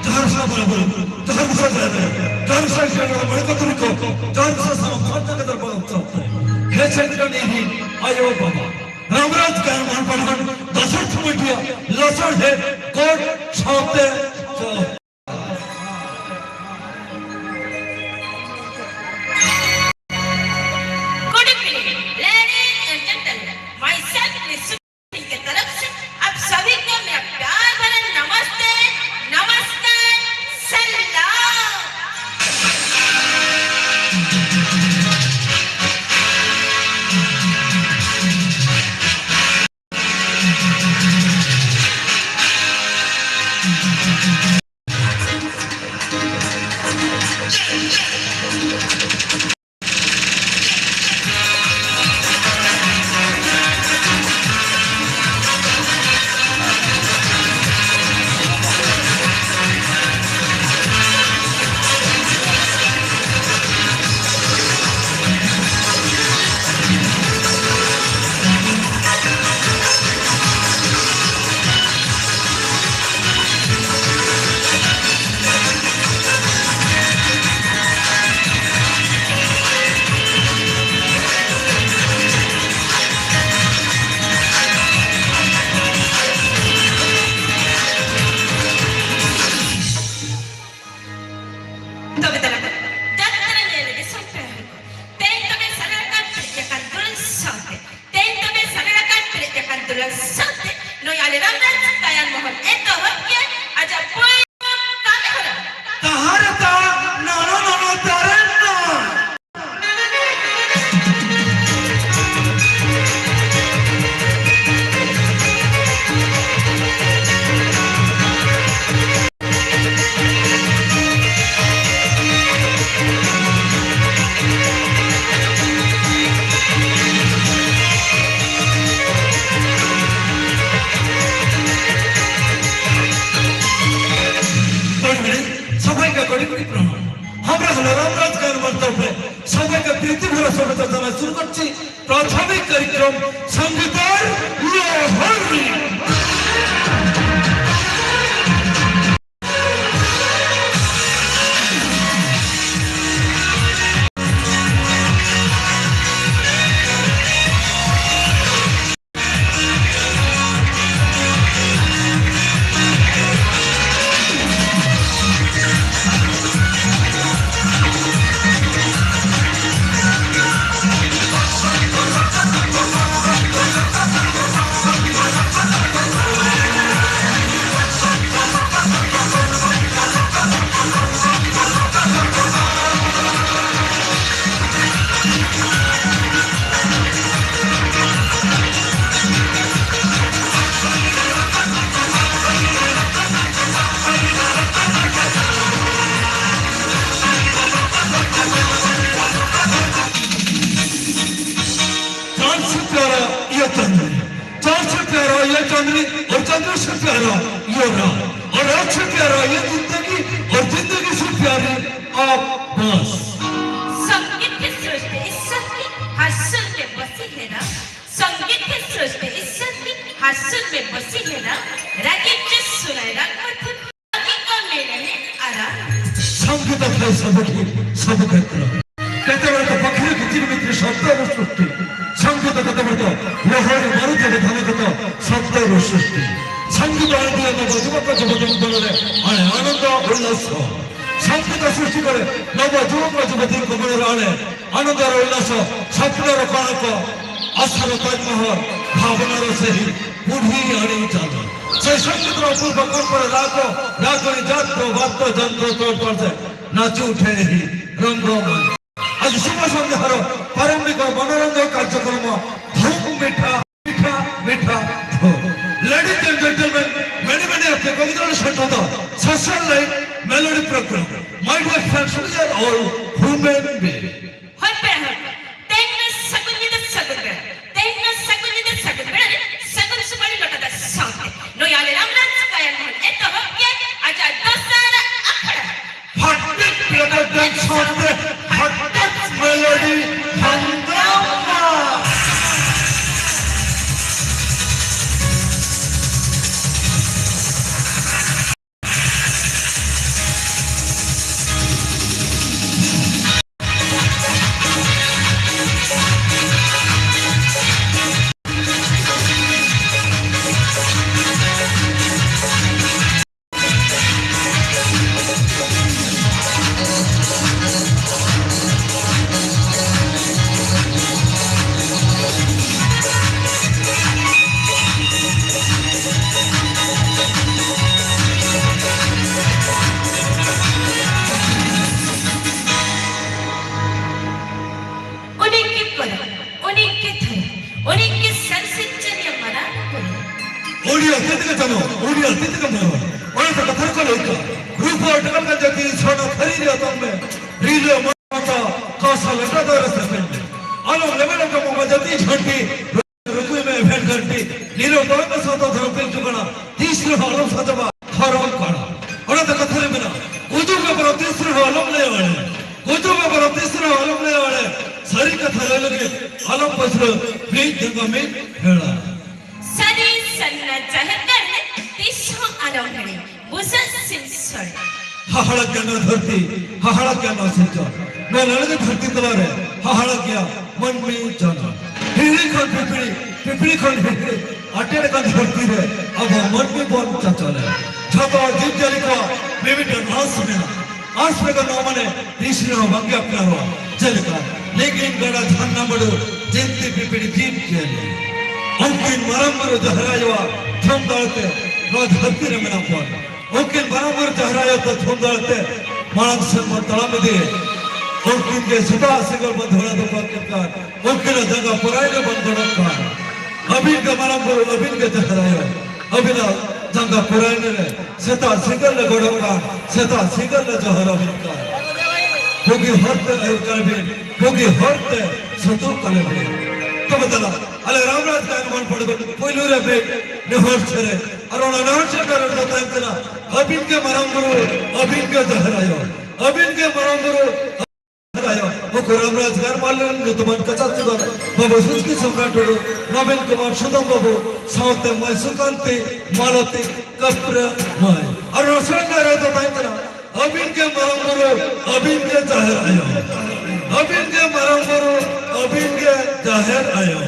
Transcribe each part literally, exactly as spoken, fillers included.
ᱡᱟᱦᱟᱸ ᱥᱟᱶ ᱵᱚᱱ ᱟᱵᱚ, ᱡᱟᱦᱟᱸ ᱥᱟᱶ ᱡᱟᱦᱟᱸ ᱥᱟᱶ ᱡᱟᱦᱟᱸ ᱢᱚᱬᱮ ᱠᱚ ᱛᱩᱨᱩᱭ ᱠᱚ, ᱡᱟᱦᱟᱸ ᱥᱟᱶ ᱥᱟᱶ ᱠᱷᱟᱱ ᱡᱟᱭᱜᱟ ᱫᱚᱨᱵᱟᱨ ᱩᱛᱥᱚᱵ ᱛᱮ ᱦᱮᱡ ᱥᱮᱴᱮᱨ ᱟᱠᱟᱱ ᱤᱧ ᱟᱭᱳ ᱵᱟᱵᱟ, ᱨᱟᱢᱨᱟᱡᱽ ᱜᱟᱲ ᱢᱚᱦᱚᱱ ᱯᱟᱴᱷᱟᱱ, ᱫᱟᱥᱚᱨ ᱛᱷᱩᱢᱟᱹᱴᱤᱭᱟ, ᱞᱟᱥᱟᱲᱦᱮᱫ ᱜᱚᱰ ᱥᱟᱶᱛᱮ ᱪᱚᱞ᱾ Good evening, ladies and gentlemen. Myself, Miss Sushil के तरफ से आप सभी को मेरा प्यार भरा नमस्ते, नमस्ते, सलाम। সবাইকে কড়ি কড়ি প্রণাম। আমরা হলো রামরাজ গান মন্তব্যে সবাইকে প্রীতি ভরা শুভেচ্ছা জানাই শুরু করছি প্রাথমিক কার্যক্রম সঙ্গীতের লহরী। चांद से प्यारा ये चांदनी, चांद से प्यारा ये चांदनी, और चांदनी से प्यारा ये रात, और रात से प्यारा ये जिंदगी, और जिंदगी से प्यारी आप बस। संगीत की सृष्टि इस सृष्टि हर सुर में बसी है ना। संगीत की सृष्टि इस सृष्टि हर सुर में बसी है ना। रागी जिस सुनाए राग मधुर, रागी का मेल है आराम। संगीत है सबकी सब क्षेत्र। कहते हैं तो पखियों की चिरमित्र शब्द और सृष्टि। संगीत कहते हैं तो लोहरी मारुति के धन कहते शब्द और सृष्टि। संगीत आनंद में बजुबक जुबक मुद्दले अने आनंद उल्लास। संगीत सृष्टि करे नव जुबक जुबती को मन राणे आनंद और उल्लास। स्वप्न रकणक आशार ताजमहल भावनार सही बुढ़ी आनी चाल। से संगीत अपूर्व कंपन राग रागनी जात वाद्य यंत्र तोड़ पर से नाची उठे ही रंगमंच। आज शुभ संध्यार प्रारंभिक ᱢᱚᱱᱚᱨᱚᱧᱡᱚᱱ ᱠᱟᱨᱡᱚᱠᱨᱚᱢ ᱫᱷᱩᱢ ᱢᱤᱴᱷᱟ ᱢᱤᱴᱷᱟ ᱢᱤᱴᱷᱟ ᱫᱷᱩᱢ᱾ Ladies and gentlemen, ᱢᱮᱱᱮ ᱢᱮᱱᱮ ᱟᱯᱮ ᱠᱚ ᱜᱤᱫᱽᱨᱟᱹ ᱥᱮᱴᱮᱨ ᱫᱚ social light melody program. My dear friends, we are all human being. ᱦᱳᱭ ᱯᱮᱲᱟ ᱦᱚᱲ ᱠᱚ, ᱛᱮᱦᱮᱧ ᱢᱟ ᱥᱟᱹᱜᱩᱱ ᱧᱤᱫᱟᱹ ᱥᱟᱹᱜᱩᱱ ᱵᱮᱲᱟ, ᱛᱮᱦᱮᱧ ᱢᱟ ᱥᱟᱹᱜᱩᱱ ᱧᱤᱫᱟᱹ ᱥᱟᱹᱜᱩᱱ ᱵᱮᱲᱟ ᱨᱮ ᱥᱟᱹᱜᱩᱱ ᱥᱩᱯᱟᱹᱲᱤ ᱞᱚᱴᱟ ᱫᱟᱜ ᱥᱟᱶᱛᱮ ᱱᱩᱭ ᱟᱞᱮ ᱨᱟᱢᱨᱟᱡᱽ ᱜᱟᱭᱟᱱ ᱢᱚᱦᱚᱞ ᱮᱛᱚᱦᱚᱵ ᱠᱮᱫ ᱟᱡᱟᱜ ᱫᱚᱥᱟᱨ ᱟᱠᱷᱲᱟ᱾ ᱯᱷᱟᱴᱤᱠ ᱯᱨᱚᱫᱚᱨᱥᱚᱱ ᱥᱟᱶᱛᱮ ᱯᱷᱟᱴᱤᱠ ᱢᱮᱞᱳᱰᱤ ᱦᱟᱝᱜᱟᱢᱟ᱾ ᱩᱱᱤ ᱜᱮ ᱠᱚᱨᱟ, ᱩᱱᱤ ᱜᱮ ᱫᱷᱚᱨᱟ, ᱩᱱᱤ ᱜᱮ ᱥᱟᱹᱨᱤ ᱥᱤᱨᱡᱚᱱᱤᱭᱟᱹ ᱢᱟᱨᱟᱝ ᱵᱩᱨᱩ᱾ ᱩᱱᱤ ᱟᱛᱤᱛ ᱜᱮ ᱡᱟᱱᱚ, ᱩᱱᱤ ᱟᱛᱤᱛ ᱜᱮ ᱢᱚᱨᱚ᱾ ᱚᱱᱟ ᱫᱚ ᱠᱟᱛᱷᱟ ᱨᱮᱠᱚ ᱞᱟᱹᱭ ᱠᱟᱜᱼᱟ, ᱨᱩᱯ ᱟᱨ ᱴᱟᱠᱟ ᱞᱮᱠᱟᱱ ᱡᱟᱹᱛᱤ ᱥᱚᱱᱟ ᱛᱷᱟᱹᱨᱤ ᱨᱮ ᱟᱛᱟᱝ ᱢᱮ, ᱨᱤᱞᱟᱹ ᱢᱟᱛᱟ ᱠᱟᱥᱟ ᱞᱟᱴᱟ ᱫᱟᱨᱮ ᱥᱮᱯᱮᱧ ᱢᱮ᱾ ᱟᱞᱚᱢ ᱞᱮᱵᱮᱫ ᱟᱠᱟ ᱵᱚᱸᱜᱟ ᱡᱟᱹᱛᱤ ᱡᱷᱟᱹᱱᱴᱤ, ᱨᱩᱠᱩᱭ ᱢᱮ ᱮᱵᱷᱮᱱ ᱜᱷᱟᱹᱱᱴᱤ, ᱱᱤᱨᱚᱲ ᱛᱟᱲᱟᱢ ᱢᱮ ᱥᱟᱶᱛᱟ ᱫᱷᱚᱨᱚᱢ ᱯᱤᱞᱪᱩ ᱠᱟᱱᱟ, ᱛᱤᱥ ᱨᱮᱦᱚᱸ ᱟᱞᱚᱢ ᱥᱟᱡᱟᱣᱟ ᱫᱷᱚᱨᱚᱢ ᱠᱟᱲᱟ᱾ ᱚᱱᱟ ᱫᱚ ᱠᱟᱛᱷᱟ ᱨᱮ ᱢᱮᱱᱟᱜᱼᱟ, ᱜᱩᱡᱩᱜ ᱵᱮᱯᱟᱨ ᱛᱤᱥ ᱨᱮᱦᱚᱸ ᱟᱞᱚᱢ ᱞᱟᱹᱭᱟ ᱮᱲᱮ, ᱜᱩᱡᱩᱜ ᱵᱮᱯᱟᱨ ᱛᱤᱥ ᱨᱮᱦᱚᱸ ᱟᱞᱚᱢ ᱞᱟᱹᱭᱟ ᱮᱲᱮ, ᱥᱟᱹᱨᱤ ᱠᱟᱛᱷᱟ ᱞᱟᱹᱭ ᱞᱟᱹᱜᱤᱫ ᱟᱞᱚᱢ ᱯᱟᱹᱪᱷᱞᱟᱹ, ᱢᱤᱫ ᱡᱟᱸᱜᱟ ᱢᱤᱫ ᱦᱮᱲᱟ᱾ ᱥᱟᱹᱨᱤ ᱥᱟᱨᱱᱟ ᱡᱟᱦᱮᱨ ᱜᱟᱲ ᱨᱮ ᱛᱤᱥ ᱦᱚᱸ ᱟᱞᱚᱢ ᱦᱤᱲᱤᱧ, ᱵᱩᱥᱟᱹᱜ ᱥᱤᱢ ᱥᱚᱲᱮ᱾ ᱦᱟᱦᱟᱲᱟ ᱜᱮᱭᱟ ᱱᱚᱣᱟ ᱫᱷᱟᱹᱨᱛᱤ, ᱦᱟᱦᱟᱲᱟ ᱜᱮᱭᱟ ᱱᱚᱣᱟ ᱥᱤᱨᱡᱚᱱ, ᱱᱚᱣᱟ ᱞᱟᱹᱲᱦᱟᱹᱭ ᱫᱷᱟᱹᱨᱛᱤ ᱛᱟᱞᱟᱨᱮ ᱦᱟᱦᱟᱲᱟ ᱜᱮᱭᱟ ᱢᱟᱹᱱᱢᱤ ᱡᱟᱱᱟᱢ᱾ ᱦᱤᱦᱤᱲᱤ ᱠᱷᱚᱱ ᱯᱤᱯᱤᱲᱤ, ᱯᱤᱯᱤᱲᱤ ᱠᱷᱚᱱ ᱦᱤᱦᱤᱲᱤ, ᱟᱴᱮᱫ ᱟᱠᱟᱱ ᱫᱷᱟᱹᱨᱛᱤ ᱨᱮ ᱟᱵᱚ ᱢᱟᱹᱱᱢᱤ ᱵᱚᱱ ᱪᱟᱪᱞᱟᱭᱟ᱾ ᱡᱷᱚᱛᱚ ᱡᱤᱵᱽ ᱡᱤᱭᱟᱹᱞᱤ ᱠᱚᱣᱟᱜ ᱢᱤᱢᱤᱫᱴᱟᱝ ᱨᱟᱥ ᱢᱮᱱᱟᱜᱼᱟ᱾ ᱟᱥ ᱵᱮᱜᱚᱨ ᱱᱚᱣᱟ ᱢᱟᱱᱮ ᱛᱤᱥ ᱨᱮᱦᱚᱸ ᱵᱟᱝᱜᱮ ᱟᱯᱱᱟᱨᱚᱜᱼᱟ᱾ ᱡᱮᱞᱮᱠᱟ ᱞᱤᱸᱜᱤᱱ ᱜᱟᱰᱟ ᱡᱷᱟᱨᱱᱟ ᱢᱟᱹᱰᱩ ᱡᱤᱱᱛᱤ ᱯᱤᱯᱤᱲᱤ ᱡᱤᱵᱽ ᱡᱤᱭᱟᱹᱞᱤ᱾ ᱩᱱᱠᱤᱱ ᱢᱟᱨᱟᱝ ᱵᱩᱨᱩ ᱡᱟᱦᱮᱨ ᱟᱭᱳᱣᱟᱜ ᱛᱷᱩᱢ ᱫᱟᱲᱮᱛᱮ ᱱᱚᱣᱟ ᱫᱷᱟᱹᱨᱛᱤ ᱨᱮ ᱢᱮᱱᱟᱜ ᱵᱚᱱᱟ᱾ ᱩᱱᱠᱤᱱ ᱢᱟᱨᱟᱝ ᱵᱩᱨᱩ ᱡᱟᱦᱮᱨ ᱟᱭᱳ ᱛᱮ ᱛᱷᱩᱢ ᱫᱟᱲᱮᱛᱮ ᱢᱟᱲᱟᱝ ᱥᱮᱫ ᱵᱚᱱ ᱛᱟᱲᱟᱢ ᱤᱫᱤᱭᱮᱫ᱾ ᱩᱱᱠᱤᱱ ᱜᱮ ᱥᱮᱛᱟᱜ ᱥᱤᱸᱜᱟᱹᱲ ᱵᱚᱱ ᱫᱷᱚᱲᱟ ᱫᱚ ᱵᱟᱝ ᱠᱟᱱ, ᱩᱱᱠᱤᱱᱟᱜ ᱡᱟᱸᱜᱟ ᱯᱚᱨᱟᱭ ᱨᱮ ᱵᱚᱱ ᱜᱚᱰᱚᱜ ᱠᱟᱱ᱾ ᱟᱹᱵᱤᱱ ᱜᱮ ᱢᱟᱨᱟᱝ ᱵᱩᱨᱩ, ᱟᱹᱵᱤᱱ ᱜᱮ ᱡᱟᱦᱮᱨ ᱟᱭᱳ, ᱟᱹᱵᱤᱱᱟᱜ ᱡᱟᱸᱜᱟ ᱯᱚᱨᱟᱭ ᱨᱮ ᱥᱮᱛᱟᱜ ᱥᱤᱸᱜᱟᱹᱲ ᱞᱮ ᱜᱚᱰᱚᱜ ᱠᱟᱱ, ᱥᱮᱛᱟᱜ ᱥᱤᱸᱜᱟᱹᱲ ᱞᱮ ᱡᱚᱦᱟᱨ ᱟᱹᱵᱤᱱ ᱠᱟᱱ᱾ ᱵᱩᱜᱤ ᱦᱚᱨ ᱛᱮ ᱟᱹᱭᱩᱨ ᱠᱟᱞᱮ ᱵᱤᱱ, ᱵᱩᱜᱤ ᱦᱚᱨ ᱛᱮ ᱥᱩᱛᱩᱜ ᱠᱟᱞᱮ ᱵᱤᱱ᱾ ᱛᱚᱵᱮ ᱫᱮᱞᱟ, ᱟᱞᱮ ᱨᱟᱢᱨᱟᱡᱽ ᱜᱟᱭᱟᱱ ᱢᱚᱱ ᱯᱚᱲᱜᱚᱱ ᱯᱩᱭᱞᱩ ᱨᱮ ᱢᱤᱫ ᱱᱮᱦᱚᱨ ᱥᱮᱨᱮᱧ, ᱟᱨ ᱚᱱᱟ ᱱᱮᱦᱚᱨ ᱥᱮᱨᱮᱧ ᱨᱮ ᱫᱚ ᱛᱟᱦᱮᱱ ᱠᱟᱱᱟ, ᱟᱹᱵᱤᱱ ᱜᱮ ᱢᱟᱨᱟᱝ ᱵᱩᱨᱩ, ᱟᱹᱵᱤᱱ ᱜᱮ ᱡᱟᱦᱮᱨ ᱟᱭᱳ, ᱟᱹᱵᱤᱱ ᱜᱮ ᱢᱟᱨᱟᱝ ᱵᱩᱨᱩ, ᱟᱭᱳ, ᱱᱩᱠᱩ ᱨᱟᱢᱨᱟᱡᱽ ᱜᱟᱲ ᱢᱟᱞ ᱨᱮᱱ ᱧᱩᱛᱩᱢᱟᱱ ᱠᱟᱪᱟ ᱥᱩᱫᱷᱟᱹ ᱵᱟᱹᱵᱩ ᱥᱩᱪᱠᱤ ᱥᱚᱢᱨᱟᱴ ᱴᱩᱰᱩ, ᱱᱚᱵᱤᱱ ᱠᱩᱢᱟᱨ ᱥᱩᱫᱟᱢ ᱵᱟᱹᱵᱩ, ᱥᱟᱶᱛᱮ ᱢᱟᱹᱭ ᱥᱩᱠᱟᱱᱛᱤ, ᱢᱟᱞᱚᱛᱤ, ᱠᱟᱯᱨᱟᱹ ᱢᱟᱹᱭ᱾ ᱟᱨ ᱱᱚᱣᱟ ᱥᱮᱨᱮᱧ ᱨᱮ ᱫᱚ ᱛᱟᱦᱮᱸ ᱠᱟᱱᱟ, ᱟᱹᱵᱤᱱ ᱜᱮ ᱢᱟᱨᱟᱝ ᱵᱩᱨᱩ, ᱟᱹᱵᱤᱱ ᱜᱮ ᱡᱟᱦᱮᱨ ᱟᱭᱳ᱾ ᱟᱹᱵᱤᱱ ᱜᱮ ᱢᱟᱨᱟᱝ ᱵᱩᱨᱩ, ᱟᱹᱵᱤᱱ ᱜᱮ ᱡᱟᱦᱮᱨ ᱟᱭᱳ᱾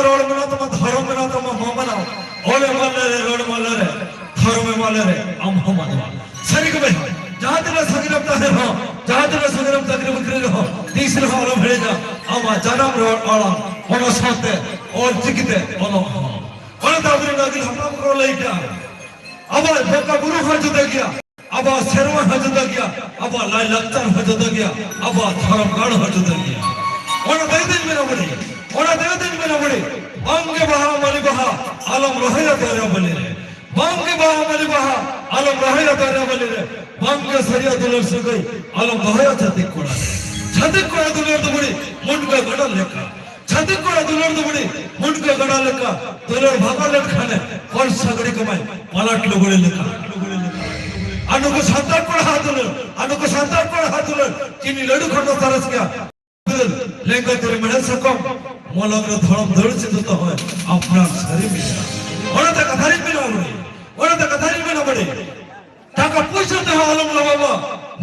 ᱨᱚᱲ ᱢᱮᱱᱟᱜ ᱛᱟᱢᱟ, ᱫᱷᱚᱨᱚᱢ ᱢᱮᱱᱟᱜ ᱛᱟᱢᱟ, ᱢᱟ ᱢᱟᱱᱟᱣ᱾ ᱚᱞ ᱮᱢᱟ ᱞᱮᱨᱮ, ᱨᱚᱲ ᱮᱢᱟ ᱞᱮᱨᱮ, ᱫᱷᱚᱨᱚᱢ ᱮᱢᱟ ᱞᱮᱨᱮ, ᱟᱢ ᱦᱚᱸ ᱢᱟᱱᱣᱟ᱾ ᱥᱟᱹᱨᱤ ᱜᱮ ᱵᱚᱭᱦᱟ, ᱡᱟᱦᱟᱸ ᱛᱤᱱᱟᱹᱜ ᱥᱟᱺᱜᱤᱧ ᱨᱮᱢ ᱛᱟᱦᱮᱸᱱ ᱨᱮᱦᱚᱸ, ᱡᱟᱦᱟᱸ ᱛᱤᱱᱟᱹᱜ ᱥᱟᱺᱜᱤᱧ ᱨᱮᱢ ᱪᱟᱹᱠᱨᱤ ᱵᱟᱹᱠᱨᱤ ᱨᱮᱦᱚᱸ, ᱛᱤᱥ ᱨᱮᱦᱚᱸ ᱟᱞᱚᱢ ᱦᱤᱲᱤᱧᱟ ᱟᱢᱟᱜ ᱡᱟᱱᱟᱢ ᱨᱚᱲ ᱟᱲᱟᱝ, ᱚᱱᱟ ᱥᱟᱶᱛᱮ ᱚᱞ ᱪᱤᱠᱤ ᱛᱮ ᱚᱞᱚᱜ ᱦᱚᱸ᱾ ᱚᱱᱟᱛᱮ ᱟᱵᱚᱨᱮᱱ ᱟᱹᱜᱤᱞ ᱦᱟᱯᱲᱟᱢ ᱠᱚ ᱞᱟᱹᱭ ᱠᱟᱜᱼᱟ, ᱟᱵᱚᱣᱟᱜ ᱵᱚᱸᱜᱟ ᱵᱩᱨᱩ ᱦᱚᱸ ᱡᱩᱫᱟᱹ ᱜᱮᱭᱟ, ᱟᱵᱚᱣᱟᱜ ᱥᱮᱨᱣᱟ ᱦᱚᱸ ᱡᱩᱫᱟᱹ ᱜᱮᱭᱟ, ᱟᱵᱚᱣᱟᱜ ᱞᱟᱭ ᱞᱟᱠᱪᱟᱨ ᱦᱚᱸ ᱡᱩᱫᱟᱹ ᱜᱮᱭᱟ, ᱟᱵᱚᱣᱟᱜ ᱫᱷᱚᱨᱚᱢ ᱜᱟᱲ ᱦᱚᱸ ᱡᱩᱫᱟᱹ ᱜᱮᱭᱟ᱾ ᱚᱱᱟ ᱛᱮᱜᱮ ᱛᱤᱧ ᱢᱮᱱᱟ ᱵᱚᱞᱮ, ᱚᱱᱟ ᱛᱮᱜᱮ ᱛᱤᱧ ᱢᱮᱱᱟ ᱵᱚᱞᱮ, ᱵᱟᱝᱜᱮ ᱵᱟᱦᱟ ᱢᱟᱹᱞᱤ ᱵᱟᱦᱟ ᱟᱞᱚᱢ ᱨᱚᱦᱚᱭᱟ ᱫᱟᱨᱮ ᱵᱟᱹᱞᱤ ᱨᱮ, ᱵᱟᱝᱜᱮ ᱵᱟᱦᱟ ᱢᱟᱹᱞᱤ ᱵᱟᱦᱟ ᱟᱞᱚᱢ ᱨᱚᱦᱚᱭᱟ ᱫᱟᱨᱮ ᱵᱟᱹᱞᱤ ᱨᱮ, ᱵᱟᱝᱜᱮ ᱥᱟᱹᱨᱤᱭᱟ ᱫᱩᱞᱟᱹᱲ ᱥᱟᱹᱜᱟᱹᱭ ᱟᱞᱚᱢ ᱫᱚᱦᱚᱭᱟ ᱪᱷᱟᱹᱛᱤᱠ ᱠᱚᱲᱟ ᱨᱮ᱾ ᱪᱷᱟᱹᱛᱤᱠ ᱠᱚᱲᱟ ᱫᱩᱞᱟᱹᱲ ᱫᱚ ᱵᱩᱲᱤ ᱢᱩᱱᱜᱟᱹ ᱜᱟᱰᱟ ᱞᱮᱠᱟ᱾ ᱪᱷᱟᱹᱛᱤᱠ ᱠᱚᱲᱟ ᱫᱩᱞᱟᱹᱲ ᱫᱚ ᱵᱩᱲᱤ ᱢᱩᱱᱜᱟᱹ ᱜᱟᱰᱟ ᱞᱮᱠᱟ᱾ ᱫᱩᱞᱟᱹᱲ ᱵᱷᱟᱜᱟᱣ ᱞᱮᱱᱠᱷᱟᱱᱮ ᱯᱟᱹᱲ ᱥᱟᱹᱜᱲᱤ ᱠᱚᱢᱟᱭ ᱯᱟᱞᱟᱴ ᱞᱩᱜᱽᱲᱤ ᱞᱮᱠᱟ᱾ ᱟᱨ ᱱᱩᱠᱩ ᱥᱟᱱᱛᱟᱲ ᱠᱚᱲᱟ ᱦᱟᱜ ᱫᱩᱞᱟᱹᱲ, ᱟᱨ ᱱᱩᱠᱩ ᱥᱟᱱᱛᱟᱲ ᱠᱚᱲᱟ ᱦᱟᱜ ᱫᱩᱞᱟᱹᱲ, ᱪᱤᱱᱤ ᱞᱟᱹᱰᱩ ᱠᱷᱚᱱ ᱫᱚ ᱥᱚᱨᱮᱥ ᱜᱮᱭᱟ᱾ ᱞᱮᱸᱜᱟ ᱛᱤᱨᱮ ᱢᱮᱬᱦᱮᱫ ᱥᱟᱠᱚᱢ, ᱢᱚᱞᱚᱝ ᱨᱮ ᱫᱷᱚᱨᱚᱢ ᱫᱟᱹᱲ ᱪᱤᱱᱛᱟᱹ ᱫᱚᱦᱚᱭ ᱟᱯᱱᱟᱨ ᱥᱟᱹᱨᱤ ᱢᱮᱱᱟᱜᱼᱟ᱾ ᱚᱱᱟᱛᱮ ᱠᱟᱛᱷᱟ ᱨᱤᱧ ᱢᱮᱱᱟ ᱵᱟᱹᱲᱤ, ᱚᱱᱟᱛᱮ ᱠᱟᱛᱷᱟ ᱨᱤᱧ ᱢᱮᱱᱟ ᱵᱟᱹᱲᱤ᱾ ᱴᱟᱠᱟ ᱯᱩᱭᱥᱟᱹ ᱛᱮᱦᱚᱸ ᱟᱞᱚᱢ ᱞᱚᱵᱷᱚᱜᱼᱟ,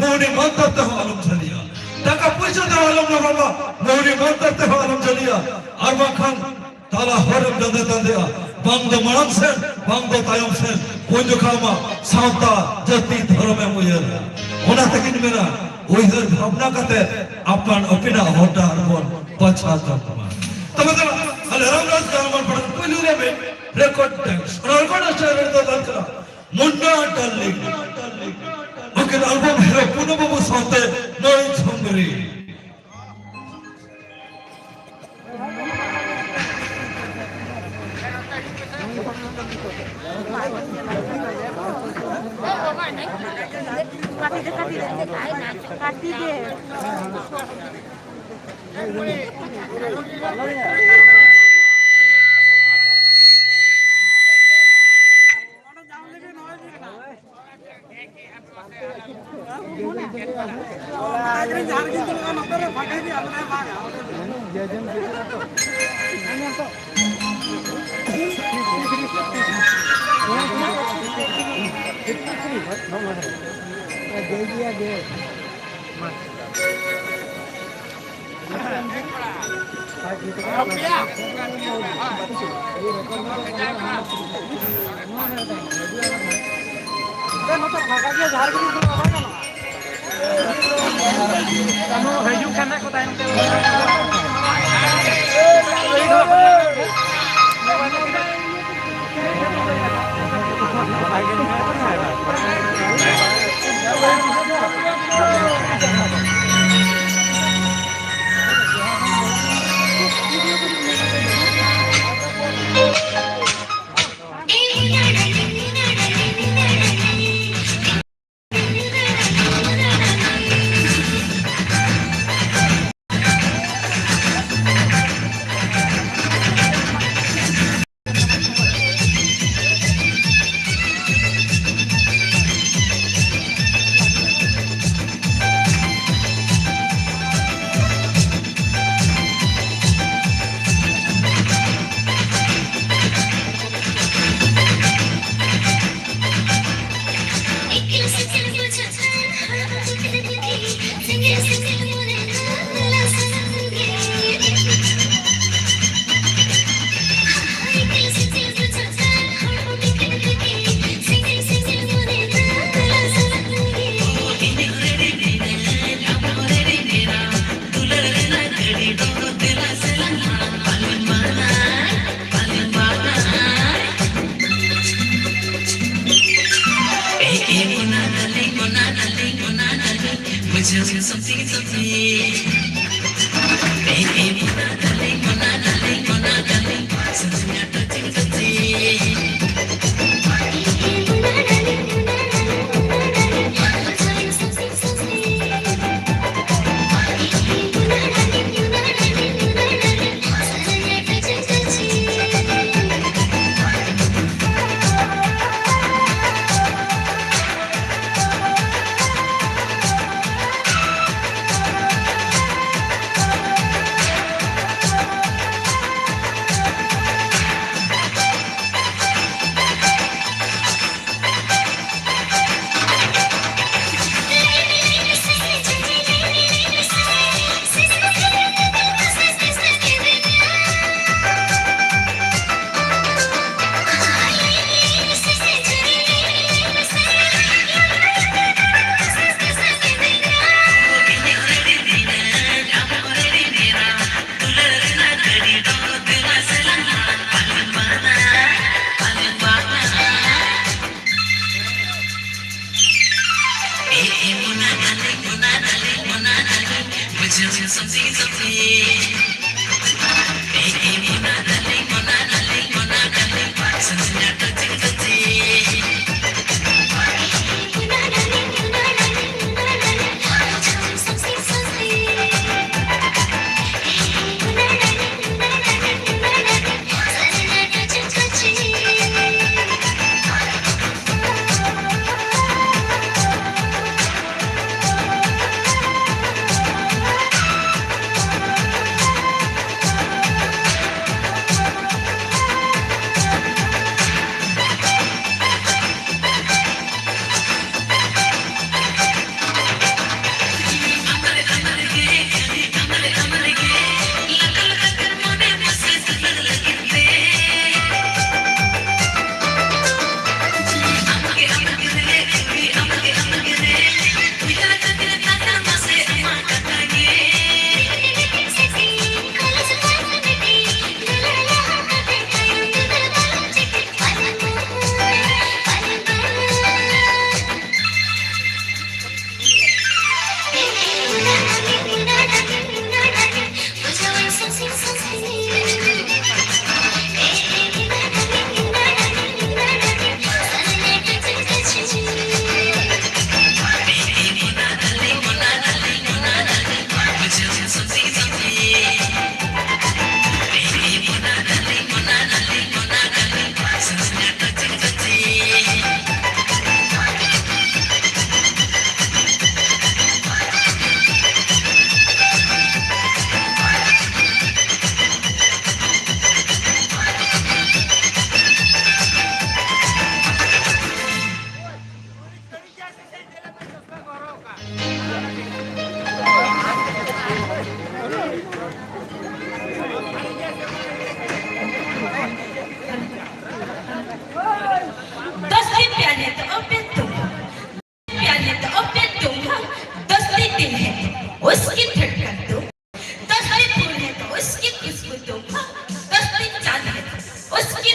ᱢᱳᱦᱱᱤ ᱢᱚᱱᱛᱚᱨ ᱛᱮᱦᱚᱸ ᱟᱞᱚᱢ ᱡᱷᱟᱹᱞᱤᱭᱟ᱾ ᱴᱟᱠᱟ ᱯᱩᱭᱥᱟᱹ ᱛᱮᱦᱚᱸ ᱟᱞᱚᱢ ᱞᱚᱵᱷᱚᱜᱼᱟ, ᱢᱳᱦᱱᱤ ᱢᱚᱱᱛᱚᱨ ᱛᱮᱦᱚᱸ ᱟᱞᱚᱢ ᱡᱷᱟᱹᱞᱤᱭᱟ᱾ ᱟᱨ ᱵᱟᱝᱠᱷᱟᱱ ᱛᱟᱞᱟ ᱦᱚᱨ ᱨᱮᱢ ᱰᱟᱸᱫᱮ ᱰᱟᱸᱫᱮᱜᱼᱟ, ᱵᱟᱝ ᱫᱚ ᱢᱟᱲᱟᱝ ᱥᱮᱱ, ᱵᱟᱝ ᱫᱚ ᱛᱟᱭᱚᱢ ᱥᱮᱱ᱾ ᱩᱱ ᱡᱚᱠᱷᱟ ᱟᱢᱟᱜ ᱥᱟᱶᱛᱟ, ᱡᱟᱹᱛᱤ, ᱫᱷᱚᱨᱚᱢ ᱮᱢ ᱩᱭᱦᱟᱹᱨᱟ᱾ ᱚᱱᱟ ᱛᱮᱜᱤᱧ ᱢᱮᱱᱟ, ᱩᱭᱦᱟᱹᱨ ᱵᱷᱟᱵᱽᱱᱟ ᱠᱟᱛᱮ ᱟᱯᱟᱱ ᱟᱹᱯᱤᱱᱟᱜ ᱦᱚᱨ ᱰᱟᱦᱟᱨ ᱵᱚᱱ ᱵᱟᱪᱷᱟᱣ ᱡᱚᱝ ᱢᱟ᱾ ᱛᱚᱵᱮ ᱫᱚ ᱟᱞᱮ ᱨᱟᱢᱨᱟᱡᱽ ᱜᱟᱲ ᱢᱟᱱ ᱯᱟᱲᱟ ᱯᱩᱭᱞᱩ ᱨᱮ ᱢᱤᱫ record dance, ᱚᱱᱟ record dance ᱨᱮ ᱫᱚ ᱫᱟᱱ ᱠᱟᱱᱟ ᱢᱩᱱᱱᱟ ᱰᱟᱨᱞᱤᱝ᱾ ᱩᱱᱠᱤᱱ album hero ᱯᱩᱱᱟᱹ ᱵᱟᱹᱵᱩ ᱥᱟᱶᱛᱮ ᱱᱩᱭ ᱪᱷᱚᱝᱜᱽᱨᱤ᱾ ᱦᱤᱡᱩᱜ ᱠᱟᱱᱟ ᱠᱚ ᱛᱟᱭᱚᱢ ᱛᱮ᱾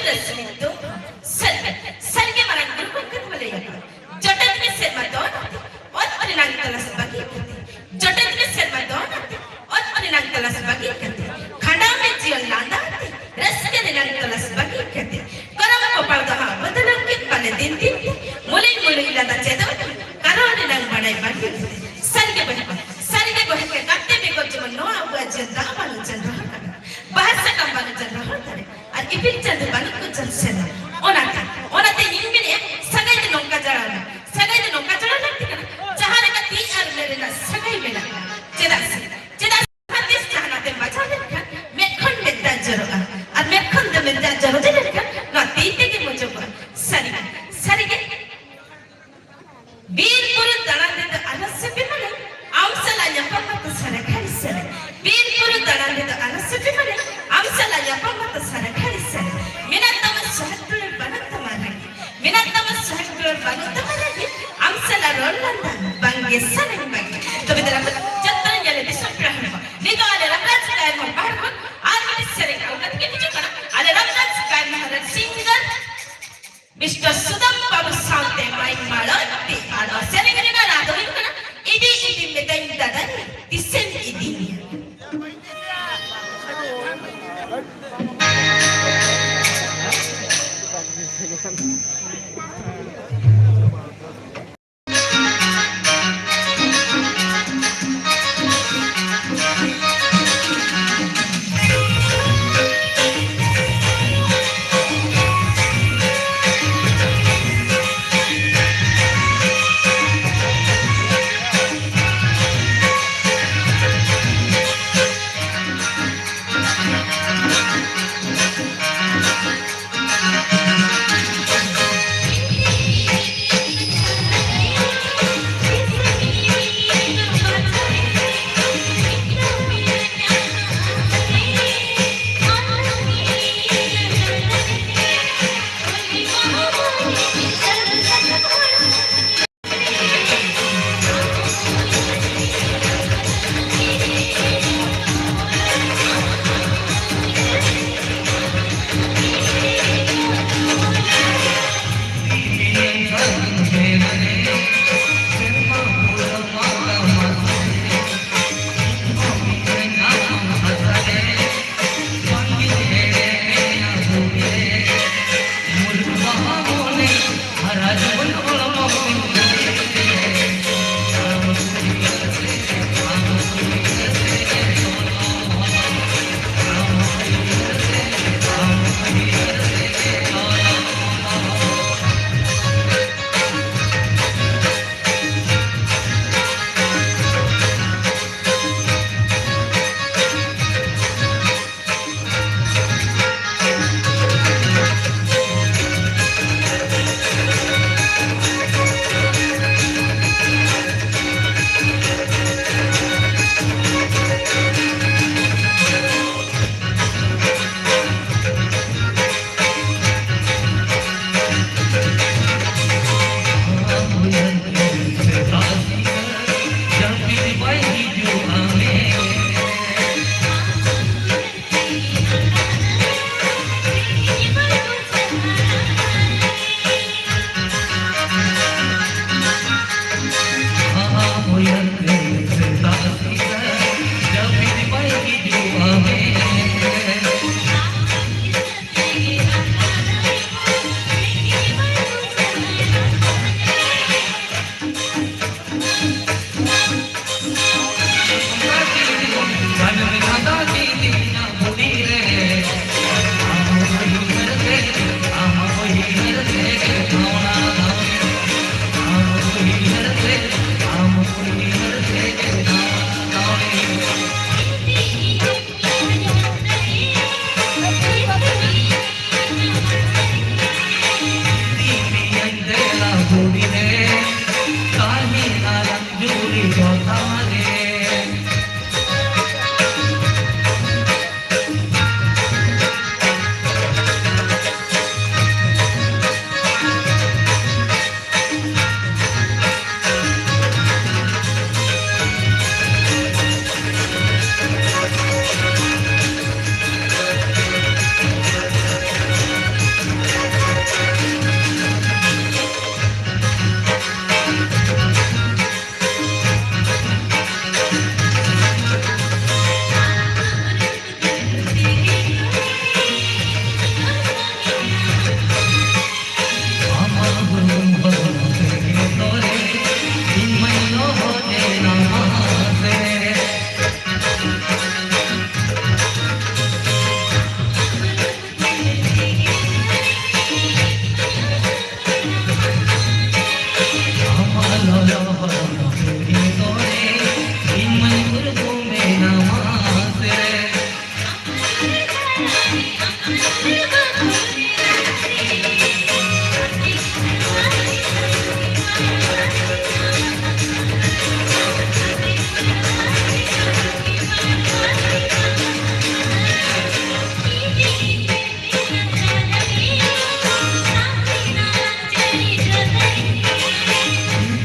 ᱨᱟᱹᱥᱠᱟᱹ ᱫᱚ ᱥᱟᱹᱨᱤ, ᱥᱟᱹᱨᱤᱜᱮ ᱢᱟᱨᱟᱝ ᱵᱩᱨᱩ ᱜᱚᱢᱠᱮ ᱠᱚ ᱞᱟᱹᱭ ᱟᱠᱟᱫᱟ, ᱡᱚᱴᱮᱫ ᱢᱮ ᱥᱮᱨᱢᱟ ᱫᱚᱱ ᱟᱛᱮ, ᱚᱛ ᱨᱮᱱᱟᱝ ᱛᱚᱞᱟᱥ ᱵᱟᱹᱜᱤ ᱠᱟᱛᱮ᱾ ᱡᱚᱴᱮᱫ ᱢᱮ ᱥᱮᱨᱢᱟ ᱫᱚᱱ ᱟᱛᱮ, ᱚᱛ ᱨᱮᱱᱟᱝ ᱛᱚᱞᱟᱥ ᱵᱟᱹᱜᱤ ᱠᱟᱛᱮ᱾ ᱠᱷᱟᱸᱰᱟᱣ ᱢᱮ ᱡᱤᱭᱚᱱ ᱞᱟᱸᱫᱟ ᱟᱛᱮ, ᱨᱟᱹᱥᱠᱟᱹ ᱨᱮᱱᱟᱝ ᱛᱚᱞᱟᱥ ᱵᱟᱹᱜᱤ ᱠᱟᱛᱮ᱾ ᱠᱚᱨᱚᱢ ᱠᱚᱯᱟᱲ ᱫᱚ ᱦᱟᱸᱜ ᱵᱚᱫᱚᱞᱚᱜ ᱜᱮ ᱯᱟᱞᱮ ᱫᱤᱱ ᱫᱤᱱ ᱛᱮ᱾ ᱢᱩᱞᱩᱡ ᱢᱩᱞᱩᱡ ᱞᱟᱸᱫᱟ ᱪᱮᱫᱚᱜ ᱢᱮ, ᱠᱟᱨᱚᱱ ᱨᱮᱱᱟᱝ ᱵᱟᱰᱟᱭ ᱵᱟᱹᱜᱤ ᱠᱟᱛᱮ᱾ ᱥᱟᱹᱨᱤᱜᱮ ᱵᱚᱭᱦᱟ ᱠᱚ, ᱥᱟᱹᱨᱤᱜᱮ ᱵᱚᱭᱦᱟ ᱠᱚ, ᱜᱟᱛᱮ ᱵᱮᱜᱚᱨ ᱡᱮᱢᱚᱱ ᱱᱚᱣᱟ ᱟᱵᱚᱣᱟᱜ ᱡᱤᱭᱚᱱ ᱫᱟᱜ ᱵᱟᱹᱱᱩᱜ ᱪᱟᱸᱫᱚ ᱦᱚᱲ ᱠᱟᱱᱟ, ᱵᱟᱦᱟ ᱥᱟᱠᱟᱢ ᱵᱟᱹᱱᱩᱜ ᱪᱟᱸᱫᱚ ᱦᱚᱲ ᱫᱟᱨᱮ, ᱟᱨ ᱤᱯᱤᱞ ᱪᱟᱸᱫᱚ ᱵᱟᱹᱱᱩᱜ ᱠᱚ ᱪᱟᱸᱫᱚ ᱥᱮᱨᱢᱟ᱾ ᱚᱱᱟᱛᱮ, ᱚᱱᱟᱛᱮ ᱤᱧ ᱢᱮᱱᱮᱫᱼᱟ, ᱥᱟᱹᱜᱟᱹᱭ ᱫᱚ ᱱᱚᱝᱠᱟ ᱡᱚᱲᱟᱣ ᱢᱮ, ᱥᱟᱹᱜᱟᱹᱭ ᱫᱚ ᱱᱚᱝᱠᱟ ᱡᱚᱲᱟᱣ ᱞᱟᱹᱠᱛᱤ ᱠᱟᱱᱟ, ᱡᱟᱦᱟᱸ ᱞᱮᱠᱟ ᱛᱤ ᱟᱨ ᱢᱮᱫ ᱨᱮᱱᱟᱜ ᱥᱟᱹᱜᱟᱹᱭ ᱢᱮᱱᱟᱜᱼᱟ᱾ ᱪᱮᱫᱟᱜ ᱥᱮ, ᱪᱮᱫᱟᱜ ᱥᱮ ᱡᱟᱦᱟᱸ ᱛᱤᱥ ᱡᱟᱦᱟᱱᱟᱜ ᱛᱮᱢ ᱵᱟᱡᱟᱣ ᱞᱮᱱᱠᱷᱟᱱ ᱢᱮᱫ ᱠᱷᱚᱱ ᱢᱮᱫ ᱫᱟᱜ ᱡᱚᱨᱚᱜᱼᱟ, ᱟᱨ ᱢᱮᱫ ᱠᱷᱚᱱ ᱫᱚ ᱢᱮᱫ ᱫᱟᱜ ᱡᱚᱨᱚ ᱞᱮᱱᱠᱷᱟᱱ ᱱᱚᱣᱟ ᱛᱤ ᱛᱮᱜᱮ ᱢᱚᱪᱚᱜᱚᱜᱼᱟ᱾ ᱥᱟᱹᱨᱤᱜᱮ, ᱥᱟᱹᱨᱤᱜᱮ᱾ ᱵᱤᱨ ᱵᱩᱨᱩ ᱫᱟᱬᱟᱱ ᱨᱮᱫᱚ ᱟᱞᱚ ᱥᱮᱯᱮ ᱢᱟᱱᱮ, ᱟᱢ ᱥᱟᱞᱟᱜ ᱧᱟᱯᱟᱢ ᱢᱟᱛᱚ ᱥᱟᱨᱟ ᱜᱷᱟᱹᱲᱤ ᱥᱟᱱᱟ᱾ ᱵᱤᱨ ᱵᱩᱨᱩ ᱫᱟᱬᱟᱱ ᱨᱮᱫᱚ ᱟᱞᱚ ᱥᱮᱯᱮ ᱢᱟᱱᱮ, ᱟᱢ ᱥᱟᱞᱟᱜ ᱧᱟᱯᱟᱢ ᱢᱟᱛᱚ ᱥᱟᱨᱟ ᱜᱷᱟᱹᱲᱤ ᱥᱟᱱᱟ᱾ ᱢᱮᱱᱟᱜ ᱛᱟᱢᱟ ᱥᱚᱦᱟᱜ ᱫᱩᱞᱟᱹᱲ ᱵᱟᱹᱱᱩᱜ ᱛᱟᱢᱟ ᱨᱟᱹᱜᱤ, ᱢᱮᱱᱟᱜ ᱛᱟᱢᱟ ᱥᱚᱦᱟᱜ ᱫᱩᱞᱟᱹᱲ ᱵᱟᱹᱱᱩᱜ ᱛᱟᱢᱟ ᱨᱟᱹᱜᱤ, ᱟᱢ ᱥᱟᱞᱟᱜ ᱨᱚᱲ ᱞᱟᱸᱫᱟ ᱵᱟᱝᱜᱮ ᱥᱟᱱᱟᱧ ᱵᱟᱹᱜᱤ᱾ ᱛᱚᱵᱮ ᱫᱮᱞᱟ ᱵᱚᱱ ᱡᱚᱛᱚ ᱧᱮᱞ ᱫᱤᱥᱚᱢ ᱯᱮᱲᱟ ᱦᱚᱲ ᱠᱚ, ᱱᱤᱛᱚᱜ ᱟᱞᱮ ᱨᱟᱢᱨᱟᱡᱽ ᱜᱟᱭᱟᱱ ᱦᱚᱲ ᱯᱟᱦᱴᱟ ᱠᱷᱚᱱ ᱟᱨ ᱢᱤᱫᱴᱤᱡ ᱥᱮᱨᱮᱧ ᱟᱹᱜᱩ ᱠᱟᱛᱮ ᱜᱮ ᱦᱤᱡᱩᱜ ᱠᱟᱱᱟ ᱟᱞᱮ ᱨᱟᱢᱨᱟᱡᱽ ᱜᱟᱭᱟᱱ ᱦᱚᱲ ᱨᱮᱱ ᱥᱤᱝᱜᱟᱨ ᱢᱤᱥᱴᱟᱨ ᱥᱩᱫᱟᱢ ᱵᱟᱹᱵᱩ ᱥᱟᱶᱛᱮ ᱢᱟᱹᱭ ᱢᱟᱲᱚᱴᱤ᱾ ᱟᱨ ᱱᱚᱣᱟ ᱥᱮᱨᱮᱧ ᱨᱮᱱᱟᱜ ᱨᱟᱦᱟ ᱫᱚ ᱦᱩᱭᱩᱜ ᱠᱟᱱᱟ, ᱤᱫᱤ ᱤᱫᱤ ᱢᱮᱛᱟᱹᱧ ᱫᱟᱫᱟ ᱨᱮ, ᱛᱤᱥᱮᱢ ᱤᱫᱤᱧᱟ?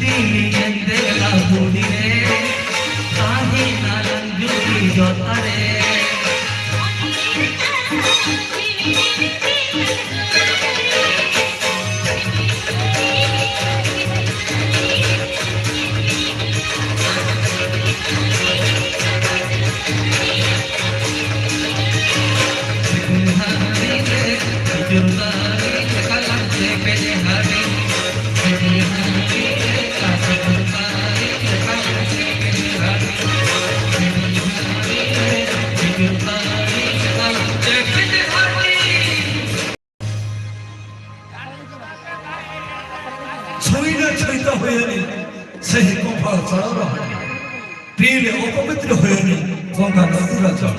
ᱫᱤᱱ ᱧᱤᱫᱟᱹ ᱞᱟᱦᱩᱲᱤ ᱨᱮ ᱛᱟᱦᱮᱱᱟ ᱞᱟᱝᱡᱩᱲᱤ ᱡᱚᱛᱟ ᱨᱮ᱾ ಛೊಯ್ದ ಛೊಯ್ದ ಹೊಯ್ಯನಿ, ಸಹಿ ಕೊಂಬಳ ಚಳರ ಹಣ್ಣಿ. ପିଇଲେ ଅପବିତ୍ର ହୁଏନି ଗଙ୍ଗା ନଦୀର ଜଳ।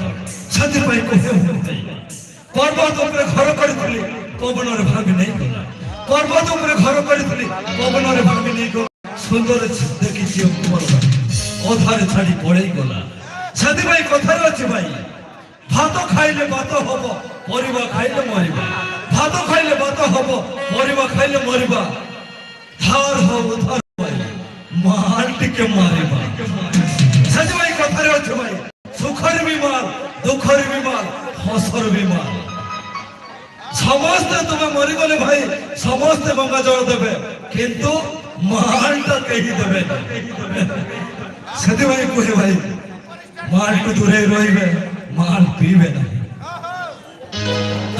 ସେଥିପାଇଁ କହେ ହୁଅନ୍ତି, ପର୍ବତ ଉପରେ ଘର କରିଥିଲି, ପବନରେ ଭାଙ୍ଗି ନେଇଗଲା। ପର୍ବତ ଉପରେ ଘର କରିଥିଲି, ପବନରେ ଭାଙ୍ଗି ନେଇଗଲା। ସୁନ୍ଦର ଦେଖି ଝିଅକୁ ଭଲ ଅଧାରେ ଛାଡ଼ି ପଳେଇଗଲା। ସେଥିପାଇଁ କଥାରେ ଅଛି ଭାଇ, ଭାତ ଖାଇଲେ ବାତ ହବ, ପରିବା ଖାଇଲେ ମରିବା। ଭାତ ଖାଇଲେ ବାତ ହବ, ପରିବା ଖାଇଲେ ମରିବା। ଧାର ହଉ ଧାର ହଉ, ମାଲ ଟିକେ ମାରିବା। ସେଥିପାଇଁ କଥାରେ ଅଛି ଭାଇ, ସୁଖରେ ବି ମାଲ, ଦୁଃଖରେ ବି ମାଲ, ହସରେ ବି ମାଲ। ସମସ୍ତେ ତୁମେ ମରିଗଲେ ଭାଇ, ସମସ୍ତେ ଗଙ୍ଗା ଜଳ ଦେବେ, କିନ୍ତୁ ମାଲଟା କେହି ଦେବେ ନାହିଁ। ସେଥିପାଇଁ କୁହେ ଭାଇ, ମାଲଠୁ ଦୂରେଇ ରହିବେ, ମାଲ ପିଇବେ ନାହିଁ।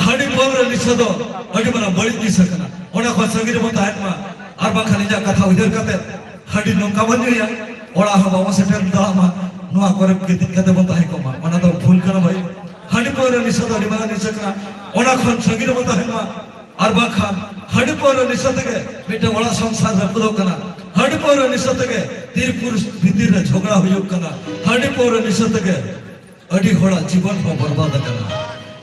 ᱦᱟᱺᱰᱤ ᱯᱟᱹᱣᱨᱟᱹ ᱱᱤᱥᱟᱹ ᱫᱚ ᱟᱹᱰᱤ ᱢᱟᱨᱟᱝ ᱵᱟᱹᱲᱤᱡ ᱱᱤᱥᱟᱹ ᱠᱟᱱᱟ᱾ ᱚᱱᱟ ᱠᱷᱚᱱ ᱥᱟᱺᱜᱤᱧ ᱨᱮᱵᱚᱱ ᱛᱟᱦᱮᱱ ᱢᱟ᱾ ᱟᱨ ᱵᱟᱝᱠᱷᱟᱱ ᱤᱧᱟᱹᱜ ᱠᱟᱛᱷᱟ ᱩᱭᱦᱟᱹᱨ ᱠᱟᱛᱮ ᱦᱟᱺᱰᱤ ᱱᱚᱝᱠᱟ ᱵᱚᱱ ᱧᱩᱭᱟ, ᱚᱲᱟᱜ ᱦᱚᱸ ᱵᱟᱵᱚᱱ ᱥᱮᱴᱮᱨ ᱫᱟᱲᱮᱭᱟᱜ ᱢᱟ᱾ ᱱᱚᱣᱟ ᱠᱚᱨᱮ ᱜᱤᱛᱤᱡ ᱠᱟᱛᱮ ᱵᱚᱱ ᱛᱟᱦᱮᱸ ᱠᱚᱜ ᱢᱟ, ᱚᱱᱟ ᱫᱚ ᱵᱷᱩᱞ ᱠᱟᱱᱟ ᱵᱷᱟᱹᱭ᱾ ᱦᱟᱺᱰᱤ ᱯᱟᱹᱣᱨᱟᱹ ᱱᱤᱥᱟᱹ ᱫᱚ ᱟᱹᱰᱤ ᱢᱟᱨᱟᱝ ᱱᱤᱥᱟᱹ ᱠᱟᱱᱟ, ᱚᱱᱟ ᱠᱷᱚᱱ ᱥᱟᱺᱜᱤᱧ ᱨᱮᱵᱚᱱ ᱛᱟᱦᱮᱱ ᱢᱟ᱾ ᱟᱨ ᱵᱟᱝᱠᱷᱟᱱ ᱦᱟᱺᱰᱤ ᱯᱟᱹᱣᱨᱟᱹ ᱱᱤᱥᱟᱹ ᱛᱮᱜᱮ ᱢᱤᱫᱴᱟᱝ ᱚᱲᱟᱜ ᱥᱚᱝᱥᱟᱨ ᱨᱟᱹᱯᱩᱫᱚᱜ ᱠᱟᱱᱟ᱾ ᱦᱟᱺᱰᱤ ᱯᱟᱹᱣᱨᱟᱹ ᱱᱤᱥᱟᱹ ᱛᱮᱜᱮ ᱛᱤᱨ ᱯᱩᱨᱩᱥ ᱵᱷᱤᱛᱤᱨ ᱨᱮ ᱡᱷᱚᱜᱽᱲᱟ ᱦᱩᱭᱩᱜ ᱠᱟᱱᱟ᱾ ᱦᱟᱺᱰᱤ ᱯᱟᱹᱣᱨᱟᱹ ᱱᱤᱥᱟᱹ ᱛᱮᱜᱮ ᱟᱹᱰᱤ ᱦᱚᱲᱟᱜ ᱡᱤᱵᱚᱱ ᱦᱚᱸ ᱵᱚᱨᱵᱟᱫ ᱟᱠᱟᱱᱟ᱾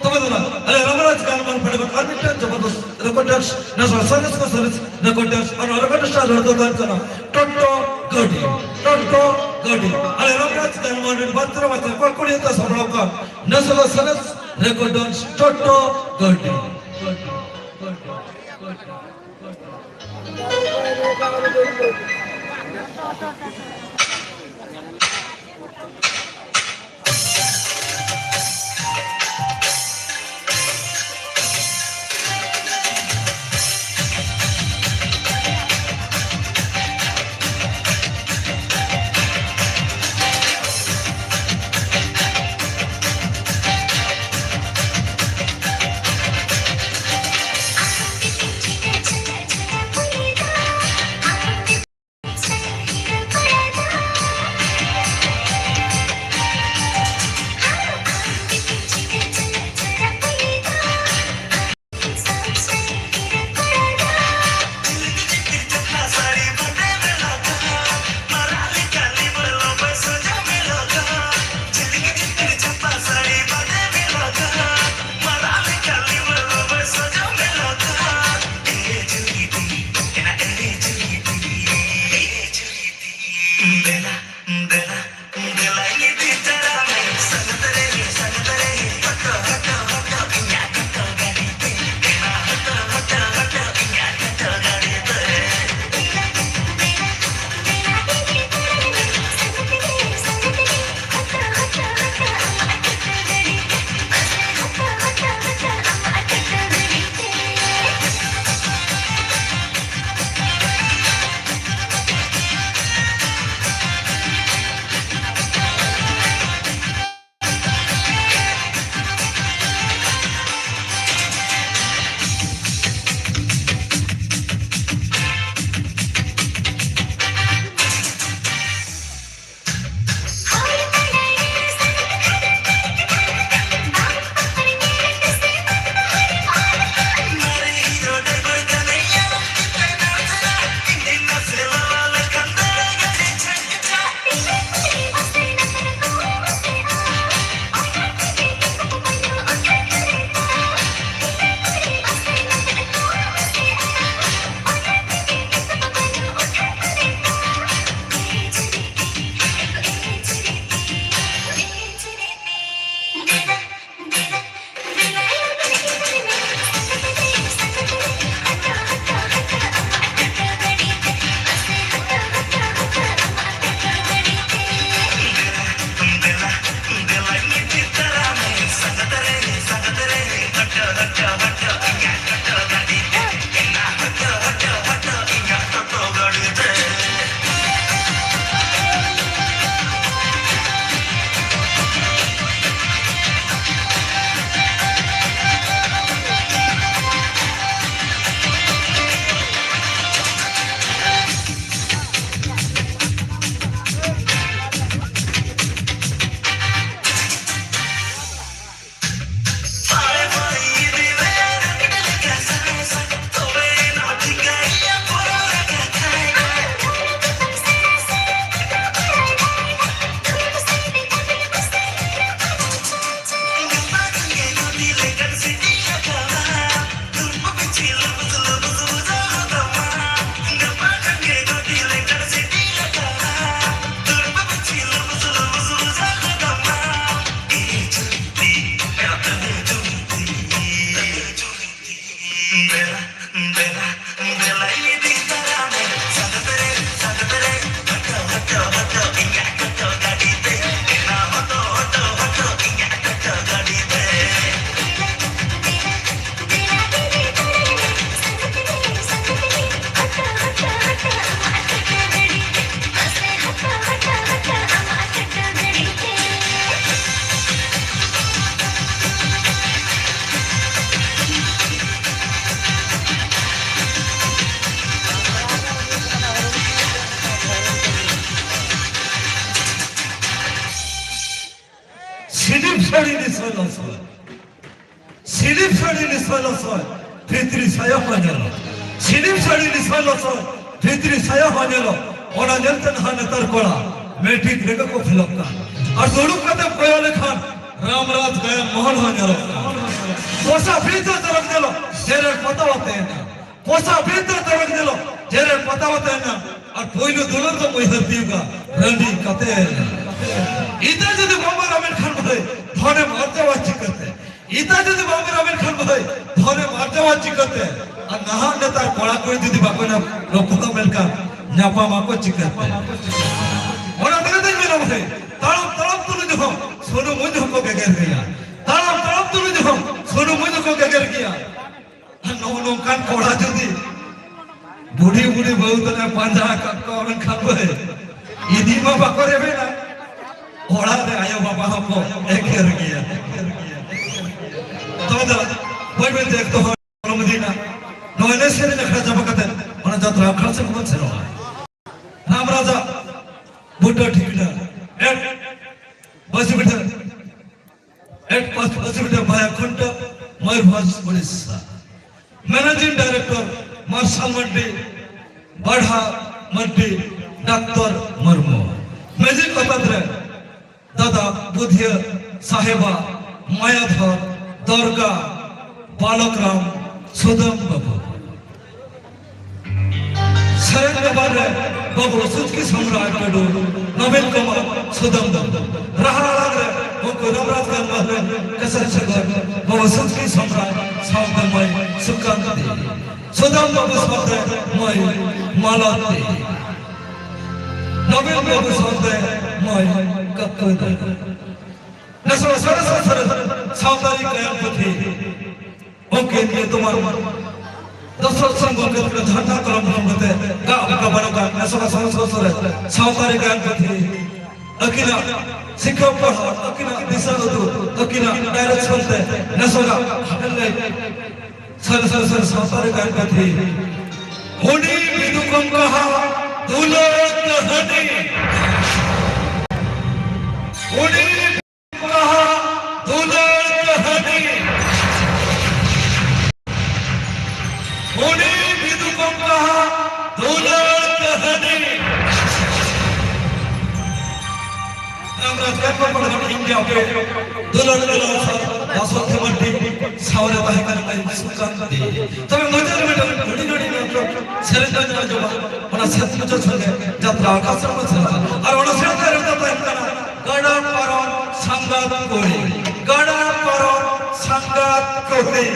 ᱛᱚ ᱛᱚᱵᱮ ᱫᱚ ᱱᱟᱜ ᱟᱞᱮ ᱨᱟᱢᱨᱟᱡᱽ ᱜᱟᱲ ᱢᱟᱱ ᱯᱟᱦᱴᱟ ᱠᱷᱚᱱ ᱟᱨ ᱢᱤᱫᱴᱟᱝ ᱡᱚᱵᱚᱨᱫᱚᱥᱛ record dance, ᱱᱮᱥᱱᱟᱞ ᱥᱚᱨᱮᱥ ᱠᱚ ᱥᱚᱨᱮᱥ record dance, ᱟᱨ ᱱᱚᱣᱟ record dance ᱨᱮ ᱫᱚ ᱛᱟᱦᱮᱱ ᱠᱟᱱᱟ ᱴᱳᱴᱳ ᱜᱟᱹᱰᱤ, ᱴᱳᱴᱳ ᱜᱟᱹᱰᱤ᱾ ᱟᱞᱮ ᱨᱟᱢᱨᱟᱡᱽ ᱜᱟᱲ ᱢᱟᱱ ᱨᱮᱱ ᱵᱟᱛᱨᱟ ᱵᱟᱛᱨᱟ ᱠᱚᱲᱟ ᱠᱩᱲᱤ ᱟᱛᱮ ᱥᱟᱯᱲᱟᱣ ᱠᱟᱱ ᱱᱮᱥᱱᱟᱞ ᱥᱚᱨᱮᱥ record dance ᱴᱳᱴᱳ ᱜᱟᱹᱰᱤ᱾ ᱥᱤᱞᱤᱯ ᱥᱟᱹᱲᱤ ᱞᱤᱥᱟᱹ ᱞᱚᱥᱚᱫ, ᱥᱤᱞᱤᱯ ᱥᱟᱹᱲᱤ ᱞᱤᱥᱟᱹ ᱞᱚᱥᱚᱫ, ᱵᱷᱤᱛᱨᱤ ᱥᱟᱭᱟ ᱦᱚᱸ ᱧᱮᱞᱚᱜ᱾ ᱥᱤᱞᱤᱯ ᱥᱟᱹᱲᱤ ᱞᱤᱥᱟᱹ ᱞᱚᱥᱚᱫ, ᱵᱷᱤᱛᱨᱤ ᱥᱟᱭᱟ ᱦᱚᱸ ᱧᱮᱞᱚᱜ᱾ ᱚᱱᱟ ᱧᱮᱞᱛᱮ ᱱᱟᱦᱟᱜ ᱱᱮᱛᱟᱨ ᱠᱚᱲᱟ ᱢᱮᱴᱨᱤᱠ ᱨᱮᱜᱮ ᱠᱚ ᱯᱷᱮᱞᱚᱜ ᱠᱟᱱ᱾ ᱟᱨ ᱫᱩᱲᱩᱵ ᱠᱟᱛᱮ ᱠᱚᱭᱚᱜ ᱞᱮᱠᱷᱟᱱ ᱨᱟᱢᱨᱟᱡᱽ ᱜᱟᱭᱟᱱ ᱢᱚᱦᱚᱞ ᱦᱚᱸ ᱧᱮᱞᱚᱜ ᱠᱟᱱ᱾ ᱯᱚᱥᱟ ᱵᱷᱤᱛ ᱫᱚ ᱛᱚᱨᱚᱠ ᱧᱮᱞᱚᱜ, ᱡᱮᱨᱮᱲ ᱯᱚᱛᱟᱣ ᱟᱛᱮ ᱮᱱᱟ᱾ ᱯᱚᱥᱟ ᱵᱷᱤᱛ ᱫᱚ ᱛᱚᱨᱚᱠ ᱧᱮᱞᱚᱜ, ᱡᱮᱨᱮᱲ ᱯᱚᱛᱟᱣ ᱟᱛᱮ ᱮᱱᱟ᱾ ᱟᱨ ᱯᱳᱭᱞᱳ ᱫᱩᱞᱟᱹᱲ ᱫᱚ ᱩᱭᱦᱟᱹᱨ ᱛᱤᱭᱳᱜᱟ ᱨᱟᱺᱰᱤ ᱠᱟᱛᱮ ᱮᱱᱟ᱾ ᱤᱛᱟᱹ ᱡᱩᱫᱤ ᱵᱟᱢ ᱮᱨᱟ ᱢᱮᱱᱠᱷᱟᱱ ᱵᱷᱟᱹᱭ, ᱫᱷᱚᱱᱮᱢ ᱟᱨᱡᱟᱣᱟ ᱪᱤᱠᱟᱹᱛᱮ? ᱤᱛᱟᱹ ᱡᱩᱫᱤ ᱵᱟᱢ ᱮᱨᱟ ᱢᱮᱱᱠᱷᱟᱱ ᱵᱷᱟᱹᱭ, ᱫᱷᱚᱱᱮᱢ ᱟᱨᱡᱟᱣᱟ ᱪᱤᱠᱟᱹᱛᱮ? ᱟᱨ ᱱᱟᱦᱟᱜ ᱱᱮᱛᱟᱨ ᱠᱚᱲᱟ ᱠᱩᱲᱤ ᱡᱩᱫᱤ ᱵᱟᱠᱚ ᱧᱟᱢ ᱨᱚᱯᱚᱲᱟ ᱢᱮᱱᱠᱷᱟᱱ ᱧᱟᱯᱟᱢ ᱟᱠᱚ ᱪᱤᱠᱟᱹᱛᱮ? ᱚᱱᱟ ᱛᱮᱜᱮ ᱛᱚᱧ ᱢᱮᱱᱟ ᱵᱷᱟᱹᱭ, ᱛᱟᱲᱟᱢ ᱛᱟᱲᱟᱢ ᱛᱩᱞᱩᱡ ᱦᱚᱸ ᱥᱩᱱᱩᱢ ᱢᱩᱸᱡ ᱦᱚᱸᱠᱚ ᱜᱮᱜᱮᱨ ᱜᱮᱭᱟ᱾ ᱛᱟᱲᱟᱢ ᱛᱟᱲᱟᱢ ᱛᱩᱞᱩᱡ ᱦᱚᱸ ᱥᱩᱱᱩᱢ ᱢᱩᱸᱡ ᱦᱚᱸᱠᱚ ᱟᱨ ᱱᱚᱜᱼᱚ ᱱᱚᱝᱠᱟᱱ ᱠᱚᱲᱟ ᱡᱩᱫᱤ ᱵᱩᱰᱷᱤ ᱵᱩᱰᱷᱤ ᱵᱟᱹᱦᱩ ᱛᱟᱞᱮ ᱯᱟᱸᱡᱟ ᱟᱠᱟᱫ ᱠᱚᱣᱟ, ᱢᱮᱱᱠᱷᱟᱱ ᱵᱷᱟᱹᱭ, ᱤᱫᱤ ᱢᱟ ᱵᱟᱠᱚ ᱨᱮᱵᱮᱱᱟ, ᱚᱲᱟᱜ ᱨᱮ ᱟᱭᱳ ᱵᱟᱵᱟ ᱦᱚᱸᱠᱚ ᱮᱜᱮᱨ ᱜᱮᱭᱟ᱾ ᱛᱚᱵᱮ ᱫᱚ ᱵᱟᱹᱭ ᱵᱟᱹᱭ ᱛᱮ ᱮᱠᱛᱚ ᱦᱚᱲ ᱯᱟᱨᱚᱢ ᱤᱫᱤᱭᱮᱱᱟ᱾ ᱱᱚᱜᱼᱚᱭ ᱮᱱᱮᱡ ᱥᱮᱨᱮᱧ ᱟᱠᱷᱲᱟ ᱪᱟᱵᱟ ᱠᱟᱛᱮ ᱚᱱᱟ ᱡᱟᱛᱨᱟ ᱟᱠᱷᱲᱟ ᱥᱮᱫ ᱵᱚᱱ ᱥᱮᱱᱚᱜᱼᱟ᱾ ᱨᱟᱢ ᱨᱟᱡᱟ ᱵᱩᱴᱟᱹ ᱴᱷᱤᱠᱱᱟ, ᱮᱴ ᱵᱟᱹᱥᱤ ᱵᱤᱴᱟᱹ, ᱮᱴ ᱯᱟᱥ ᱵᱟᱹᱥᱤ ᱵᱤᱴᱟᱹ ᱵᱷᱟᱭᱟ ᱠᱷᱩᱱᱴᱟᱹ, ᱢᱚᱭᱩᱨᱵᱷᱚᱸᱡᱽ, ᱩᱲᱤᱥᱥᱟ᱾ ᱢᱮᱱᱮᱡᱤᱝ ᱰᱟᱭᱨᱮᱠᱴᱚᱨ ᱢᱟᱨᱥᱟᱞ ᱢᱟᱨᱰᱤ, ᱵᱟᱲᱦᱟ ᱢᱟᱨᱰᱤ, ᱰᱟᱠᱛᱚᱨ ᱢᱩᱨᱢᱩ᱾ ᱢᱮᱡᱤᱠ ᱚᱛᱟᱛ ᱨᱮ ᱫᱟᱫᱟ ᱵᱩᱫᱷᱤᱭᱟᱹ ᱥᱟᱦᱮᱵᱟ, ᱢᱟᱭᱟᱫᱷᱚᱨ, ᱫᱚᱨᱜᱟ, ᱵᱟᱞᱚᱠ ᱨᱟᱢ, ᱥᱩᱫᱟᱹᱢ ᱵᱟᱹᱵᱩ᱾ ᱥᱮᱨᱮᱧ ᱰᱚᱵᱟᱨ ᱨᱮ ᱵᱟᱹᱵᱩ ᱥᱩᱪᱠᱤ ᱥᱚᱢᱨᱟᱭ ᱴᱩᱰᱩ, ᱱᱚᱵᱤᱱ ᱠᱩᱢᱟᱨ, ᱥᱩᱫᱟᱹᱢ ᱵᱟᱹᱵᱩ᱾ ᱨᱟᱦᱟ ᱟᱲᱟᱝ ᱨᱮ ᱩᱱᱠᱩ ᱨᱟᱢᱨᱟᱡᱽ ᱜᱟᱱ ᱢᱟᱦᱞᱮ, ᱠᱮᱥᱮᱨ ᱥᱟᱜᱚᱨ, ᱵᱟᱹᱵᱩ ᱥᱩᱪᱠᱤ ᱥᱚᱢᱨᱟᱭ ᱥᱟᱶᱛᱮ ᱢᱟᱹᱭ ᱥᱩᱠᱟᱱᱛᱤ᱾ ᱥᱩᱫᱟᱹᱢ ᱵᱟᱹᱵᱩ ᱥᱟᱶᱛᱮ ᱢᱟᱹᱭ ᱢᱟᱞᱚᱛᱤ᱾ ᱱᱚᱵᱤᱱ ᱵᱟᱹᱵᱩ ᱥᱟᱶᱛᱮ ᱢᱟᱹᱭ ᱠᱟᱹᱠᱩ ᱫᱟᱹᱭ᱾ ᱱᱮᱥ ᱦᱚᱸ ᱥᱚᱨᱮᱥ ᱥᱚᱨᱮᱥ ᱥᱟᱶᱛᱟᱞᱤ ᱜᱟᱭᱟᱱ ᱯᱩᱛᱷᱤ ᱩᱱᱠᱤᱱ ᱧᱩᱛᱩᱢᱟᱱ ᱫᱚᱥᱚᱨ ᱥᱤᱝ ᱜᱚᱢᱠᱮ ᱛᱟᱹᱠᱤᱱ ᱡᱷᱟᱨᱱᱟ ᱠᱚᱞᱚᱢ ᱠᱷᱚᱱ ᱠᱟᱛᱮ ᱜᱟᱜ ᱜᱟᱵᱟᱱ ᱟᱠᱟᱱ ᱱᱮᱥ ᱦᱚᱸ ᱥᱚᱨᱮᱥ ᱥᱚᱨᱮᱥ ᱥᱟᱶᱛᱟᱞᱤ ᱜᱟᱭᱟᱱ ᱯᱩᱛᱷᱤ ᱟᱹᱠᱤᱱᱟᱜ ᱥᱤᱠᱷᱟᱹᱣ ᱯᱟᱲᱦᱟᱣ, ᱟᱹᱠᱤᱱᱟᱜ ᱫᱤᱥᱟᱹ ᱩᱫᱩᱜ, ᱟᱹᱠᱤᱱᱟᱜ ᱰᱟᱭᱨᱮᱠᱥᱚᱱ ᱛᱮ ᱱᱮᱥ ᱦᱚᱸ ᱦᱟᱯᱮᱱ ᱞᱟᱹᱭ ᱥᱟᱹᱨᱤ ᱥᱟᱹᱨᱤ ᱥᱟᱹᱨᱤ ᱥᱟᱶᱛᱟ ᱨᱮ ᱜᱟᱭᱟᱱ ᱯᱩᱛᱷᱤ᱾ ᱩᱱᱤ ᱵᱤᱫᱩ ᱠᱚᱢ ᱠᱟᱦᱟ ᱫᱩᱞᱟᱹᱲ ᱠᱟᱹᱦᱱᱤ᱾ ᱩᱱᱤ ᱵᱤᱫᱩ ᱠᱚᱢ ᱠᱟᱦᱟ ᱫᱩᱞᱟᱹᱲ ᱠᱟᱹᱦᱱᱤ᱾ ᱩᱱᱤ ᱵᱤᱫᱩ ᱠᱚᱢ ᱠᱟᱦᱟ ᱫᱩᱞᱟᱹᱲ ᱠᱟᱹᱦᱱᱤ᱾ ᱟᱢ ᱨᱟᱡᱽᱜᱟᱲ ᱠᱚ ᱯᱟᱲᱦᱟᱣ ᱤᱧ ᱜᱮ ᱟᱯᱮ ᱫᱩᱞᱟᱹᱲ ᱫᱩᱞᱟᱹᱲ ᱥᱟᱶ ᱫᱟᱥᱚ ᱠᱷᱮᱢᱟᱱᱰᱤ ᱥᱟᱶ ᱨᱮ ᱛᱟᱦᱮᱸ ᱠᱟᱱᱟ ᱟᱹᱭᱩᱵ ᱥᱩᱠᱟᱱᱛᱤ᱾ ᱛᱚᱵᱮ ᱢᱩᱪᱟᱹᱫ ᱨᱮ ᱢᱤᱫᱴᱟᱝ ᱦᱩᱰᱤᱧ ᱦᱩᱰᱤᱧ ᱱᱟᱴᱚᱠ ᱥᱮᱨᱮᱧ ᱫᱚᱧ ᱟᱸᱡᱚᱢᱟ, ᱚᱱᱟ ᱥᱮᱨᱮᱧ ᱢᱩᱪᱟᱹᱫ ᱥᱚᱸᱜᱮ ᱡᱟᱛᱨᱟ ᱟᱠᱷᱲᱟ ᱥᱮᱫ ᱵᱚᱱ ᱥᱮᱱᱚᱜᱼᱟ᱾ ᱟᱨ ᱚᱱᱟ ᱥᱮᱨᱮᱧ ᱨᱮ ᱨᱮᱫᱚ ᱛᱟᱦᱮᱸ ᱠᱟᱱᱟ ᱜᱟᱰᱟ ᱯᱟᱨᱚᱢ ᱥᱟᱸᱜᱟᱛ ᱠᱩᱲᱤ, ᱜᱟᱰᱟ ᱯᱟᱨᱚᱢ ᱥᱟᱸᱜᱟᱛ ᱠᱩᱲᱤ᱾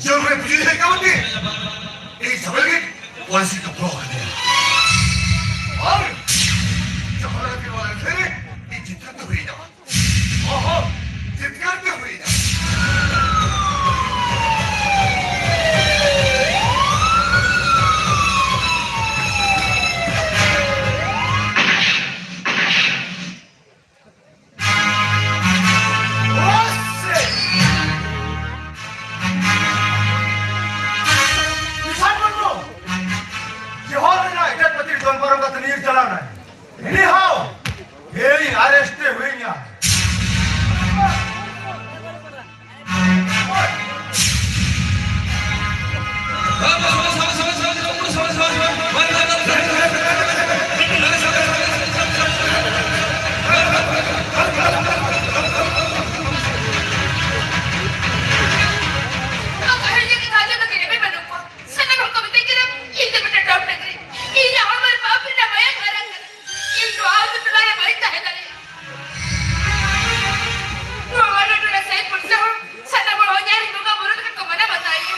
ᱡᱟᱹᱨᱩᱲ ᱨᱮ ᱵᱩᱡᱷᱟᱹᱣ ᱦᱮᱡ ᱠᱟᱱ ᱜᱮ, ᱤᱧ ᱥᱟᱵ ᱞᱟᱹᱜᱤᱫ ᱯᱚᱞᱤᱥᱤ ᱠᱚ ᱵᱚᱞᱚ ᱠᱟᱫᱮᱭᱟ᱾ ᱟᱨ ᱡᱟᱦᱟᱸ ᱞᱮᱠᱟ ᱛᱮ ᱱᱚᱣᱟ ᱞᱟᱹᱲᱦᱟᱹᱭ ᱨᱮ ᱤᱧ ᱡᱤᱛᱠᱟᱹᱨ ᱛᱮ ᱦᱩᱭᱱᱟ᱾ ᱚᱦᱚ, ᱡᱤᱛᱠᱟᱹᱨ ᱛᱮ ᱦᱩᱭᱱᱟ᱾ ᱡᱚᱦᱟᱨ ᱨᱮᱱᱟᱜ ᱮᱴᱟᱜ ᱯᱟᱹᱛᱤ ᱫᱚᱱ ᱯᱟᱨᱚᱢ ᱠᱟᱛᱮ ᱧᱤᱨ ᱪᱟᱞᱟᱣ ᱱᱟᱭ᱾ ᱩᱱᱤ ᱦᱚᱸ ᱤᱧ ᱟᱨᱮᱥᱴ ᱛᱮ ᱦᱩᱭᱤᱧᱟ᱾ ᱥᱟᱱᱟᱢ ᱦᱚᱲ ᱠᱚ ᱢᱤᱛᱟᱹᱧ ᱠᱟᱱᱟ, ᱤᱧ ᱫᱚ ᱢᱤᱫᱴᱟᱝ ᱰᱟᱢ ᱰᱟᱹᱝᱨᱤ᱾ ᱤᱧᱟᱜ ᱦᱚᱲᱢᱚ ᱨᱮ ᱯᱟᱯ ᱨᱮᱱᱟᱜ ᱢᱟᱭᱟᱢ ᱦᱟᱨᱟ ᱠᱟᱱᱟ᱾ ᱤᱧ ᱱᱚᱣᱟ ᱟᱹᱛᱩ ᱴᱚᱞᱟ ᱨᱮ ᱵᱟᱹᱧ ᱛᱟᱦᱮᱸ ᱫᱟᱲᱮᱭᱟᱜᱼᱟ᱾ ᱱᱚᱣᱟ ᱢᱟᱰᱣᱟ ᱴᱚᱞᱟ ᱥᱟᱹᱭ ᱯᱩᱲᱥᱤ ᱦᱚᱲ ᱥᱟᱱᱟᱢ ᱦᱚᱲ ᱦᱚᱧᱦᱟᱨ ᱤᱧ ᱵᱚᱸᱜᱟ ᱵᱩᱨᱩ ᱞᱮᱠᱟ ᱠᱚ ᱢᱟᱱᱟᱣ ᱵᱟᱛᱟᱣᱤᱧᱟ᱾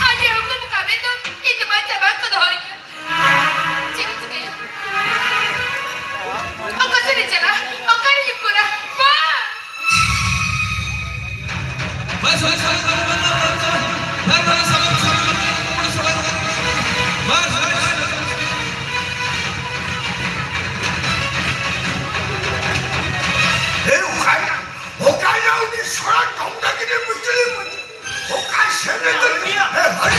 ᱟᱨ ᱡᱮ ᱩᱱᱠᱩ ᱠᱚ ᱠᱟᱹᱢᱤ ᱫᱚ ᱤᱧ ᱫᱚ ᱵᱟᱧᱪᱟᱣ ᱵᱟᱝ ᱠᱚ ᱫᱚᱦᱚᱭᱤᱧᱟ᱾ ᱪᱮᱫ ᱤᱧ ᱪᱤᱠᱟᱹᱭᱟ? ᱚᱠᱟ ᱥᱮᱫ ᱤᱧ ᱪᱟᱞᱟᱜᱼᱟ? ᱚᱠᱟᱨᱤᱧ ᱩᱠᱩᱨᱟ? ᱵᱟᱝ! ᱮ, ᱚᱠᱟᱭ-, ᱚᱠᱟᱭᱮᱱᱟ ᱩᱱᱤ ᱥᱚᱲᱟ ᱴᱚᱢᱰᱟ ᱜᱤᱫᱟᱹᱨ ᱢᱩᱪᱟᱹᱫ ᱮ ᱢᱩᱪᱟᱹᱫ? ᱚᱠᱟ ᱥᱮᱱ ᱮ ᱫᱟᱹᱲ? ᱮ, ᱦᱟᱹᱴ!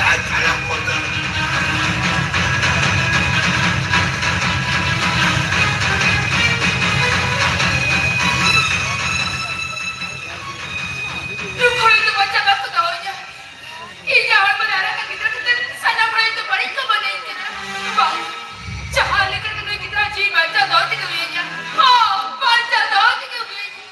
ᱮ, ᱪᱟᱞᱟᱜ ᱠᱚ ᱫᱟᱹᱲ᱾ ᱱᱩᱠᱩ ᱦᱚᱲ ᱫᱚ ᱵᱟᱧᱪᱟᱣ ᱵᱟᱠᱚ ᱫᱚᱦᱚᱭᱟ᱾ ᱤᱧᱟᱜ ᱦᱚᱲᱢᱚ ᱨᱮ ᱟᱨᱟᱜ ᱜᱤᱫᱽᱨᱟᱹ ᱠᱷᱟᱹᱛᱤᱨ ᱥᱟᱱᱟᱢ ᱦᱚᱲ ᱤᱧ ᱫᱚ ᱵᱟᱹᱲᱤᱡ ᱠᱚ ᱢᱚᱱᱮᱭᱤᱧ ᱠᱟᱱᱟ᱾ ᱵᱟᱝ, ᱡᱟᱦᱟᱸ ᱞᱮᱠᱟ ᱛᱮ ᱱᱩᱭ ᱜᱤᱫᱽᱨᱟᱹ ᱡᱤᱣᱤ ᱵᱟᱧᱪᱟᱣ ᱫᱚᱦᱚ ᱛᱮᱜᱮ ᱦᱩᱭᱤᱧᱟ᱾ ᱦᱚᱸ, ᱵᱟᱧᱪᱟᱣ ᱫᱚᱦᱚ ᱛᱮᱜᱮ ᱦᱩᱭᱤᱧᱟ᱾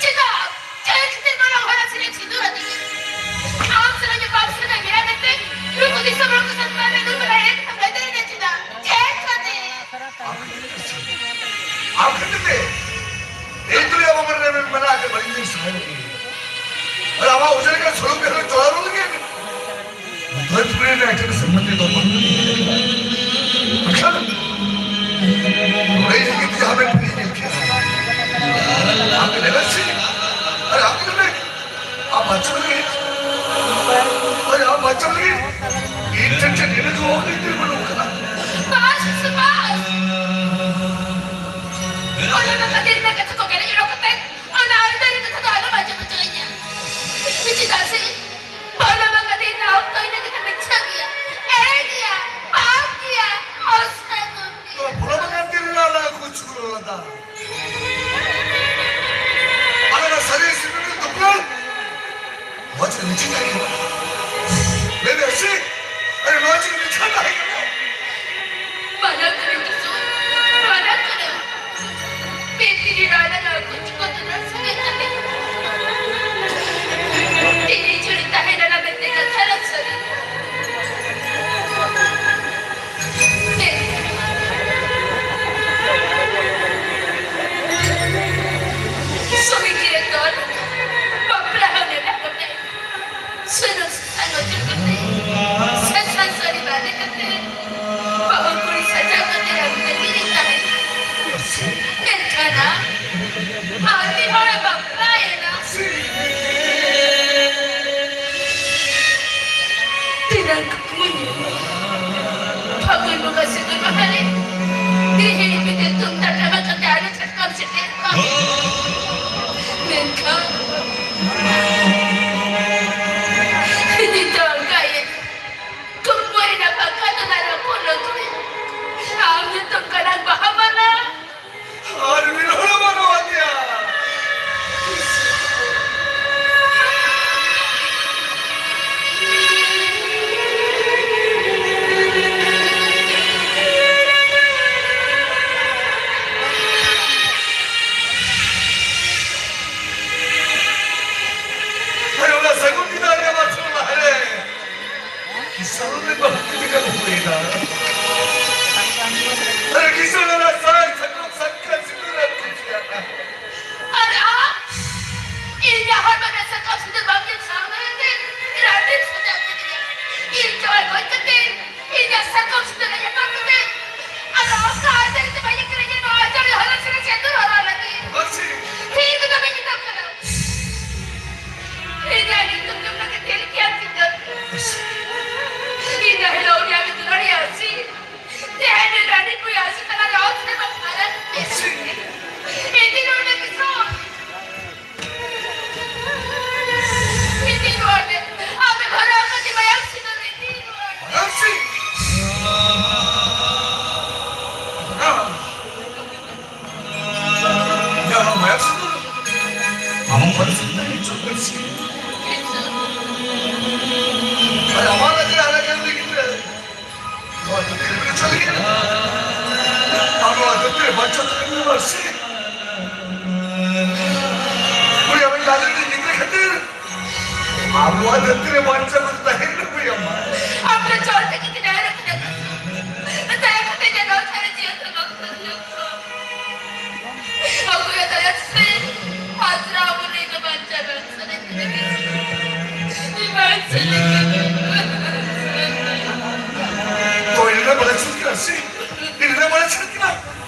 ᱪᱮᱫᱟᱜ? ᱪᱮᱫ ᱠᱷᱟᱹᱛᱤᱨ ᱱᱚᱣᱟ ᱦᱚᱨᱟ ᱥᱮᱨᱮᱧ ᱥᱤᱸᱫᱩᱨ ᱟᱹᱫᱤᱧᱟ? ᱟᱢ ᱥᱟᱞᱟᱜ ᱧᱟᱯᱟᱢ ᱥᱟᱱᱟ ᱢᱮᱭᱟ ᱢᱮᱱᱛᱮ ᱱᱩᱠᱩ ᱫᱤᱥᱚᱢ ᱦᱚᱲ ᱠᱚ ᱥᱟᱶ ᱱᱚᱣᱟ ᱨᱮ ᱫᱩᱲᱩᱵ ᱵᱟᱲᱟ ᱦᱮᱡ ᱠᱟᱛᱮᱢ ᱞᱟᱹᱭ ᱫᱟᱲᱮᱭᱟᱹᱧᱟ ᱪᱮᱫᱟᱜ? ᱪᱮᱫ ᱠᱷᱟᱹᱛᱤᱨ? ᱟᱢ ᱠᱷᱟᱹᱛᱤᱨ ᱛᱮ? ᱮᱭ ᱛᱩᱞᱤ ᱟᱵᱚ ᱢᱚᱱᱮ ᱨᱮ ᱢᱮᱱᱟᱜ ᱟᱠᱟᱫ ᱵᱟᱹᱲᱤᱡ ᱡᱤᱱᱤᱥ ᱥᱟᱦᱟᱭ ᱞᱟᱹᱜᱤᱫ᱾ ᱟᱨ ᱟᱢᱟᱜ ᱩᱡᱟᱹᱲ ᱟᱠᱟᱱ ᱥᱚᱲᱚᱠ ᱰᱟᱦᱟᱨ ᱪᱚᱲᱟᱣ ᱞᱟᱹᱜᱤᱫ᱾ ᱫᱷᱟᱹᱨᱛᱤᱯᱩᱨᱤ ᱨᱮᱱᱟᱜ ᱮᱴᱟᱜ ᱥᱟᱹᱢᱟᱹᱛᱤ ᱫᱚ ᱵᱟᱹᱱᱩᱜ᱾ ᱢᱮᱱᱠᱷᱟᱱ ᱱᱚᱰᱮ ᱤᱧ ᱞᱟᱹᱜᱤᱫ ᱡᱟᱦᱟᱸ ᱢᱤᱫᱴᱟᱝ ᱤᱧ ᱧᱮᱞ ᱠᱮᱫᱟ, ᱟᱢ ᱜᱮ ᱞᱟᱹᱭ ᱢᱮ ᱥᱮ, ᱟᱨ ᱟᱢ ᱜᱮ ᱞᱟᱹᱭ ᱢᱮ, ᱟᱢ ᱵᱟᱧᱪᱟᱣ ᱞᱟᱹᱜᱤᱫ, ᱟᱨ ᱟᱢ ᱵᱟᱧᱪᱟᱣ ᱞᱟᱹᱜᱤᱫ ᱤᱧ ᱴᱷᱮᱱ ᱪᱮᱫ ᱱᱤᱨᱟᱹᱴ ᱦᱚᱸ ᱵᱟᱹᱱᱩᱜ ᱠᱟᱫᱟ? ᱵᱟᱥ, ᱵᱟᱥ᱾ ᱚᱱᱟ ᱢᱟ ᱠᱟᱛᱷᱟ ᱨᱮᱱᱟᱜ ᱠᱟᱛᱷᱟ ᱠᱚ ᱜᱟᱞᱚᱪ ᱚᱰᱚᱠ ᱠᱟᱛᱮ, ᱚᱱᱟ ᱟᱹᱭᱫᱟᱹᱨᱤ ᱠᱟᱛᱷᱟ ᱫᱚ ᱟᱞᱚᱢ ᱟᱸᱡᱚᱢ ᱦᱚᱪᱚᱭᱤᱧᱟ᱾ ᱪᱮᱫᱟᱜ ᱥᱮ ᱵᱷᱚᱞᱟ ᱢᱟ ᱠᱟᱛᱷᱟ ᱨᱮᱱᱟᱜ ᱚᱠᱛᱚ ᱤᱱᱟᱹ ᱠᱟᱛᱷᱟ ᱢᱤᱪᱷᱟᱹ ᱜᱮᱭᱟ, ᱮᱲᱮ ᱜᱮᱭᱟ, ᱯᱟᱯ ᱜᱮᱭᱟ, ᱚᱥᱟᱹᱜᱩᱱ ᱜᱮᱭᱟ᱾ ᱛᱚ ᱵᱷᱚᱞᱟ ᱢᱟ ᱠᱟᱛᱷᱟ ᱨᱮᱱᱟᱜ ᱚᱱᱟ ᱠᱚ ᱪᱷᱩᱲᱟᱹᱣ ᱞᱮᱫᱟ᱾ ᱟᱞᱮ ᱫᱚ ᱥᱟᱹᱨᱤ ᱥᱤᱵᱤᱞ ᱫᱩᱯᱲᱟᱹᱲ᱾ ᱢᱚᱡᱽ ᱛᱮ ᱢᱤᱪᱷᱤ ᱠᱟᱜ ᱜᱮ᱾ ᱞᱟᱹᱭ ᱢᱮ, ᱥᱤ᱾ ᱟᱨᱮ, ᱱᱚᱣᱟ ᱪᱮᱫ ᱢᱤᱪᱷᱟ ᱛᱟᱦᱮᱸ ᱠᱟᱱᱟ? ᱵᱟᱱᱟ ᱠᱚᱨᱮ ᱠᱤᱪᱷᱩ, ᱵᱟᱱᱟ ᱠᱚᱨᱮ᱾ ᱯᱮ ᱛᱤᱨᱤ ᱨᱟᱱᱟ ᱱᱟ ᱠᱚ ᱪᱤᱠᱚ ᱛᱮ ᱱᱟ ᱥᱟᱜᱮ ᱠᱟᱛᱮ᱾ ᱛᱤᱨᱤ ᱪᱩᱲᱤ ᱛᱟᱦᱮᱸ ᱞᱮᱱᱟ ᱢᱮᱱᱛᱮ ᱠᱟᱛᱷᱟ ᱨᱮ ᱥᱟᱹᱨᱤ᱾ ᱥᱚᱢᱤᱛᱤ ᱨᱮ ᱫᱚᱞ ᱵᱟᱯᱞᱟ ᱦᱚᱸ ᱱᱮᱰᱟ ᱠᱟᱛᱮ, ᱥᱩᱱᱩᱢ ᱥᱟᱥᱟᱝ ᱚᱡᱚᱜ ᱠᱟᱛᱮ, ᱥᱟᱥᱟᱝ ᱥᱟᱹᱲᱤ ᱵᱟᱸᱫᱮ ᱠᱟᱛᱮ, ᱵᱟᱹᱦᱩ ᱠᱩᱲᱤ ᱥᱟᱡᱟᱣ ᱠᱟᱛᱮ ᱟᱹᱜᱩ ᱠᱟᱛᱮ ᱤᱧ ᱛᱟᱦᱮᱸ᱾ ᱢᱮᱱᱠᱷᱟᱱ ᱟᱢ, ᱟᱢ ᱢᱤᱫ ᱦᱚᱲᱮ ᱵᱟᱯᱞᱟᱭᱮᱱᱟ᱾ ᱟᱨ ᱟᱢᱟᱜ ᱞᱟᱹᱜᱤᱫ ᱟᱞᱮ ᱜᱮ ᱩᱱᱤ ᱜᱤᱫᱽᱨᱟᱹ᱾ ᱱᱚᱣᱟ ᱫᱷᱟᱹᱨᱛᱤ ᱨᱮ ᱵᱮᱱᱟᱣ ᱞᱟᱹᱜᱤᱫ᱾ ᱟᱢ ᱱᱚᱣᱟ ᱫᱷᱟᱹᱨᱛᱤ ᱨᱮ ᱵᱟᱧᱪᱟᱣ ᱛᱟᱦᱮᱱ ᱢᱮ, ᱢᱟᱹᱨᱥᱤ᱾ ᱩᱱᱤ ᱟᱢᱤᱡ ᱞᱟᱞᱮ ᱨᱤᱱᱤᱡ ᱜᱤᱫᱽᱨᱟᱹ ᱠᱷᱟᱹᱛᱤᱨ ᱟᱢ ᱱᱚᱣᱟ ᱫᱷᱟᱹᱨᱛᱤ ᱨᱮ ᱵᱟᱧᱪᱟᱣ ᱠᱟᱛᱮ ᱛᱟᱦᱮᱱ ᱢᱮ, ᱢᱟᱹᱭ ᱟᱢ᱾ ᱟᱢ ᱫᱚ ᱪᱚᱴ ᱛᱮᱜᱮ ᱠᱤᱱ ᱦᱟᱨᱟ ᱠᱟᱱᱟ᱾ ᱫᱟᱭᱟ ᱠᱟᱛᱮ ᱡᱟᱱᱟᱢ ᱥᱟᱨᱮ ᱡᱤᱭᱚᱱ ᱫᱚ ᱵᱟᱝ ᱵᱚᱫᱚᱞ ᱠᱚ᱾ ᱚᱠᱚᱭᱟᱜ ᱫᱟᱭᱟ ᱛᱮ ᱟᱡᱨᱟ ᱟᱵᱚ ᱨᱮᱱ ᱫᱚ ᱵᱟᱧᱪᱟᱣ ᱵᱟᱝ ᱥᱟᱱᱟᱧ ᱠᱟᱱᱟ᱾ ᱵᱟᱝ ᱥᱟᱱᱟᱧ ᱠᱟᱱᱟ᱾ ᱛᱚ, ᱤᱧ ᱫᱚ ᱵᱟᱲᱟᱭ ᱥᱟᱱᱟᱧ ᱠᱟᱱᱟ ᱥᱮ? ᱤᱧ ᱫᱚ ᱵᱟᱲᱟᱭ ᱥᱟᱱᱟᱧ ᱠᱟᱱᱟ᱾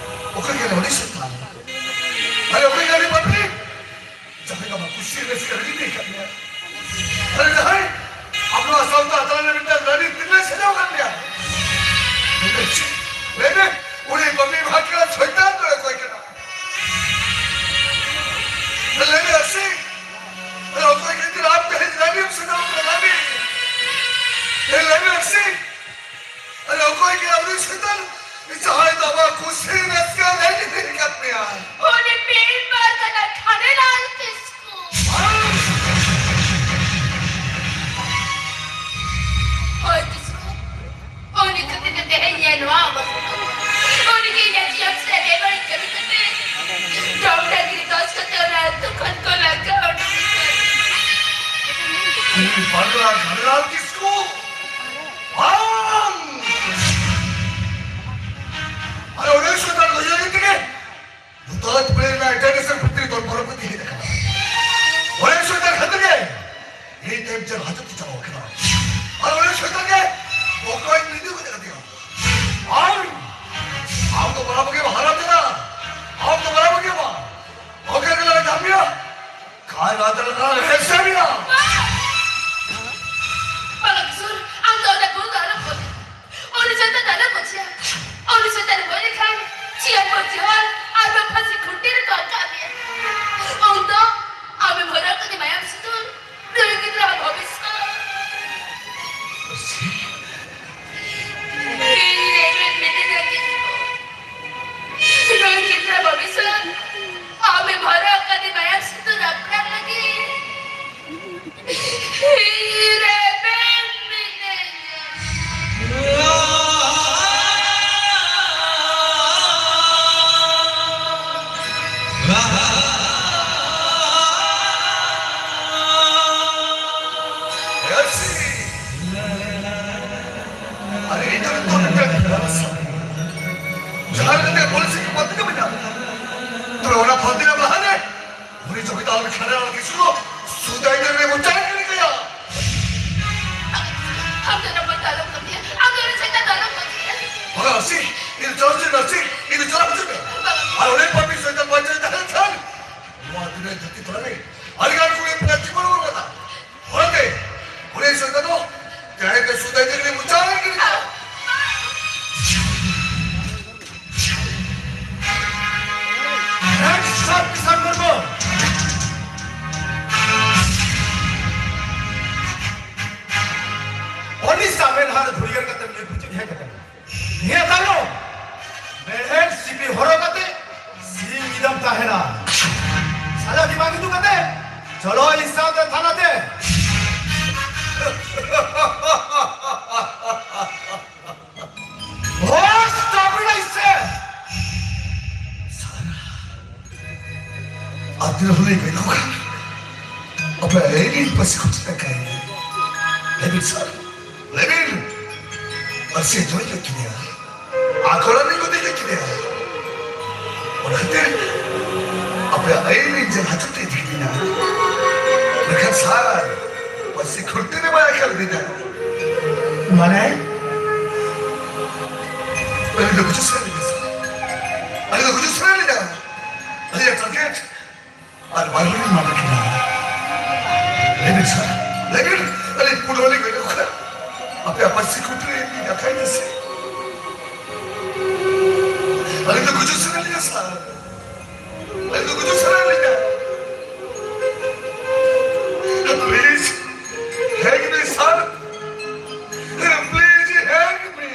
ᱚᱠᱚᱭ ᱠᱟᱱᱟ ᱩᱱᱤ ᱥᱮᱛᱟ? ᱟᱨᱮ, ᱚᱠᱚᱭ ᱠᱟᱱᱟ ᱩᱱᱤ ᱵᱟᱹᱵᱤ? ᱡᱟᱦᱟᱸᱭ ᱟᱢᱟᱜ ᱠᱩᱥᱤ ᱨᱟᱹᱥᱠᱟᱹ ᱨᱮ ᱡᱩᱫᱤ ᱠᱟᱜ ᱢᱮᱭᱟ᱾ ᱟᱨᱮ, ᱡᱟᱦᱟᱸᱭ ᱟᱵᱚᱣᱟᱜ ᱥᱟᱶᱛᱟ ᱛᱟᱞᱟ ᱨᱮ ᱢᱤᱫᱴᱟᱝ ᱨᱟᱹᱱᱤ ᱛᱤᱨᱞᱟᱹ ᱥᱟᱡᱟᱣ ᱠᱟᱜ ᱢᱮᱭᱟ᱾ ᱞᱟᱹᱭ ᱢᱮ, ᱩᱱᱤ ᱵᱟᱹᱵᱤ ᱵᱷᱟᱜᱽ ᱠᱟᱱᱟ, ᱥᱚᱭᱛᱟᱱ ᱫᱚ ᱚᱠᱚᱭ ᱠᱟᱱᱟ? ᱞᱟᱹᱭ ᱢᱮ, ᱟᱨᱥᱤ᱾ ᱟᱨ ᱚᱠᱚᱭ ᱠᱷᱟᱹᱛᱤᱨ ᱟᱢ ᱛᱮᱦᱮᱧ ᱨᱟᱹᱱᱤᱢ ᱥᱟᱡᱟᱣ ᱠᱟᱱᱟ, ᱨᱟᱹᱱᱤ? ᱞᱟᱹᱭ ᱢᱮ, ᱟᱨᱥᱤ᱾ ᱟᱨ ᱚᱠᱚᱭ ᱜᱮ ᱟᱹᱣᱨᱤ ᱥᱮᱛᱟᱜ, ᱡᱟᱦᱟᱸᱭ ᱫᱚ ᱟᱵᱚᱣᱟᱜ ᱠᱩᱥᱤ ᱨᱟᱹᱥᱠᱟᱹ ᱞᱟᱹᱜᱤᱫ ᱦᱮᱡ ᱟᱠᱟᱫ ᱢᱮᱭᱟ᱾ ᱩᱱᱤ ᱯᱤᱲ ᱵᱟᱨ ᱠᱟᱱᱟ ᱠᱷᱟᱱᱮᱞᱟᱞ ᱠᱤᱥᱠᱩ᱾ ᱦᱳᱭ ᱠᱤᱥᱠᱩ, ᱩᱱᱤ ᱠᱷᱟᱹᱛᱤᱨ ᱛᱮ ᱛᱮᱦᱮᱧ ᱤᱧᱟᱹᱜ ᱱᱚᱣᱟ ᱚᱵᱚᱥᱛᱟ᱾ ᱩᱱᱤ ᱜᱮ ᱤᱧᱟᱹᱜ ᱡᱤᱭᱚᱱ ᱥᱮ ᱵᱮᱵᱟᱹᱲᱤᱡ ᱠᱟᱹᱢᱤ ᱠᱟᱛᱮ ᱰᱚᱠᱴᱚᱨ ᱜᱤᱨᱤ ᱫᱚᱥ ᱠᱟᱛᱮ ᱚᱱᱟ ᱟᱹᱛᱩ ᱠᱷᱚᱱ ᱠᱚ ᱞᱟᱜᱟ ᱩᱰᱩᱠ ᱠᱮᱫᱟ᱾ ᱩᱱᱤ ᱯᱟᱜᱽᱞᱟ ᱠᱷᱟᱱᱮᱞᱟᱞ ᱠᱤᱥᱠᱩ ᱵᱟᱝ! ᱟᱨ ᱚᱱᱮ ᱥᱮᱛᱟᱜ ᱞᱟᱹᱭ ᱞᱟᱹᱜᱤᱫ ᱛᱮᱜᱮ ᱫᱚᱞᱚᱛ ᱯᱩᱨᱤ ᱨᱮᱱᱟᱜ ᱤᱱᱴᱟᱨᱱᱮᱥᱱᱟᱞ ᱯᱩᱛᱷᱤ ᱫᱚᱞ ᱯᱚᱨᱚᱵᱽ ᱠᱚ ᱛᱮᱦᱮᱧ ᱟᱠᱟᱱᱟ᱾ ᱚᱱᱮ ᱥᱮᱛᱟᱜ ᱠᱷᱟᱹᱛᱤᱨ ᱜᱮ ᱤᱧ ᱛᱮᱢ ᱡᱮᱞ ᱦᱟᱡᱚᱛ ᱛᱮ ᱪᱟᱞᱟᱣ ᱟᱠᱟᱱᱟ᱾ ᱟᱨ ᱚᱱᱮ ᱥᱮᱛᱟᱜ ᱜᱮ ᱚᱠᱚᱭ ᱧᱤᱫᱟᱹ ᱠᱚ ᱪᱟᱞᱟᱜ ᱛᱤᱧᱟ᱾ ᱟᱨ ᱟᱢ ᱫᱚ ᱵᱟᱲᱟ ᱵᱟᱹᱜᱤ ᱵᱟᱝ ᱦᱟᱨᱟ ᱛᱮᱱᱟ᱾ ᱟᱢ ᱫᱚ ᱵᱟᱲᱟ ᱵᱟᱹᱜᱤ ᱵᱟᱝ᱾ ᱚᱠᱟ ᱨᱮ ᱞᱟᱜᱟ ᱧᱟᱢ ᱢᱮᱭᱟ? ᱠᱟᱭ ᱨᱟᱛ ᱨᱮ ᱞᱟᱜᱟ ᱦᱮᱸᱥᱮ ᱢᱮᱭᱟ᱾ ᱵᱟᱞᱟ ᱠᱤᱥᱳᱨ, ᱟᱢ ᱫᱚ ᱚᱱᱟ ᱵᱷᱩᱞ ᱫᱚ ᱟᱞᱚᱢ ᱠᱚᱨᱟᱣᱟ᱾ ᱩᱱᱤ ᱥᱮᱛᱟ ᱫᱚ ᱟᱞᱚᱢ ᱵᱩᱡᱷᱟᱹᱣᱟ᱾ ᱩᱱᱤ ᱥᱮᱛᱟ ᱨᱮ ᱜᱚᱡ ᱞᱮᱠᱷᱟᱱ ᱪᱮᱭᱟᱨ ᱯᱚᱨ ᱪᱮᱣᱟᱨ ᱟᱨ ᱵᱟᱝ ᱯᱷᱟᱹᱥᱤ ᱠᱷᱩᱱᱴᱤ ᱨᱮᱠᱚ ᱟᱠᱟ ᱢᱮᱭᱟ᱾ ᱩᱱ ᱫᱚ ᱟᱢᱮᱢ ᱦᱚᱨᱚᱜ ᱠᱟᱫᱮ ᱢᱟᱭᱟᱢ ᱥᱤᱸᱫᱩᱨ᱾ ᱱᱩᱭ ᱜᱤᱫᱽᱨᱟᱹ ᱟᱜ ᱵᱷᱚᱵᱤᱥᱥᱚᱛ᱾ ᱤᱧ ᱨᱮᱵᱮᱱ ᱢᱤᱱᱟᱹᱧᱟ ᱠᱤᱱᱛᱩ ᱱᱩᱭ ᱜᱤᱫᱽᱨᱟᱹ ᱵᱷᱚᱵᱤᱥᱥᱚᱛ ᱟᱢᱮᱢ ᱦᱚᱨᱚᱜ ᱠᱟᱫᱮ ᱢᱟᱭᱟᱢ ᱥᱤᱸᱫᱩᱨ ᱟᱯᱱᱟᱨ ᱞᱟᱹᱜᱤᱫ᱾ ᱡᱟᱦᱟᱸ ᱞᱮᱠᱟᱛᱮ ᱯᱩᱞᱤᱥ ᱠᱚ ᱯᱟᱹᱛᱤ ᱠᱚ ᱢᱮᱱᱟᱜ ᱠᱚᱣᱟ᱾ ᱛᱚᱵᱮ ᱚᱱᱟ ᱯᱷᱟᱹᱫᱤ ᱨᱮ ᱞᱟᱦᱟ ᱨᱮ ᱩᱱᱤ ᱡᱚᱢᱤᱫᱟᱨ ᱠᱷᱟᱱᱟ ᱨᱮ ᱠᱤᱪᱷᱩ ᱫᱚ ᱥᱩᱫᱟᱹᱭ ᱨᱮ ᱢᱚᱪᱟ ᱨᱮ ᱜᱤᱰᱤ ᱠᱟᱭᱟ᱾ ᱟᱢ ᱫᱚ ᱱᱚᱣᱟ ᱫᱚ ᱟᱞᱚᱢ ᱠᱟᱹᱢᱤᱭᱟ᱾ ᱟᱢ ᱫᱚ ᱚᱱᱟ ᱥᱟᱭᱛᱟᱱ ᱫᱚ ᱟᱞᱚᱢ ᱠᱟᱹᱢᱤᱭᱟ᱾ ᱵᱟᱝᱟ, ᱥᱤ, ᱤᱧ ᱫᱚ ᱪᱟᱞᱟᱜ ᱥᱤ, ᱤᱧ ᱫᱚ ᱪᱟᱞᱟᱜ ᱥᱤ᱾ ᱟᱨ ᱚᱱᱮ ᱯᱟᱯᱤ ᱥᱟᱭᱛᱟᱱ ᱵᱟᱧᱪᱟᱣ ᱛᱟᱦᱮᱸ ᱞᱮᱱᱠᱷᱟᱱ ᱱᱚᱣᱟ ᱫᱩᱱᱤᱭᱟᱹ ᱫᱷᱟᱹᱨᱛᱤ ᱛᱟᱞᱟ ᱨᱮ ᱟᱹᱰᱤ ᱜᱟᱱ ᱠᱚ ᱮᱯᱮᱨ ᱟᱹᱛᱠᱤᱨ ᱠᱟᱱᱟ᱾ ᱚᱱᱟᱛᱮ ᱩᱱᱤ ᱥᱚᱭᱛᱟᱱ ᱫᱚ ᱡᱟᱦᱟᱸᱭ ᱜᱮ ᱥᱩᱫᱟᱹᱭ ᱛᱮᱜᱮ ᱢᱚᱪᱟ ᱨᱮ ᱜᱤᱰᱤ ᱠᱟᱜᱼᱟ᱾ ᱮᱠᱥᱚ ᱠᱤᱥᱟᱱ ᱢᱩᱨᱢᱩ᱾ ᱩᱱᱤ ᱥᱟᱢᱮᱞ ᱦᱟᱨ ᱫᱷᱩᱲᱤᱭᱟᱹᱨ ᱠᱟᱛᱮ ᱩᱱᱤ ᱵᱩᱡᱩᱜ ᱦᱮᱡ ᱠᱟᱛᱮ ᱱᱤᱭᱟᱹ ᱛᱟᱭᱱᱚᱢ ᱢᱮᱲᱦᱮᱫ ᱥᱤᱠᱲᱤ ᱦᱚᱨᱚᱜ ᱠᱟᱛᱮ ᱥᱤᱧ ᱧᱤᱫᱟᱹᱢ ᱛᱟᱦᱮᱱᱟ᱾ ᱥᱟᱡᱟ ᱫᱤᱢᱟᱜ ᱤᱫᱤ ᱠᱟᱛᱮ ᱪᱚᱞᱚ ᱤᱧ ᱥᱟᱶᱛᱮ ᱛᱷᱟᱱᱟ ᱛᱮ᱾ ᱦᱳᱥ ᱛᱟᱵᱲᱟ ᱤᱥᱮ᱾ ᱟᱫᱽᱨᱚ ᱦᱩᱞᱤ ᱵᱮᱱᱟᱣ ᱠᱟᱱ᱾ ᱟᱯᱮ ᱟᱹᱭᱨᱤ ᱯᱟᱹᱥᱤ ᱠᱚ ᱪᱮᱫ ᱞᱮᱠᱟ? ᱞᱮᱵᱤᱱ ᱥᱟᱨ, ᱞᱮᱵᱤᱱ᱾ ᱯᱟᱹᱥᱤ ᱡᱚᱭ ᱞᱮ ᱠᱤᱱᱟ᱾ ᱟᱠᱚᱲᱟ ᱨᱮ ᱠᱚ ᱫᱮᱡ ᱠᱤᱱᱟ᱾ ᱚᱱᱟ ᱠᱷᱟᱹᱛᱤᱨ ᱟᱯᱮ ᱟᱹᱭᱨᱤ ᱡᱮ ᱦᱟᱡᱟᱨ ᱛᱮ ᱤᱫᱤ ᱠᱤᱱᱟ᱾ ᱢᱮᱱᱠᱷᱟᱱ ᱥᱟᱨ, ᱯᱟᱹᱥᱤ ᱠᱷᱩᱱᱴᱤ ᱨᱮ ᱵᱟᱭ ᱟᱠᱟᱞ ᱵᱤᱱᱟ᱾ ᱢᱟᱱᱮ? ᱟᱹᱞᱤᱧ ᱫᱚ ᱜᱩᱡᱩᱜ ᱥᱟᱱᱟᱭᱮᱫ ᱞᱤᱧᱟ, ᱥᱟᱨ᱾ ᱟᱹᱞᱤᱧ ᱫᱚ ᱜᱩᱡᱩᱜ ᱥᱟᱱᱟᱭᱮᱫ ᱞᱤᱧᱟ᱾ ᱟᱹᱞᱤᱧᱟᱜ target ᱟᱨ ᱵᱟᱨ ᱦᱚᱲᱤᱧ ᱢᱟᱨᱰᱟᱨ ᱠᱤᱱᱟ᱾ ᱞᱟᱹᱭ ᱵᱤᱱ ᱥᱟᱨ, ᱞᱟᱹᱭ ᱵᱤᱱ, ᱟᱹᱞᱤᱧ ᱯᱩᱱ ᱦᱚᱲ ᱞᱤᱧ ᱜᱚᱡ ᱠᱟᱜ ᱠᱚᱣᱟ᱾ ᱟᱯᱮᱭᱟᱜ ᱯᱟᱹᱥᱤ ᱠᱷᱩᱱᱴᱤ ᱨᱮ ᱤᱧ ᱟᱠᱟᱭ ᱱᱟ ᱥᱮ? ᱟᱹᱞᱤᱧ ᱫᱚ ᱜᱩᱡᱩᱜ ᱥᱟᱱᱟᱭᱮᱫ ᱞᱤᱧᱟ ᱥᱟᱨ, ᱟᱹᱞᱤᱧ ᱫᱚ ᱜᱩᱡᱩᱜ ᱥᱟᱱᱟᱭᱮᱫ ᱞᱤᱧᱟ᱾ Please, hang me, sir. Please, hang me.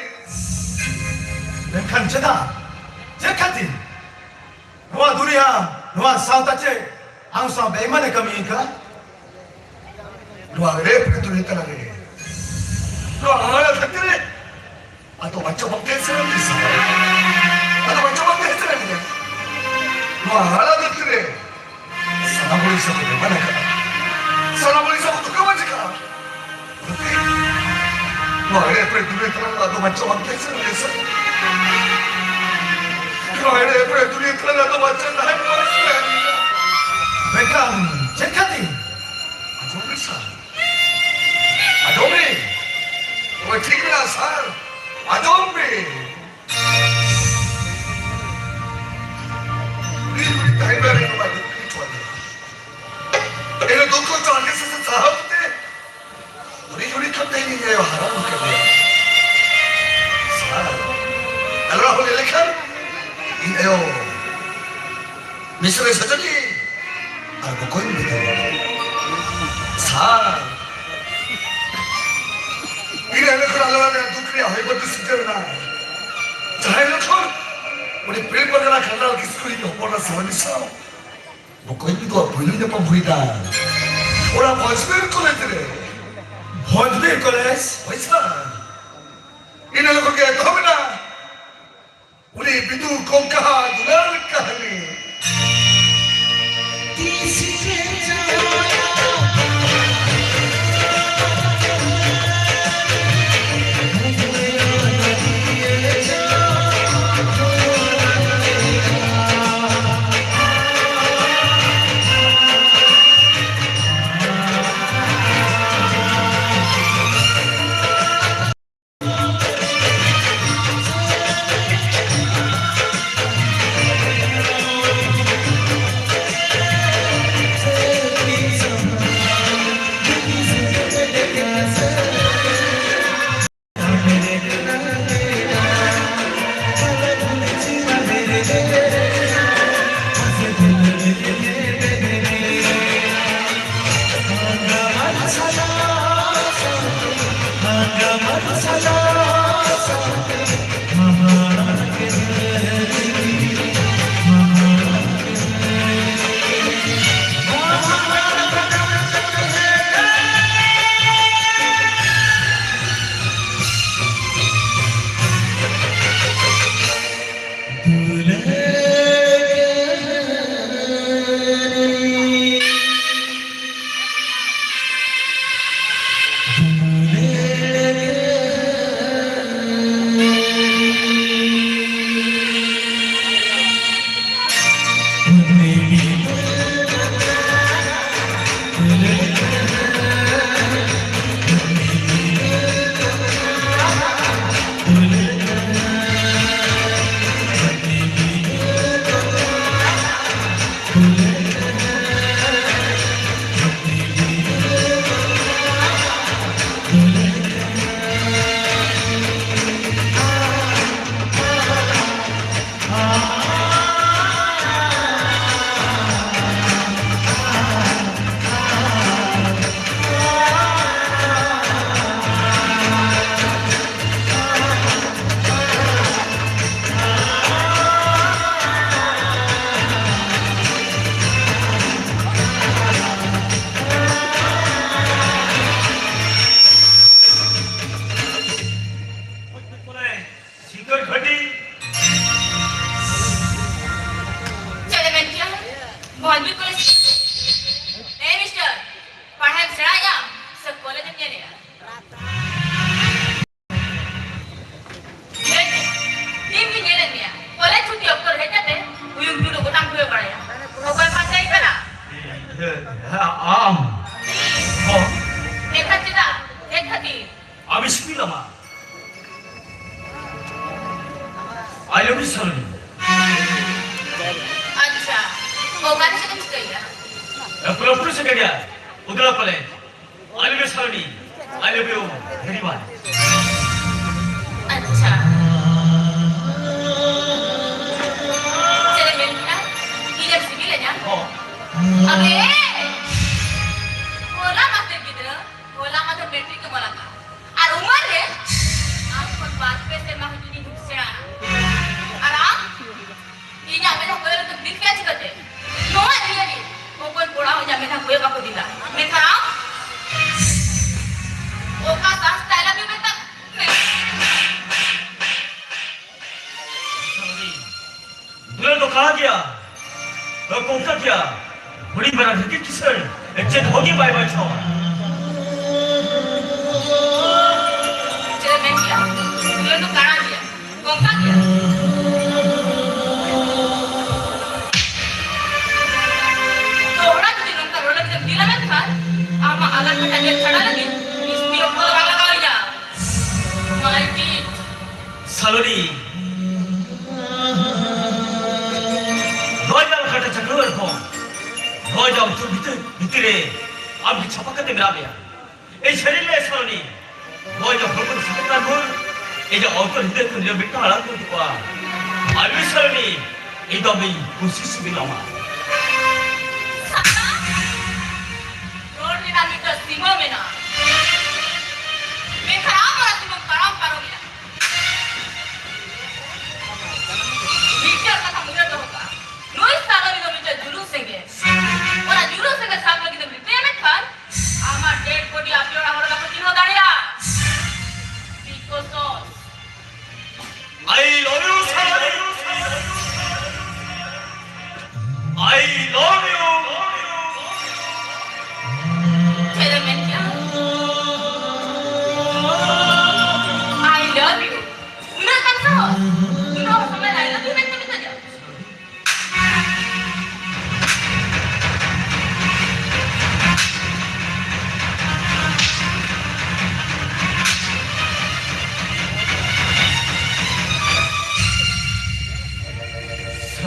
ᱢᱮᱱᱠᱷᱟᱱ ᱪᱮᱫᱟᱜ? ᱪᱮᱫ ᱠᱷᱟᱹᱛᱤᱨ? ᱱᱚᱣᱟ ᱫᱩᱱᱤᱭᱟᱹ, ᱱᱚᱣᱟ ᱥᱟᱶᱛᱟ ᱪᱮᱫ ᱟᱢ ᱥᱟᱶ ᱵᱮᱭᱤᱢᱟᱱᱮ ᱠᱟᱹᱢᱤ ᱠᱟᱱᱟ? ᱱᱚᱣᱟ ᱨᱮᱯ ᱨᱮ ᱫᱩᱱᱤᱭᱟᱹ ᱛᱟᱞᱟ ᱨᱮ ᱱᱚᱣᱟ ᱦᱟᱢᱟᱞᱟ ᱫᱷᱟᱹᱨᱛᱤ ᱨᱮ ᱟᱫᱚ ᱵᱟᱧᱪᱟᱣ ᱵᱟᱝ ᱛᱟᱦᱮᱸ ᱥᱟᱱᱟ ᱞᱤᱧᱟ ᱥᱟᱨ᱾ ᱟᱫᱚ ᱵᱟᱧᱪᱟᱣ ᱵᱟᱝ ᱛᱟᱦᱮᱸ ᱥᱟᱱᱟ ᱞᱤᱧᱟ᱾ ᱱᱚᱣᱟ ᱦᱟᱢᱟᱞᱟ ᱫᱷᱟᱹᱨᱛᱤ ᱨᱮ ᱥᱟᱱᱟᱢ ᱦᱚᱲ ᱥᱟᱶ ᱠᱚ ᱵᱮᱵᱷᱟᱨ ᱟᱠᱟᱫᱟ᱾ ᱥᱟᱱᱟᱢ ᱦᱚᱲ ᱥᱟᱶ ᱠᱚ ᱫᱷᱳᱠᱟᱵᱟᱡ ᱟᱠᱟᱫᱟ᱾ ᱱᱚᱣᱟ ᱨᱮᱯ ᱨᱮ ᱫᱩᱱᱤᱭᱟᱹ ᱛᱟᱞᱟ ᱨᱮ ᱟᱫᱚ ᱵᱟᱧᱪᱟᱣ ᱵᱟᱝ ᱛᱟᱦᱮᱸ ᱥᱟᱱᱟ ᱞᱤᱧᱟ ᱥᱟᱨ᱾ ᱮᱲᱮ ᱮᱯᱲᱮ ᱫᱩᱱᱤᱭᱟᱹ ᱛᱟᱞᱟ ᱨᱮᱫᱚ ᱵᱟᱧᱪᱟᱣ ᱛᱟᱦᱮᱱ ᱢᱟ᱾ ᱢᱮᱱᱠᱷᱟᱱ ᱪᱮᱫ ᱠᱷᱟᱹᱛᱤᱨ? ᱟᱸᱡᱚᱢ ᱢᱮ ᱥᱟᱨ, ᱟᱸᱡᱚᱢ ᱢᱮ᱾ ᱱᱚᱣᱟ ᱴᱷᱤᱠ ᱢᱮᱱᱟᱜᱼᱟ ᱥᱟᱨ, ᱟᱸᱡᱚᱢ ᱢᱮ᱾ ᱩᱱᱤ ᱡᱩᱫᱤ ᱛᱟᱦᱮᱸ ᱠᱟᱱᱟ, ᱱᱚᱣᱟ ᱫᱩᱠ ᱦᱚᱪᱚ ᱟᱞᱮᱭᱟ᱾ ᱮᱱ ᱦᱤᱞᱳᱜ ᱫᱩᱠ ᱦᱚᱪᱚ ᱟᱞᱮ ᱥᱟᱛᱮ ᱥᱟᱦᱟᱣ ᱠᱟᱛᱮ ᱩᱱᱤ ᱡᱩᱫᱤ ᱠᱷᱟᱱ ᱛᱮ ᱤᱧ ᱟᱭᱳ ᱦᱟᱨᱟ ᱵᱩᱨᱩ ᱠᱮᱫᱮᱭᱟ᱾ ᱥᱟᱨ, ᱟᱞᱚ ᱦᱩᱭ ᱞᱮᱠᱷᱟᱱ ᱤᱧ ᱟᱭᱳ ᱢᱤᱥᱨᱟᱭ ᱥᱟᱡᱟᱱᱤ ᱟᱨ ᱵᱚᱠᱚᱧ ᱵᱤᱫᱟᱹᱭ᱾ ᱥᱟᱨ, ᱤᱱᱟᱹ ᱦᱤᱞᱳᱜ ᱠᱷᱚᱱ ᱟᱞᱮ ᱟᱞᱮᱭᱟᱜ ᱫᱩᱠ ᱨᱮᱭᱟᱜ ᱦᱚᱭ ᱵᱟᱹᱨᱰᱩ ᱥᱤᱨᱡᱟᱹᱣ ᱮᱱᱟ᱾ ᱡᱟᱦᱟᱸ ᱦᱤᱞᱳᱜ ᱠᱷᱚᱱ ᱩᱱᱤ ᱯᱤᱲ ᱯᱟᱨᱜᱟᱱᱟ ᱠᱷᱟᱱᱰᱟᱞ ᱠᱤᱥᱠᱩ ᱤᱧ ᱦᱚᱯᱚᱱ ᱮᱨᱟ ᱥᱤᱵᱟᱱᱤ ᱥᱟᱶ ᱵᱚᱠᱚᱧ ᱫᱚ ᱯᱩᱭᱞᱩ ᱧᱟᱯᱟᱢ ᱦᱩᱭᱱᱟ᱾ ᱚᱱᱟ ᱵᱷᱚᱸᱡᱽᱵᱤᱨ ᱠᱚᱞᱮᱡᱽ ᱨᱮ᱾ ᱵᱷᱚᱸᱡᱽᱵᱤᱨ ᱠᱚᱞᱮᱡᱽ? ᱦᱳᱭ ᱥᱟᱨ᱾ ᱤᱱᱟᱹ ᱦᱤᱞᱳᱜ ᱠᱷᱚᱱ ᱜᱮ ᱮᱛᱚᱦᱚᱵ ᱮᱱᱟ ᱩᱱᱤ ᱵᱤᱫᱩ ᱜᱚᱝᱠᱟᱦᱟᱜ ᱫᱩᱞᱟᱹᱲ ᱠᱟᱹᱦᱱᱤ᱾ M B college. ᱮ ᱢᱤᱥᱴᱟᱨ, ᱯᱟᱲᱦᱟᱣ ᱮᱢ ᱥᱮᱬᱟᱭᱮᱫᱼᱟ ᱥᱮ ᱠᱚᱞᱮᱡᱽ ᱮᱢ ᱧᱮᱞᱮᱫᱼᱟ? ᱧᱮᱞ ᱢᱮ, ᱫᱤᱱ ᱜᱮ ᱧᱮᱞᱮᱫ ᱢᱮᱭᱟ, ᱠᱚᱞᱮᱡᱽ ᱪᱷᱩᱴᱤ ᱚᱠᱛᱚ ᱨᱮ ᱦᱮᱡ ᱠᱟᱛᱮ ᱩᱭᱩᱝ ᱪᱩᱭᱩᱝ ᱜᱚᱴᱟᱢ ᱠᱚᱭᱚᱜ ᱵᱟᱲᱟᱭᱟ᱾ ᱚᱠᱚᱭ ᱯᱟᱱᱛᱮᱭ ᱠᱟᱱᱟ? ᱟᱢ᱾ ᱦᱚᱸ᱾ ᱮᱱᱠᱷᱟᱱ ᱪᱮᱫᱟᱜ? ᱪᱮᱫ ᱠᱷᱟᱹᱛᱤᱨ? ᱟᱢ ᱥᱤᱵᱤᱞ ᱟᱢᱟ᱾ I love you, Saloni. ᱟᱪᱪᱷᱟ, ᱚᱠᱟ ᱨᱮ ᱪᱮᱫ ᱮᱢ ᱪᱤᱠᱟᱹᱭᱮᱫᱼᱟ? ᱮ, ᱯᱩᱨᱟᱹ ᱯᱩᱨᱟᱹ ᱪᱤᱠᱟᱹᱭᱮᱫᱼᱟ? ᱩᱫᱽᱞᱟ college. I love you, Saloni. I love you very much. ᱟᱪᱪᱷᱟ᱾ ᱪᱮᱫ ᱮᱢ ᱢᱮᱱ ᱠᱮᱫᱼᱟ? ᱤᱧᱮᱢ ᱥᱤᱵᱤᱞᱤᱧᱟ? ᱦᱚᱸ᱾ ᱟᱵᱮ! ᱦᱚᱞᱟ ᱢᱟᱫᱷᱮᱨ ᱜᱤᱫᱽᱨᱟᱹ, ᱦᱚᱞᱟ ᱢᱟᱫᱷᱮᱨ ᱢᱮᱴᱨᱤᱠ ᱮᱢ ᱚᱞ ᱟᱠᱟᱫᱼᱟ᱾ ᱟᱨ ᱩᱢᱟᱹᱨ ᱨᱮ ᱟᱢ ᱠᱷᱚᱱ ᱵᱟᱨ ᱯᱮ ᱥᱮᱨᱢᱟ ᱦᱩᱰᱤᱧ ᱤᱧ ᱥᱮᱬᱟᱜᱼᱟ᱾ ᱟᱨ ᱟᱢ ᱤᱧᱟᱜ ᱢᱮᱫᱦᱟ ᱠᱚᱭᱚᱜ ᱠᱟᱛᱮᱢ ᱵᱤᱨ ᱠᱮᱫᱟ ᱪᱤᱠᱟᱹᱛᱮ? ᱱᱚᱣᱟ ᱫᱩᱱᱤᱭᱟᱹ ᱨᱮ ᱚᱠᱚᱭ ᱠᱚᱲᱟ ᱦᱚᱸ ᱤᱧᱟᱜ ᱢᱮᱫᱦᱟ ᱠᱚᱭᱚᱜ ᱵᱟᱠᱚ ᱫᱤᱞᱟ᱾ ᱢᱮᱱᱠᱷᱟᱱ ᱟᱢ ᱚᱠᱟ ᱥᱟᱦᱥ ᱛᱮ I love you ᱢᱮᱛᱟᱜ ᱢᱮ? ᱫᱩᱞᱟᱹᱲ ᱫᱚ ᱠᱟᱲᱟ ᱜᱮᱭᱟ, ᱠᱚᱝᱠᱟ ᱜᱮᱭᱟ, ᱦᱩᱰᱤᱧ ᱢᱟᱨᱟᱝ ᱦᱤᱸᱠᱤᱲ ᱠᱤᱥᱟᱹᱬ, ᱪᱮᱫ ᱦᱚᱸ ᱜᱮ ᱵᱟᱭ ᱵᱟᱧᱪᱟᱣᱟ᱾ ᱪᱮᱫ ᱮᱢ ᱢᱮᱱ ᱠᱮᱜᱼᱟ? ᱫᱩᱞᱟᱹᱲ ᱫᱚ ᱠᱟᱲᱟ ᱜᱮᱭᱟ, ᱠᱚᱝᱠᱟ ᱜᱮᱭᱟ᱾ ᱫᱚᱦᱲᱟ ᱡᱩᱫᱤ ᱱᱚᱝᱠᱟ ᱨᱚᱲ ᱞᱟᱹᱜᱤᱫ ᱮᱢ ᱫᱤᱞᱟᱹᱢᱮᱱ ᱠᱷᱟᱱ, ᱟᱢᱟᱜ ᱟᱞᱟᱝ ᱠᱟᱛᱷᱟ ᱧᱮᱞ ᱪᱷᱟᱰᱟ ᱞᱟᱹᱜᱤᱫ ᱵᱤᱥᱛᱤ ᱚᱠᱛᱚ ᱫᱚ ᱵᱟᱝ ᱞᱟᱜᱟᱣ ᱤᱧᱟ᱾ ᱢᱟᱞᱠᱤ᱾ ᱥᱟᱞᱚᱱᱤ, ᱱᱚᱣᱟ ᱡᱟᱦᱟᱸ ᱞᱮᱠᱟᱛᱮ ᱪᱟᱹᱠᱨᱤ ᱦᱚᱲ ᱠᱚ, ᱱᱚᱣᱟ ᱡᱟᱦᱟᱸ ᱩᱛᱩ ᱵᱷᱤᱛᱤᱨ, ᱵᱷᱤᱛᱤᱨ ᱨᱮ ᱟᱢ ᱜᱮ ᱪᱷᱟᱯᱟ ᱠᱟᱛᱮ ᱢᱮᱱᱟᱜ ᱢᱮᱭᱟ᱾ ᱮᱭ ᱥᱟᱹᱨᱤ ᱞᱮ ᱥᱟᱞᱚᱱᱤ, ᱱᱚᱣᱟ ᱡᱟᱦᱟᱸ ᱦᱚᱲᱢᱚ ᱥᱤᱠᱷᱟᱹ ᱠᱟᱱ ᱵᱷᱳᱨ, ᱮ ᱡᱟᱦᱟᱸ ᱚᱱᱛᱚᱨ ᱦᱤᱫᱟᱹᱭ ᱠᱷᱚᱱ ᱱᱤᱭᱟᱹ ᱢᱤᱫᱴᱟᱝ ᱟᱲᱟᱝ ᱠᱚ ᱦᱤᱡᱩᱜᱼᱟ᱾ ᱟᱨ ᱢᱤᱫ ᱥᱟᱞᱚᱱᱤ, ᱤᱧ ᱫᱚ ᱟᱢᱤᱧ ᱠᱩᱥᱤ ᱥᱤᱵᱤᱞ ᱟᱢᱟ᱾ ᱨᱚᱲ ᱨᱮᱱᱟᱜ ᱢᱤᱫᱴᱟᱝ ᱥᱤᱢᱟᱹ ᱢᱮᱱᱟᱜᱼᱟ, ᱢᱮᱱᱠᱷᱟᱱ ᱟᱢ ᱚᱱᱟ ᱥᱤᱢᱟᱹᱢ ᱛᱟᱲᱟᱢ ᱯᱟᱨᱚᱢᱮᱜᱼᱟ᱾ ᱢᱤᱫᱴᱟᱝ ᱠᱟᱛᱷᱟ ᱩᱭᱦᱟᱹᱨ ᱫᱚᱦᱚ ᱠᱟᱜᱼᱟ, ᱱᱩᱭ ᱥᱟᱞᱚᱱᱤ ᱫᱚ ᱢᱤᱫᱴᱟᱝ ᱡᱩᱞᱩᱜ ᱥᱮᱸᱜᱮᱞ᱾ ᱚᱱᱟ ᱡᱩᱞᱩᱜ ᱥᱮᱸᱜᱮᱞ ᱥᱟᱵ ᱞᱟᱹᱜᱤᱫ ᱮᱢ ᱨᱤᱠᱟᱹᱭᱟ, ᱢᱮᱱᱠᱷᱟᱱ ᱟᱢᱟᱜ dead body ᱟᱯᱮ ᱚᱲᱟᱜ ᱦᱚᱲ ᱵᱟᱠᱚ ᱪᱤᱱᱦᱟᱹᱣ ᱫᱟᱲᱮᱭᱟᱜᱼᱟ᱾ Because of I love you, Saloni. I love you.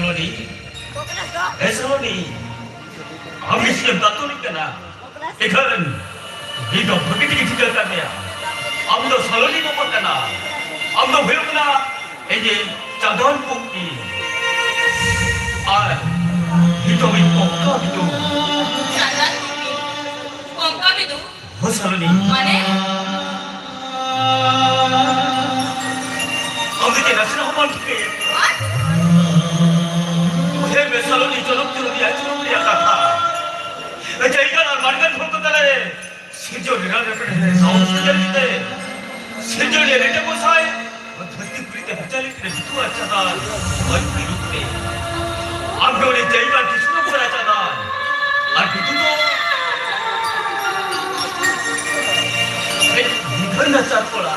Saloni, ᱮ ᱥᱟᱞᱚᱱᱤ, ᱟᱢ ᱜᱮ ᱪᱮᱫ ᱮᱢ ᱫᱟᱛᱩᱨᱤ ᱠᱟᱱᱟ? ᱮᱠᱷᱟᱱ ᱤᱧ ᱫᱚ ᱵᱷᱟᱹᱜᱤ ᱴᱷᱤᱠ ᱴᱷᱤᱠᱟᱹ ᱠᱟᱫ ᱢᱮᱭᱟ᱾ ᱟᱢ ᱫᱚ ᱥᱟᱞᱚᱱᱤ ᱵᱟᱵᱟ ᱠᱟᱱᱟ᱾ ᱟᱢ ᱫᱚ ᱦᱩᱭᱩᱜ ᱠᱟᱱᱟ ᱤᱧ ᱪᱟᱸᱫᱟᱱ ᱯᱩᱸᱜᱤ᱾ ᱟᱨ ᱱᱤᱛᱚᱜ ᱤᱧ ᱠᱚᱝᱠᱟ ᱵᱤᱫᱩ᱾ ᱪᱟᱸᱫᱟᱱ ᱯᱩᱸᱜᱤ? ᱠᱚᱝᱠᱟ ᱵᱤᱫᱩ? ᱦᱳ ᱥᱟᱞᱚᱱᱤ᱾ ᱢᱟᱱᱮ? ᱟᱢ ᱫᱚ ᱪᱮᱫ ᱱᱟᱥᱮᱱᱟᱜ ᱦᱚᱸ ᱵᱟᱢ ᱴᱷᱤᱠᱟᱹᱭᱮᱫ? What? ᱩᱭᱦᱟᱹᱨ ᱢᱮ ᱥᱟᱞᱚᱱᱤ, ᱡᱚᱱᱚᱢ ᱡᱚᱱᱚᱢ ᱨᱮᱭᱟᱜ ᱡᱚᱱᱚᱢ ᱨᱮᱭᱟᱜ ᱠᱟᱛᱷᱟ᱾ ᱡᱟᱭᱜᱟ ᱟᱨ ᱢᱟᱨᱜᱟᱱ ᱦᱚᱲ ᱠᱚ ᱛᱟᱞᱟᱨᱮ ᱥᱤᱨᱡᱚᱱ ᱨᱮᱱᱟᱜ ᱨᱮᱯᱮᱴ ᱨᱮ ᱥᱟᱶ ᱥᱤᱨᱡᱚᱱ ᱠᱟᱛᱮ, ᱥᱤᱨᱡᱚᱱᱤᱭᱟᱹ ᱨᱮᱴᱮ ᱜᱚᱸᱥᱟᱭ ᱫᱷᱟᱹᱨᱛᱤ ᱯᱩᱨᱤ ᱛᱮ ᱵᱷᱮᱡᱟ ᱞᱮᱫ ᱨᱮ ᱵᱤᱫᱩ ᱟᱨ ᱪᱟᱸᱫᱟᱱ ᱦᱚᱭ ᱯᱤᱲᱩ ᱛᱮ᱾ ᱟᱢ ᱫᱚ ᱩᱱᱤ ᱡᱟᱭᱜᱟ ᱫᱤᱥᱚᱢ ᱠᱚᱨᱟ ᱪᱟᱸᱫᱟᱱ᱾ ᱟᱨ ᱵᱤᱫᱩ ᱫᱚ ᱢᱤᱫ ᱱᱤᱫᱷᱟᱹᱱ ᱱᱟᱪᱟᱨ ᱠᱚᱲᱟ᱾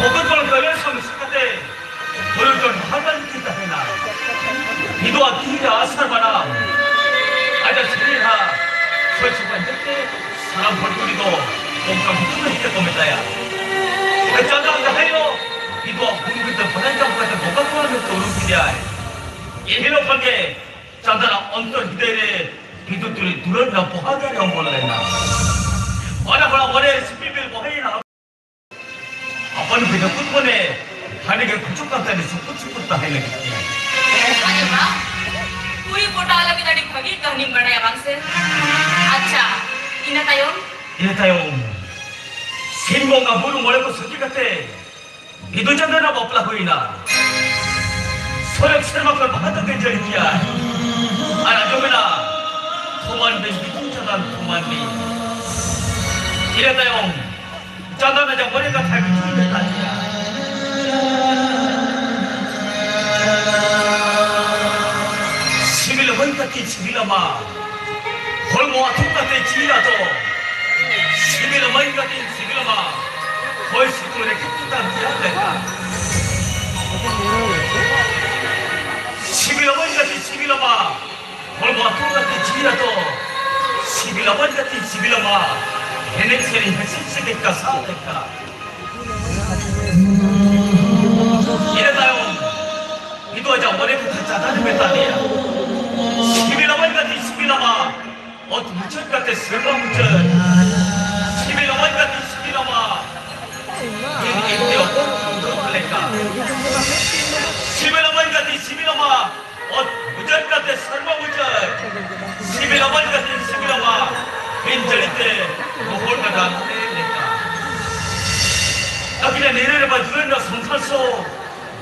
ᱵᱚᱠᱚᱛ ᱠᱚᱲᱟ ᱜᱟᱹᱞᱟᱹ ᱥᱟᱶ ᱢᱮᱥᱟ ᱠᱟᱛᱮ ᱵᱩᱨᱩ ᱪᱚᱴ ᱵᱷᱟᱜᱟᱱ ᱠᱤᱱ ᱛᱟᱦᱮᱱᱟ᱾ ᱱᱤᱛᱚᱜ ᱟᱹᱛᱤᱧ ᱨᱮ ᱟᱥᱟᱲ ᱵᱟᱱᱟᱢ᱾ ᱟᱡᱟᱜ ᱥᱮᱨᱮᱧ ᱨᱟᱦᱟ ᱥᱚᱡᱷᱮ ᱯᱟᱸᱡᱟ ᱛᱮ ᱥᱟᱱᱟᱢ ᱦᱚᱲ ᱠᱚ ᱩᱱᱤ ᱫᱚ ᱠᱚᱝᱠᱟ ᱵᱤᱫᱩ ᱢᱮᱱᱛᱮ ᱠᱚ ᱢᱮᱛᱟᱭᱟ᱾ ᱪᱟᱸᱫᱟ ᱡᱟᱦᱟᱸᱭ ᱫᱚ ᱱᱤᱛᱚᱜ ᱜᱩᱨᱩ ᱵᱤᱫᱽᱫᱟᱹ ᱵᱟᱰᱟᱭ ᱧᱟᱢ ᱠᱟᱛᱮ ᱵᱚᱸᱜᱟ ᱛᱟᱞᱟ ᱢᱮᱱᱛᱮ ᱩᱨᱩᱢ ᱠᱮᱫᱮᱭᱟᱭ᱾ ᱮᱱ ᱦᱤᱞᱳᱜ ᱠᱷᱚᱱ ᱜᱮ ᱪᱟᱸᱫᱟᱱᱟᱜ ᱚᱱᱛᱚᱨ ᱦᱨᱤᱫᱟᱹᱭ ᱨᱮ ᱵᱤᱫᱩ ᱛᱩᱞᱩᱡ ᱫᱩᱞᱟᱹᱲ ᱨᱮᱱᱟᱜ ᱵᱚᱦᱟ ᱫᱟᱨᱮ ᱚᱢᱚᱱ ᱞᱮᱱᱟ᱾ ᱚᱱᱟ ᱦᱚᱲᱟᱜ ᱢᱚᱱᱮ ᱥᱤᱯᱤ ᱵᱤᱞ ᱵᱚᱦᱮᱭᱮᱱᱟ᱾ ᱟᱯᱟᱱ ᱵᱤᱱᱟᱹᱠᱩᱛ ᱢᱚᱱᱮ ᱦᱟᱹᱱᱤ ᱜᱮ ᱠᱷᱚᱡᱚᱜ ᱠᱟᱱ ᱛᱟᱦᱮᱱ ᱥᱩᱯᱩᱨ ᱥᱩᱯᱩᱨ ᱛᱟᱦᱮᱸ ᱞᱟᱹᱜᱤᱫ ᱛᱮ᱾ ᱟᱨᱮ ᱵᱟ, ᱠᱩᱲᱤ ᱯᱚᱴᱟᱣ ᱞᱟᱹᱜᱤᱫ ᱟᱹᱰᱤ ᱵᱷᱟᱹᱜᱤ ᱠᱟᱹᱦᱱᱤᱢ ᱵᱟᱲᱟᱭᱟ ᱵᱟᱝ ᱥᱮ? ᱟᱪᱪᱷᱟ, ᱤᱱᱟᱹ ᱛᱟᱭᱚᱢ? ᱤᱱᱟᱹ ᱛᱟᱭᱚᱢ ᱥᱤᱧ ᱵᱚᱸᱜᱟ ᱵᱩᱨᱩ ᱢᱚᱬᱮ ᱠᱚ ᱥᱟᱹᱠᱷᱤ ᱠᱟᱛᱮ ᱵᱤᱫᱩ ᱪᱟᱸᱫᱟᱱ ᱨᱮᱱᱟᱜ ᱵᱟᱯᱞᱟ ᱦᱩᱭᱱᱟ᱾ ᱥᱚᱨᱮᱜ ᱥᱮᱨᱢᱟ ᱠᱷᱚᱱ ᱵᱟᱦᱟ ᱫᱟᱜ ᱮ ᱡᱟᱹᱲᱤ ᱠᱮᱜᱼᱟ᱾ ᱟᱨ ᱟᱸᱡᱚᱢᱮᱱᱟ, "ᱛᱷᱩᱢᱟᱱ ᱵᱤᱱ ᱵᱤᱫᱩ ᱪᱟᱸᱫᱟᱱ, ᱛᱷᱩᱢᱟᱱ ᱵᱤᱱ᱾" ᱤᱱᱟᱹ ᱛᱟᱭᱚᱢ ᱪᱟᱸᱫᱟᱱ ᱟᱡᱟᱜ ᱢᱚᱱᱮ ᱠᱟᱛᱷᱟ ᱵᱤᱫᱩᱭ ᱢᱮᱛᱟ ᱫᱮᱭᱟ᱾ ᱥᱤᱵᱤᱞ ᱦᱩᱭ ᱠᱟᱛᱮ ᱥᱤᱵᱤᱞ ᱟᱢᱟ᱾ ᱦᱚᱲᱢᱚ ᱟᱹᱛᱩ ᱠᱟᱛᱮ ᱡᱤᱣᱤ ᱟᱫᱚ᱾ ᱥᱤᱵᱤᱞ ᱢᱟᱹᱧ ᱠᱟᱛᱮᱧ ᱥᱤᱵᱤᱞ ᱢᱟ᱾ ᱦᱚᱭ ᱥᱤᱛᱩᱝ ᱨᱮ ᱠᱤᱱᱛᱩ ᱛᱟᱢ ᱛᱮᱭᱟᱨ ᱞᱮᱠᱟ᱾ ᱥᱤᱵᱤᱞ ᱢᱟᱹᱧ ᱠᱟᱛᱮᱧ ᱥᱤᱵᱤᱞ ᱢᱟ᱾ ᱦᱚᱲᱢᱚ ᱟᱹᱛᱩ ᱠᱟᱛᱮ ᱡᱤᱣᱤ ᱟᱫᱚ᱾ ᱥᱤᱵᱤᱞ ᱢᱟᱹᱧ ᱠᱟᱛᱮᱧ ᱥᱤᱵᱤᱞ ᱢᱟ᱾ ᱮᱱᱮᱡ ᱥᱮᱨᱮᱧ ᱦᱮᱸᱥᱮᱡ ᱥᱮ ᱞᱮᱠᱟ ᱥᱟᱶ ᱞᱮᱠᱟ᱾ ᱤᱱᱟᱹ ᱛᱟᱭᱚᱢ ᱚᱱᱮ ᱠᱟᱛᱷᱟ ᱪᱟᱸᱫᱟᱱ ᱢᱮᱛᱟ ᱞᱮᱭᱟ, ᱥᱤᱵᱤᱞᱟᱢᱟᱹᱧ ᱜᱟᱛᱮ ᱥᱤᱵᱤᱞᱟᱢᱟ, ᱚᱛ ᱢᱩᱪᱟᱹᱫ ᱠᱟᱛᱮ ᱥᱮᱨᱢᱟ ᱢᱩᱪᱟᱹᱫ᱾ ᱥᱤᱵᱤᱞᱟᱢᱟᱹᱧ ᱜᱟᱛᱮ ᱥᱤᱵᱤᱞᱟᱢᱟ, ᱤᱧ ᱤᱧ ᱛᱮ ᱚᱠᱚᱭ ᱩᱰᱩᱠ ᱞᱮᱠᱟ᱾ ᱥᱤᱵᱤᱞᱟᱢᱟᱹᱧ ᱜᱟᱛᱮ ᱥᱤᱵᱤᱞᱟᱢᱟ, ᱚᱛ ᱢᱩᱪᱟᱹᱫ ᱠᱟᱛᱮ ᱥᱮᱨᱢᱟ ᱢᱩᱪᱟᱹᱫ᱾ ᱥᱤᱵᱤᱞᱟᱢᱟᱹᱧ ᱜᱟᱛᱮ ᱥᱤᱵᱤᱞᱟᱢᱟ, ᱤᱧ ᱡᱟᱹᱲᱤ ᱛᱮ ᱜᱚᱦᱚᱲ ᱜᱟᱰᱟ ᱞᱮᱠᱟ᱾ ᱟᱹᱠᱤᱱᱟᱜ ᱱᱤᱨᱟᱹ ᱨᱮ ᱵᱟᱡᱩᱭᱮᱱᱟ ᱥᱚᱝᱥᱟᱨ ᱥᱚ᱾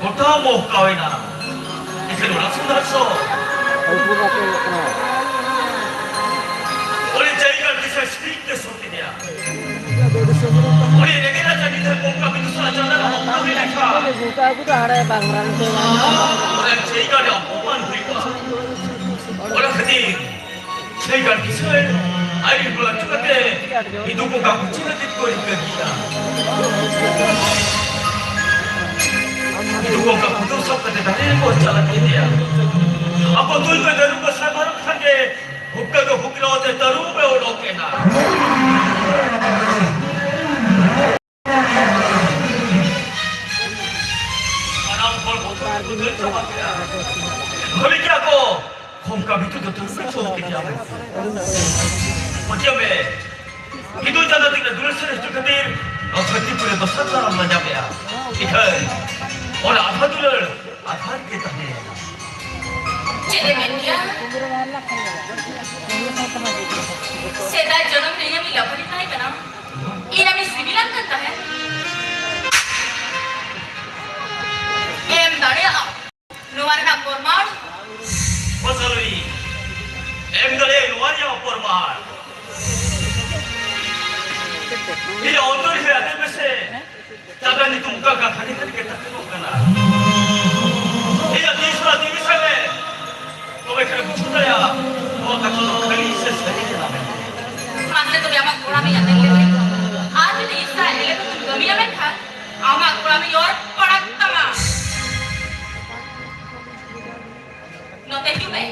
ᱜᱚᱴᱟ ᱢᱚᱦᱠᱟᱣᱮᱱᱟ᱾ ᱮᱠᱷᱮᱱ ᱚᱲᱟᱜ ᱥᱩᱫᱷᱟᱨ ᱥᱚ᱾ ᱩᱱᱠᱩ ᱵᱟᱠᱚ ᱮᱢᱚᱜ ᱠᱟᱱᱟ᱾ ᱚᱱᱮ ᱡᱟᱭᱜᱟ ᱫᱤᱥᱟᱹ ᱥᱤᱠ ᱛᱮ ᱥᱚ ᱠᱮᱫᱮᱭᱟ᱾ ᱚᱱᱮ ᱨᱮᱸᱜᱮᱡ ᱨᱟᱡᱟ ᱜᱤᱫᱟᱹᱨ ᱠᱚ ᱚᱱᱠᱟ ᱵᱤᱫᱩᱥᱟ ᱪᱟᱸᱫᱟ ᱨᱮ ᱦᱚᱯᱚᱱ ᱦᱩᱭ ᱞᱮᱱᱠᱷᱟᱱ᱾ ᱜᱚᱴᱟ ᱠᱚ ᱫᱚ ᱦᱟᱲᱮ ᱵᱟᱝ ᱨᱟᱱ ᱛᱮ ᱵᱟᱝ ᱚᱱᱟ ᱡᱟᱭᱜᱟ ᱨᱮ ᱚᱯᱚᱢᱟᱱ ᱦᱩᱭ ᱠᱚᱜᱼᱟ᱾ ᱚᱱᱟ ᱠᱷᱟᱹᱛᱤᱨ ᱥᱮᱸᱜᱮᱞ ᱫᱤᱥᱟᱹᱭ ᱟᱭ ᱨᱤᱱ ᱠᱚᱲᱟ ᱪᱩ ᱠᱟᱛᱮ ᱦᱤᱱᱫᱩ ᱵᱚᱸᱜᱟ ᱠᱚ ᱪᱩ ᱠᱟᱛᱮ ᱠᱚ ᱨᱤᱠᱟᱹ ᱠᱮᱫᱟ᱾ ᱦᱤᱱᱫᱩ ᱵᱚᱸᱜᱟ ᱠᱚ ᱫᱚ ᱥᱚᱵ ᱠᱟᱛᱮ ᱫᱟᱨᱮ ᱨᱮ ᱠᱚ ᱪᱟᱞᱟᱜ ᱠᱮᱫᱮᱭᱟ᱾ ᱟᱠᱚ ᱫᱩᱭ ᱠᱚ ᱫᱟᱹᱨᱩ ᱠᱚ ᱥᱟᱢᱟᱝ ᱠᱷᱟᱱ ᱜᱮ ᱦᱩᱠᱠᱟ ᱫᱚ ᱦᱩᱠᱨᱟᱣ ᱛᱮ ᱛᱟᱹᱨᱩᱵ ᱮ ᱚᱰᱚᱠ ᱮᱱᱟ᱾ ᱥᱟᱱᱟᱢ ᱦᱚᱲ ᱵᱚᱛᱚᱨ ᱛᱮᱠᱚ ᱫᱟᱹᱲ ᱪᱟᱵᱟ ᱠᱮᱫᱟ᱾ ᱵᱷᱟᱹᱵᱤ ᱠᱮᱫᱟ ᱠᱚ, ᱠᱷᱚᱢᱠᱟ ᱵᱷᱤᱛᱩ ᱫᱚ ᱛᱩᱨ ᱯᱮ ᱪᱚ ᱠᱮᱫᱮᱭᱟ ᱢᱮᱱᱛᱮ᱾ ᱯᱟᱹᱛᱭᱟᱹᱣ ᱢᱮ, ᱦᱤᱸᱫᱩ ᱪᱟᱸᱫᱟ ᱛᱤᱠᱤᱱ ᱫᱩᱞᱟᱹᱲ ᱥᱮᱨᱮᱧ ᱦᱚᱪᱚ ᱠᱷᱟᱹᱛᱤᱨ ᱱᱚᱣᱟ ᱫᱷᱟᱹᱨᱛᱤ ᱯᱩᱨᱤ ᱫᱚᱥᱟᱨ ᱫᱟᱨᱟᱢ ᱞᱟᱡᱟ ᱢᱮᱭᱟ᱾ ᱤᱠᱷᱟᱹᱱ ᱚᱱᱟ ᱟᱫᱷᱟ ᱫᱩᱞᱟᱹᱲ ᱟᱫᱷᱟᱨ ᱜᱮ ᱛᱟᱦᱮᱸᱭᱮᱱᱟ᱾ ᱪᱮᱫ ᱮ ᱢᱮᱱ ᱠᱮᱭᱟ? ᱥᱮᱫᱟᱭ ᱡᱚᱱᱚᱢ ᱨᱮ ᱤᱧ ᱟᱢᱤᱡ ᱞᱟᱵᱷᱟᱨᱤᱧ ᱛᱟᱦᱮᱸ ᱠᱟᱱᱟ᱾ ᱤᱧ ᱟᱢᱤᱧ ᱥᱤᱵᱤᱞᱟᱢ ᱠᱟᱱ ᱛᱟᱦᱮᱸᱫ᱾ ᱮᱢ ᱫᱟᱲᱮᱭᱟᱜᱼᱟ ᱱᱚᱣᱟ ᱨᱮᱱᱟᱜ ᱯᱨᱚᱢᱟᱬ? ᱯᱟᱹᱪᱟᱹᱞᱤ, ᱮᱢ ᱫᱟᱲᱮᱭᱟᱜᱼᱟ ᱱᱚᱣᱟ ᱨᱮᱭᱟᱜ ᱯᱨᱚᱢᱟᱬ? ᱤᱧᱟᱹᱜ ᱚᱱᱛᱚᱨ ᱨᱮ ᱟᱫᱮᱨ ᱢᱮᱥᱮ᱾ ᱪᱟᱸᱫᱟ ᱧᱩᱛᱩᱢ ᱚᱱᱠᱟ ᱠᱟᱛᱷᱟ ᱜᱮ ᱠᱷᱟᱹᱞᱤ ᱜᱮ ᱛᱟᱦᱮᱱᱚᱜ ᱠᱟᱱᱟ᱾ ᱤᱧᱟᱹᱜ ᱛᱤᱥ ᱦᱚᱸ ᱛᱤᱨᱤᱥ ᱨᱮ ᱛᱚᱵᱮ ᱠᱷᱟᱱ ᱵᱩᱡᱷᱟᱹᱣ ᱫᱟᱲᱮᱭᱟᱜᱼᱟ, ᱱᱚᱣᱟ ᱠᱟᱛᱷᱟ ᱫᱚ ᱠᱷᱟᱹᱞᱤ ᱥᱮ ᱥᱟᱹᱨᱤ ᱠᱟᱱᱟ ᱢᱮᱱᱛᱮ᱾ ᱢᱟᱥᱮ ᱛᱚᱵᱮ ᱟᱢᱟᱜ ᱠᱚᱲᱟᱢᱤᱧ ᱟᱛᱮᱱ ᱞᱮᱫᱮ᱾ ᱟᱨ ᱡᱩᱫᱤ ᱤᱥᱟ ᱮᱞᱮ ᱫᱚ ᱠᱟᱹᱢᱤᱭᱟ ᱢᱮᱱᱠᱷᱟᱱ ᱟᱢᱟᱜ ᱠᱚᱲᱟᱢᱤᱧ ᱚᱨ ᱯᱟᱲᱟᱜ ᱛᱟᱢᱟ᱾ ᱱᱚᱛᱮ ᱦᱤᱡᱩᱜ ᱢᱮ᱾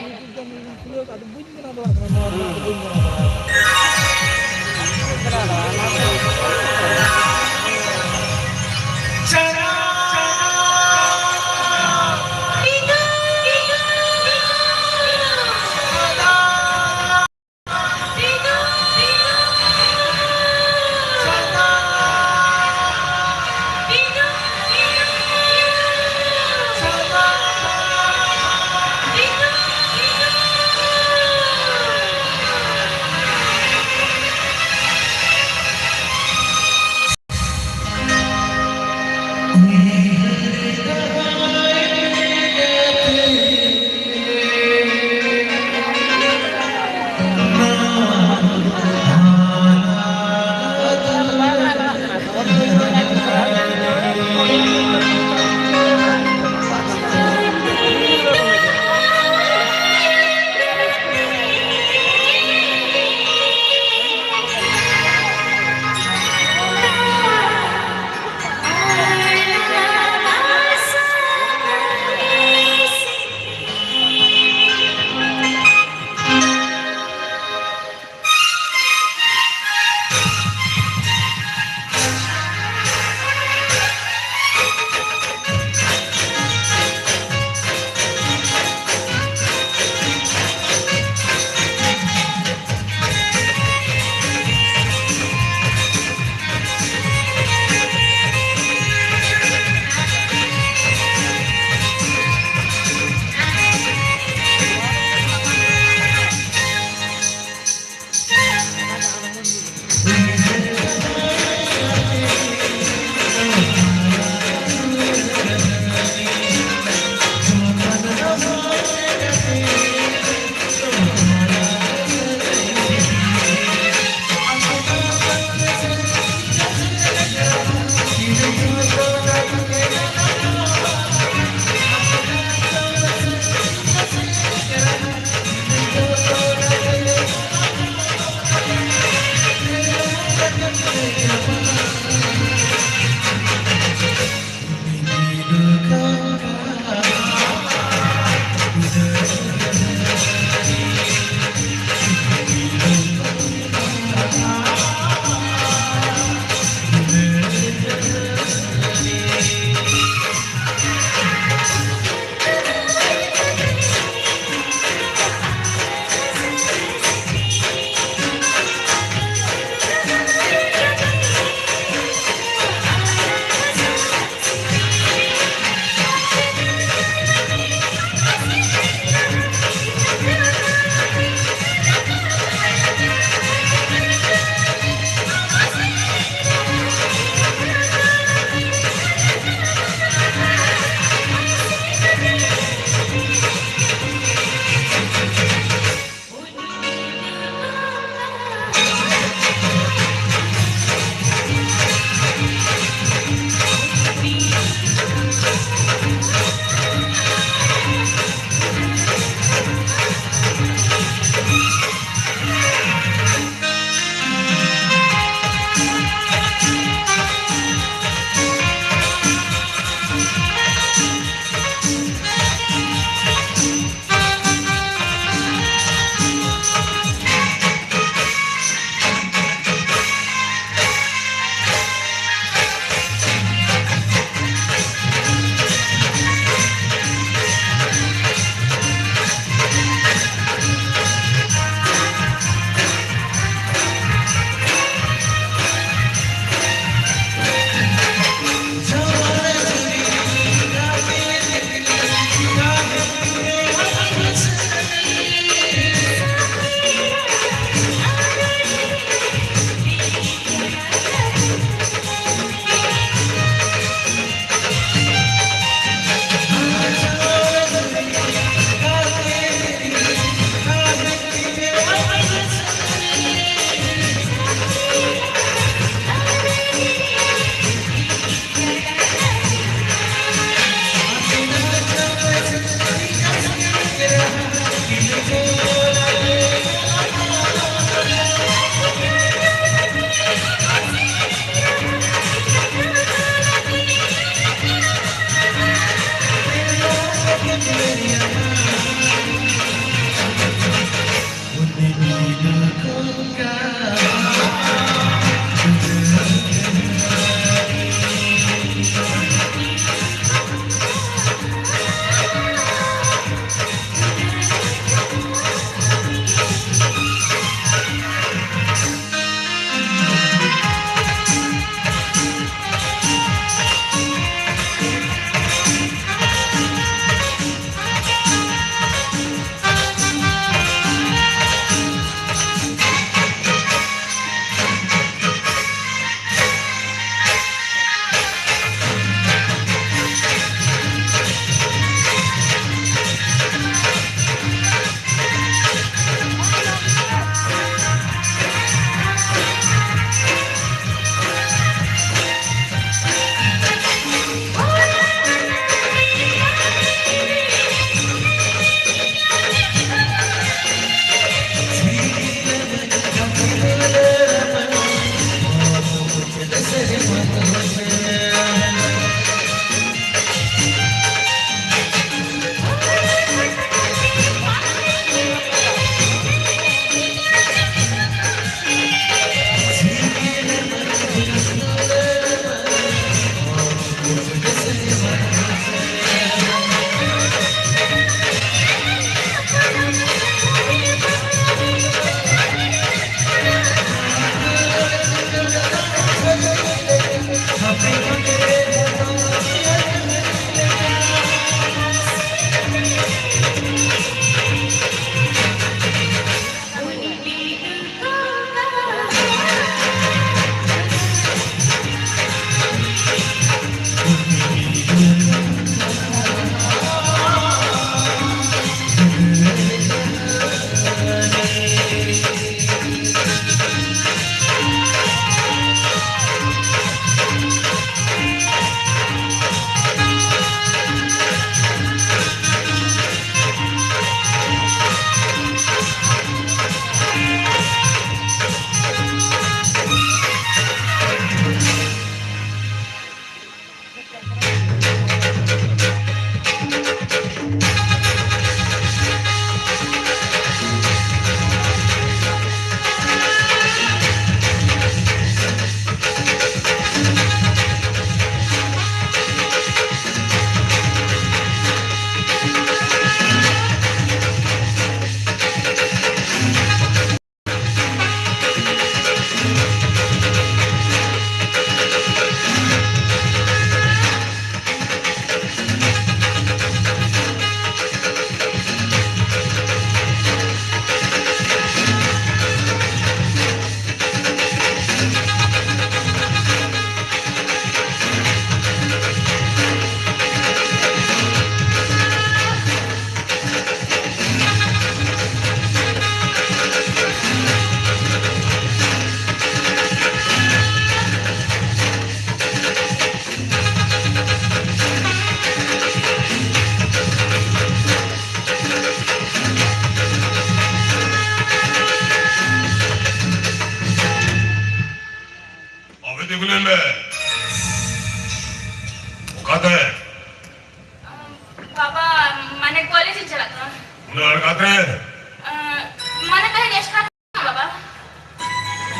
ᱢᱟᱱᱮ ᱠᱚᱞᱮᱡᱽ ᱤᱧ ᱪᱟᱞᱟᱜ ᱠᱟᱱᱟ᱾ ᱩᱱᱟᱹᱜ ᱟᱬᱜᱟᱛ ᱨᱮ? ᱟᱸ, ᱢᱟᱱᱮ ᱛᱟᱦᱮᱸ ᱪᱮᱥᱴᱟ ᱠᱟᱱᱟ ᱵᱟᱵᱟ᱾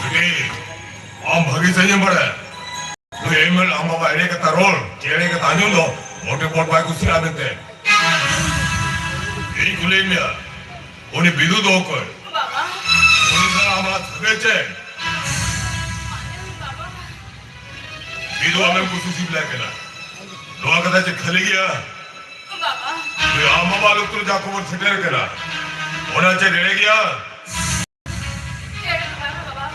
ᱵᱤᱴᱤ, ᱟᱢ ᱵᱷᱟᱹᱜᱤ ᱥᱟᱹᱦᱤᱡ ᱮᱢ ᱵᱟᱲᱟᱭᱟ᱾ ᱱᱩᱭ ᱮᱢ ᱮᱞ ᱟᱢ ᱵᱟᱵᱟ ᱮᱲᱮ ᱠᱟᱛᱷᱟ ᱨᱚᱲ, ᱪᱮ ᱮᱲᱮ ᱠᱟᱛᱷᱟ ᱟᱸᱡᱚᱢ ᱫᱚ ᱢᱚᱴᱮ ᱯᱚᱴ ᱵᱟᱭ ᱠᱩᱥᱤᱭᱟᱜᱼᱟ ᱢᱮᱱᱛᱮ᱾ ᱤᱧ ᱠᱩᱞᱤᱭᱮᱫ ᱢᱮᱭᱟ, ᱩᱱᱤ ᱵᱤᱫᱩ ᱫᱚ ᱚᱠᱚᱭ? ᱵᱟᱵᱟ᱾ ᱩᱱᱤ ᱥᱟᱞᱟᱜ ᱟᱢᱟᱜ ᱥᱟᱹᱜᱟᱹᱭ ᱪᱮᱫ? ᱵᱟᱵᱟ᱾ ᱵᱤᱫᱩ ᱟᱢᱮᱢ ᱠᱩᱥᱤ ᱥᱤᱵᱤᱞᱟᱭ ᱠᱟᱱᱟ᱾ ᱱᱚᱣᱟ ᱠᱟᱛᱷᱟ ᱪᱮᱫ ᱠᱷᱟᱹᱞᱤ ᱜᱮᱭᱟ? ᱵᱟᱵᱟ᱾ ᱱᱩᱭ ᱟᱢ ᱵᱟᱵᱟ ᱞᱩᱛᱩᱨ ᱡᱟ ᱠᱷᱚᱵᱚᱨ ᱥᱮᱴᱮᱨ ᱠᱟᱱᱟ, ᱚᱱᱟ ᱪᱮᱫ ᱮᱲᱮ ᱜᱮᱭᱟ? ᱮᱲᱮ ᱫᱚ ᱵᱟᱝ ᱵᱟᱵᱟ,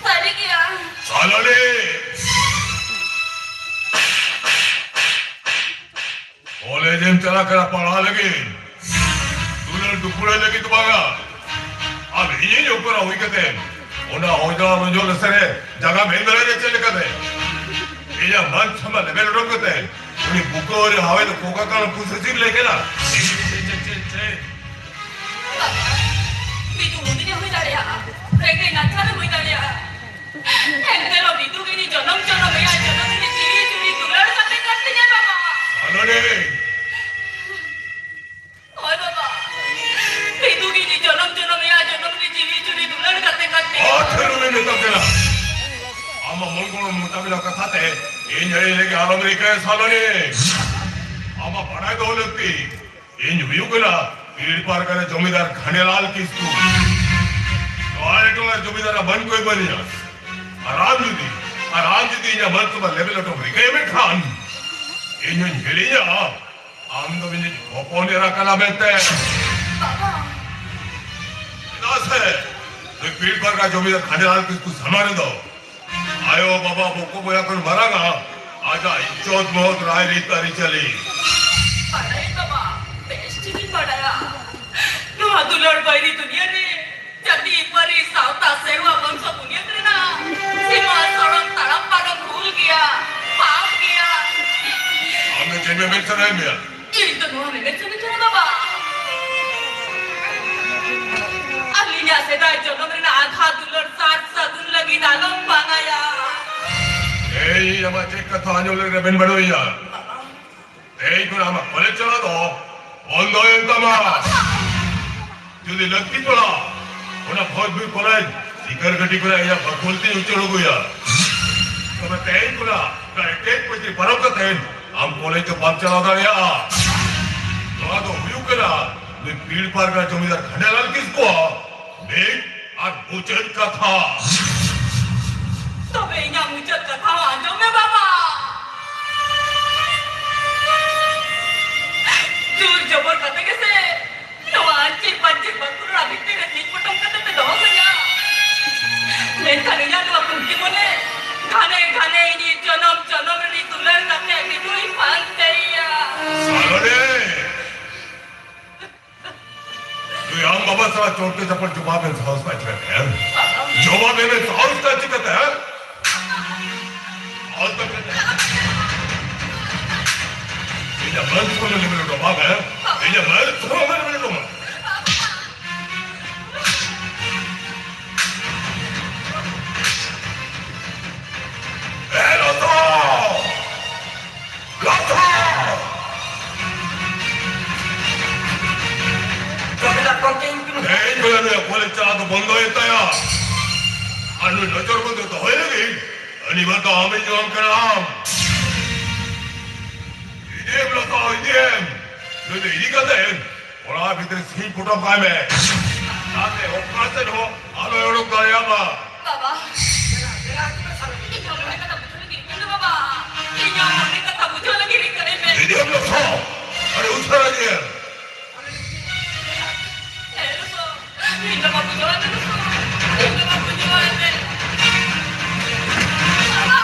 ᱥᱟᱹᱨᱤ ᱜᱮᱭᱟ᱾ ᱥᱟᱞᱚᱱᱤ! ᱠᱚᱞᱮᱡᱽ ᱮᱢ ᱪᱟᱞᱟᱜ ᱠᱟᱱᱟ ᱯᱟᱲᱦᱟᱣ ᱞᱟᱹᱜᱤᱫ, ᱫᱩᱞᱟᱹᱲ ᱫᱩᱯᱩᱞᱟᱹᱲ ᱞᱟᱹᱜᱤᱫ ᱫᱚ ᱵᱟᱝᱟ᱾ ᱟᱢ ᱤᱧᱤᱧ ᱚᱠᱚᱨᱟ ᱦᱩᱭ ᱠᱟᱛᱮ, ᱚᱱᱟ ᱚᱡᱽᱨᱟ ᱨᱚᱡᱚ ᱞᱮᱥᱮ ᱨᱮ ᱡᱟᱜᱟ ᱢᱮᱱ ᱫᱟᱲᱮᱭᱟᱜᱼᱟ ᱪᱮᱫ ᱞᱮᱠᱟᱛᱮ? ᱤᱧᱟᱜ ᱢᱟᱱ ᱥᱚᱢᱟᱱ ᱞᱮᱵᱮᱞ ᱩᱰᱩᱠ ᱠᱟᱛᱮ, ᱩᱱᱤ ᱵᱩᱠᱟᱹ ᱨᱮ ᱦᱟᱣᱮᱫ ᱠᱚᱠᱟ ᱠᱟᱱᱟ ᱯᱩᱥᱤ ᱥᱤᱢ ᱞᱟᱹᱭ ᱠᱟᱱᱟ᱾ ᱪᱮ, ᱪᱮ, ᱪᱮ, ᱪᱮ, ᱪᱮ᱾ ᱵᱟᱵᱟ, ᱵᱤᱫᱩ ᱦᱩᱰᱤᱧᱮ ᱦᱩᱭ ᱫᱟᱲᱮᱭᱟᱜᱼᱟ, ᱨᱮᱸᱜᱮᱡ ᱱᱟᱪᱟᱨᱮ ᱦᱩᱭ ᱫᱟᱲᱮᱭᱟᱜᱼᱟ᱾ ᱮᱱᱛᱮ ᱨᱮᱦᱚᱸ ᱵᱤᱫᱩ ᱜᱮ ᱤᱧ ᱡᱚᱱᱚᱢ ᱡᱚᱱᱚᱢ ᱮᱭᱟᱭ ᱡᱚᱱᱚᱢ ᱨᱤᱱᱤᱡ ᱡᱤᱣᱤ ᱡᱩᱨᱤ ᱫᱩᱞᱟᱹᱲ ᱜᱟᱛᱮ ᱠᱟᱱ ᱛᱤᱧᱟᱭ ᱵᱟᱵᱟ᱾ ᱥᱟᱞᱚᱱᱤ! ᱦᱳᱭ ᱵᱟᱵᱟ, ᱵᱤᱫᱩ ᱜᱮ ᱤᱧ ᱡᱚᱱᱚᱢ ᱡᱚᱱᱚᱢ ᱮᱭᱟᱭ ᱡᱚᱱᱚᱢ ᱨᱤᱱᱤᱡ ᱡᱤᱣᱤ ᱡᱩᱨᱤ ᱫᱩᱞᱟᱹᱲ ᱜᱟᱛᱮ ᱠᱟᱱ ᱛᱤᱧᱟᱭ᱾ ᱟᱨ ᱛᱷᱤᱨ ᱢᱮ ᱢᱮᱛᱟᱢ ᱠᱟᱱᱟ᱾ ᱟᱢᱟᱜ ᱢᱚᱱ ᱜᱚᱲᱚ ᱢᱚᱛᱟᱵᱤᱱᱟᱜ ᱠᱟᱛᱷᱟ ᱛᱮ ᱤᱧ ᱮᱲᱮ ᱞᱟᱹᱜᱤᱫ ᱟᱞᱚᱢ ᱨᱤᱠᱟᱹᱭᱟ ᱥᱟᱞᱚᱱᱤ᱾ ᱟᱢᱟᱜ ᱵᱟᱰᱟᱭ ᱫᱚᱦᱚ ᱞᱟᱹᱠᱛᱤ᱾ ᱤᱧ ᱦᱩᱭᱩᱜ ᱠᱟᱱᱟ ᱯᱤᱲ ᱯᱟᱨᱜᱟᱱᱟ ᱡᱚᱢᱤᱫᱟᱨ ᱠᱷᱟᱸᱰᱮᱞᱟᱞ ᱠᱤᱥᱠᱩ᱾ ᱱᱚᱣᱟ ᱴᱚᱞᱟ ᱡᱚᱢᱤᱫᱟᱨᱟᱜ ᱢᱟᱹᱱ ᱠᱚᱭ ᱢᱟᱹᱱᱤᱧᱟ᱾ ᱟᱨ ᱟᱢ ᱡᱩᱫᱤ, ᱟᱨ ᱟᱢ ᱡᱩᱫᱤ ᱤᱧᱟᱜ ᱢᱟᱹᱱ ᱥᱚᱢᱟᱱ ᱞᱮᱵᱮᱞ ᱦᱚᱴᱚᱢ ᱨᱤᱠᱟᱹᱭ ᱢᱮ ᱠᱷᱟᱱ, ᱤᱧ ᱦᱚᱧ ᱦᱤᱲᱤᱧᱟ ᱟᱢ ᱫᱚ ᱤᱧᱤᱡ ᱦᱚᱯᱚᱱ ᱮᱨᱟ ᱠᱟᱱᱟ ᱢᱮᱱᱛᱮ᱾ ᱵᱟᱵᱟ᱾ ᱪᱮᱫᱟᱜ ᱥᱮ ᱱᱩᱭ ᱯᱤᱲ ᱯᱟᱨᱜᱟᱱᱟ ᱡᱚᱢᱤᱫᱟᱨ ᱠᱷᱟᱸᱰᱮᱞᱟᱞ ᱠᱤᱥᱠᱩ ᱥᱟᱢᱟᱝ ᱨᱮᱫᱚ ᱟᱭᱳ, ᱵᱟᱵᱟ, ᱵᱚᱠᱚ, ᱵᱚᱭᱦᱟ ᱠᱷᱚᱱ ᱢᱟᱨᱟᱝᱟ ᱟᱡᱟᱜ ᱤᱡᱽᱡᱚᱛ ᱢᱚᱦᱚᱛ, ᱨᱟᱭ ᱨᱤᱛ ᱟᱹᱨᱤᱪᱟᱹᱞᱤ᱾ ᱵᱟᱰᱟᱭᱟᱹᱧ ᱵᱟᱵᱟ, ᱵᱮᱥ ᱴᱷᱤᱠᱤᱧ ᱵᱟᱰᱟᱭᱟ᱾ ᱱᱚᱣᱟ ᱫᱩᱞᱟᱹᱲ ᱵᱟᱹᱭᱨᱤ ᱫᱩᱱᱤᱭᱟᱹ ᱨᱮ ᱡᱟᱹᱛᱤ, ᱯᱟᱹᱨᱤᱥ, ᱥᱟᱶᱛᱟ, ᱥᱮᱨᱣᱟ, ᱵᱚᱝᱥᱚ ᱵᱩᱱᱤᱭᱟᱹᱫ ᱨᱮᱱᱟᱜ ᱥᱤᱢᱟ ᱥᱚᱲᱚᱠ ᱛᱟᱲᱟᱢ ᱯᱟᱨᱚᱢ ᱵᱷᱩᱞ ᱜᱮᱭᱟ, ᱯᱟᱯ ᱜᱮᱭᱟ᱾ ᱟᱢ ᱫᱚ ᱪᱮᱫ ᱢᱮᱢᱮᱱ ᱥᱟᱱᱟᱭᱮᱫ ᱢᱮᱭᱟ? ᱤᱧ ᱫᱚ ᱱᱚᱣᱟ ᱢᱮᱢᱮᱱ ᱥᱟᱱᱟᱧ ᱠᱟᱱᱟ ᱵᱟᱵᱟ᱾ ᱟᱹᱞᱤᱧᱟᱜ ᱥᱮᱫᱟᱭ ᱡᱚᱱᱚᱢ ᱨᱮᱱᱟᱜ ᱟᱫᱷᱟ ᱫᱩᱞᱟᱹᱲ ᱥᱟᱨ ᱥᱟᱹᱜᱩᱱ ᱞᱟᱹᱜᱤᱫ ᱟᱞᱚᱢ ᱵᱟᱝᱟᱭᱟ᱾ ᱮᱭ, ᱟᱢᱟᱜ ᱪᱮᱫ ᱠᱟᱛᱷᱟ ᱟᱸᱡᱚᱢ ᱞᱟᱹᱜᱤᱫ ᱨᱮᱵᱮᱱ ᱵᱟᱹᱱᱩᱭᱟ? ᱵᱟᱵᱟ᱾ ᱮᱭ, ᱠᱚᱲᱟ, ᱟᱢᱟᱜ ᱠᱚᱞᱮᱡᱽ ᱪᱟᱞᱟᱣ ᱫᱚ ᱵᱚᱱᱫᱚᱭᱮᱱ ᱛᱟᱢᱟ᱾ ᱡᱩᱫᱤ ᱞᱟᱹᱠᱛᱤ ᱯᱟᱲᱟᱜ, ᱚᱱᱟ ᱵᱷᱚᱡᱽ ᱵᱤᱨ ᱠᱚᱞᱮᱡᱽ ᱥᱤᱠᱟᱨ ᱜᱷᱟᱹᱴᱤ ᱠᱚᱨᱮ ᱤᱧᱟᱹᱜ ᱵᱟᱠᱷᱳᱞ ᱛᱤᱧ ᱩᱪᱟᱹᱲ ᱟᱹᱜᱩᱭᱟ᱾ ᱛᱚᱵᱮ ᱛᱮᱦᱮᱧ ᱠᱷᱚᱱᱟᱜ ᱚᱱᱟ ᱮᱴᱮᱡ ᱯᱟᱹᱪᱤᱨ ᱯᱟᱨᱚᱢ ᱠᱟᱛᱮ ᱟᱢ ᱠᱚᱞᱮᱡᱽ ᱫᱚ ᱵᱟᱢ ᱪᱟᱞᱟᱣ ᱫᱟᱲᱮᱭᱟᱜᱼᱟ᱾ ᱱᱚᱣᱟ ᱫᱚ ᱦᱩᱭᱩᱜ ᱠᱟᱱᱟ ᱱᱩᱭ ᱯᱤᱲ ᱯᱟᱨᱜᱟᱱᱟ ᱡᱚᱢᱤᱫᱟᱨ ᱠᱷᱟᱱᱰᱟᱞᱟᱞ ᱠᱤᱥᱠᱩᱣᱟᱜ ᱢᱤᱫ ᱟᱨ ᱢᱩᱪᱟᱹᱫ ᱠᱟᱛᱷᱟ᱾ ᱛᱚᱵᱮ ᱤᱧᱟᱜ ᱢᱩᱪᱟᱹᱫ ᱠᱟᱛᱷᱟ ᱦᱚᱸ ᱟᱸᱡᱚᱢ ᱢᱮ ᱵᱟᱵᱟ᱾ ᱡᱳᱨ ᱡᱚᱵᱚᱨ ᱠᱟᱛᱮ ᱜᱮᱥᱮ ᱱᱚᱣᱟ ᱟᱹᱧᱪᱤᱨ ᱯᱟᱹᱧᱪᱤᱨ ᱵᱟᱸᱠᱩᱲ ᱚᱲᱟᱜ ᱵᱷᱤᱛᱤᱨ ᱨᱮ ᱥᱤᱧ ᱯᱚᱴᱚᱢ ᱠᱟᱛᱮ ᱯᱮ ᱫᱚᱦᱚ ᱠᱟᱹᱧᱟ᱾ ᱢᱮᱱᱠᱷᱟᱱ ᱤᱧᱟᱜ ᱱᱚᱣᱟ ᱠᱩᱝᱠᱤ ᱢᱚᱱᱮ ᱜᱷᱟᱱᱮ ᱜᱷᱟᱱᱮ ᱤᱧᱤᱡ ᱡᱚᱱᱚᱢ ᱡᱚᱱᱚᱢ ᱨᱤᱱᱤᱡ ᱫᱩᱞᱟᱹᱲ ᱜᱟᱛᱮ ᱟᱹᱰᱤ ᱡᱳᱨᱤᱧ ᱯᱟᱱᱛᱮᱭᱟ᱾ ᱥᱟᱞᱚᱱᱮ! ᱱᱩᱭ ᱟᱢ ᱵᱟᱵᱟ ᱥᱟᱞᱟᱜ ᱪᱚᱴ ᱠᱮ ᱪᱟᱯᱚᱴ ᱡᱚᱵᱟᱵ ᱮᱢ ᱥᱟᱦᱚᱥ ᱠᱟᱜ ᱪᱤᱠᱟᱹᱛᱮ, ᱦᱮᱸ? ᱡᱚᱵᱟᱵ ᱮᱢ ᱥᱟᱦᱚᱥ ᱠᱟᱜ ᱪᱤᱠᱟᱹᱛᱮ, ᱦᱮᱸ? ᱥᱟᱦᱚᱥ ᱠᱟᱜ ᱪᱤᱠᱟᱹᱛᱮ? ᱤᱧᱟᱜ ᱢᱟᱹᱱ ᱥᱚᱱᱢᱟᱱ ᱮᱢ ᱰᱚᱵᱟᱵ, ᱦᱮᱸ? ᱤᱧᱟᱜ ᱢᱟᱹᱱ ᱥᱚᱱᱢᱟᱱ ᱮᱢ ᱰᱚᱵᱟᱵ᱾ ᱮ ᱞᱚᱥᱚ! ᱞᱚᱥᱚ! ᱛᱮᱦᱮᱧ ᱠᱷᱚᱱᱟᱜ ᱱᱩᱭᱟᱜ ᱠᱚᱞᱮᱡᱽ ᱪᱟᱞᱟᱣ ᱫᱚ ᱵᱚᱱᱫᱚᱭᱮᱱ ᱛᱟᱭᱟ᱾ ᱟᱨ ᱱᱩᱭ ᱱᱚᱡᱚᱨ ᱵᱚᱱᱫᱚ ᱫᱚᱦᱚᱭ ᱞᱟᱹᱜᱤᱫ ᱟᱹᱱᱤ ᱢᱟ ᱫᱚ ᱟᱢᱤᱡ ᱧᱩᱣᱟᱹᱱ ᱠᱟᱱᱟᱢ᱾ ᱤᱫᱤᱭᱮᱢ ᱞᱚᱥᱚ, ᱤᱫᱤᱭᱮᱢ᱾ ᱱᱩᱭ ᱫᱚ ᱤᱫᱤ ᱠᱟᱛᱮ ᱚᱲᱟᱜ ᱵᱷᱤᱛᱨᱤ ᱥᱤᱧ ᱯᱚᱴᱚᱢ ᱠᱟᱭ ᱢᱮ᱾ ᱡᱟᱛᱮ ᱚᱠᱟ ᱥᱮᱫ ᱦᱚᱸ ᱟᱞᱚᱭ ᱚᱰᱚᱠ ᱫᱟᱲᱮᱭᱟᱜ ᱢᱟ᱾ ᱵᱟᱵᱟ, ᱤᱧ ᱦᱚᱸ ᱢᱚᱱᱮ ᱠᱟᱛᱷᱟ ᱵᱩᱡᱷᱟᱹᱣ ᱞᱟᱹᱜᱤᱫ ᱤᱧ ᱠᱟᱱᱟ, ᱵᱟᱵᱟ᱾ ᱤᱧ ᱦᱚᱸ ᱢᱚᱱᱮ ᱠᱟᱛᱷᱟ ᱵᱩᱡᱷᱟᱹᱣ ᱞᱟᱹᱜᱤᱫ ᱤᱧ ᱠᱟᱱᱟ, ᱢᱮ᱾ ᱤᱫᱤᱭᱮᱢ ᱞᱚᱥᱚ, ᱟᱹᱰᱤ ᱩᱥᱟᱹᱨᱟ ᱤᱫᱤᱭᱮᱢ᱾ ᱦᱮᱸ, ᱞᱚᱥᱚ᱾ ᱤᱧ ᱫᱚ ᱵᱟᱹᱧ ᱵᱩᱡᱷᱟᱹᱣᱟ, ᱞᱚᱥᱚ᱾ ᱤᱧ ᱫᱚ ᱵᱟᱹᱧ ᱵᱩᱡᱷᱟᱹᱣᱟ, ᱢᱮ᱾ ᱵᱟᱵᱟ᱾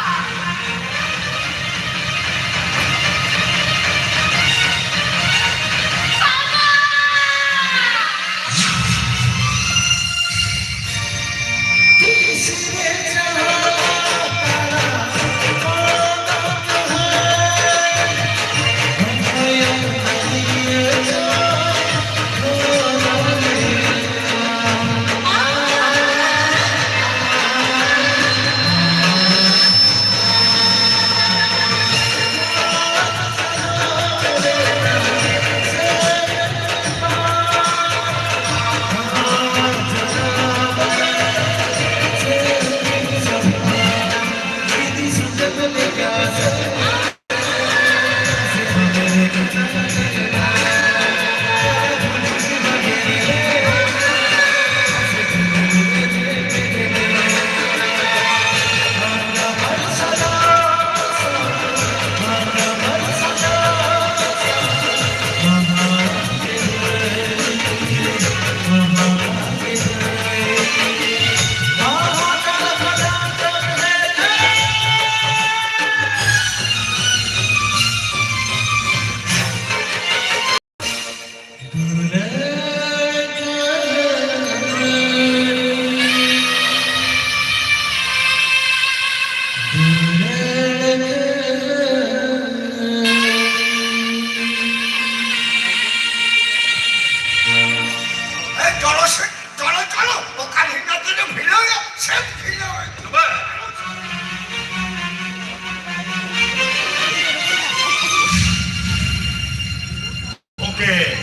ᱜᱚᱢᱠᱮ,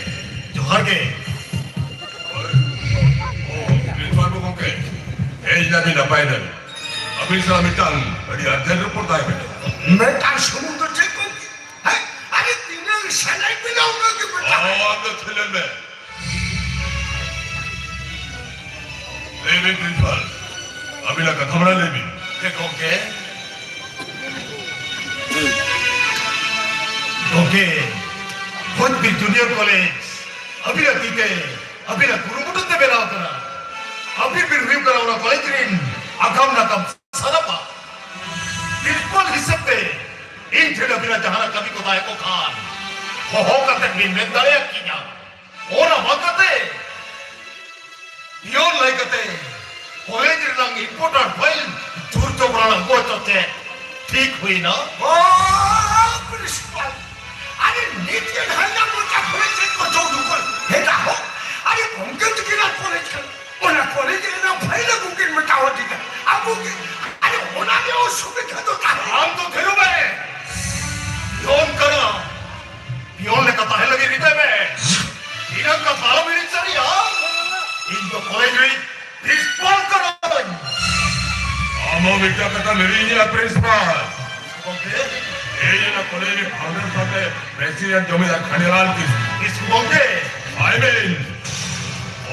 ᱡᱚᱦᱟᱨ ᱜᱮ᱾ ᱚ, ᱯᱨᱤᱱᱥᱤᱯᱟᱞ ᱜᱚᱢᱠᱮ, ᱦᱮᱡ ᱮᱱᱟᱵᱤᱱ, ᱱᱟᱯᱟᱭ ᱮᱱᱟᱵᱤᱱ᱾ ᱟᱹᱵᱤᱱ ᱥᱟᱞᱟᱜ ᱢᱤᱫᱴᱟᱝ ᱟᱹᱰᱤ urgent report ᱛᱟᱦᱮᱸ ᱠᱟᱱᱟ᱾ ᱢᱤᱫᱴᱟᱝ ᱥᱩᱢᱩᱝ ᱫᱚ ᱪᱮᱫ ᱜᱚᱢᱠᱮ? ᱦᱮᱸ? ᱟᱨᱮ ᱛᱤᱱᱟᱹᱜ ᱥᱮᱞᱟᱭ ᱵᱮᱱᱟᱣ ᱚᱱᱟ ᱜᱮ ᱢᱤᱫᱴᱟᱝ᱾ ᱚ, ᱟᱢ ᱫᱚ ᱛᱷᱤᱨ ᱞᱮᱱ ᱢᱮ᱾ ᱞᱟᱹᱭ ᱵᱤᱱ ᱯᱨᱤᱱᱥᱤᱯᱟᱞ, ᱟᱹᱵᱤᱱᱟᱜ ᱠᱟᱛᱷᱟ ᱢᱟᱲᱟᱝ ᱞᱟᱹᱭ ᱵᱤᱱ᱾ ᱪᱮᱫ ᱜᱚᱢᱠᱮ? ᱜᱚᱢᱠᱮ, ᱵᱷᱳᱡᱽᱯᱩᱨ ᱡᱩᱱᱤᱭᱚᱨ ᱠᱚᱞᱮᱡᱽ ᱟᱹᱵᱤᱱᱟᱜ ᱛᱤ ᱛᱮ, ᱟᱹᱵᱤᱱᱟᱜ ᱠᱩᱨᱩᱢᱩᱴᱩ ᱛᱮ ᱵᱮᱱᱟᱣ ᱠᱟᱱᱟ᱾ ᱟᱹᱵᱤᱱ ᱵᱤᱱ ᱦᱩᱭᱩᱜ ᱠᱟᱱᱟ ᱚᱱᱟ ᱠᱚᱞᱮᱡᱽ ᱨᱤᱱ ᱟᱜᱟᱢ ᱱᱟᱜᱟᱢ ᱥᱟᱨᱟᱯᱟ᱾ ᱯᱨᱤᱱᱥᱤᱯᱟᱞ ᱦᱤᱥᱟᱹᱵ ᱛᱮ ᱤᱧ ᱴᱷᱮᱱ ᱟᱹᱵᱤᱱᱟᱜ ᱡᱟᱦᱟᱱᱟᱜ ᱠᱟᱹᱢᱤ ᱠᱚ ᱛᱟᱦᱮᱸ ᱠᱚᱜ ᱠᱷᱟᱱ, ᱦᱚᱦᱚ ᱠᱟᱛᱮ ᱵᱤᱱ ᱢᱮᱱ ᱫᱟᱲᱮᱭᱟᱜ ᱠᱤᱧᱟ᱾ ᱚᱱᱟ ᱵᱟᱝ ᱠᱟᱛᱮ, ᱯᱤᱭᱚᱱ ᱞᱟᱹᱭ ᱠᱟᱛᱮ ᱠᱚᱞᱮᱡᱽ ᱨᱮᱱᱟᱜ important file ᱡᱳᱨ ᱡᱚᱵᱨᱟᱱ ᱟᱹᱜᱩ ᱦᱚᱪᱚ ᱪᱮᱫ ᱴᱷᱤᱠ ᱦᱩᱭᱱᱟ? ᱚ, ᱯᱨᱤᱱᱥᱤᱯᱟᱞ, ᱟᱨᱮ ᱱᱤᱛ ᱜᱮ ᱱᱟᱦᱟᱜ ᱤᱧᱟᱹᱜ ᱢᱚᱪᱟ ᱠᱷᱚᱱ ᱪᱮᱫ ᱠᱚᱪᱚ ᱩᱰᱩᱠᱚᱜ ᱦᱮᱡ ᱟᱦᱚ᱾ ᱟᱨᱮ ᱜᱚᱢᱠᱮ ᱛᱟᱹᱠᱤᱱᱟᱜ ᱠᱚᱞᱮᱡᱽ ᱠᱟᱱᱟ, ᱚᱱᱟ ᱠᱚᱞᱮᱡᱽ ᱨᱮᱱᱟᱜ file ᱟᱹᱜᱩ ᱠᱤᱱ ᱢᱮᱛᱟᱣ ᱟᱹᱫᱤᱧᱟ᱾ ᱟᱹᱜᱩ ᱠᱤᱱ, ᱟᱨᱮ ᱚᱱᱟ ᱜᱮ ᱚᱥᱩᱵᱤᱫᱷᱟ ᱫᱚ ᱛᱟᱦᱮᱸ᱾ ᱟᱢ ᱫᱚ ᱛᱷᱤᱨᱚᱜ ᱢᱮ᱾ ᱯᱤᱭᱚᱱ ᱠᱟᱱᱟ, ᱯᱤᱭᱚᱱ ᱞᱮᱠᱟ ᱛᱟᱦᱮᱸ ᱞᱟᱹᱜᱤᱫ ᱨᱤᱠᱟᱹᱭ ᱢᱮ᱾ ᱤᱱᱟᱹᱝ ᱠᱟᱛᱷᱟ ᱟᱞᱚᱢ ᱦᱤᱲᱤᱧ ᱥᱟᱹᱨᱤᱭᱟ᱾ ᱤᱧ ᱫᱚ ᱠᱚᱞᱮᱡᱽ ᱨᱤᱧ ᱯᱨᱤᱱᱥᱤᱯᱟᱞ ᱠᱟᱹᱱᱟᱹᱧ᱾ ᱟᱢ ᱦᱚᱸ ᱢᱤᱫᱴᱟᱝ ᱠᱟᱛᱷᱟᱢ ᱦᱤᱲᱤᱧᱮᱜᱼᱟ, ᱯᱨᱤᱱᱥᱤᱯᱟᱞ᱾ ᱜᱚᱢᱠᱮ? ᱤᱧ ᱚᱱᱟ ᱠᱚᱞᱮᱡᱽ ᱨᱤᱱ ᱯᱷᱟᱣᱩᱱᱰᱟᱨ ᱥᱟᱶᱛᱮ ᱯᱨᱮᱥᱤᱰᱮᱱᱴ ᱡᱚᱢᱤᱫᱟᱨ ᱠᱷᱟᱱᱤᱞᱟᱞ ᱠᱤᱥᱠᱩ᱾ ᱠᱤᱥᱠᱩ ᱜᱚᱢᱠᱮ? I mean,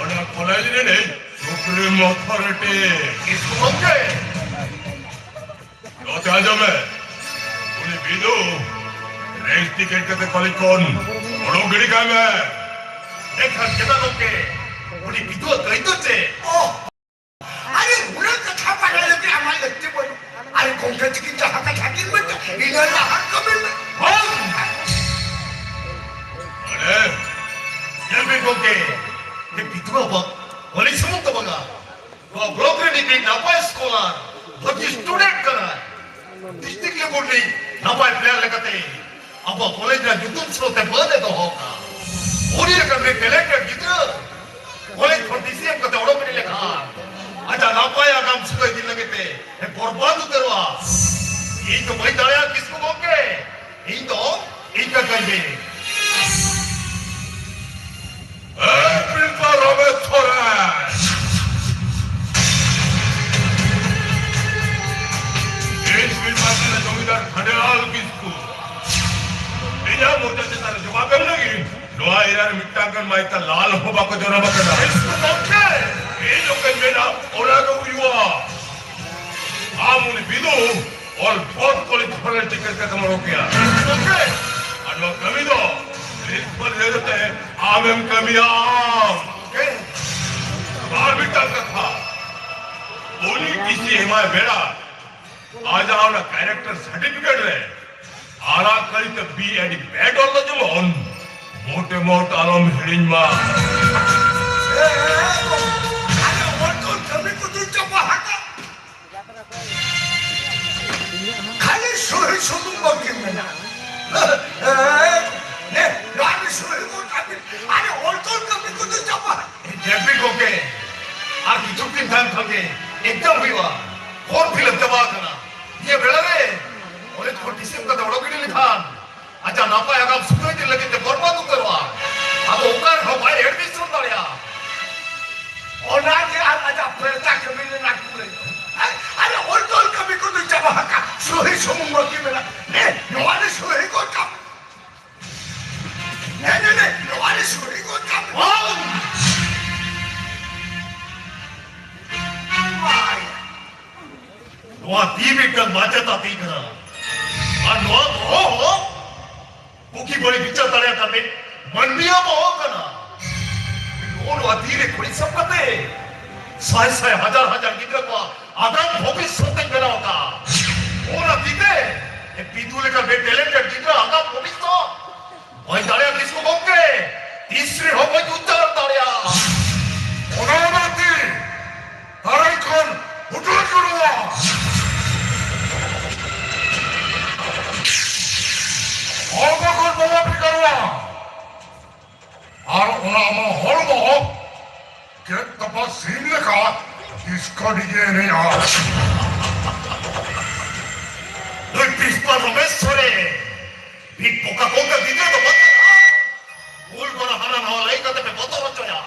ᱚᱱᱟ ᱠᱚᱞᱮᱡᱽ ᱨᱤᱱᱤᱡ ᱥᱩᱯᱨᱤᱢ ᱚᱛᱷᱚᱨᱤᱴᱤ᱾ ᱠᱤᱥᱠᱩ ᱜᱚᱢᱠᱮ? ᱱᱚᱛᱮ ᱟᱸᱡᱚᱢ ᱢᱮ, ᱩᱱᱤ ᱵᱤᱫᱩ ᱨᱮᱞ ᱴᱤᱠᱤᱴ ᱠᱟᱛᱮ ᱠᱚᱞᱮᱡᱽ ᱠᱷᱚᱱ ᱚᱰᱚᱠ ᱜᱤᱰᱤ ᱠᱟᱭ ᱢᱮ᱾ ᱮᱱᱠᱷᱟᱱ ᱪᱮᱫᱟᱜ ᱜᱚᱢᱠᱮ? ᱩᱱᱤ ᱵᱤᱫᱩᱣᱟᱜ ᱫᱟᱹᱭᱤᱛᱛᱚ ᱪᱮᱫ? ᱚ, ᱟᱨᱮ ᱩᱱᱟᱹᱜ ᱠᱟᱛᱷᱟ ᱵᱟᱲᱟᱭ ᱞᱟᱹᱜᱤᱫ ᱟᱢᱟᱜ ᱞᱟᱹᱠᱛᱤ ᱵᱟᱹᱱᱩᱜ᱾ ᱟᱨᱮ ᱜᱚᱢᱠᱮ ᱛᱤᱠᱤᱱ ᱡᱟᱦᱟᱸ ᱠᱟᱛᱷᱟ ᱠᱤᱱ ᱢᱮᱱ, ᱤᱱᱟᱹ ᱞᱟᱦᱟ ᱠᱟᱹᱢᱤ ᱢᱮ᱾ ᱵᱟᱝ᱾ ᱟᱨᱮ, ᱧᱮᱞ ᱢᱮ ᱜᱚᱢᱠᱮ, ᱩᱱᱤ ᱵᱤᱫᱩᱣᱟᱜ ᱠᱚᱞᱮᱡᱽ ᱥᱩᱢᱩᱝ ᱫᱚ ᱵᱟᱝᱟ, ᱱᱚᱣᱟ ᱵᱞᱚᱠ ᱨᱤᱱᱤᱡ ᱢᱤᱫ ᱱᱟᱯᱟᱭ ᱥᱠᱚᱞᱟᱨ, ᱵᱷᱟᱹᱜᱤ ᱥᱴᱩᱰᱮᱱᱴ ᱠᱟᱱᱟᱭ᱾ ᱰᱤᱥᱴᱨᱤᱠᱴ ᱞᱮᱵᱮᱞ ᱨᱤᱱᱤᱡ ᱱᱟᱯᱟᱭ ᱯᱞᱮᱭᱟᱨ ᱞᱮᱠᱟᱛᱮ ᱟᱵᱚᱣᱟᱜ ᱠᱚᱞᱮᱡᱽ ᱨᱮᱱᱟᱜ ᱧᱩᱛᱩᱢ ᱥᱟᱶᱛᱮ ᱵᱟᱹᱫ ᱮ ᱫᱚᱦᱚ ᱠᱟᱜᱼᱟ᱾ ᱩᱱᱤ ᱞᱮᱠᱟᱱ ᱢᱤᱫ ᱴᱮᱞᱮᱱᱴᱮᱰ ᱜᱤᱫᱽᱨᱟᱹ ᱠᱚᱞᱮᱡᱽ ᱠᱷᱚᱱ ᱰᱤᱥᱤ ᱮᱢ ᱠᱟᱛᱮ ᱚᱰᱚᱠ ᱜᱤᱰᱤ ᱞᱮᱠᱷᱟᱱ ᱟᱡᱟᱜ ᱱᱟᱯᱟᱭ ᱟᱜᱟᱢ ᱥᱩᱫᱷᱟᱹ ᱤᱫᱤ ᱞᱟᱹᱜᱤᱫ ᱛᱮ ᱮ ᱵᱚᱨᱵᱟᱫ ᱩᱛᱟᱹᱨᱚᱜᱼᱟ᱾ ᱤᱧ ᱫᱚ ᱵᱟᱹᱧ ᱫᱟᱲᱮᱭᱟᱜᱼᱟ ᱠᱤᱥᱠᱩ ᱜᱚᱢᱠᱮ, ᱤᱧ ᱫᱚ ᱤᱱᱠᱟᱹ ᱠᱟᱹᱧ ᱜᱮ᱾ ᱟᱨ ᱢᱤᱫᱴᱟᱝ ᱜᱟᱱ ᱢᱟᱭᱛᱟ ᱞᱟᱞ ᱦᱚᱸ ᱵᱟᱠᱚ ᱡᱚᱱᱚᱢ ᱟᱠᱟᱫᱟ᱾ ᱜᱚᱢᱠᱮ, ᱤᱧ ᱚᱠᱟᱧ ᱢᱮᱱᱟ, ᱚᱱᱟ ᱜᱮ ᱦᱩᱭᱩᱜᱼᱟ᱾ ᱟᱢ ᱩᱱᱤ ᱵᱤᱫᱩ ᱚᱞ ᱵᱚᱫ ᱠᱚᱞᱮᱡᱽ ᱠᱷᱚᱱ ᱴᱤᱠᱤᱴ ᱠᱟᱛᱮᱢ ᱚᱰᱚᱠᱮᱭᱟ᱾ ᱜᱚᱢᱠᱮ, ᱟᱨ ᱱᱚᱣᱟ ᱠᱟᱹᱢᱤ ᱫᱚ ᱯᱨᱤᱱᱥᱤᱯᱟᱞ ᱞᱟᱹᱭ ᱠᱟᱛᱮ ᱟᱢᱮᱢ ᱠᱟᱹᱢᱤᱭᱟ᱾ ᱜᱚᱢᱠᱮ, ᱟᱨ ᱢᱤᱫᱴᱟᱝ ᱠᱟᱛᱷᱟ, ᱩᱱᱤ ᱴᱤᱥᱤ ᱮᱢᱟᱭ ᱵᱮᱲᱟ ᱟᱡᱟᱜ ᱚᱱᱟ ᱠᱮᱨᱮᱠᱴᱟᱨ ᱥᱟᱨᱴᱤᱯᱷᱤᱠᱮᱴ ᱨᱮ ᱟᱲᱟᱜ ᱠᱟᱹᱨᱤ ᱛᱮ ᱵᱤ ᱮᱰ ᱵᱮᱰ ᱚᱞ ᱫᱚ ᱡᱮᱢᱚᱱ ᱢᱚᱴᱮ ᱢᱚᱴ ᱟᱞᱚᱢ ᱦᱤᱲᱤᱧ ᱢᱟ᱾ ᱮ, ᱮ, ᱟᱞᱮ ᱦᱚᱲ ᱠᱚ ᱠᱟᱹᱢᱤ ᱠᱚ ᱫᱩᱧ ᱪᱟᱵᱟ ᱟᱠᱟᱫ᱾ ᱠᱷᱟᱹᱞᱤ ᱥᱚᱦᱤ ᱥᱩᱢᱩᱝ ᱵᱟᱹᱠᱤ ᱢᱮᱱᱟᱜᱼᱟ᱾ ᱮ, ᱮ, ᱱᱚᱣᱟ ᱜᱮ ᱥᱚᱦᱤ ᱠᱚ ᱠᱟᱹᱢᱤ, ᱟᱞᱮ ᱦᱚᱲ ᱠᱚ ᱠᱟᱹᱢᱤ ᱠᱚ ᱫᱩᱧ ᱪᱟᱵᱟ᱾ ᱡᱮᱯᱤ ᱜᱚᱢᱠᱮ, ᱟᱨ ᱠᱤᱪᱷᱩ ᱫᱤᱱ ᱛᱟᱭᱚᱢ ᱠᱷᱟᱱ ᱜᱮ ᱮᱠᱡᱟᱢ ᱦᱩᱭᱩᱜᱼᱟ᱾ ᱯᱷᱚᱨᱢ ᱯᱷᱤᱞᱟᱯ ᱪᱟᱵᱟ ᱟᱠᱟᱱᱟ᱾ ᱱᱤᱭᱟᱹ ᱵᱮᱲᱟ ᱨᱮ ᱠᱚᱞᱮᱡᱽ ᱠᱷᱚᱱ ᱴᱤᱥᱤ ᱠᱟᱛᱮ ᱚᱰᱚᱠ ᱜᱤᱰᱤ ᱞᱮᱠᱷᱟᱱ ᱟᱡᱟᱜ ᱱᱟᱯᱟᱭ ᱟᱜᱟᱢ ᱥᱩᱫᱷᱟᱹᱨ ᱤᱫᱤ ᱞᱟᱹᱜᱤᱫ ᱛᱮ ᱵᱚᱨᱵᱟᱫ ᱩᱛᱟᱹᱨᱚᱜᱼᱟ᱾ ᱟᱫᱚ ᱚᱠᱟ ᱨᱮᱦᱚᱸ ᱵᱟᱭ ᱮᱰᱢᱤᱥᱚᱱ ᱫᱟᱲᱮᱭᱟᱜᱼᱟ᱾ ᱚᱱᱟ ᱜᱮ ᱟᱨ ᱟᱡᱟᱜ ᱯᱮᱲᱛᱟ ᱠᱟᱹᱢᱤ ᱨᱮᱱᱟᱜ ᱠᱩᱲᱟᱹᱭ᱾ ᱟᱨ ᱚᱞ ᱛᱚᱞ ᱠᱟᱹᱢᱤ ᱠᱚᱫᱚ ᱪᱟᱵᱟ ᱟᱠᱟᱫ, ᱥᱚᱦᱤ ᱥᱩᱢᱩᱝ ᱵᱟᱹᱠᱤ ᱢᱮᱱᱟᱜ᱾ ᱱᱮ, ᱱᱚᱣᱟ ᱨᱮ ᱥᱚᱦᱤ ᱜᱚᱫ ᱠᱟᱜ᱾ ᱱᱮ, ᱱᱮ, ᱱᱮ, ᱱᱚᱣᱟ ᱨᱮ ᱥᱚᱦᱤ ᱜᱚᱫ ᱠᱟᱜ᱾ ᱵᱟᱝ! ᱱᱚᱣᱟ ᱛᱤ ᱢᱤᱫᱴᱟᱝ ᱢᱟᱪᱮᱛᱟ ᱛᱤ ᱠᱟᱱᱟ᱾ ᱟᱨ ᱱᱚᱣᱟ ᱵᱚᱦᱚᱜ ᱦᱚᱸ ᱵᱩᱜᱤ ᱵᱟᱹᱲᱤᱡ ᱵᱤᱪᱟᱹᱨ ᱫᱟᱲᱮᱭᱟᱜ ᱠᱟᱱ ᱢᱤᱫ ᱢᱟᱹᱱᱢᱤᱭᱟᱜ ᱵᱚᱦᱚᱜ ᱠᱟᱱᱟ᱾ ᱱᱚᱜᱼᱚ ᱱᱚᱣᱟ ᱛᱤ ᱨᱮ ᱠᱷᱚᱲᱤ ᱥᱟᱵ ᱠᱟᱛᱮ ᱥᱟᱭ ᱥᱟᱭ ᱦᱟᱡᱟᱨ ᱦᱟᱡᱟᱨ ᱜᱤᱫᱽᱨᱟᱹ ᱠᱚᱣᱟᱜ ᱟᱜᱟᱢ ᱵᱷᱚᱵᱤᱥᱥᱚᱛ ᱤᱧ ᱵᱮᱱᱟᱣ ᱟᱠᱟᱫᱼᱟ᱾ ᱚᱱᱟ ᱛᱤ ᱛᱮ ᱮ ᱯᱤᱛᱩ ᱞᱮᱠᱟ ᱵᱮ ᱴᱮᱞᱮᱱᱴᱮᱰ ᱜᱤᱫᱽᱨᱟᱹ ᱟᱜᱟᱢ ᱵᱷᱚᱵᱤᱥᱥᱚᱛ ᱵᱟᱹᱧ ᱫᱟᱲᱮᱭᱟᱜᱼᱟ ᱠᱤᱥᱠᱩ ᱜᱚᱢᱠᱮ, ᱛᱤᱥ ᱨᱮᱦᱚᱸ ᱵᱟᱹᱧ ᱩᱫᱽᱫᱷᱟᱨ ᱫᱟᱲᱮᱭᱟᱜᱼᱟ᱾ ᱚᱱᱟ ᱚᱱᱟ ᱛᱤ ᱛᱟᱨᱟᱭ ᱠᱷᱚᱱ ᱦᱩᱴᱩᱨ ᱡᱩᱲᱩᱜᱼᱟ᱾ ᱦᱚᱲᱢᱚ ᱠᱷᱚᱱ ᱵᱚᱸᱜᱟ ᱵᱷᱮᱜᱟᱨᱚᱜᱼᱟ᱾ ᱟᱨ ᱚᱱᱟ ᱟᱢᱟᱜ ᱦᱚᱲᱢᱚ ᱜᱮᱫ ᱛᱚᱯᱟ ᱥᱤᱢ ᱞᱮᱠᱟ ᱰᱤᱥᱠᱳ ᱰᱤᱡᱮ ᱮᱱᱮᱡᱼᱟ᱾ ᱱᱩᱭ ᱯᱤᱥᱯᱟ ᱨᱚᱢᱮᱥ ᱥᱚᱨᱮᱱ ᱢᱤᱫ ᱵᱚᱠᱟ ᱠᱚᱝᱜᱟ ᱜᱤᱫᱽᱨᱟᱹ ᱫᱚ ᱵᱟᱝ ᱠᱟᱱᱟ᱾ ᱩᱞ ᱵᱟᱞᱟ ᱦᱟᱱᱟ ᱱᱟᱣᱟ ᱞᱟᱹᱭ ᱠᱟᱛᱮ ᱯᱮ ᱵᱚᱛᱚᱨ ᱦᱚᱪᱚᱭᱟ᱾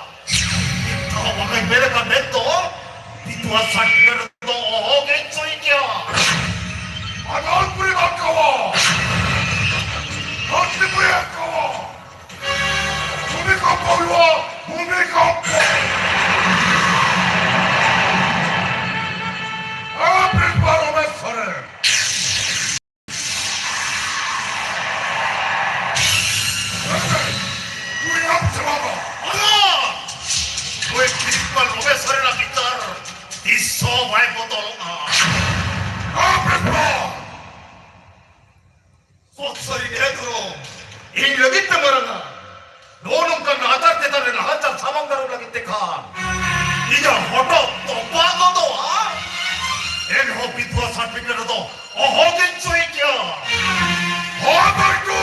ᱢᱤᱫ ᱫᱷᱟᱣ ᱵᱟᱝ ᱢᱮᱱ ᱞᱮᱠᱷᱟᱱ ᱢᱮᱱ ᱫᱚ ᱵᱤᱫᱩᱣᱟᱜ ᱥᱟᱨᱴᱤᱯᱷᱤᱠᱮᱴ ᱫᱚ ᱚᱦᱚ ᱜᱮ ᱪᱚᱭ ᱠᱮᱭᱟ᱾ ᱟᱫᱚᱞᱯᱩᱨᱤ ᱵᱟᱠᱟᱣᱟ᱾ ᱫᱷᱟᱹᱨᱛᱤᱯᱩᱨᱤ ᱵᱟᱠᱟᱣᱟ᱾ ᱵᱟᱝ ᱜᱟᱱᱚᱜ ᱞᱟᱹᱜᱤᱫ ᱛᱮ ᱠᱷᱟᱱ ᱤᱧᱟᱹᱜ ᱦᱚᱴᱚᱜ ᱛᱚᱯᱟ ᱜᱚᱫᱚᱜᱼᱟ᱾ ᱮᱱᱦᱚᱸ ᱵᱤᱫᱷᱣᱟ ᱥᱟᱨᱴᱤᱯᱷᱤᱠᱮᱴ ᱨᱮᱫᱚ ᱚᱦᱚᱜᱤᱧ ᱥᱳᱭ ᱠᱮᱭᱟ᱾ ᱦᱚᱲ ᱵᱟᱹᱴᱩ!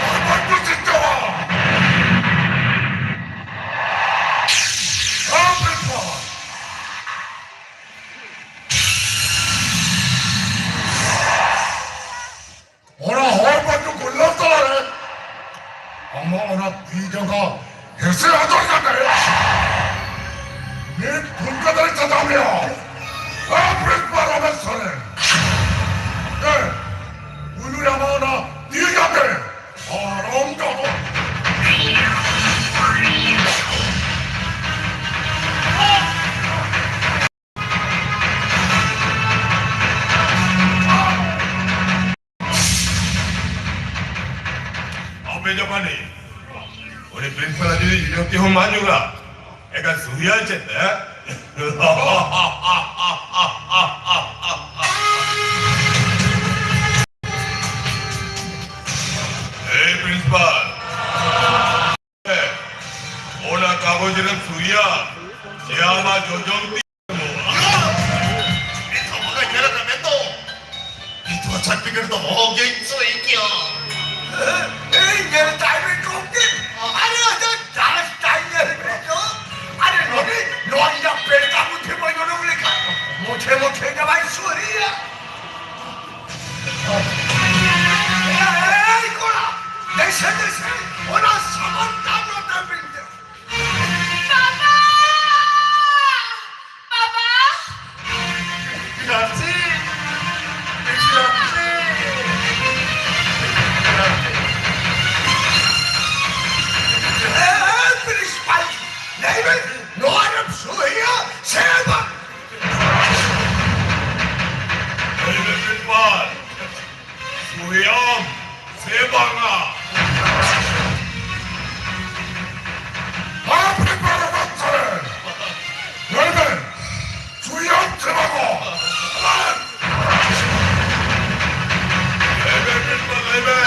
ᱦᱚᱲ ᱵᱟᱹᱴᱩ ᱪᱤᱠᱟᱹᱣᱟ? ᱦᱚᱲ ᱵᱤᱫᱷᱣᱟ! ᱚᱱᱟ ᱦᱚᱲ ᱵᱟᱹᱴᱩ ᱜᱩᱞᱟᱹ ᱛᱟᱞᱟᱨᱮ ᱟᱢᱟᱜ ᱚᱱᱟ ᱛᱤ ᱡᱟᱸᱜᱟ ᱦᱮᱸᱥᱮ ᱦᱚᱪᱚᱭ ᱠᱟᱛᱮ ᱱᱤᱛ ᱯᱷᱩᱱᱠᱟ ᱫᱟᱨᱮ ᱪᱟᱪᱟᱣ ᱢᱮᱭᱟ᱾ ᱟᱢ ᱯᱨᱤᱱᱥᱤᱯᱟᱞ ᱨᱚᱢᱮᱥ ᱥᱚᱨᱮᱱ᱾ ᱮ, ᱯᱩᱭᱞᱩ ᱨᱮ ᱟᱢᱟᱜ ᱚᱱᱟ ᱛᱤ ᱡᱟᱸᱜᱟ ᱟᱨ ᱟᱢ ᱫᱚ ᱟᱯᱮ ᱡᱚᱠᱷᱚᱱ ᱩᱱᱤ ᱯᱨᱤᱱᱥᱤᱯᱟᱞ ᱡᱩᱫᱤ ᱡᱩᱡᱚᱠᱛᱤ ᱦᱚᱸ ᱢᱟ ᱧᱩᱨᱟ, ᱮᱠᱟ ᱥᱩᱨᱤᱭᱟ ᱪᱮᱫ ᱛᱮ? ᱮᱭ ᱯᱨᱤᱱᱥᱤᱯᱟᱞ, ᱚᱱᱟ ᱠᱟᱜᱚᱡᱽ ᱨᱮᱢ ᱥᱩᱨᱤᱭᱟ, ᱥᱮ ᱟᱢᱟᱜ ᱡᱚᱡᱚᱢ ᱛᱤ ᱱᱤᱛ ᱦᱚᱸ ᱵᱟᱝ ᱧᱮᱞ ᱟᱠᱟᱫ ᱢᱮ ᱛᱚ? ᱱᱤᱛ ᱦᱚᱸ ᱥᱟᱨᱴᱤᱯᱷᱤᱠᱮᱴ ᱫᱚ ᱚᱦᱚᱜᱤᱧ ᱥᱳᱭ ᱠᱮᱭᱟ᱾ ᱮᱭ, ᱧᱮᱞ ᱛᱟᱭ ᱢᱮ ᱜᱚᱢᱠᱮ, ᱟᱨᱮ ᱟᱡᱟᱜ ᱪᱟᱥ ᱛᱟᱭ ᱧᱮᱞ ᱢᱮ ᱛᱚ᱾ ᱟᱨᱮ ᱱᱚᱰᱮ ᱱᱚᱣᱟ ᱤᱧᱟᱹᱜ ᱯᱮᱲᱠᱟ ᱢᱩᱴᱷᱤ ᱵᱟᱹᱧ ᱚᱰᱚᱠ ᱞᱮᱠᱷᱟᱱ ᱢᱩᱴᱷᱮ ᱢᱩᱴᱷᱮ ᱜᱮ ᱵᱟᱭ ᱥᱳᱨᱤᱭᱟ᱾ ᱮᱭ ᱠᱚᱲᱟ, ᱫᱮᱥᱮ ᱫᱮᱥᱮ ᱚᱱᱟ ᱥᱟᱢᱟᱱ ᱛᱟᱢ ᱱᱚᱛᱮ ᱵᱤᱱ ᱫᱮ᱾ ᱵᱟᱵᱟ! ᱵᱟᱵᱟ! ᱯᱤᱱᱟᱠᱥᱤ! ᱯᱤᱱᱟᱠᱥᱤ! ᱮ, ᱯᱨᱤᱱᱥᱤᱯᱟᱞ, ᱞᱟᱹᱭ ᱢᱮ, ᱱᱚᱣᱟ ᱨᱮᱢ ᱥᱳᱭᱟ ᱥᱮ ᱵᱟᱝ? ᱞᱟᱹᱭ ᱢᱮ, ᱯᱨᱤᱱᱥᱤᱯᱟᱞ, ᱥᱳᱭᱟᱢ ᱥᱮ ᱵᱟᱝᱟ? ᱦᱮᱸ, ᱯᱨᱤᱱᱥᱤᱯᱟᱞ ᱚᱯᱷᱤᱥ ᱨᱮ ᱞᱟᱹᱭ ᱢᱮ, ᱥᱳᱭᱟᱢ ᱥᱮ ᱵᱟᱝᱟ? ᱞᱟᱹᱭ ᱢᱮ, ᱯᱨᱤᱱᱥᱤᱯᱟᱞ, ᱞᱟᱹᱭ ᱢᱮ᱾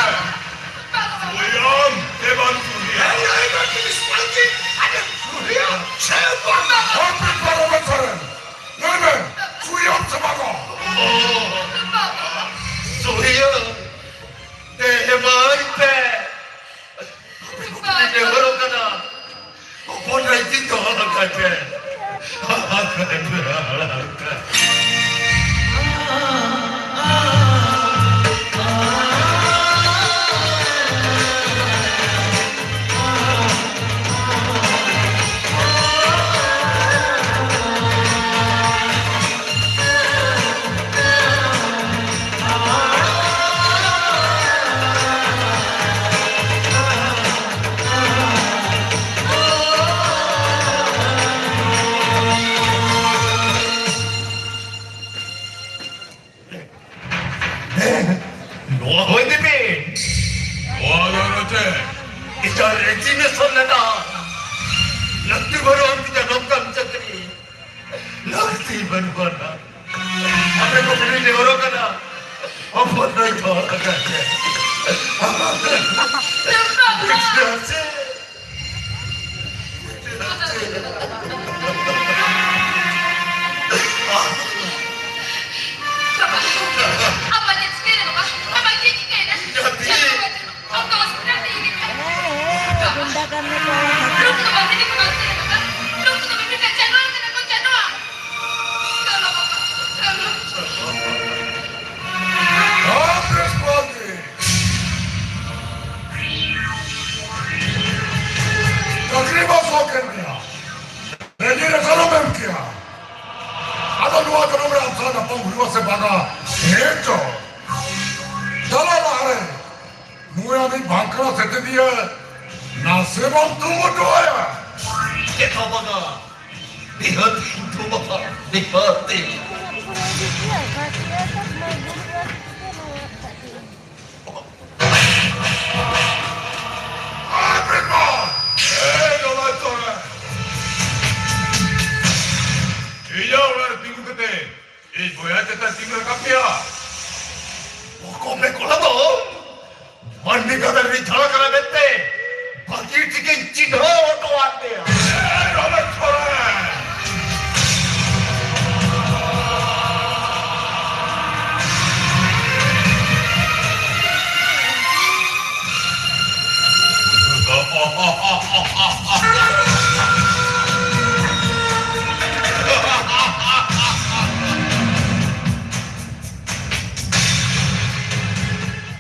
ᱱᱚᱣᱟ ᱦᱚᱭ ᱫᱤᱯᱤᱱ᱾ ᱱᱚᱣᱟ ᱫᱚ ᱱᱚᱛᱮ᱾ ᱤᱧᱟᱹᱜ resignation ᱞᱮᱱᱟ᱾ ᱞᱟᱹᱠᱛᱤ ᱵᱟᱹᱱᱩᱜᱼᱟ ᱤᱧᱟᱹᱜ ᱱᱚᱝᱠᱟᱱ ᱪᱟᱹᱠᱨᱤ᱾ ᱞᱟᱹᱠᱛᱤ ᱵᱟᱹᱱᱩᱜᱼᱟ ᱱᱟ᱾ ᱟᱯᱮ ᱠᱚ ᱠᱩᱞᱤ ᱱᱮᱦᱚᱨᱚᱜ ᱠᱟᱱᱟ᱾ ᱦᱚᱯᱚᱱ ᱫᱚᱭ ᱫᱚᱦᱚ ᱟᱠᱟᱫ ᱛᱟᱭᱟ᱾ ᱵᱤᱪᱟᱹᱨ ᱥᱮ᱾ ᱵᱟᱵᱟ, ᱟᱢ ᱵᱟᱝ ᱪᱮᱫ ᱪᱤᱠᱟᱹᱭᱮᱱᱟ ᱵᱟᱵᱟ? ᱟᱢ ᱵᱟᱝ ᱪᱮᱫ ᱪᱤᱠᱟᱹᱭᱮᱱᱟ? ᱟᱢ ᱫᱚ ᱦᱚᱥᱯᱤᱴᱟᱞ ᱛᱮ ᱤᱫᱤ ᱢᱮ᱾ ᱦᱮᱸ, ᱦᱮᱸ, ᱜᱩᱱᱰᱟ ᱠᱟᱹᱢᱤ ᱠᱚ᱾ ᱱᱩᱠᱩ ᱫᱚ ᱵᱟᱝ ᱪᱮᱫ ᱠᱚ ᱵᱟᱝ ᱪᱤᱠᱟᱹᱭᱮᱱᱟ ᱵᱟᱵᱟ᱾ ᱱᱩᱠᱩ ᱫᱚ ᱢᱤᱫᱴᱟᱝ ᱡᱟᱱᱣᱟᱨ ᱠᱟᱱᱟ ᱠᱚ, ᱡᱟᱱᱣᱟᱨ᱾ ᱪᱚᱞᱚ ᱵᱟᱵᱟ, ᱪᱚᱞᱚ᱾ ᱦᱮᱸ, ᱯᱨᱤᱱᱥᱤᱯᱟᱞ ᱡᱤ᱾ ᱪᱟᱹᱠᱨᱤ ᱵᱟᱝ ᱥᱚᱠ ᱮᱱ ᱜᱮᱭᱟ᱾ ᱨᱮᱡᱤᱜᱱᱮᱥᱚᱱ ᱮᱢ ᱮᱢ ᱠᱮᱭᱟ᱾ ᱟᱫᱚ ᱱᱚᱣᱟ ᱡᱚᱱᱚᱢ ᱨᱮ ᱟᱢ ᱥᱟᱞᱟᱜ ᱧᱟᱯᱟᱢ ᱦᱩᱭᱩᱜᱼᱟ ᱥᱮ ᱵᱟᱝᱟ? ᱦᱮᱸ ᱪᱚ᱾ ᱪᱟᱞᱟᱜ ᱞᱟᱦᱟᱨᱮ ᱱᱩᱭ ᱟᱢᱤᱡ ᱵᱟᱝ ᱠᱟᱱᱟ ᱥᱮᱴᱮᱫᱤᱭᱟᱹ ᱱᱟᱥᱮ ᱵᱟᱢ ᱛᱩᱢ ᱦᱚᱴᱚ ᱟᱭᱟ? ᱪᱮᱫ ᱦᱚᱸ ᱵᱟᱝᱟ᱾ ᱱᱤᱦᱟᱹᱛ ᱤᱧ ᱛᱩᱢ ᱟᱢᱟ᱾ ᱱᱤᱦᱟᱹᱛ ᱤᱧ᱾ ᱮᱭ ᱵᱟᱵᱟ ᱛᱚᱲᱟ᱾ ᱤᱧᱟᱹᱜ ᱚᱲᱟᱜ ᱨᱮ ᱛᱤᱸᱜᱩ ᱠᱟᱛᱮ ᱤᱧ ᱵᱚᱭᱦᱟ ᱪᱮᱛᱟᱱ ᱛᱤᱸᱜᱩ ᱨᱟᱠᱟᱵ ᱢᱮᱭᱟ᱾ ᱚᱠᱚᱭ ᱢᱮ ᱠᱚᱲᱟ ᱫᱚ? ᱢᱟᱹᱱᱢᱤ ᱜᱟᱫᱮᱞ ᱨᱤᱱ ᱡᱷᱟᱲ ᱠᱟᱱᱟ ᱢᱮᱱᱛᱮ ᱵᱷᱟᱹᱜᱤ ᱴᱷᱤᱠᱤᱧ ᱪᱤᱱᱦᱟᱹᱣ ᱦᱚᱴᱚ ᱟᱫ ᱢᱮᱭᱟ᱾ ᱮ ᱨᱚᱢᱮᱥ ᱥᱚᱨᱮᱱ!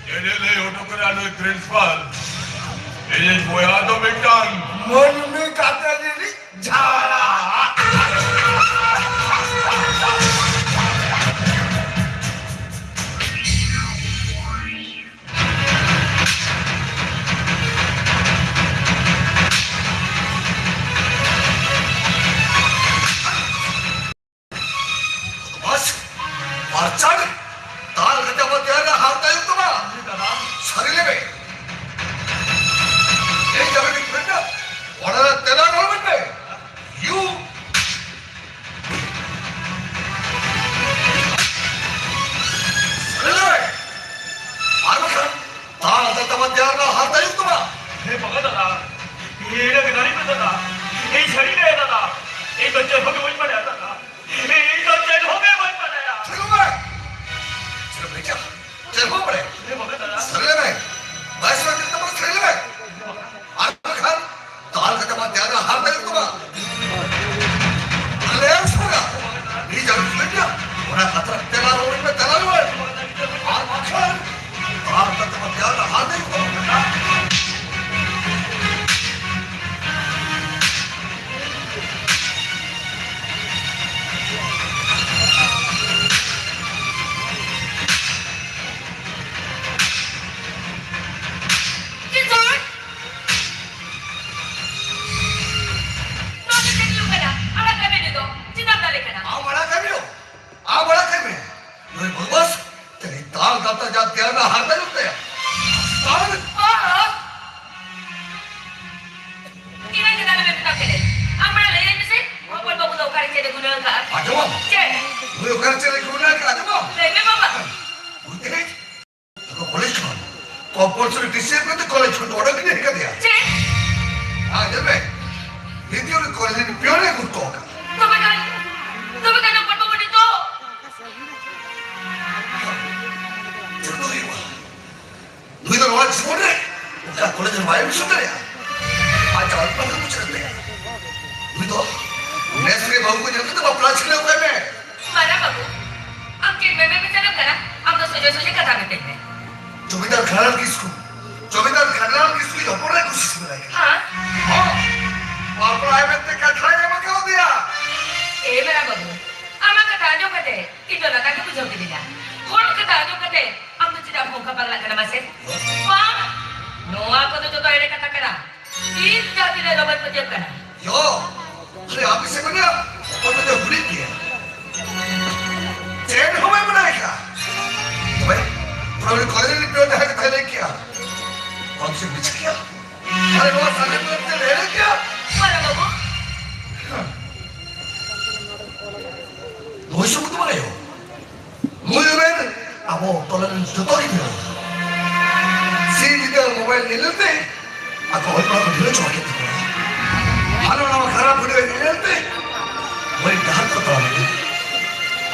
ᱪᱮᱫ ᱮ ᱞᱟᱹᱭ ᱦᱚᱴᱚ ᱠᱟᱫᱟ ᱱᱩᱭ ᱯᱨᱤᱱᱥᱤᱯᱟᱞ? ᱤᱧᱤᱡ ᱵᱚᱭᱦᱟ ᱫᱚ ᱢᱤᱫᱴᱟᱝ ᱢᱟᱹᱱᱢᱤ ᱠᱟᱛᱮ ᱨᱤᱱᱤᱡ ᱡᱷᱟᱲᱟ᱾ ᱵᱟᱥ, ᱯᱟᱨᱪᱟᱲ, ᱛᱟᱞ ᱠᱟᱛᱮ ᱵᱚ ᱛᱮᱭᱟᱨᱟ, ᱦᱟᱨ ᱛᱟᱭᱚᱢ ᱫᱚ ᱫᱟᱫᱟ, ᱤᱧ ᱥᱟᱹᱨᱤ ᱜᱮ ᱫᱟᱫᱟ, ᱤᱧ ᱫᱚ ᱪᱮᱫ ᱦᱚᱸ ᱜᱮ ᱵᱟᱹᱧ ᱵᱟᱲᱟᱭᱟ ᱫᱟᱫᱟ, ᱤᱧ ᱫᱚ ᱪᱮᱫ ᱦᱚᱸ ᱜᱮ ᱵᱟᱹᱧ ᱵᱟᱲᱟᱭᱟ᱾ ᱪᱮᱫ ᱦᱚᱸ ᱵᱟᱲᱟᱭ? ᱪᱮᱫ ᱦᱚᱸ ᱵᱟᱲᱟᱭ? ᱥᱟᱹᱨᱤ ᱞᱟᱹᱭ ᱢᱮ᱾ ᱵᱟᱭ ᱥᱟᱹᱨᱤ ᱞᱟᱹᱭ ᱢᱮ᱾ ᱟᱨ ᱵᱟᱠᱷᱟᱱ ᱫᱟᱞ ᱠᱟᱛᱮ ᱵᱟᱝ ᱛᱮᱭᱟᱨ ᱦᱟᱨ ᱫᱟᱲᱮ ᱠᱚᱣᱟ᱾ ᱟᱞᱮ ᱥᱟᱨᱟ ᱱᱤᱡ ᱟᱹᱜᱩ ᱞᱮᱫᱟ᱾ ᱚᱱᱟ ᱠᱟᱛᱷᱟ ᱛᱮᱞᱟ ᱨᱩᱣᱟᱹᱲ ᱢᱮ, ᱛᱮᱞᱟ ᱨᱩᱣᱟᱹᱲ᱾ ᱟᱨ ᱵᱟᱠᱷᱟᱱ ᱫᱟᱞ ᱠᱟᱛᱮ ᱵᱟᱝ ᱛᱮᱭᱟᱨ ᱦᱟᱨ ᱫᱟᱲᱮ ᱠᱚᱣᱟ᱾ ᱪᱮᱫ ᱥᱚᱢᱚᱭ? ᱱᱚᱣᱟ ᱫᱚ ᱪᱮᱫ ᱦᱩᱭᱩᱜ ᱠᱟᱱᱟ? ᱟᱲᱟᱜ ᱠᱟᱹᱢᱤ ᱨᱮᱫᱚ ᱪᱮᱫᱟᱜ ᱫᱟᱞᱮ ᱠᱟᱱᱟ? ᱟᱢ ᱟᱲᱟᱜ ᱠᱟᱹᱢᱤ ᱫᱚ? ᱟᱢ ᱟᱲᱟᱜ ᱠᱟᱹᱢᱤ? ᱱᱩᱭ ᱵᱚᱫᱢᱟᱥ, ᱛᱮᱦᱮᱧ ᱫᱟᱞ ᱫᱟᱞ ᱛᱮ ᱡᱟ ᱛᱮᱭᱟᱨ ᱨᱮᱱᱟᱜ ᱦᱟᱨ ᱫᱟᱲᱮ ᱛᱟᱭᱟ᱾ ᱫᱟᱞ ᱚᱦᱚ! ᱤᱱᱟᱹ ᱜᱮ ᱛᱟᱦᱞᱮ ᱢᱮᱛᱟᱢ ᱠᱟᱹᱱᱟᱹᱧ᱾ ᱟᱢ ᱢᱟᱲᱟᱝ ᱞᱟᱹᱭᱟᱹᱧ ᱢᱮᱥᱮ, ᱦᱚᱯᱚᱱ ᱵᱟᱹᱵᱩ ᱫᱚ ᱚᱠᱟᱨᱮ ᱪᱮᱫ ᱮ ᱜᱩᱱᱟᱹ ᱟᱠᱟᱫᱼᱟ? ᱟᱸᱡᱚᱢᱟᱢ? ᱪᱮᱫ? ᱱᱩᱭ ᱚᱠᱟᱨᱮ ᱪᱮᱫ ᱮ ᱜᱩᱱᱟᱹ ᱟᱠᱟᱫᱼᱟ, ᱟᱸᱡᱚᱢᱟᱢ? ᱞᱟᱹᱭ ᱢᱮ ᱵᱟᱵᱟ᱾ ᱵᱩᱡᱽ ᱫᱟᱲᱮᱭᱟᱜ ᱟᱠᱚ ᱠᱚᱞᱮᱡᱽ ᱠᱷᱚᱱ᱾ ᱠᱚᱢᱯᱟᱞᱥᱟᱨᱤ ᱴᱤᱥᱤ ᱮᱢ ᱠᱟᱛᱮ ᱠᱚᱞᱮᱡᱽ ᱠᱷᱚᱱ ᱠᱚ ᱚᱰᱚᱠ ᱠᱮᱫᱮᱭᱟ᱾ ᱪᱮᱫ? ᱦᱮᱸ, ᱧᱮᱞ ᱢᱮ᱾ ᱱᱤᱛ ᱩᱱᱤ ᱠᱚᱞᱮᱡᱽ ᱨᱤᱱᱤᱡ ᱯᱤᱭᱚᱱ ᱮ ᱜᱩᱨ ᱠᱚ ᱠᱟᱱᱟ᱾ ᱛᱚᱵᱮ ᱠᱷᱟᱱ, ᱛᱚᱵᱮ ᱠᱷᱟᱱ ᱦᱚᱯᱚᱱ ᱵᱟᱹᱵᱩ ᱱᱤᱛᱚᱜ? ᱪᱮᱫ ᱠᱚ ᱦᱩᱭᱩᱜᱼᱟ? ᱱᱩᱭ ᱫᱚ ᱱᱚᱣᱟ ᱡᱤᱵᱚᱱ ᱨᱮ ᱚᱱᱠᱟ ᱠᱚᱞᱮᱡᱽ ᱨᱮ ᱵᱟᱭ admission ᱫᱟᱲᱮᱭᱟᱜᱼᱟ᱾ ᱟᱡ ᱡᱟᱶᱟᱭ ᱠᱚᱲᱟ ᱠᱚ ᱵᱩᱡᱷᱟᱹᱣ ᱛᱟᱭᱟ᱾ ᱱᱩᱭ ᱫᱚ ᱱᱮᱥ ᱨᱮ ᱵᱟᱹᱦᱩ ᱠᱚ ᱧᱮᱞ ᱠᱟᱛᱮ ᱵᱟᱯᱞᱟ ᱪᱷᱤᱰᱟᱹᱣ ᱠᱟᱭ ᱢᱮ᱾ ᱢᱟᱨᱟᱝ ᱵᱟᱹᱵᱩ, ᱟᱢ ᱪᱮᱫ ᱢᱮᱢᱮ ᱢᱮ ᱪᱟᱞᱟᱜ ᱠᱟᱱᱟ? ᱟᱢ ᱫᱚ ᱥᱚᱡᱷᱮ ᱥᱚᱡᱷᱮ ᱠᱟᱛᱷᱟ ᱢᱮᱛᱟᱹᱧ ᱢᱮ᱾ ᱡᱚᱢᱤᱫᱟᱨ ᱠᱷᱟᱱᱞᱟᱞ ᱠᱤᱥᱠᱩ, ᱡᱚᱢᱤᱫᱟᱨ ᱠᱷᱟᱱᱞᱟᱞ ᱠᱤᱥᱠᱩ ᱦᱚᱯᱚᱱ ᱨᱮ ᱠᱩᱥᱤ ᱥᱟᱱᱟᱭ ᱠᱟᱱᱟ᱾ ᱦᱮᱸ? ᱦᱚᱸ, ᱵᱟᱯᱞᱟᱭ ᱢᱮᱱᱛᱮ ᱠᱟᱛᱷᱟᱭ ᱮᱢ ᱟᱠᱟᱣᱟᱫᱮᱭᱟ᱾ ᱮ ᱢᱟᱨᱟᱝ ᱵᱟᱹᱵᱩ, ᱟᱢᱟᱜ ᱠᱟᱛᱷᱟ ᱟᱸᱡᱚᱢ ᱠᱟᱛᱮ ᱤᱧ ᱫᱚ ᱞᱟᱸᱫᱟ ᱜᱮ ᱵᱩᱡᱷᱟᱹᱣ ᱠᱤᱫᱤᱧᱟ᱾ ᱦᱚᱲ ᱠᱟᱛᱷᱟ ᱟᱸᱡᱚᱢ ᱠᱟᱛᱮ ᱟᱢ ᱫᱚ ᱪᱮᱫᱟᱜ ᱮᱢ ᱚᱱᱠᱟ ᱯᱟᱜᱞᱟᱜ ᱠᱟᱱᱟ ᱢᱟᱥᱮ? ᱵᱟᱝ, ᱱᱚᱣᱟ ᱠᱚᱫᱚ ᱡᱚᱛᱚ ᱮᱲᱮ ᱠᱟᱛᱷᱟ ᱠᱟᱱᱟ᱾ ᱤᱧ ᱡᱟᱦᱟᱸ ᱛᱤᱱᱟᱹᱜ ᱞᱚᱜᱚᱱ ᱯᱟᱹᱛᱭᱟᱹᱣ ᱠᱟᱱᱟ᱾ ᱭᱚ, ᱟᱨᱮ ᱟᱯᱮ ᱥᱮᱫ ᱢᱮᱱᱟᱜ ᱚᱠᱚᱭ ᱠᱚᱫᱚ ᱦᱩᱰᱤᱧ ᱜᱮᱭᱟ᱾ ᱪᱮᱫ ᱦᱚᱸ ᱵᱟᱭ ᱵᱟᱲᱟᱭ ᱠᱟᱜᱼᱟ᱾ ᱛᱚᱵᱮ, ᱛᱚᱵᱮ ᱠᱚᱞᱮᱡᱽ ᱨᱤᱱᱤᱡ ᱯᱤᱭᱚᱱ ᱡᱟᱦᱟᱸᱭ ᱠᱟᱛᱷᱟᱭ ᱞᱟᱹᱭ ᱠᱮᱜᱼᱟ, ᱵᱟᱢ ᱥᱮ ᱵᱩᱡᱽ ᱠᱮᱜᱼᱟ? ᱟᱨᱮ ᱱᱚᱣᱟ ᱥᱟᱸᱜᱮ ᱯᱤᱭᱚᱱ ᱛᱮ ᱞᱟᱹᱭ ᱞᱮ ᱠᱮᱜᱼᱟ? ᱢᱟᱨᱟᱝ ᱵᱟᱹᱵᱩ᱾ ᱱᱩᱭ ᱥᱩᱠ ᱫᱚ ᱵᱟᱝ ᱦᱩᱭᱩᱜᱼᱟ᱾ ᱱᱩᱭ ᱩᱢᱮᱨ ᱟᱵᱚ ᱴᱚᱞᱟ ᱨᱮᱱ ᱡᱚᱛᱚ ᱜᱤᱫᱽᱨᱟᱹ ᱥᱤᱧ ᱧᱤᱫᱟᱹ ᱢᱳᱵᱟᱭᱤᱞ ᱧᱮᱞ ᱧᱮᱞ ᱛᱮ ᱟᱠᱚ ᱚᱞ ᱯᱟᱲᱦᱟᱣ ᱠᱚ ᱰᱷᱤᱞᱟᱹᱣ ᱪᱟᱵᱟ ᱠᱮᱫ ᱛᱟᱠᱚᱣᱟ᱾ ᱵᱩᱰᱷᱤ ᱧᱮᱞ ᱛᱮ ᱵᱟᱹᱲᱤᱡ ᱰᱟᱦᱟᱨ ᱠᱚ ᱛᱟᱲᱟᱢ ᱮᱫᱟ᱾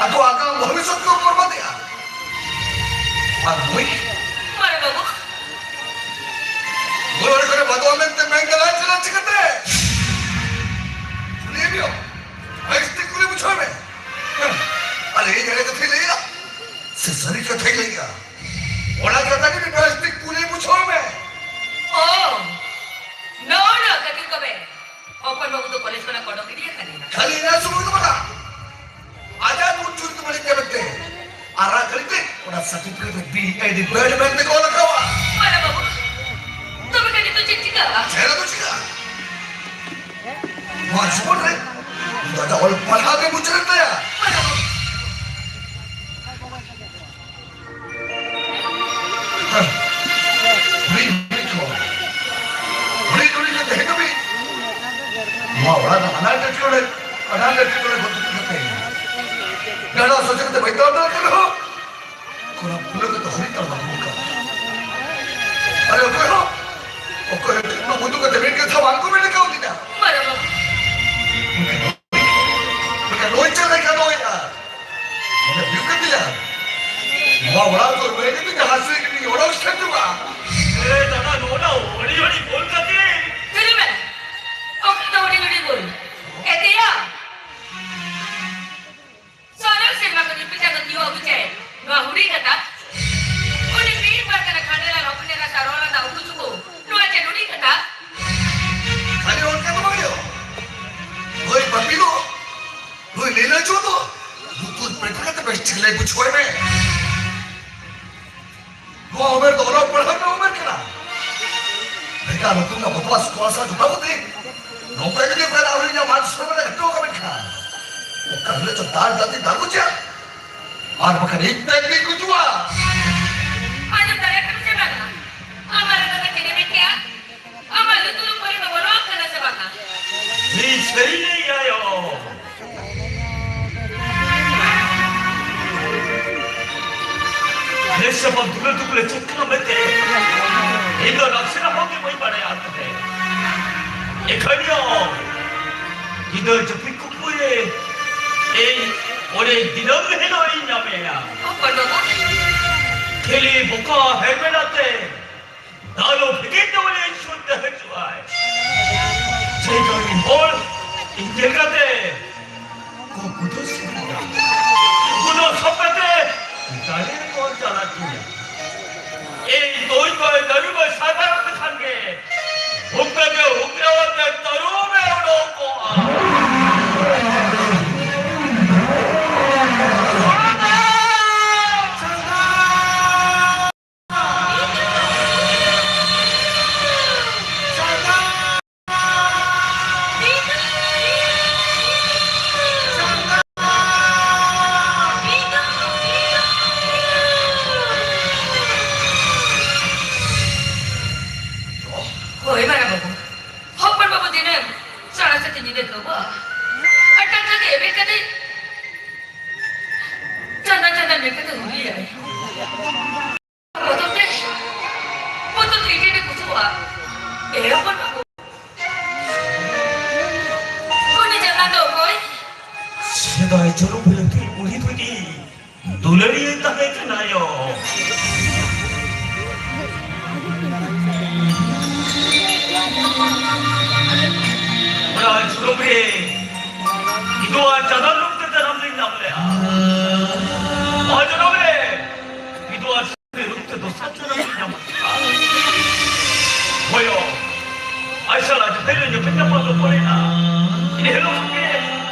ᱟᱠᱚ ᱟᱜᱟᱢ ᱵᱷᱚᱵᱤᱥᱥᱚᱛ ᱠᱚ ᱵᱚᱨᱵᱟᱫᱮᱜᱼᱟ᱾ ᱟᱨ ᱱᱩᱭ ᱢᱟᱨᱮ ᱵᱟᱹᱵᱩ, ᱜᱚᱲᱚ ᱠᱚᱨᱮ ᱵᱟᱫᱚᱜᱼᱟ ᱢᱮᱱᱛᱮ ᱢᱮᱱ ᱠᱟᱫᱟ, ᱪᱮᱫᱟᱜ ᱪᱤᱠᱟᱹᱛᱮ? ᱞᱟᱹᱭ ᱢᱮᱭᱟ, ᱵᱮᱥ ᱴᱷᱤᱠ ᱠᱩᱞᱤ ᱵᱩᱡᱷᱟᱹᱣ ᱢᱮ᱾ ᱟᱨ ᱤᱧ ᱮᱲᱮ ᱠᱟᱛᱷᱟᱧ ᱞᱟᱹᱭᱟ ᱥᱮ ᱥᱟᱹᱨᱤ ᱠᱟᱛᱷᱟᱧ ᱞᱟᱹᱭᱟ? ᱚᱱᱟ ᱠᱟᱛᱷᱟ ᱜᱮ ᱵᱮᱥ ᱴᱷᱤᱠ ᱠᱩᱞᱤ ᱵᱩᱡᱷᱟᱹᱣ ᱢᱮ᱾ ᱚ, ᱱᱚᱜᱼᱚ ᱱᱚᱣᱟ ᱠᱷᱟᱹᱛᱤᱨ ᱛᱚᱵᱮ ᱦᱚᱯᱚᱱ ᱵᱟᱹᱵᱩ ᱫᱚ ᱠᱚᱞᱮᱡᱽ ᱠᱷᱚᱱᱟᱜ ᱠᱚ ᱚᱰᱚᱠ ᱤᱫᱤᱭᱟᱠᱟᱫᱮᱭᱟ᱾ ᱠᱷᱟᱹᱞᱤ ᱤᱱᱟᱹ ᱥᱩᱢᱩᱝ ᱫᱚ ᱵᱟᱝᱟ, ᱟᱡᱟᱜ ᱢᱩᱸ ᱪᱩᱨᱤᱛ ᱵᱟᱹᱲᱤᱡ ᱛᱮ ᱢᱮᱱᱛᱮ ᱟᱨᱟᱜ ᱠᱟᱹᱞᱤ ᱛᱮ ᱚᱱᱟ certificate ᱨᱮ B.Ed. ᱵᱮᱰ ᱢᱮᱱᱛᱮ ᱠᱚ ᱚᱞ ᱟᱠᱟᱣᱟ᱾ ᱢᱟᱨᱮ ᱵᱟᱹᱵᱩ, ᱛᱚᱵᱮ ᱠᱷᱟᱱ ᱱᱤᱛᱚᱜ ᱪᱮᱫ ᱪᱤᱠᱟᱹᱜᱼᱟ? ᱪᱮᱫ ᱟᱫᱚ ᱪᱤᱠᱟᱹᱜᱼᱟ? ᱱᱚᱣᱟ ᱡᱤᱵᱚᱱ ᱨᱮ ᱩᱱᱤ ᱫᱚ ᱟᱡᱟᱜ ᱚᱞ ᱯᱟᱲᱦᱟᱣ ᱜᱮ ᱢᱩᱪᱟᱹᱫ ᱮᱱ ᱛᱟᱭᱟ᱾ ᱢᱟᱨᱮ ᱵᱟᱹᱵᱩ, ᱦᱩᱰᱤᱧ ᱦᱩᱰᱤᱧ ᱠᱷᱚᱱ, ᱦᱩᱰᱤᱧ ᱦᱩᱰᱤᱧ ᱠᱷᱚᱱ ᱛᱮᱦᱮᱧ ᱫᱷᱟᱹᱵᱤᱡ ᱱᱚᱣᱟ ᱚᱲᱟᱜ ᱨᱮ ᱟᱱᱟᱴ ᱮᱴᱠᱮᱴᱚᱬᱮ, ᱟᱱᱟᱴ ᱮᱴᱠᱮᱴᱚᱬᱮ ᱠᱷᱚᱱ ᱛᱩᱫ ᱠᱟᱛᱮ ᱜᱟᱰᱟ ᱥᱚᱡᱷᱮ ᱠᱟᱛᱮ ᱵᱟᱹᱧ ᱛᱟᱲᱟᱢ ᱫᱟᱲᱮ ᱠᱟᱱ ᱨᱮᱦᱚᱸ, ᱠᱚᱲᱟ ᱵᱩᱞᱟᱹ ᱠᱟᱛᱮ ᱦᱚᱨᱤᱧ ᱛᱟᱲᱟᱢ ᱟᱹᱜᱩ ᱟᱠᱟᱫ᱾ ᱟᱨ ᱚᱠᱚᱭ ᱦᱚᱸ, ᱚᱠᱚᱭ ᱦᱚᱸ ᱴᱷᱤᱠ ᱵᱟᱝ ᱩᱫᱩᱜ ᱠᱟᱛᱮ ᱢᱤᱫ ᱠᱟᱛᱷᱟ ᱵᱟᱝ ᱠᱚ ᱢᱮᱱ ᱠᱟᱣᱫᱤᱧᱟ᱾ ᱢᱟᱨᱮ ᱵᱟᱹᱵᱩ᱾ ᱢᱮᱱᱠᱷᱟᱱ ᱱᱩᱭ ᱪᱮᱫ ᱞᱮᱠᱟ ᱱᱩᱭ ᱟᱨ ᱢᱟᱱᱮ ᱦᱩᱭᱩᱜ ᱠᱟᱱ ᱛᱤᱧᱟ᱾ ᱱᱚᱣᱟ ᱚᱲᱟᱜ ᱫᱚ ᱨᱩᱣᱟᱹᱲ ᱠᱟᱛᱮ ᱡᱟᱦᱟᱸ ᱥᱮᱫ ᱜᱮ ᱚᱲᱟᱜ ᱥᱮᱱ ᱪᱟᱵᱟᱜᱼᱟ᱾ ᱮ ᱫᱟᱫᱟ, ᱱᱚᱣᱟ ᱫᱚ ᱟᱹᱰᱤ ᱟᱹᱰᱤ ᱵᱷᱩᱞ ᱠᱟᱛᱮ᱾ ᱛᱤᱱᱟᱹᱜ ᱢᱮᱱᱟ? ᱚᱠᱟ ᱫᱚ ᱟᱹᱰᱤ ᱟᱹᱰᱤ ᱵᱷᱩᱞ? ᱮ ᱫᱮᱭᱟ! ᱥᱚᱨᱚᱞ ᱥᱮᱨᱢᱟ ᱠᱚ ᱫᱤᱯᱤᱞ ᱠᱟᱛᱮ ᱧᱩ ᱟᱹᱜᱩ ᱪᱮᱫ? ᱱᱚᱣᱟ ᱦᱩᱰᱤᱧ ᱠᱟᱛᱷᱟ? ᱩᱱᱤ ᱢᱤᱫ ᱵᱟᱨ ᱠᱟᱱᱟ ᱠᱷᱟᱸᱰᱮᱞᱟᱞ ᱦᱚᱯᱚᱱ ᱮᱨᱟ ᱥᱟᱨᱚᱞᱟ ᱫᱟ ᱩᱠᱩ ᱪᱩᱠᱩ᱾ ᱱᱚᱣᱟ ᱪᱮᱫ ᱦᱩᱰᱤᱧ ᱠᱟᱛᱷᱟ? ᱠᱷᱟᱹᱞᱤ ᱚᱱᱠᱟ ᱫᱚ ᱵᱟᱝ ᱦᱩᱭᱩᱜᱼᱟ᱾ ᱦᱳᱭ, ᱵᱟᱹᱯᱤ ᱫᱚ ᱱᱩᱭ ᱞᱤᱞᱟᱹᱪᱩᱣᱟᱹ ᱫᱚ ᱞᱩᱛᱩᱨ ᱯᱮᱴᱮᱨ ᱠᱟᱛᱮ ᱵᱮᱥ ᱴᱷᱤᱠ ᱞᱟᱹᱭ ᱵᱩᱡᱷᱟᱹᱣ ᱢᱮ᱾ ᱱᱚᱣᱟ ᱩᱢᱮᱨ ᱫᱚ ᱚᱞᱚᱜ ᱯᱟᱲᱦᱟᱣ ᱨᱮᱱᱟᱜ ᱩᱢᱮᱨ ᱠᱟᱱᱟ᱾ ᱵᱮᱠᱟᱨ ᱞᱩᱛᱩᱨ ᱨᱮᱱᱟᱜ ᱵᱚᱠᱣᱟᱥ ᱠᱚᱣᱟ ᱥᱟᱶ ᱡᱚᱴᱟᱣ ᱠᱟᱛᱮ ᱱᱚᱝᱠᱟ ᱡᱩᱫᱤ ᱚᱠᱟᱨᱮ ᱟᱹᱣᱨᱤ ᱤᱧᱟᱹᱜ ᱢᱟᱱ ᱥᱚᱱᱢᱟᱱ ᱮ ᱦᱟᱹᱴᱤᱧ ᱠᱟᱜ ᱢᱮᱱᱠᱷᱟᱱ ᱚᱠᱟ ᱦᱤᱞᱳᱜ ᱪᱚ ᱫᱟᱞ ᱫᱟᱞ ᱛᱮᱧ ᱫᱟᱞ ᱜᱚᱡᱮᱭᱟ᱾ ᱟᱨ ᱵᱟᱠᱷᱟᱱ ᱤᱧ ᱛᱮ ᱤᱧ ᱜᱩᱡᱩᱜᱼᱟ᱾ ᱟᱸᱡᱚᱢ ᱫᱟᱲᱮᱭᱟᱜ ᱠᱟᱱᱟ ᱥᱮ ᱵᱟᱝᱟ? ᱟᱢᱟᱜ ᱨᱟᱜᱟ ᱫᱚ ᱪᱮᱫ ᱮ ᱢᱮᱱ ᱠᱮᱜᱼᱟ? ᱟᱢᱟᱜ ᱞᱩᱛᱩᱨ ᱠᱚᱨᱮ ᱫᱚ ᱵᱚᱞᱚ ᱟᱠᱟᱱᱟ ᱥᱮ ᱵᱟᱝᱟ? ᱢᱤᱫ ᱥᱟᱹᱨᱤ ᱞᱟᱹᱭ ᱟᱭᱳ᱾ ᱱᱮᱥ ᱥᱮ ᱵᱟᱝ ᱫᱩᱞᱟᱹᱲ ᱫᱩᱯᱞᱟᱹᱲ ᱪᱮᱫ ᱠᱟᱱᱟ ᱢᱮᱱᱛᱮ ᱤᱧ ᱫᱚ ᱱᱟᱥᱮᱱᱟᱜ ᱦᱚᱸ ᱜᱮ ᱵᱟᱹᱧ ᱵᱟᱲᱟᱭᱟ ᱛᱟᱦᱮᱸ᱾ ᱮᱠᱷᱟᱱ ᱭᱳ, ᱧᱤᱫᱟᱹ ᱡᱟᱹᱯᱤᱫ ᱠᱩᱠᱢᱩ ᱨᱮ ᱤᱧ ᱚᱸᱰᱮ ᱫᱤᱱᱟᱹᱢ ᱦᱤᱞᱳᱜ ᱤᱧ ᱧᱟᱢᱮᱭᱟ᱾ ᱦᱚᱯᱚᱱ ᱵᱟᱹᱵᱩ᱾ ᱠᱷᱟᱹᱞᱤ ᱵᱚᱠᱟ ᱦᱮᱨᱢᱮᱫ ᱟᱛᱮ ᱫᱟᱞᱚ ᱵᱷᱤᱛᱤᱨ ᱛᱮ ᱩᱱᱤ ᱥᱩᱨ ᱛᱮ ᱦᱤᱡᱩᱜᱼᱟᱭ᱾ ᱡᱮ ᱠᱟᱹᱢᱤ ᱦᱚᱲ ᱤᱧ ᱧᱮᱞ ᱠᱟᱛᱮ ᱠᱚ ᱠᱩᱫᱚ ᱥᱮᱱᱚᱜᱼᱟ᱾ ᱠᱩᱫᱚ ᱥᱚᱵ ᱠᱟᱛᱮ ᱫᱟᱨᱮ ᱨᱮᱠᱚ ᱪᱟᱞᱟᱜ ᱜᱮᱭᱟ᱾ ᱤᱧ ᱛᱩᱧ ᱠᱚᱭ ᱫᱟᱹᱨᱩᱵ ᱮ ᱥᱟᱜᱟᱲ ᱞᱮᱠᱷᱟᱱ ᱜᱮ ᱦᱩᱠᱟᱹ ᱜᱮ ᱦᱩᱠᱟᱹ ᱟᱛᱮ ᱛᱟᱹᱨᱩᱵ ᱮ ᱚᱰᱚᱠᱚᱜᱼᱟ᱾ ᱦᱳᱭ, ᱢᱟᱨᱟᱝ ᱵᱟᱹᱵᱩ᱾ ᱦᱚᱯᱚᱱ ᱵᱟᱹᱵᱩ ᱫᱤᱱᱟᱹᱢ ᱥᱟᱲᱟ ᱥᱟᱛᱮ ᱧᱤᱫᱟᱹ ᱠᱟᱹᱣᱟ᱾ ᱟᱨ ᱴᱟᱴᱠᱟ ᱜᱮ ᱮᱵᱮᱨ ᱠᱟᱛᱮ ᱪᱟᱸᱫᱟ ᱪᱟᱸᱫᱟ ᱢᱮᱱ ᱠᱟᱛᱮ ᱦᱩᱞᱤᱭᱟᱭ᱾ ᱵᱚᱛᱚᱨ ᱛᱮ, ᱵᱚᱛᱚᱨ ᱛᱮ ᱤᱧ ᱴᱷᱮᱱ ᱮ ᱠᱩᱥᱩᱜᱼᱟ᱾ ᱮ ᱦᱚᱯᱚᱱ ᱵᱟᱹᱵᱩ, ᱩᱱᱤ ᱡᱟᱸᱜᱟ ᱫᱚ ᱚᱠᱚᱭ? ᱥᱮᱫᱟᱭ ᱡᱚᱱᱚᱢ ᱨᱮ ᱩᱱᱤ ᱫᱚ ᱤᱧ ᱫᱩᱞᱟᱹᱲᱤᱭᱟᱹ ᱛᱟᱦᱮᱸ ᱠᱟᱱᱟᱭ᱾ ᱚᱱᱟ ᱡᱚᱱᱚᱢ ᱨᱮ ᱤᱧ ᱫᱚ ᱟᱨ ᱡᱟᱱᱟᱢ ᱨᱩᱯ ᱛᱮ ᱡᱟᱱᱟᱢ ᱞᱤᱧ ᱧᱟᱢ ᱞᱮᱜᱼᱟ᱾ ᱱᱚᱣᱟ ᱡᱚᱱᱚᱢ ᱨᱮ ᱤᱧ ᱫᱚ ᱟᱨ ᱨᱩᱯ ᱛᱮ ᱫᱚᱥᱟᱨ ᱡᱟᱱᱟᱢ ᱤᱧ ᱧᱟᱢ ᱠᱮᱫᱟ᱾ ᱦᱳᱭᱳ, ᱟᱡ ᱥᱟᱞᱟᱜ ᱡᱚᱠᱷᱚᱱ ᱞᱮ ᱧᱮᱯᱮᱞ ᱧᱟᱯᱟᱢ ᱨᱚᱯᱚᱲᱮᱱᱟ, ᱤᱱᱟᱹ ᱦᱤᱞᱳᱜ ᱠᱷᱚᱱ ᱜᱮ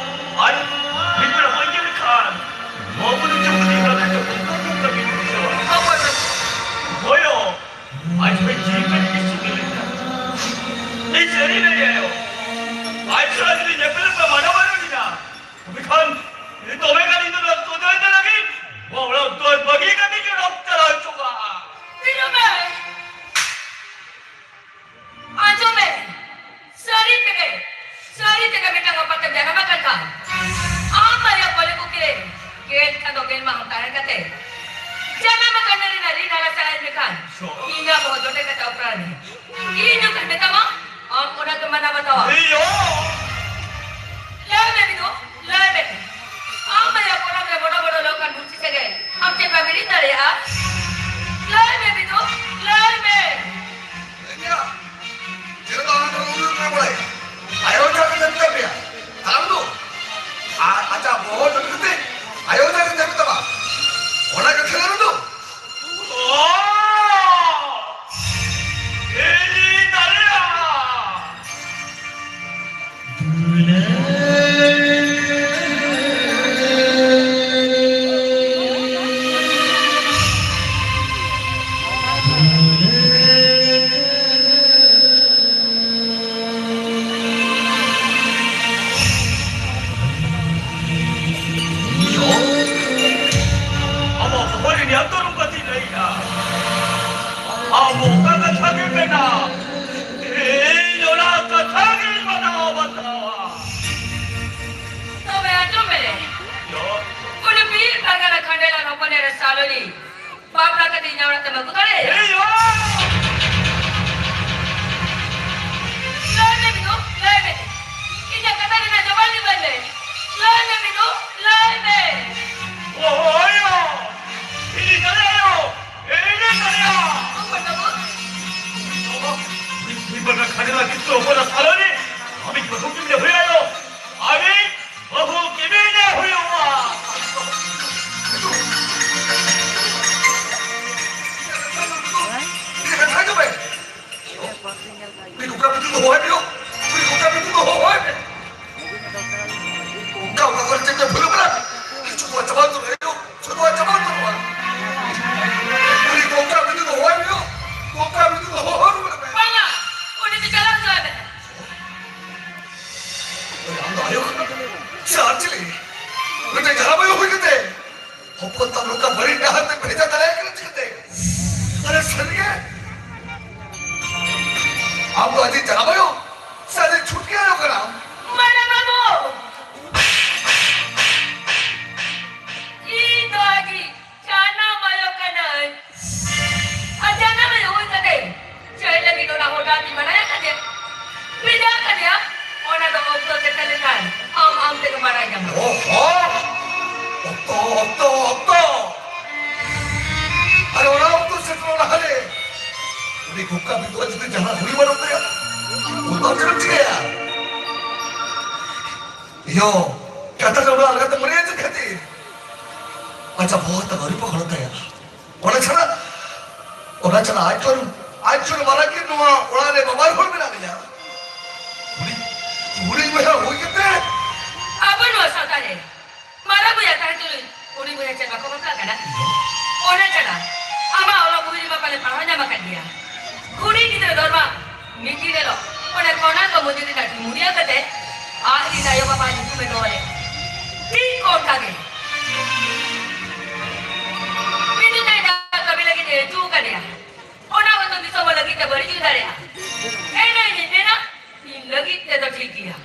ᱟᱡ ᱢᱤᱫ ᱵᱮᱲᱟ ᱵᱟᱹᱧ ᱧᱮᱞ ᱞᱮᱠᱷᱟᱱ ᱱᱚᱣᱟ ᱠᱚᱫᱚ ᱪᱮᱫ ᱠᱚ ᱪᱤᱠᱟᱹ ᱠᱟᱛᱮ ᱪᱚ ᱚᱱᱠᱟ ᱜᱮᱧ ᱵᱩᱡᱷᱟᱹᱣᱟ᱾ ᱦᱳᱭᱳ, ᱟᱡ ᱦᱚᱸ ᱡᱤᱣᱤ ᱠᱟᱹᱴᱤᱡ ᱥᱤᱵᱤᱞ ᱞᱮᱠᱟ᱾ ᱤᱧ ᱥᱟᱹᱨᱤ ᱞᱟᱹᱭ ᱟᱭᱳ, ᱟᱡ ᱥᱟᱞᱟᱜ ᱡᱩᱫᱤ ᱧᱮᱯᱮᱞ ᱯᱮ ᱢᱟᱱᱟ ᱵᱟᱨᱚᱱ ᱮᱱᱟ, ᱛᱚᱵᱮ ᱠᱷᱟᱱ ᱤᱧ ᱫᱚᱢᱮ ᱜᱟᱱ ᱤᱧ ᱫᱚ ᱨᱟᱹᱯᱩᱫ ᱫᱚ ᱤᱧ ᱫᱚ ᱞᱟᱹᱜᱤᱫ ᱱᱚᱣᱟ ᱚᱲᱟᱜ ᱫᱩᱣᱟᱹᱨ ᱵᱟᱹᱜᱤ ᱠᱟᱛᱮ ᱤᱧ ᱚᱰᱚᱠ ᱪᱟᱞᱟᱣ ᱦᱚᱪᱚ ᱠᱟᱜᱼᱟ᱾ ᱛᱤᱨᱩᱵᱟᱹᱭ! ᱟᱸᱡᱚᱢ ᱢᱮ, ᱥᱟᱹᱨᱤ ᱛᱮᱜᱮ, ᱥᱟᱹᱨᱤ ᱛᱮᱜᱮ ᱢᱤᱫᱴᱟᱝ ᱟᱯᱟᱛᱮᱢ ᱡᱟᱱᱟᱢ ᱟᱠᱟᱱ ᱠᱷᱟᱱ, ᱟᱢ ᱵᱟᱨᱭᱟ ᱵᱚᱞᱮ ᱠᱚ ᱠᱤᱨᱤᱧ, ᱜᱮᱫ ᱠᱷᱟᱱ ᱫᱚ ᱜᱮᱫ ᱢᱟ ᱛᱟᱦᱮᱸ ᱠᱟᱛᱮ, ᱡᱟᱱᱟᱢ ᱟᱠᱟᱱ ᱱᱟᱹᱨᱤ ᱱᱟᱹᱨᱤ ᱱᱟᱞᱟ ᱪᱟᱞᱟᱜ ᱢᱮᱠᱷᱟᱱ, ᱤᱧᱟᱹᱜ ᱵᱚᱦᱚᱜ ᱫᱚ ᱴᱮᱠᱟ ᱪᱟᱣ ᱯᱨᱟᱱᱤ᱾ ᱤᱧ ᱡᱚᱠᱷᱚᱱ ᱢᱮᱛᱟᱢᱟ, ᱟᱢ ᱚᱱᱟ ᱜᱮᱢ ᱢᱟᱱᱟᱣ ᱵᱟᱛᱟᱣᱟ᱾ ᱤᱭᱳ! ᱞᱟᱹᱭ ᱢᱮ ᱵᱤᱫᱩ, ᱞᱟᱹᱭ ᱢᱮ᱾ ᱟᱢ ᱟᱭᱳ ᱯᱚᱨᱚᱵᱽ ᱨᱮ ᱵᱚᱰᱚ ᱵᱚᱰᱚ ᱞᱚ ᱠᱟᱱ ᱵᱩᱨᱥᱤ ᱥᱮᱸᱜᱮᱞ, ᱟᱢ ᱪᱮᱫ ᱵᱟᱢ ᱦᱤᱲᱤᱧ ᱫᱟᱲᱮᱭᱟᱜᱼᱟ? ᱞᱟᱹᱭ ᱢᱮ ᱵᱤᱫᱩ, ᱞᱟᱹᱭ ᱢᱮ᱾ ᱤᱧᱟᱜ ᱪᱮᱫ ᱫᱚ ᱟᱢ ᱫᱚ ᱩᱱᱟᱹᱜ ᱮᱢ ᱵᱟᱲᱟᱭᱟ? ᱟᱭᱳ ᱡᱟᱦᱟᱸ ᱠᱟᱛᱷᱟ ᱢᱮᱛᱟᱫ ᱢᱮᱭᱟ, ᱛᱟᱦᱞᱮ ᱫᱚ ᱟᱨ ᱟᱪᱪᱷᱟ, ᱵᱚᱦᱚᱜ ᱡᱚᱢ ᱠᱟᱛᱮ ᱟᱭᱳ ᱡᱟᱦᱟᱸ ᱠᱟᱛᱷᱟ ᱢᱮᱛᱟᱢᱟ, ᱚᱱᱟ ᱠᱟᱛᱷᱟ ᱫᱚ ᱚ! ᱤᱧᱤᱧ ᱫᱟᱲᱮᱭᱟᱜᱼᱟ! ᱟᱢᱟᱜ ᱵᱚᱦᱚᱜ ᱨᱮ ᱱᱤᱭᱟᱹ ᱫᱚ ᱱᱚᱝᱠᱟ ᱪᱮᱫ ᱞᱟᱹᱭᱮᱜᱼᱟ? ᱟᱢ ᱚᱠᱟ ᱠᱟᱛᱷᱟ ᱜᱮ ᱢᱮᱱᱟ, ᱤᱧ ᱚᱱᱟ ᱠᱟᱛᱷᱟ ᱜᱤᱧ ᱢᱟᱱᱟᱣ ᱵᱟᱛᱟᱣᱟ᱾ ᱛᱚᱵᱮ ᱟᱸᱡᱚᱢ ᱢᱮ, ᱩᱱᱤ ᱵᱤᱨ ᱯᱟᱨᱜᱟᱱᱟ ᱠᱷᱟᱸᱰᱮᱞᱟᱞ ᱦᱚᱯᱚᱱ ᱮᱨᱟ ᱥᱟᱞᱚᱱᱤ ᱵᱟᱯᱞᱟ ᱠᱟᱛᱮ ᱤᱧᱟᱹᱜ ᱚᱲᱟᱜ ᱛᱮᱢ ᱟᱹᱜᱩ ᱫᱟᱲᱮᱭᱟᱭᱟ? ᱮᱭ ᱭᱳ! ᱞᱟᱹᱭ ᱢᱮ ᱵᱤᱫᱩ, ᱞᱟᱹᱭ ᱢᱮ᱾ ᱤᱧᱟᱹᱜ ᱠᱟᱛᱷᱟ ᱨᱮᱱᱟᱜ ᱡᱚᱵᱟᱵ ᱤᱢᱟᱹᱧ ᱢᱮ᱾ ᱞᱟᱹᱭ ᱢᱮ ᱵᱤᱫᱩ, ᱞᱟᱹᱭ ᱢᱮ᱾ ᱳᱭ ᱭᱳ! ᱤᱧᱤᱧ ᱫᱟᱲᱮᱭᱟᱜᱼᱟ ᱭᱳ! ᱤᱧᱤᱧ ᱫᱟᱲᱮᱭᱟᱜᱼᱟ! ᱚᱠᱚᱭ ᱵᱟᱹᱵᱩ? ᱵᱤᱨ ᱯᱟᱨᱜᱟᱱᱟ ᱠᱷᱟᱸᱰᱮᱞᱟᱞ ᱠᱤᱥᱠᱩ ᱦᱚᱯᱚᱱ ᱮᱨᱟ ᱥᱟᱞᱚᱱᱤ, ᱟᱢᱤᱡ ᱵᱟᱹᱦᱩ ᱠᱤᱱ ᱫᱮᱦᱩᱭᱟ ᱭᱳ! ᱟᱢᱤᱡ ᱵᱟᱹᱦᱩ ᱠᱤᱢᱤᱱᱮ ᱦᱩᱭᱩᱜᱼᱟ᱾ ᱩᱱᱤ ᱠᱚᱠᱟ ᱵᱤᱴᱤ ᱫᱚ ᱦᱚᱦᱚᱭ ᱢᱮ᱾ ᱩᱱᱤ ᱠᱚᱠᱟ ᱵᱤᱴᱤ ᱫᱚ ᱦᱚᱦᱚᱭ ᱢᱮ᱾ ᱚᱱᱠᱟ ᱚᱱᱟ ᱠᱚᱨᱮ ᱪᱮᱫ ᱯᱮ ᱵᱷᱩᱞ ᱠᱟᱱᱟ? ᱡᱷᱚᱛᱚᱣᱟᱜ ᱪᱟᱵᱟ ᱩᱛᱟᱹᱨᱚᱜᱼᱟ ᱭᱳ᱾ ᱡᱷᱚᱛᱚᱣᱟᱜ ᱪᱟᱵᱟ ᱩᱛᱟᱹᱨᱚᱜᱼᱟ᱾ ᱩᱱᱤ ᱠᱚᱠᱟ ᱵᱤᱴᱤ ᱫᱚ ᱦᱚᱦᱚᱭ ᱢᱮ ᱭᱳ᱾ ᱠᱚᱠᱟ ᱵᱤᱴᱤ ᱫᱚ ᱦᱚᱦᱚ ᱨᱩᱣᱟᱹᱲ ᱢᱮ᱾ ᱵᱟᱝᱟ, ᱩᱱᱤ ᱫᱚ ᱪᱟᱞᱟᱣ ᱦᱚᱪᱚᱣᱟᱭ ᱢᱮ᱾ ᱟᱢ ᱫᱚ ᱟᱭᱳ ᱠᱟᱱᱟᱢ ᱥᱮ ᱟᱨ ᱪᱤᱞᱤ? ᱢᱤᱫᱴᱮᱱ ᱡᱟᱱᱟᱢ ᱟᱭᱳ ᱦᱩᱭ ᱠᱟᱛᱮ ᱦᱚᱯᱚᱱ ᱛᱟᱢ ᱱᱚᱝᱠᱟ ᱵᱟᱹᱲᱤᱡ ᱰᱟᱦᱟᱨ ᱛᱮ ᱵᱷᱮᱡᱟ ᱫᱟᱲᱮᱭᱟᱭ ᱠᱟᱱᱟ ᱪᱤᱠᱟᱹᱛᱮ? ᱟᱨᱮ ᱥᱟᱹᱨᱤᱜᱮ, ᱟᱢ ᱫᱚ ᱟᱡᱤᱡ ᱡᱟᱱᱟᱢ ᱟᱭᱳ ᱥᱮ ᱟᱡᱤᱡ ᱪᱷᱩᱴᱠᱤ ᱟᱭᱳ ᱠᱟᱱᱟᱢ? ᱢᱟᱨᱟᱝ ᱵᱟᱹᱵᱩ! ᱤᱧ ᱫᱚ ᱟᱡᱤᱡ ᱡᱟᱱᱟᱢ ᱟᱭᱳ ᱠᱟᱹᱱᱟᱹᱧ᱾ ᱟᱨ ᱡᱟᱱᱟᱢ ᱟᱭᱳ ᱦᱩᱭ ᱠᱟᱛᱮ ᱪᱮᱫ ᱞᱟᱹᱜᱤᱫ ᱚᱱᱟ ᱦᱚᱴᱟᱛ ᱤᱧ ᱵᱟᱰᱟᱭ ᱟᱠᱟᱫᱮᱭᱟ, ᱵᱷᱮᱡᱟ ᱟᱠᱟᱫᱮᱭᱟ? ᱚᱱᱟ ᱫᱚ ᱚᱠᱛᱚ ᱥᱮᱴᱮᱨ ᱞᱮᱱᱠᱷᱟᱱ ᱟᱢ ᱚᱠᱛᱚ, ᱚᱠᱛᱚ᱾ ᱟᱨ ᱚᱱᱟ ᱚᱠᱛᱚ ᱥᱮᱴᱮᱨᱚᱜ ᱞᱟᱦᱟᱨᱮ ᱩᱱᱤ ᱠᱚᱠᱟ ᱵᱤᱫᱩᱣᱟᱜ ᱡᱩᱫᱤ ᱡᱟᱦᱟᱸ ᱦᱩᱭ ᱵᱟᱹᱱᱩᱜ ᱛᱟᱭᱟ, ᱩᱱ ᱫᱚ ᱪᱮᱫ ᱮᱢ ᱪᱤᱠᱟᱹᱭᱟ? ᱤᱭᱳ, ᱠᱟᱛᱷᱟ ᱠᱚ ᱵᱟᱝ ᱞᱮᱠᱟᱛᱮ ᱢᱚᱱᱮᱭᱟ ᱪᱮᱫ ᱠᱷᱟᱹᱛᱤᱨ? ᱟᱪᱪᱷᱟ, ᱵᱚᱦᱚᱜ ᱛᱮ ᱟᱹᱣᱨᱤ ᱯᱚᱠᱷᱚᱲᱚᱜ ᱛᱟᱭᱟ᱾ ᱚᱱᱟ ᱪᱷᱟᱲᱟ, ᱚᱱᱟ ᱪᱷᱟᱲᱟ ᱟᱡ ᱠᱷᱚᱱ, ᱟᱡ ᱠᱷᱚᱱ ᱢᱟᱨᱟᱝ ᱜᱮ ᱱᱚᱣᱟ ᱚᱲᱟᱜ ᱨᱮ ᱵᱟᱵᱟᱭ ᱦᱚᱲ ᱢᱮᱱᱟᱜ ᱞᱤᱧᱟ᱾ ᱦᱩᱰᱤᱧ, ᱦᱩᱰᱤᱧ ᱵᱚᱭᱦᱟ ᱦᱩᱭ ᱠᱟᱛᱮ ᱟᱵᱚ ᱱᱚᱣᱟ ᱥᱟᱶᱛᱟ ᱨᱮ ᱢᱟᱨᱟᱝ ᱵᱚᱭᱦᱟ ᱛᱟᱦᱮᱸ ᱛᱩᱞᱩᱡ ᱦᱩᱰᱤᱧ ᱵᱚᱭᱦᱟ ᱪᱮᱫ ᱵᱟᱠᱚ ᱵᱟᱯᱞᱟᱜ ᱠᱟᱱᱟ? ᱚᱱᱟ ᱪᱷᱟᱲᱟ ᱟᱢᱟᱜ ᱚᱞᱚᱜ ᱵᱳᱭ ᱨᱮᱢᱟ ᱯᱟᱞᱮ ᱯᱟᱲᱦᱟᱣ ᱧᱟᱢ ᱟᱠᱟᱫ ᱜᱮᱭᱟ᱾ ᱠᱩᱲᱤ ᱜᱤᱫᱽᱨᱟᱹ ᱫᱚᱨᱢᱟ ᱢᱤᱫ ᱫᱤᱱ ᱦᱤᱞᱳᱜ ᱚᱱᱮ ᱠᱚᱱᱟ ᱠᱚ ᱢᱚᱱᱫᱤᱨ ᱨᱮᱱᱟᱜ ᱢᱩᱲᱤᱭᱟᱹ ᱠᱟᱛᱮ ᱟᱡ ᱨᱤᱱ ᱟᱭᱳ ᱵᱟᱵᱟ ᱧᱩᱛᱩᱢᱮ ᱫᱚᱦᱚ ᱞᱮᱫ᱾ ᱴᱷᱤᱠ ᱚᱱᱠᱟ ᱜᱮ ᱢᱤᱫ ᱫᱤᱱ ᱟᱡ ᱠᱟᱹᱢᱤ ᱞᱟᱹᱜᱤᱫ ᱮ ᱟᱹᱪᱩ ᱟᱠᱟᱫᱮᱭᱟ᱾ ᱚᱱᱟ ᱦᱚᱭᱛᱳ ᱫᱤᱥᱚᱢ ᱦᱚᱲ ᱞᱟᱹᱜᱤᱫ ᱛᱮ ᱵᱟᱹᱲᱤᱡ ᱦᱩᱭ ᱫᱟᱲᱮᱭᱟᱜᱼᱟ᱾ ᱮᱱ ᱨᱮᱦᱚᱸ ᱤᱧ ᱢᱮᱱᱟ, ᱤᱧ ᱞᱟᱹᱜᱤᱫ ᱛᱮᱫᱚ ᱴᱷᱤᱠ ᱜᱮᱭᱟ᱾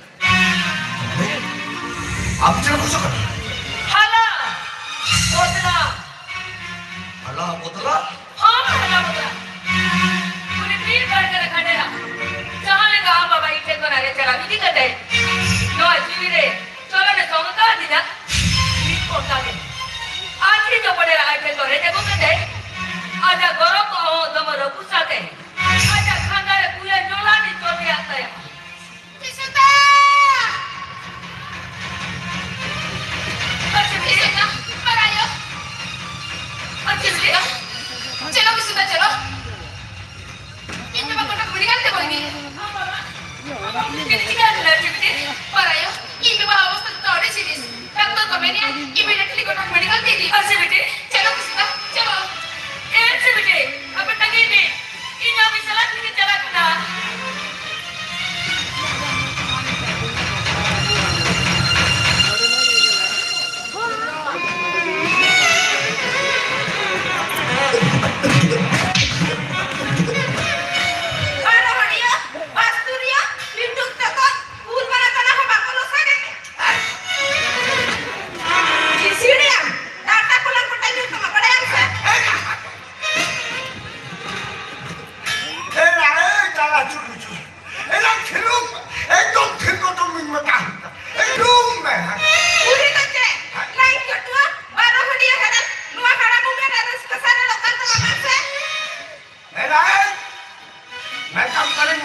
ᱟᱢ ᱪᱮᱫ ᱮᱢ ᱠᱷᱚᱡᱚᱜ ᱠᱟᱱᱟ? ᱦᱟᱞᱟ ᱵᱚᱫᱞᱟ᱾ ᱦᱟᱞᱟ ᱵᱚᱫᱞᱟ? ᱦᱚᱸ, ᱦᱟᱞᱟ ᱵᱚᱫᱞᱟ᱾ ᱩᱱᱤ ᱵᱤᱨ ᱵᱟᱲᱜᱟ ᱨᱮ ᱠᱷᱟᱸᱰᱮᱨᱟ᱾ ᱡᱟᱦᱟᱸ ᱞᱮᱠᱟ ᱟᱢ ᱵᱟᱵᱟ ᱤᱧ ᱴᱷᱮᱱ ᱠᱷᱚᱱ ᱟᱨᱮ ᱪᱟᱞᱟᱣ ᱤᱫᱤ ᱠᱟᱛᱮ ᱱᱚᱣᱟ ᱡᱤᱣᱤ ᱨᱮ ᱪᱚᱞᱚᱱᱮ ᱥᱚᱝ ᱟᱠᱟᱫᱤᱧᱟ, ᱴᱷᱤᱠ ᱚᱱᱠᱟ ᱜᱮ ᱟᱡ ᱤᱧ ᱦᱚᱯᱚᱱ ᱮᱨᱟ ᱟᱡ ᱴᱷᱮᱱ ᱠᱷᱚᱱ ᱨᱮᱡ ᱟᱹᱜᱩ ᱠᱟᱛᱮ ᱟᱡᱟᱜ ᱜᱚᱨᱚᱵ ᱠᱚᱦᱚᱸ ᱫᱚᱢᱮ ᱨᱟᱹᱯᱩᱫ ᱥᱟᱶᱛᱮ ᱟᱡᱟᱜ ᱠᱷᱟᱸᱫᱟ ᱨᱮ ᱯᱩᱭᱞᱟᱹ ᱧᱚᱞᱟᱱᱤ ᱪᱚᱴ ᱨᱮᱭᱟᱜ ᱛᱟᱭᱟ᱾ ᱠᱤᱥᱩᱫᱟ! ᱟᱪᱪᱷᱟ, ᱠᱤᱥᱩᱫᱟ, ᱯᱟᱨᱟᱭᱚ᱾ ᱟᱪᱪᱷᱟ, ᱠᱤᱥᱩᱫᱟ, ᱪᱚᱞᱚ, ᱠᱤᱥᱩᱫᱟ, ᱪᱚᱞᱚ᱾ ᱤᱧ ᱵᱟᱵᱟ ᱠᱚᱴᱚᱠ ᱢᱮᱰᱤᱠᱟᱞ ᱛᱮ ᱵᱚᱞᱚ ᱜᱮ᱾ ᱟᱢ ᱵᱟᱵᱟ, ᱟᱢ ᱵᱟᱵᱟ ᱪᱮᱫ ᱪᱤᱠᱟᱹ ᱟᱠᱟᱱᱟ, ᱪᱮᱫ ᱪᱤᱠᱟᱹ? ᱯᱟᱨᱟᱭᱚ, ᱤᱧ ᱵᱟᱵᱟ ᱚᱵᱚᱥᱛᱟ ᱫᱚ ᱟᱹᱰᱤ ᱥᱤᱨᱤᱭᱟᱥ᱾ ᱰᱟᱠᱛᱚᱨ ᱠᱚ ᱢᱮᱱᱮᱜᱼᱟ, ᱤᱢᱤᱰᱤᱭᱮᱴᱞᱤ ᱠᱚᱴᱚᱠ ᱢᱮᱰᱤᱠᱟᱞ ᱛᱮ ᱤᱫᱤ᱾ ᱟᱪᱪᱷᱟ ᱵᱤᱴᱤ, ᱪᱚᱞᱚ ᱠᱤᱥᱩᱫᱟ, ᱪᱚᱞᱚ᱾ ᱮ, ᱟᱪᱪᱷᱟ ᱵᱤᱴᱤ, ᱟᱯᱮ ᱛᱟᱺᱜᱤᱭ ᱯᱮ᱾ ᱤᱧ ᱟᱹᱵᱤᱱ ᱥᱟᱞᱟᱜ ᱛᱮᱜᱮ ᱪᱟᱞᱟᱜ ᱠᱟᱱᱟ᱾ ᱟᱨ ᱦᱚᱲᱤᱭᱟᱹ, ᱵᱟᱥᱛᱩᱨᱤᱭᱟᱹ, ᱞᱤᱴᱩᱠ ᱛᱟᱠᱚ, ᱩᱞ ᱵᱟᱞᱟ ᱛᱟᱞᱟ ᱦᱚᱸ ᱵᱟᱠᱚ ᱞᱚᱥᱟᱜᱮ᱾ ᱥᱤᱲᱤᱭᱟᱢ, ᱰᱟᱴᱟ ᱠᱚᱞᱟᱝ ᱠᱚᱴᱟ ᱧᱩᱨ ᱛᱟᱢᱟ, ᱵᱟᱲᱟᱭᱟᱢ ᱥᱮ?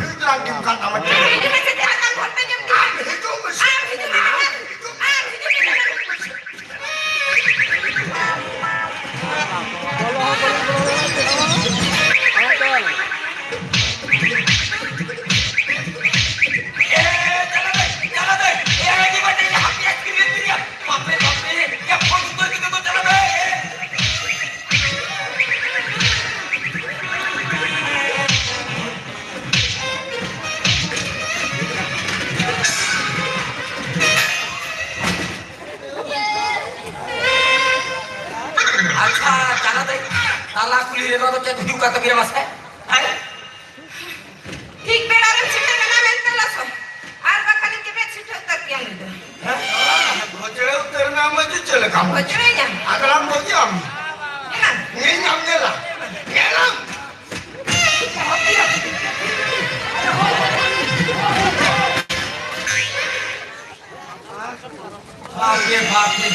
ᱵᱷᱤᱲ ᱞᱟᱝ ᱜᱮᱢ ᱠᱟᱱ ᱛᱟᱢᱟ᱾ ᱟᱢ ᱦᱤᱡᱩᱜ ᱢᱮᱥᱮ, ᱟᱢ ᱦᱤᱡᱩᱜ ᱢᱮᱥᱮ᱾ ᱟᱢ ᱦᱤᱡᱩᱜ ᱢᱮᱥᱮ᱾ ᱦᱤᱡᱩᱜ ᱠᱟᱱ ᱛᱟᱹᱵᱤᱱᱟ ᱢᱟᱥᱮ᱾ ᱦᱮᱸ? ᱴᱷᱤᱠ ᱵᱮᱲᱟ ᱨᱮᱢ ᱥᱮᱴᱮᱨ ᱮᱱᱟ ᱢᱮᱱᱛᱮ ᱞᱚᱥᱚ, ᱟᱨ ᱵᱟᱠᱷᱟᱱ ᱤᱧ ᱜᱮᱵᱮᱫ ᱥᱤᱴᱷᱟᱹ ᱩᱛᱟᱹᱨ ᱠᱮᱭᱟ ᱱᱩᱭ ᱫᱚ᱾ ᱦᱮᱸ? ᱵᱷᱚᱡᱽᱲᱮ ᱩᱛᱟᱹᱨ ᱮᱱᱟ ᱢᱟᱹᱡᱷᱤ ᱪᱮᱫ ᱞᱮᱠᱟ? ᱵᱷᱚᱡᱽᱲᱮᱭᱟᱢ᱾ ᱟᱫᱚᱞᱟᱢ ᱵᱷᱚᱡᱽᱲᱟᱢ᱾ ᱧᱮᱞᱟᱢ᱾ ᱧᱮᱞᱟᱢ, ᱧᱮᱞᱟᱢ᱾ ᱧᱮᱞᱟᱢ᱾ ᱵᱟᱯ ᱨᱮ ᱵᱟᱯ ᱨᱮ᱾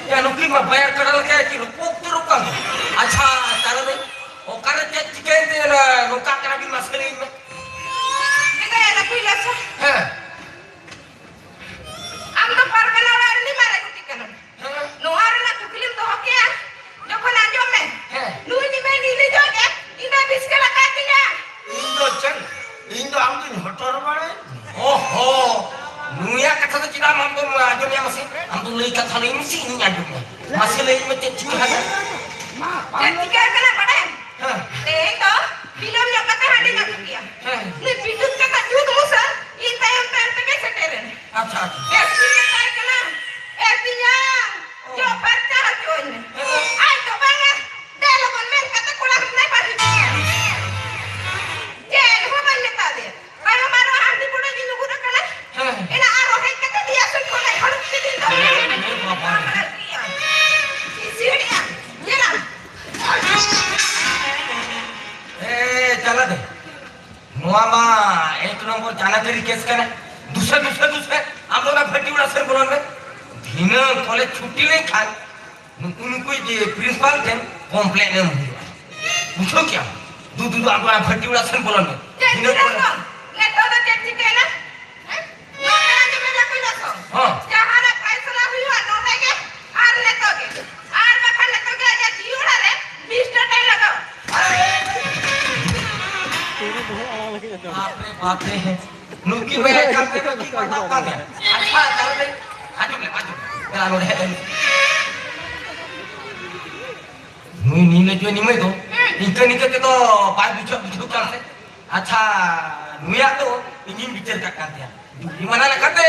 ᱭᱟ, ᱱᱩᱠᱤᱱ ᱢᱟ ᱵᱟᱭᱟᱨ ᱠᱟᱰᱟ ᱞᱮᱠᱟ ᱠᱤᱱ ᱨᱩᱯᱩᱜ ᱩᱛᱟᱹᱨᱚᱜ ᱠᱟᱱ᱾ ᱟᱪᱪᱷᱟ, ᱛᱟᱦᱞᱮ ᱫᱚ ᱚᱠᱟᱨᱮ ᱪᱮᱫ ᱪᱤᱠᱟᱹᱭᱮᱱ ᱛᱮ ᱱᱚᱝᱠᱟ ᱠᱟᱱᱟ ᱵᱤᱱ, ᱢᱟᱥᱮ ᱞᱟᱹᱭ ᱢᱮ? ᱮᱸᱜᱟ ᱭᱟᱞᱟ ᱠᱩᱭᱞᱟ ᱥᱟ᱾ ᱦᱮᱸ᱾ ᱟᱢ ᱫᱚ ᱯᱟᱨᱜᱟᱱᱟ ᱚᱲᱟᱜ ᱨᱤᱱᱤᱡ ᱢᱟᱨᱮ ᱜᱩᱛᱤ ᱠᱟᱱᱟᱢ᱾ ᱦᱮᱸ᱾ ᱱᱚᱣᱟ ᱨᱮᱱᱟᱜ ᱠᱩᱠᱞᱤᱢ ᱫᱚᱦᱚ ᱠᱮᱜᱼᱟ, ᱡᱚᱠᱷᱚᱱ ᱟᱸᱡᱚᱢ ᱢᱮ᱾ ᱦᱮᱸ᱾ ᱱᱩᱭ ᱱᱤᱢᱟᱹᱭ ᱱᱤᱞᱤ ᱡᱚᱜ ᱮ ᱤᱧ ᱫᱚᱭ ᱵᱤᱥᱠᱮ ᱞᱟᱠᱟᱭ ᱛᱤᱧᱟ᱾ ᱤᱧ ᱫᱚ ᱪᱮᱫ? ᱤᱧ ᱫᱚ ᱟᱢ ᱫᱩᱧ ᱦᱚᱴᱚᱨ ᱵᱟᱲᱟᱭ᱾ ᱚᱦᱚ, ᱱᱩᱭᱟᱜ ᱠᱟᱛᱷᱟ ᱫᱚ ᱪᱮᱫᱟᱜ ᱟᱢ ᱫᱚᱢ ᱟᱸᱡᱚᱢᱮᱭᱟ ᱢᱟᱥᱮ? ᱟᱢ ᱫᱚ ᱞᱟᱹᱭ ᱠᱟᱛᱷᱟ ᱞᱟᱹᱭ ᱢᱮᱥᱮ, ᱤᱧᱤᱧ ᱟᱸᱡᱚᱢ ᱢᱮ᱾ ᱢᱟᱥᱮ ᱞᱟᱹᱭ ᱢᱮ, ᱪᱮᱫ ᱪᱤᱠᱟᱹ ᱟᱠᱟᱱᱟ? ᱪᱮᱫ ᱪᱤᱠᱟᱹ ᱟᱠᱟᱱᱟ ᱵᱟᱰᱟᱭᱟᱢ? ᱦᱮᱸ᱾ ᱛᱮᱦᱮᱧ ᱫᱚ ᱵᱤᱞᱚᱢ ᱧᱚᱜ ᱠᱟᱛᱮ ᱦᱟᱺᱰᱤᱧ ᱟᱹᱜᱩ ᱠᱮᱭᱟ᱾ ᱦᱮᱸ᱾ ᱱᱩᱭ ᱯᱤᱴᱩᱠ ᱠᱟᱠᱟ ᱡᱩᱛ ᱢᱩᱥᱟᱹ ᱤᱧ ᱛᱟᱭᱚᱢ ᱛᱟᱭᱚᱢ ᱛᱮᱜᱮ ᱥᱮᱴᱮᱨᱮᱱ᱾ ᱟᱪᱪᱷᱟ, ᱟᱪᱪᱷᱟ᱾ ᱮ ᱛᱤᱧ ᱢᱮᱛᱟᱭ ᱠᱟᱱᱟ, ᱮ ᱛᱤᱧᱟᱝ, ᱡᱚᱜ ᱯᱷᱟᱨᱪᱟ ᱦᱚᱪᱚᱧ ᱢᱮ᱾ ᱦᱮᱸ᱾ ᱟᱡ ᱫᱚ ᱵᱟᱝᱟ, ᱫᱮ ᱞᱚᱜᱚᱱ ᱢᱮᱱ ᱠᱟᱛᱮ ᱠᱚᱲᱟ ᱦᱚᱯᱚᱱᱮ ᱵᱟᱹᱜᱤ ᱠᱮᱫᱟ᱾ ᱪᱮᱫ ᱦᱚᱸ ᱵᱟᱹᱧ ᱢᱮᱛᱟ ᱫᱮᱭᱟ᱾ ᱛᱟᱭᱚᱢ ᱟᱨᱚ ᱦᱟᱺᱰᱤ ᱵᱩᱰᱟᱹ ᱜᱤᱧ ᱩᱜᱩᱨ ᱟᱠᱟᱱᱟ᱾ ᱦᱮᱸ᱾ ᱮᱱᱟ ᱟᱨᱚ ᱦᱮᱡ ᱠᱟᱛᱮ ᱫᱮᱭᱟ ᱥᱩᱱ ᱠᱷᱚᱱᱮ ᱦᱟᱹᱲᱩᱵ ᱠᱤᱫᱤᱧ ᱫᱚ᱾ ᱮ ᱵᱟᱵᱟ ᱨᱮ᱾ ᱤᱥᱤᱲᱤᱭᱟ, ᱧᱮᱞᱟᱢ᱾ ᱮ, ᱪᱟᱞᱟ ᱫᱮ᱾ ᱱᱚᱣᱟ ᱢᱟ ᱮᱠ ᱱᱚᱢᱵᱚᱨ ᱡᱟᱱᱟᱛᱟᱹᱨᱤ ᱠᱮᱥ ᱠᱟᱱᱟ᱾ ᱫᱩᱥᱨᱟ, ᱫᱩᱥᱨᱟ, ᱫᱩᱥᱨᱟ᱾ ᱟᱢ ᱫᱚ ᱚᱱᱟ ᱵᱷᱟᱹᱴᱤ ᱚᱲᱟᱜ ᱥᱮᱱ ᱵᱚᱞᱚᱱ ᱢᱮ᱾ ᱫᱷᱤᱱᱟᱹᱝ ᱠᱚᱞᱮᱡᱽ ᱪᱷᱩᱴᱤ ᱞᱮᱱᱠᱷᱟᱱ ᱱᱩᱠᱩ, ᱱᱩᱠᱩ ᱡᱮ ᱯᱨᱤᱱᱥᱤᱯᱟᱞ ᱴᱷᱮᱱ ᱠᱚᱢᱯᱞᱮᱱ ᱮᱢ ᱦᱩᱭᱩᱜᱼᱟ᱾ ᱵᱩᱡᱷᱟᱹᱣ ᱠᱮᱜᱼᱟᱢ? ᱫᱩ, ᱫᱩ, ᱫᱩ, ᱟᱢ ᱫᱚ ᱚᱱᱟ ᱵᱷᱟᱹᱴᱤ ᱚᱲᱟᱜ ᱥᱮᱱ ᱵᱚᱞᱚᱱ ᱢᱮ᱾ ᱪᱮᱫ ᱫᱷᱤᱱᱟᱹᱝ ᱪᱤᱠᱟᱹᱭᱮᱱᱟ? ᱠᱚᱞᱮᱡᱽ ᱱᱤᱛᱚᱜ ᱫᱚ ᱪᱮᱫ ᱪᱤᱠᱟᱹᱭᱮᱱᱟ? ᱦᱮᱸ? ᱱᱚᱰᱮ ᱟᱸᱡᱚᱢ ᱢᱮ ᱵᱟᱹᱠᱤ ᱞᱚᱥᱚ᱾ ᱦᱚᱸ᱾ ᱡᱟᱦᱟᱱᱟᱜ ᱯᱷᱟᱭᱥᱟᱞᱟ ᱦᱩᱭᱩᱜᱼᱟ ᱱᱚᱰᱮ ᱜᱮ ᱟᱨ ᱱᱤᱛᱚᱜ ᱜᱮ᱾ ᱟᱨ ᱵᱟᱠᱷᱟᱱ ᱱᱤᱛᱚᱜ ᱜᱮ ᱟᱡᱟᱜ ᱡᱤᱣᱤ ᱚᱲᱟᱜ ᱨᱮ ᱵᱤᱥ ᱴᱟᱠᱟᱭ ᱞᱟᱜᱟᱣᱟ᱾ ᱵᱟᱯ ᱨᱮ, ᱵᱟᱯ ᱨᱮ᱾ ᱱᱩᱠᱤᱱ ᱢᱮᱱᱮᱫ ᱠᱟᱱ ᱛᱮ ᱱᱩᱠᱤᱱ ᱯᱟᱲᱦᱟᱜ ᱠᱟᱱ ᱛᱮ᱾ ᱟᱪᱪᱷᱟ, ᱛᱟᱦᱞᱮ ᱟᱸᱡᱚᱢ ᱞᱮ, ᱟᱸᱡᱚᱢ ᱞᱮ᱾ ᱫᱮᱞᱟ ᱱᱚᱰᱮ ᱦᱮᱡ ᱞᱮᱱ᱾ ᱱᱩᱭ ᱱᱤᱱᱟᱹ ᱡᱚ ᱱᱤᱢᱟᱹᱭ ᱫᱚ ᱤᱱᱠᱟᱹ ᱱᱤᱠᱟᱹ ᱛᱮᱫᱚ ᱵᱟᱭ ᱵᱩᱡᱷᱟᱹᱣ, ᱵᱩᱡᱷᱟᱹᱣ ᱠᱟᱱ ᱥᱮ᱾ ᱟᱪᱪᱷᱟ, ᱱᱩᱭᱟᱜ ᱫᱚ ᱤᱧᱤᱧ ᱵᱤᱪᱟᱹᱨ ᱠᱟᱜ ᱠᱟᱱ ᱛᱟᱭᱟ᱾ ᱡᱩᱨᱤᱢᱟᱱᱟ ᱞᱮᱠᱟᱛᱮ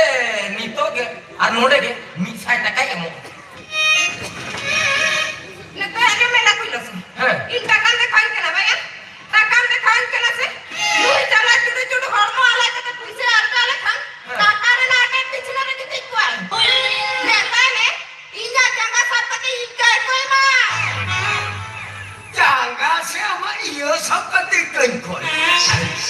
ᱱᱤᱛᱚᱜ ᱜᱮ ᱟᱨ ᱱᱚᱰᱮ ᱜᱮ ᱢᱤᱫ ᱥᱟᱭ ᱴᱟᱠᱟᱭ ᱮᱢᱚᱜᱼᱟ᱾ ᱱᱤᱛᱚᱜ ᱟᱸᱡᱚᱢ ᱢᱮ ᱞᱟᱹᱠᱩᱭ ᱞᱚᱥᱚ᱾ ᱦᱮᱸ᱾ ᱤᱧ ᱫᱟᱠᱟᱱ ᱫᱮᱠᱷᱟᱣᱤᱧ ᱠᱟᱱᱟ᱾ ᱵᱟᱝ ᱠᱟᱱᱟ ᱥᱮ? ᱱᱩᱭ ᱡᱟᱞᱟ ᱪᱩᱰᱩ ᱪᱩᱰᱩ ᱦᱚᱲᱢᱚ ᱟᱞᱟᱭ ᱠᱟᱛᱮ ᱯᱩᱭᱥᱟᱹ ᱟᱨᱡᱟᱣ ᱞᱮᱠᱷᱟᱱ ᱦᱮᱸ᱾ ᱴᱟᱠᱟ ᱨᱮᱱᱟᱜ ᱟᱴᱮᱫ ᱵᱤᱪᱷᱱᱟᱹ ᱨᱮ ᱜᱤᱛᱤᱡ ᱠᱚᱜᱼᱟᱭ᱾ ᱢᱮᱛᱟᱭ ᱢᱮ, ᱤᱧᱟᱜ ᱡᱟᱸᱜᱟ ᱥᱟᱵ ᱠᱟᱛᱮ ᱤᱠᱟᱹᱭ ᱠᱚᱭ ᱢᱟ᱾ ᱡᱟᱸᱜᱟ ᱥᱮ ᱟᱢᱟᱜ ᱤᱭᱟᱹ ᱥᱟᱵ ᱠᱟᱛᱮ ᱤᱠᱟᱹᱭ ᱠᱚᱭ᱾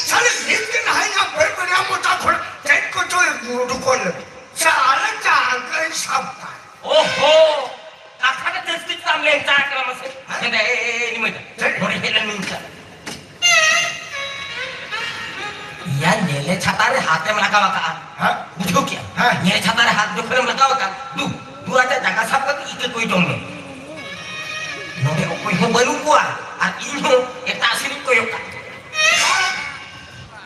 ᱥᱟᱞᱮ ᱱᱤᱛ ᱜᱮ ᱱᱟᱦᱟᱜ ᱤᱧᱟᱜ ᱵᱮᱲ ᱵᱮᱲᱟ ᱢᱚᱪᱟ ᱠᱷᱚᱱ ᱪᱮᱫ ᱠᱚᱪᱚᱭ ᱩᱰᱩᱠᱚᱜ ᱞᱟᱹᱜᱤᱫ᱾ ᱥᱟᱞᱮ ᱡᱟᱸᱜᱟᱭ ᱥᱟᱵ ᱠᱟᱭ᱾ ᱳᱦᱳ! ᱠᱟᱛᱷᱟ ᱫᱚ ᱡᱟᱹᱥᱛᱤ ᱪᱮᱫᱟᱜ ᱮᱢ ᱞᱮᱱᱪᱟ ᱟᱠᱟᱱᱟ ᱢᱟᱥᱮ? ᱦᱮᱸ? ᱢᱮᱱᱫᱟ, ᱮ, ᱮ, ᱮ, ᱱᱤᱢᱟᱹᱭ ᱫᱟ, ᱪᱮᱫ? ᱱᱚᱰᱮ ᱦᱮᱡ ᱞᱮᱱ ᱢᱮ ᱤᱧ ᱥᱟᱶ᱾ ᱭᱟ, ᱧᱮᱞᱮ ᱪᱷᱟᱛᱟ ᱨᱮ ᱦᱟᱛ ᱮᱢ ᱞᱟᱜᱟᱣ ᱟᱠᱟᱫᱼᱟ᱾ ᱦᱮᱸ? ᱵᱩᱡᱷᱟᱹᱣ ᱠᱮᱜᱼᱟᱢ? ᱦᱮᱸ᱾ ᱧᱮᱞᱮ ᱪᱷᱟᱛᱟ ᱨᱮ ᱦᱟᱛ ᱡᱚᱠᱷᱚᱱᱮᱢ ᱞᱟᱜᱟᱣ ᱟᱠᱟᱫ, ᱫᱩ, ᱫᱩ ᱟᱛᱮ ᱡᱟᱸᱜᱟ ᱥᱟᱵ ᱠᱟᱛᱮ ᱤᱠᱟᱹ ᱠᱚᱭ ᱡᱚᱢ ᱢᱮ᱾ ᱱᱚᱰᱮ ᱚᱠᱚᱭ ᱦᱚᱸ ᱵᱟᱹᱱᱩᱜ ᱠᱚᱣᱟ, ᱟᱨ ᱤᱧ ᱦᱚᱸ ᱮᱴᱟᱜ ᱥᱮᱫ ᱤᱧ ᱠᱚᱭᱚᱜ ᱠᱟᱜ ᱠᱚᱣᱟ᱾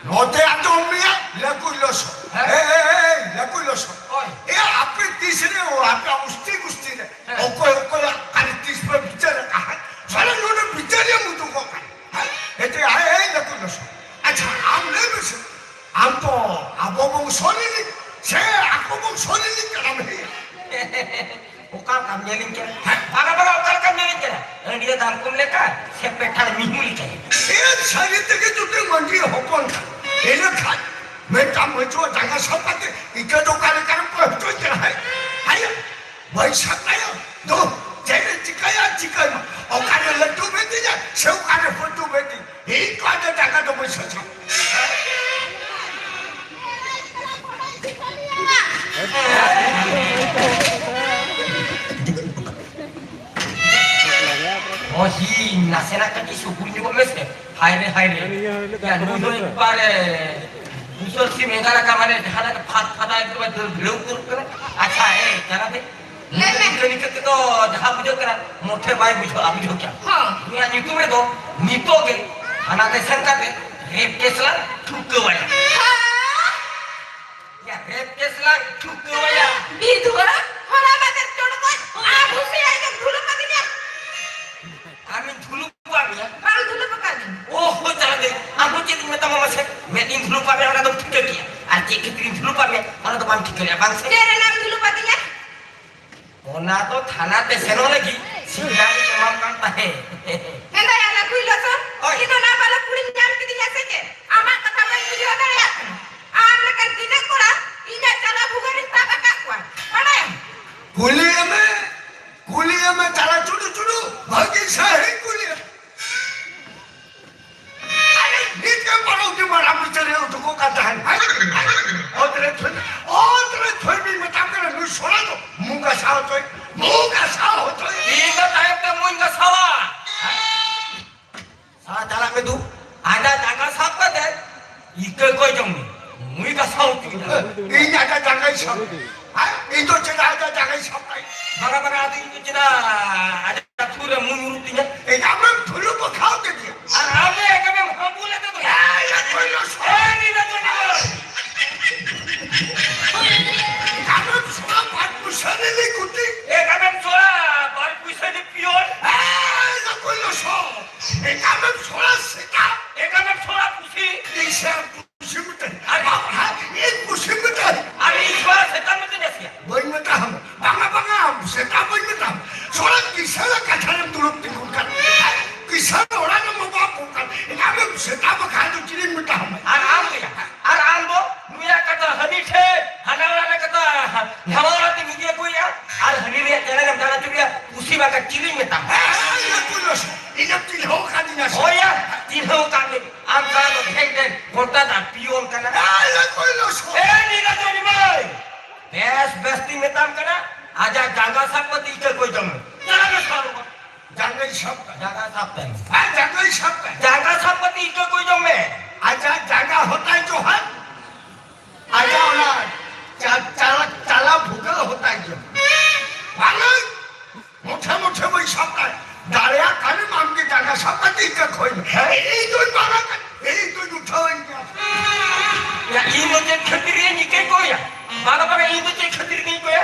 ᱱᱚᱛᱮ ᱟᱸᱡᱚᱢ ᱢᱮᱭᱟ, ᱞᱟᱹᱠᱩᱭ ᱞᱚᱥᱚᱫ᱾ ᱦᱮᱸ? ᱮ, ᱮ, ᱮ, ᱞᱟᱹᱠᱩᱭ ᱞᱚᱥᱚᱫ᱾ ᱦᱳᱭ᱾ ᱮ, ᱟᱯᱮ ᱛᱤᱥ ᱨᱮ, ᱚ, ᱟᱯᱮ ᱩᱥᱛᱤ ᱜᱩᱥᱛᱤ ᱨᱮ, ᱦᱮᱸ᱾ ᱚᱠᱚᱭ ᱚᱠᱚᱭᱟᱜ ᱠᱟᱹᱢᱤ ᱛᱤᱥ ᱯᱮ ᱵᱤᱪᱟᱹᱨ ᱟᱠᱟᱫ? ᱦᱮᱸ? ᱥᱟᱞᱟ ᱱᱚᱰᱮ ᱵᱤᱪᱟᱹᱨᱤᱭᱟᱹ ᱢᱩᱫᱩ ᱠᱚ ᱠᱟᱱᱟ᱾ ᱦᱮᱸ? ᱮ, ᱪᱮ, ᱮ, ᱮ, ᱞᱟᱹᱠᱩᱭ ᱞᱚᱥᱚᱫ᱾ ᱟᱪᱪᱷᱟ, ᱟᱢ ᱞᱟᱹᱭ ᱢᱮᱥᱮ, ᱟᱢ ᱫᱚ ᱟᱵᱚ ᱵᱚᱝᱥᱚ ᱨᱤᱱᱤᱡ ᱥᱮ ᱟᱠᱚ ᱵᱚᱝᱥᱚ ᱨᱤᱱᱤᱡ ᱠᱟᱱᱟᱢ? ᱦᱮᱸ? ᱚᱠᱟ ᱞᱮᱠᱟᱢ ᱧᱮᱞᱤᱧ ᱠᱟᱱᱟ? ᱦᱮᱸ? ᱵᱟᱝᱟ, ᱵᱟᱝᱟ, ᱚᱠᱟ ᱞᱮᱠᱟᱢ ᱧᱮᱞᱤᱧ ᱠᱟᱱᱟ? ᱟᱹᱰᱤᱭᱟᱹ ᱫᱟᱢ ᱠᱚᱢ ᱞᱮᱠᱟ ᱥᱮ ᱯᱮᱴᱷᱟᱲ ᱢᱤᱦᱩ ᱞᱮᱠᱟ? ᱮ, ᱥᱟᱹᱨᱤ ᱛᱮᱜᱮ ᱡᱩᱫᱤ ᱢᱟᱹᱱᱰᱤ ᱦᱚᱯᱚᱱ ᱠᱷᱟᱱ, ᱤᱱᱟᱹ ᱠᱷᱟᱱ ᱢᱤᱫᱴᱟᱝ ᱢᱟᱹᱪᱩᱣᱟᱹ ᱡᱟᱸᱜᱟ ᱥᱟᱵ ᱠᱟᱛᱮ ᱤᱠᱟᱹ ᱫᱚ ᱚᱠᱟ ᱞᱮᱠᱟᱨᱮᱢ ᱠᱚᱭ ᱦᱚᱪᱚᱭ ᱠᱟᱱᱟ? ᱦᱮᱸ? ᱦᱮᱸ? ᱵᱟᱹᱭᱥᱟᱹ ᱛᱟᱭᱚᱢ ᱫᱚ ᱪᱮᱫ ᱮ ᱪᱤᱠᱟᱹᱭᱟ, ᱪᱤᱠᱟᱹᱭ ᱢᱟ? ᱚᱠᱟᱨᱮ ᱞᱟᱹᱴᱩ ᱢᱮᱛᱤᱧᱟ ᱥᱮ ᱚᱠᱟᱨᱮ ᱯᱟᱹᱴᱩ ᱢᱮᱛᱤᱧ? ᱤᱧ ᱠᱚ ᱟᱫᱚ ᱴᱟᱠᱟ ᱫᱚ ᱵᱟᱹᱧ ᱥᱟᱪᱟᱣ᱾ ᱚ, ᱦᱤ, ᱱᱟᱥᱮᱱᱟᱜ ᱠᱟᱹᱴᱤᱡ ᱥᱩᱜᱩᱨ ᱧᱚᱜᱚᱜ ᱢᱮᱥᱮ᱾ ᱦᱟᱭ ᱨᱮ, ᱦᱟᱭ ᱨᱮ᱾ ᱭᱟ, ᱱᱩᱭ ᱫᱚ ᱮᱠᱵᱟᱨᱮ ᱵᱩᱥᱟᱹᱜ ᱥᱤᱢ ᱮᱸᱜᱟ ᱞᱮᱠᱟ, ᱢᱟᱱᱮ, ᱡᱟᱦᱟᱸ ᱞᱮᱠᱟ ᱯᱷᱟᱫ ᱯᱷᱟᱫᱟᱭ ᱮᱠᱫᱚᱢ ᱫᱟᱹᱲ ᱵᱷᱤᱲᱟᱹᱣ ᱩᱛᱟᱹᱨᱚᱜ ᱠᱟᱱᱟ᱾ ᱟᱪᱪᱷᱟ, ᱮ, ᱡᱟᱱᱟ ᱫᱮ, ᱞᱟᱹᱭ ᱢᱮ᱾ ᱱᱤᱝᱠᱟᱹ ᱱᱤᱝᱠᱟᱹ ᱛᱮᱫᱚ ᱡᱟᱦᱟᱸ ᱵᱩᱡᱷᱟᱹᱜ ᱠᱟᱱᱟ, ᱢᱚᱴᱷᱮ ᱵᱟᱭ ᱵᱩᱡᱷᱟᱹᱜᱼᱟ, ᱵᱩᱡᱷᱟᱹᱣ ᱠᱮᱜᱼᱟᱢ? ᱦᱚᱸ᱾ ᱩᱱᱤᱭᱟᱜ ᱧᱩᱛᱩᱢ ᱨᱮᱫᱚ ᱱᱤᱛᱚᱜ ᱜᱮ ᱛᱷᱟᱱᱟ ᱛᱮ ᱥᱮᱱ ᱠᱟᱛᱮ ᱨᱮᱯ ᱠᱮᱥ ᱞᱟᱝ ᱴᱷᱩᱠᱟᱹᱣᱟᱭᱟ᱾ ᱦᱮᱸ? ᱭᱟ, ᱨᱮᱯ ᱠᱮᱥ ᱞᱟᱝ ᱴᱷᱩᱠᱟᱹᱣᱟᱭᱟ᱾ ᱵᱤᱫᱷᱩᱣᱟᱹ, ᱦᱚᱞᱟ ᱢᱟᱫᱷᱮᱨ ᱪᱚᱲᱜᱚᱡ ᱟᱨ ᱵᱷᱩᱥᱤ ᱟᱭᱳ ᱫᱷᱩᱞᱩᱢ ᱟᱹᱫᱤᱧᱟ᱾ ᱟᱢᱤᱧ ᱫᱷᱩᱞᱩᱢ ᱟᱫ ᱢᱮᱭᱟ? ᱵᱟᱝ ᱫᱷᱩᱞᱩᱢ ᱟᱠᱟᱫᱤᱧ᱾ ᱳ ᱦᱳ, ᱛᱟᱦᱞᱮ ᱟᱢ ᱫᱚ ᱪᱮᱫ ᱤᱧ ᱢᱮᱛᱟᱢᱟ ᱢᱟᱥᱮ? ᱢᱮᱫ ᱤᱧ ᱫᱷᱩᱞᱩᱢ ᱟᱫ ᱢᱮᱭᱟ, ᱚᱱᱟ ᱫᱚᱢ ᱴᱷᱤᱠᱟᱹ ᱠᱮᱭᱟ᱾ ᱟᱨ ᱪᱮᱫ ᱠᱷᱟᱹᱛᱤᱨ ᱤᱧ ᱫᱷᱩᱞᱩᱢ ᱟᱫ ᱢᱮᱭᱟ, ᱚᱱᱟ ᱫᱚ ᱵᱟᱢ ᱴᱷᱤᱠᱟᱹ ᱞᱮᱭᱟ, ᱵᱟᱝ ᱥᱮ? ᱪᱮᱫ ᱨᱮᱱᱟᱜ ᱮᱢ ᱫᱷᱩᱞᱩᱢ ᱟᱫᱤᱧᱟ? ᱚᱱᱟ ᱫᱚ ᱛᱷᱟᱱᱟ ᱛᱮ ᱥᱮᱱᱚᱜ ᱞᱟᱹᱜᱤᱫ ᱥᱤᱜᱽᱱᱟᱞ ᱤᱧ ᱮᱢᱟᱢ ᱠᱟᱱ ᱛᱟᱦᱮᱸᱫ᱾ ᱢᱮᱱᱫᱟ ᱭᱟ ᱞᱟᱹᱠᱩᱭ ᱞᱚᱥᱚᱫ, ᱚ, ᱤᱧ ᱫᱚ ᱱᱟᱵᱟᱞᱚᱠ ᱠᱩᱲᱤᱧ ᱧᱟᱢ ᱠᱤᱫᱤᱧᱟ ᱥᱮ ᱪᱮᱫ? ᱟᱢᱟᱜ ᱠᱟᱛᱷᱟ ᱵᱟᱹᱧ ᱵᱩᱡᱷᱟᱹᱣ ᱫᱟᱲᱮᱭᱟᱜ ᱠᱟᱱᱟ᱾ ᱟᱢ ᱞᱮᱠᱟᱱ ᱛᱤᱱᱟᱹᱜ ᱠᱚᱲᱟ ᱤᱧᱟᱜ ᱪᱟᱞᱟ ᱵᱷᱩᱜᱟᱹᱜ ᱨᱤᱧ ᱛᱟᱵ ᱟᱠᱟᱫ ᱠᱚᱣᱟ, ᱵᱟᱲᱟᱭᱟᱢ? ᱠᱩᱞᱤᱭᱮ ᱢᱮ, ᱠᱩᱞᱤᱭᱮ ᱢᱮ, ᱪᱟᱞᱟ ᱪᱩᱰᱩ ᱪᱩᱰᱩ, ᱵᱷᱟᱹᱜᱤ ᱥᱟᱹᱦᱤ ᱠᱩᱞᱤᱭᱮ ᱢᱮ᱾ ᱟᱨᱮ, ᱱᱤᱛ ᱜᱮ ᱵᱟᱨᱚ ᱴᱤ ᱢᱟᱨᱟᱝ ᱵᱤᱪᱟᱹᱨᱮ ᱩᱰᱩᱠᱚᱜ ᱠᱟᱱ ᱛᱟᱦᱮᱸᱱ᱾ ᱦᱟᱭ, ᱦᱟᱭ, ᱚᱛ ᱨᱮ ᱛᱷᱩᱭ, ᱚᱛ ᱨᱮ ᱛᱷᱩᱭ ᱵᱤᱱ ᱢᱮᱛᱟᱢ ᱠᱟᱱᱟ, ᱱᱩᱭ ᱥᱚᱲᱟ ᱫᱚ ᱢᱩ ᱜᱟᱥᱟᱣ ᱦᱚᱪᱚᱭ, ᱢᱩ ᱜᱟᱥᱟᱣ ᱦᱚᱪᱚᱭ᱾ ᱤᱧ ᱫᱚ ᱛᱟᱭᱚᱢ ᱛᱮ ᱢᱩᱧ ᱜᱟᱥᱟᱣᱟ᱾ ᱥᱟᱞᱟ ᱪᱟᱞᱟᱜ ᱢᱮ ᱫᱩ᱾ ᱟᱡᱟᱜ ᱡᱟᱸᱜᱟ ᱥᱟᱵ ᱠᱟᱛᱮ ᱤᱠᱟᱹ ᱠᱚᱭ ᱡᱚᱝ ᱢᱮ᱾ ᱱᱩᱭ ᱜᱟᱥᱟᱣ ᱦᱚᱪᱚᱭᱟ᱾ ᱤᱧ ᱟᱡᱟᱜ ᱡᱟᱸᱜᱟᱭ ᱥᱟᱵ᱾ ᱦᱮᱸ? ᱤᱧ ᱫᱚ ᱪᱮᱫᱟᱜ ᱟᱡᱟᱜ ᱡᱟᱸᱜᱟᱭ ᱥᱟᱵ ᱛᱟᱭ? ᱵᱟᱝᱟ, ᱵᱟᱝᱟ, ᱟᱫᱚ ᱤᱧ ᱫᱚ ᱪᱮᱫᱟᱜ ᱟᱡᱟᱜ ᱛᱷᱩᱨ ᱨᱮ ᱢᱩ ᱧᱩᱨᱩᱜ ᱛᱤᱧᱟ? ᱤᱧ ᱟᱢᱮᱢ ᱛᱷᱩᱞᱩ ᱵᱚᱠᱷᱟᱣ ᱠᱮᱫᱮᱭᱟ᱾ ᱟᱨ ᱟᱢ ᱫᱚ ᱮᱠᱫᱚᱢᱮᱢ ᱦᱟᱹᱵᱩ ᱞᱮᱫᱮ ᱫᱚ᱾ ᱮᱭ, ᱮ ᱠᱚᱭᱞᱚ ᱥᱚ᱾ ᱮ ᱱᱤᱞᱟᱪᱚᱱᱰᱤ ᱵᱟᱹᱭ᱾ ᱤᱧ ᱟᱢᱮᱢ ᱥᱚᱲᱟ ᱵᱟᱨ ᱯᱩᱭᱥᱟᱹ ᱨᱤᱱᱤᱡ ᱜᱩᱴᱤ᱾ ᱮᱠᱫᱚᱢᱮᱢ ᱥᱚᱲᱟ ᱵᱟᱨ ᱯᱩᱭᱥᱟᱹ ᱨᱤᱱᱤᱡ ᱯᱤᱭᱚᱱ᱾ ᱮᱭ, ᱮ ᱠᱚᱭᱞᱚ ᱥᱚ᱾ ᱮᱠᱟᱞᱮᱢ ᱥᱚᱲᱟ ᱥᱮᱛᱟ᱾ ᱮᱠᱟᱞᱮᱢ ᱥᱚᱲᱟ ᱯᱩᱥᱤ᱾ ᱤᱧ ᱥᱮ ᱯᱩᱥᱤ ᱢᱤᱫᱴᱟᱹᱝ᱾ ᱟᱨ ᱵᱟᱝ, ᱦᱮᱸ, ᱤᱧ ᱯᱩᱥᱤ ᱢᱤᱫᱴᱟᱹᱝ᱾ ᱟᱨ ᱤᱧ ᱥᱚᱲᱟ ᱥᱮᱛᱟ ᱢᱤᱫᱴᱟᱹᱝ ᱮ ᱥᱮᱭᱟ᱾ ᱵᱟᱹᱧ ᱢᱮᱛᱟ ᱦᱟᱢᱟ᱾ ᱵᱟᱝᱟ, ᱵᱟᱝᱟ, ᱥᱮᱛᱟ ᱵᱟᱹᱧ ᱢᱮᱛᱟ ᱦᱟᱢᱟ᱾ ᱥᱚᱲᱟ ᱠᱤᱥᱟᱹᱬ ᱠᱟᱛᱷᱟ ᱨᱮᱢ ᱫᱩᱲᱩᱵ ᱛᱤᱸᱜᱩᱱ ᱠᱟᱱ᱾ ᱠᱤᱥᱟᱹᱬ ᱚᱲᱟᱜ ᱨᱮᱢ ᱵᱟᱵᱟ ᱠᱚ ᱠᱟᱱ᱾ ᱮᱱᱠᱷᱟᱱ ᱫᱚ ᱥᱮᱛᱟ ᱵᱟᱠᱷᱟᱱ ᱫᱚ ᱪᱤᱞᱤᱧ ᱢᱮᱛᱟ ᱦᱟᱢᱟ? ᱟᱨ ᱟᱢ ᱫᱚᱭᱟ? ᱟᱨ ᱟᱢ ᱫᱚ ᱱᱩᱭᱟᱜ ᱠᱟᱛᱷᱟ ᱦᱟᱹᱱᱤ ᱴᱷᱮᱱ, ᱦᱟᱱᱟ ᱚᱲᱟᱜ ᱨᱮ ᱠᱟᱛᱷᱟ ᱱᱟᱣᱟ ᱚᱲᱟᱜ ᱛᱮᱢ ᱤᱫᱤ ᱟᱹᱜᱩᱭᱟ, ᱟᱨ ᱦᱟᱹᱱᱤ ᱨᱮᱭᱟᱜ ᱪᱮᱬᱮ ᱨᱮᱢ ᱫᱟᱬᱟ ᱦᱚᱪᱚ ᱠᱮᱭᱟ, ᱯᱩᱥᱤ ᱵᱟᱠᱷᱟᱱ ᱪᱤᱞᱤᱧ ᱢᱮᱛᱟᱢᱟ? ᱦᱮᱸ, ᱤᱧ ᱫᱚ ᱪᱤᱱᱦᱟᱹᱣ ᱠᱟᱫᱤᱧᱟ ᱥᱮ? ᱦᱳᱭᱟ, ᱪᱤᱱᱦᱟᱹᱣ ᱠᱟᱫ ᱢᱮ᱾ ᱟᱢ ᱥᱟᱞᱟ ᱫᱚ ᱰᱷᱮᱨ ᱰᱷᱮᱨ ᱜᱷᱚᱱᱴᱟ ᱫᱟᱜ ᱯᱤᱭᱳᱱ ᱠᱟᱱᱟ᱾ ᱮ, ᱞᱟᱹᱴᱩᱭ ᱞᱚᱥᱚᱫ᱾ ᱮ, ᱱᱤᱞᱟᱪᱚᱱᱰᱤ ᱢᱟᱹᱭ, ᱵᱮᱥ ᱵᱮᱥ ᱛᱤᱧ ᱢᱮᱛᱟᱢ ᱠᱟᱱᱟ, ᱟᱡᱟᱜ ᱡᱟᱸᱜᱟ ᱥᱟᱵ ᱠᱟᱛᱮ ᱤᱠᱟᱹ ᱠᱚᱭ ᱡᱚᱝ ᱢᱮ᱾ ᱪᱟᱞᱟᱜ ᱢᱮ ᱥᱟᱞᱟ᱾ ᱡᱟᱸᱜᱟᱭ ᱥᱟᱵ ᱠᱟᱜ᱾ ᱡᱟᱸᱜᱟ ᱥᱟᱵ ᱛᱟᱭ ᱢᱮ᱾ ᱦᱮᱸ, ᱡᱟᱸᱜᱟᱭ ᱥᱟᱵ ᱠᱟᱜ᱾ ᱡᱟᱸᱜᱟ ᱥᱟᱵ ᱠᱟᱛᱮ ᱤᱠᱟᱹ ᱠᱚᱭ ᱡᱚᱝ ᱢᱮ᱾ ᱟᱡᱟᱜ ᱡᱟᱸᱜᱟ ᱦᱚᱛᱟᱭ ᱡᱚᱦᱟᱨ, ᱟᱡᱟᱜ ᱚᱱᱟ ᱪᱟ-, ᱪᱟᱞᱟ, ᱪᱟᱞᱟ ᱵᱷᱩᱜᱟᱹᱜ ᱦᱚᱛᱟᱭ ᱡᱚᱦᱟᱨ᱾ ᱵᱟᱝᱟ᱾ ᱢᱩᱴᱷᱟᱹ ᱢᱩᱴᱷᱟᱹ ᱵᱟᱹᱧ ᱥᱟᱵ ᱫᱟᱲᱮᱭᱟᱜ᱾ ᱫᱟᱲᱮᱭᱟᱜ ᱠᱷᱟᱱᱮᱢ ᱟᱢᱜᱮ ᱡᱟᱸᱜᱟ ᱥᱟᱵ ᱠᱟᱛᱮ ᱤᱠᱟᱹ ᱠᱷᱚᱭ ᱢᱮ᱾ ᱦᱮᱸ? ᱤᱧ ᱫᱩᱧ ᱵᱟᱝᱟ ᱠᱟᱱᱟ, ᱤᱧ ᱫᱩᱧ ᱩᱴᱷᱟᱹᱣᱟᱹᱧ ᱜᱮᱭᱟ᱾ ᱭᱟ, ᱤᱧ ᱫᱚ ᱪᱮᱫ ᱠᱷᱟᱹᱛᱤᱨ ᱤᱧ ᱤᱠᱟᱹ ᱠᱚᱭᱟ? ᱵᱟᱝᱟ, ᱵᱟᱝᱟ, ᱤᱧ ᱫᱚ ᱪᱮᱫ ᱠᱷᱟᱹᱛᱤᱨ ᱤᱧ ᱠᱚᱭᱟ?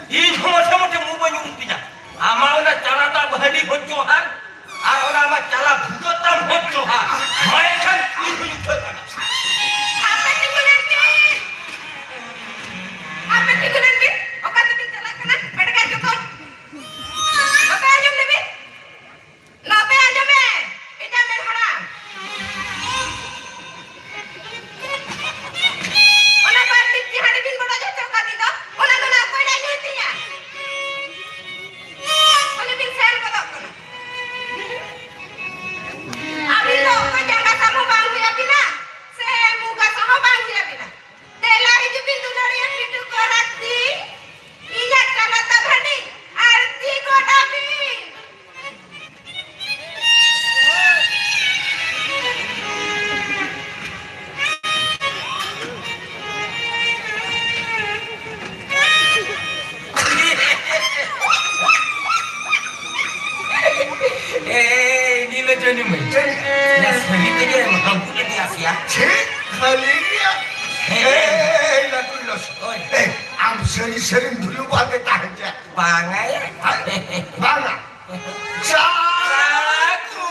ᱤᱧ ᱦᱚᱸ ᱢᱩᱴᱷᱟᱹ ᱢᱩᱴᱷᱟᱹ ᱢᱩ ᱵᱟᱹᱧ ᱩᱰᱩᱠ ᱛᱤᱧᱟ᱾ ᱟᱢᱟᱜ ᱚᱱᱟ ᱪᱟᱞᱟ ᱫᱟᱜ ᱵᱷᱟᱹᱰᱤ ᱦᱚᱪᱚ ᱟᱨ, ᱟᱨ ᱚᱱᱟ ᱟᱢᱟᱜ ᱪᱟᱞᱟ ᱵᱷᱩᱜᱟᱹᱜ ᱛᱟᱢ ᱦᱚᱪᱚ ᱟᱨ, ᱢᱟ ᱮᱱᱠᱷᱟᱱ ᱤᱧ ᱦᱚᱸᱧ ᱩᱴᱷᱟᱹᱜ ᱠᱟᱱᱟ᱾ ᱟᱯᱮ ᱛᱤᱸᱜᱩ ᱞᱮᱱ ᱯᱮ᱾ ᱟᱯᱮ ᱛᱤᱸᱜᱩ ᱞᱮᱱ ᱯᱮ᱾ ᱚᱠᱟ ᱛᱮᱵᱤᱱ ᱪᱟᱞᱟᱜ ᱠᱟᱱᱟ? ᱯᱮᱰᱜᱟᱨ ᱡᱚᱠᱷᱚᱱ ᱵᱟᱯᱮ ᱟᱸᱡᱚᱢ ᱞᱮᱵᱤᱱ? ᱱᱚᱛᱮ ᱟᱸᱡᱚᱢ ᱢᱮ, ᱮᱴᱟᱜ ᱢᱮᱨ ᱦᱚᱲᱟ, ᱥᱮᱨᱮᱧ ᱫᱷᱩᱞᱩ ᱵᱟᱫᱮ ᱛᱟᱦᱮᱸ ᱪᱮ? ᱵᱟᱝᱟ ᱭᱟ᱾ ᱵᱟᱝᱟ᱾ ᱥᱟᱹᱫᱷᱩ᱾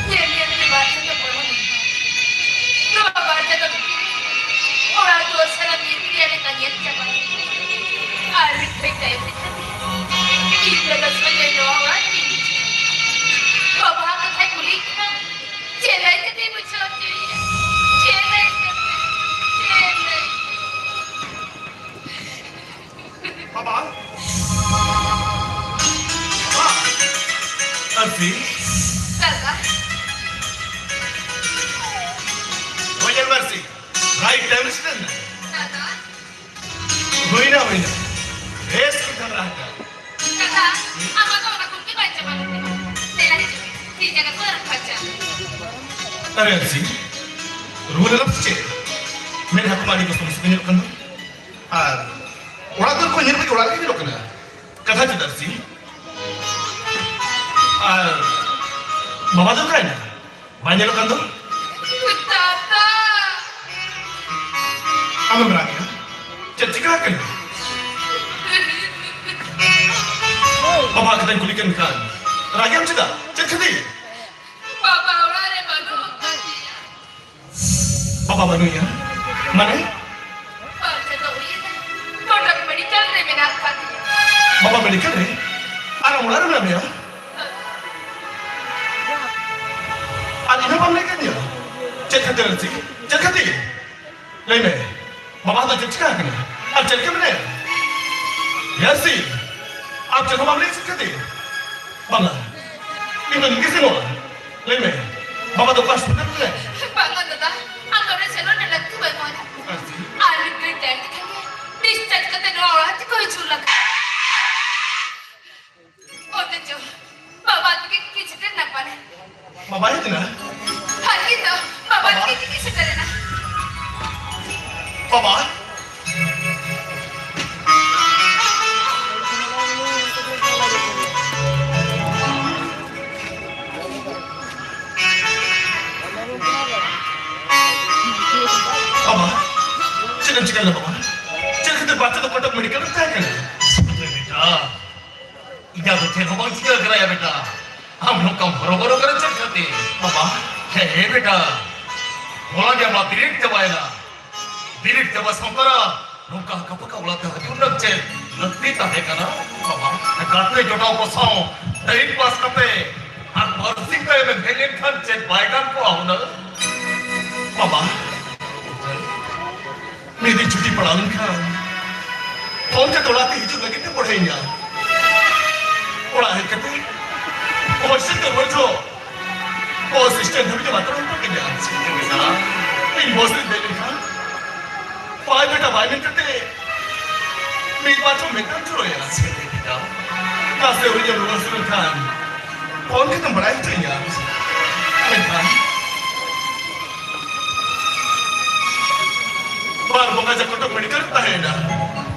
ᱧᱮᱞ ᱧᱮᱞ ᱛᱮ ᱵᱟᱨ ᱪᱟᱸᱫᱚ ᱯᱚᱨᱚᱢ ᱮᱱᱟ᱾ ᱱᱚᱣᱟ ᱵᱟᱨ ᱪᱟᱸᱫᱚ ᱵᱷᱤᱛᱤᱨ ᱨᱮ ᱚᱲᱟᱜ ᱫᱩᱣᱟᱹᱨ ᱥᱟᱱᱟᱢ ᱧᱤᱨ ᱜᱤᱰᱤᱭᱟᱫ ᱞᱮᱠᱟ ᱧᱮᱞ ᱪᱟᱵᱟ ᱮᱱᱟ᱾ ᱟᱨ ᱢᱤᱫ ᱜᱷᱟᱹᱲᱤ ᱛᱟᱭᱚᱢ ᱛᱮ ᱤᱧ ᱞᱮᱠᱟ ᱥᱚᱡᱚᱭ ᱱᱚᱣᱟ ᱚᱲᱟᱜ ᱨᱮ ᱵᱟᱵᱟ ᱠᱟᱛᱷᱟᱭ ᱠᱩᱞᱤᱭᱮ ᱠᱟᱱᱟ, ᱪᱮᱫ ᱞᱟᱹᱭ ᱠᱟᱛᱮᱧ ᱵᱩᱡᱷᱟᱹᱣ ᱦᱚᱪᱚᱭᱮᱭᱟ? ᱪᱮᱫ ᱞᱟᱹᱭ ᱠᱟᱛᱮ? ᱪᱮᱫ ᱞᱟᱹᱭ? ᱵᱟᱵᱟ᱾ ᱵᱟ᱾ ᱟᱨᱥᱤ᱾ ᱫᱟᱫᱟ᱾ ᱦᱳᱭ, ᱧᱮᱞ ᱢᱮ ᱟᱨᱥᱤ᱾ ᱨᱟᱭᱤᱴ ᱴᱟᱭᱤᱢ ᱨᱮ ᱥᱮᱴᱮᱨ ᱮᱱᱟ᱾ ᱫᱟᱫᱟ᱾ ᱦᱩᱭᱱᱟ, ᱦᱩᱭᱱᱟ᱾ ᱵᱮᱥ ᱠᱚ ᱠᱟᱢᱨᱟ ᱦᱟᱛᱟᱣ᱾ ᱫᱟᱫᱟ, ᱟᱢᱟᱜ ᱫᱚ ᱚᱱᱟ ᱠᱚᱜᱮ ᱵᱟᱝ ᱪᱟᱵᱟ ᱞᱮᱱᱟ᱾ ᱫᱮᱞᱟ ᱦᱤᱡᱩᱜ ᱢᱮ᱾ ᱛᱤ ᱡᱟᱸᱜᱟ ᱠᱚ ᱟᱹᱨᱩᱵ ᱯᱷᱟᱨᱪᱟ᱾ ᱟᱨᱮ ᱟᱨᱥᱤ, ᱨᱩᱣᱟᱹ ᱞᱮᱫᱟᱢ ᱥᱮ ᱪᱮᱫ? ᱢᱮᱫᱦᱟ ᱠᱚᱢᱟ ᱟᱹᱰᱤ ᱠᱚᱥᱴᱚ ᱢᱚᱥᱴᱚ ᱧᱮᱞᱚᱜ ᱠᱟᱱ ᱫᱚ᱾ ᱟᱨ ᱚᱲᱟᱜ ᱫᱩᱣᱟᱹᱨ ᱠᱚ ᱧᱮᱞ ᱠᱟᱛᱮ ᱚᱲᱟᱜ ᱨᱮᱜᱮ ᱧᱮᱞᱚᱜ ᱠᱟᱱᱟ᱾ ᱠᱟᱛᱷᱟ ᱪᱮᱫ ᱟᱨᱥᱤ? ᱟᱨ ᱵᱟᱵᱟ ᱫᱚ ᱚᱠᱟᱭᱮᱱᱟ? ᱵᱟᱭ ᱧᱮᱞᱚᱜ ᱠᱟᱱ ᱫᱚ? ᱫᱟᱫᱟ! ᱟᱢᱮᱢ ᱨᱟᱜᱮᱜᱼᱟ? ᱪᱮᱫ ᱪᱤᱠᱟ ᱟᱠᱟᱱᱟ? ᱵᱟᱵᱟ ᱠᱟᱛᱷᱟᱧ ᱠᱩᱞᱤ ᱠᱟᱱ ᱠᱷᱟᱱ ᱨᱟᱜᱮᱜ ᱟᱢ ᱪᱮᱫᱟᱜ? ᱪᱮᱫ ᱠᱷᱟᱹᱛᱤᱨ? ᱵᱟᱵᱟ ᱚᱲᱟᱜ ᱨᱮ ᱵᱟᱹᱱᱩᱜ ᱟᱠᱟᱫᱮᱭᱟ᱾ ᱵᱟᱵᱟ ᱵᱟᱹᱱᱩᱭᱟ? ᱢᱟᱱᱮ? ᱵᱟᱨ ᱪᱟᱸᱫᱚ ᱦᱩᱭᱮᱱᱟ, ᱠᱚᱴᱚᱠ ᱢᱮᱰᱤᱠᱮᱞ ᱨᱮ ᱢᱮᱱᱟᱜ ᱟᱠᱟᱫᱮᱭᱟ᱾ ᱵᱟᱵᱟ ᱢᱮᱰᱤᱠᱮᱞ ᱨᱮ? ᱟᱨ ᱟᱢ ᱚᱲᱟᱜ ᱨᱮ ᱢᱮᱱᱟᱜ ᱢᱮᱭᱟ? ᱟᱨ ᱤᱧ ᱦᱚᱸ ᱵᱟᱢ ᱞᱟᱹᱭ ᱠᱟᱫᱤᱧᱟ? ᱪᱮᱫ ᱠᱷᱟᱹᱛᱤᱨ ᱟᱨᱥᱤ? ᱪᱮᱫ ᱠᱷᱟᱹᱛᱤᱨ? ᱞᱟᱹᱭ ᱢᱮ, ᱵᱟᱵᱟ ᱫᱚ ᱪᱮᱫ ᱪᱤᱠᱟ ᱟᱠᱟᱱᱟ? ᱟᱨ ᱪᱮᱫ ᱞᱮᱠᱟ ᱢᱮᱱᱟᱭᱟ? ᱦᱮᱸ ᱥᱤ, ᱟᱢ ᱪᱮᱫ ᱦᱚᱸ ᱵᱟᱢ ᱞᱟᱹᱭ ᱥᱟᱹᱛ ᱠᱟᱫᱮᱭᱟ? ᱵᱟᱝᱟ, ᱤᱧ ᱫᱚ ᱱᱤᱝᱠᱟᱹ ᱥᱮᱱᱚᱜᱼᱟ᱾ ᱞᱟᱹᱭ ᱢᱮ, ᱵᱟᱵᱟ ᱫᱚ ᱚᱠᱟ ᱦᱚᱥᱯᱤᱴᱟᱞ ᱨᱮ? ᱵᱟᱝᱟ ᱫᱟᱫᱟ, ᱟᱢ ᱱᱚᱰᱮ ᱥᱮᱱᱚᱜ ᱨᱮᱱᱟᱜ ᱞᱟᱹᱠᱛᱤ ᱵᱟᱹᱱᱩᱜᱼᱟ᱾ ᱟᱨ ᱪᱮᱫ? ᱟᱨ ᱢᱤᱫ ᱜᱷᱟᱹᱲᱤᱡ ᱛᱟᱭᱚᱢ ᱛᱮᱠᱷᱟᱱ ᱜᱮ ᱰᱤᱥᱪᱟᱨᱡᱽ ᱠᱟᱛᱮ ᱱᱚᱣᱟ ᱚᱲᱟᱜ ᱛᱮᱠᱚ ᱦᱤᱡᱩᱜ ᱞᱟᱜᱟᱜᱼᱟ᱾ ᱵᱟᱭ ᱦᱮᱡ ᱮᱱᱟ? ᱦᱟᱹᱱᱤ ᱫᱚ ᱵᱟᱵᱟ ᱵᱟᱵᱟ᱾ ᱛᱤᱠᱤᱱ ᱜᱮ ᱥᱮᱴᱮᱨ ᱮᱱᱟ᱾ ᱵᱟᱵᱟ᱾ ᱵᱟᱵᱟ, ᱪᱮᱫ ᱮᱢ ᱪᱤᱠᱟᱹ ᱞᱮᱫᱟ ᱵᱟᱵᱟ? ᱪᱮᱫ ᱠᱷᱟᱹᱛᱤᱨ ᱵᱟᱨ ᱪᱟᱸᱫᱚ ᱠᱚᱴᱚᱠ ᱢᱮᱰᱤᱠᱮᱞ ᱨᱮᱢ ᱛᱟᱦᱮᱸ ᱠᱟᱱᱟ? ᱵᱮᱴᱟ, ᱤᱧᱟᱹᱜ ᱫᱚ ᱪᱮᱫ ᱦᱚᱸ ᱵᱟᱝ ᱪᱤᱠᱟᱹ ᱟᱠᱟᱱᱟ ᱭᱟ ᱵᱮᱴᱟ᱾ ᱟᱢ ᱱᱚᱝᱠᱟᱢ ᱦᱚᱨᱚᱵᱚᱨᱚ ᱠᱟᱱᱟ ᱪᱮᱫ ᱠᱷᱟᱹᱛᱤᱨ? ᱵᱟᱵᱟ᱾ ᱦᱮᱸ, ᱦᱮᱸ ᱵᱮᱴᱟ, ᱦᱚᱞᱟ ᱜᱮ ᱟᱢᱟᱜ ᱵᱤᱱᱤᱰ ᱪᱟᱵᱟᱭᱮᱱᱟ᱾ ᱵᱤᱱᱤᱰ ᱪᱟᱵᱟ ᱥᱟᱶ ᱛᱚᱨᱟ ᱱᱚᱝᱠᱟ ᱟᱠᱟ ᱯᱟᱠᱟ ᱚᱲᱟᱜ ᱛᱮ ᱦᱤᱡᱩᱜ ᱨᱮᱱᱟᱜ ᱪᱮᱫ ᱞᱟᱹᱠᱛᱤ ᱛᱟᱦᱮᱸ ᱠᱟᱱᱟ? ᱵᱟᱵᱟ, ᱜᱟᱛᱮ ᱡᱚᱴᱟᱣ ᱠᱚ ᱥᱟᱶ ᱴᱟᱭᱤᱢ ᱯᱟᱥ ᱠᱟᱛᱮ ᱟᱨ ᱵᱟᱨᱥᱤᱧ ᱛᱟᱭᱚᱢ ᱮᱢ ᱦᱮᱡ ᱞᱮᱱᱠᱷᱟᱱ ᱪᱮᱫ ᱵᱟᱭ ᱜᱟᱱ ᱠᱚᱜᱼᱟ ᱦᱩᱱᱟᱹᱝ? ᱵᱟᱵᱟ, ᱢᱤᱫ ᱫᱤᱱ ᱪᱷᱩᱴᱤ ᱯᱟᱲᱟᱣ ᱞᱮᱱᱠᱷᱟᱱ ᱯᱷᱳᱱ ᱠᱟᱛᱮ ᱚᱲᱟᱜ ᱛᱮ ᱦᱤᱡᱩᱜ ᱞᱟᱹᱜᱤᱫ ᱛᱮ ᱯᱚᱲᱦᱮᱧᱟ᱾ ᱚᱲᱟᱜ ᱦᱮᱡ ᱠᱟᱛᱮ ᱦᱳᱥᱴᱮᱞ ᱛᱮ ᱨᱩᱣᱟᱹᱲ ᱡᱚᱦᱚᱜ ᱵᱚᱥ ᱥᱴᱮᱱᱰ ᱫᱷᱟᱹᱵᱤᱡ ᱮ ᱵᱟᱛᱟᱨ ᱦᱚᱴᱚ ᱠᱟᱹᱧᱟ᱾ ᱤᱧ ᱵᱚᱥ ᱨᱮ ᱫᱮᱡ ᱞᱮᱱᱠᱷᱟᱱ ᱵᱟᱭ ᱵᱮᱴᱟ ᱵᱟᱭ ᱢᱮᱱ ᱠᱟᱛᱮ ᱢᱤᱫ ᱵᱟᱨ ᱪᱚ ᱢᱮᱛᱟᱢ ᱡᱚᱨᱚᱭᱟ᱾ ᱱᱟᱥᱮ ᱦᱩᱭ ᱧᱚᱜ ᱨᱩᱣᱟᱹ ᱦᱟᱹᱥᱩ ᱞᱮᱱᱠᱷᱟᱱ ᱯᱷᱳᱱ ᱠᱟᱛᱮᱢ ᱵᱟᱲᱟᱭ ᱦᱚᱪᱚᱧᱟ᱾ ᱢᱮᱱᱠᱷᱟᱱ ᱵᱟᱨ ᱵᱚᱸᱜᱟ ᱡᱟ ᱠᱚᱴᱚᱠ ᱢᱮᱰᱤᱠᱮᱞ ᱨᱮ ᱛᱟᱦᱮᱸᱭᱮᱱᱟ᱾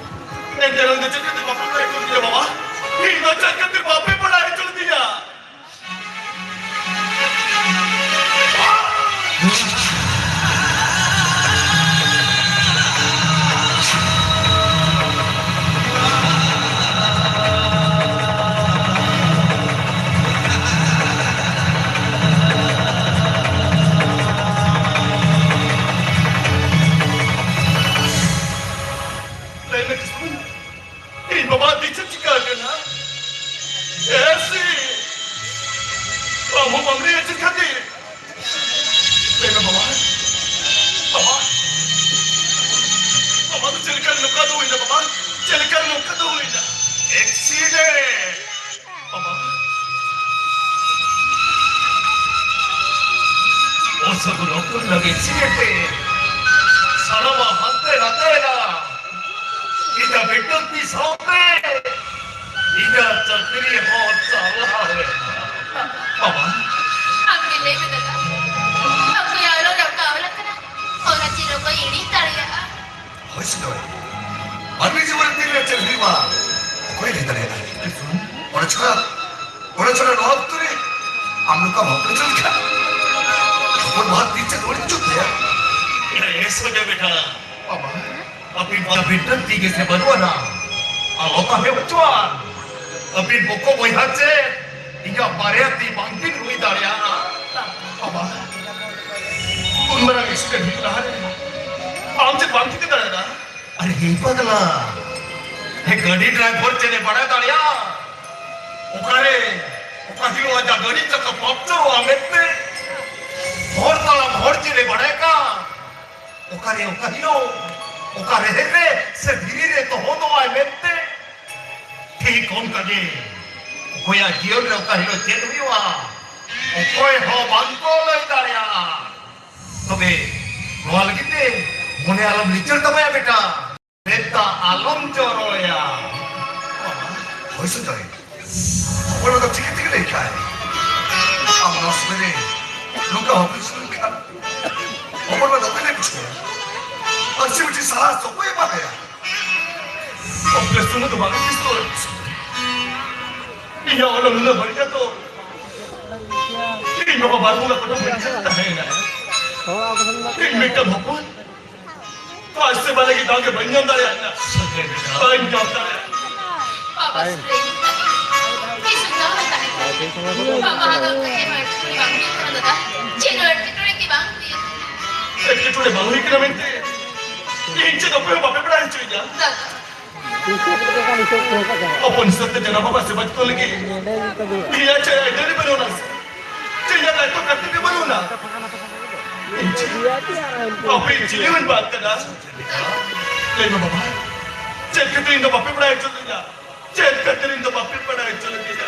ᱮᱱᱛᱮ ᱨᱮᱦᱚᱸ ᱤᱧ ᱫᱚ ᱪᱮᱫ ᱠᱷᱟᱹᱛᱤᱨ ᱵᱟᱯᱮ ᱵᱟᱲᱟᱭ ᱦᱚᱪᱚ ᱞᱤᱫᱤᱧᱟ ᱵᱟᱵᱟ? ᱤᱧ ᱫᱚ ᱪᱮᱫ ᱠᱷᱟᱹᱛᱤᱨ ᱵᱟᱯᱮ ᱵᱟᱲᱟᱭ ᱦᱚᱪᱚ ᱞᱤᱫᱤᱧᱟ? ᱞᱟᱹᱭ ᱢᱮ ᱠᱤᱥᱠᱩ, ᱤᱧ ᱵᱟᱵᱟ ᱫᱤᱠ ᱪᱮᱫ ᱪᱤᱠᱟᱹ ᱟᱠᱟᱱᱟ? ᱮ ᱥᱤ, ᱟᱢ ᱦᱚᱸ ᱵᱟᱢ ᱞᱟᱹᱭᱟ ᱪᱮᱫ ᱠᱷᱟᱹᱛᱤᱨ? ᱞᱟᱹᱭ ᱢᱮ ᱵᱟᱵᱟ, ᱵᱟᱵᱟ, ᱵᱟᱵᱟ ᱫᱚ ᱪᱮᱫ ᱞᱮᱠᱟ ᱱᱚᱝᱠᱟ ᱫᱚ ᱦᱩᱭᱱᱟ ᱵᱟᱵᱟ? ᱪᱮᱫ ᱞᱮᱠᱟ ᱱᱚᱝᱠᱟ ᱫᱚ ᱦᱩᱭᱱᱟ? ᱮᱠᱥᱤᱰᱮᱱᱴ᱾ ᱵᱟᱵᱟ᱾ ᱚᱥᱚᱨ ᱚᱠᱛᱚ ᱞᱟᱹᱜᱤᱫ ᱥᱤᱜᱟᱨᱮᱴ ᱛᱮ ᱥᱟᱱᱟᱢᱟᱜ ᱦᱟᱱᱛᱮ ᱱᱟᱛᱮ ᱮᱱᱟ᱾ ᱤᱧᱟᱹᱜ ᱵᱤᱴᱟᱹ ᱛᱤ ᱥᱟᱶᱛᱮ ᱤᱧᱟᱹᱜ ᱪᱟᱹᱠᱨᱤ ᱦᱚᱸ ᱪᱟᱞᱟᱣ ᱮᱱᱟ᱾ ᱵᱟᱵᱟ᱾ ᱟᱢ ᱜᱮ ᱤᱧᱤᱧ ᱫᱟᱲᱮᱭᱟᱜᱼᱟ᱾ ᱦᱳᱭ ᱥᱮ ᱱᱚᱜᱼᱚᱭ᱾ ᱢᱟᱹᱱᱢᱤ ᱡᱤᱵᱚᱱ ᱨᱮ ᱛᱤᱱᱨᱮ ᱪᱮᱫ ᱦᱩᱭᱩᱜᱼᱟ, ᱚᱠᱚᱭ ᱞᱟᱹᱭ ᱫᱟᱲᱮᱭᱟᱜᱼᱟ? ᱚᱱᱟ ᱪᱷᱟᱲᱟ, ᱚᱱᱟ ᱪᱷᱟᱲᱟ ᱱᱚᱣᱟ ᱚᱠᱛᱚ ᱨᱮ ᱟᱢ ᱱᱚᱝᱠᱟ ᱵᱟᱢ ᱵᱩᱡᱷᱟᱹᱣ ᱞᱮᱠᱷᱟᱱ, ᱦᱚᱯᱚᱱ ᱵᱟᱦᱟ ᱛᱤᱥ ᱪᱮᱫ ᱨᱩᱣᱟᱹᱲ ᱦᱤᱡᱩᱜ ᱛᱟᱭᱟ? ᱮ ᱥᱚᱡᱟ ᱵᱮᱴᱟ, ᱵᱟᱵᱟ, ᱟᱹᱵᱤᱱ ᱢᱟ ᱵᱤᱱᱴᱟᱹᱱ ᱛᱤ ᱜᱮ ᱥᱮ ᱵᱟᱹᱱᱩᱜ ᱟᱱᱟ᱾ ᱟᱞᱚ ᱛᱟᱦᱮᱸ ᱦᱚᱪᱚᱣᱟᱱ᱾ ᱟᱹᱵᱤᱱ ᱵᱚᱠᱚ ᱵᱚᱭᱦᱟ ᱪᱮᱫ ᱤᱧᱟᱹᱜ ᱵᱟᱨᱭᱟ ᱛᱤ ᱵᱟᱝ ᱵᱤᱱ ᱨᱩᱭ ᱫᱟᱲᱮᱭᱟᱜᱼᱟ? ᱵᱟᱵᱟ, ᱩᱱ ᱢᱟᱨᱟᱝ accident ᱦᱩᱭᱩᱜ ᱞᱟᱦᱟᱨᱮ ᱟᱢ ᱪᱮᱫ ᱵᱟᱢ ᱴᱷᱤᱠᱟᱹ ᱫᱟᱲᱮᱭᱟᱫᱟ? ᱟᱨᱮ ᱦᱮᱸ ᱯᱟᱜᱽᱞᱟ, ᱦᱮᱸ ᱜᱟᱹᱰᱤ driver ᱪᱮᱫ ᱮ ᱵᱟᱲᱟᱭ ᱫᱟᱲᱮᱭᱟᱜᱼᱟ? ᱚᱠᱟᱨᱮ, ᱚᱠᱟ ᱦᱤᱞᱳᱜ ᱟᱡᱟᱜ ᱜᱟᱹᱰᱤ ᱪᱟᱠᱟ puncture ᱚᱜᱼᱟ ᱢᱮᱱᱛᱮ? ᱦᱚᱲ ᱛᱟᱲᱟᱢ ᱦᱚᱲ ᱪᱮᱫ ᱮ ᱵᱟᱲᱟᱭ ᱠᱟᱱ? ᱚᱠᱟᱨᱮ, ᱚᱠᱟ ᱦᱤᱞᱳᱜ, ᱚᱠᱟ ᱨᱮᱦᱮᱫ ᱨᱮ ᱥᱮ ᱫᱷᱤᱨᱤ ᱨᱮ ᱛᱚᱦᱚᱫᱚᱜᱼᱟᱭ ᱢᱮᱱᱛᱮ? ᱴᱷᱤᱠ ᱚᱱᱠᱟᱜᱮ ᱚᱠᱚᱭᱟᱜ ᱡᱤᱭᱚᱱ ᱨᱮ ᱚᱠᱟ ᱦᱤᱞᱳᱜ ᱪᱮᱫ ᱦᱩᱭᱩᱜᱼᱟ, ᱚᱠᱚᱭ ᱦᱚᱸ ᱵᱟᱝᱠᱚ ᱞᱟᱹᱭ ᱫᱟᱲᱮᱭᱟᱜᱼᱟ᱾ ᱛᱚᱵᱮ ᱱᱚᱣᱟ ᱞᱟᱹᱜᱤᱫ ᱛᱮ ᱢᱚᱱᱮ ᱟᱞᱚᱢ ᱞᱤᱪᱟᱹᱲ ᱛᱟᱢᱟᱭᱟ ᱵᱮᱴᱟ, ᱢᱮᱫ ᱫᱟᱜ ᱟᱞᱚᱢ ᱡᱚᱨᱚᱭᱟ᱾ ᱦᱳᱭ ᱥᱮ ᱡᱟᱭ, ᱚᱱᱟ ᱫᱚ ᱴᱷᱤᱠ ᱴᱷᱤᱠ ᱞᱟᱹᱭ ᱠᱷᱟᱭ᱾ ᱟᱢ ᱱᱚᱣᱟ ᱥᱚᱢᱚᱭ ᱨᱮ ᱱᱚᱝᱠᱟ ᱦᱚᱯᱚᱱ ᱥᱩᱢᱩᱝ ᱠᱷᱟᱱ ᱦᱚᱯᱚᱱ ᱫᱚ ᱚᱠᱚᱭ ᱞᱮ ᱵᱩᱡᱷᱟᱹᱣᱟ? ᱟᱨ ᱥᱮ ᱢᱤᱫᱴᱤᱡ ᱥᱟᱦᱟᱥ ᱚᱠᱚᱭ ᱮᱢᱟ ᱫᱮᱭᱟ? ᱚᱯᱮ ᱥᱩᱢᱩᱝ ᱫᱚ ᱵᱟᱝ ᱠᱤᱥᱛᱚ᱾ ᱤᱧᱟᱹᱜ ᱚᱞᱚᱜ ᱱᱩᱱᱟᱹᱜ ᱵᱟᱹᱲᱤᱡ ᱟᱛᱚ᱾ ᱤᱧ ᱵᱟᱵᱟ ᱵᱟᱨ ᱵᱚᱸᱜᱟ ᱠᱚᱫᱚ ᱵᱟᱹᱧ ᱛᱟᱦᱮᱸᱭᱮᱱᱟ᱾ ᱤᱧ ᱢᱤᱫᱴᱟᱝ ᱦᱚᱯᱚᱱ᱾ ᱯᱟᱥ ᱥᱮᱵᱟ ᱞᱟᱹᱜᱤᱫ ᱫᱟᱣ ᱜᱮ ᱵᱟᱹᱧ ᱧᱟᱢ ᱫᱟᱲᱮᱭᱟᱜ ᱠᱟᱱᱟ᱾ ᱵᱟᱹᱧ ᱧᱟᱢ ᱫᱟᱲᱮᱭᱟᱜ ᱠᱟᱱᱟ᱾ ᱵᱟᱵᱟ ᱥᱩᱨᱮᱱ, ᱤᱧ ᱥᱩᱫᱷᱟᱹ ᱦᱚᱸ ᱛᱟᱦᱮᱸ ᱠᱟᱱᱟ᱾ ᱵᱟᱵᱟ ᱟᱫᱚ ᱮᱢ ᱮᱴᱠᱮᱴᱚᱬᱮ ᱵᱟᱝ ᱦᱩᱭ ᱠᱟᱱᱟ ᱫᱟᱫᱟ᱾ ᱪᱮᱫ ᱦᱚᱸ ᱮᱴᱠᱮᱴᱚᱬᱮ ᱜᱮ ᱵᱟᱝ ᱦᱩᱭ ᱟᱠᱟᱱᱟ᱾ ᱮᱴᱠᱮᱴᱚᱬᱮ ᱵᱟᱝ ᱦᱩᱭ ᱠᱟᱱᱟ ᱢᱮᱱᱛᱮ ᱤᱧ ᱪᱮᱫ ᱚᱠᱚᱭ ᱦᱚᱸ ᱵᱟᱯᱮ ᱵᱟᱲᱟᱭ ᱦᱚᱪᱚᱭᱤᱧᱟ? ᱫᱟᱫᱟ, ᱦᱚᱯᱚᱱ ᱦᱤᱥᱟᱹᱵ ᱛᱮ ᱡᱟᱱᱟᱢ ᱵᱟᱵᱟ ᱥᱮᱵᱟ ᱡᱚᱛᱚᱱ ᱞᱟᱹᱜᱤᱫ ᱤᱧᱟᱹᱜ ᱪᱮᱫ ᱟᱹᱭᱫᱟᱹᱨᱤ ᱵᱟᱹᱱᱩᱜᱼᱟ? ᱪᱮᱫ ᱤᱧᱟᱹᱜ ᱫᱟᱭᱤᱛᱛᱚ ᱠᱟᱹᱴᱤᱡ ᱜᱮ ᱵᱟᱹᱱᱩᱜᱼᱟ? ᱤᱧ ᱪᱮᱫ ᱟᱯᱮ ᱪᱤᱞᱤ ᱵᱮᱱ ᱵᱟᱫ ᱠᱟᱫᱟ? ᱞᱟᱹᱭ ᱢᱮ ᱵᱟᱵᱟ, ᱪᱮᱫ ᱠᱷᱟᱹᱛᱤᱨ ᱤᱧ ᱫᱚ ᱵᱟᱯᱮ ᱵᱟᱲᱟᱭ ᱦᱚᱪᱚ ᱞᱤᱧᱟ? ᱪᱮᱫ ᱠᱷᱟᱹᱛᱤᱨ ᱤᱧ ᱫᱚ ᱵᱟᱯᱮ ᱵᱟᱲᱟᱭ ᱦᱚᱪᱚ ᱞᱤᱧᱟ?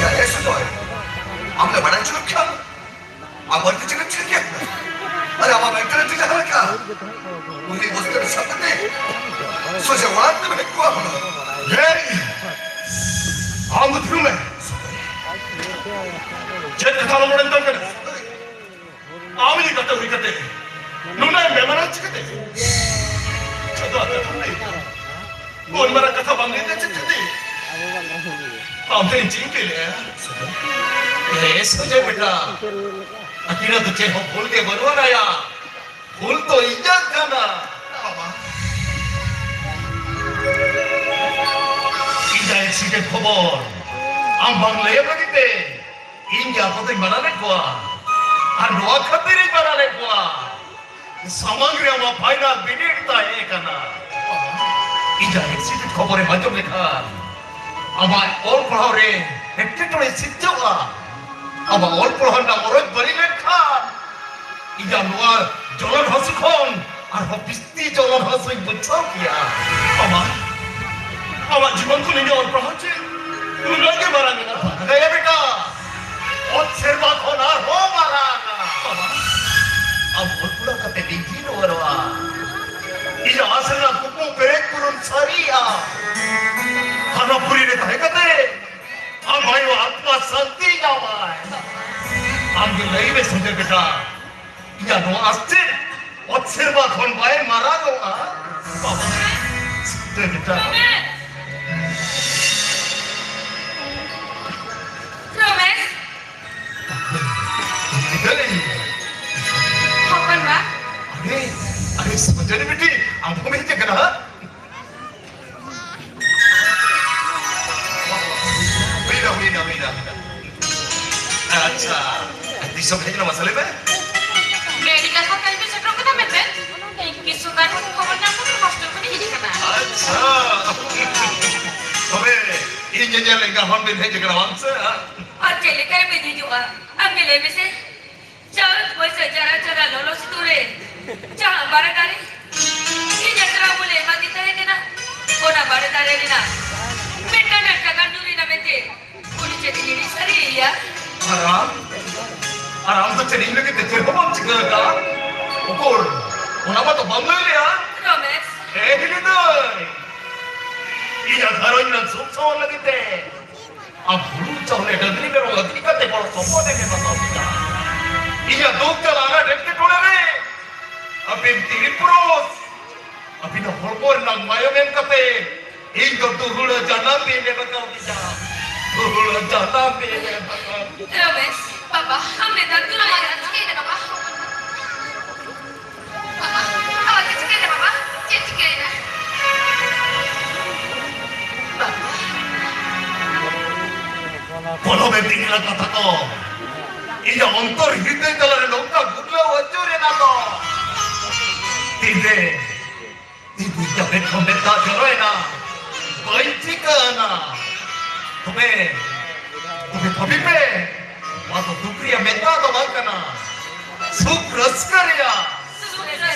ᱭᱟ, ᱮ ᱥᱩᱫᱚᱭ, ᱟᱢ ᱞᱮ ᱵᱟᱲᱟᱭ ᱦᱚᱪᱚ ᱞᱮᱢ ᱠᱷᱟᱱ, ᱟᱢ ᱵᱟᱹᱲᱛᱤ ᱪᱮᱫ ᱮᱢ ᱪᱤᱠᱟᱹ ᱠᱮᱭᱟ? ᱟᱨᱮ, ᱟᱢᱟᱜ ᱢᱮᱱᱴᱟᱞᱤᱴᱤ ᱡᱟᱦᱟᱸ ᱞᱮᱠᱟ, ᱩᱱᱤ ᱵᱚᱥᱛᱟ ᱨᱮ ᱥᱟᱵ ᱠᱟᱛᱮ ᱥᱚᱡᱷᱮ ᱚᱲᱟᱜ ᱛᱮᱢ ᱦᱮᱡ ᱠᱚᱜᱼᱟ ᱦᱩᱱᱟᱹᱝ᱾ ᱦᱮᱸ, ᱟᱢ ᱫᱚ ᱛᱷᱤᱨ ᱢᱮ᱾ ᱪᱮᱫ ᱠᱟᱛᱷᱟ ᱟᱞᱚᱢ ᱨᱚᱲ ᱠᱟᱱᱟ? ᱟᱢ ᱤᱧ ᱜᱟᱛᱮ ᱦᱩᱭ ᱠᱟᱛᱮ ᱱᱩᱱᱟᱹᱜ ᱮᱢ ᱵᱮᱢᱟᱨᱟ ᱪᱤᱠᱟᱹᱛᱮ? ᱪᱷᱳᱴᱳ ᱟᱜ ᱠᱟᱛᱷᱟᱢ ᱞᱟᱹᱭ ᱮᱫᱟ᱾ ᱩᱱ ᱢᱟᱨᱟᱝ ᱠᱟᱛᱷᱟ ᱵᱟᱢ ᱞᱟᱹᱭ ᱮᱫᱟ ᱪᱮᱫ ᱠᱷᱟᱹᱛᱤᱨ? ᱟᱢ ᱴᱷᱮᱱ ᱪᱮᱫ ᱤᱧ ᱞᱟᱹᱭ ᱞᱮᱜᱼᱟ? ᱮ ᱥᱚᱡᱚᱭ ᱵᱮᱴᱟ, ᱟᱹᱠᱤᱱᱟᱜ ᱫᱚ ᱪᱮᱫ ᱦᱚᱸ ᱵᱷᱩᱞ ᱜᱮ ᱵᱟᱹᱱᱩᱜ ᱟᱱᱟᱭᱟ᱾ ᱵᱷᱩᱞ ᱫᱚ ᱤᱧᱟᱹᱜ ᱠᱟᱱᱟ᱾ ᱵᱟᱵᱟ, ᱤᱧᱟᱹᱜ ᱮᱠᱥᱤᱰᱮᱱᱴ ᱠᱷᱚᱵᱚᱨ ᱟᱢ ᱵᱟᱝ ᱞᱟᱹᱭ ᱞᱟᱹᱜᱤᱫ ᱛᱮ ᱤᱧ ᱜᱮ ᱟᱠᱚ ᱫᱚᱧ ᱢᱟᱱᱟ ᱞᱮᱫ ᱠᱚᱣᱟ᱾ ᱟᱨ ᱱᱚᱣᱟ ᱠᱷᱟᱹᱛᱤᱨ ᱤᱧ ᱢᱟᱱᱟ ᱞᱮᱫ ᱠᱚᱣᱟ, ᱥᱟᱢᱟᱝ ᱨᱮ ᱟᱢᱟᱜ ᱯᱷᱟᱭᱱᱟᱞ ᱵᱤᱱᱤᱰ ᱛᱟᱦᱮᱸ ᱠᱟᱱᱟ᱾ ᱤᱧᱟᱹᱜ ᱮᱠᱥᱤᱰᱮᱱᱴ ᱠᱷᱚᱵᱚᱨᱮᱢ ᱟᱸᱡᱚᱢ ᱞᱮᱠᱷᱟᱱ ᱟᱢᱟᱜ ᱚᱞ ᱯᱟᱲᱦᱟᱣ ᱨᱮ ᱮᱴᱠᱮᱴᱚᱬᱮ ᱥᱤᱨᱡᱟᱹᱜᱼᱟ᱾ ᱟᱢᱟᱜ ᱚᱞ ᱯᱟᱲᱦᱟᱣ ᱨᱮᱱᱟᱜ ᱢᱚᱨᱚᱡ ᱵᱟᱹᱲᱤᱡ ᱞᱮᱱᱠᱷᱟᱱ ᱤᱧᱟᱹᱜ ᱱᱚᱣᱟ ᱡᱚᱞᱚᱱ ᱦᱟᱹᱥᱩ ᱠᱷᱚᱱ ᱟᱨᱦᱚᱸ ᱵᱤᱥᱛᱤ ᱡᱚᱞᱚᱱ ᱦᱟᱹᱥᱩᱧ ᱵᱩᱡᱷᱟᱹᱣ ᱠᱮᱭᱟ᱾ ᱟᱢᱟᱜ, ᱟᱢᱟᱜ ᱡᱤᱵᱚᱱ ᱠᱷᱚᱱ ᱤᱧᱟᱹᱜ ᱚᱞ ᱯᱟᱲᱦᱟᱣ ᱪᱮᱫ ᱩᱱᱟᱹᱜ ᱜᱮ ᱢᱟᱨᱟᱝ ᱮᱱᱟ? ᱵᱟᱝ ᱜᱮᱭᱟ ᱵᱮᱴᱟ, ᱚᱛ ᱥᱮᱨᱢᱟ ᱠᱷᱚᱱ ᱟᱨᱦᱚᱸ ᱢᱟᱨᱟᱝ᱾ ᱟᱢ ᱚᱞ ᱯᱟᱲᱦᱟᱣ ᱠᱟᱛᱮ ᱱᱤᱡᱤ ᱱᱚᱣᱟ ᱤᱧᱟᱹᱜ ᱟᱥ ᱨᱮᱱᱟᱜ ᱠᱩᱠᱢᱩ ᱯᱮᱨᱮᱡ ᱯᱩᱨᱩᱱ ᱥᱟᱹᱨᱤᱜᱼᱟ᱾ ᱦᱟᱱᱟ ᱯᱩᱨᱤ ᱨᱮ ᱛᱟᱦᱮᱸ ᱠᱟᱛᱮ ᱟᱢ ᱟᱭᱳ ᱟᱛᱢᱟ ᱥᱟᱱᱛᱤ ᱧᱟᱢᱟᱭ᱾ ᱟᱢ ᱜᱮ ᱞᱟᱹᱭ ᱢᱮ ᱥᱚᱧᱡᱚᱭ ᱵᱮᱴᱟ, ᱤᱧᱟᱹᱜ ᱱᱚᱣᱟ ᱟᱥ ᱪᱮᱫ ᱚᱛ ᱥᱮᱨᱢᱟ ᱠᱷᱚᱱ ᱵᱟᱭ ᱢᱟᱨᱟᱝᱚᱜᱼᱟ? ᱵᱟᱵᱟ, ᱥᱚᱧᱡᱚᱭ ᱵᱮᱴᱟ᱾ ᱨᱚᱢᱮᱥ! ᱨᱚᱢᱮᱥ! ᱦᱚᱯᱚᱱ ᱵᱟ᱾ ᱟᱨᱮ, ᱟᱨᱮ, ᱥᱚᱧᱡᱚᱭ ᱵᱤᱴᱤ, ᱟᱢ ᱦᱚᱸᱢ ᱦᱮᱡ ᱟᱠᱟᱱᱟ? ᱦᱩᱭᱱᱟ, ᱦᱩᱭᱱᱟ, ᱦᱩᱭᱱᱟ, ᱦᱩᱭᱱᱟ᱾ ᱟᱪᱪᱷᱟ, ᱛᱤᱥ ᱦᱚᱸ ᱦᱮᱡ ᱮᱱᱟ, ᱢᱟᱥᱮ ᱞᱟᱹᱭ ᱢᱮ᱾ ᱢᱮᱰᱤᱠᱮᱞ ᱠᱷᱚᱱ ᱛᱮᱦᱮᱧ ᱯᱮ ᱥᱮᱴᱮᱨᱚᱜ ᱠᱟᱱᱟ ᱢᱮᱱᱛᱮ? ᱤᱧ ᱠᱤᱥᱩ ᱫᱟ ᱴᱷᱮᱱ ᱠᱷᱚᱵᱚᱨ ᱧᱟᱢ ᱠᱟᱛᱮ ᱦᱚᱥᱴᱮᱞ ᱠᱷᱚᱱᱤᱧ ᱦᱤᱡᱩᱜ ᱠᱟᱱᱟ᱾ ᱟᱪᱪᱷᱟ᱾ ᱛᱚᱵᱮ, ᱤᱧ ᱧᱮᱧᱮᱞ ᱮᱸᱜᱟ ᱦᱚᱸ ᱵᱤᱱ ᱦᱮᱡ ᱟᱠᱟᱱᱟ, ᱵᱟᱝ ᱥᱮ? ᱟᱨ ᱪᱮᱫ ᱞᱮᱠᱟ ᱵᱤᱱ ᱦᱤᱡᱩᱜᱼᱟ? ᱟᱢ ᱜᱮ ᱞᱟᱹᱭ ᱢᱮᱥᱮ᱾ ᱪᱟᱹᱛ ᱵᱟᱹᱭᱥᱟᱹᱠᱷ ᱡᱟᱨᱟ ᱡᱟᱨᱟ ᱞᱚᱞᱚ ᱥᱤᱛᱩᱝ ᱨᱮ ᱡᱟᱦᱟᱸ ᱵᱟᱲᱮ ᱫᱟᱨᱮ ᱤᱧ ᱟᱥᱲᱟ ᱩᱢᱩᱞᱮ ᱮᱢᱟᱫᱤᱧ ᱛᱟᱦᱮᱸ ᱠᱟᱱᱟ, ᱚᱱᱟ ᱵᱟᱲᱮ ᱫᱟᱨᱮ ᱨᱮᱱᱟᱜ ᱢᱤᱫᱴᱟᱝ ᱰᱟᱹᱨ ᱥᱟᱠᱟᱢ ᱧᱩᱨ ᱮᱱᱟ ᱢᱮᱱᱛᱮ ᱩᱱᱤ ᱪᱮᱫ ᱤᱧ ᱦᱤᱲᱤᱧ ᱥᱟᱹᱨᱤᱭᱮᱭᱟ? ᱟᱨ ᱟᱢ? ᱟᱨ ᱟᱢ ᱫᱚ ᱪᱮᱫ ᱤᱧ ᱞᱟᱹᱜᱤᱫ ᱛᱮ ᱪᱮᱫ ᱦᱚᱸ ᱵᱟᱢ ᱪᱤᱠᱟᱹ ᱟᱠᱟᱫᱼᱟ? ᱩᱠᱩᱨ, ᱚᱱᱟ ᱢᱟ ᱛᱚ ᱵᱟᱢ ᱞᱟᱹᱭ ᱞᱮᱜᱼᱟ᱾ ᱨᱚᱢᱮᱥ᱾ ᱮ ᱦᱤᱞᱤ ᱫᱟᱹᱭ, ᱤᱧᱟᱹᱜ ᱜᱷᱟᱨᱚᱸᱡᱽ ᱨᱮᱱ ᱥᱩᱠ ᱥᱟᱶᱟᱨ ᱞᱟᱹᱜᱤᱫ ᱛᱮ ᱟᱢ ᱦᱩᱲᱩ ᱪᱟᱣᱞᱮ ᱰᱟᱹᱝᱨᱤ ᱢᱮᱨᱚᱢ ᱟᱹᱠᱷᱨᱤᱧ ᱠᱟᱛᱮ ᱜᱚᱲᱚ ᱥᱚᱯᱚᱦᱚᱫ ᱮᱢ ᱮᱢᱟ ᱠᱟᱣᱫᱤᱧᱟ᱾ ᱤᱧᱟᱹᱜ ᱫᱩᱠ ᱡᱟᱞᱟ ᱟᱱᱟᱴ ᱮᱴᱠᱮᱴᱚᱬᱮ ᱨᱮ ᱟᱹᱵᱤᱱ ᱛᱤᱨᱤ ᱯᱩᱨᱩᱥ, ᱟᱹᱵᱤᱱᱟᱜ ᱦᱚᱲᱢᱚ ᱨᱮᱱᱟᱜ ᱢᱟᱭᱟᱢ ᱮᱢ ᱠᱟᱛᱮ ᱤᱧ ᱫᱚ ᱫᱩᱦᱩᱲᱟᱹ ᱡᱟᱱᱟᱢ ᱵᱤᱱ ᱮᱢ ᱟᱠᱟᱣᱫᱤᱧᱟ᱾ ᱫᱩᱦᱩᱲᱟᱹ ᱡᱟᱱᱟᱢ ᱵᱤᱱ ᱮᱢ ᱟᱠᱟᱣᱫᱤᱧᱟ᱾ ᱨᱚᱢᱮᱥ, ᱵᱟᱵᱟ, ᱟᱢ ᱱᱮᱛᱟᱨ ᱫᱚ ᱪᱤᱠᱟᱹᱭᱮᱱᱟ ᱵᱟᱵᱟ? ᱵᱟᱵᱟ, ᱟᱵᱟᱨ ᱪᱮᱫ ᱪᱤᱠᱟᱹᱭᱮᱱᱟ ᱵᱟᱵᱟ? ᱪᱮᱫ ᱪᱤᱠᱟᱹᱭᱮᱱᱟ? ᱵᱟᱵᱟ᱾ ᱯᱚᱞᱚᱵᱮ ᱛᱤᱧ ᱞᱟᱜᱟ ᱛᱟᱠᱚ᱾ ᱤᱧᱟᱜ ᱚᱱᱛᱚᱨ ᱦᱨᱤᱫᱚᱭ ᱛᱟᱞᱟᱨᱮ ᱱᱚᱝᱠᱟ ᱜᱩᱨᱞᱟᱹᱣ ᱟᱹᱪᱩᱨ ᱮᱱᱟ ᱫᱚ᱾ ᱛᱤᱱᱨᱮ, ᱛᱤᱱᱨᱮ ᱡᱟᱵᱮᱫ ᱠᱷᱚᱱ ᱢᱮᱫ ᱫᱟᱜ ᱡᱚᱨᱚᱭᱮᱱᱟ, ᱵᱟᱹᱧ ᱴᱷᱤᱠᱟᱹ ᱟᱱᱟ᱾ ᱛᱚᱵᱮ, ᱛᱚᱵᱮ ᱵᱷᱟᱹᱵᱤ ᱯᱮ, ᱱᱚᱣᱟ ᱫᱚ ᱫᱩᱠ ᱨᱮᱭᱟᱜ ᱢᱮᱫ ᱫᱟᱜ ᱫᱚ ᱵᱟᱝ ᱠᱟᱱᱟ, ᱥᱩᱠ ᱨᱟᱹᱥᱠᱟᱹ ᱨᱮᱭᱟᱜ᱾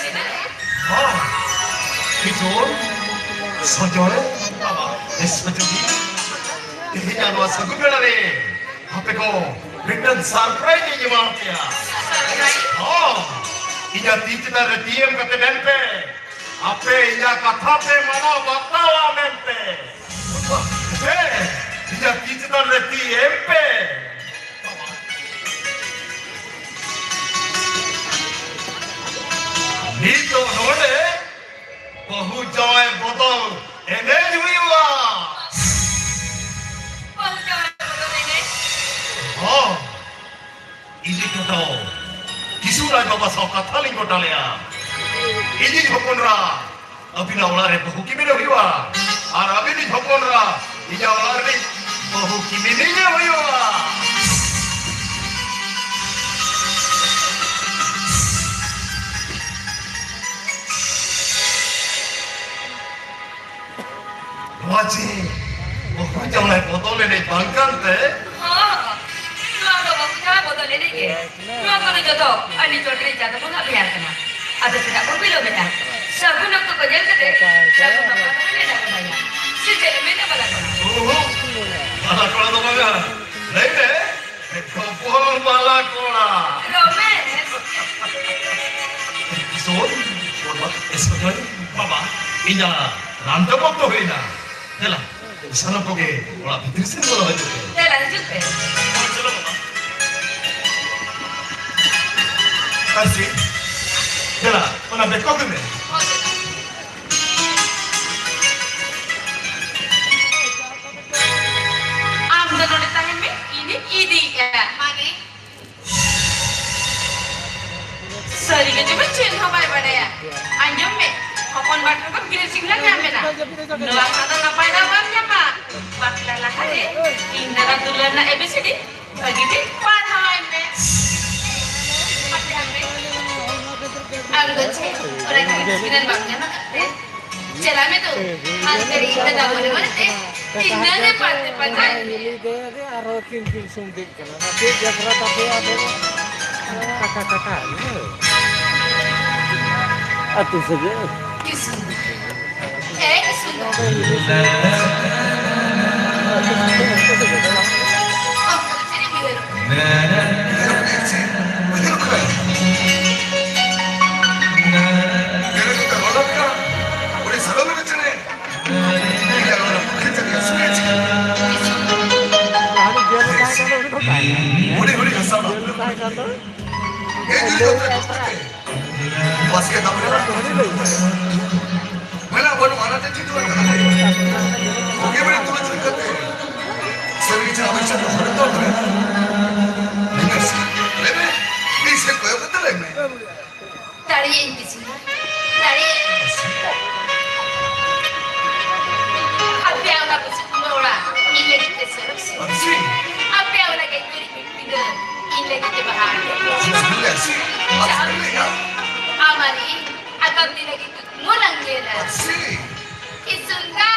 ᱦᱚᱸ, ᱠᱤᱥᱳᱨ, ᱥᱚᱧᱡᱚᱭ, ᱵᱟᱵᱟ, ᱮ ᱥᱚᱧᱡᱚᱭ, ᱛᱮᱦᱮᱧᱟᱜ ᱱᱚᱣᱟ ᱥᱟᱹᱜᱩᱱ ᱵᱮᱲᱟ ᱨᱮ ᱟᱯᱮ ᱠᱚ ᱢᱤᱫᱴᱟᱝ surprise ᱤᱧ ᱮᱢᱟ ᱯᱮᱭᱟ᱾ ᱦᱚᱸ, ᱤᱧᱟᱜ ᱛᱤ ᱪᱮᱛᱟᱱ ᱨᱮ ᱛᱤ ᱮᱢ ᱠᱟᱛᱮ ᱢᱮᱱ ᱯᱮ, ᱟᱯᱮ ᱤᱧᱟᱜ ᱠᱟᱛᱷᱟ ᱯᱮ ᱢᱟᱱᱟᱣ ᱵᱟᱛᱟᱣᱟ ᱢᱮᱱᱛᱮ᱾ ᱦᱮᱸ, ᱤᱧᱟᱜ ᱛᱤ ᱪᱮᱛᱟᱱ ᱨᱮ ᱛᱤ ᱮᱢ ᱯᱮ᱾ ᱱᱤᱛᱚᱜ ᱱᱚᱰᱮ ᱵᱟᱹᱦᱩ ᱡᱟᱶᱟᱭ ᱵᱚᱫᱚᱞ ᱮᱱᱮᱡ ᱦᱩᱭᱩᱜᱼᱟ᱾ ᱵᱟᱹᱦᱩ ᱡᱟᱶᱟᱭ ᱵᱚᱫᱚᱞ ᱮᱱᱮᱡ? ᱦᱚᱸ, ᱤᱫᱤ ᱠᱟᱛᱮ ᱠᱤᱥᱩ ᱨᱟᱡᱽ ᱵᱟᱵᱟ ᱥᱟᱶ ᱠᱟᱛᱷᱟ ᱞᱤᱧ ᱜᱚᱴᱟ ᱞᱮᱜᱼᱟ᱾ ᱤᱧᱤᱡ ᱦᱚᱯᱚᱱ ᱮᱨᱟ ᱟᱹᱵᱤᱱᱟᱜ ᱚᱲᱟᱜ ᱨᱮ ᱵᱟᱹᱦᱩ ᱠᱤᱢᱤᱱᱮ ᱦᱩᱭᱩᱜᱼᱟ, ᱟᱨ ᱟᱹᱵᱤᱱᱤᱡ ᱦᱚᱯᱚᱱ ᱮᱨᱟ ᱤᱧᱟᱜ ᱚᱲᱟᱜ ᱨᱤᱱᱤᱡ ᱵᱟᱹᱦᱩ ᱠᱤᱢᱤᱱᱤᱡ ᱮ ᱦᱩᱭᱩᱜᱼᱟ᱾ ᱱᱚᱣᱟ ᱪᱮ ᱵᱟᱹᱦᱩ ᱡᱟᱶᱟᱭ ᱵᱚᱫᱚᱞ ᱮᱱᱮᱡ ᱵᱟᱝ ᱠᱟᱱ ᱛᱮ? ᱦᱚᱸ, ᱱᱚᱣᱟ ᱫᱚ ᱵᱟᱹᱦᱩ ᱡᱟᱶᱟᱭ ᱵᱚᱫᱚᱞ ᱮᱱᱮᱡ ᱜᱮ᱾ ᱱᱚᱣᱟ ᱠᱚᱫᱚ ᱡᱚᱛᱚ ᱟᱹᱰᱤ ᱪᱚᱴ ᱨᱮ ᱪᱟᱸᱫᱚ ᱵᱚᱸᱜᱟ ᱵᱷᱮᱡᱟ ᱠᱟᱱᱟ᱾ ᱟᱫᱚ ᱪᱮᱫᱟᱜ ᱵᱚ ᱵᱤᱞᱚᱢᱮᱫᱼᱟ? ᱥᱟᱹᱜᱩᱱ ᱚᱠᱛᱚ ᱠᱚ ᱧᱮᱞ ᱠᱟᱛᱮ ᱥᱟᱹᱜᱩᱱ ᱵᱟᱯᱞᱟ ᱫᱚᱵᱚ ᱱᱮᱰᱟ ᱜᱚᱴᱟᱭᱟ᱾ ᱥᱮ ᱪᱮᱫ ᱮᱢ ᱢᱮᱱᱟ, ᱵᱟᱞᱟ ᱠᱚᱲᱟ? ᱚᱦᱚ, ᱵᱟᱞᱟ ᱠᱚᱲᱟ ᱫᱚ ᱵᱟᱝᱟ᱾ ᱞᱟᱹᱭ ᱢᱮ, ᱰᱚᱵᱚᱞ ᱵᱟᱞᱟ ᱠᱚᱲᱟ᱾ ᱨᱚᱢᱮᱥ᱾ ᱥᱳᱱ, ᱥᱳᱱ, ᱵᱟᱵᱟ, ᱤᱧᱟᱜ ᱨᱟᱱ ᱡᱚᱢ ᱚᱠᱛᱚ ᱦᱩᱭᱱᱟ᱾ ᱫᱮᱞᱟ, ᱥᱟᱱᱟᱢ ᱠᱚᱜᱮ ᱚᱲᱟᱜ ᱵᱷᱤᱛᱨᱤ ᱥᱮᱱ ᱵᱚᱞᱚ ᱦᱤᱡᱩᱜ ᱯᱮ᱾ ᱫᱮᱞᱟ, ᱦᱤᱡᱩᱜ ᱯᱮ᱾ ᱪᱚᱞᱚ ᱵᱟᱵᱟ᱾ ᱟᱨᱥᱤ, ᱫᱮᱞᱟ, ᱚᱱᱟ ᱵᱮᱠᱚ ᱜᱮ ᱢᱮ᱾ ᱟᱢ ᱫᱚ ᱱᱚᱰᱮ ᱛᱟᱦᱮᱱ ᱢᱮ, ᱤᱧᱤᱧ ᱤᱫᱤᱭᱮᱫᱼᱟ᱾ ᱢᱟᱱᱮ? ᱥᱟᱹᱨᱤ ᱜᱮ ᱡᱮᱢᱚᱱ ᱪᱮᱫ ᱦᱚᱸ ᱵᱟᱭ ᱵᱟᱰᱟᱭᱟ᱾ ᱟᱸᱡᱚᱢ ᱢᱮ, ᱦᱚᱯᱚᱱ ᱵᱟᱴ ᱨᱮᱫᱚ ᱜᱤᱨᱟᱹ ᱪᱤᱱᱦᱟᱹ ᱧᱟᱢ ᱮᱱᱟ᱾ ᱱᱚᱣᱟ ᱠᱷᱟᱱ ᱫᱚ ᱱᱟᱯᱟᱭ ᱫᱟᱣ ᱵᱟᱢ ᱧᱟᱢᱟ᱾ ᱵᱟᱯᱞᱟ ᱞᱟᱦᱟᱨᱮ ᱤᱧ ᱫᱟᱨᱟ ᱫᱩᱞᱟᱹᱲ ᱨᱮᱱᱟᱜ A B C D ᱵᱷᱟᱹᱜᱤ ᱴᱷᱤᱠ ᱯᱟᱲᱦᱟᱣᱟᱭ ᱢᱮ᱾ ᱦᱟᱯᱮ, ᱦᱟᱯᱮ᱾ ᱟᱢ ᱫᱚ ᱪᱮᱫ ᱚᱱᱟ ᱜᱤᱨᱟᱹ ᱪᱤᱱᱦᱟᱹ ᱵᱟᱢ ᱧᱟᱢ ᱟᱠᱟᱫ ᱛᱮ? ᱪᱟᱞᱟᱜ ᱢᱮ ᱛᱚ, ᱦᱟᱱᱛᱮ ᱨᱮ ᱤᱧ ᱫᱟᱫᱟ ᱢᱚᱱᱮ ᱢᱚᱱᱮ ᱛᱮ ᱛᱤᱱᱟᱹᱜ ᱮ ᱯᱟᱱᱛᱮ ᱯᱟᱱᱛᱮ ᱟᱨᱦᱚᱸ ᱠᱤᱱ ᱠᱤᱱ ᱥᱩᱱ ᱫᱤᱠ ᱠᱟᱱᱟ᱾ ᱚᱱᱟ ᱪᱮᱫ ᱡᱟᱛᱨᱟ ᱛᱟᱯᱮ ᱟᱯᱮ ᱫᱚ? ᱠᱟᱴᱟ ᱠᱟᱴᱟ, ᱦᱮᱸ᱾ ᱟᱹᱛᱩ ᱥᱟᱹᱜᱟᱹᱭ᱾ ᱠᱤᱥᱩᱱ᱾ ᱮ ᱠᱤᱥᱩᱱ᱾ ᱟᱢ ᱫᱚ ᱪᱮᱫ ᱮᱢ ᱩᱭᱦᱟᱹᱨ? ᱩᱱᱤ ᱥᱟᱫᱚᱢ ᱮᱱᱮᱡ ᱪᱮᱬᱮ᱾ ᱤᱧ ᱟᱨ ᱚᱱᱟ ᱯᱩᱛᱷᱤ ᱪᱮᱬᱮ ᱥᱩᱨᱮ ᱪᱮᱬᱮ᱾ ᱦᱟᱹᱱᱤ ᱡᱮᱞ ᱨᱮ ᱛᱟᱦᱮᱸ ᱠᱟᱱ ᱫᱚ ᱩᱱᱤ ᱫᱚ ᱚᱠᱟᱭ ᱱᱟᱭ? ᱦᱩᱰᱤᱧ ᱦᱩᱰᱤᱧ ᱦᱟᱥᱟ ᱡᱮᱞ ᱨᱮ ᱛᱟᱦᱮᱸ ᱠᱟᱱ ᱫᱚ ᱵᱟᱥᱠᱮ ᱫᱟᱜ ᱨᱮ ᱦᱟᱹᱱᱤ ᱞᱟᱹᱭ ᱢᱮᱱᱟᱜ ᱵᱟᱹᱱᱩᱜ ᱟᱱᱟᱛᱮ ᱪᱮᱫ ᱦᱚᱸ ᱵᱟᱝ ᱠᱟᱱᱟ᱾ ᱵᱩᱜᱤ ᱵᱟᱹᱲᱤᱡ ᱛᱩᱞᱟᱹ ᱡᱩᱲᱤ ᱠᱟᱛᱮ ᱥᱟᱹᱨᱤ ᱜᱮ ᱪᱮᱫ ᱟᱵᱮᱱ ᱪᱮᱫ ᱦᱚᱸ ᱵᱟᱹᱱᱩᱜ ᱛᱟᱵᱚᱱᱟ᱾ ᱞᱟᱹᱭ ᱢᱮ, ᱤᱧ ᱥᱮᱫ ᱠᱚᱭᱚᱜ ᱠᱟᱛᱮ ᱞᱟᱹᱭ ᱢᱮ᱾ ᱫᱟᱲᱮᱭᱟᱜ ᱟᱹᱧ ᱵᱤᱥᱤ᱾ ᱫᱟᱲᱮᱭᱟᱜ ᱟᱹᱧ᱾ ᱟᱯᱮᱭᱟᱜ ᱚᱱᱟ ᱵᱩᱥᱩᱵ ᱠᱩᱸᱰᱟᱹ ᱚᱲᱟᱜ ᱤᱧ ᱞᱟᱹᱜᱤᱫ ᱛᱮ ᱥᱚᱨᱚᱜ ᱥᱤᱢ᱾ ᱟᱯᱮᱭᱟᱜ ᱚᱱᱟ ᱜᱮᱡ ᱜᱩᱨᱤᱡ ᱢᱤᱫ ᱯᱤᱸᱰᱟᱹ ᱤᱧ ᱞᱟᱹᱜᱤᱫ ᱛᱮ ᱵᱟᱦᱟ ᱟᱨ ᱟᱢ ᱟᱨ ᱤᱧ ᱟᱜᱟᱢ ᱫᱤᱱ ᱞᱟᱹᱜᱤᱫ ᱠᱩᱠᱢᱩ ᱞᱟᱝ ᱧᱮᱞᱟ᱾ ᱤᱥᱩᱱ ᱫᱟ᱾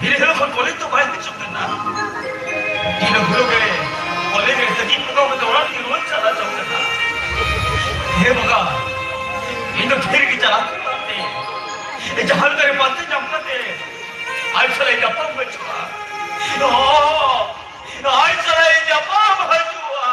ᱜᱤᱫᱽᱨᱟᱹ ᱠᱷᱚᱱ ᱠᱚᱞᱮᱡᱽ ᱫᱚ ᱵᱟᱭ ᱦᱤᱡᱩᱜ ᱠᱟᱱᱟ᱾ ᱤᱱᱟᱹ ᱦᱩᱞᱩᱜ ᱜᱮ ᱠᱚᱞᱮᱡᱽ ᱨᱮ ᱛᱟᱹᱠᱤᱱ ᱠᱚᱫᱚ ᱚᱱᱟ ᱫᱚ ᱚᱲᱟᱜ ᱨᱮᱜᱮ ᱨᱩᱣᱟᱹᱲ ᱪᱟᱞᱟᱜ ᱪᱚᱝ ᱠᱟᱱᱟ᱾ ᱦᱮ ᱵᱚᱸᱜᱟ, ᱤᱧ ᱫᱚ ᱰᱷᱮᱨ ᱜᱮ ᱪᱟᱞᱟᱜ ᱠᱟᱱ ᱛᱮ, ᱡᱟᱦᱟᱸ ᱞᱮᱠᱟ ᱨᱮ ᱯᱟᱱᱛᱮ ᱧᱟᱢ ᱠᱟᱛᱮ ᱟᱡ ᱥᱟᱞᱟᱜ ᱧᱟᱯᱟᱢ ᱦᱚᱪᱚᱜᱼᱟ᱾ ᱦᱚᱸ, ᱟᱡ ᱥᱟᱞᱟᱜ ᱧᱟᱯᱟᱢ ᱦᱚᱪᱚᱜᱼᱟ᱾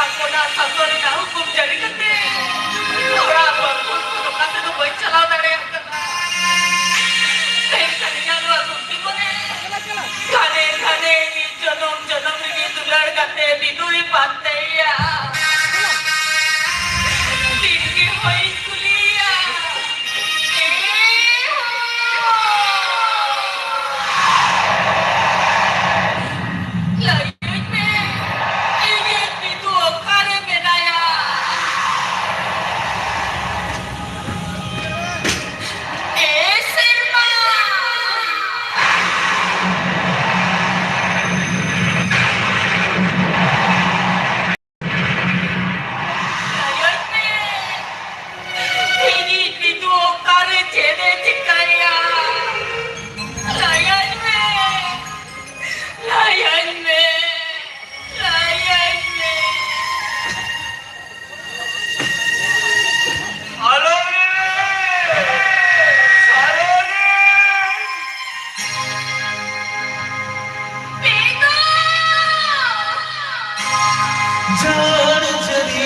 ᱟᱠᱚᱱᱟᱜ ᱥᱟᱥᱚᱱ ᱨᱮᱱᱟᱜ ᱦᱩᱠᱩᱢ ᱡᱟᱹᱨᱤ ᱠᱟᱛᱮ ᱚᱲᱟᱜ ᱵᱟᱝ ᱠᱷᱚᱱ ᱚᱠᱟ ᱥᱮᱫ ᱦᱚᱸ ᱵᱟᱹᱧ ᱪᱟᱞᱟᱣ ᱫᱟᱲᱮᱭᱟᱜ ᱠᱟᱱᱟ᱾ ᱢᱮᱱᱠᱷᱟᱱ ᱤᱧᱟᱹᱜ ᱱᱚᱣᱟ ᱜᱩᱞᱴᱤ ᱢᱚᱱᱮ ᱜᱷᱟᱱᱮ ᱜᱷᱟᱱᱮ ᱤᱧ ᱡᱚᱱᱚᱢ ᱡᱚᱱᱚᱢ ᱨᱮᱜᱮ ᱫᱩᱞᱟᱹᱲ ᱠᱟᱛᱮ ᱵᱤᱫᱩᱭ ᱯᱟᱱᱛᱮᱭᱟ᱾ ᱫᱤᱱ ᱜᱮ ᱦᱚᱭᱤᱧ ᱠᱩᱞᱤᱭᱟ, ᱮ ᱦᱚ, ᱞᱟᱹᱭᱟᱹᱧ ᱢᱮ, ᱤᱧᱤᱡ ᱵᱤᱫᱩ ᱚᱠᱟᱨᱮ ᱢᱮᱱᱟᱭᱟ? ᱮ ᱥᱮᱨᱢᱟ! ᱞᱟᱹᱭᱟᱹᱧ ᱢᱮ, ᱤᱧᱤᱡ ᱵᱤᱫᱩ ᱚᱠᱟᱨᱮ ᱪᱮᱫ ᱮ ᱪᱤᱠᱟᱹᱭᱟ? ᱞᱟᱹᱭᱟᱹᱧ ᱢᱮ, ᱞᱟᱹᱭᱟᱹᱧ ᱢᱮ, ᱞᱟᱹᱭᱟᱹᱧ ᱢᱮ᱾ ᱟᱞᱚᱢ ᱞᱟᱹᱭ! ᱟᱞᱚᱢ ᱞᱟᱹᱭ! ᱵᱮᱸᱜᱚᱲ! ᱡᱟᱱ ᱡᱟᱹᱱᱤ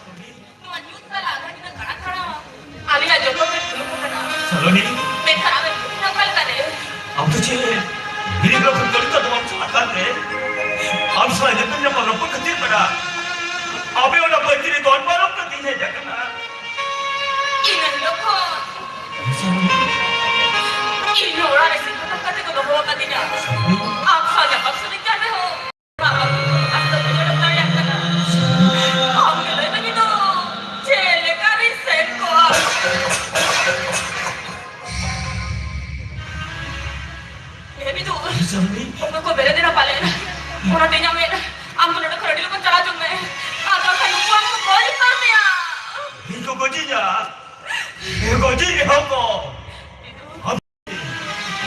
ᱠᱟᱹᱴᱤᱡ ᱱᱚᱣᱟ ᱧᱩᱛ ᱛᱟᱞᱟ ᱟᱠᱷᱲᱟ ᱛᱤᱱᱟᱹᱜ ᱠᱟᱲᱟ ᱠᱟᱲᱟ᱾ ᱟᱞᱮᱭᱟᱜ ᱡᱚᱛᱚ ᱜᱮ ᱫᱩᱲᱩᱵ ᱟᱠᱟᱱᱟ᱾ ᱥᱟᱞᱚᱱᱤ, ᱢᱮᱱᱠᱷᱟᱱ ᱟᱞᱮ ᱫᱩᱲᱩᱵ ᱚᱠᱟ ᱞᱮᱠᱟᱨᱮ? ᱟᱢ ᱫᱚ ᱪᱮᱫ ᱵᱤᱨᱤᱫ ᱞᱚᱠᱷᱚᱱ ᱠᱟᱹᱞᱤ ᱠᱟᱫᱚᱢ ᱟᱢ ᱥᱟᱞᱟᱜ ᱠᱟᱱ ᱨᱮ? ᱟᱢ ᱥᱟᱞᱟᱜ ᱧᱮᱯᱮᱞ ᱧᱟᱯᱟᱢ ᱨᱚᱯᱚᱲ ᱠᱷᱟᱹᱛᱤᱨ ᱠᱟᱱᱟ᱾ ᱟᱯᱮ ᱚᱱᱟ ᱵᱟᱹᱭᱛᱤ ᱨᱮ ᱫᱚᱱ ᱯᱟᱨᱚᱢ ᱠᱟᱛᱮᱧ ᱦᱮᱡ ᱟᱠᱟᱱᱟ᱾ ᱤᱱᱟᱹ ᱦᱤᱞᱳᱜ ᱠᱷᱚᱱ ᱤᱧ ᱟᱢ ᱥᱟᱶ ᱧᱟᱯᱟᱢ ᱥᱟᱹᱱᱟᱹᱧ ᱠᱟᱱ ᱨᱮᱦᱚᱸ, ᱵᱟᱵᱟ ᱟᱢ ᱫᱚ ᱵᱟᱹᱧ ᱚᱰᱚᱠ ᱫᱟᱲᱮᱭᱟᱜ ᱠᱟᱱᱟ᱾ ᱟᱢ ᱜᱮ ᱞᱟᱹᱭ ᱢᱮ ᱱᱤᱛᱚᱜ ᱪᱮᱫ ᱞᱮᱠᱟ ᱨᱤᱧ ᱥᱮᱱ ᱠᱚᱜᱼᱟ? ᱮ ᱵᱤᱫᱩ, ᱥᱟᱞᱚᱱᱤ? ᱚᱠᱚᱭ ᱠᱚ ᱵᱮᱨᱮᱫ ᱮᱱᱟ ᱯᱟᱞᱮᱱ? ᱚᱱᱟᱛᱮ ᱤᱧᱟᱜ ᱢᱮᱫ, ᱟᱢ ᱫᱚ ᱱᱚᱰᱮ ᱠᱷᱚᱱ ᱟᱹᱰᱤ ᱞᱚᱜᱚᱱ ᱪᱟᱞᱟᱣ ᱦᱚᱪᱚᱜ ᱢᱮ, ᱟᱨ ᱵᱟᱝᱠᱷᱟᱱ ᱱᱩᱠᱩ ᱟᱢ ᱠᱚ ᱜᱚᱡ ᱩᱛᱟᱹᱨ ᱢᱮᱭᱟ᱾ ᱤᱧ ᱠᱚ ᱜᱚᱡᱤᱧᱟ? ᱜᱚᱡᱤᱧ ᱨᱮᱦᱚᱸ ᱠᱚ,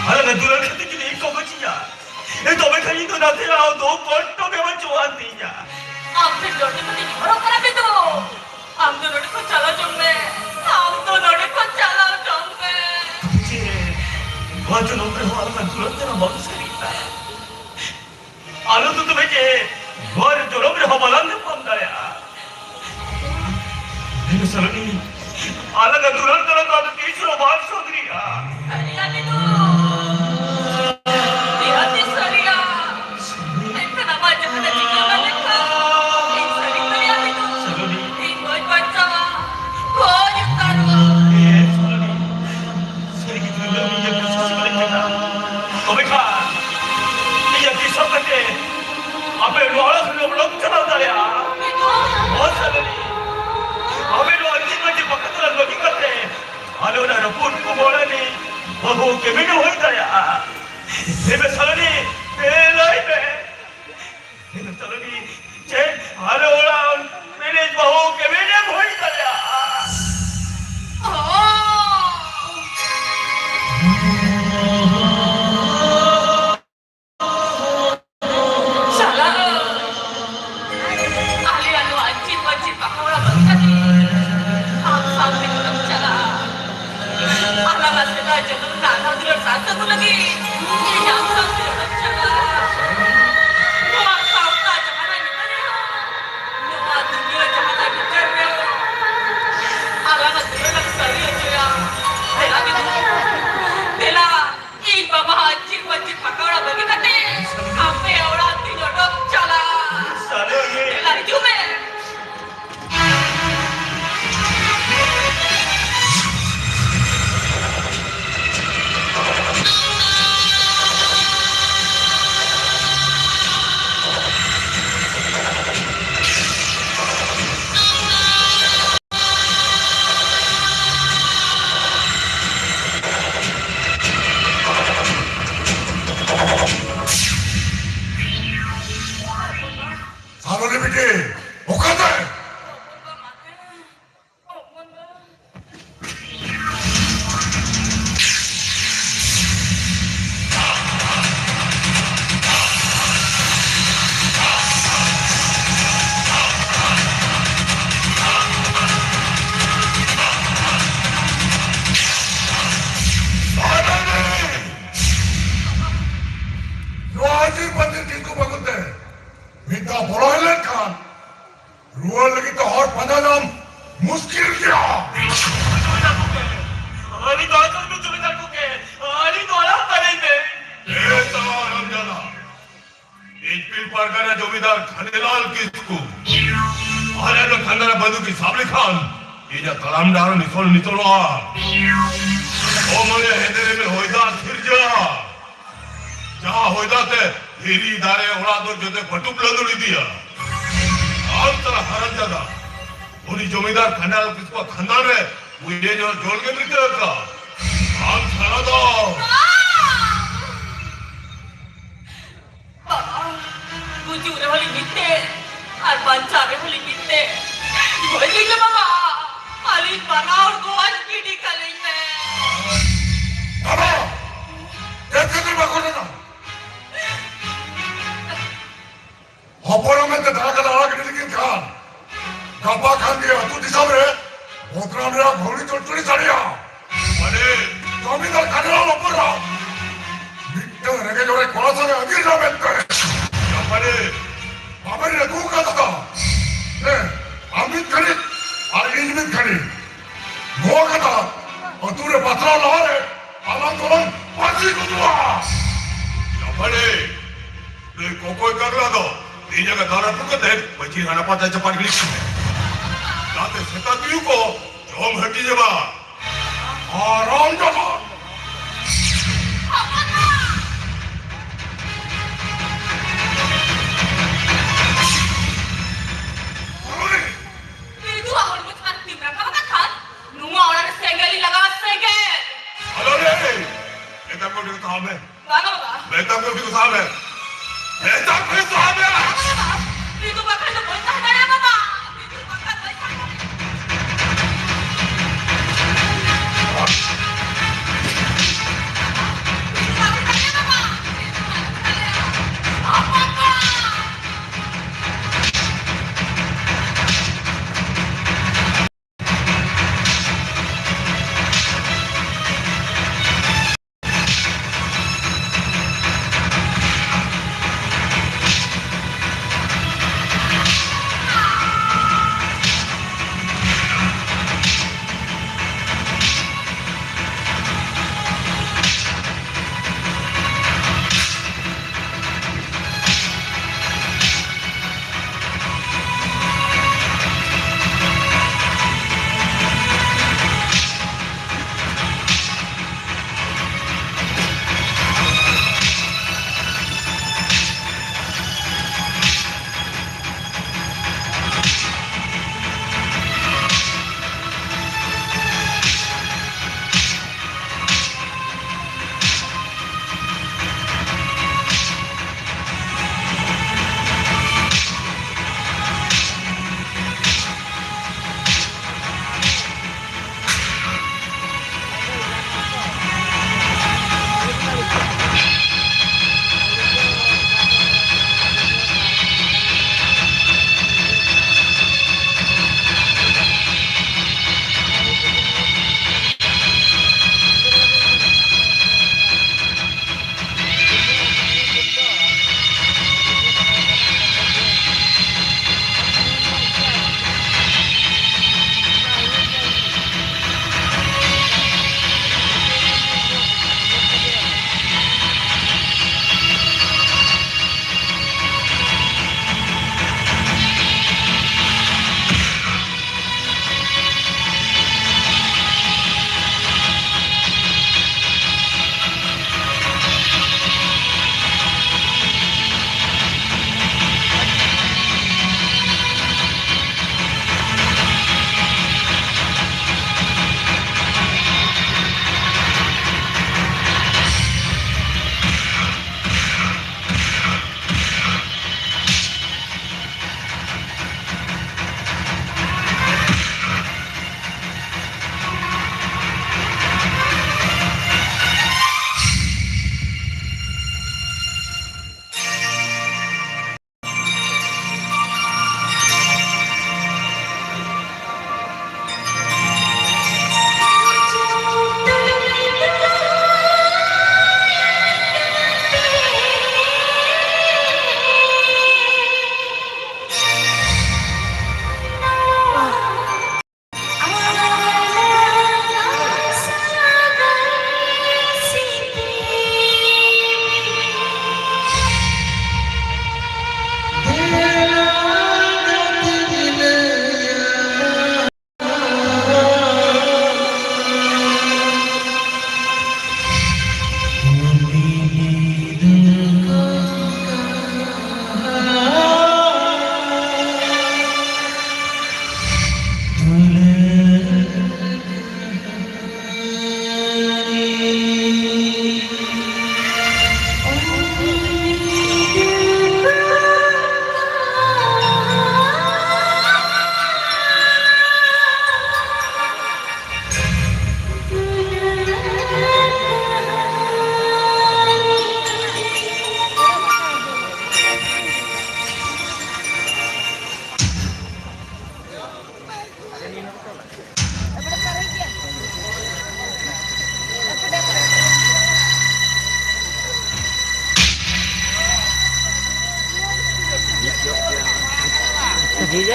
ᱟᱞᱟᱝᱟᱜ ᱫᱩᱞᱟᱹᱲ ᱠᱷᱟᱹᱛᱤᱨ ᱡᱩᱫᱤ ᱤᱧ ᱠᱚ ᱜᱚᱡᱤᱧᱟ, ᱮ, ᱛᱚᱵᱮ ᱠᱷᱟᱱ ᱤᱧ ᱫᱚ ᱱᱟᱛᱮ ᱟᱨ ᱫᱩᱠ ᱠᱚᱥᱴᱚ ᱜᱮ ᱵᱟᱹᱪᱩᱜ ᱟᱱ ᱛᱤᱧᱟ᱾ ᱟᱢ ᱴᱷᱮᱱ ᱡᱳᱨ ᱡᱚᱵᱚᱨᱫᱚᱥᱛᱤ ᱦᱚᱨᱚᱜ ᱠᱟᱱᱟ ᱵᱤᱫᱩ᱾ ᱟᱢ ᱫᱚ ᱱᱚᱰᱮ ᱠᱷᱚᱱ ᱪᱟᱞᱟᱣ ᱦᱚᱪᱚᱜ ᱢᱮ᱾ ᱟᱢ ᱫᱚ ᱱᱚᱰᱮ ᱠᱷᱚᱱ ᱪᱟᱞᱟᱣ ᱦᱚᱪᱚᱜ ᱢᱮ᱾ ᱪᱮᱫ? ᱱᱚᱣᱟ ᱡᱚᱱᱚᱢ ᱨᱮᱦᱚᱸ ᱟᱞᱟᱝᱟᱜ ᱫᱩᱞᱟᱹᱲ ᱛᱮᱱᱟᱜ ᱵᱟᱝ ᱥᱟᱹᱨᱤᱜᱼᱟ᱾ ᱟᱞᱚ ᱫᱩᱠ ᱢᱮ ᱡᱮ, ᱱᱚᱣᱟ ᱡᱚᱱᱚᱢ ᱨᱮᱦᱚᱸ ᱵᱟᱞᱟᱝ ᱧᱟᱯᱟᱢ ᱫᱟᱲᱮᱭᱟᱜᱼᱟ᱾ ᱦᱮᱸ ᱥᱟᱞᱚᱱᱤ, ᱟᱞᱟᱝᱟᱜ ᱫᱩᱞᱟᱹᱲ ᱫᱚ ᱟᱫᱚ ᱛᱤᱥ ᱦᱚᱸ ᱵᱟᱝ ᱥᱚᱫᱨᱤᱜᱼᱟ᱾ ᱥᱟᱹᱨᱤᱜᱮ ᱵᱤᱫᱩ, ᱱᱤᱦᱟᱹᱛ ᱜᱮ ᱥᱟᱹᱨᱤᱜᱼᱟ᱾ ᱢᱮᱱᱠᱷᱟᱱ ᱟᱢᱟᱜ ᱡᱟᱦᱟᱱᱟᱜ ᱪᱤᱠᱟᱹ ᱵᱟᱝ ᱞᱮᱱᱠᱷᱟᱱ ᱤᱧ ᱥᱟᱹᱨᱤᱧ ᱞᱟᱹᱭᱟ ᱵᱤᱫᱩ᱾ ᱥᱟᱞᱚᱱᱤ᱾ ᱤᱧ ᱵᱟᱹᱧ ᱵᱟᱧᱪᱟᱣᱟ, ᱵᱟᱹᱧ ᱩᱛᱟᱹᱨᱚᱜᱼᱟ᱾ ᱦᱮᱸ ᱥᱟᱞᱚᱱᱤ, ᱥᱟᱹᱨᱤᱜᱮ ᱛᱤᱨᱞᱟᱹ ᱤᱧ ᱡᱟᱹᱯᱤᱫ ᱥᱟᱥᱤ ᱵᱟᱹᱲᱤᱡ ᱠᱟᱱᱟ᱾ ᱛᱚᱵᱮ ᱠᱷᱟᱱ ᱤᱧᱟᱹᱜ ᱛᱤᱥ ᱦᱚᱸ ᱠᱟᱛᱮ ᱟᱯᱮ ᱱᱚᱣᱟ ᱚᱲᱟᱜ ᱠᱷᱚᱱ ᱚᱰᱚᱠ ᱪᱟᱞᱟᱣ ᱫᱟᱲᱮᱭᱟᱜᱼᱟ᱾ ᱚ ᱥᱟᱞᱚᱱᱤ, ᱟᱯᱮ ᱱᱚᱣᱟ ᱟᱹᱛᱤᱧ ᱢᱟᱹᱡᱷᱤ ᱯᱟᱠᱟ ᱛᱚᱞᱟ ᱵᱟᱹᱜᱤ ᱠᱟᱛᱮ ᱟᱞᱮ ᱚᱱᱟ ᱨᱟᱹᱯᱩᱫ ᱠᱚ ᱢᱚᱲᱟ ᱨᱤᱱᱤᱡ ᱵᱟᱹᱦᱩ ᱠᱮᱢᱱᱮᱢ ᱦᱩᱭ ᱫᱟᱲᱮᱭᱟᱜᱼᱟ? ᱞᱟᱹᱭ ᱢᱮ ᱥᱟᱞᱚᱱᱤ, ᱮ, ᱞᱟᱹᱭ ᱢᱮ᱾ ᱞᱟᱹᱭ ᱢᱮ ᱥᱟᱞᱚᱱᱤ, ᱪᱮᱫ ᱟᱞᱮ ᱚᱲᱟᱜ ᱨᱤᱱᱤᱡ ᱵᱟᱹᱦᱩ ᱠᱮᱢᱱᱮᱢ ᱦᱩᱭ ᱫᱟᱲᱮᱭᱟᱜᱼᱟ? ᱚ᱾ ᱪᱟᱞᱟᱜ᱾ ᱟᱞᱮᱭᱟᱜ ᱱᱚᱣᱟ ᱟᱹᱧᱪᱤᱛ ᱯᱟᱹᱧᱪᱤᱛ ᱯᱟᱠᱟ ᱚᱲᱟᱜ ᱵᱟᱹᱜᱤ ᱠᱟᱛᱮ ᱟᱢ ᱥᱟᱶᱛᱮ ᱚᱠᱟᱢ ᱪᱟᱞᱟᱜᱼᱟ? ᱟᱞᱟᱝᱟᱜ ᱥᱮᱫᱟᱭ ᱡᱚᱛᱚ ᱱᱟᱱᱟ ᱦᱩᱱᱟᱹᱨ ᱥᱟᱨ ᱥᱟᱹᱜᱩᱱ ᱞᱟᱹᱜᱤᱫ ᱤᱧ ᱟᱢ ᱥᱟᱶᱛᱮ ᱚᱠᱟᱢ ᱪᱟᱞᱟᱜᱼᱟ? ᱱᱚᱣᱟ ᱥᱟᱶᱛᱟ ᱡᱟᱦᱟᱱᱟᱜ ᱧᱩᱛᱩᱢ ᱨᱮᱦᱚᱸ, ᱱᱚᱣᱟ ᱫᱩᱱᱤᱭᱟᱹ ᱡᱟᱦᱟᱱᱟᱜ ᱧᱩᱛᱩᱢ ᱨᱮᱦᱚᱸ, ᱟᱞᱟᱝᱟᱜ ᱫᱩᱞᱟᱹᱲ ᱞᱟᱝ ᱥᱟᱹᱨᱤ ᱦᱚᱪᱚᱭᱟ᱾ ᱫᱮᱞᱟ ᱵᱤᱫᱩ, ᱫᱮᱞᱟ᱾ ᱤᱧ ᱵᱟᱵᱟ ᱟᱹᱧᱪᱤᱛ ᱯᱟᱹᱧᱪᱤᱛ ᱯᱟᱠᱟ ᱚᱲᱟᱜ ᱵᱟᱹᱜᱤ ᱠᱟᱛᱮ ᱟᱯᱮᱭᱟᱜ ᱚᱲᱟᱜ ᱛᱤᱧ ᱚᱰᱚᱠ ᱪᱟᱞᱟᱜ᱾ ᱥᱟᱞᱚᱱᱤ᱾ ᱫᱮᱞᱟ ᱦᱤᱡᱩᱜ ᱢᱮ᱾ ᱟᱨ ᱠᱷᱟᱱᱮᱞᱟᱞ ᱠᱤᱥᱠᱩ ᱟᱞᱮ ᱫᱚ ᱠᱷᱟᱱᱫᱟᱨᱟ ᱵᱟᱹᱫᱩᱠᱤ ᱥᱟᱵ ᱞᱮᱠᱷᱟᱱ ᱤᱧᱟᱹᱜ ᱛᱟᱲᱟᱢ ᱰᱟᱦᱟᱨ ᱱᱤᱥᱚᱞ ᱱᱤᱥᱚᱞᱚᱜᱼᱟ᱾ ᱚ ᱢᱟᱱᱮ ᱦᱮᱸᱫᱮ ᱨᱤᱢᱤᱞ ᱦᱚᱭ ᱫᱟᱜ ᱥᱤᱨᱡᱟᱹᱜᱼᱟ᱾ ᱡᱟᱦᱟᱸ ᱦᱚᱭ ᱫᱟᱜ ᱛᱮ ᱫᱷᱤᱨᱤ ᱫᱟᱨᱮ ᱚᱲᱟᱜ ᱫᱚ ᱡᱚᱛᱚ ᱯᱟᱹᱴᱩᱵ ᱞᱟᱹᱫᱩᱲ ᱤᱫᱤᱭᱟ᱾ ᱟᱢ ᱛᱟᱨᱟ ᱦᱟᱨᱟᱢ ᱡᱟᱫᱟ, ᱩᱱᱤ ᱡᱚᱢᱤᱫᱟᱨ ᱠᱷᱟᱱᱫᱟᱨ ᱠᱤᱥᱠᱩ ᱠᱷᱟᱱᱫᱟᱱ ᱨᱮ ᱩᱭᱞᱮ ᱧᱚᱜ ᱡᱚᱞ ᱜᱮᱢ ᱨᱤᱠᱟᱹ ᱟᱠᱟᱫ᱾ ᱟᱢ ᱥᱟᱨᱟ ᱫᱚ ᱵᱟᱵᱟ, ᱜᱩᱡᱩᱜ ᱨᱮᱦᱚᱸ ᱞᱤᱧ ᱢᱤᱫ ᱛᱮ, ᱟᱨ ᱵᱟᱧᱪᱟᱣ ᱨᱮᱦᱚᱸ ᱞᱤᱧ ᱢᱤᱫ ᱛᱮ᱾ ᱜᱚᱡ ᱞᱤᱧ ᱢᱮ ᱵᱟᱵᱟ, ᱟᱹᱞᱤᱧ ᱵᱟᱱᱟ ᱦᱚᱲ ᱜᱚᱡ ᱜᱤᱰᱤ ᱠᱟᱹᱞᱤᱧ ᱢᱮ᱾ ᱵᱟᱵᱟ, ᱪᱮᱫ ᱠᱷᱟᱹᱛᱤᱨ ᱵᱟᱠᱚ ᱞᱟᱹᱭᱟ? ᱦᱚᱯᱚᱱ ᱢᱮᱱᱛᱮ ᱫᱟᱭᱟ ᱠᱟᱛᱮ ᱟᱲᱟᱜ ᱜᱤᱰᱤ ᱞᱮᱠᱤᱱ ᱠᱷᱟᱱ, ᱜᱟᱯᱟ ᱠᱷᱟᱱ ᱜᱮ ᱟᱹᱛᱩ ᱫᱤᱥᱚᱢ ᱨᱮ ᱵᱚᱫᱱᱟᱢ ᱨᱮᱭᱟᱜ ᱜᱷᱚᱲᱤ ᱪᱚᱲᱪᱚᱲᱤ ᱥᱟᱰᱮᱭᱟ᱾ ᱢᱟᱱᱮ, ᱡᱚᱢᱤᱫᱟᱨ ᱠᱟᱰᱮᱨᱟ ᱞᱚᱯᱚᱨᱟ ᱢᱤᱫᱴᱟᱝ ᱨᱮᱸᱜᱮᱡ ᱚᱨᱮᱡ ᱠᱚᱲᱟ ᱥᱟᱶ ᱮ ᱟᱹᱜᱤᱨ ᱮᱱᱟ ᱢᱮᱱᱛᱮ᱾ ᱢᱟᱱᱮ, ᱵᱟᱵᱮᱱ ᱟᱹᱜᱩ ᱟᱠᱟᱫᱟ᱾ ᱦᱮᱸ, ᱟᱢ ᱢᱤᱫ ᱜᱷᱟᱹᱲᱤᱡ ᱟᱨ ᱤᱧ ᱢᱤᱫ ᱜᱷᱟᱹᱲᱤᱡ᱾ ᱱᱚᱣᱟ ᱠᱟᱛᱷᱟ ᱟᱹᱛᱩ ᱨᱮ ᱯᱟᱥᱱᱟᱣ ᱞᱟᱦᱟᱨᱮ ᱟᱞᱟᱝ ᱫᱚᱞᱟᱝ ᱯᱟᱹᱥᱤ ᱜᱚᱫᱚᱜᱼᱟ᱾ ᱡᱟᱯᱟᱲᱮ, ᱱᱩᱭ ᱠᱚᱠᱚᱭ ᱠᱟᱨᱞᱟ ᱫᱚ ᱤᱧᱟᱜ ᱫᱟᱨᱟ ᱯᱩᱨ ᱠᱟᱛᱮ ᱢᱟᱹᱡᱷᱤ ᱦᱟᱱᱟ ᱯᱟᱛᱟ ᱪᱟᱯᱟᱫ ᱜᱤᱰᱤ ᱠᱟᱜ ᱢᱮ᱾ ᱡᱟᱛᱮ ᱥᱮᱛᱟ ᱛᱩᱭᱩ ᱠᱚ ᱡᱚᱢ ᱦᱟᱹᱴᱤᱧ ᱮ ᱢᱟ᱾ ᱦᱟᱨᱟᱢ ᱡᱟᱫᱟ! ᱢᱤᱨᱩᱣᱟᱜ ᱦᱚᱲᱢᱚ ᱪᱮᱛᱟᱱ ᱛᱤᱢ ᱨᱟᱠᱟᱵ ᱟᱠᱟᱫ ᱠᱷᱟᱱ, ᱱᱚᱣᱟ ᱚᱲᱟᱜ ᱨᱮ ᱥᱮᱸᱜᱮᱞ ᱤᱧ ᱞᱟᱜᱟᱣᱟ, ᱥᱮᱸᱜᱮᱞ! ᱟᱞᱚ ᱨᱮ! ᱢᱮᱛᱟ ᱠᱚ ᱰᱷᱮᱨ ᱛᱟᱦᱟᱣ ᱢᱮ᱾ ᱵᱟᱝᱟ ᱵᱟᱵᱟ᱾ ᱢᱮᱛᱟ ᱠᱚ ᱰᱷᱮᱨ ᱛᱟᱦᱟᱣ ᱢᱮ᱾ ᱢᱮᱛᱟ ᱠᱚ ᱰᱷᱮᱨ ᱛᱟᱦᱟᱣ ᱢᱮ᱾ ᱵᱟᱝᱟ ᱵᱟᱵᱟ᱾ ᱢᱤᱨᱩ ᱵᱟᱠᱷᱟᱱ ᱫᱚ ᱵᱟᱹᱧ ᱛᱟᱦᱮᱸ ᱫᱟᱲᱮᱭᱟᱜᱼᱟ ᱵᱟᱵᱟ᱾ ᱢᱤᱨᱩ ᱵᱟᱠᱷᱟᱱ ᱵᱟᱹᱧ ᱛᱟᱦᱮᱸ ᱫᱟᱲᱮᱭᱟᱜᱼᱟ᱾ ᱢᱤᱨᱩ ᱵᱟᱠᱷᱟᱱ ᱫᱚ ᱵᱟᱵᱟ᱾ ᱢᱤᱨᱩ ᱵᱟᱠᱷᱟᱱ ᱫᱚ ᱵᱟᱵᱟ᱾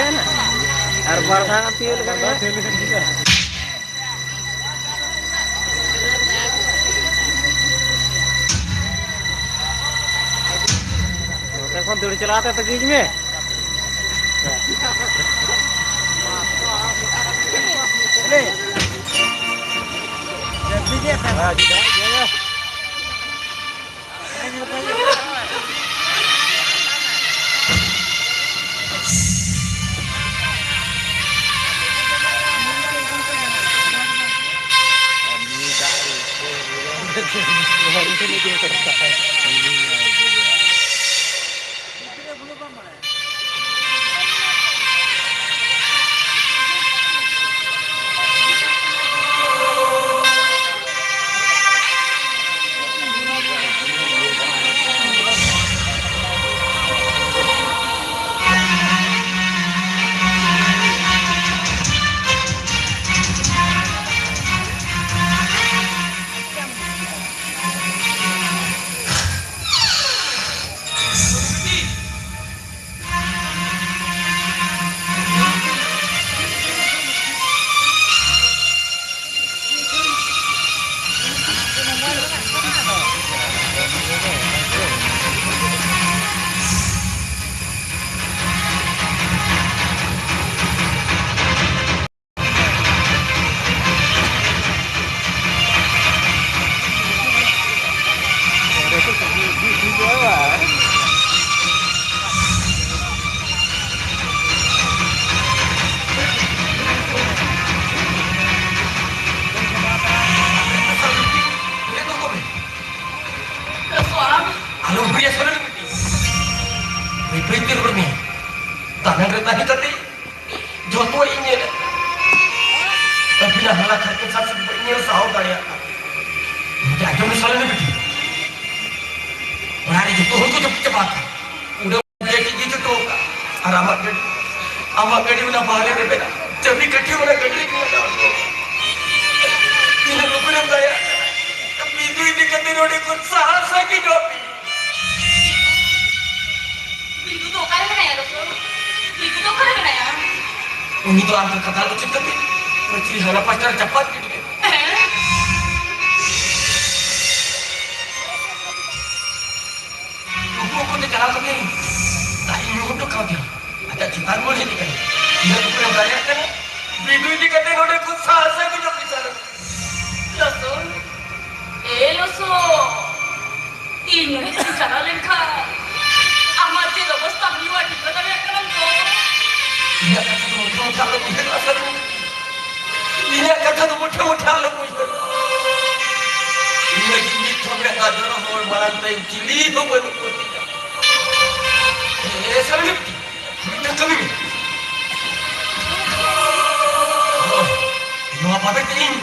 ᱟᱨ ᱵᱟᱨ ᱫᱷᱟᱣ ᱮᱢ ᱛᱤᱭᱳᱜ ᱞᱮᱠᱷᱟᱱ ᱜᱮ᱾ ᱱᱚᱛᱮ ᱠᱷᱚᱱ ᱫᱟᱹᱲ ᱪᱟᱞᱟᱣ ᱠᱟᱛᱮ ᱜᱤᱡ ᱢᱮ᱾ ᱟᱞᱚᱢ ᱦᱩᱭᱟ ᱥᱚᱨᱮᱱ ᱵᱤᱴᱤ᱾ ᱵᱟᱹᱭ ᱵᱟᱹᱭ ᱛᱮ ᱨᱚᱲ ᱢᱮ᱾ ᱫᱟᱱᱟᱝ ᱨᱮ ᱛᱟᱦᱮᱸ ᱠᱟᱛᱮ ᱡᱚᱛᱚᱣᱟᱜ ᱤᱧ ᱧᱮᱞᱟ᱾ ᱟᱹᱵᱤᱱᱟᱜ ᱦᱟᱞᱟ ᱠᱷᱟᱨᱪᱟ ᱥᱟᱥᱩᱨ ᱵᱟᱹᱧ ᱧᱮᱞ ᱥᱟᱦᱟᱣ ᱫᱟᱲᱮᱭᱟᱜ ᱠᱟᱱᱟ᱾ ᱟᱸᱡᱚᱢ ᱢᱮ ᱥᱚᱨᱮᱱ ᱵᱤᱴᱤ᱾ ᱚᱲᱟᱜ ᱨᱮ ᱡᱚᱛᱚ ᱦᱚᱲ ᱠᱚ ᱡᱟᱹᱯᱤᱫ ᱪᱟᱵᱟ ᱟᱠᱟᱱᱟ᱾ ᱩᱰᱟᱹᱣ ᱜᱟᱹᱰᱤ ᱜᱮ ᱡᱚᱴᱚ ᱟᱠᱟᱫ᱾ ᱟᱨ ᱟᱢᱟᱜ ᱜᱟᱹᱰᱤ, ᱟᱢᱟᱜ ᱜᱟᱹᱰᱤ ᱚᱱᱟ ᱵᱟᱦᱨᱮ ᱨᱮ ᱢᱮᱱᱟᱜᱼᱟ᱾ ᱪᱟᱹᱵᱤ ᱠᱟᱹᱴᱷᱤ ᱚᱱᱟ ᱜᱟᱹᱰᱤ ᱨᱮᱜᱮ ᱢᱮᱱᱟᱜᱼᱟ᱾ ᱛᱤᱱᱟᱹᱜ ᱞᱚᱜᱚᱱᱮᱢ ᱫᱟᱲᱮᱭᱟᱜ ᱠᱟᱱᱟ, ᱵᱤᱫᱩ ᱤᱫᱤ ᱠᱟᱛᱮ ᱱᱚᱰᱮ ᱠᱷᱚᱱ ᱥᱟᱦᱟ ᱥᱟᱺᱜᱤᱧᱚᱜ ᱢᱮ᱾ ᱵᱤᱫᱩ ᱫᱚ ᱚᱠᱟᱨᱮ ᱢᱮᱱᱟᱭᱟ ᱞᱚᱠᱠᱷᱚ? ᱵᱤᱫᱩ ᱫᱚ ᱚᱠᱟᱨᱮ ᱢᱮᱱᱟᱭᱟ? ᱩᱱᱤ ᱫᱚ ᱟᱢ ᱠᱟᱛᱷᱟ ᱟᱞᱳᱪᱚᱱᱟ ᱠᱟᱛᱮ ᱢᱟᱹᱪᱷᱤ ᱦᱟᱱᱟ ᱯᱟᱥᱴᱟ ᱨᱮ ᱪᱟᱯᱟᱫ ᱜᱤᱰᱤ ᱠᱮᱫ᱾ ᱩᱠᱩ ᱩᱠᱩ ᱛᱮ ᱪᱟᱞᱟᱣ ᱠᱟᱛᱮ ᱫᱟᱜ ᱤᱧ ᱧᱩ ᱦᱚᱴᱚ ᱠᱟᱣᱫᱮᱭᱟ᱾ ᱟᱡᱟᱜ ᱪᱮᱛᱟᱱ ᱢᱚᱱ ᱦᱮᱡ ᱟᱠᱟᱱᱟ᱾ ᱤᱱᱟᱹ ᱩᱯᱚᱨᱮᱢ ᱫᱟᱲᱮᱭᱟᱜ ᱠᱟᱱᱟ, ᱵᱤᱫᱩ ᱤᱫᱤ ᱠᱟᱛᱮ ᱱᱚᱰᱮ ᱠᱷᱚᱱ ᱥᱟᱦᱟ ᱥᱟᱺᱜᱤᱧ ᱧᱚᱜ ᱵᱤᱪᱟᱨ᱾ ᱞᱚᱥᱚ, ᱮ ᱞᱚᱥᱚ, ᱤᱧ ᱱᱚᱰᱮ ᱠᱷᱚᱱ ᱪᱟᱞᱟᱣ ᱞᱮᱱᱠᱷᱟᱱ ᱟᱢᱟᱜ ᱪᱮᱫ ᱚᱵᱚᱥᱛᱟ ᱦᱩᱭᱩᱜᱼᱟ, ᱴᱷᱤᱠᱟᱹ ᱫᱟᱲᱮᱭᱟᱜ ᱠᱟᱱᱟᱢ ᱛᱚ? ᱤᱧᱟᱹᱜ ᱠᱟᱛᱷᱟ ᱫᱚ ᱢᱚᱴᱷᱮ ᱢᱚᱴᱷᱮ ᱟᱞᱚᱢ ᱩᱭᱦᱟᱹᱨᱟ, ᱥᱟᱹᱨᱤ᱾ ᱤᱧᱟᱹᱜ ᱠᱟᱛᱷᱟ ᱫᱚ ᱢᱚᱴᱷᱮ ᱢᱚᱴᱷᱮ ᱟᱞᱚᱢ ᱩᱭᱦᱟᱹᱨᱟ᱾ ᱤᱧ ᱞᱟᱹᱜᱤᱫ ᱢᱤᱫ ᱴᱷᱚᱯ ᱨᱮ ᱟᱡᱚᱨ ᱦᱚᱲ ᱢᱟᱲᱟᱝ ᱛᱮ ᱪᱤᱞᱤ ᱦᱚᱸ ᱵᱟᱹᱱᱩᱜ ᱠᱚ ᱛᱤᱧᱟ᱾ ᱮ, ᱥᱟᱹᱨᱤ ᱜᱮ? ᱢᱤᱫᱴᱟᱝ ᱠᱟᱹᱢᱤ ᱢᱮ᱾ ᱱᱚᱣᱟ ᱵᱟᱵᱮᱨ ᱛᱮ ᱤᱧ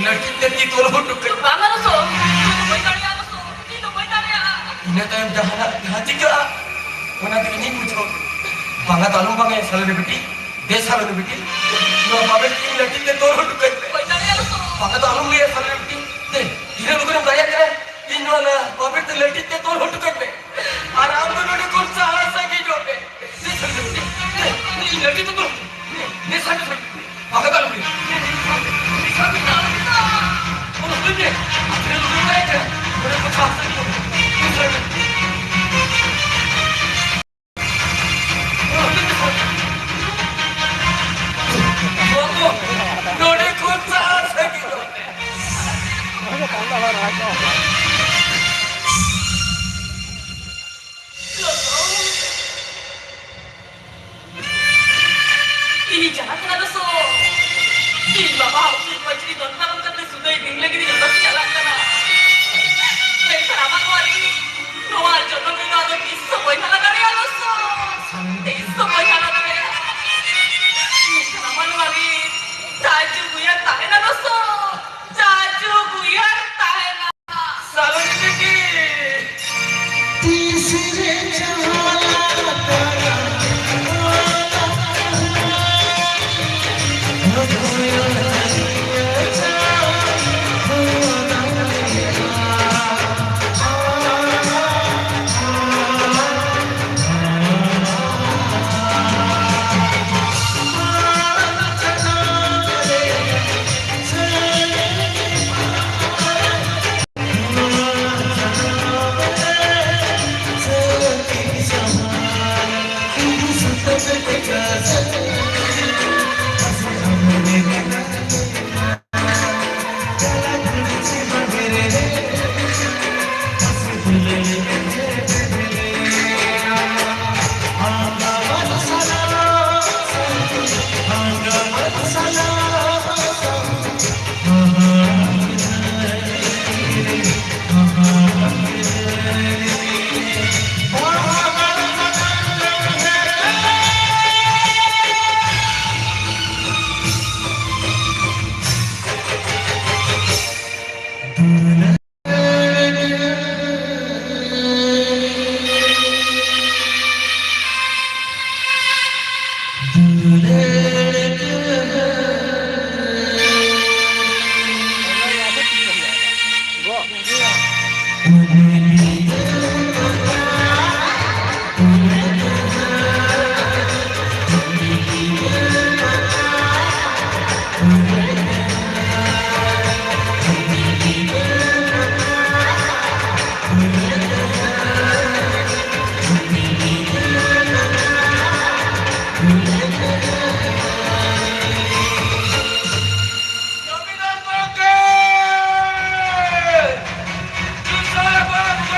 ᱞᱟᱹᱴᱤ ᱛᱮ ᱛᱤ ᱛᱚᱞ ᱦᱚᱴᱚ ᱠᱟᱹᱧ᱾ ᱵᱟᱝ, ᱟᱞᱚ ᱥᱚ᱾ ᱤᱧ ᱫᱚ ᱵᱟᱹᱧ ᱫᱟᱲᱮᱭᱟᱜᱼᱟ, ᱟᱞᱚ ᱥᱚ᱾ ᱤᱧ ᱫᱚ ᱵᱟᱹᱧ ᱫᱟᱲᱮᱭᱟᱜᱼᱟ᱾ ᱤᱱᱟᱹ ᱛᱟᱭᱚᱢ ᱡᱟᱦᱟᱱᱟᱜ ᱡᱟᱦᱟᱸ ᱪᱤᱠᱟᱹᱜᱼᱟ, ᱚᱱᱟ ᱫᱚ ᱤᱧᱤᱧ ᱵᱩᱡᱷᱟᱹᱣ᱾ ᱵᱟᱝᱟ ᱫᱚ ᱟᱞᱚᱢ ᱵᱟᱝᱟ, ᱥᱟᱞᱮ ᱨᱮ ᱵᱤᱴᱤ᱾ ᱫᱮ ᱥᱟᱞᱮ ᱨᱮ ᱵᱤᱴᱤ᱾ ᱱᱚᱣᱟ ᱵᱟᱵᱮᱨ ᱛᱮ ᱤᱧ ᱞᱟᱹᱴᱤ ᱛᱮ ᱛᱚᱞ ᱦᱚᱴᱚ ᱠᱟᱹᱧ ᱢᱮ᱾ ᱵᱟᱹᱧ ᱫᱟᱲᱮᱭᱟᱜᱼᱟ, ᱟᱞᱚ ᱥᱚ᱾ ᱵᱟᱝᱟ ᱫᱚ ᱟᱞᱚᱢ ᱞᱟᱹᱭᱟ, ᱥᱟᱞᱮ ᱨᱮ ᱵᱤᱴᱤ᱾ ᱫᱮ, ᱛᱤᱱᱟᱹᱜ ᱞᱚᱜᱚᱱᱮᱢ ᱫᱟᱲᱮᱭᱟᱜ ᱠᱟᱱᱟ, ᱤᱧ ᱱᱚᱣᱟ ᱵᱟᱵᱮᱨ ᱛᱮ ᱞᱟᱹᱴᱤ ᱛᱮ ᱛᱚᱞ ᱦᱚᱴᱚ ᱠᱟᱹᱧ ᱢᱮ᱾ ᱟᱨ ᱟᱢ ᱫᱚ ᱱᱚᱰᱮ ᱠᱷᱚᱱ ᱥᱟᱦᱟ ᱥᱟᱺᱜᱤᱧᱚᱜ ᱢᱮ᱾ ᱤᱧ ᱞᱟᱹᱴᱩ ᱫᱚ ᱵᱟᱝ᱾ ᱱᱮ ᱥᱟᱺᱜᱤᱧ ᱥᱟᱺᱜᱤᱧ᱾ ᱵᱟᱝ ᱫᱚ ᱟᱞᱚᱢ ᱞᱟᱹᱭᱟ᱾ ᱱᱮ ᱥᱟᱺᱜᱤᱧ ᱥᱟᱺᱜᱤᱧ᱾ ᱚᱱᱟ ᱦᱩᱭ ᱜᱮ᱾ ᱟᱯᱮ ᱫᱚ ᱱᱚᱰᱮ ᱠᱷᱚᱱ ᱥᱟᱦᱟ ᱥᱟᱺᱜᱤᱧᱚᱜ ᱢᱮ᱾ ᱱᱮ ᱥᱟᱺᱜᱤᱧ᱾ ᱱᱚᱰᱮ ᱠᱷᱚᱱ ᱥᱟᱦᱟ ᱥᱟᱺᱜᱤᱧᱚᱜ ᱢᱮ᱾ ᱤᱧ ᱪᱟᱞᱟᱜ ᱠᱟᱱᱟ ᱫᱚᱥᱚ᱾ ᱤᱧ ᱵᱟᱵᱟ ᱩᱥᱩᱞ ᱯᱟᱹᱪᱨᱤ ᱫᱚᱱ ᱯᱟᱨᱚᱢ ᱠᱟᱛᱮ ᱥᱩᱫᱟᱹᱭ ᱫᱤᱱ ᱞᱟᱹᱜᱤᱫ ᱤᱧ ᱚᱰᱚᱠ ᱪᱟᱞᱟᱜ ᱠᱟᱱᱟ᱾ ᱢᱮᱱᱠᱷᱟᱱ ᱟᱢᱟᱜ ᱱᱚᱣᱟ ᱨᱤᱱ, ᱱᱚᱣᱟ ᱡᱚᱱᱚᱢ ᱨᱮᱫᱚ ᱟᱫᱚ ᱛᱤᱥ ᱦᱚᱸ ᱵᱟᱹᱧ ᱦᱟᱞᱟ ᱫᱟᱲᱮᱭᱟᱜᱼᱟ ᱫᱚᱥᱚ᱾ ᱛᱤᱥ ᱦᱚᱸ ᱵᱟᱹᱧ ᱦᱟᱞᱟ ᱫᱟᱲᱮᱭᱟᱜᱼᱟ᱾ ᱢᱮᱱᱠᱷᱟᱱ ᱟᱢᱟᱜ ᱱᱚᱣᱟ ᱨᱤᱱ ᱡᱟ ᱡᱩᱜᱽ ᱩᱭᱦᱟᱹᱨ ᱛᱟᱦᱮᱱᱟ ᱫᱚᱥᱚ᱾ ᱡᱟ ᱡᱩᱜᱽ ᱩᱭᱦᱟᱹᱨ ᱛᱟᱦᱮᱱᱟ᱾ ᱡᱚᱢᱤᱫᱟᱨ ᱜᱚᱢᱠᱮ! ᱠᱤᱥᱟᱹᱬ ᱜᱚᱢᱠᱮ!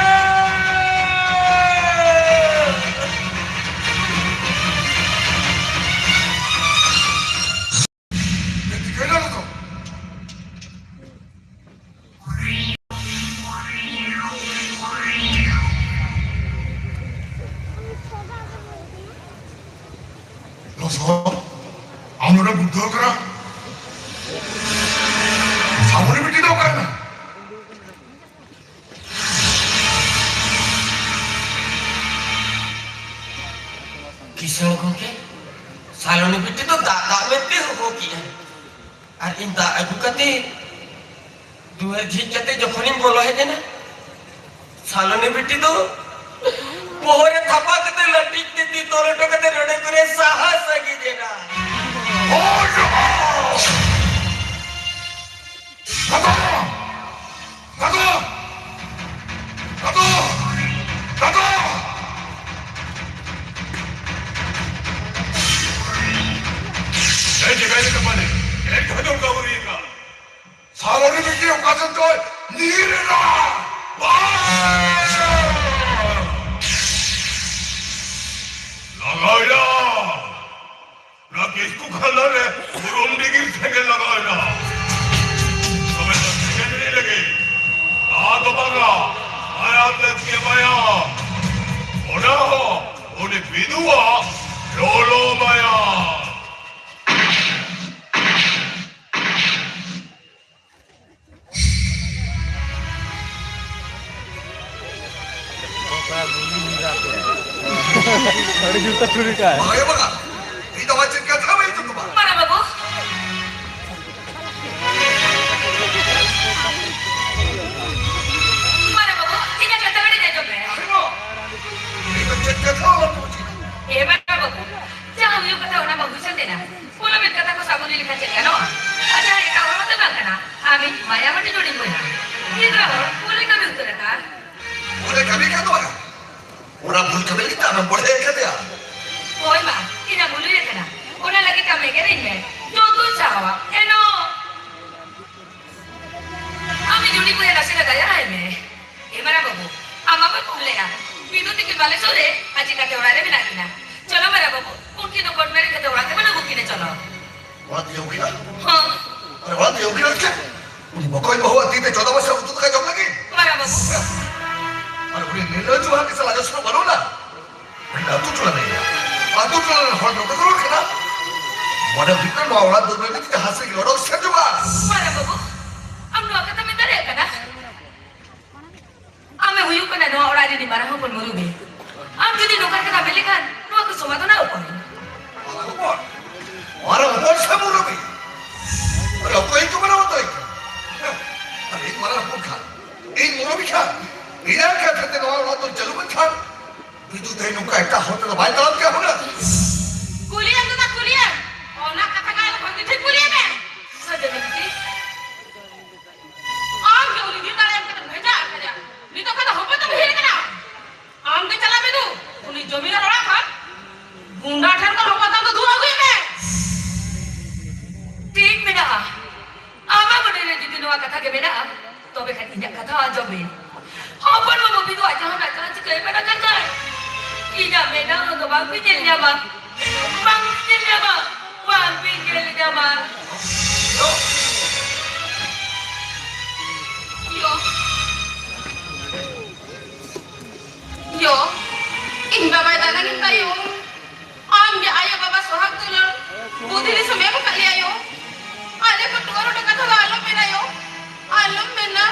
ᱞᱚᱥᱚᱫ, ᱟᱢ ᱱᱚᱰᱮ ᱵᱩᱫᱽᱫᱷᱚ ᱠᱟᱱᱟ? ᱥᱟᱢᱚᱱᱤ ᱵᱤᱴᱤ ᱫᱚ ᱚᱠᱟᱭᱮᱱᱟ? ᱠᱤᱥᱟᱹᱬ ᱜᱚᱢᱠᱮ, ᱥᱟᱞᱚᱱᱤ ᱵᱤᱴᱤ ᱫᱚ ᱫᱟᱜ ᱫᱟᱜ ᱢᱮᱱᱛᱮ ᱦᱚᱦᱚ ᱠᱮᱜᱼᱟ᱾ ᱟᱨ ᱤᱧ ᱫᱟᱜ ᱟᱹᱜᱩ ᱠᱟᱛᱮ ᱫᱩᱣᱟᱹᱨ ᱡᱷᱤᱡ ᱠᱟᱛᱮ ᱡᱚᱠᱷᱚᱱᱤᱧ ᱵᱚᱞᱚ ᱦᱮᱡ ᱮᱱᱟ, ᱥᱟᱞᱚᱱᱤ ᱵᱤᱴᱤ ᱫᱚ ᱵᱚᱦᱚᱜ ᱨᱮ ᱛᱷᱟᱯᱟ ᱠᱟᱛᱮ ᱞᱟᱹᱴᱤᱡ ᱛᱮ ᱛᱤ ᱛᱚᱞ ᱦᱚᱴᱚ ᱠᱟᱛᱮ ᱱᱚᱰᱮ ᱠᱷᱚᱱᱮ ᱥᱟᱦᱟ ᱥᱟᱺᱜᱤᱧ ᱮᱱᱟ᱾ ᱦᱳᱭ! ᱫᱟᱫᱟ! ᱫᱟᱫᱟ! ᱫᱟᱫᱟ! ᱫᱟᱫᱟ! ᱮ, ᱪᱮᱠᱟᱭᱮᱱ ᱛᱟᱢᱟᱞᱮ? ᱮ, ᱠᱷᱟᱡᱚ ᱠᱟᱹᱣᱨᱤ ᱮᱱᱟ᱾ ᱥᱟᱞᱚᱱᱤ ᱵᱤᱴᱤ ᱚᱠᱟ ᱥᱮᱫ ᱪᱚᱭ ᱧᱤᱨ ᱮᱱᱟ᱾ ᱵᱟᱥ! ᱞᱟᱜᱟᱣ ᱮᱱᱟ᱾ ᱚᱱᱟ ᱠᱤᱥᱠᱩ ᱠᱷᱟᱱᱫᱟᱱ ᱨᱮ ᱩᱨᱩᱢ ᱰᱤᱜᱤᱨ ᱥᱮᱸᱜᱮᱞ ᱞᱟᱜᱟᱣ ᱮᱱᱟ᱾ ᱛᱚᱵᱮ ᱫᱚ ᱥᱮᱸᱜᱮᱞ ᱨᱤᱲᱤ ᱞᱟᱹᱜᱤᱫ ᱫᱟᱜ ᱫᱚ ᱵᱟᱝᱟ, ᱢᱟᱭᱟᱢ ᱞᱟᱹᱠᱛᱤᱭᱟ, ᱢᱟᱭᱟᱢ᱾ ᱚᱱᱟ ᱦᱚᱸ ᱩᱱᱤ ᱵᱤᱫᱩᱣᱟᱜ ᱞᱚᱞᱚ ᱢᱟᱭᱟᱢ᱾ ᱟᱹᱰᱤ ᱡᱩᱛ ᱛᱮ ᱴᱷᱩᱨᱤ ᱠᱟᱜᱼᱟᱭ᱾ ᱵᱟᱝ ᱦᱩᱭᱩᱜᱼᱟ, ᱵᱟᱝᱟ᱾ ᱤᱧ ᱫᱚ ᱟᱢᱟᱜ ᱪᱮᱫ ᱠᱟᱛᱷᱟ ᱵᱟᱹᱧ ᱟᱸᱡᱚᱢ ᱛᱟᱢᱟ᱾ ᱵᱟᱝᱟ ᱵᱟᱹᱵᱩ᱾ ᱮ ᱵᱟᱵᱟ ᱵᱟᱹᱵᱩ, ᱡᱟᱦᱟᱸ ᱦᱩᱭᱩᱜ ᱠᱟᱛᱷᱟ ᱚᱱᱟ ᱢᱟ ᱦᱩᱭ ᱥᱟᱹᱛ ᱮᱱᱟ᱾ ᱯᱚᱞᱚᱵᱮᱫ ᱠᱟᱛᱷᱟ ᱠᱚ ᱥᱟᱵ ᱩᱞᱤ ᱞᱮᱠᱷᱟᱱ ᱪᱮᱫ ᱜᱟᱱᱚᱜᱼᱟ? ᱟᱨ ᱡᱟᱦᱟᱸ ᱮᱴᱟᱜ ᱦᱚᱲ ᱢᱟᱛᱚ ᱵᱟᱝ ᱠᱟᱱᱟ, ᱟᱢᱤᱡ ᱢᱟᱭᱟ ᱢᱟᱹᱴᱤ ᱡᱩᱲᱤ ᱵᱚᱭᱦᱟ᱾ ᱜᱤᱫᱽᱨᱟᱹ ᱦᱚᱲ ᱯᱚᱞᱮ ᱠᱟᱹᱢᱤ ᱩᱛᱟᱹᱨ ᱟᱠᱟᱫ᱾ ᱯᱚᱞᱮ ᱠᱟᱹᱢᱤ ᱠᱟᱱ ᱫᱚ ᱵᱟᱝᱟ᱾ ᱚᱱᱟ ᱵᱷᱩᱞ ᱠᱟᱹᱢᱤ ᱞᱟᱹᱜᱤᱫ ᱛᱮ ᱟᱢᱮᱢ ᱵᱚᱲᱦᱮ ᱟᱠᱟᱫᱮᱭᱟ᱾ ᱦᱳᱭ ᱢᱟ, ᱤᱧᱟᱹᱜ ᱵᱷᱩᱞ ᱦᱩᱭ ᱟᱠᱟᱱᱟ᱾ ᱚᱱᱟ ᱞᱟᱹᱜᱤᱫ ᱛᱮ ᱟᱢ ᱮᱜᱮᱨᱤᱧ ᱢᱮ, ᱡᱚᱛᱚᱧ ᱥᱟᱦᱟᱣᱟ᱾ ᱮᱱᱦᱚᱸ ᱟᱢ ᱡᱩᱲᱤ ᱵᱚᱭᱦᱟ ᱱᱟᱥᱮᱱᱟᱜ ᱫᱟᱭᱟ ᱟᱭ ᱢᱮ᱾ ᱮ ᱢᱟᱨᱟᱝ ᱵᱟᱹᱵᱩ, ᱟᱢ ᱵᱟᱵᱟ ᱯᱷᱳᱱ ᱞᱮᱜᱼᱟ᱾ ᱵᱤᱫᱩ ᱛᱤᱠᱤᱱ ᱵᱟᱞᱮ ᱥᱩᱨ ᱨᱮ ᱟᱨ ᱪᱤᱠᱟᱹᱛᱮ ᱚᱲᱟᱜ ᱨᱮ ᱢᱮᱱᱟᱜ ᱠᱤᱱᱟ᱾ ᱪᱚᱞᱚ ᱢᱟᱨᱟᱝ ᱵᱟᱹᱵᱩ, ᱩᱱᱠᱤᱱ ᱫᱚ ᱠᱳᱨᱴ ᱢᱮᱨᱮᱡ ᱠᱟᱛᱮ ᱚᱲᱟᱜ ᱛᱮᱵᱚᱱ ᱟᱹᱜᱩ ᱠᱤᱱᱟ, ᱪᱚᱞᱚ᱾ ᱚᱲᱟᱜ ᱛᱮ ᱟᱹᱜᱩ ᱠᱤᱱᱟ? ᱦᱚᱸ᱾ ᱟᱨ ᱚᱲᱟᱜ ᱛᱮ ᱟᱹᱜᱩ ᱠᱤᱱᱟ ᱪᱮᱫ? ᱩᱱᱤ ᱵᱚᱠᱚᱧ ᱵᱟᱹᱦᱩᱣᱟᱜ ᱛᱤ ᱛᱮ ᱪᱚᱸᱫᱟ ᱵᱟᱥᱟ ᱩᱛᱩ ᱫᱟᱠᱟ ᱡᱚᱢ ᱞᱟᱹᱜᱤᱫ? ᱢᱟᱨᱟᱝ ᱵᱟᱹᱵᱩ᱾ ᱟᱨ ᱩᱱᱤ ᱱᱤᱨᱞᱟᱡᱽ ᱵᱟᱦᱟ ᱠᱤ ᱥᱟᱞᱟ ᱡᱚᱥ ᱠᱚ ᱵᱟᱹᱱᱩᱜ ᱞᱟ? ᱟᱹᱛᱩ ᱴᱚᱞᱟ ᱨᱮ, ᱟᱹᱛᱩ ᱴᱚᱞᱟ ᱨᱮᱱ ᱦᱚᱲ ᱱᱚᱝᱠᱟ ᱠᱚ ᱨᱚᱲ ᱠᱟᱱᱟ᱾ ᱢᱚᱱᱮ ᱦᱩᱭᱩᱜ ᱠᱟᱱᱟ ᱱᱚᱣᱟ ᱚᱲᱟᱜ ᱫᱩᱣᱟᱹᱨ ᱨᱮ ᱡᱟᱦᱟᱸ ᱥᱮᱫ ᱜᱮ ᱚᱰᱚᱠ ᱥᱮᱱ ᱪᱟᱵᱟᱜᱼᱟ᱾ ᱢᱟᱨᱟᱝ ᱵᱟᱹᱵᱩ, ᱟᱢ ᱱᱚᱣᱟ ᱠᱟᱛᱷᱟ ᱢᱮᱱ ᱫᱟᱲᱮᱭᱟᱜ ᱠᱟᱱᱟ? ᱟᱢᱮ ᱦᱩᱭᱩᱜ ᱠᱟᱱᱟ ᱱᱚᱣᱟ ᱚᱲᱟᱜ ᱨᱤᱱᱤᱡ ᱢᱟᱨᱟᱝ ᱦᱚᱯᱚᱱ ᱢᱩᱨᱩᱵᱤ᱾ ᱟᱢ ᱡᱩᱫᱤ ᱱᱚᱝᱠᱟ ᱠᱟᱛᱷᱟ ᱢᱮᱱ ᱞᱮᱠᱷᱟᱱ ᱱᱚᱣᱟ ᱠᱚ ᱥᱚᱢᱟᱫᱷᱟᱱᱟ ᱚᱠᱚᱭ? ᱢᱟᱨᱟᱝ ᱦᱚᱯᱚᱱ? ᱢᱟᱨᱟᱝ ᱦᱚᱯᱚᱱ ᱥᱮ ᱢᱩᱨᱩᱵᱤ? ᱟᱨᱮ ᱚᱠᱚᱭ ᱠᱚ ᱢᱟᱨᱟᱝ ᱦᱚᱯᱚᱱ? ᱟᱨᱮ ᱤᱧ ᱢᱟᱨᱟᱝ ᱦᱚᱯᱚᱱ ᱠᱷᱟᱱ, ᱤᱧ ᱢᱩᱨᱩᱵᱤ ᱠᱷᱟᱱ, ᱤᱧᱟᱹᱜ ᱠᱟᱛᱷᱟ ᱛᱮ ᱱᱚᱣᱟ ᱚᱲᱟᱜ ᱫᱚ ᱪᱟᱹᱞᱩ ᱢᱮᱱᱠᱷᱟᱱ, ᱵᱤᱫᱩ ᱛᱮᱦᱮᱧ ᱱᱚᱝᱠᱟ ᱮᱴᱟᱜ ᱦᱚᱲ ᱛᱮᱫᱚ ᱵᱟᱭ ᱛᱟᱲᱟᱢ ᱠᱮᱭᱟ ᱦᱩᱱᱟᱹᱝ᱾ ᱠᱩᱞᱤᱭᱮᱢ ᱫᱟᱫᱟ, ᱠᱩᱞᱤᱭᱮᱢ᱾ ᱚᱱᱟ ᱠᱟᱛᱷᱟ ᱜᱮ ᱟᱨ ᱵᱷᱟᱹᱜᱤ ᱴᱷᱤᱠ ᱠᱩᱞᱤᱭᱮ ᱢᱮ᱾ ᱥᱟᱹᱡᱟᱹᱱᱤ ᱵᱤᱴᱤ, ᱟᱢ ᱜᱮ ᱩᱱᱤ ᱧᱤᱨ ᱫᱟᱲᱮᱭᱟᱢ ᱠᱟᱛᱮᱢ ᱵᱷᱮᱡᱟ ᱟᱠᱟᱫᱮᱭᱟ᱾ ᱱᱤᱛᱚᱜ ᱠᱷᱟᱱ ᱫᱚ ᱦᱚᱯᱚᱱ ᱫᱚᱢ ᱦᱩᱭ ᱟᱠᱟᱱᱟ᱾ ᱟᱢ ᱜᱮ ᱪᱟᱞᱟᱜ ᱢᱮ ᱫᱩ, ᱩᱱᱤ ᱡᱚᱢᱤᱫᱟᱨ ᱚᱲᱟᱜ ᱠᱷᱚᱱ ᱜᱩᱱᱰᱟ ᱴᱷᱮᱱ ᱠᱷᱚᱱ ᱦᱚᱯᱚᱱ ᱛᱟᱢ ᱫᱚ ᱫᱩ ᱟᱹᱜᱩᱭ ᱢᱮ᱾ ᱴᱷᱤᱠ ᱢᱮᱱᱟᱜᱼᱟ᱾ ᱟᱢᱟᱜ ᱢᱚᱱᱮ ᱨᱮ ᱡᱩᱫᱤ ᱱᱚᱣᱟ ᱠᱟᱛᱷᱟ ᱜᱮ ᱢᱮᱱᱟᱜᱼᱟ, ᱛᱚᱵᱮ ᱠᱷᱟᱱ ᱤᱧᱟᱹᱜ ᱠᱟᱛᱷᱟ ᱟᱸᱡᱚᱢ ᱢᱮ᱾ ᱦᱚᱯᱚᱱ ᱵᱟᱹᱵᱩ ᱵᱤᱫᱩ ᱟᱡ ᱡᱟᱦᱟᱸ ᱱᱟᱜ ᱡᱟᱦᱟᱸ ᱪᱤᱠᱟᱹ ᱮᱢᱟᱱ ᱟᱠᱟᱱ ᱠᱷᱟᱱ, ᱤᱧᱟᱹᱜ ᱢᱮᱫᱦᱟ ᱫᱚ ᱵᱟᱝ ᱯᱮ ᱧᱮᱞ ᱧᱟᱢᱟ᱾ ᱵᱟᱝ ᱯᱮ ᱧᱮᱞ ᱧᱟᱢᱟ᱾ ᱵᱟᱝ ᱯᱮ ᱧᱮᱞ ᱧᱟᱢᱟ᱾ ᱭᱳ᱾ ᱭᱳ, ᱤᱧ ᱵᱟᱵᱟᱭ ᱫᱟᱱᱟᱝ ᱮᱱ ᱛᱟᱭᱚᱢ, ᱟᱢ ᱜᱮ ᱟᱭᱳ ᱵᱟᱵᱟ ᱥᱚᱦᱟᱜ ᱫᱩᱞᱟᱹᱲ, ᱵᱩᱫᱷᱤ ᱫᱤᱥᱚᱢ ᱮᱢ ᱟᱠᱟᱫ ᱞᱮᱭᱟ ᱭᱳ᱾ ᱟᱞᱮ ᱠᱚ ᱴᱩᱣᱟᱹᱨ ᱦᱚᱴᱚ ᱠᱟᱛᱷᱟ ᱫᱚ ᱟᱞᱚᱢ ᱢᱮᱱᱟ ᱭᱳ, ᱟᱞᱚᱢ ᱢᱮᱱᱟ᱾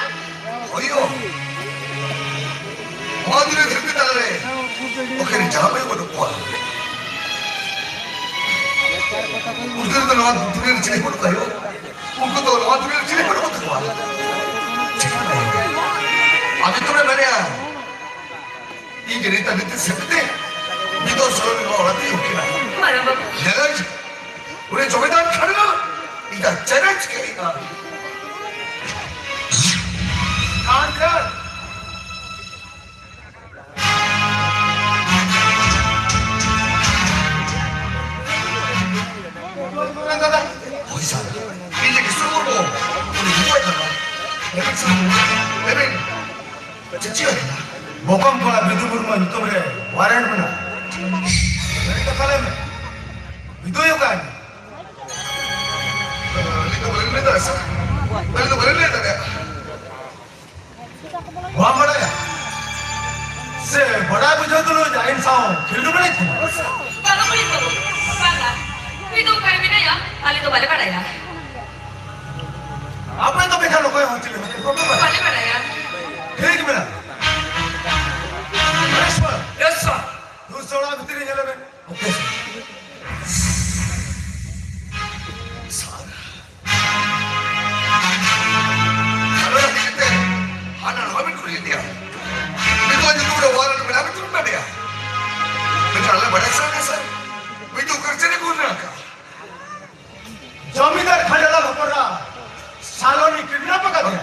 ᱦᱳᱭ ᱭᱳ, ᱱᱚᱣᱟ ᱫᱩᱱᱤᱭᱟᱹ ᱫᱷᱟᱹᱨᱛᱤ ᱛᱟᱞᱟ ᱨᱮ ᱚᱠᱚᱭ ᱨᱮᱱ ᱡᱟᱶᱟᱭ ᱵᱟᱹᱱᱩᱜ ᱠᱚᱣᱟ᱾ ᱩᱱᱠᱩ ᱫᱚ ᱱᱚᱣᱟ ᱫᱩᱱᱤᱭᱟᱹ ᱨᱮ ᱪᱤᱞᱤ ᱵᱟᱹᱱᱩᱜ ᱠᱚᱣᱟ ᱭᱳ᱾ ᱩᱱᱠᱩ ᱫᱚ ᱱᱚᱣᱟ ᱫᱩᱱᱤᱭᱟᱹ ᱨᱮ ᱪᱤᱞᱤ ᱵᱟᱹᱱᱩᱜ ᱛᱟᱠᱚᱣᱟ᱾ ᱟᱢ ᱡᱚᱛᱚ ᱨᱮ ᱢᱮᱱᱟᱭᱟ, ᱤᱧ ᱜᱮ ᱱᱮᱛᱟᱨ ᱱᱤᱛᱤ ᱥᱮᱯᱛᱮ ᱥᱟᱞᱚᱱᱤ ᱱᱚᱣᱟ ᱚᱲᱟᱜ ᱛᱮ ᱩᱰᱩᱠ ᱮᱱᱟ᱾ ᱢᱟᱨᱟᱝ ᱵᱟᱹᱵᱩ᱾ ᱧᱮᱞᱟᱹᱧ, ᱩᱱᱤ ᱡᱚᱢᱤᱫᱟᱨ ᱠᱷᱟᱰᱩᱣᱟᱹ ᱤᱧᱟᱜ ᱪᱮᱞᱮᱧᱡᱽ ᱠᱮᱫ ᱤᱧᱟ᱾ ᱠᱟᱱ ᱠᱟᱱ᱾ ᱦᱳᱭ ᱥᱟᱨ, ᱤᱧ ᱞᱟᱹᱜᱤᱫ ᱥᱩᱨ ᱵᱚ, ᱩᱱᱤ ᱦᱤᱡᱩᱜ ᱟᱭ ᱠᱟᱱᱟ᱾ ᱞᱟᱹᱭ ᱵᱤᱱ ᱥᱟᱨ, ᱞᱟᱹᱭ ᱵᱤᱱ᱾ ᱪᱮᱫ ᱪᱤᱠᱟᱹ ᱠᱟᱱᱟ? ᱵᱚᱠᱚᱢ ᱠᱚᱲᱟ ᱵᱤᱫᱩ ᱢᱩᱨᱢᱩ ᱧᱩᱛᱩᱢ ᱨᱮ ᱣᱟᱨᱮᱱᱴ ᱢᱮᱱᱟᱜᱼᱟ᱾ ᱢᱮᱱ ᱠᱟᱛᱷᱟ ᱞᱟᱹᱭ ᱢᱮ, ᱵᱤᱫᱩᱭ ᱚᱠᱟᱭ ᱱᱟ? ᱟᱹᱞᱤᱧ ᱫᱚ ᱵᱟᱹᱞᱤᱧ ᱞᱟᱹᱭ ᱫᱟᱲᱮᱭᱟᱜᱼᱟ ᱥᱟᱨ, ᱟᱹᱞᱤᱧ ᱫᱚ ᱵᱟᱹᱞᱤᱧ ᱞᱟᱹᱭ ᱫᱟᱲᱮᱭᱟᱜᱼᱟ᱾ ᱵᱟᱢ ᱵᱟᱲᱟᱭᱟ? ᱥᱮ ᱵᱟᱲᱟᱭ ᱵᱩᱡᱷᱟᱹᱣ ᱛᱩᱞᱩᱡ ᱟᱭᱤᱱ ᱥᱟᱶ ᱠᱷᱤᱞᱰᱩ ᱵᱟᱲᱟᱭ ᱠᱟᱱᱟ? ᱵᱟᱝᱟ ᱢᱟᱹᱭ ᱵᱟᱹᱵᱩ, ᱵᱟᱝᱟ᱾ ᱩᱱᱤ ᱫᱚ ᱚᱠᱟᱨᱮ ᱢᱮᱱᱟᱭᱟ, ᱟᱞᱮ ᱫᱚ ᱵᱟᱞᱮ ᱵᱟᱲᱟᱭᱟ᱾ ᱟᱯᱮ ᱫᱚ ᱢᱮᱱᱠᱷᱟᱱ ᱚᱠᱚᱭ ᱦᱚᱸ ᱪᱤᱞᱤ ᱦᱚᱸ ᱵᱟᱯᱮ ᱵᱟᱲᱟᱭᱟ? ᱵᱟᱞᱮ ᱵᱟᱲᱟᱭᱟ᱾ ᱴᱷᱤᱠ ᱢᱮᱱᱟᱜᱼᱟ᱾ ᱨᱮᱥᱯᱟ᱾ ᱨᱮᱥᱯᱟ᱾ ᱫᱩ ᱥᱮ ᱚᱲᱟᱜ ᱵᱷᱤᱛᱤᱨ ᱨᱮ ᱧᱮᱞᱮ ᱢᱮ᱾ ᱳᱠᱮ ᱥᱟᱨ᱾ ᱥᱟᱨ᱾ ᱟᱞᱚ ᱞᱟᱹᱜᱤᱫ ᱛᱮ ᱦᱟᱱᱟ ᱱᱚᱣᱟ ᱵᱤᱱ ᱠᱩᱞᱤᱭᱮᱫ ᱞᱮᱭᱟ᱾ ᱱᱤᱛᱚᱜ ᱧᱩᱛᱩᱢ ᱨᱮ ᱣᱟᱨᱮᱱᱴ ᱢᱮᱱᱟᱜ ᱵᱤᱱ ᱛᱩᱞᱩᱡ ᱢᱮᱱᱮᱭᱟ᱾ ᱢᱮᱱᱠᱷᱟᱱ ᱟᱞᱮ ᱵᱟᱰᱟᱭ ᱥᱟᱱᱟ ᱞᱮᱭᱟ ᱥᱟᱨ, ᱱᱤᱛᱚᱜ ᱠᱟᱨ ᱪᱮᱫ ᱨᱮ ᱜᱩᱞ ᱢᱮᱱᱟᱜ ᱟᱠᱟᱫ? ᱡᱚᱢᱤᱫᱟᱨ ᱠᱷᱟᱰᱟᱞᱟ ᱦᱚᱯᱚᱱ ᱮᱨᱟ ᱥᱟᱞᱚᱱᱤ ᱠᱤᱰᱱᱟᱯ ᱟᱠᱟᱫᱮᱭᱟ᱾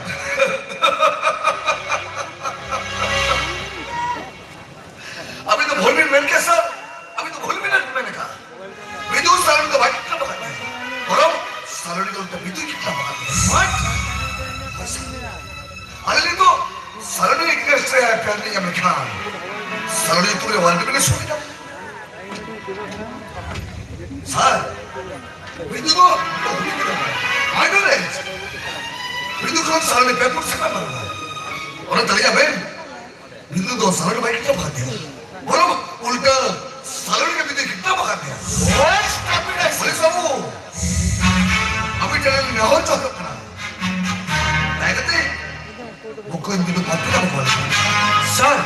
ᱟᱹᱵᱤᱱ ᱫᱚ ᱵᱷᱩᱞ ᱵᱤᱱ ᱢᱮᱱ ᱠᱮᱫ ᱥᱟᱨ, ᱟᱹᱵᱤᱱ ᱫᱚ ᱵᱷᱩᱞ ᱵᱤᱱ ᱢᱮᱱ ᱟᱠᱟᱫ᱾ ᱵᱤᱫᱩ ᱥᱟᱞᱚᱱᱤ ᱫᱚ ᱵᱟᱭ ᱠᱤᱰᱱᱟᱯ ᱟᱠᱟᱫ ᱵᱤᱱᱟ᱾ ᱵᱚᱨᱚᱝ ᱥᱟᱞᱚᱱᱤ ᱫᱚ ᱩᱞᱴᱟ ᱵᱤᱫᱩᱭ ᱠᱤᱰᱱᱟᱯ ᱟᱠᱟᱫ ᱵᱤᱱᱟ᱾ What? ᱟᱞᱮ ᱱᱤᱛᱚᱜ ᱥᱟᱞᱚᱱᱤ against ᱨᱮ ᱮᱯᱷ ᱟᱭ ᱟᱨ ᱞᱮ ᱧᱟᱢ ᱞᱮᱠᱷᱟᱱ ᱥᱟᱞᱚᱱᱤ ᱧᱩᱛᱩᱢ ᱨᱮ ᱣᱟᱨᱮᱱᱴ ᱵᱤᱱ ᱤᱥᱩ ᱠᱮᱫᱟ᱾ ᱥᱟᱨ, ᱵᱤᱫᱩ ᱫᱚ ᱵᱟᱹᱦᱩ ᱜᱤᱫᱽᱨᱟᱹ ᱠᱟᱱᱟᱭ᱾ ᱟᱭ ᱱᱳ ᱫᱮᱴ᱾ ᱵᱤᱫᱩ ᱠᱷᱚᱱ ᱥᱟᱞᱚᱱᱤ ᱯᱮ ᱯᱷᱩᱴ ᱥᱟᱢᱟᱝ ᱢᱟᱨᱟᱝ ᱟᱭ᱾ ᱚᱱᱟ ᱛᱟᱹᱞᱤᱧᱟ ᱵᱮᱱ, ᱵᱤᱫᱩ ᱫᱚ ᱥᱟᱞᱚᱱᱤ ᱵᱟᱭ ᱠᱤᱰᱱᱟᱯ ᱟᱠᱟᱫᱮᱭᱟ᱾ ᱵᱚᱨᱚᱝ ᱩᱞᱴᱟᱹ ᱥᱟᱞᱚᱱᱤ ᱜᱮ ᱵᱤᱫᱩᱭ ᱠᱤᱰᱱᱟᱯ ᱟᱠᱟᱫᱮᱭᱟ᱾ ᱯᱩᱞᱤᱥ ᱵᱟᱹᱵᱩ, ᱟᱹᱵᱤᱱ ᱴᱷᱮᱱ ᱱᱮᱦᱚᱨ ᱪᱚᱞᱚᱜ ᱠᱟᱱᱟ᱾ ᱫᱟᱭᱟ ᱠᱟᱛᱮ ᱵᱚᱠᱚᱧ ᱵᱤᱫᱩ ᱯᱟᱱᱛᱮ ᱠᱟᱵᱚ ᱠᱚᱣᱟ᱾ ᱥᱟᱨ,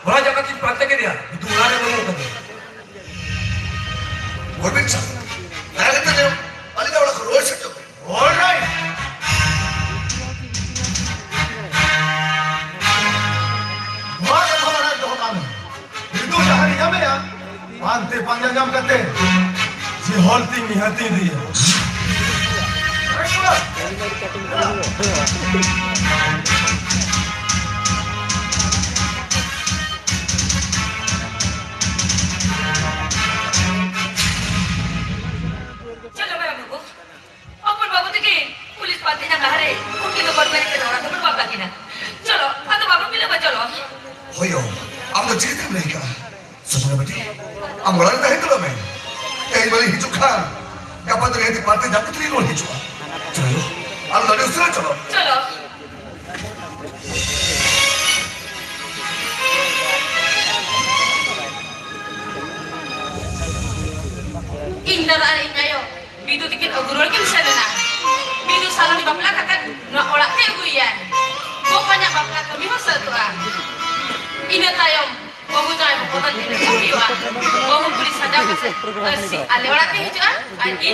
ᱦᱚᱞᱟ ᱡᱟᱠᱟᱛ ᱤᱧ ᱯᱟᱱᱛᱮ ᱠᱮᱫᱮᱭᱟ, ᱵᱤᱫᱩ ᱚᱲᱟᱜ ᱨᱮ ᱵᱟᱹᱱᱩᱜ ᱟᱠᱟᱫᱮᱭᱟ᱾ ᱜᱚᱨᱢᱮᱱᱴ ᱥᱟᱨ, ᱫᱟᱭᱟ ᱠᱟᱛᱮ ᱞᱟᱹᱭ ᱟᱹᱞᱤᱧᱟᱜ ᱚᱲᱟᱜ ᱠᱷᱚᱱ ᱨᱩᱣᱟᱹᱲ ᱥᱮᱴᱮᱨ ᱯᱮ᱾ All right. ᱱᱚᱣᱟ ᱠᱟᱛᱷᱟ ᱵᱟᱲᱟᱭ ᱫᱚᱦᱚ ᱠᱟᱜ ᱢᱮ᱾ ᱵᱤᱫᱩ ᱡᱟᱦᱟᱸ ᱨᱮ ᱧᱟᱢᱮᱭᱟ, ᱚᱱᱟ ᱦᱟᱱᱛᱮ ᱯᱟᱸᱡᱟ ᱧᱟᱢ ᱠᱟᱛᱮ ᱡᱮ ᱦᱚᱲ ᱛᱤᱧ ᱱᱤᱦᱟᱹᱛᱤᱧ ᱤᱫᱤᱭᱟ᱾ ᱪᱮᱫ ᱞᱮᱠᱟ ᱵᱟᱹᱵᱩ? ᱦᱚᱯᱚᱱ ᱵᱟᱹᱵᱩ ᱛᱟᱹᱠᱤᱱ ᱯᱩᱞᱤᱥ ᱯᱟᱱᱛᱮ ᱧᱟᱢ ᱞᱟᱦᱟᱨᱮ ᱩᱱᱠᱤᱱ ᱫᱚ ᱵᱚᱨ ᱵᱟᱹᱲᱤᱡ ᱛᱮ ᱚᱲᱟᱜ ᱫᱚᱵᱚᱱ ᱵᱟᱯᱞᱟ ᱠᱤᱱᱟ᱾ ᱪᱚᱞᱚ, ᱟᱫᱚ ᱵᱟᱵᱚᱱ ᱵᱤᱞᱚᱢᱟ, ᱪᱚᱞᱚ᱾ ᱦᱳᱭ ᱭᱳ, ᱟᱢ ᱫᱚ ᱪᱤᱠᱟᱹᱛᱮᱢ ᱞᱟᱹᱭ ᱠᱟᱜᱼᱟ? ᱥᱩᱢᱚᱱᱟ ᱵᱤᱴᱤ, ᱟᱢ ᱚᱲᱟᱜ ᱨᱮ ᱛᱟᱦᱮᱸ ᱩᱛᱟᱹᱨᱚᱜ ᱢᱮ᱾ ᱛᱮᱦᱮᱧ ᱵᱟᱹᱞᱤᱧ ᱦᱤᱡᱩᱜ ᱠᱷᱟᱱ, ᱜᱟᱯᱟ ᱫᱚ ᱱᱤᱦᱟᱹᱛ ᱯᱟᱱᱛᱮ ᱧᱟᱢ ᱠᱟᱛᱮ ᱞᱤᱧ ᱨᱩᱣᱟᱹᱲ ᱦᱤᱡᱩᱜᱼᱟ᱾ ᱪᱚᱞᱚ, ᱟᱢ ᱫᱚ ᱟᱹᱰᱤ ᱩᱥᱟᱹᱨᱟ ᱪᱚᱞᱚ᱾ ᱪᱚᱞᱚ᱾ ᱤᱧ ᱫᱟᱫᱟ ᱟᱨ ᱤᱧ ᱟᱭᱳ ᱵᱤᱫᱩ ᱛᱤᱠᱤᱱ ᱟᱹᱜᱩ ᱨᱩᱣᱟᱹᱲ ᱠᱤᱱ ᱥᱮᱱ ᱞᱮᱱᱟ᱾ ᱵᱤᱫᱩ ᱥᱟᱞᱚᱱᱤ ᱵᱟᱯᱞᱟ ᱠᱟᱛᱮ ᱱᱚᱣᱟ ᱚᱲᱟᱜ ᱛᱮ ᱟᱹᱜᱩᱭᱮᱭᱟᱭ᱾ ᱵᱚᱠᱚᱧᱟᱜ ᱵᱟᱯᱞᱟ ᱠᱟᱹᱢᱤ ᱦᱚᱸ ᱥᱟᱹᱛᱚᱜᱼᱟ᱾ ᱤᱱᱟᱹ ᱛᱟᱭᱚᱢ ᱵᱟᱹᱦᱩ ᱡᱟᱶᱟᱭ ᱵᱚᱠᱚᱛ ᱟᱹᱠᱤᱱ ᱠᱚ ᱦᱩᱭᱩᱜᱼᱟ᱾ ᱵᱟᱹᱦᱩ ᱠᱩᱲᱤ ᱥᱟᱡᱟᱣ ᱠᱟᱛᱮ ᱟᱹᱨᱥᱤ ᱟᱞᱮ ᱚᱲᱟᱜ ᱛᱮ ᱦᱤᱡᱩᱜᱼᱟ ᱟᱨ ᱤᱧ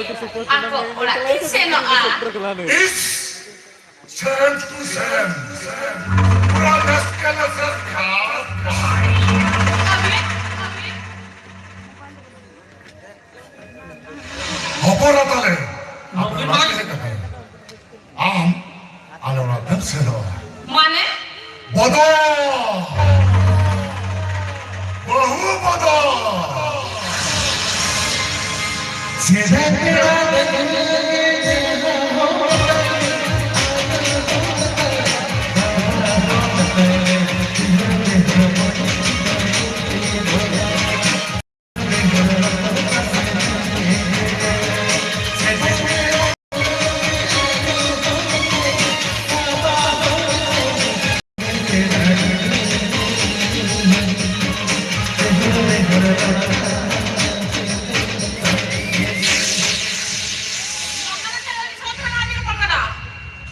ᱟᱠᱚ ᱚᱲᱟᱜ ᱛᱤᱧ ᱥᱮᱱᱚᱜᱼᱟ᱾ ᱤᱥ! ᱥᱮᱢ ᱴᱩ ᱥᱮᱢ, ᱯᱩᱨᱟᱹ ᱱᱟᱥᱠᱟ ᱱᱟᱥᱠᱟ ᱠᱷᱟᱥ ᱠᱷᱟᱥ᱾ ᱦᱚᱯᱚᱱ ᱮᱨᱟ ᱛᱟᱞᱮ, ᱟᱯᱮ ᱚᱲᱟᱜ ᱜᱮ ᱦᱮᱡ ᱠᱟᱛᱮ ᱟᱢ ᱟᱞᱮ ᱚᱲᱟᱜ ᱛᱮᱢ ᱥᱮᱱᱚᱜᱼᱟ᱾ ᱢᱟᱱᱮ? ᱵᱚᱫᱚᱞ! ᱵᱟᱹᱦᱩ ᱵᱚᱫᱚᱞ! ᱥᱮᱫᱟᱭ ᱯᱮᱲᱟ ᱫᱚ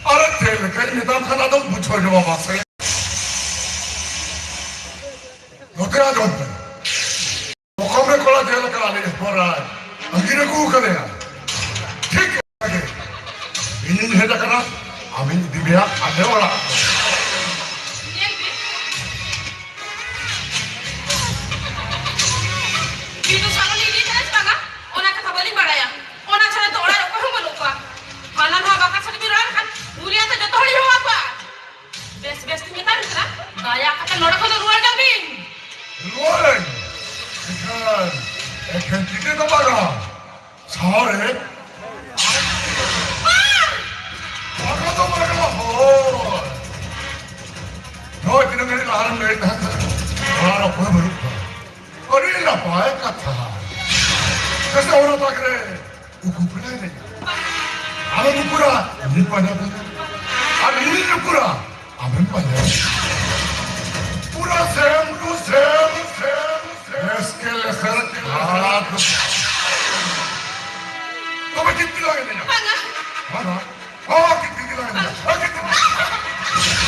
ᱟᱨᱮ ᱪᱮᱫ ᱞᱮᱠᱟᱧ ᱢᱮᱛᱟᱢ ᱠᱟᱱᱟ, ᱟᱫᱚᱢ ᱵᱩᱡᱷᱟᱹᱣ ᱧᱚᱜ ᱢᱟᱥᱮ᱾ ᱱᱚᱛᱮ ᱟᱸᱡᱚᱢ ᱯᱮ᱾ ᱚᱠᱚᱢ ᱨᱮ ᱠᱚᱲᱟ ᱡᱮᱞᱮᱠᱟ ᱟᱞᱮ ᱦᱚᱯᱚᱱ ᱮᱨᱟᱭ ᱟᱹᱜᱤᱨ ᱟᱹᱜᱩ ᱟᱠᱟᱫᱮᱭᱟ, ᱴᱷᱤᱠ ᱚᱱᱠᱟ ᱜᱮ ᱤᱧᱤᱧ ᱦᱮᱡ ᱟᱠᱟᱱᱟ, ᱟᱢᱤᱧ ᱤᱫᱤ ᱢᱮᱭᱟ ᱟᱞᱮ ᱚᱲᱟᱜ᱾ ᱧᱮᱞ ᱵᱤᱱ, ᱵᱤᱫᱩ ᱵᱮᱥ ᱛᱮ ᱢᱮᱛᱟᱢ ᱠᱟᱱᱟ, ᱫᱟᱭᱟ ᱠᱟᱛᱮ ᱱᱚᱰᱮ ᱠᱷᱚᱱ ᱫᱚ ᱨᱩᱣᱟᱹᱲ ᱠᱟᱜ ᱵᱤᱱ᱾ ᱨᱩᱣᱟᱹᱲ? ᱮᱱᱠᱷᱟᱱ ᱮᱠᱷᱮᱱ ᱛᱤ ᱛᱮ ᱫᱚ ᱵᱟᱝᱟ, ᱥᱟᱶᱨᱮ᱾ ᱵᱟᱝᱟ ᱫᱚ ᱵᱟᱝᱟ, ᱦᱳᱭ᱾ ᱱᱚᱜᱼᱚᱭ ᱛᱤᱱᱟᱹᱜ ᱜᱷᱟᱹᱲᱤᱡ ᱞᱟᱦᱟ ᱨᱮᱢ ᱞᱟᱹᱭᱮᱫ ᱛᱟᱦᱮᱸ ᱠᱟᱱᱟ, ᱚᱲᱟᱜ ᱨᱮ ᱚᱠᱚᱭ ᱦᱚᱸ ᱵᱟᱹᱱᱩᱜ ᱠᱚᱣᱟ᱾ ᱟᱹᱰᱤ ᱱᱟᱯᱟᱭ ᱠᱟᱛᱷᱟ᱾ ᱠᱟᱥᱟ ᱚᱱᱟ ᱛᱟᱠ ᱨᱮ ᱩᱠᱩ ᱯᱮᱲᱟᱭ ᱞᱟᱹᱭᱟ᱾ ᱟᱢᱮᱢ ᱩᱠᱩᱨᱟ, ᱤᱧᱤᱧ ᱯᱟᱸᱡᱟ ᱢᱮᱭᱟ᱾ ᱟᱨ ᱤᱧᱤᱧ ᱩᱠᱩᱨᱟ, ᱟᱢᱮᱢ ᱯᱟᱸᱡᱟ ᱢᱮᱭᱟ᱾ ᱯᱩᱨᱟᱹ ᱥᱮᱢ ᱴᱩ ᱥᱮᱢ, ᱥᱮᱢ, ᱥᱮᱢ᱾ Scale, scale, scale. ᱛᱚᱵᱮ ᱪᱮᱫ ᱞᱟᱜᱟᱭ ᱢᱮᱭᱟ? ᱵᱟᱝᱟ᱾ ᱵᱟᱝᱟ᱾ ᱦᱚᱸ, ᱠᱤᱛᱠᱤᱛ ᱞᱟᱜᱟᱭ ᱢᱮᱭᱟ᱾ ᱦᱚᱸ, ᱠᱤᱛᱠᱤᱛ᱾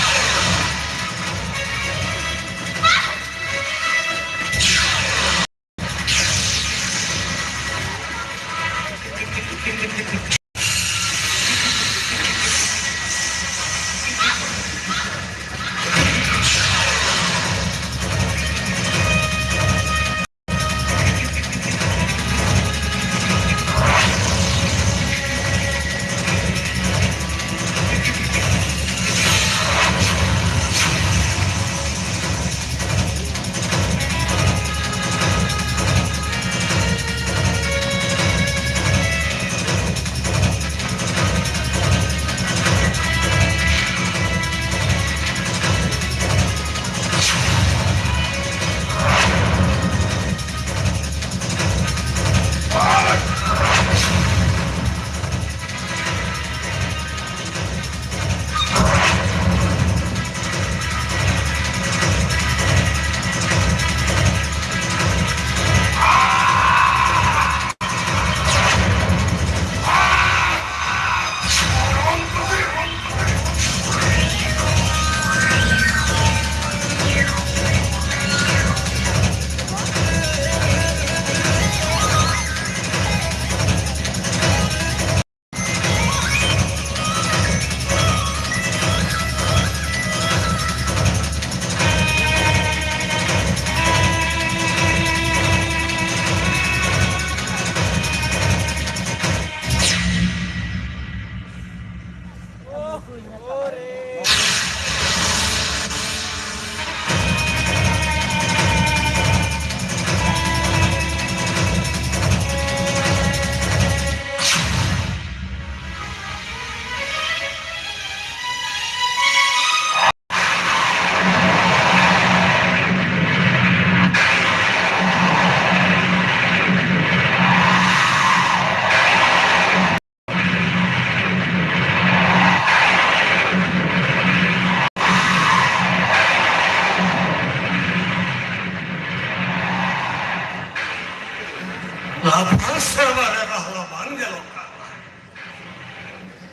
ᱥᱮᱨᱢᱟ ᱨᱮ ᱨᱟᱦᱞᱟ ᱵᱟᱝ ᱧᱮᱞᱚᱜ ᱠᱟᱱ ᱛᱟᱦᱮᱸᱫ᱾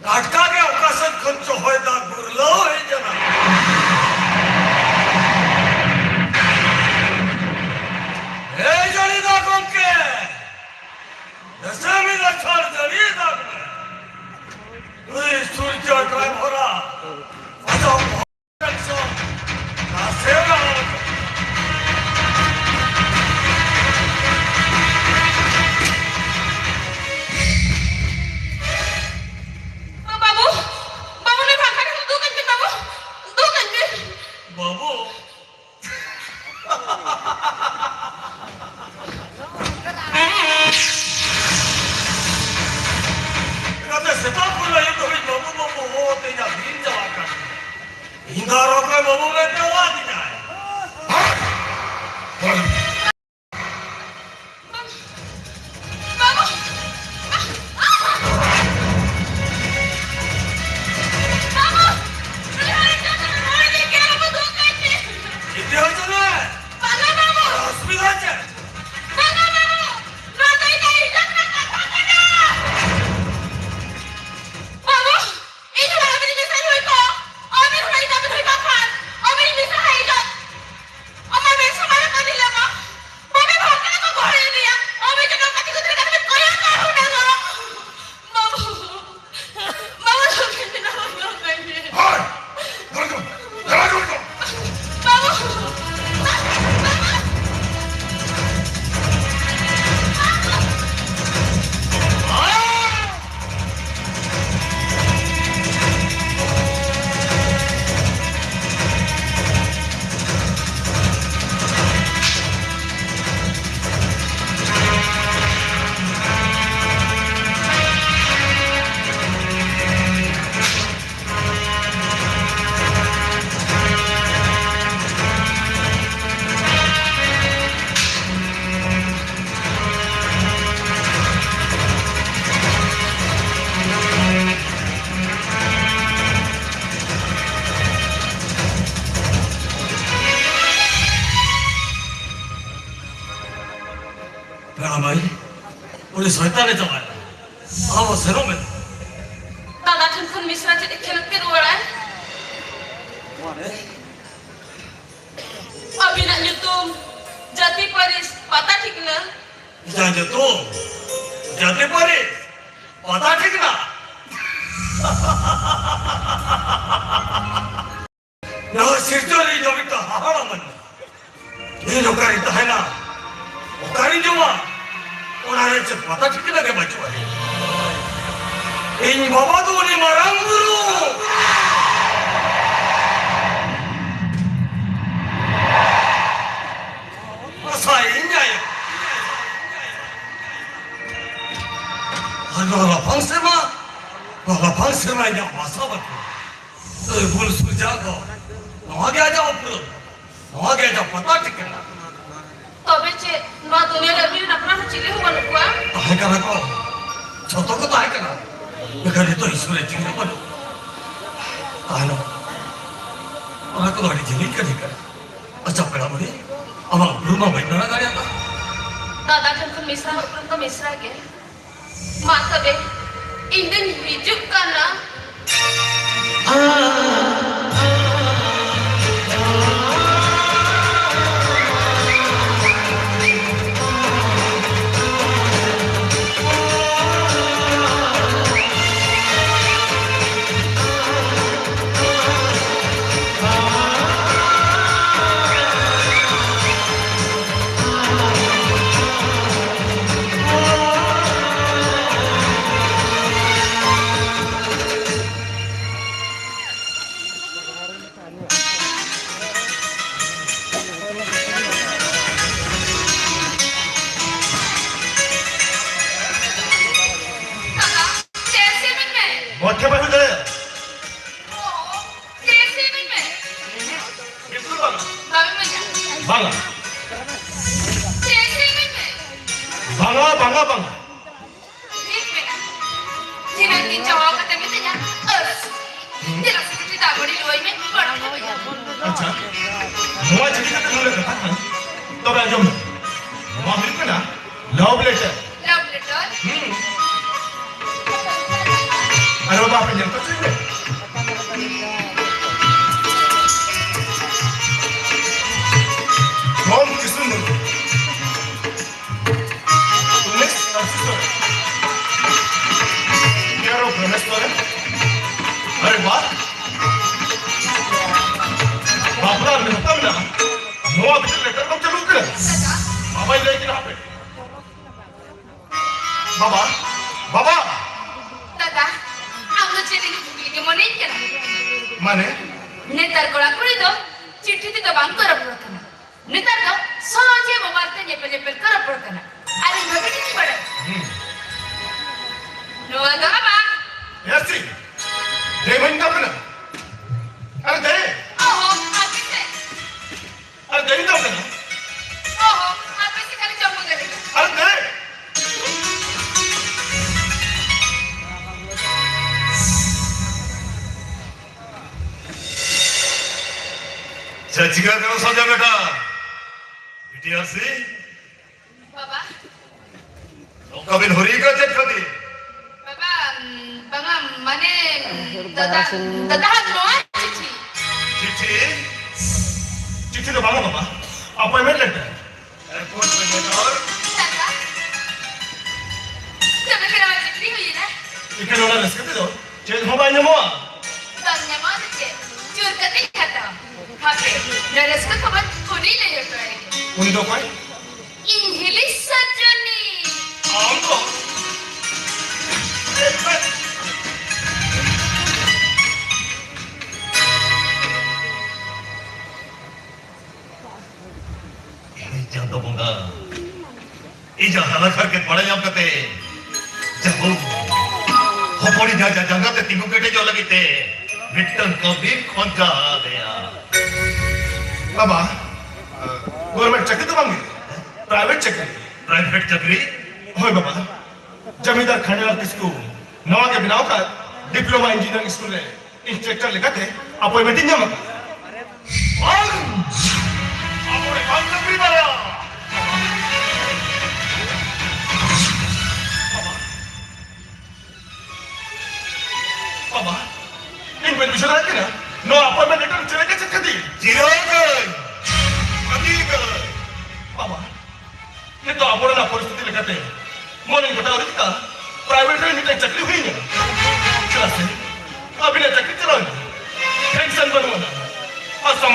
ᱴᱟᱴᱠᱟ ᱜᱮ ᱚᱠᱟ ᱥᱮᱫ ᱠᱷᱚᱱ ᱪᱚ ᱦᱚᱭ ᱫᱟᱜ ᱜᱩᱨᱞᱟᱹᱣ ᱦᱮᱡ ᱮᱱᱟ᱾ ᱮᱭ ᱡᱟᱹᱲᱤ ᱫᱟᱜ ᱜᱚᱢᱠᱮ, ᱫᱮᱥᱮ ᱢᱤᱫ ᱟᱪᱷᱟᱲ ᱡᱟᱹᱲᱤ ᱫᱟᱜ ᱢᱮ᱾ ᱱᱩᱭ ᱥᱩᱨᱡᱚ ᱰᱨᱟᱭᱵᱷᱟᱨᱟ ᱟᱫᱚ ᱵᱟᱹᱵᱩ, ᱵᱟᱹᱵᱩ, ᱱᱩᱭ ᱯᱟᱝᱠᱷᱟ ᱴᱷᱮᱱ ᱫᱩᱲᱩᱵ ᱠᱟᱹᱧ ᱵᱤᱱ, ᱵᱟᱹᱵᱩ, ᱫᱩᱲᱩᱵ ᱠᱟᱹᱧ ᱵᱤᱱ᱾ ᱵᱟᱹᱵᱩ᱾ ᱪᱤᱠᱟᱹᱛᱮ ᱥᱮᱛᱟᱜ ᱠᱷᱚᱱ ᱟᱹᱭᱩᱵ ᱫᱷᱟᱹᱵᱤᱡ ᱵᱟᱹᱵᱩ, ᱵᱟᱹᱵᱩ ᱦᱚᱦᱚ ᱛᱮ ᱤᱧᱟᱹᱜ ᱫᱤᱱ ᱪᱟᱞᱟᱜ ᱠᱟᱱ ᱛᱤᱧᱟ? ᱤᱧ ᱫᱚ ᱟᱨ ᱚᱠᱚᱭ ᱵᱟᱹᱵᱩ ᱢᱮᱱᱛᱮ ᱦᱚᱦᱚ ᱟᱹᱫᱤᱧᱟᱭ? ᱵᱟᱹᱵᱩ! ᱵᱟᱹᱵᱩ! ᱱᱩᱭ ᱦᱚᱲ ᱤᱧ ᱫᱚ ᱦᱚᱲ ᱤᱫᱤ ᱠᱮᱫ ᱵᱟᱹᱵᱩ ᱫᱩᱜ ᱠᱟᱭ ᱛᱮ᱾ ᱪᱮᱫ ᱦᱚᱪᱚ ᱞᱮ? ᱵᱟᱝᱟ ᱵᱟᱹᱵᱩ! ᱚᱥᱩᱵᱤᱫᱷᱟ ᱪᱮᱫ? ᱵᱟᱝᱟ ᱵᱟᱹᱵᱩ! ᱱᱚᱣᱟ ᱫᱚ ᱤᱧᱟᱹᱜ ᱤᱡᱽᱡᱚᱛ ᱨᱮᱱᱟᱜ ᱠᱟᱛᱷᱟ ᱠᱟᱱᱟ᱾ ᱵᱟᱹᱵᱩ! ᱤᱧ ᱦᱚᱸ ᱟᱹᱵᱤᱱ ᱢᱮᱥᱟᱧ ᱦᱩᱭ ᱠᱚᱜ, ᱟᱹᱵᱤᱱ ᱦᱚᱸ ᱤᱧ ᱟᱹᱵᱤᱱ ᱦᱩᱭ ᱠᱚᱜ ᱠᱷᱟᱱ, ᱟᱹᱵᱤᱱ ᱢᱮᱥᱟ ᱦᱩᱭ ᱠᱚᱜ᱾ ᱟᱢᱟᱜ ᱢᱮᱫ ᱥᱟᱢᱟᱝ ᱨᱮ ᱠᱟᱹᱢᱤ ᱞᱮ ᱮᱢᱟ᱾ ᱵᱟᱹᱵᱤ ᱵᱷᱟᱜᱽ ᱠᱟᱱᱟ ᱠᱚ ᱜᱚᱦᱚᱲ ᱤᱫᱤᱭᱟ᱾ ᱟᱹᱵᱤᱱ ᱡᱮ ᱱᱚᱝᱠᱟ ᱪᱤᱠᱟᱹ ᱛᱮ ᱠᱟᱹᱢᱤ ᱠᱚᱭᱚᱜ ᱠᱟᱜ ᱦᱩᱱᱟᱹᱝ ᱚᱜ᱾ ᱵᱟᱹᱵᱩ, ᱵᱟᱹᱵᱩ ᱫᱚ ᱠᱟᱹᱢᱤ ᱫᱚ ᱵᱟᱹᱵᱩ ᱫᱚ ᱠᱟᱹᱢᱤ᱾ ᱦᱳᱭ! ᱫᱟᱹᱲ ᱠᱚ! ᱫᱟᱹᱲ ᱠᱚ! ᱵᱟᱹᱵᱩ! ᱯᱮᱲᱟ ᱢᱟᱹᱭ, ᱩᱱᱤ ᱥᱚᱭᱛᱟᱱᱮ ᱪᱟᱵᱟᱭᱮᱱᱟ᱾ ᱟᱵᱚ ᱥᱮᱱᱚᱜ ᱢᱮ᱾ ᱫᱟᱫᱟ ᱴᱷᱮᱱ ᱠᱷᱚᱱ ᱢᱤᱥᱨᱟ ᱪᱮᱫ ᱮ ᱠᱷᱮᱞᱳᱰ ᱛᱮ ᱨᱩᱣᱟᱹᱲᱟᱭ? ᱟᱹᱵᱤᱱᱟᱜ ᱧᱩᱛᱩᱢ, ᱡᱟᱹᱛᱤ, ᱯᱟᱹᱨᱤᱥ, ᱯᱟᱛᱟ ᱴᱷᱤᱠᱱᱟ᱾ ᱤᱧᱟᱹᱜ ᱧᱩᱛᱩᱢ, ᱡᱟᱹᱛᱤ, ᱯᱟᱹᱨᱤᱥ, ᱯᱟᱛᱟ ᱴᱷᱤᱠᱱᱟ᱾ ᱱᱚᱣᱟ ᱥᱤᱨᱡᱚᱱ ᱨᱮ ᱤᱧ ᱫᱚ ᱢᱤᱫᱴᱟᱝ ᱦᱟᱦᱟᱲᱟ ᱢᱟᱹᱱᱢᱤ᱾ ᱤᱧ ᱚᱠᱟᱨᱤᱧ ᱛᱟᱦᱮᱱᱟ, ᱚᱠᱟᱨᱤᱧ ᱡᱚᱢᱟ, ᱚᱱᱟ ᱨᱮ ᱪᱮᱫ ᱯᱟᱛᱟ ᱴᱷᱤᱠᱟᱹᱱᱟ ᱜᱮ ᱵᱟᱹᱪᱩᱜᱼᱟ᱾ ᱤᱧ ᱵᱟᱵᱟ ᱫᱚ ᱩᱱᱤ ᱢᱟᱨᱟᱝ ᱵᱩᱨᱩ᱾ ᱟᱥᱟᱭᱟᱹᱧ ᱟᱭᱳ᱾ ᱟᱨ ᱱᱚᱣᱟ ᱞᱟᱯᱷᱟᱝ ᱥᱮᱨᱢᱟ, ᱱᱚᱣᱟ ᱞᱟᱯᱷᱟᱝ ᱥᱮᱨᱢᱟ ᱤᱧᱟᱹᱜ ᱵᱟᱥᱟ ᱵᱟᱹᱴᱤ᱾ ᱟᱹᱭ ᱵᱩᱞ ᱥᱩᱨᱡᱟ ᱫᱚ ᱱᱚᱣᱟ ᱜᱮ ᱟᱡᱟᱜ ᱩᱯᱨᱩᱢ, ᱱᱚᱣᱟ ᱜᱮ ᱟᱡᱟᱜ ᱯᱟᱛᱟ ᱴᱷᱤᱠᱟᱹᱱᱟ᱾ ᱛᱚᱵᱮ ᱪᱮᱫ ᱱᱚᱣᱟ ᱫᱩᱱᱤᱭᱟᱹ ᱨᱮ ᱟᱹᱵᱤᱱ ᱨᱮᱱ ᱟᱯᱱᱟᱨ ᱦᱚᱸ ᱪᱤᱞᱤ ᱦᱚᱸ ᱵᱟᱹᱱᱩᱜ ᱠᱚᱣᱟ? ᱛᱟᱦᱮᱸ ᱠᱟᱱᱟ ᱠᱚ, ᱡᱷᱚᱛᱚ ᱠᱚ ᱛᱟᱦᱮᱸ ᱠᱟᱱᱟ, ᱢᱮᱱᱠᱷᱟᱱ ᱱᱤᱛᱚᱜ ᱤᱥᱚᱨ ᱨᱮ ᱪᱤᱞᱤ ᱦᱚᱸ ᱵᱟᱹᱱᱩᱜ ᱠᱚᱣᱟ᱾ ᱛᱟᱦᱮᱱᱚᱜ, ᱚᱱᱟ ᱠᱚᱫᱚ ᱟᱹᱰᱤ ᱡᱤᱞᱤᱧ ᱠᱟᱹᱦᱱᱤ ᱠᱟᱱᱟ᱾ ᱟᱪᱪᱷᱟ ᱯᱮᱲᱟ ᱵᱩᱰᱷᱤ, ᱟᱢᱟᱜ ᱩᱯᱨᱩᱢ ᱢᱟ ᱵᱟᱹᱧ ᱵᱟᱲᱟᱭ ᱫᱟᱲᱮᱭᱟᱫᱟ᱾ ᱫᱟᱫᱟ ᱴᱷᱮᱱ ᱠᱷᱚᱱ ᱢᱤᱥᱨᱟ ᱩᱯᱨᱩᱢ ᱫᱚ ᱢᱤᱥᱨᱟ ᱜᱮ᱾ ᱢᱟ ᱛᱚᱵᱮ, ᱤᱧ ᱫᱚᱧ ᱦᱤᱡᱩᱜ ᱠᱟᱱᱟ᱾ ᱫᱟᱫᱟ, ᱪᱮᱫ ᱥᱮ ᱢᱮᱱ ᱢᱮ? ᱢᱚᱡᱽ ᱛᱮ ᱵᱟᱭ ᱦᱩᱭ ᱫᱟᱲᱮᱭᱟᱜᱼᱟ᱾ ᱚ, ᱪᱮᱫ ᱥᱮ ᱢᱮᱱ ᱢᱮ? ᱵᱤᱞᱠᱩᱞ ᱵᱟᱝ᱾ ᱵᱟᱢ ᱢᱮᱱᱟ? ᱵᱟᱝᱟ᱾ ᱪᱮᱫ ᱥᱮ ᱢᱮᱱ ᱢᱮ? ᱵᱟᱝᱟ, ᱵᱟᱝᱟ, ᱵᱟᱝᱟ᱾ ᱴᱷᱤᱠ ᱢᱮᱱᱟᱜ᱾ ᱫᱷᱤᱱᱟᱹᱝ ᱫᱤᱱ ᱪᱟᱞᱟᱣ ᱠᱟᱛᱮ ᱢᱤᱛᱟᱹᱧᱟ, ᱟᱹᱥ᱾ ᱫᱮᱞᱟ ᱥᱮ ᱠᱟᱹᱴᱤᱡ ᱫᱟᱜ ᱢᱟᱹᱰᱤ ᱞᱩᱣᱟᱹᱧ ᱢᱮ, ᱵᱟᱹᱲᱛᱤ ᱢᱮᱭᱟ᱾ ᱟᱪᱪᱷᱟ, ᱱᱚᱣᱟ ᱪᱤᱠᱟᱹ ᱠᱟᱛᱮ ᱱᱚᱰᱮ ᱠᱟᱛᱷᱟ ᱠᱟᱱᱟ? ᱛᱚᱵᱮ ᱟᱸᱡᱚᱢ ᱢᱮ, ᱱᱚᱣᱟ ᱦᱩᱭᱩᱜ ᱠᱟᱱᱟ love letter᱾ Love letter᱾ ᱦᱩᱸ᱾ ᱟᱨᱮ ᱵᱟᱵᱟ, ᱟᱯᱮ ᱧᱮᱞ ᱠᱚ ᱪᱮᱫ ᱯᱮ? ᱠᱚᱢ ᱠᱤᱥᱩᱱ ᱫᱚ᱾ ᱩᱱᱤᱥ ᱟᱨ ᱥᱤᱥᱚ᱾ ᱜᱮᱞ ᱟᱨ ᱩᱱᱤᱥ ᱠᱚᱨᱮ᱾ ᱟᱨᱮ ᱵᱟᱯ᱾ ᱵᱟᱯᱞᱟ ᱨᱮ ᱦᱟᱛᱟᱣ ᱢᱮᱱᱟᱜᱼᱟ᱾ ᱱᱚᱣᱟ ᱵᱷᱤᱛᱤᱨ ᱞᱮᱴᱟᱨ ᱵᱟᱝ ᱪᱟᱹᱞᱩ ᱩᱛᱟᱹᱨᱟ᱾ ᱵᱟᱵᱟᱭ ᱞᱟᱹᱭ ᱠᱮᱫᱟ ᱦᱟᱯᱮ᱾ ᱵᱟᱵᱟ, ᱵᱟᱵᱟ! ᱫᱟᱫᱟ, ᱟᱢ ᱫᱚ ᱪᱮᱫ ᱞᱟᱹᱜᱤᱫ ᱠᱩᱠᱞᱤ ᱜᱮ ᱢᱚᱱᱮᱧ ᱠᱟᱱᱟ? ᱢᱟᱱᱮ? ᱱᱮᱛᱟᱨ ᱠᱚᱲᱟ ᱠᱩᱲᱤ ᱫᱚ ᱪᱤᱴᱷᱤ ᱛᱮᱫᱚ ᱵᱟᱝ ᱠᱚ ᱨᱚᱯᱚᱲ ᱠᱟᱱᱟ᱾ ᱱᱮᱛᱟᱨ ᱫᱚ ᱥᱚᱦᱚᱡᱮ ᱢᱳᱵᱟᱭᱤᱞ ᱛᱮ ᱧᱮᱯᱮᱞ ᱧᱮᱯᱮᱞ ᱠᱚ ᱨᱚᱯᱚᱲ ᱠᱟᱱᱟ᱾ ᱟᱨ ᱤᱧ ᱵᱷᱟᱜᱮ ᱴᱷᱤᱠᱤᱧ ᱵᱟᱲᱟᱭᱟ᱾ ᱦᱩᱸ᱾ ᱱᱚᱣᱟ ᱫᱚ ᱟᱢᱟᱜ᱾ ᱮ ᱥᱤ! ᱫᱮ ᱵᱟᱹᱧ ᱢᱮᱛᱟᱢ ᱠᱟᱱᱟ᱾ ᱟᱨᱮ ᱫᱮ! ᱚᱦᱚ, ᱟᱯᱮ ᱥᱮ᱾ ᱟᱨ ᱫᱮᱨᱤ ᱫᱚ ᱠᱟᱱᱟ᱾ ᱚᱦᱚ, ᱟᱯᱮ ᱥᱮ ᱠᱷᱟᱹᱞᱤ ᱡᱚᱢ ᱧᱩ ᱫᱟᱲᱮ ᱠᱟᱱᱟ᱾ ᱟᱨ ᱫᱮ! ᱪᱮᱫ ᱪᱤᱠᱟᱹ ᱠᱟᱱᱟ ᱥᱚᱧᱡᱚᱭ ᱵᱮᱴᱟ? ᱵᱤ ᱴᱤ ᱟᱨ ᱥᱤ? ᱵᱟᱵᱟ᱾ ᱱᱚᱝᱠᱟ ᱵᱤᱱ ᱦᱩᱨᱤ ᱠᱟᱱᱟ ᱪᱮᱫ ᱠᱷᱟᱹᱛᱤᱨ? ᱵᱟᱵᱟ, ᱩᱢ, ᱵᱟᱝᱟ, ᱢᱟᱱᱮ, ᱩᱢ, ᱫᱟᱫᱟ, ᱫᱟᱫᱟ ᱦᱟᱜ ᱱᱚᱣᱟ ᱪᱤᱴᱷᱤ᱾ ᱪᱤᱴᱷᱤ? ᱪᱤᱴᱷᱤ ᱫᱚ ᱵᱟᱝᱟ ᱵᱟᱵᱟ, ᱟᱯᱚᱭᱮᱱᱴᱢᱮᱱᱴ ᱞᱮᱴᱟᱨ᱾ Appointment letter? ᱫᱟᱫᱟ, ᱛᱚᱵᱮ ᱠᱷᱟᱱ ᱱᱚᱣᱟ ᱪᱤᱴᱷᱤ ᱦᱩᱭᱮᱱᱟ᱾ ᱮᱱᱠᱷᱟᱱ ᱚᱱᱟ ᱨᱟᱹᱥᱠᱟᱹ ᱛᱮᱫᱚ ᱪᱮᱫ ᱦᱚᱸ ᱵᱟᱭ ᱧᱟᱢᱚᱜᱼᱟ᱾ ᱵᱟᱝ ᱧᱟᱢᱚᱜᱼᱟ ᱫᱚ ᱪᱮᱫ? ᱡᱳᱨ ᱠᱟᱛᱮᱧ ᱦᱟᱛᱟᱣᱟ᱾ ᱦᱟᱯᱮ, ᱱᱚᱣᱟ ᱨᱟᱹᱥᱠᱟᱹ ᱠᱷᱚᱵᱚᱨ ᱩᱱᱤ ᱞᱟᱹᱭ ᱦᱚᱴᱚ ᱟᱭ ᱜᱮ᱾ ᱩᱱᱤ ᱫᱚ ᱚᱠᱚᱭ? ᱤᱧ ᱦᱤᱞᱤ ᱥᱟᱡᱚᱱᱤ᱾ ᱟᱢ ᱫᱚ? ᱦᱮ ᱪᱟᱸᱫᱚ ᱵᱚᱸᱜᱟ, ᱤᱧᱟᱹᱜ ᱦᱟᱞᱟᱛ ᱦᱟᱨᱠᱮᱛ ᱵᱟᱲᱟᱭ ᱧᱟᱢ ᱠᱟᱛᱮ, ᱡᱟᱦᱳ, ᱦᱚᱯᱚᱱᱤᱧ ᱡᱟᱦᱟᱸ ᱡᱟᱸᱜᱟ ᱛᱮ ᱛᱤᱸᱜᱩ ᱠᱮᱴᱮᱡᱚᱜ ᱞᱟᱹᱜᱤᱫ ᱛᱮ ᱢᱤᱫᱴᱟᱝ ᱠᱟᱹᱢᱤ ᱠᱷᱚᱡᱟ ᱞᱮᱭᱟ᱾ ᱵᱟᱵᱟ, ᱜᱚᱵᱷᱚᱨᱱᱢᱮᱱᱴ ᱪᱟᱹᱠᱨᱤ ᱫᱚ ᱵᱟᱝ ᱜᱮ, ᱯᱨᱟᱭᱵᱷᱮᱴ ᱪᱟᱹᱠᱨᱤ᱾ ᱯᱨᱟᱭᱵᱷᱮᱴ ᱪᱟᱹᱠᱨᱤ? ᱦᱳᱭ ᱵᱟᱵᱟ, ᱡᱟᱢᱤᱫᱟᱨ ᱠᱷᱟᱱᱰᱟᱞᱟᱞ ᱠᱤᱥᱠᱩ ᱱᱟᱣᱟ ᱜᱮ ᱵᱮᱱᱟᱣ ᱟᱠᱟᱫ ᱰᱤᱯᱞᱳᱢᱟ ᱤᱧᱡᱤᱱᱤᱭᱟᱨᱤᱝ ᱥᱠᱩᱞ ᱨᱮ ᱤᱱᱥᱴᱨᱟᱠᱴᱚᱨ ᱞᱮᱠᱟᱛᱮ ᱟᱯᱚᱭᱮᱱᱴᱢᱮᱱᱴ ᱤᱧ ᱧᱟᱢ ᱟᱠᱟᱫᱟ᱾ ᱵᱟᱝ! ᱟᱵᱚ ᱨᱮ ᱵᱟᱝ ᱪᱟᱹᱠᱨᱤ ᱫᱟᱲᱮᱭᱟᱜᱼᱟ᱾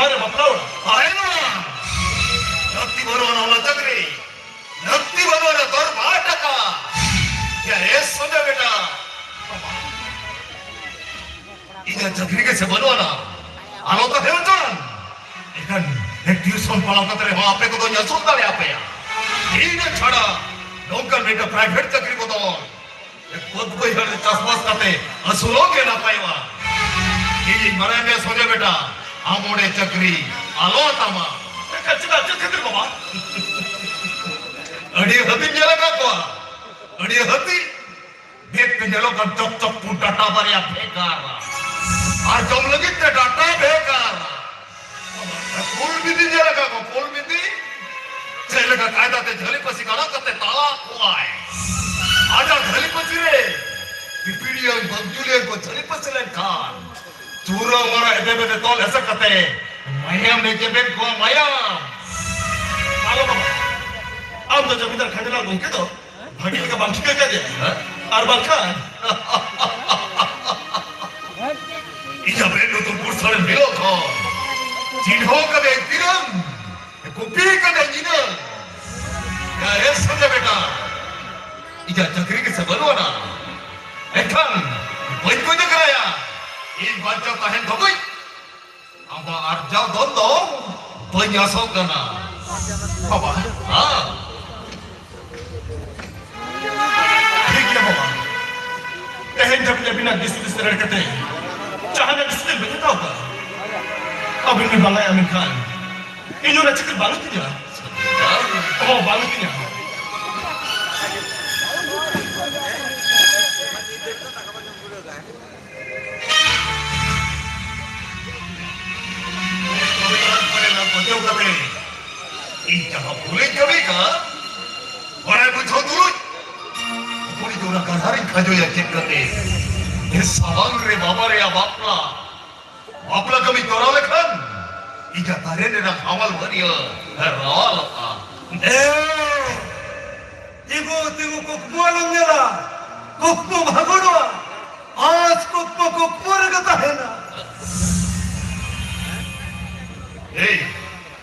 ᱟᱨᱮ ᱵᱟᱯᱞᱟ ᱚᱲᱟᱜ᱾ ᱟᱨᱮ ᱱᱚᱣᱟ ᱞᱟᱹᱠᱛᱤ ᱵᱟᱹᱱᱩᱜ ᱟᱱᱟ ᱚᱱᱟ ᱪᱟᱹᱠᱨᱤ, ᱞᱟᱹᱠᱛᱤ ᱵᱟᱹᱱᱩᱜ ᱟᱱᱟ ᱫᱚᱨ ᱵᱟᱨ ᱴᱟᱠᱟ᱾ ᱭᱟ ᱮ ᱥᱚᱸᱡᱚᱭ ᱵᱮᱴᱟ, ᱤᱧᱟᱹᱜ ᱪᱟᱹᱠᱨᱤ ᱜᱮ ᱥᱮ ᱵᱟᱹᱱᱩᱜ ᱟᱱᱟ, ᱟᱞᱚ ᱛᱟᱦᱮᱸ ᱦᱚᱪᱚᱣᱟᱱ᱾ ᱮᱱᱠᱷᱟᱱ ᱴᱤᱭᱩᱥᱚᱱ ᱯᱟᱲᱦᱟᱣ ᱠᱟᱛᱮ ᱨᱮᱦᱚᱸ ᱟᱯᱮ ᱠᱚᱫᱚᱧ ᱟᱹᱥᱩᱞ ᱫᱟᱲᱮᱭᱟᱯᱮᱭᱟ᱾ ᱤᱱᱟᱹ ᱪᱷᱟᱲᱟ ᱱᱚᱝᱠᱟᱱ ᱢᱤᱫᱴᱟᱝ ᱯᱨᱟᱭᱵᱷᱮᱴ ᱪᱟᱹᱠᱨᱤ ᱠᱚᱫᱚ ᱵᱟᱹᱫᱽ ᱵᱟᱹᱭᱦᱟᱹᱲ ᱨᱮ ᱪᱟᱥᱵᱟᱥ ᱠᱟᱛᱮ ᱟᱹᱥᱩᱞᱚᱜ ᱜᱮ ᱱᱟᱯᱟᱭᱚᱜᱼᱟ᱾ ᱤᱧᱤᱧ ᱵᱟᱲᱟᱭ ᱢᱮᱭᱟ ᱥᱚᱸᱡᱚᱭ ᱵᱮᱴᱟ, ᱟᱢ ᱚᱸᱰᱮ ᱪᱟᱹᱠᱨᱤ ᱟᱞᱚ ᱟᱛᱟᱢᱟ᱾ ᱪᱮᱫᱟᱜ, ᱪᱮᱫ ᱠᱷᱟᱹᱛᱤᱨ ᱵᱟᱵᱟ? ᱟᱹᱰᱤ ᱦᱟᱹᱛᱤᱧ ᱧᱮᱞ ᱟᱠᱟᱫ ᱠᱚᱣᱟ, ᱟᱹᱰᱤ ᱦᱟᱹᱛᱤ᱾ ᱢᱮᱫ ᱛᱮ ᱧᱮᱞᱚᱜ ᱠᱟᱱ ᱪᱚᱠ ᱪᱚᱠ ᱯᱩᱸᱰ ᱰᱟᱴᱟ ᱵᱟᱨᱭᱟ ᱵᱷᱮᱜᱟᱨᱟ, ᱟᱨ ᱡᱚᱢ ᱞᱟᱹᱜᱤᱫ ᱛᱮ ᱰᱟᱴᱟ ᱵᱷᱮᱜᱟᱨᱟ᱾ ᱯᱩᱞ ᱵᱤᱫᱤ ᱧᱮᱞ ᱟᱠᱟᱫ ᱠᱚ, ᱯᱩᱞ ᱵᱤᱫᱤ ᱪᱮᱫ ᱞᱮᱠᱟ ᱠᱟᱭᱫᱟ ᱛᱮ ᱡᱷᱟᱹᱞᱤ ᱯᱟᱹᱥᱤ ᱜᱟᱲᱟ ᱠᱟᱛᱮ ᱛᱟᱲᱟᱜ ᱠᱚᱣᱟᱭ᱾ ᱟᱡᱟᱜ ᱡᱷᱟᱹᱞᱤ ᱯᱟᱹᱥᱤ ᱨᱮ ᱯᱤᱯᱤᱲᱤᱭᱟᱹᱝ ᱵᱟᱜᱽᱡᱩᱞᱤᱭᱟᱹᱝ ᱠᱚ ᱡᱷᱟᱹᱞᱤ ᱯᱟᱹᱥᱤ ᱞᱮᱱᱠᱷᱟᱱ ᱪᱩᱨᱟᱹ ᱢᱟᱨᱟ ᱮᱫᱮ ᱵᱮᱫᱮ ᱛᱚᱞ ᱮᱥᱮᱫ ᱠᱟᱛᱮ ᱢᱟᱭᱟᱢ ᱮ ᱡᱮᱵᱮᱫ ᱠᱚᱣᱟ, ᱢᱟᱭᱟᱢ᱾ ᱟᱞᱚ ᱵᱟᱵᱟ, ᱟᱢ ᱫᱚ ᱡᱚᱢᱤᱫᱟᱨ ᱠᱷᱟᱸᱰᱤᱞᱟᱞ ᱜᱚᱢᱠᱮ ᱫᱚ ᱵᱷᱟᱹᱜᱤ ᱞᱮᱠᱟ ᱵᱟᱢ ᱴᱷᱤᱠᱟᱹ ᱠᱟᱫᱮᱭᱟ᱾ ᱦᱮᱸ? ᱟᱨ ᱵᱟᱝᱠᱷᱟᱱ ᱤᱧᱟᱜ ᱢᱮᱫ ᱞᱩᱛᱩᱨ ᱯᱩᱨᱥᱟᱹᱲᱮᱢ ᱵᱤᱞᱚᱜ ᱠᱷᱚᱱ ᱪᱤᱱᱦᱟᱹᱣ ᱠᱟᱫᱮᱭᱟᱹᱧ ᱛᱤᱱᱟᱹᱝ, ᱠᱚᱯᱤ ᱠᱟᱫᱮᱭᱟᱹᱧ ᱤᱱᱟᱹᱝ᱾ ᱭᱟ ᱮ ᱥᱚᱸᱡᱚᱭ ᱵᱮᱴᱟ, ᱤᱧᱟᱜ ᱪᱟᱹᱠᱨᱤ ᱜᱮᱥᱮ ᱵᱟᱹᱱᱩᱜ ᱟᱱᱟ, ᱮᱱᱠᱷᱟᱱ ᱵᱟᱹᱧ ᱜᱚᱡ ᱟᱠᱟᱱᱟᱭᱟ᱾ ᱤᱧ ᱵᱟᱧᱪᱟᱣ ᱛᱟᱦᱮᱱ ᱫᱷᱟᱹᱵᱤᱡ ᱟᱢᱟᱜ ᱟᱨᱡᱟᱣ ᱫᱷᱚᱱ ᱫᱚ ᱵᱟᱹᱧ ᱟᱥᱚᱜ ᱠᱟᱱᱟ᱾ ᱵᱟᱵᱟ᱾ ᱦᱮᱸ᱾ ᱴᱷᱤᱠ ᱜᱮᱭᱟ ᱵᱟᱵᱟ, ᱛᱮᱦᱮᱧ ᱫᱷᱟᱹᱵᱤᱡ ᱟᱹᱵᱤᱱᱟᱜ ᱫᱤᱥ ᱦᱩᱫᱤᱥ ᱨᱮᱲ ᱠᱟᱛᱮ ᱡᱟᱦᱟᱱᱟᱜ decision ᱵᱟᱹᱧ ᱦᱟᱛᱟᱣ ᱠᱟᱜᱼᱟ᱾ ᱟᱹᱵᱤᱱ ᱵᱤᱱ ᱵᱟᱲᱟᱭᱟ, ᱢᱮᱱᱠᱷᱟᱱ ᱤᱧ ᱚᱱᱟ ᱪᱟᱹᱠᱨᱤ ᱵᱟᱹᱱᱩᱜ ᱛᱤᱧᱟ᱾ ᱦᱚᱸ, ᱵᱟᱹᱱᱩᱜ ᱛᱤᱧᱟ᱾ ᱤᱧ ᱡᱟᱦᱟᱸ ᱵᱷᱩᱞᱤᱧ ᱠᱟᱹᱢᱤ ᱠᱟᱜ, ᱵᱟᱲᱟᱭ ᱵᱩᱡᱷᱟᱹᱣ ᱛᱩᱞᱩᱡ ᱩᱱᱤ ᱫᱚ ᱚᱱᱟ ᱜᱟᱫᱷᱟ ᱨᱤᱧ ᱠᱷᱟᱡᱚᱭᱟ ᱪᱮᱫ ᱠᱟᱛᱮ? ᱮ ᱥᱟᱢᱟᱝ ᱨᱮ ᱵᱟᱵᱟ ᱨᱮᱭᱟᱜ ᱵᱟᱯᱞᱟ, ᱵᱟᱯᱞᱟ ᱠᱟᱹᱢᱤ ᱠᱚᱨᱟᱣ ᱞᱮᱠᱷᱟᱱ ᱤᱧᱟᱹᱜ ᱛᱟᱨᱮᱱ ᱨᱮᱱᱟᱜ ᱦᱟᱢᱟᱞ ᱵᱷᱟᱹᱨᱭᱟᱹ ᱨᱟᱣᱟᱞᱚᱜᱼᱟ᱾ ᱮ, ᱛᱤᱸᱜᱩ, ᱛᱤᱸᱜᱩ, ᱠᱩᱠᱢᱩ ᱟᱞᱚᱢ ᱧᱮᱞᱟ᱾ ᱠᱩᱠᱢᱩ ᱵᱷᱟᱜᱚᱲᱚᱜᱼᱟ᱾ ᱟᱸᱥ ᱠᱩᱠᱢᱩ, ᱠᱩᱠᱢᱩ ᱨᱮᱜᱮ ᱛᱟᱦᱮᱱᱟ᱾ ᱮᱭ,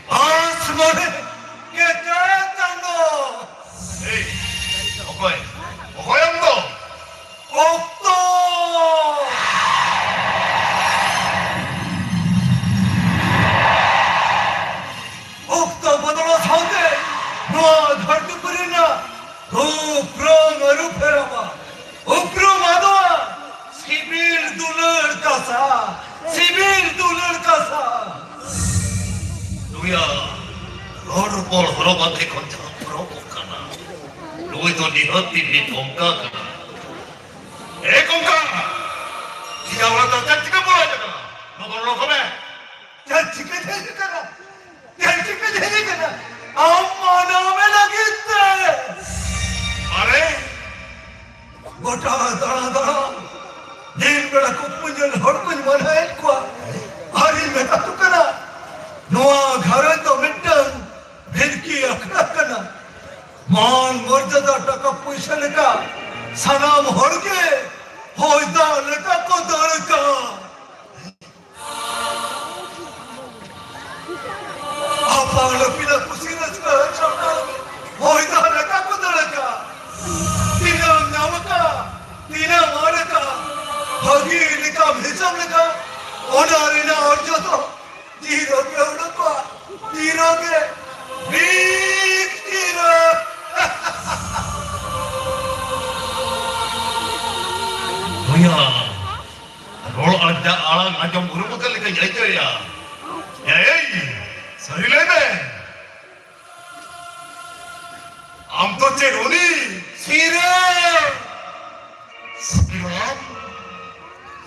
ᱟᱥ ᱢᱟᱱᱮ ᱠᱮᱴᱮᱡ ᱪᱟᱸᱫᱚ᱾ ᱮᱭ, ᱚᱠᱚᱭ? ᱚᱠᱚᱭ ᱟᱢ ᱫᱚ? ᱚᱠᱛᱚ! ᱚᱠᱛᱚ ᱵᱚᱫᱚᱞᱚᱜ ᱥᱟᱶᱛᱮ ᱱᱚᱣᱟ ᱫᱷᱟᱹᱨᱛᱤ ᱯᱩᱨᱤ ᱨᱮᱱᱟᱜ ᱨᱩᱯ ᱨᱚᱝ ᱟᱹᱨᱩ ᱯᱷᱮᱨᱟᱣᱟ, ᱩᱯᱨᱩᱢ ᱟᱫᱚᱜᱼᱟ᱾ ᱥᱤᱵᱤᱞ ᱫᱩᱞᱟᱹᱲ ᱠᱟᱥᱟ, ᱥᱤᱵᱤᱞ ᱫᱩᱞᱟᱹᱲ ᱠᱟᱥᱟ᱾ ᱱᱩᱭᱟᱜ ᱨᱚᱲ ᱨᱚᱯᱚᱲ ᱦᱚᱨᱚᱜ ᱵᱟᱸᱫᱮ ᱠᱷᱚᱱ ᱡᱟᱦᱟᱸ ᱯᱚᱨᱚᱵᱚᱜ ᱠᱟᱱᱟ, ᱱᱩᱭ ᱫᱚ ᱱᱤᱦᱟᱹᱛ ᱜᱮ ᱢᱤᱫ ᱠᱚᱝᱠᱟ ᱠᱟᱱᱟ᱾ ᱮ ᱠᱚᱝᱠᱟ! ᱤᱧᱟᱜ ᱚᱲᱟᱜ ᱫᱚ ᱪᱮᱫ ᱪᱤᱠᱟᱹ ᱵᱚᱞᱚ ᱦᱮᱡ ᱟᱠᱟᱱᱟ? ᱱᱚᱣᱟ ᱫᱚ ᱞᱚᱜᱚᱱ ᱢᱮ᱾ ᱪᱮᱫ ᱪᱤᱠᱟᱹ ᱦᱮᱡ ᱟᱠᱟᱱᱟ? ᱪᱮᱫ ᱪᱤᱠᱟᱹ ᱦᱮᱡ ᱟᱠᱟᱱᱟ? ᱟᱢ ᱢᱟᱱᱟᱣ ᱢᱮ ᱞᱟᱹᱜᱤᱫ ᱛᱮ᱾ ᱟᱨᱮ! ᱜᱚᱴᱟ ᱫᱟᱬᱟ ᱫᱟᱬᱟ ᱫᱤᱱ ᱵᱮᱲᱟ ᱠᱩᱠᱢᱩ ᱧᱮᱞ ᱦᱚᱲ ᱠᱚᱧ ᱢᱟᱱᱟᱣᱮᱫ ᱠᱚᱣᱟ᱾ ᱟᱨᱤᱧ ᱢᱮᱛᱟ ᱠᱚ ᱠᱟᱱᱟ, ᱱᱚᱣᱟ ᱜᱷᱟᱨᱚᱸᱡᱽ ᱫᱚ ᱢᱤᱫᱴᱟᱝ ᱵᱷᱤᱲᱠᱤ ᱟᱠᱷᱲᱟ ᱠᱟᱱᱟ᱾ ᱢᱟᱱ ᱢᱚᱨᱡᱟᱫᱟ ᱴᱟᱠᱟ ᱯᱩᱭᱥᱟᱹ ᱞᱮᱠᱟ ᱥᱟᱱᱟᱢ ᱦᱚᱲ ᱜᱮ ᱦᱚᱭ ᱫᱟᱜ ᱞᱮᱠᱟ ᱠᱚ ᱫᱟᱹᱲ ᱠᱟᱜᱼᱟ᱾ ᱟᱯᱟᱱ ᱟᱹᱯᱤᱱᱟᱜ ᱠᱩᱥᱤ ᱨᱟᱹᱥᱠᱟᱹ ᱦᱚᱪᱚ ᱠᱟᱜᱼᱟ᱾ ᱦᱚᱭ ᱫᱟᱜ ᱞᱮᱠᱟ ᱠᱚ ᱫᱟᱹᱲ ᱠᱟᱜᱼᱟ᱾ ᱛᱤᱱᱟᱹᱜ ᱮᱢ ᱧᱟᱢ ᱠᱟᱜᱼᱟ, ᱛᱤᱱᱟᱹᱜ ᱮᱢ ᱟᱹᱰ ᱠᱟᱜᱼᱟ, ᱵᱷᱟᱹᱜᱤ ᱞᱮᱠᱟᱢ ᱦᱤᱥᱟᱹᱵ ᱞᱮᱠᱷᱟᱱ ᱚᱱᱟ ᱨᱮᱱᱟᱜ ᱚᱨᱡᱚ ᱫᱚ ᱛᱤ ᱨᱮᱜᱮ ᱩᱰᱩᱠᱚᱜᱼᱟ, ᱛᱤ ᱨᱮᱜᱮ, ᱢᱤᱫ ᱛᱤ ᱨᱮ᱾ ᱵᱚᱭᱦᱟ, ᱨᱚᱲ ᱟᱲ-, ᱟᱲᱟᱝ ᱟᱸᱡᱚᱢ ᱩᱨᱩᱢ ᱟᱠᱟᱫ ᱞᱮᱠᱟᱧ ᱟᱹᱭᱠᱟᱹᱣᱮᱫᱼᱟ᱾ ᱮᱭ, ᱥᱟᱹᱨᱤ ᱞᱟᱹᱭ ᱢᱮ᱾ ᱟᱢ ᱫᱚ ᱪᱮᱫ ᱩᱱᱤ? ᱥᱤᱨᱟᱢ᱾ ᱥᱤᱨᱟᱢ?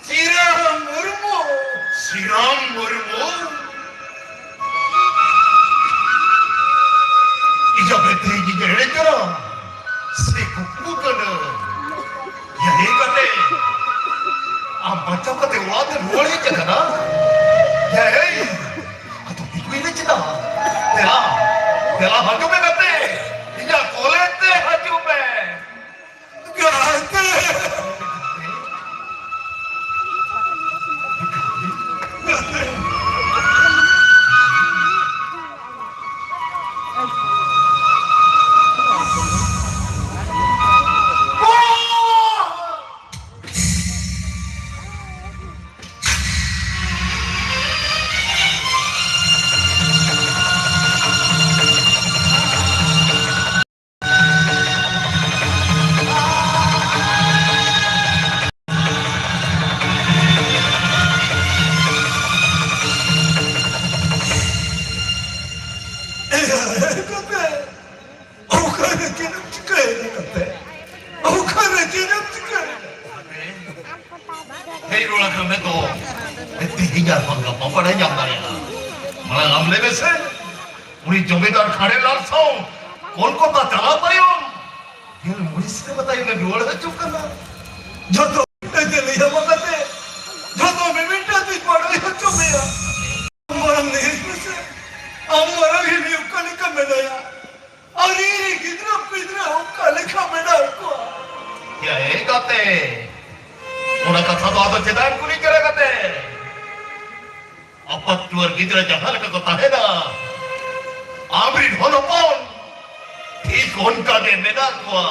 ᱥᱤᱨᱟᱢ ᱢᱩᱨᱢᱩ᱾ ᱥᱤᱨᱟᱢ ᱢᱩᱨᱢᱩ? ᱤᱧᱟᱜ ᱢᱮᱫ ᱛᱮ ᱤᱧᱤᱧ ᱮᱲᱮ ᱠᱟᱱᱟ ᱥᱮ ᱠᱩᱠᱢᱩ ᱠᱟᱱᱟ? ᱭᱟ ᱦᱮᱡ ᱠᱟᱛᱮ, ᱟᱢ ᱵᱟᱧᱪᱟᱣ ᱠᱟᱛᱮ ᱚᱲᱟᱜ ᱛᱮ ᱨᱩᱣᱟᱹᱲ ᱦᱮᱡ ᱟᱠᱟᱱᱟ? ᱭᱟ ᱦᱮᱡ᱾ ᱟᱫᱚ ᱛᱤᱸᱜᱩᱭ ᱢᱮ ᱪᱮᱫᱟᱜ? ᱫᱮᱞᱟ, ᱫᱮᱞᱟ ᱦᱤᱡᱩᱜ ᱢᱮ ᱜᱟᱛᱮ, ᱤᱧᱟᱜ ᱠᱚᱞᱮᱡᱽ ᱛᱮ ᱦᱤᱡᱩᱜ ᱢᱮ᱾ ᱜᱟᱛᱮ! ᱠᱟᱛᱮ, ᱚᱠᱟᱨᱮ ᱪᱮᱫ ᱮᱢ ᱪᱤᱠᱟᱹᱭᱮᱫᱟ ᱠᱟᱛᱮ? ᱚᱠᱟᱨᱮ ᱪᱮᱫ ᱮᱢ ᱪᱤᱠᱟᱹᱭᱮᱫᱟ? ᱦᱮᱡ ᱨᱩᱣᱟᱹᱲ ᱟᱠᱟᱱ ᱢᱮ ᱛᱚ᱾ ᱛᱮᱦᱮᱧ ᱟᱨ ᱵᱟᱝ ᱜᱟᱯᱟ ᱵᱟᱲᱟᱭ ᱧᱟᱢ ᱫᱟᱲᱮᱭᱟᱜᱼᱟ᱾ ᱢᱟᱲᱟᱝ ᱟᱢ ᱞᱟᱹᱭ ᱢᱮᱥᱮ, ᱩᱱᱤ ᱡᱚᱢᱤᱫᱟᱨ ᱠᱷᱟᱲᱮᱞᱟᱞ ᱥᱟᱶ ᱠᱳᱞᱠᱟᱛᱟ ᱪᱟᱞᱟᱣ ᱛᱟᱭᱚᱢ ᱜᱮᱞ ᱢᱚᱬᱮ ᱥᱮᱨᱢᱟ ᱛᱟᱭᱚᱢᱮ ᱨᱩᱣᱟᱹᱲ ᱦᱤᱡᱩᱜ ᱠᱟᱱᱟ᱾ ᱡᱚᱛᱚ ᱢᱤᱫᱴᱟᱝ ᱛᱮ ᱞᱟᱹᱭ ᱟᱢᱟ ᱠᱟᱛᱮ, ᱡᱚᱛᱚ ᱢᱤᱢᱤᱫᱴᱟᱝ ᱛᱮᱧ ᱵᱟᱲᱟᱭ ᱦᱚᱪᱚ ᱢᱮᱭᱟ᱾ ᱟᱢ ᱢᱟᱨᱟᱝ ᱞᱟᱹᱭ ᱢᱮᱥᱮ, ᱟᱢ ᱢᱟᱨᱟᱝ ᱦᱤᱞᱤ ᱚᱠᱟ ᱞᱮᱠᱟ ᱢᱮᱱᱟᱭᱟ? ᱟᱨ ᱤᱧ ᱨᱮᱱ ᱜᱤᱫᱽᱨᱟᱹ ᱯᱤᱫᱽᱨᱟᱹ ᱚᱠᱟ ᱞᱮᱠᱟ ᱢᱮᱱᱟᱜ ᱠᱚᱣᱟ? ᱭᱟ, ᱮ ᱜᱟᱛᱮ, ᱚᱱᱟ ᱠᱟᱛᱷᱟ ᱫᱚ ᱟᱫᱚ ᱪᱮᱫᱟᱜ ᱮᱢ ᱠᱩᱞᱤ ᱠᱟᱱᱟ ᱜᱟᱛᱮ? ᱟᱯᱟᱛ ᱴᱩᱣᱟᱹᱨ ᱜᱤᱫᱽᱨᱟᱹ ᱡᱟᱦᱟᱸ ᱞᱮᱠᱟ ᱠᱚ ᱛᱟᱦᱮᱱᱟ, ᱟᱢᱨᱤᱱ ᱦᱚᱱ ᱦᱚᱯᱚᱱ ᱴᱷᱤᱠ ᱚᱱᱠᱟ ᱜᱮ ᱢᱮᱱᱟᱜ ᱠᱚᱣᱟ᱾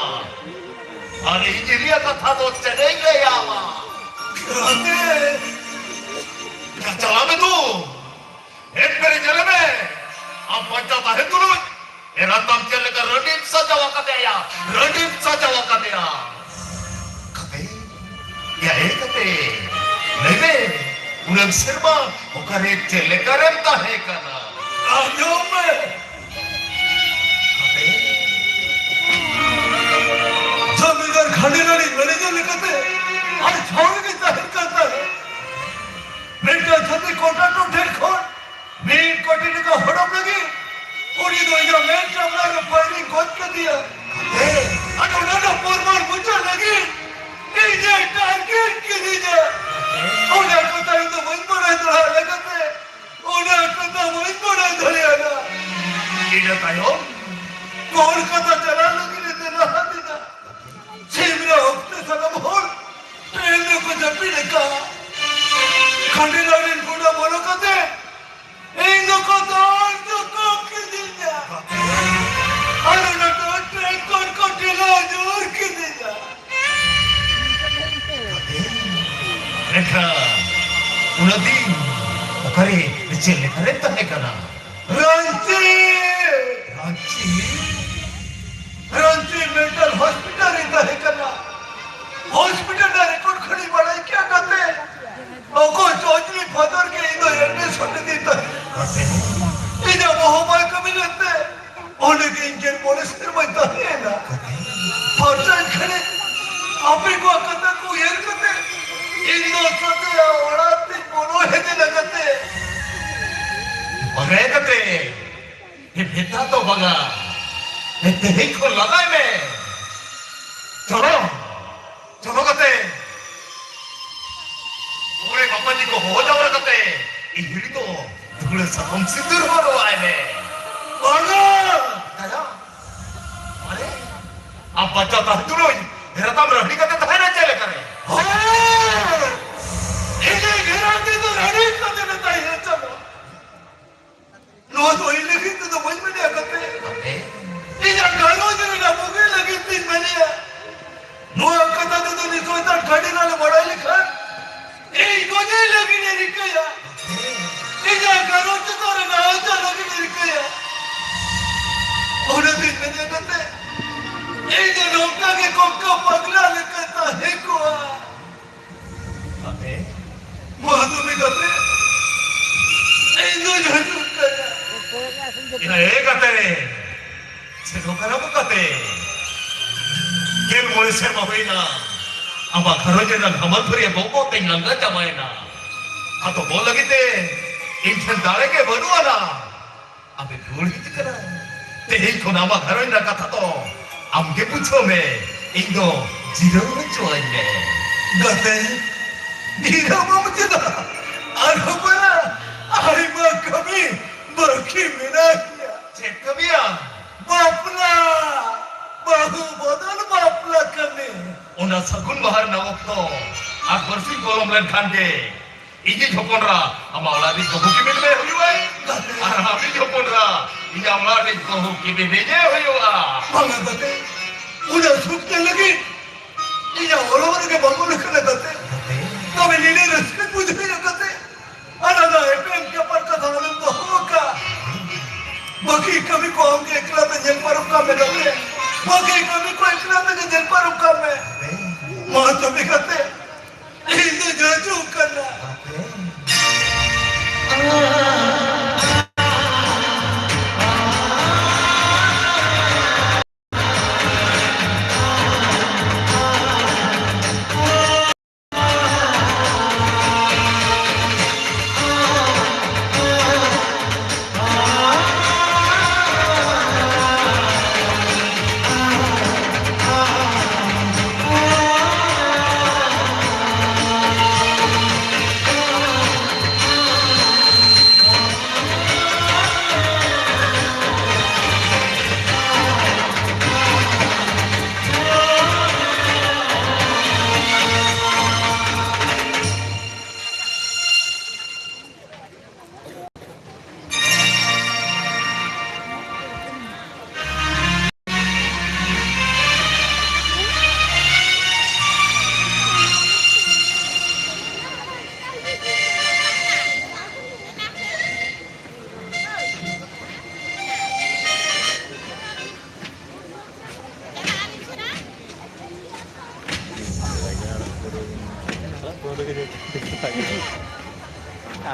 ᱟᱨ ᱤᱧ ᱨᱮᱭᱟᱜ ᱠᱟᱛᱷᱟ ᱫᱚ ᱪᱮᱫ ᱤᱧ ᱞᱟᱹᱭᱟᱢᱟ? ᱜᱟᱛᱮ! ᱪᱟᱞᱟᱜ ᱢᱮ ᱫᱩ᱾ ᱮᱠᱵᱟᱨᱮ ᱧᱮᱞᱮ ᱢᱮ, ᱟᱢ ᱵᱟᱧᱪᱟᱣ ᱛᱟᱦᱮᱱ ᱛᱩᱞᱩᱡ ᱮᱨᱟ ᱛᱟᱢ ᱪᱮᱫ ᱞᱮᱠᱟ ᱨᱟᱹᱱᱤᱢ ᱥᱟᱡᱟᱣ ᱟᱠᱟᱫᱮᱭᱟ, ᱨᱟᱹᱱᱤᱢ ᱥᱟᱡᱟᱣ ᱟᱠᱟᱫᱮᱭᱟ᱾ ᱠᱟᱛᱮ, ᱭᱟ ᱦᱮ ᱠᱟᱛᱮ, ᱞᱟᱹᱭ ᱢᱮ, ᱩᱱᱟᱹᱜ ᱥᱮᱨᱢᱟ ᱚᱠᱟᱨᱮ ᱪᱮᱫ ᱞᱮᱠᱟ ᱨᱮᱢ ᱛᱟᱦᱮᱸ ᱠᱟᱱᱟ? ᱟᱸᱡᱚᱢ ᱢᱮ᱾ ᱠᱟᱛᱮ, ᱡᱚᱢᱤᱫᱟᱨ ᱠᱷᱟᱸᱰᱮ ᱨᱟᱹᱱᱤ ᱢᱮᱱᱮᱡᱟᱨ ᱞᱮᱠᱟᱛᱮ ᱟᱨ ᱡᱷᱟᱲ ᱜᱮ ᱛᱟᱦᱮᱸ ᱠᱟᱱ ᱛᱟᱦᱮᱸ᱾ ᱢᱤᱫᱴᱟᱝ ᱪᱷᱟᱹᱛᱤᱠ ᱠᱚᱱᱴᱨᱟᱠᱴᱚᱨ ᱴᱷᱮᱱ ᱠᱷᱚᱱ ᱢᱤᱫ ᱠᱳᱴᱤ ᱴᱟᱠᱟ ᱦᱚᱲᱚᱜ ᱞᱟᱹᱜᱤᱫ ᱩᱱᱤ ᱫᱚ ᱤᱧᱟᱹᱜ ᱢᱮᱫ ᱥᱟᱢᱱᱟ ᱨᱮ ᱯᱷᱟᱭᱨᱤᱝ ᱜᱚᱡ ᱠᱮᱫᱮᱭᱟ᱾ ᱟᱨ ᱚᱱᱟ ᱫᱚ ᱯᱨᱚᱢᱟᱱ ᱢᱩᱪᱟᱹᱫ ᱞᱟᱹᱜᱤᱫ ᱤᱧᱮ ᱴᱟᱨᱜᱮᱴ ᱠᱤᱫᱤᱧᱟ᱾ ᱚᱱᱟ ᱠᱟᱛᱷᱟ ᱤᱧ ᱫᱚ ᱵᱟᱹᱧ ᱵᱟᱲᱟᱭ ᱫᱟᱲᱮᱭᱟᱜ ᱞᱮᱠᱟᱛᱮ, ᱚᱱᱟ ᱠᱟᱛᱷᱟ ᱵᱟᱹᱧ ᱵᱟᱲᱟᱭ ᱫᱟᱲᱮᱭᱟᱜᱼᱟ᱾ ᱤᱱᱟᱹ ᱛᱟᱭᱚᱢ ᱠᱳᱞᱠᱟᱛᱟ ᱪᱟᱞᱟᱜ ᱞᱟᱹᱜᱤᱫ ᱮ ᱫᱮᱞᱟ ᱟᱹᱫᱤᱧᱟ᱾ ᱥᱤᱢᱨᱟ ᱚᱠᱛᱮ ᱥᱟᱱᱟᱢ ᱦᱚᱲ ᱴᱨᱮᱱ ᱨᱮᱠᱚ ᱡᱟᱹᱯᱤᱫ ᱟᱠᱟᱫᱼᱟ᱾ ᱠᱷᱟᱸᱰᱮᱨᱟ ᱨᱮᱱ ᱜᱚᱰᱟ ᱵᱚᱞᱚ ᱠᱟᱛᱮ ᱤᱧ ᱫᱚᱠᱚ ᱫᱚᱨ ᱫᱚᱠᱚ ᱠᱤᱫᱤᱧᱟ᱾ ᱟᱨ ᱚᱱᱟ ᱴᱨᱮᱱ ᱠᱷᱚᱱ ᱠᱚ ᱴᱷᱮᱞᱟᱣ ᱧᱩᱨ ᱠᱤᱫᱤᱧᱟ᱾ ᱢᱮᱱᱠᱷᱟᱱ ᱚᱱᱟ ᱫᱤᱱ ᱚᱠᱟᱨᱮ ᱪᱮᱫ ᱞᱮᱠᱟᱨᱮ ᱛᱟᱦᱮᱸ ᱠᱟᱱᱟ? ᱨᱟᱺᱪᱤ! ᱨᱟᱺᱪᱤ? ᱨᱟᱺᱪᱤ ᱢᱮᱱᱴᱟᱞ ᱦᱚᱥᱯᱤᱴᱟᱞ ᱨᱤᱧ ᱛᱟᱦᱮᱸ ᱠᱟᱱᱟ᱾ ᱦᱚᱥᱯᱤᱴᱟᱞ ᱨᱮᱭᱟᱜ ᱨᱮᱠᱚᱨᱰ ᱠᱷᱚᱱᱤᱧ ᱵᱟᱲᱟᱭ ᱠᱮᱭᱟ ᱠᱟᱛᱮ, ᱚᱠᱚᱭ ᱪᱚ ᱟᱡ ᱨᱤᱱ ᱯᱷᱟᱫᱟᱨ ᱜᱮ ᱤᱧ ᱫᱚᱭ ᱮᱰᱢᱤᱥᱚᱱ ᱞᱤᱫᱤᱧ ᱛᱟᱦᱮᱸ᱾ ᱤᱧᱟᱹᱜ ᱵᱚᱦᱚᱜ ᱵᱟᱭ ᱠᱟᱹᱢᱤ ᱞᱮᱫ ᱛᱮ, ᱚᱸᱰᱮ ᱜᱮ ᱤᱧ ᱜᱮᱞ ᱢᱚᱬᱮ ᱥᱮᱨᱢᱟᱧ ᱛᱟᱦᱮᱸᱭᱮᱱᱟ᱾ ᱯᱷᱟᱨᱪᱟᱭᱮᱱ ᱠᱷᱟᱱᱮ ᱟᱯᱮ ᱠᱚᱣᱟᱜ ᱠᱟᱛᱷᱟ ᱠᱚ ᱩᱭᱦᱟᱹᱨ ᱠᱟᱛᱮ ᱤᱧ ᱫᱚ ᱥᱟᱛᱮᱭᱟ ᱚᱲᱟᱜ ᱛᱮᱧ ᱵᱚᱞᱚ ᱦᱮᱡ ᱮᱱᱟ ᱠᱟᱛᱮ᱾ ᱵᱟᱲᱟᱭ ᱠᱟᱛᱮ ᱱᱮᱛᱟᱨ ᱫᱚ ᱵᱟᱝᱟ, ᱛᱮᱦᱮᱧ ᱠᱷᱚᱱ ᱞᱟᱜᱟᱭ ᱢᱮ᱾ ᱪᱚᱞᱚ, ᱪᱚᱞᱚ ᱠᱟᱛᱮ ᱢᱚᱬᱮ ᱵᱟᱵᱟ ᱡᱤ ᱠᱚ ᱦᱚᱦᱚ ᱡᱟᱣᱨᱟ ᱠᱟᱛᱮ ᱤᱦᱤᱲ ᱫᱚ ᱫᱷᱩᱲᱟᱹ ᱥᱟᱠᱚᱢ ᱥᱤᱸᱫᱩᱨ ᱦᱚᱨᱚᱜ ᱟᱭ ᱢᱮ᱾ ᱵᱟᱝᱟ! ᱫᱟᱭᱟ! ᱟᱨᱮ, ᱟᱢ ᱵᱟᱧᱪᱟᱣ ᱛᱟᱦᱮᱸ ᱛᱩᱞᱩᱡ ᱮᱨᱟ ᱛᱟᱢ ᱨᱟᱹᱦᱲᱤ ᱠᱟᱛᱮ ᱛᱟᱦᱮᱱᱟ ᱪᱮᱫ ᱞᱮᱠᱟᱨᱮ? ᱦᱳᱭ! ᱤᱧᱤᱡ ᱮᱨᱟ ᱛᱤᱧ ᱫᱚ ᱨᱟᱹᱦᱲᱤ ᱠᱟᱛᱮ ᱞᱮ ᱛᱟᱦᱮᱸ ᱦᱚᱪᱚ ᱱᱚᱣᱟ ᱫᱚ ᱤᱧ ᱞᱟᱹᱜᱤᱫ ᱛᱮᱫᱚ ᱵᱟᱹᱧ ᱢᱮᱱᱮᱜᱼᱟ ᱠᱟᱛᱮ᱾ ᱤᱧᱟᱜ ᱜᱷᱟᱨᱚᱸᱡᱽ ᱨᱮᱱᱟᱜ ᱵᱩᱜᱤ ᱞᱟᱹᱜᱤᱫ ᱛᱤᱧ ᱢᱮᱱᱮᱜᱼᱟ᱾ ᱱᱚᱣᱟ ᱠᱟᱛᱷᱟ ᱛᱮᱫᱚ ᱩᱱᱤ ᱥᱚᱭᱛᱟᱱ ᱠᱷᱟᱹᱰᱤ ᱞᱟᱞᱮ ᱵᱟᱲᱟᱭ ᱞᱮᱠᱷᱟᱱ ᱤᱧ ᱜᱚᱡᱮ ᱞᱟᱹᱜᱤᱫ ᱮ ᱨᱤᱠᱟᱹᱭᱟ᱾ ᱤᱧᱟᱜ ᱜᱷᱟᱨᱚᱸᱡᱽ ᱪᱮᱛᱟᱱ ᱨᱮ ᱱᱟᱦᱟᱪᱟᱨ ᱞᱟᱹᱜᱤᱫ ᱮ ᱨᱤᱠᱟᱹᱭᱟ᱾ ᱚᱱᱟ ᱛᱤᱧ ᱢᱮᱱᱮᱜᱼᱟ ᱠᱟᱛᱮ, ᱤᱧ ᱫᱚ ᱱᱚᱝᱠᱟ ᱜᱮ ᱠᱚᱠᱟ ᱯᱟᱜᱽᱞᱟ ᱞᱮᱠᱟ ᱛᱟᱦᱮᱸ ᱠᱚᱜᱼᱟ᱾ ᱟᱯᱮ? ᱢᱟ ᱛᱚᱵᱮ ᱜᱟᱛᱮ, ᱤᱧ ᱫᱚᱧ ᱦᱤᱡᱩᱜ ᱠᱟᱱᱟ᱾ ᱮ ᱜᱟᱛᱮ, ᱥᱮᱱᱚᱜ ᱠᱟᱱᱟ ᱵᱚ ᱜᱟᱛᱮ᱾ ᱜᱮᱞ ᱢᱚᱬᱮ ᱥᱮᱨᱢᱟ ᱦᱩᱭᱱᱟ, ᱟᱢᱟᱜ ᱜᱷᱟᱨᱚᱸᱡᱽ ᱨᱮᱱᱟᱜ ᱦᱟᱢᱟᱞ ᱯᱷᱟᱹᱨᱭᱟᱹ ᱜᱚᱜ ᱜᱚᱜ ᱛᱮᱧ ᱞᱟᱸᱜᱟ ᱪᱟᱵᱟᱭᱮᱱᱟ᱾ ᱟᱫᱚ ᱜᱚᱜ ᱞᱟᱹᱜᱤᱫ ᱛᱮ ᱤᱧ ᱴᱷᱮᱱ ᱫᱟᱲᱮ ᱜᱮ ᱵᱟᱹᱱᱩᱜ ᱟᱱᱟ᱾ ᱟᱢᱮ ᱨᱩᱣᱟᱹᱲ ᱦᱤᱡᱩᱜ ᱠᱟᱱᱟ᱾ ᱛᱮᱦᱮᱧ ᱠᱷᱚᱱ ᱟᱢᱟᱜ ᱜᱷᱟᱨᱚᱸᱡᱽ ᱨᱮᱱᱟᱜ ᱠᱟᱛᱷᱟ ᱫᱚ ᱟᱢ ᱜᱮ ᱵᱩᱡᱷᱟᱹᱣ ᱢᱮ᱾ ᱤᱧ ᱫᱚ ᱡᱤᱨᱟᱹᱣ ᱦᱚᱪᱚᱣᱟᱹᱧ ᱢᱮ᱾ ᱜᱟᱛᱮ, ᱡᱤᱨᱟᱹᱣ ᱵᱟᱢ ᱪᱮᱫᱟ? ᱟᱨᱦᱚᱸ ᱵᱟᱨᱟ ᱟᱭᱢᱟ ᱠᱟᱹᱢᱤ ᱵᱟᱹᱠᱤ ᱢᱮᱱᱟᱜ ᱜᱮᱭᱟ᱾ ᱪᱮᱫ ᱠᱟᱹᱢᱤᱭᱟ? ᱵᱟᱯᱞᱟ, ᱵᱟᱹᱦᱩ ᱵᱚᱫᱚᱞ ᱵᱟᱯᱞᱟ ᱠᱟᱹᱢᱤ᱾ ᱚᱱᱟ ᱥᱟᱹᱜᱩᱱ ᱢᱟᱦᱟ ᱨᱮᱱᱟᱜ ᱚᱠᱛᱚ ᱟᱨ ᱵᱟᱹᱨᱥᱤᱧ ᱯᱚᱞᱚᱢ ᱞᱮᱱᱠᱷᱟᱱ ᱜᱮ ᱤᱧᱤᱡ ᱦᱚᱯᱚᱱ ᱮᱨᱟ ᱟᱢᱟᱜ ᱚᱲᱟᱜ ᱨᱤᱡ ᱵᱟᱹᱦᱩ ᱠᱤᱢᱤᱱ ᱢᱮ ᱦᱩᱭᱩᱜᱼᱟᱭ᱾ ᱟᱨ ᱟᱢᱤᱡ ᱦᱚᱯᱚᱱ ᱮᱨᱟ ᱤᱧᱟᱜ ᱚᱲᱟᱜ ᱨᱤᱡ ᱵᱟᱹᱦᱩ ᱠᱤᱢᱤᱱ ᱢᱮ ᱦᱩᱭᱩᱜᱼᱟ᱾ ᱵᱟᱝᱟ ᱜᱟᱛᱮ, ᱩᱱᱟᱹᱜ ᱥᱩᱠ ᱛᱮ ᱞᱟᱹᱜᱤᱫ ᱤᱧᱟᱜ ᱦᱚᱲᱢᱚ ᱨᱮᱜᱮ ᱵᱟᱝ ᱚᱞ ᱟᱠᱟᱱᱟ ᱜᱟᱛᱮ᱾ ᱛᱚᱵᱮ ᱱᱤᱱᱟᱹᱜ ᱨᱟᱹᱥᱠᱟᱹᱧ ᱵᱩᱡᱷᱟᱹᱣᱮᱫᱼᱟ ᱜᱟᱛᱮ᱾ ᱟᱨ ᱚᱱᱟ ᱮᱯᱮᱢ ᱪᱟᱯᱟᱞ ᱠᱟᱛᱷᱟ ᱟᱞᱚᱢ ᱫᱚᱦᱚ ᱠᱟᱜᱼᱟ᱾ ᱵᱟᱹᱠᱤ ᱠᱟᱹᱢᱤ ᱠᱚ ᱟᱢ ᱜᱮ ᱮᱠᱞᱟ ᱛᱮ ᱧᱮᱞ ᱯᱟᱨᱚᱢ ᱠᱟᱜ ᱢᱮ ᱜᱟᱛᱮ᱾ ᱵᱟᱹᱠᱤ ᱠᱟᱹᱢᱤ ᱠᱚ ᱮᱠᱞᱟ ᱛᱮᱜᱮ ᱧᱮᱞ ᱯᱟᱨᱚᱢ ᱠᱟᱜ ᱢᱮ᱾ ᱢᱟ ᱛᱚᱵᱮ ᱜᱟᱛᱮ᱾ ᱤᱧ ᱫᱚ ᱦᱤᱡᱩᱜ ᱠᱟᱱᱟ᱾ ᱟᱯᱮ?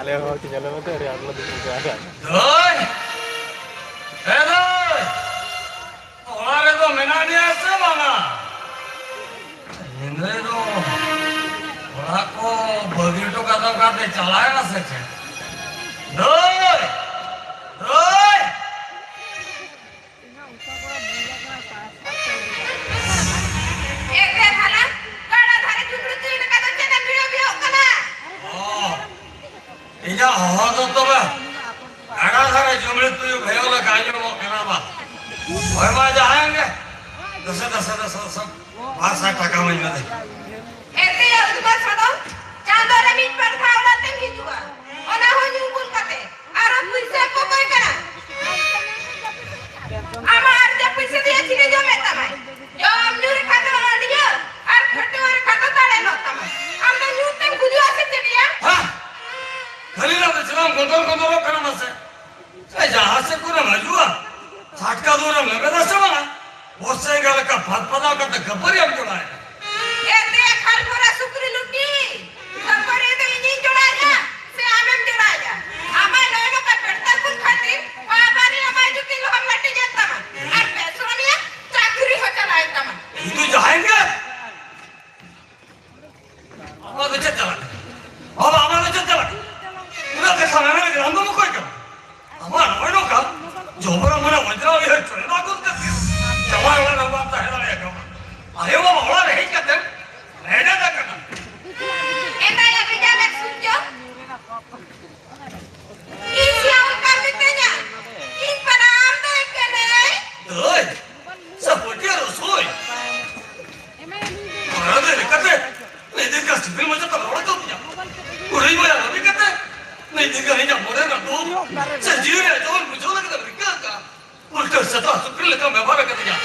ᱟᱞᱮ ᱦᱚᱸ ᱪᱮᱫ ᱧᱮᱞ ᱢᱮ ᱛᱚ, ᱟᱞᱮ ᱟᱞᱮ ᱫᱚ ᱵᱩᱡᱷᱟᱹᱣ ᱫᱟᱲᱮᱭᱟᱜᱼᱟ᱾ ᱫᱟᱹᱭ! ᱮ ᱫᱟᱹᱭ! ᱚᱲᱟᱜ ᱨᱮᱫᱚ ᱢᱮᱱᱟᱜ ᱢᱮᱭᱟ ᱥᱮ ᱵᱟᱝᱟ? ᱧᱤᱫᱟᱹ ᱫᱚ ᱚᱲᱟᱜ ᱠᱚ ᱵᱟᱹᱜᱤ ᱦᱚᱴᱚ ᱠᱟᱛᱮ ᱚᱠᱟᱛᱮ ᱪᱟᱞᱟᱣᱮᱱᱟ ᱥᱮ ᱪᱮᱫ? ᱫᱟᱹᱭ! ᱫᱟᱹᱭ! ᱮ ᱫᱮ ᱵᱷᱟᱞᱟ, ᱜᱟᱰᱟ ᱫᱷᱟᱨᱮ ᱡᱩᱵᱽᱲᱤ ᱛᱩᱭᱩ ᱞᱮᱠᱟ ᱫᱚ ᱪᱮᱫ ᱮᱢ ᱵᱷᱤᱲᱟᱹᱣ ᱵᱷᱤᱲᱟᱹᱜ ᱠᱟᱱᱟ? ᱚ, ᱤᱧᱟᱹᱜ ᱦᱚᱦᱚ ᱫᱚ ᱛᱚᱵᱮ ᱜᱟᱰᱟ ᱫᱷᱟᱨᱮ ᱡᱩᱵᱽᱲᱤ ᱛᱩᱭᱩ ᱵᱷᱮᱭᱚ ᱞᱮᱠᱟ ᱟᱸᱡᱚᱢᱚᱜ ᱠᱟᱱᱟ ᱵᱟ? ᱦᱳᱭ ᱢᱟ ᱡᱟᱦᱟᱸᱭᱮᱱ ᱜᱮ, ᱫᱮᱥᱮ, ᱫᱮᱥᱮ, ᱫᱮᱥᱮ, ᱫᱮᱥᱮ, ᱵᱟᱨ ᱥᱟᱭ ᱴᱟᱠᱟ ᱢᱟᱹᱧ ᱢᱮ ᱫᱮ᱾ ᱮ ᱫᱮ ᱩᱫᱽᱜᱟᱹᱨ ᱥᱟᱫᱚᱢ, ᱪᱟᱸᱫᱚ ᱨᱮ ᱢᱤᱫ ᱵᱟᱨ ᱫᱷᱟᱣ ᱚᱲᱟᱜ ᱛᱮᱢ ᱦᱤᱡᱩᱜᱼᱟ, ᱚᱱᱟ ᱦᱚᱸ ᱧᱩ ᱵᱩᱞ ᱠᱟᱛᱮ᱾ ᱟᱨᱚ ᱯᱩᱭᱥᱟᱹ ᱠᱚ ᱚᱠᱚᱭ ᱠᱟᱱᱟ? ᱟᱢᱟᱜ ᱟᱨᱡᱟᱣ ᱯᱩᱭᱥᱟᱹ ᱫᱚᱭᱟ ᱪᱤᱞᱤ ᱡᱚᱢᱮᱫ ᱛᱟᱢᱟᱭ? ᱡᱚᱢ ᱧᱩ ᱨᱮ ᱠᱷᱟᱱ ᱫᱚ ᱟᱹᱰᱤᱭᱟᱹ ᱟᱨ ᱠᱷᱟᱹᱴᱣᱟᱹ ᱨᱮ ᱠᱷᱟᱱ ᱫᱚ ᱫᱟᱲᱮ ᱱᱚᱜ ᱛᱟᱢᱟ᱾ ᱟᱢ ᱫᱚ ᱧᱩ ᱛᱮᱢ ᱜᱩᱡᱩᱜᱼᱟ ᱥᱮ ᱪᱮᱫ ᱭᱟ? ᱦᱟ! ᱠᱷᱟᱹᱞᱤ ᱨᱮ ᱟᱫᱚ ᱪᱮᱫᱟᱜ ᱮᱢ ᱜᱚᱫᱚᱨ ᱜᱚᱫᱚᱨᱚᱜ ᱠᱟᱱᱟ ᱢᱟᱥᱮ? ᱮ, ᱡᱟᱦᱟᱸ ᱥᱮᱫ ᱠᱷᱚᱱᱮᱢ ᱦᱤᱡᱩᱜᱼᱟ, ᱪᱷᱟᱴᱠᱟ ᱫᱩᱣᱟᱹᱨᱮᱢ ᱞᱮᱵᱮᱫᱟ ᱥᱮ ᱵᱟᱝᱟ? ᱵᱚᱥᱮ ᱮᱸᱜᱟ ᱞᱮᱠᱟ ᱯᱷᱟᱫ ᱯᱷᱟᱫᱟᱣ ᱠᱟᱛᱮ ᱠᱷᱟᱹᱯᱟᱹᱨᱤ ᱮᱢ ᱡᱚᱲᱟᱭᱮᱱᱟ᱾ ᱮ ᱫᱮ ᱠᱷᱟᱞ ᱵᱷᱚᱨᱟ ᱥᱩᱠᱨᱤ ᱞᱩᱴᱤ, ᱠᱷᱟᱹᱯᱟᱹᱨᱤ ᱫᱚ ᱤᱧᱤᱧ ᱡᱚᱲᱟᱭᱮᱫᱼᱟ ᱥᱮ ᱟᱢᱮᱢ ᱡᱚᱲᱟᱭᱮᱫᱼᱟ? ᱟᱢᱟᱜ ᱱᱚᱜᱼᱚᱭ ᱱᱚᱝᱠᱟ ᱯᱮᱲᱛᱟᱞ ᱠᱩᱱ ᱠᱷᱟᱹᱛᱤᱨ ᱵᱟᱵᱟᱨᱮ ᱟᱢᱟᱜ ᱡᱩᱛᱤ ᱞᱚᱦᱚᱫ ᱞᱟᱹᱴᱤᱡ ᱮᱱ ᱛᱟᱢᱟ ᱟᱨ ᱵᱮᱥᱚᱨᱚᱢᱤᱭᱟᱹ ᱪᱟᱹᱠᱨᱤ ᱦᱚᱸ ᱪᱟᱞᱟᱣᱮᱱ ᱛᱟᱢᱟ᱾ ᱤᱧ ᱫᱚ ᱡᱟᱦᱟᱸᱭ ᱜᱮ ᱟᱢᱟᱜ ᱫᱚ ᱪᱮᱫ ᱪᱟᱞᱟᱜ ᱠᱟᱱᱟ? ᱵᱟᱵᱟ, ᱟᱢᱟᱜ ᱫᱚ ᱪᱮᱫ ᱪᱟᱞᱟᱜ ᱠᱟᱱᱟ? ᱩᱱᱟᱹᱜ ᱠᱟᱛᱷᱟ ᱢᱮᱱᱟ ᱞᱟᱹᱜᱤᱫ ᱟᱢ ᱫᱚᱢ ᱚᱠᱚᱭ ᱠᱟᱱᱟ? ᱟᱢᱟᱜ ᱱᱚᱜᱼᱚᱭ ᱱᱚᱝᱠᱟ ᱡᱚᱵᱨᱟ ᱢᱟᱱᱮ ᱚᱡᱽᱨᱟ ᱩᱭᱦᱟᱹᱨ ᱪᱚᱭ ᱵᱟᱝ ᱠᱚ ᱠᱟᱛᱮ ᱡᱟᱶᱟᱭ ᱚᱲᱟᱜ ᱨᱮ ᱵᱟᱢ ᱛᱟᱦᱮᱸ ᱫᱟᱲᱮᱭᱟᱜ ᱠᱟᱱᱟ᱾ ᱟᱭᱳ ᱵᱟᱵᱟ ᱚᱲᱟᱜ ᱨᱮ ᱦᱮᱡ ᱠᱟᱛᱮ ᱨᱮᱰᱮᱫ ᱟᱠᱟᱱᱟ᱾ ᱮᱸᱜᱟᱭᱟ ᱵᱮᱡᱟᱨ ᱨᱮ ᱥᱩᱨᱡᱚ᱾ ᱤᱧ ᱥᱮᱭᱟ ᱚᱱᱠᱟ ᱢᱤᱛᱟᱹᱧᱟ᱾ ᱤᱧ ᱯᱟᱞᱟ ᱟᱢ ᱫᱚ ᱮᱠᱮᱱᱮᱭ᱾ ᱫᱟᱹᱭ, ᱥᱮ ᱯᱟᱹᱴᱤᱭᱟᱹ ᱨᱚᱥᱳᱭ᱾ ᱢᱟᱨᱟᱝ ᱫᱟᱹᱭ ᱞᱮᱠᱟᱛᱮ ᱱᱤᱫᱤᱨ ᱠᱟ ᱥᱤᱵᱤᱞ ᱢᱚᱡᱟ ᱛᱟᱞᱟ ᱚᱲᱟᱜ ᱠᱚ ᱛᱤᱧᱟ᱾ ᱩᱲᱟᱹᱭ ᱢᱟᱭᱟ ᱵᱟᱹᱵᱤ ᱠᱟᱛᱮ ᱱᱤᱫᱤᱨ ᱠᱟ ᱤᱧᱟᱜ ᱢᱚᱱᱮ ᱨᱮᱱᱟᱜ ᱫᱩᱠ ᱥᱮ ᱡᱤᱣᱤ ᱨᱮ ᱡᱚᱦᱚᱱ ᱵᱩᱡᱷᱟᱹᱣ ᱞᱟᱹᱜᱤᱫ ᱮᱢ ᱨᱤᱠᱟᱹ ᱟᱠᱟᱫᱼᱟ᱾ ᱩᱞᱴᱟᱹ ᱥᱮᱛᱟ ᱥᱩᱠᱨᱤ ᱞᱮᱠᱟᱢ ᱵᱮᱵᱚᱦᱟᱨ ᱟᱠᱟᱫᱤᱧᱟ᱾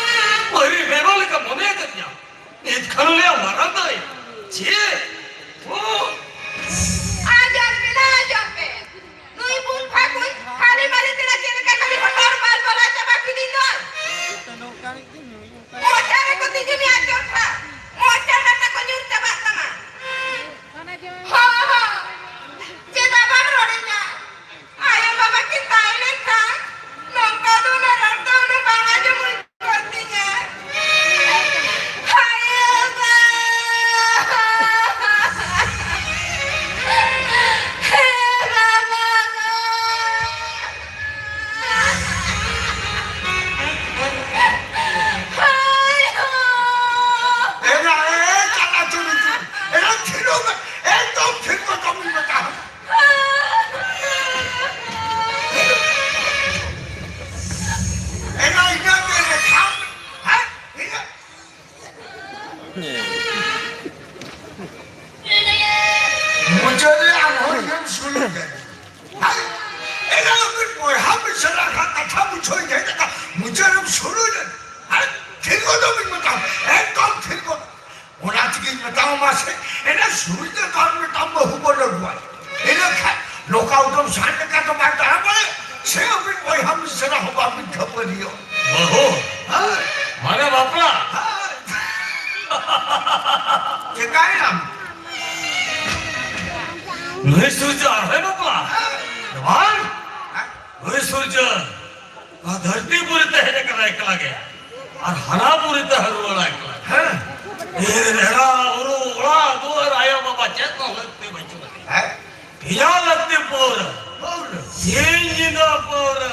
ᱢᱟᱹᱨᱤ ᱵᱮᱵᱟ ᱞᱮᱠᱟᱢ ᱢᱚᱱᱮ ᱟᱠᱟᱫᱤᱧᱟ᱾ ᱱᱤᱛ ᱠᱷᱟᱱ ᱞᱟᱹᱭᱟ ᱢᱟᱨᱟᱝ ᱫᱟᱹᱭ᱾ ᱪᱮᱫ? ᱚ! ᱟᱸᱡᱚᱢ ᱯᱮ ᱱᱟ, ᱟᱸᱡᱚᱢ ᱯᱮ᱾ ᱱᱩᱭ ᱵᱩᱞ ᱯᱷᱟᱹᱜᱩᱱ ᱦᱟᱹᱞᱤ ᱢᱟᱹᱞᱤ ᱛᱮᱱᱟ ᱪᱮᱫ ᱞᱮᱠᱟ ᱠᱷᱟᱹᱞᱤ ᱦᱚᱴᱚᱨ ᱵᱟᱞ ᱵᱟᱞᱟ ᱪᱟᱵᱟ ᱠᱤᱫᱤᱧ ᱫᱚᱭ᱾ ᱢᱚᱪᱟ ᱨᱮᱠᱚ ᱛᱤᱡᱩ ᱢᱮᱭᱟ ᱪᱚᱨᱠᱷᱟ᱾ ᱢᱚᱪᱟ ᱰᱟᱴᱟ ᱠᱚ ᱧᱩᱨ ᱪᱟᱵᱟᱜ ᱛᱟᱢᱟ᱾ ᱦᱚᱸ, ᱦᱚᱸ᱾ ᱪᱮᱫᱟᱜ ᱵᱟᱢ ᱵᱚᱭᱦᱟ ᱢᱤᱥᱨᱟ ᱠᱷᱟᱱ ᱠᱟᱛᱷᱟ ᱵᱩᱡᱷᱟᱹᱣ ᱧᱟᱢ ᱠᱟᱛᱷᱟ ᱢᱩᱪᱟᱹᱫ ᱨᱮᱢ ᱥᱩᱨᱩᱭ ᱞᱮᱱ᱾ ᱟᱨ ᱛᱷᱤᱨ ᱜᱚᱫᱚᱜ ᱵᱤᱱ ᱢᱮᱛᱟᱢ, ᱮᱠᱫᱚᱢ ᱛᱷᱤᱨ ᱜᱚᱫ᱾ ᱚᱱᱟ ᱛᱮᱜᱤᱧ ᱢᱮᱛᱟᱢᱟ ᱥᱮ, ᱮᱱᱟ ᱥᱩᱨᱩᱭ ᱫᱚ ᱛᱟᱢ ᱢᱮᱛᱟᱢ ᱵᱟᱹᱦᱩ ᱵᱚᱱ ᱟᱹᱜᱩᱣᱟᱭ᱾ ᱤᱱᱟᱹ ᱠᱷᱟᱱ ᱱᱚᱝᱠᱟ ᱩᱛᱟᱹᱨ ᱥᱟᱱ ᱞᱮᱠᱟ ᱫᱚ ᱵᱟᱭ ᱫᱟᱬᱟ ᱵᱟᱲᱟᱭᱟ᱾ ᱥᱮ ᱟᱹᱵᱤᱱ ᱵᱚᱭᱦᱟ ᱢᱤᱥᱨᱟ ᱦᱚᱸ ᱵᱟᱵᱤᱱ ᱠᱷᱟᱹᱯᱟᱹᱨᱤᱭᱟᱹ᱾ ᱵᱟᱹᱦᱩ? ᱦᱳᱭ᱾ ᱢᱟᱱᱮ ᱵᱟᱯᱞᱟ? ᱦᱳᱭ᱾ ᱪᱮᱠᱟᱭᱮᱱᱟᱢ? ᱱᱩᱭ ᱥᱩᱨᱡᱚ ᱟᱨᱦᱚᱸᱭ ᱵᱟᱯᱞᱟ? ᱦᱳᱭ᱾ ᱵᱟᱝ? ᱦᱮᱸ? ᱱᱩᱭ ᱥᱩᱨᱡᱚ ᱱᱚᱣᱟ ᱫᱷᱟᱹᱨᱛᱤ ᱯᱩᱨᱤ ᱛᱮ ᱦᱮᱡ ᱟᱠᱟᱱᱟ ᱮᱠᱞᱟ ᱜᱮ, ᱟᱨ ᱦᱟᱱᱟ ᱯᱩᱨᱤ ᱛᱮ ᱦᱚᱸ ᱨᱩᱣᱟᱹᱲᱟ ᱮᱠᱞᱟ ᱜᱮ᱾ ᱦᱮᱸ᱾ ᱮᱨ, ᱮᱨᱟ, ᱩᱨᱩ, ᱚᱲᱟᱜ ᱫᱩᱣᱟᱹᱨ, ᱟᱭᱳ ᱵᱟᱵᱟ ᱪᱮᱫ ᱦᱚᱸ ᱞᱟᱹᱠᱛᱤ ᱵᱟᱹᱪᱩᱜ ᱟᱹᱱᱤᱡ᱾ ᱦᱮᱸ᱾ ᱤᱧᱟᱹᱜ ᱞᱟᱹᱠᱛᱤ ᱯᱟᱹᱣᱨᱟᱹ᱾ ᱯᱟᱹᱣᱨᱟᱹ᱾ ᱥᱤᱧ ᱧᱤᱫᱟᱹ ᱯᱟᱹᱣᱨᱟᱹ᱾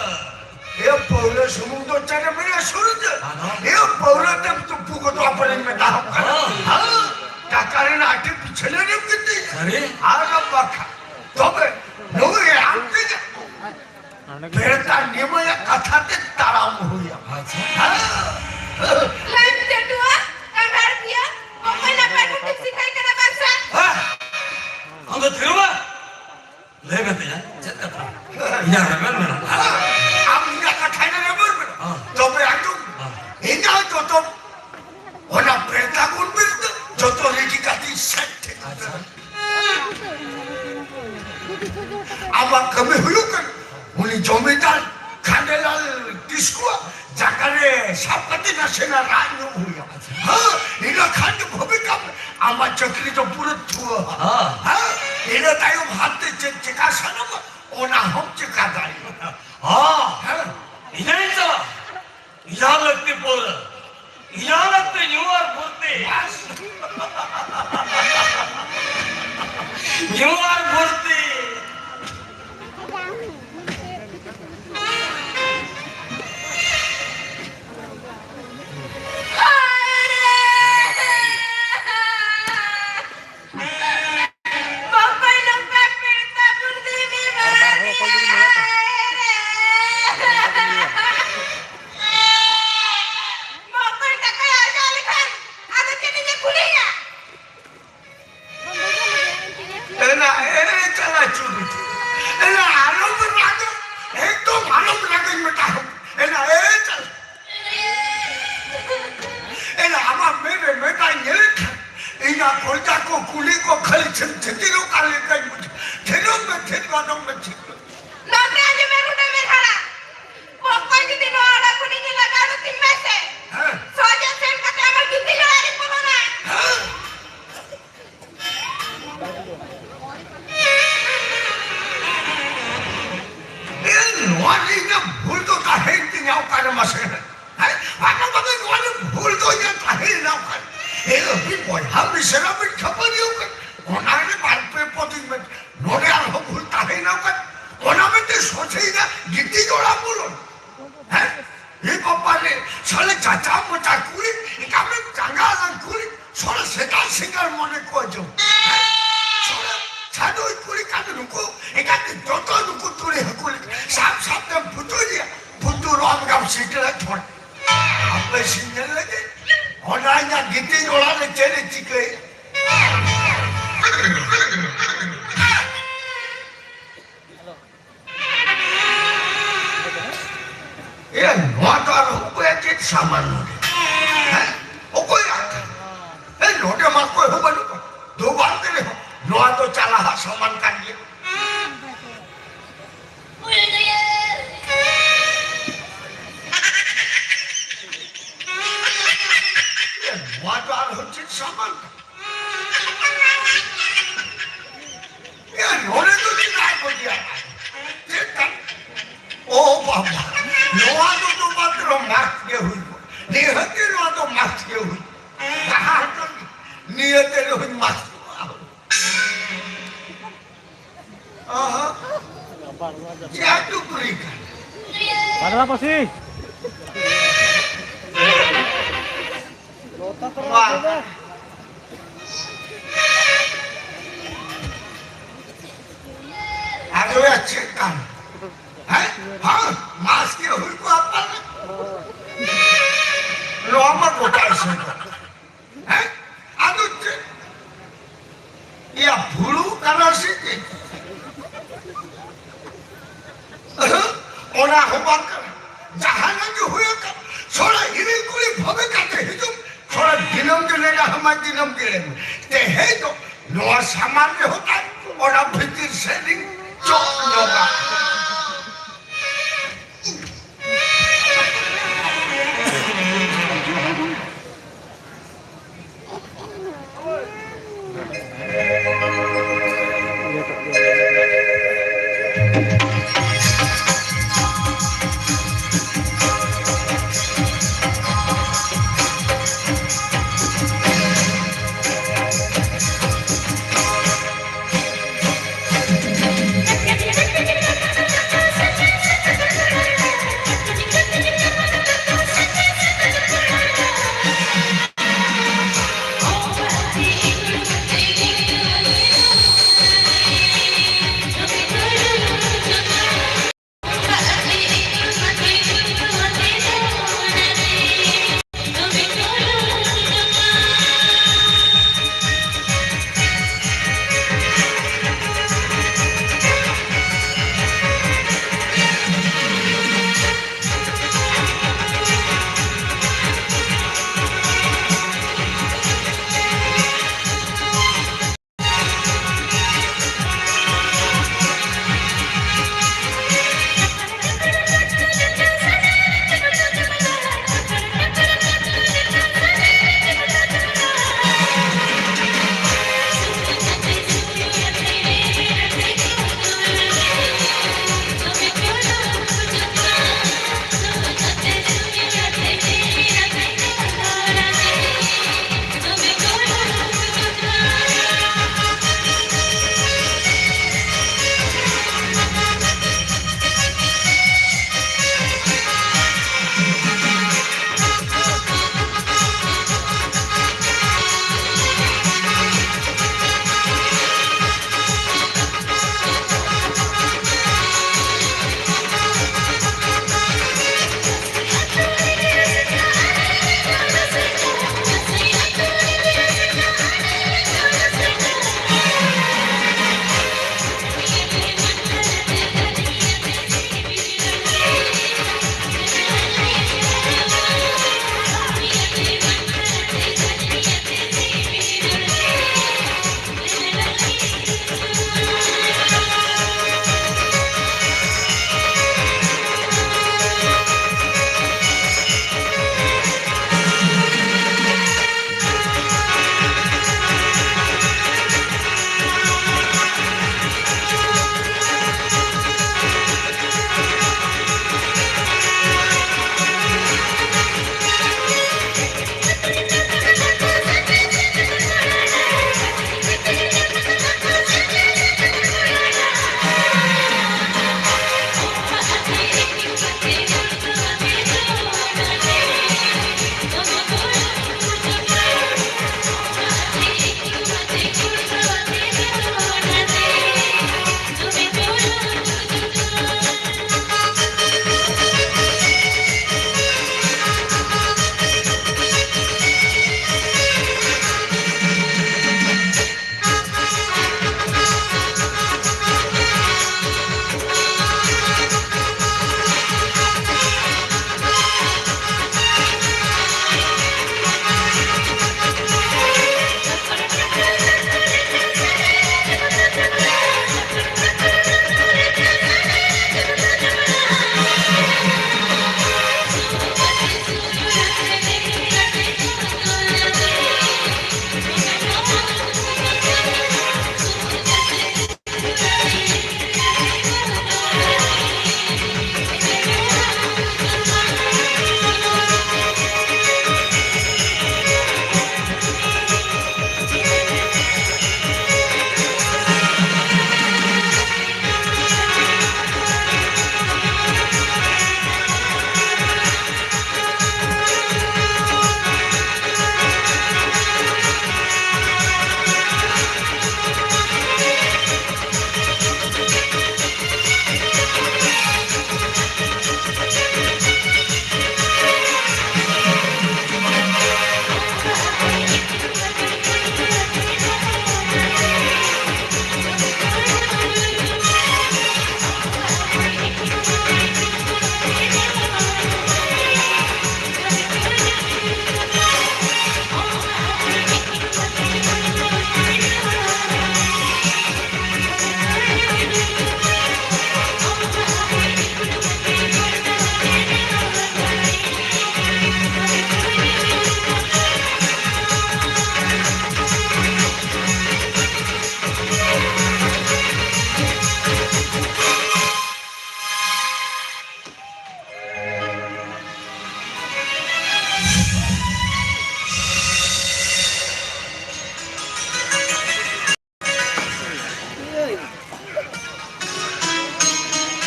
ᱮ ᱯᱟᱹᱣᱨᱟᱹ ᱥᱩᱢᱩᱝ ᱫᱚ ᱪᱮᱫ ᱮᱢ ᱢᱮᱱᱟ ᱥᱩᱨᱡᱚ? ᱟᱫᱚ? ᱮ ᱯᱟᱹᱣᱨᱟᱹ ᱛᱮᱢ ᱛᱩᱯᱩ ᱜᱚᱫᱚᱜᱼᱟ ᱯᱟᱞᱮᱧ ᱢᱮᱛᱟ ᱦᱟᱢ ᱠᱟᱱᱟ᱾ ᱦᱮᱸ᱾ ᱦᱮᱸ᱾ ᱴᱟᱠᱟ ᱨᱮᱱᱟᱜ ᱟᱹᱰᱤ ᱯᱤᱪᱷᱟᱹ ᱨᱮᱢ ᱜᱤᱛᱤᱡ᱾ ᱥᱟᱹᱨᱤ? ᱟᱨ ᱵᱟᱠᱷᱟᱱ᱾ ᱛᱚᱵᱮ ᱱᱩᱭ ᱟᱢ ᱛᱮᱜᱮ ᱱᱚᱰᱮ ᱜᱮ ᱵᱮᱨᱮᱛᱟ ᱱᱤᱢᱟᱹᱭᱟᱜ ᱠᱟᱛᱷᱟ ᱛᱮ ᱛᱟᱲᱟᱢ ᱦᱩᱭ ᱟᱢᱟ᱾ ᱟᱪᱪᱷᱟ᱾ ᱦᱮᱸ᱾ ᱞᱟᱹᱭ ᱢᱮ ᱪᱟᱹᱴᱩᱣᱟᱹ, ᱠᱟᱱᱰᱟᱨ ᱯᱤᱭᱟᱹ, ᱚᱠᱚᱭ ᱱᱟᱯᱟᱭ ᱠᱚ ᱴᱷᱤᱠ ᱥᱤᱠᱷᱟᱹᱭ ᱠᱟᱱᱟ ᱵᱟᱝ ᱥᱮ? ᱦᱮᱸ᱾ ᱟᱢ ᱫᱚ ᱛᱷᱤᱨ ᱢᱮ᱾ ᱞᱟᱹᱭ ᱢᱮ ᱛᱤᱧᱟ, ᱪᱮᱫ ᱠᱟᱛᱷᱟ? ᱤᱧᱟᱹᱜ ᱨᱮᱵᱮᱱ ᱢᱮᱱᱟᱜᱼᱟ᱾ ᱟᱢ ᱤᱧᱟᱹᱜ ᱠᱟᱛᱷᱟ ᱨᱮ ᱨᱮᱵᱮᱱ ᱢᱮᱱᱟᱜᱼᱟ᱾ ᱦᱮᱸ᱾ ᱛᱚᱵᱮ ᱟᱸᱡᱚᱢ᱾ ᱦᱮᱸ᱾ ᱤᱧᱟᱹᱜ ᱡᱚᱛᱚ ᱚᱱᱟ ᱵᱮᱨᱮᱛᱟ ᱜᱩᱱ ᱵᱮᱨᱮᱛᱟ ᱡᱚᱛᱚ ᱨᱮᱰᱤ ᱠᱟᱛᱮ ᱥᱮᱴ ᱴᱷᱤᱠ᱾ ᱟᱪᱪᱷᱟ᱾ ᱟᱢᱟᱜ ᱠᱟᱹᱢᱤ ᱦᱩᱭᱩᱜ ᱠᱟᱱᱟ, ᱩᱱᱤ ᱡᱚᱢᱤᱫᱟᱨ ᱠᱷᱟᱱᱰᱮᱞᱟᱞ ᱠᱤᱥᱠᱩᱣᱟᱜ ᱡᱟᱸᱜᱟ ᱨᱮ ᱥᱟᱵ ᱠᱟᱛᱮ ᱱᱟᱥᱮᱱᱟᱜ ᱨᱟᱜ ᱧᱚᱜ ᱦᱩᱭᱩᱜᱼᱟ᱾ ᱦᱮᱸ, ᱤᱱᱟᱹ ᱠᱷᱟᱱ ᱜᱮ ᱵᱷᱟᱹᱵᱤ ᱠᱟᱜ ᱢᱮ, ᱟᱢᱟᱜ ᱪᱟᱹᱠᱨᱤ ᱫᱚ ᱯᱩᱨᱟᱹ ᱛᱷᱩᱣᱟᱹ᱾ ᱦᱮᱸ᱾ ᱦᱮᱸ, ᱤᱱᱟᱹ ᱛᱟᱭᱚᱢ ᱦᱟᱱᱛᱮ ᱪᱮᱫ ᱪᱮᱠᱟ ᱥᱟᱱᱟᱢᱟ, ᱚᱱᱟ ᱦᱚᱸᱢ ᱪᱮᱠᱟ ᱫᱟᱲᱮᱭᱟᱜᱼᱟ᱾ ᱦᱮᱸ᱾ ᱦᱮᱸ᱾ ᱤᱧ ᱦᱚᱧ ᱪᱟᱞᱟᱜᱼᱟ᱾ ᱤᱧᱟᱹᱜ ᱞᱟᱹᱠᱛᱤ ᱯᱟᱹᱣᱨᱟᱹ, ᱤᱧᱟᱹᱜ ᱞᱟᱹᱠᱛᱤ ᱧᱩ ᱟᱨ ᱯᱷᱩᱨᱛᱤ᱾ ᱧᱩ ᱟᱨ ᱯᱷᱩᱨᱛᱤ᱾ ᱟᱨ ᱤᱧᱟᱹᱜ ᱵᱷᱩᱞ ᱫᱚ ᱛᱟᱦᱮᱸᱭᱮᱱ ᱛᱤᱧᱟ ᱚᱠᱟᱨᱮ ᱢᱟᱥᱮ? ᱦᱮᱸ? ᱟᱨ ᱱᱚᱣᱟ ᱫᱚ, ᱱᱚᱣᱟ ᱨᱮ ᱵᱷᱩᱞ ᱫᱚ ᱤᱧᱟᱹᱜ ᱛᱟᱦᱮᱸᱭᱮᱱᱟ ᱚᱠᱟᱨᱮ? ᱮ ᱟᱹᱰᱤ ᱵᱚᱭᱦᱟ ᱢᱤᱥᱨᱟ ᱵᱤᱱ ᱠᱷᱟᱹᱯᱟᱹᱨᱤᱭᱟᱹᱣ ᱠᱟᱱᱟ᱾ ᱚᱱᱟ ᱨᱮ ᱵᱟᱨ ᱯᱮ ᱯᱚᱫᱤᱧ ᱢᱮᱱ, ᱱᱚᱰᱮ ᱟᱨᱦᱚᱸ ᱵᱷᱩᱞ ᱛᱟᱦᱮᱸᱭᱮᱱᱟ ᱚᱠᱟᱨᱮ? ᱚᱱᱟ ᱢᱮᱱᱛᱮ ᱥᱚᱡᱷᱮᱭᱮᱱᱟ ᱜᱤᱛᱤᱡ ᱚᱲᱟᱜ ᱵᱚᱞᱚᱱ᱾ ᱦᱮᱸ? ᱮ ᱵᱟᱵᱟ ᱨᱮ, ᱥᱟᱞᱮ ᱪᱟᱪᱟ ᱢᱚᱪᱟ ᱠᱩᱲᱤ, ᱮᱠᱟᱞ ᱪᱟᱸᱜᱟ ᱞᱟᱝ ᱠᱩᱲᱤ, ᱥᱚᱲᱮ ᱥᱮᱛᱟ ᱥᱤᱸᱜᱟᱲ ᱢᱚᱱᱮ ᱠᱚ ᱡᱚᱢ᱾ ᱥᱚᱲᱮ ᱪᱷᱟᱰᱩᱭ ᱠᱩᱲᱤ ᱠᱟᱱ ᱱᱩᱠᱩ, ᱮᱠᱟᱞ ᱡᱚᱛᱚ ᱱᱩᱠᱩ ᱛᱩᱲᱤ ᱦᱟᱹᱠᱩ ᱞᱮᱠᱟ, ᱥᱟᱵ ᱥᱟᱵ ᱛᱮᱢ ᱯᱩᱛᱩᱡᱮᱭᱟ, ᱯᱩᱛᱩᱨᱚᱜ ᱟᱢ ᱜᱟᱢ ᱥᱤᱴ ᱨᱮ ᱴᱷᱚᱱ᱾ ᱟᱯᱮ ᱥᱤᱧ ᱧᱮᱞ ᱞᱟᱹᱜᱤᱫ, ᱚᱱᱟ ᱤᱧᱟᱜ ᱜᱤᱛᱤᱡ ᱚᱲᱟᱜ ᱨᱮ ᱪᱮᱫ ᱮ ᱪᱤᱠᱟᱹᱭᱟ? ᱮ, ᱱᱚᱣᱟ ᱫᱚ ᱟᱨᱦᱚᱸ ᱚᱠᱚᱭᱟᱜ ᱪᱮᱫ ᱥᱟᱢᱟᱱ ᱱᱚᱰᱮ? ᱦᱮᱸ? ᱚᱠᱚᱭᱟᱜ ᱠᱟᱱᱟ? ᱮ, ᱱᱚᱰᱮ ᱢᱟ ᱚᱠᱚᱭ ᱦᱚᱸ ᱵᱟᱹᱱᱩᱜ ᱠᱚᱣᱟ᱾ ᱫᱚ ᱵᱟᱝ ᱛᱮ ᱨᱮᱦᱚᱸ, ᱱᱚᱣᱟ ᱫᱚ ᱪᱟᱞᱟᱦᱟᱜ ᱥᱟᱢᱟᱱ ᱠᱟᱱ ᱜᱮᱭᱟ᱾ ᱮ, ᱱᱚᱣᱟ ᱫᱚ ᱟᱨᱦᱚᱸ ᱪᱮᱫ ᱥᱟᱢᱟᱱ ᱠᱟᱱᱟ? ᱭᱟ, ᱱᱚᱰᱮ ᱫᱚ ᱪᱮᱫᱟᱜ ᱠᱚ ᱤᱫᱤᱭᱟ? ᱪᱮᱫ ᱠᱟᱱ? ᱳ ᱵᱟᱵᱟ, ᱱᱚᱣᱟ ᱫᱚ ᱛᱚ ᱢᱟᱛᱨᱚ ᱢᱟᱥᱠ ᱜᱮ ᱦᱩᱭ ᱠᱚᱜᱼᱟ᱾ ᱱᱤᱦᱟᱹᱛ ᱜᱮ ᱱᱚᱣᱟ ᱫᱚ ᱢᱟᱥᱠ ᱜᱮ ᱦᱩᱭ ᱠᱚᱜᱼᱟ᱾ ᱡᱟᱦᱟᱸ ᱦᱚᱪᱚ ᱱᱤᱭᱟᱹᱛᱮ ᱨᱮᱦᱚᱸᱧ ᱢᱟᱥᱠ ᱠᱚᱜᱼᱟ᱾ ᱟᱦᱟ᱾ ᱪᱮᱫ ᱴᱩᱯᱨᱤ ᱠᱟᱱᱟ? ᱵᱟᱝᱞᱟ ᱯᱟᱹᱨᱥᱤ᱾ ᱵᱟᱝ᱾ ᱟᱫᱚ ᱭᱟ ᱪᱮᱫ ᱠᱟᱱ? ᱦᱮᱸ? ᱦᱮᱸ? ᱢᱟᱥ ᱜᱮ ᱦᱩᱭ ᱠᱚᱜᱼᱟ ᱯᱟᱞᱮ? ᱱᱚᱣᱟ ᱢᱟ ᱜᱚᱴᱟ ᱮᱥᱮᱫ ᱠᱟᱱ᱾ ᱦᱮᱸ? ᱟᱫᱚ ᱪᱮᱫ? ᱭᱟ ᱵᱷᱩᱲᱩ ᱠᱟᱱᱟ ᱥᱮ ᱪᱮᱫ? ᱚᱱᱟ ᱦᱚᱸ ᱵᱟᱝ ᱠᱟᱱᱟ᱾ ᱡᱟᱦᱟᱱᱟᱜ ᱜᱮ ᱦᱩᱭ ᱟᱠᱟᱱ, ᱛᱷᱚᱲᱟ ᱦᱤᱨᱤ ᱠᱩᱲᱤ ᱵᱷᱟᱵᱮ ᱠᱟᱛᱮ ᱦᱤᱡᱩᱜ, ᱛᱷᱚᱲᱟ ᱫᱤᱱᱟᱹᱢ ᱜᱮ ᱞᱟᱹᱭ ᱢᱮ, ᱫᱤᱱᱟᱹᱢ ᱜᱮ ᱞᱟᱹᱭ ᱢᱮ᱾ ᱛᱮᱦᱮᱧ ᱫᱚ ᱱᱚᱣᱟ ᱥᱟᱢᱟᱱ ᱨᱮᱦᱚᱸ ᱛᱟᱭ, ᱚᱱᱟ ᱵᱷᱤᱛᱤᱨ ᱥᱮᱫ ᱨᱤᱧ ᱪᱚᱜ ᱧᱚᱜᱟ᱾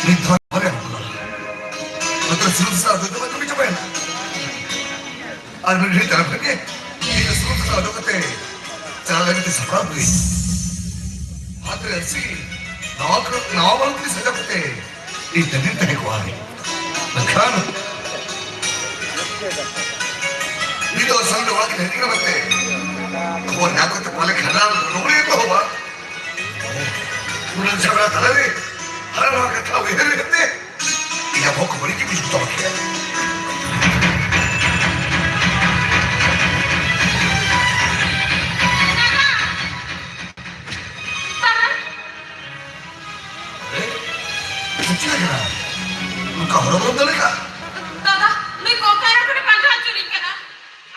ᱱᱤᱛ ᱫᱷᱟᱹᱵᱤᱡ ᱵᱟᱞᱮ ᱦᱟᱹᱯᱩᱫ ᱫᱟᱲᱮᱭᱟᱜᱼᱟ᱾ ᱱᱚᱛᱮ ᱥᱤᱨᱚᱛ ᱥᱟᱶ ᱫᱚ ᱡᱚᱢᱟ ᱡᱚᱢᱤ ᱪᱟᱵᱟᱭᱮᱱᱟ᱾ ᱟᱨ ᱢᱤᱫ ᱜᱷᱟᱹᱲᱤᱡ ᱛᱟᱭᱚᱢ ᱠᱷᱟᱱ ᱜᱮ ᱤᱧ ᱫᱚ ᱥᱤᱨᱚᱛ ᱥᱟᱶ ᱚᱰᱚᱠ ᱠᱟᱛᱮ ᱪᱟᱞᱟᱣ ᱞᱟᱹᱜᱤᱫ ᱛᱮ ᱥᱟᱯᱲᱟᱣ ᱦᱩᱭ᱾ ᱦᱟᱛ ᱨᱮ ᱟᱹᱨᱥᱤ, ᱱᱟᱣᱟ ᱠᱚ-, ᱱᱟᱣᱟ ᱵᱟᱞᱟ ᱠᱩᱲᱤ ᱥᱟᱡᱟᱣ ᱠᱟᱛᱮ ᱤᱧ ᱛᱟᱺᱜᱤ ᱛᱟᱦᱮᱸ ᱠᱚᱜᱼᱟ᱾ ᱢᱮᱱᱠᱷᱟᱱ ᱱᱤᱛᱚᱜ ᱥᱟᱢᱱᱮ ᱚᱲᱟᱜ ᱠᱤᱱ ᱦᱮᱡ ᱠᱟᱱᱟ ᱢᱮᱱᱛᱮ ᱠᱷᱚᱵᱚᱨ ᱧᱟᱢ ᱠᱟᱛᱮ ᱯᱟᱞᱮ ᱠᱷᱟᱱ ᱨᱚᱜᱽᱲᱤ ᱮᱛᱚᱦᱚᱵᱟ᱾ ᱩᱱᱟᱹᱜ ᱡᱷᱟᱢᱮᱞᱟ ᱛᱟᱞᱟᱨᱮ ᱦᱟᱱᱟ ᱱᱟᱣᱟ ᱠᱟᱛᱷᱟ ᱩᱭᱦᱟᱹᱨ ᱩᱭᱦᱟᱹᱨ ᱛᱮ ᱤᱧᱟᱹᱜ ᱵᱚᱦᱚᱜ ᱠᱚ ᱵᱟᱹᱲᱤᱡ ᱜᱮ ᱵᱩᱡᱩᱜ ᱛᱟᱢᱟ᱾ ᱪᱮᱫ ᱪᱤᱠᱟᱹ ᱠᱟᱱᱟ? ᱱᱚᱝᱠᱟ ᱦᱚᱨᱚᱵᱚᱨᱚ ᱫᱚ ᱞᱮᱠᱟ᱾ ᱫᱟᱫᱟ, ᱱᱩᱭ ᱠᱚᱝᱠᱟ ᱟᱨ ᱠᱚᱨᱮ ᱯᱟᱸᱡᱟ ᱦᱚᱪᱚ ᱞᱤᱧ ᱠᱟᱱᱟ᱾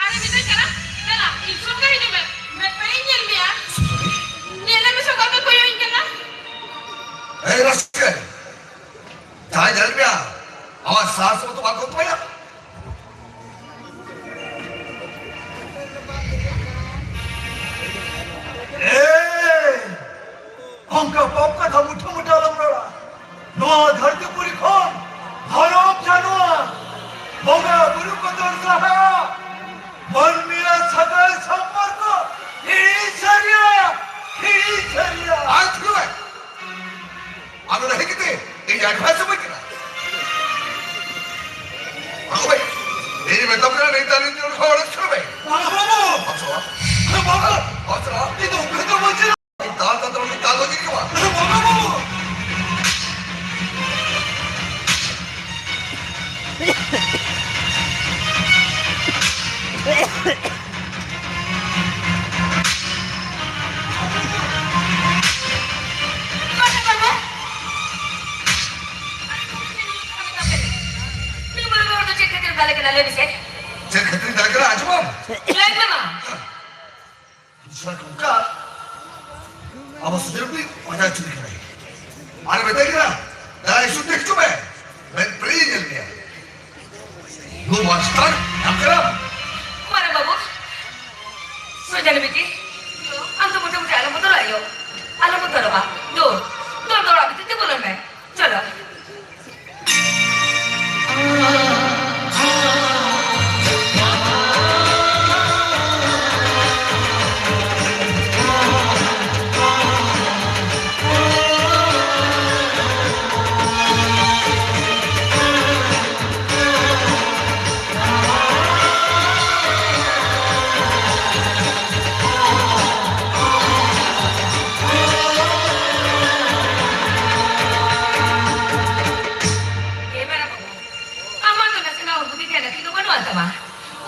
ᱟᱨᱮ ᱢᱮᱛᱟᱹᱧ ᱠᱟᱱᱟ, "ᱫᱮᱞᱟ, ᱤᱧ ᱥᱩᱨ ᱨᱮ ᱦᱤᱡᱩᱜ ᱢᱮ, ᱢᱮᱫ ᱯᱮᱨᱮᱧ ᱧᱮᱞ ᱢᱮᱭᱟ᱾ ᱧᱮᱞ ᱢᱮ ᱥᱮ ᱚᱠᱟ ᱠᱚᱭ ᱠᱚᱭᱚᱜ ᱤᱧ ᱠᱟᱱᱟ?" ᱮᱭ ᱨᱟᱥᱠᱮᱞ, ᱡᱟᱦᱟᱸᱭ ᱧᱮᱞ ᱢᱮᱭᱟ, ᱟᱢᱟᱜ ᱥᱟᱦᱟᱥ ᱢᱚᱛᱚ ᱵᱟᱝ ᱠᱚᱢ ᱛᱟᱢᱟ᱾ ᱮᱭ! ᱚᱱᱠᱟ ᱯᱟᱯ ᱠᱟᱛᱷᱟ ᱢᱩᱴᱷᱟᱹ ᱢᱩᱴᱷᱟᱹ ᱟᱞᱚᱢ ᱨᱚᱲᱟ᱾ ᱱᱚᱣᱟ ᱫᱷᱟᱹᱨᱛᱤ ᱯᱩᱨᱤ ᱠᱷᱚᱱ ᱫᱷᱚᱨᱚᱢ ᱡᱟᱱᱣᱟᱨ, ᱵᱚᱸᱜᱟ ᱵᱩᱨᱩ ᱠᱚ ᱫᱚᱨ ᱥᱟᱦᱟ, ᱢᱟᱹᱱᱢᱤᱭᱟᱜ ᱥᱟᱹᱜᱟᱹᱭ ᱥᱚᱢᱯᱚᱨᱠᱚ ᱦᱤᱲᱤᱧ ᱥᱟᱹᱨᱤᱭᱟ, ᱦᱤᱲᱤᱧ ᱥᱟᱹᱨᱤᱭᱟ᱾ ᱟᱡ ᱜᱮ ᱟᱫᱚ ᱞᱟᱹᱭ ᱠᱟᱛᱮ ᱤᱧ advice ᱮᱢᱟᱹᱧ ᱠᱟᱱᱟ᱾ ᱵᱟᱹᱵᱩ ᱵᱷᱟᱭ, ᱤᱧ ᱢᱮᱛᱟᱢ ᱠᱟᱱᱟ, ᱱᱮᱛᱟᱨ ᱤᱧ ᱴᱷᱮᱱ ᱠᱷᱚᱱ ᱚᱲᱟᱜ ᱥᱮᱱᱚᱜ ᱢᱮ᱾ ᱵᱟᱹᱵᱩ! ᱵᱟᱢ ᱥᱮᱱᱚᱜᱼᱟ? ᱵᱟᱹᱵᱩ! ᱵᱟᱢ ᱥᱮᱱᱚᱜᱼᱟ? ᱤᱧ ᱫᱚ ᱩᱱᱠᱩ ᱫᱚ ᱵᱟᱹᱧ ᱪᱟᱞᱟᱜᱼᱟ᱾ ᱤᱧ ᱫᱟᱞ ᱫᱟᱞ ᱛᱮ ᱩᱱᱤ ᱫᱟᱞ ᱫᱚ ᱪᱮᱫ ᱜᱮ ᱵᱟᱝ᱾ ᱵᱟᱹᱵᱩ! ᱱᱩᱭ ᱵᱩᱨᱩ ᱦᱚᱲ ᱫᱚ ᱪᱮᱫ ᱠᱷᱟᱹᱛᱤᱨ ᱫᱟᱞᱮ ᱠᱟᱱᱟ, ᱞᱟᱹᱭ ᱢᱮᱥᱮ? ᱪᱮᱫ ᱠᱷᱟᱹᱛᱤᱨ ᱫᱟᱞᱮ ᱠᱟᱱᱟ, ᱟᱸᱡᱚᱢᱟᱢ? ᱞᱟᱹᱭ ᱢᱮ ᱢᱟ᱾ ᱫᱚᱥᱨᱟ ᱠᱚᱝᱠᱟ, ᱟᱵᱚ ᱥᱩᱫᱷᱤᱨ ᱯᱤ ᱯᱟᱸᱡᱟ ᱦᱚᱪᱚᱭᱮ ᱠᱟᱱᱟᱭ᱾ ᱟᱨ ᱢᱮᱛᱟᱭ ᱠᱟᱱᱟ, "ᱫᱟᱭᱟ ᱤᱥᱩ ᱛᱮ ᱦᱤᱡᱩᱜ ᱢᱮ, ᱢᱮᱫ ᱯᱮᱨᱮᱧ ᱧᱮᱞ ᱢᱮᱭᱟ᱾" ᱱᱩ ᱢᱟᱥᱴᱟᱨ ᱧᱟᱢ ᱠᱮᱫᱟᱢ? ᱢᱟᱨᱟᱝ ᱵᱟᱹᱵᱩ, ᱥᱚᱡᱟᱱ ᱵᱤᱴᱤ, ᱟᱢ ᱫᱚ ᱢᱚᱴᱟᱢᱩᱴᱤ ᱟᱞᱚᱢ ᱵᱚᱛᱚᱨᱚᱜᱼᱟ ᱭᱳ, ᱟᱞᱚᱢ ᱵᱚᱛᱚᱨᱚᱜᱼᱟ᱾ ᱫᱩ, ᱫᱩ, ᱫᱩ, ᱚᱲᱟᱜ ᱵᱷᱤᱛᱤᱨ ᱛᱮ ᱵᱚᱞᱚᱱ ᱢᱮ᱾ ᱪᱚᱞᱚ᱾ ᱮ ᱢᱟᱨᱟᱝ ᱵᱟᱹᱵᱩ, ᱟᱢᱟᱜ ᱫᱚ ᱱᱟᱥᱮᱱᱟᱜ ᱦᱚᱸ ᱵᱩᱫᱷᱤ ᱜᱮᱭᱟᱱ ᱟᱹᱠᱤᱞ ᱫᱚ ᱵᱟᱹᱱᱩᱜ ᱟᱱ ᱛᱟᱢᱟ᱾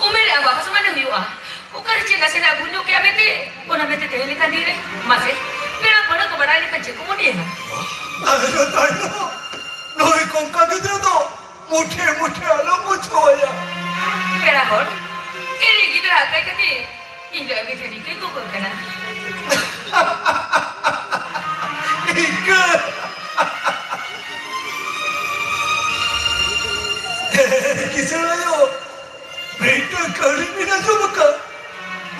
ᱩᱢᱮᱨ ᱨᱮ ᱟᱵᱚᱣᱟᱜ ᱦᱚᱸ ᱥᱚᱢᱟᱱ ᱜᱮ ᱦᱩᱭᱩᱜᱼᱟ᱾ ᱚᱠᱟᱨᱮ ᱪᱮᱫ ᱱᱟᱥᱮᱱᱟᱜ ᱵᱷᱩᱞ ᱧᱚᱜ ᱠᱮᱜᱼᱟ ᱢᱮᱱᱛᱮ, ᱚᱱᱟ ᱢᱮᱱᱛᱮ ᱛᱮᱦᱮᱧ ᱞᱮᱠᱟᱱ ᱫᱤᱱ ᱨᱮ, ᱢᱟᱥᱮ, ᱯᱮᱲᱟ ᱯᱟᱹᱲᱦᱟᱹ ᱠᱚ ᱵᱟᱲᱟᱭ ᱞᱮᱠᱷᱟᱱ ᱪᱮᱫ ᱠᱚ ᱢᱚᱱᱮᱭᱟ? ᱛᱟᱭᱱᱚᱢ, ᱛᱟᱭᱱᱚᱢ, ᱱᱩᱭ ᱠᱚᱝᱠᱟ ᱜᱤᱫᱽᱨᱟᱹ ᱫᱚ ᱢᱩᱴᱷᱮ ᱢᱩᱴᱷᱮ ᱟᱞᱚᱢ ᱵᱩᱡᱷᱟᱹᱣᱟᱭᱟ᱾ ᱯᱮᱲᱟ ᱦᱚᱲ, ᱤᱧ ᱨᱮᱱ ᱜᱤᱫᱽᱨᱟᱹ ᱦᱟᱛᱟᱣ ᱠᱟᱛᱮ ᱤᱧ ᱫᱚ ᱟᱹᱜᱩ ᱡᱟᱹᱱᱤ ᱠᱚᱭ ᱜᱚᱜᱚ ᱠᱟᱱᱟ᱾ ᱤᱱᱠᱟᱹ᱾ ᱠᱤᱥᱟᱹᱬ ᱟᱭᱳ, ᱢᱤᱫᱴᱟᱝ ᱠᱟᱹᱦᱱᱤ ᱵᱤᱱ ᱟᱸᱡᱚᱢ ᱟᱠᱟᱫ?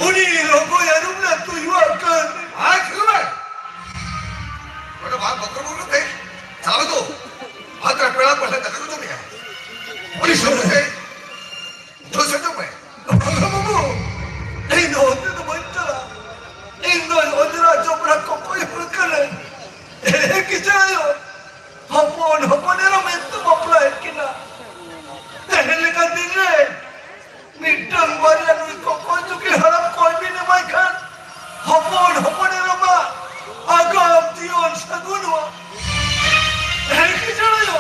ᱩᱱᱤ ᱨᱚᱜᱚᱭ ᱟᱹᱨᱩᱵ ᱨᱮᱱᱟᱜ ᱛᱩᱭᱩᱣᱟᱜ ᱠᱟᱹᱦᱱᱤ᱾ ᱟᱭ ᱠᱷᱤᱨᱩ ᱵᱷᱟᱭ, ᱱᱚᱰᱮ ᱵᱟᱝ ᱵᱚᱠᱨᱚ ᱵᱚᱠᱨᱚ ᱛᱮ ᱪᱟᱞᱟᱣ ᱫᱚ᱾ ᱵᱷᱟᱛᱨᱟ ᱯᱮᱲᱟ ᱠᱚ ᱦᱮᱡ ᱫᱟᱠᱟ ᱠᱚ ᱡᱚᱢᱮᱜᱼᱟ᱾ ᱩᱱᱤ ᱥᱚᱢᱚᱭ ᱨᱮ ᱫᱚ ᱥᱮᱴᱮᱨ ᱢᱮ᱾ ᱵᱟᱵᱟ ᱵᱟᱹᱵᱩ, ᱤᱧ ᱫᱚ ᱚᱱᱛᱮ ᱫᱚ ᱵᱟᱹᱧ ᱪᱟᱞᱟᱜᱼᱟ᱾ ᱤᱧ ᱫᱚ ᱚᱡᱽᱨᱟ ᱡᱚᱵᱽᱨᱟ ᱠᱚᱠᱚᱭ ᱦᱚᱲ ᱠᱟᱹᱱᱟᱹᱧ᱾ ᱮ ᱠᱤᱥᱟᱹᱬ ᱟᱭᱳ, ᱦᱚᱯᱚᱱ ᱦᱚᱯᱚᱱ ᱮᱨᱟ ᱢᱮᱱᱛᱮ ᱵᱟᱯᱞᱟᱭᱮᱫ ᱠᱤᱱᱟ᱾ ᱛᱮᱦᱮᱧ ᱞᱮᱠᱟᱱ ᱫᱤᱱ ᱨᱮ ᱢᱤᱫᱴᱟᱝ ᱵᱟᱨᱭᱟ ᱱᱩᱭ ᱠᱚᱠᱚᱭ ᱡᱩᱫᱤ ᱦᱟᱲᱟᱢ ᱠᱚᱭ ᱵᱤᱱ ᱮᱢᱟᱭ ᱠᱷᱟᱱ, ᱦᱚᱯᱚᱱ ᱦᱚᱯᱚᱱ ᱮᱨᱟ ᱢᱟ ᱟᱜᱟᱢ ᱡᱤᱭᱚᱱ ᱥᱟᱹᱜᱩᱱᱚᱜᱼᱟ᱾ ᱮ ᱠᱤᱥᱟᱹᱬ ᱟᱭᱳ,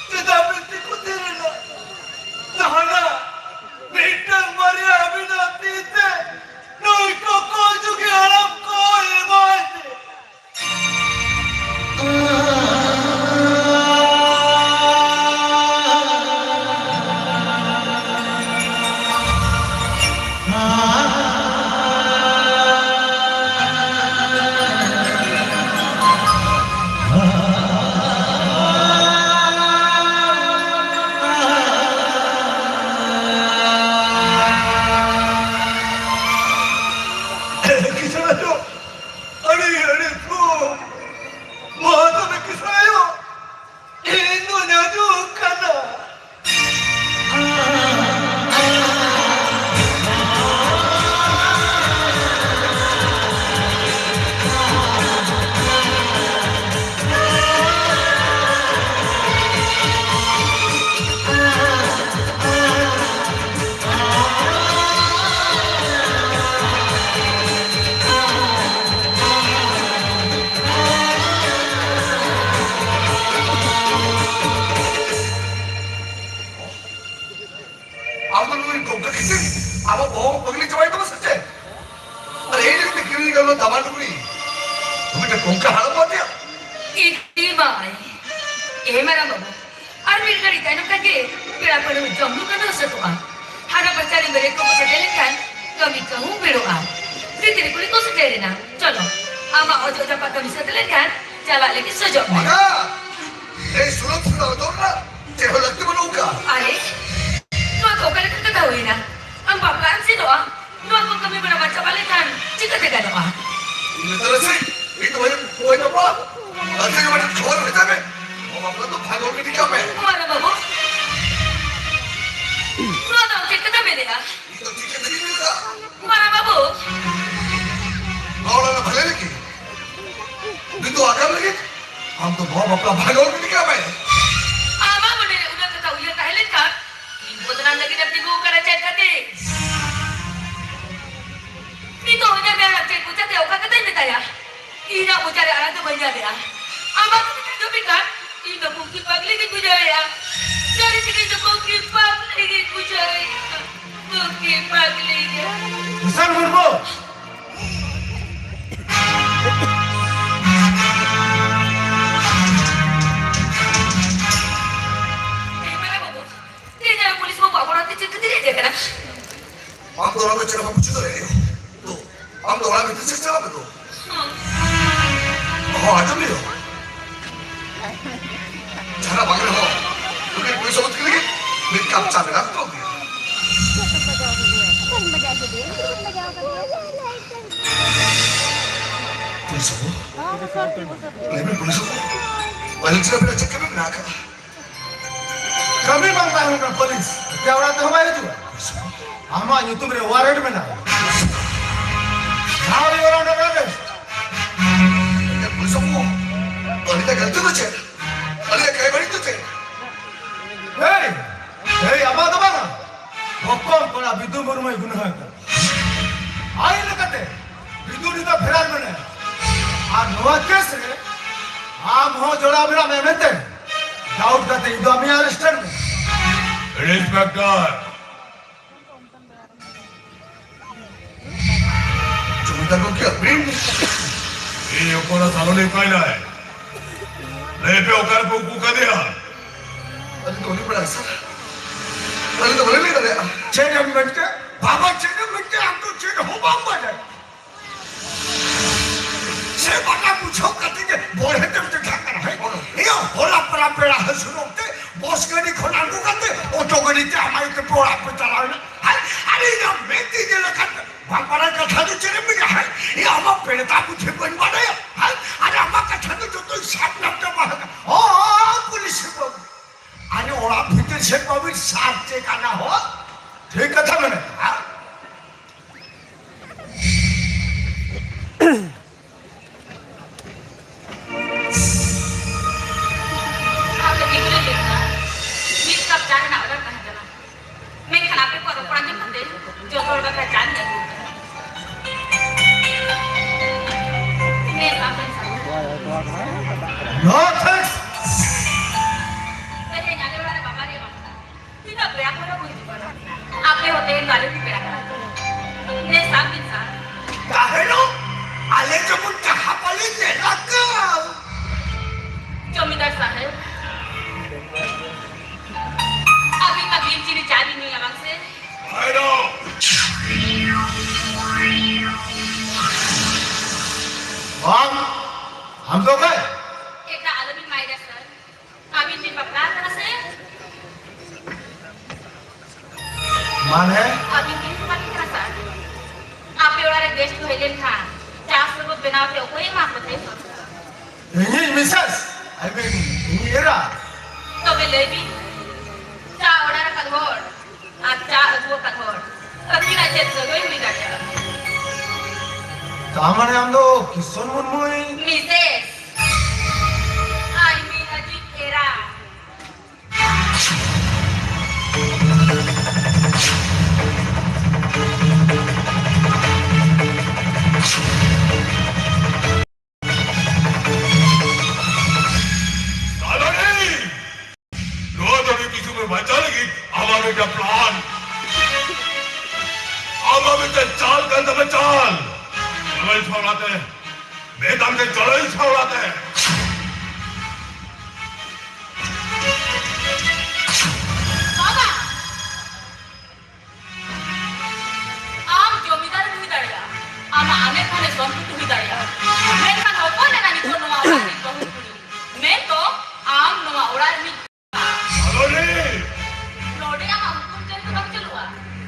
ᱪᱮᱫᱟᱜ ᱵᱤᱱ ᱛᱤᱸᱜᱩ ᱛᱷᱤᱨ ᱮᱱᱟ? ᱡᱟᱦᱟᱱᱟᱜ ᱢᱤᱫᱴᱟᱝ ᱵᱟᱨᱭᱟ ᱟᱹᱵᱤᱱᱟᱜ ᱛᱤ ᱛᱮ ᱱᱩᱭ ᱠᱚᱠᱚᱭ ᱡᱩᱫᱤ ᱦᱟᱲᱟᱢ ᱠᱚᱭ ᱮᱢᱟᱭ ᱛᱮ, ᱠᱤᱥᱟᱹᱬ ᱟᱭᱳ, ᱟᱹᱰᱤ, ᱟᱹᱰᱤ ᱛᱷᱩᱢ᱾ ᱢᱟ ᱛᱚᱵᱮ ᱠᱤᱥᱟᱹᱬ ᱟᱭᱳ, ᱤᱧ ᱫᱚᱧ ᱦᱤᱡᱩᱜ ᱠᱟᱱᱟ᱾ ᱟᱢ ᱫᱚ ᱱᱩᱭ ᱜᱚᱝᱠᱟ ᱠᱷᱟᱹᱛᱤᱨ ᱟᱵᱚ ᱵᱚᱦᱚᱜ ᱯᱟᱹᱜᱽᱞᱤ ᱪᱟᱵᱟᱭ ᱛᱟᱢᱟ ᱥᱮ ᱪᱮᱫ? ᱟᱨ ᱮᱭ ᱞᱟᱹᱜᱤᱫ ᱛᱮ ᱠᱤᱨᱤᱧ ᱟᱠᱟᱫ ᱫᱟᱢᱟᱱ ᱞᱩᱜᱽᱲᱤ, ᱱᱩᱭ ᱫᱚ ᱜᱚᱝᱠᱟ ᱦᱟᱲᱟᱢ ᱵᱟᱫᱮᱭᱟ? ᱤᱫᱤ ᱢᱟᱭ᱾ ᱮ ᱢᱟᱨᱟᱝ ᱵᱟᱹᱵᱩ, ᱟᱨ ᱢᱤᱫ ᱜᱷᱟᱹᱲᱤ ᱛᱟᱭᱱᱚᱢ ᱠᱷᱟᱱ ᱜᱮ ᱯᱮᱲᱟ ᱯᱟᱹᱲᱦᱟᱹ ᱡᱚᱢ ᱧᱩ ᱠᱟᱹᱢᱤ ᱦᱚᱸ ᱥᱟᱹᱛᱚᱜᱼᱟ᱾ ᱦᱟᱱᱟ ᱯᱟᱪᱟᱨᱤ ᱵᱟᱹᱨᱭᱟᱹᱛ ᱠᱚᱠᱚ ᱥᱮᱴᱮᱨ ᱞᱮᱱᱠᱷᱟᱱ ᱠᱟᱹᱢᱤ ᱠᱟᱹᱦᱩᱢ ᱵᱷᱤᱲᱚᱜᱼᱟ᱾ ᱛᱤᱛᱨᱤ ᱠᱩᱲᱤ ᱠᱚ ᱥᱮᱴᱮᱨᱮᱱᱟ᱾ ᱪᱚᱞᱚ, ᱟᱢᱟᱜ ᱚᱡᱚᱜ ᱡᱟᱯᱟᱜ ᱠᱟᱹᱢᱤ ᱥᱟᱹᱛ ᱞᱮᱱᱠᱷᱟᱱ ᱪᱟᱞᱟᱜ ᱞᱟᱹᱜᱤᱫ ᱥᱟᱡᱚᱜ ᱢᱮ᱾ ᱵᱟᱝᱟ! ᱮᱭ ᱥᱩᱞᱚᱵᱷ ᱥᱩᱞᱚᱵᱷ ᱫᱚ ᱨᱮᱱᱟᱜ ᱪᱮᱫ ᱦᱚᱸ ᱞᱟᱹᱠᱛᱤ ᱵᱟᱹᱱᱩᱜ ᱟᱠᱟᱫ᱾ ᱟᱨᱮ, ᱱᱚᱣᱟ ᱫᱚ ᱚᱠᱟ ᱞᱮᱠᱟᱱ ᱠᱟᱛᱷᱟ ᱦᱩᱭᱱᱟ? ᱟᱢ ᱵᱟᱯᱞᱟᱜ ᱮᱢ ᱥᱮᱱᱚᱜᱼᱟ? ᱱᱚᱣᱟ ᱠᱚ ᱠᱟᱹᱢᱤ ᱵᱟᱲᱟ ᱵᱟᱝ ᱪᱟᱵᱟ ᱞᱮᱠᱷᱟᱱ ᱪᱤᱠᱟᱹᱛᱮ ᱜᱟᱱᱚᱜᱼᱟ? ᱤᱧ ᱫᱚ ᱛᱟᱨᱟᱥᱤᱧ, ᱤᱧ ᱫᱚ ᱵᱟᱹᱧ, ᱵᱟᱹᱧ ᱵᱟᱯᱞᱟᱜᱼᱟ᱾ ᱟᱨ ᱛᱮᱜᱮ ᱢᱤᱫᱴᱟᱝ ᱠᱷᱚᱵᱚᱨ ᱢᱮᱛᱟᱭ ᱢᱮ, ᱱᱚᱣᱟ ᱵᱟᱯᱞᱟ ᱫᱚ ᱵᱷᱟᱜᱚᱨ ᱜᱤᱰᱤ ᱠᱟᱜ ᱢᱮ᱾ ᱢᱟᱨᱟ ᱵᱟᱹᱵᱩ, ᱱᱚᱣᱟ ᱫᱚ ᱟᱢ ᱪᱮᱫ ᱠᱟᱛᱷᱟ ᱢᱮᱱᱮᱜᱼᱟ? ᱤᱧ ᱫᱚ ᱴᱷᱤᱠ ᱠᱟᱛᱷᱟ ᱜᱤᱧ ᱢᱮᱱ ᱮᱫᱟ᱾ ᱢᱟᱨᱟ ᱵᱟᱹᱵᱩ᱾ ᱱᱚᱣᱟ ᱚᱲᱟᱜ ᱨᱮ ᱵᱷᱟᱜᱮ ᱞᱟᱹᱜᱤᱫ᱾ ᱱᱤᱛᱚᱜ ᱟᱜᱟᱢ ᱞᱟᱹᱜᱤᱫ ᱟᱢ ᱫᱚ ᱱᱚᱣᱟ ᱵᱟᱯᱞᱟ ᱵᱷᱟᱜᱚᱨ ᱜᱤᱰᱤ ᱠᱟᱜ ᱢᱮ᱾ ᱟᱢᱟᱜ ᱢᱚᱱᱮ ᱨᱮ ᱩᱱᱟᱹᱜ ᱠᱟᱛᱷᱟ ᱩᱭᱦᱟᱹᱨ ᱛᱟᱦᱮᱸ ᱞᱮᱱᱠᱷᱟᱱ ᱤᱧ ᱵᱚᱫᱱᱟᱢ ᱞᱟᱹᱜᱤᱫ ᱮᱢ ᱛᱤᱸᱜᱩ ᱟᱠᱟᱱᱟ ᱪᱮᱫ ᱠᱷᱟᱹᱛᱤᱨ? ᱱᱤᱛᱚᱜ ᱦᱚᱸ ᱧᱮᱞ ᱢᱮ ᱟᱨ ᱪᱮᱫ ᱢᱚᱪᱟᱛᱮ ᱚᱠᱟ ᱠᱟᱛᱷᱟᱧ ᱢᱮᱛᱟᱭᱟ? ᱤᱧᱟᱜ ᱢᱚᱪᱟ ᱨᱮ ᱟᱲᱟᱝ ᱫᱚ ᱵᱟᱹᱧ ᱧᱟᱢᱮᱜᱼᱟ᱾ ᱟᱢᱟᱜ ᱠᱟᱛᱷᱟ ᱟᱸᱡᱚᱢ ᱞᱮᱠᱷᱟᱱ ᱤᱧ ᱫᱚ ᱯᱩᱸᱜᱤ ᱯᱟᱜᱽᱞᱤ ᱜᱤᱧ ᱵᱩᱡᱷᱟᱹᱣᱮᱜᱼᱟ᱾ ᱥᱟᱹᱨᱤ ᱛᱮᱜᱮ ᱤᱧ ᱫᱚ ᱯᱩᱸᱜᱤ ᱯᱟᱜᱽᱞᱤ ᱜᱤᱧ ᱵᱩᱡᱷᱟᱹᱣᱮᱜᱼᱟ᱾ ᱯᱩᱸᱜᱤ ᱯᱟᱜᱽᱞᱤ ᱜᱮ᱾ ᱠᱤᱥᱟᱱ ᱢᱩᱨᱢᱩ! ᱮ ᱢᱟᱨᱟᱝ ᱵᱟᱹᱵᱩ, ᱛᱮᱦᱮᱧ ᱟᱨ ᱯᱩᱞᱤᱥ ᱵᱟᱹᱵᱩ ᱟᱵᱚ ᱚᱲᱟᱜ ᱛᱮ ᱪᱮᱫ ᱠᱷᱟᱹᱛᱤᱨ ᱦᱮᱡ ᱟᱠᱟᱱᱟ? ᱟᱢ ᱫᱚ ᱚᱲᱟᱜ ᱫᱚ ᱪᱮᱫ ᱦᱚᱸ ᱵᱟᱢ ᱵᱩᱡᱷᱟᱹᱣ ᱫᱟᱲᱮᱭᱟᱜ ᱠᱟᱱᱟ᱾ ᱛᱚ, ᱟᱢ ᱫᱚ ᱚᱲᱟᱜ ᱵᱷᱤᱛᱤᱨ ᱥᱮᱫ ᱪᱟᱞᱟᱜ ᱢᱮ ᱛᱚ᱾ ᱦᱚᱸ, ᱟᱸᱡᱚᱢ ᱢᱮ᱾ ᱡᱟᱦᱟᱱᱟᱜ ᱵᱟᱝ ᱨᱮᱦᱚᱸ, ᱱᱩᱠᱤᱱ ᱯᱩᱞᱤᱥ ᱵᱟᱹᱵᱩ ᱛᱟᱹᱠᱤᱱ ᱞᱟᱹᱜᱤᱫ ᱢᱤᱫ ᱠᱟᱯ ᱪᱟ ᱵᱮᱱᱟᱣ ᱠᱟᱛᱮ ᱟᱹᱜᱩᱭᱟ᱾ ᱚᱠᱚᱭᱮᱢ ᱵᱟᱡᱟᱣ ᱠᱮᱫᱮᱭᱟ? ᱚᱠᱚᱭᱮᱢ ᱵᱟᱡᱟᱣ ᱠᱮᱫᱮᱭᱟ? ᱯᱩᱞᱤᱥ ᱵᱟᱹᱵᱩ? ᱦᱚᱸ, ᱵᱚᱥᱚᱱᱛᱤ, ᱵᱚᱥᱚᱱᱛᱤ᱾ ᱞᱟᱹᱭ ᱢᱮ ᱯᱩᱞᱤᱥ ᱵᱟᱹᱵᱩ, ᱵᱟᱭᱞᱮᱱᱥ ᱨᱮ ᱟᱯᱮᱭᱟᱜ ᱪᱮᱫ ᱠᱟᱹᱢᱤ ᱢᱮᱱᱟᱜ ᱟᱠᱟᱫᱟ? ᱠᱟᱹᱢᱤ ᱵᱟᱝ ᱛᱟᱦᱮᱸ ᱞᱮᱱᱠᱷᱟᱱ ᱯᱩᱞᱤᱥ ᱟᱯᱮᱭᱟᱜ ᱚᱲᱟᱜ ᱛᱮᱦᱚᱸ ᱵᱟᱭ ᱦᱤᱡᱩᱜᱼᱟ᱾ ᱟᱢᱟᱜ ᱧᱩᱛᱩᱢ ᱨᱮ ᱣᱟᱨᱮᱱᱴ ᱢᱮᱱᱟᱜᱼᱟ᱾ Now you are under arrest. Police ᱵᱟᱹᱵᱩ, ᱟᱹᱞᱤᱧᱟᱜ ᱜᱟᱹᱞᱛᱤ ᱫᱚ ᱪᱮᱫ? ᱟᱹᱞᱤᱧᱟᱜ ᱠᱟᱹᱢᱤ ᱵᱟᱹᱲᱤᱡ ᱫᱚ ᱪᱮᱫ? ᱦᱮᱭ, ᱦᱮᱭ, ᱟᱢᱟᱜ ᱫᱚ ᱵᱟᱝᱟ᱾ ᱦᱚᱯᱚᱱ ᱠᱚᱲᱟ ᱵᱤᱫᱩ ᱢᱩᱨᱢᱩᱭ ᱜᱩᱱᱟᱹᱦᱟᱹ ᱠᱟᱱᱟ᱾ ᱟᱹᱭᱤᱱ ᱞᱮᱠᱟᱛᱮ ᱵᱤᱫᱩ ᱱᱤᱛ ᱫᱚ ᱯᱷᱮᱨᱟᱨ ᱢᱮᱱᱟᱭᱟ᱾ ᱟᱨ ᱱᱚᱣᱟ ᱠᱮᱥ ᱨᱮ ᱟᱢ ᱦᱚᱸ ᱡᱚᱲᱟᱣ ᱢᱮᱱᱟᱜ ᱢᱮᱭᱟ ᱢᱮᱱᱛᱮ ᱰᱟᱣᱩᱴ ᱠᱟᱛᱮ ᱤᱧ ᱫᱚ ᱟᱢᱤᱧ ᱟᱨᱮᱥᱴ ᱢᱮ᱾ ᱤᱱᱥᱯᱮᱠᱴᱚᱨ, ᱡᱚᱢᱤᱫᱟᱨ ᱜᱚᱢᱠᱮ, ᱟᱹᱵᱤᱱ? ᱤᱧ ᱚᱠᱚᱨᱟ ᱥᱟᱞᱚᱱᱤ ᱚᱠᱟᱭᱱᱟᱭ? ᱞᱟᱹᱭ ᱯᱮ, ᱚᱠᱟ ᱨᱮᱯᱮ ᱩᱠᱩ ᱠᱟᱫᱮᱭᱟ? ᱟᱹᱞᱤᱧ ᱫᱚ ᱵᱟᱹᱞᱤᱧ ᱵᱟᱲᱟᱭᱟ ᱥᱟᱨ᱾ ᱟᱹᱞᱤᱧ ᱫᱚ ᱵᱟᱹᱞᱤᱧ ᱞᱟᱹᱭ ᱫᱟᱲᱮᱭᱟᱜᱼᱟ᱾ ᱪᱮᱫ ᱮᱢ ᱢᱮᱱ ᱠᱮᱫ? ᱵᱟᱵᱟ, ᱪᱮᱫ ᱮᱢ ᱢᱮᱱ ᱠᱮᱫ? ᱟᱢ ᱫᱚ ᱪᱮᱫ ᱦᱚᱸ ᱵᱟᱢ ᱵᱟᱰᱟᱭᱟ᱾ ᱥᱮ ᱵᱟᱰᱟᱭ ᱵᱩᱡᱷᱟᱹᱣ ᱠᱟᱛᱮ ᱜᱮ ᱵᱚᱲᱦᱮ ᱛᱮᱢ ᱪᱮᱴᱷᱟᱜ ᱠᱟᱱᱟ, ᱦᱮᱸ? ᱤᱭᱟᱹ, ᱦᱚᱞᱟ ᱯᱟᱨᱟ ᱯᱮᱲᱟ ᱦᱟᱹᱥᱩᱨ ᱚᱠᱛᱮ ᱵᱚᱥ ᱜᱟᱹᱰᱤ ᱠᱷᱚᱱ ᱟᱬᱜᱚ ᱠᱟᱛᱮ ᱚᱴᱳ ᱜᱟᱹᱰᱤ ᱛᱮ ᱟᱢᱟᱭ ᱛᱮ ᱚᱲᱟᱜ ᱯᱮ ᱪᱟᱞᱟᱣ ᱮᱱᱟ᱾ ᱦᱮᱸ? ᱟᱨ ᱤᱧ ᱟᱢ ᱢᱮᱫ ᱛᱮ ᱧᱮᱞ ᱟᱠᱟᱫ ᱵᱟᱝ ᱵᱟᱰᱟᱭ ᱠᱟᱛᱷᱟ ᱫᱚ ᱪᱮᱫ ᱮᱢ ᱢᱮᱱᱟ, ᱦᱮᱸ? ᱤᱧ ᱟᱢᱟᱜ ᱯᱮᱲᱮᱛᱟ ᱯᱩᱛᱷᱤ ᱵᱟᱹᱧ ᱵᱟᱰᱟᱭᱟ, ᱦᱮᱸ? ᱟᱨ ᱟᱢᱟᱜ ᱠᱟᱛᱷᱟ ᱫᱚ ᱡᱚᱛᱚᱧ ᱥᱟᱵ ᱧᱟᱢ ᱪᱟᱵᱟ ᱟᱠᱟᱫᱟ᱾ ᱚ, ᱯᱩᱞᱤᱥ ᱵᱟᱹᱵᱩ᱾ ᱟᱨ ᱚᱲᱟᱜ ᱵᱷᱤᱛᱤᱨ ᱥᱮᱫ ᱵᱟᱹᱵᱤᱱ ᱥᱟᱨᱪᱮ ᱠᱟᱱᱟ ᱦᱚᱸ᱾ ᱴᱷᱤᱠ ᱠᱟᱛᱷᱟ ᱢᱮᱱᱟᱜᱼᱟ᱾ ᱟᱯᱮ ᱜᱤᱫᱽᱨᱟᱹ ᱞᱮᱠᱟ ᱢᱤᱫ ᱠᱟᱯ ᱪᱟ ᱨᱮᱱᱟᱜ ᱚᱰᱟᱨ ᱛᱟᱦᱮᱸ ᱠᱟᱱᱟ, ᱢᱮᱱᱠᱷᱟᱱ ᱟᱯᱮ ᱠᱚᱣᱟᱜ ᱨᱚᱯᱚᱲ ᱟᱸᱡᱚᱢ ᱠᱟᱛᱮ ᱡᱚᱛᱚ ᱦᱚᱲ ᱵᱟᱠᱷᱨᱟ ᱪᱟ ᱞᱤᱧ ᱟᱹᱜᱩ ᱟᱠᱟᱫᱟ᱾ ᱱᱮᱥ ᱟᱯᱮ ᱥᱟᱶ No thanks. ᱛᱮᱦᱮᱧ ᱟᱞᱮ ᱚᱲᱟᱜ ᱨᱮ ᱵᱟᱵᱟ ᱨᱮ ᱵᱟᱯᱞᱟ᱾ ᱛᱤᱱᱟᱹᱜ ᱯᱮᱲᱟ ᱯᱟᱹᱲᱦᱟᱹ ᱠᱚ ᱦᱤᱡᱩᱜ ᱠᱟᱱᱟ᱾ ᱟᱯᱮ ᱦᱚᱸ ᱛᱮᱦᱮᱧ ᱫᱚ ᱟᱞᱮ ᱯᱮ ᱯᱮᱲᱟ ᱠᱟᱱᱟ ᱯᱮ᱾ ᱫᱮ ᱥᱟᱵ ᱵᱤᱱ ᱥᱟᱨ᱾ ᱛᱟᱦᱮᱱᱚᱜ, ᱟᱞᱮ ᱡᱮᱢᱚᱱ ᱡᱟᱦᱟᱸ ᱵᱟᱞᱮ ᱧᱮᱞ ᱟᱠᱟᱫ᱾ ᱡᱚᱢᱤᱫᱟᱨ ᱥᱟᱦᱮᱵ, ᱟᱹᱵᱤᱱ ᱢᱟ ᱵᱤᱱ ᱪᱤᱱᱤ ᱪᱟ ᱵᱤᱱ ᱧᱩᱭᱟ ᱵᱟᱝ ᱥᱮ? ᱦᱮᱞᱳ᱾ ᱵᱟᱝ, ᱟᱢ ᱫᱚ ᱚᱠᱚᱭ? ᱮᱴᱟᱜ ᱟᱞᱚᱵᱤᱱ ᱢᱟᱭᱫᱟ ᱥᱟᱨ᱾ ᱟᱹᱵᱤᱱ ᱵᱤᱱ ᱵᱟᱯᱞᱟ ᱟᱠᱟᱱᱟ ᱥᱮ? ᱢᱟᱱᱮ? ᱟᱹᱵᱤᱱ ᱵᱤᱱ ᱠᱩᱞᱤ ᱠᱟᱱᱟ ᱥᱟᱨ᱾ ᱟᱯᱮ ᱚᱲᱟᱜ ᱨᱮ ᱜᱮᱥᱴ ᱠᱚ ᱦᱮᱡ ᱞᱮᱱᱠᱷᱟᱱ ᱪᱟ ᱥᱚᱨᱵᱚᱛ ᱵᱮᱱᱟᱣ ᱛᱮ ᱚᱠᱚᱭᱮ ᱮᱢᱟ ᱠᱚ ᱛᱮ? ᱤᱧᱤᱡ ᱢᱤᱥᱮᱥ, I mean, ᱤᱧᱤᱡ ᱮᱨᱟ᱾ ᱛᱚᱵᱮ ᱞᱟᱹᱭ ᱵᱤᱱ, ᱪᱟ ᱚᱰᱟᱨ ᱟᱠᱟᱫ ᱦᱚᱲ ᱟᱨ ᱪᱟ ᱟᱹᱜᱩ ᱟᱠᱟᱫ ᱦᱚᱲ ᱟᱹᱠᱤᱱᱟᱜ ᱪᱮᱫ ᱥᱟᱹᱜᱟᱹᱭ ᱦᱩᱭ ᱫᱟᱲᱮᱭᱟᱜᱼᱟ? ᱛᱟ ᱢᱟᱱᱮ ᱟᱢ ᱫᱚ ᱠᱤᱥᱚᱱ ᱢᱩᱨᱢᱩᱭ ᱢᱤᱥᱮᱥ, I mean ᱟᱹᱡᱤᱡ ᱮᱨᱟ᱾ ᱥᱟᱞᱟᱨᱤ! ᱱᱚᱣᱟ ᱫᱚ ᱟᱹᱰᱤ ᱠᱤᱪᱷᱩ ᱠᱚ ᱵᱟᱧᱪᱟᱣ ᱞᱟᱹᱜᱤᱫ ᱟᱢᱟᱜ ᱢᱤᱫᱴᱟᱝ ᱯᱞᱟᱱ, ᱟᱢᱟᱜ ᱢᱤᱫᱴᱟᱝ ᱪᱟᱞ ᱠᱟᱱ ᱛᱟᱢᱟ, ᱪᱟᱞ᱾ ᱪᱚᱞᱚᱭ ᱪᱷᱟᱣᱲᱟ ᱛᱮ, ᱢᱮᱛᱟᱢ ᱛᱮ ᱪᱚᱞᱚᱭ ᱪᱷᱟᱣᱲᱟ ᱛᱮ᱾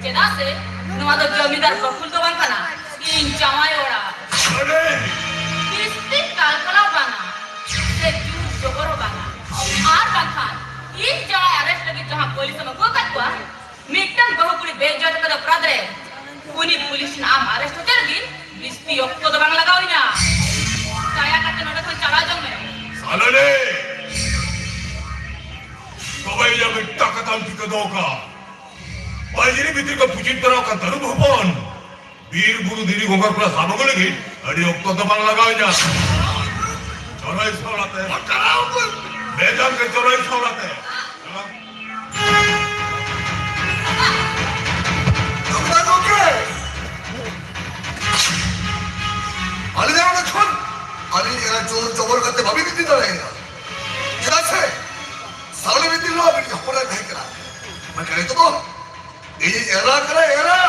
ᱪᱮᱫᱟᱜ ᱥᱮ ᱱᱚᱣᱟ ᱫᱚ ᱡᱚᱢᱤᱫᱟᱨ ᱵᱟᱹᱠᱷᱩᱞ ᱫᱚ ᱵᱟᱝ ᱠᱟᱱᱟ, ᱤᱧ ᱡᱟᱶᱟᱭ ᱚᱲᱟᱜ᱾ ᱟᱨᱮ! ᱠᱤᱥᱛᱤ ᱠᱟᱞᱠᱟᱞᱟᱣ ᱵᱟᱝᱟ, ᱥᱮ ᱡᱩᱨ ᱡᱚᱵᱚᱨ ᱦᱚᱸ ᱵᱟᱝᱟ᱾ ᱟᱨ ᱵᱟᱝᱠᱷᱟᱱ ᱤᱧ ᱡᱟᱶᱟᱭ arrest ᱞᱟᱹᱜᱤᱫ ᱡᱟᱦᱟᱸ ᱯᱩᱞᱤᱥ ᱮᱢ ᱟᱹᱜᱩ ᱟᱠᱟᱫ ᱠᱚᱣᱟ, ᱢᱤᱫᱴᱟᱝ ᱵᱟᱹᱦᱩ ᱠᱩᱲᱤ ᱵᱮᱼᱤᱡᱽᱡᱚᱛ ᱟᱠᱟᱫ ᱚᱯᱨᱟᱫᱷ ᱨᱮ ᱩᱱᱤ ᱯᱩᱞᱤᱥ ᱴᱷᱮᱱ ᱟᱢ arrest ᱦᱚᱪᱚ ᱞᱟᱹᱜᱤᱫ ᱵᱤᱥᱛᱤ ᱚᱠᱛᱚ ᱫᱚ ᱵᱟᱝ ᱞᱟᱜᱟᱣ ᱤᱧᱟ᱾ ᱫᱟᱭᱟ ᱠᱟᱛᱮ ᱱᱚᱰᱮ ᱠᱷᱚᱱ ᱪᱟᱞᱟᱣ ᱡᱚᱝ ᱢᱮ᱾ ᱥᱟᱞᱟᱰᱮ! ᱛᱚᱵᱮ ᱤᱧᱟᱹᱜ ᱢᱤᱫᱴᱟᱝ ᱠᱟᱛᱷᱟᱢ ᱴᱷᱤᱠᱟᱹ ᱫᱚᱦᱚ ᱠᱟᱜᱼᱟ᱾ ᱵᱟᱡᱽᱨᱤ ᱵᱷᱤᱛᱤᱨ ᱠᱚ ᱯᱩᱪᱤᱛ ᱛᱚᱨᱟ ᱟᱠᱟᱱ ᱛᱟᱹᱨᱩᱵ ᱦᱚᱯᱚᱱ ᱵᱤᱨ ᱵᱩᱨᱩ ᱫᱷᱤᱨᱤ ᱜᱚᱸᱜᱷᱟ ᱠᱚ ᱥᱟᱵ ᱟᱹᱜᱩ ᱞᱟᱹᱜᱤᱫ ᱟᱹᱰᱤ ᱚᱠᱛᱚ ᱫᱚ ᱵᱟᱝ ᱞᱟᱜᱟᱣ ᱤᱧᱟ᱾ ᱪᱚᱞᱚᱭ ᱥᱟᱣᱞᱟᱛᱮ᱾ ᱵᱮᱫᱟᱢ ᱜᱮ ᱪᱚᱞᱚᱭ ᱥᱟᱣᱞᱟᱛᱮ᱾ ᱡᱚᱢᱤᱫᱟᱨ ᱜᱚᱢᱠᱮ, ᱟᱹᱞᱤᱧ ᱚᱸᱰᱮ ᱠᱷᱚᱱ ᱟᱹᱞᱤᱧ ᱮᱨᱟ ᱡᱳᱨ ᱡᱚᱵᱚᱨ ᱠᱟᱛᱮ ᱵᱟᱹᱵᱤᱱ ᱤᱫᱤ ᱫᱟᱲᱮᱭᱟᱭᱟ᱾ ᱪᱮᱫᱟᱜ ᱥᱮ ᱥᱟᱣᱞᱤ ᱵᱤᱫᱤ ᱦᱚᱸ ᱟᱹᱵᱤᱱ ᱦᱚᱯᱚᱱ ᱮ ᱛᱟᱦᱮᱸ ᱠᱟᱱᱟ᱾ ᱢᱮᱱᱠᱷᱟᱱ ᱱᱤᱛᱚᱜ ᱫᱚ ᱤᱧᱤᱡ ᱮᱨᱟ ᱠᱟᱱᱟᱭ, ᱮᱨᱟ᱾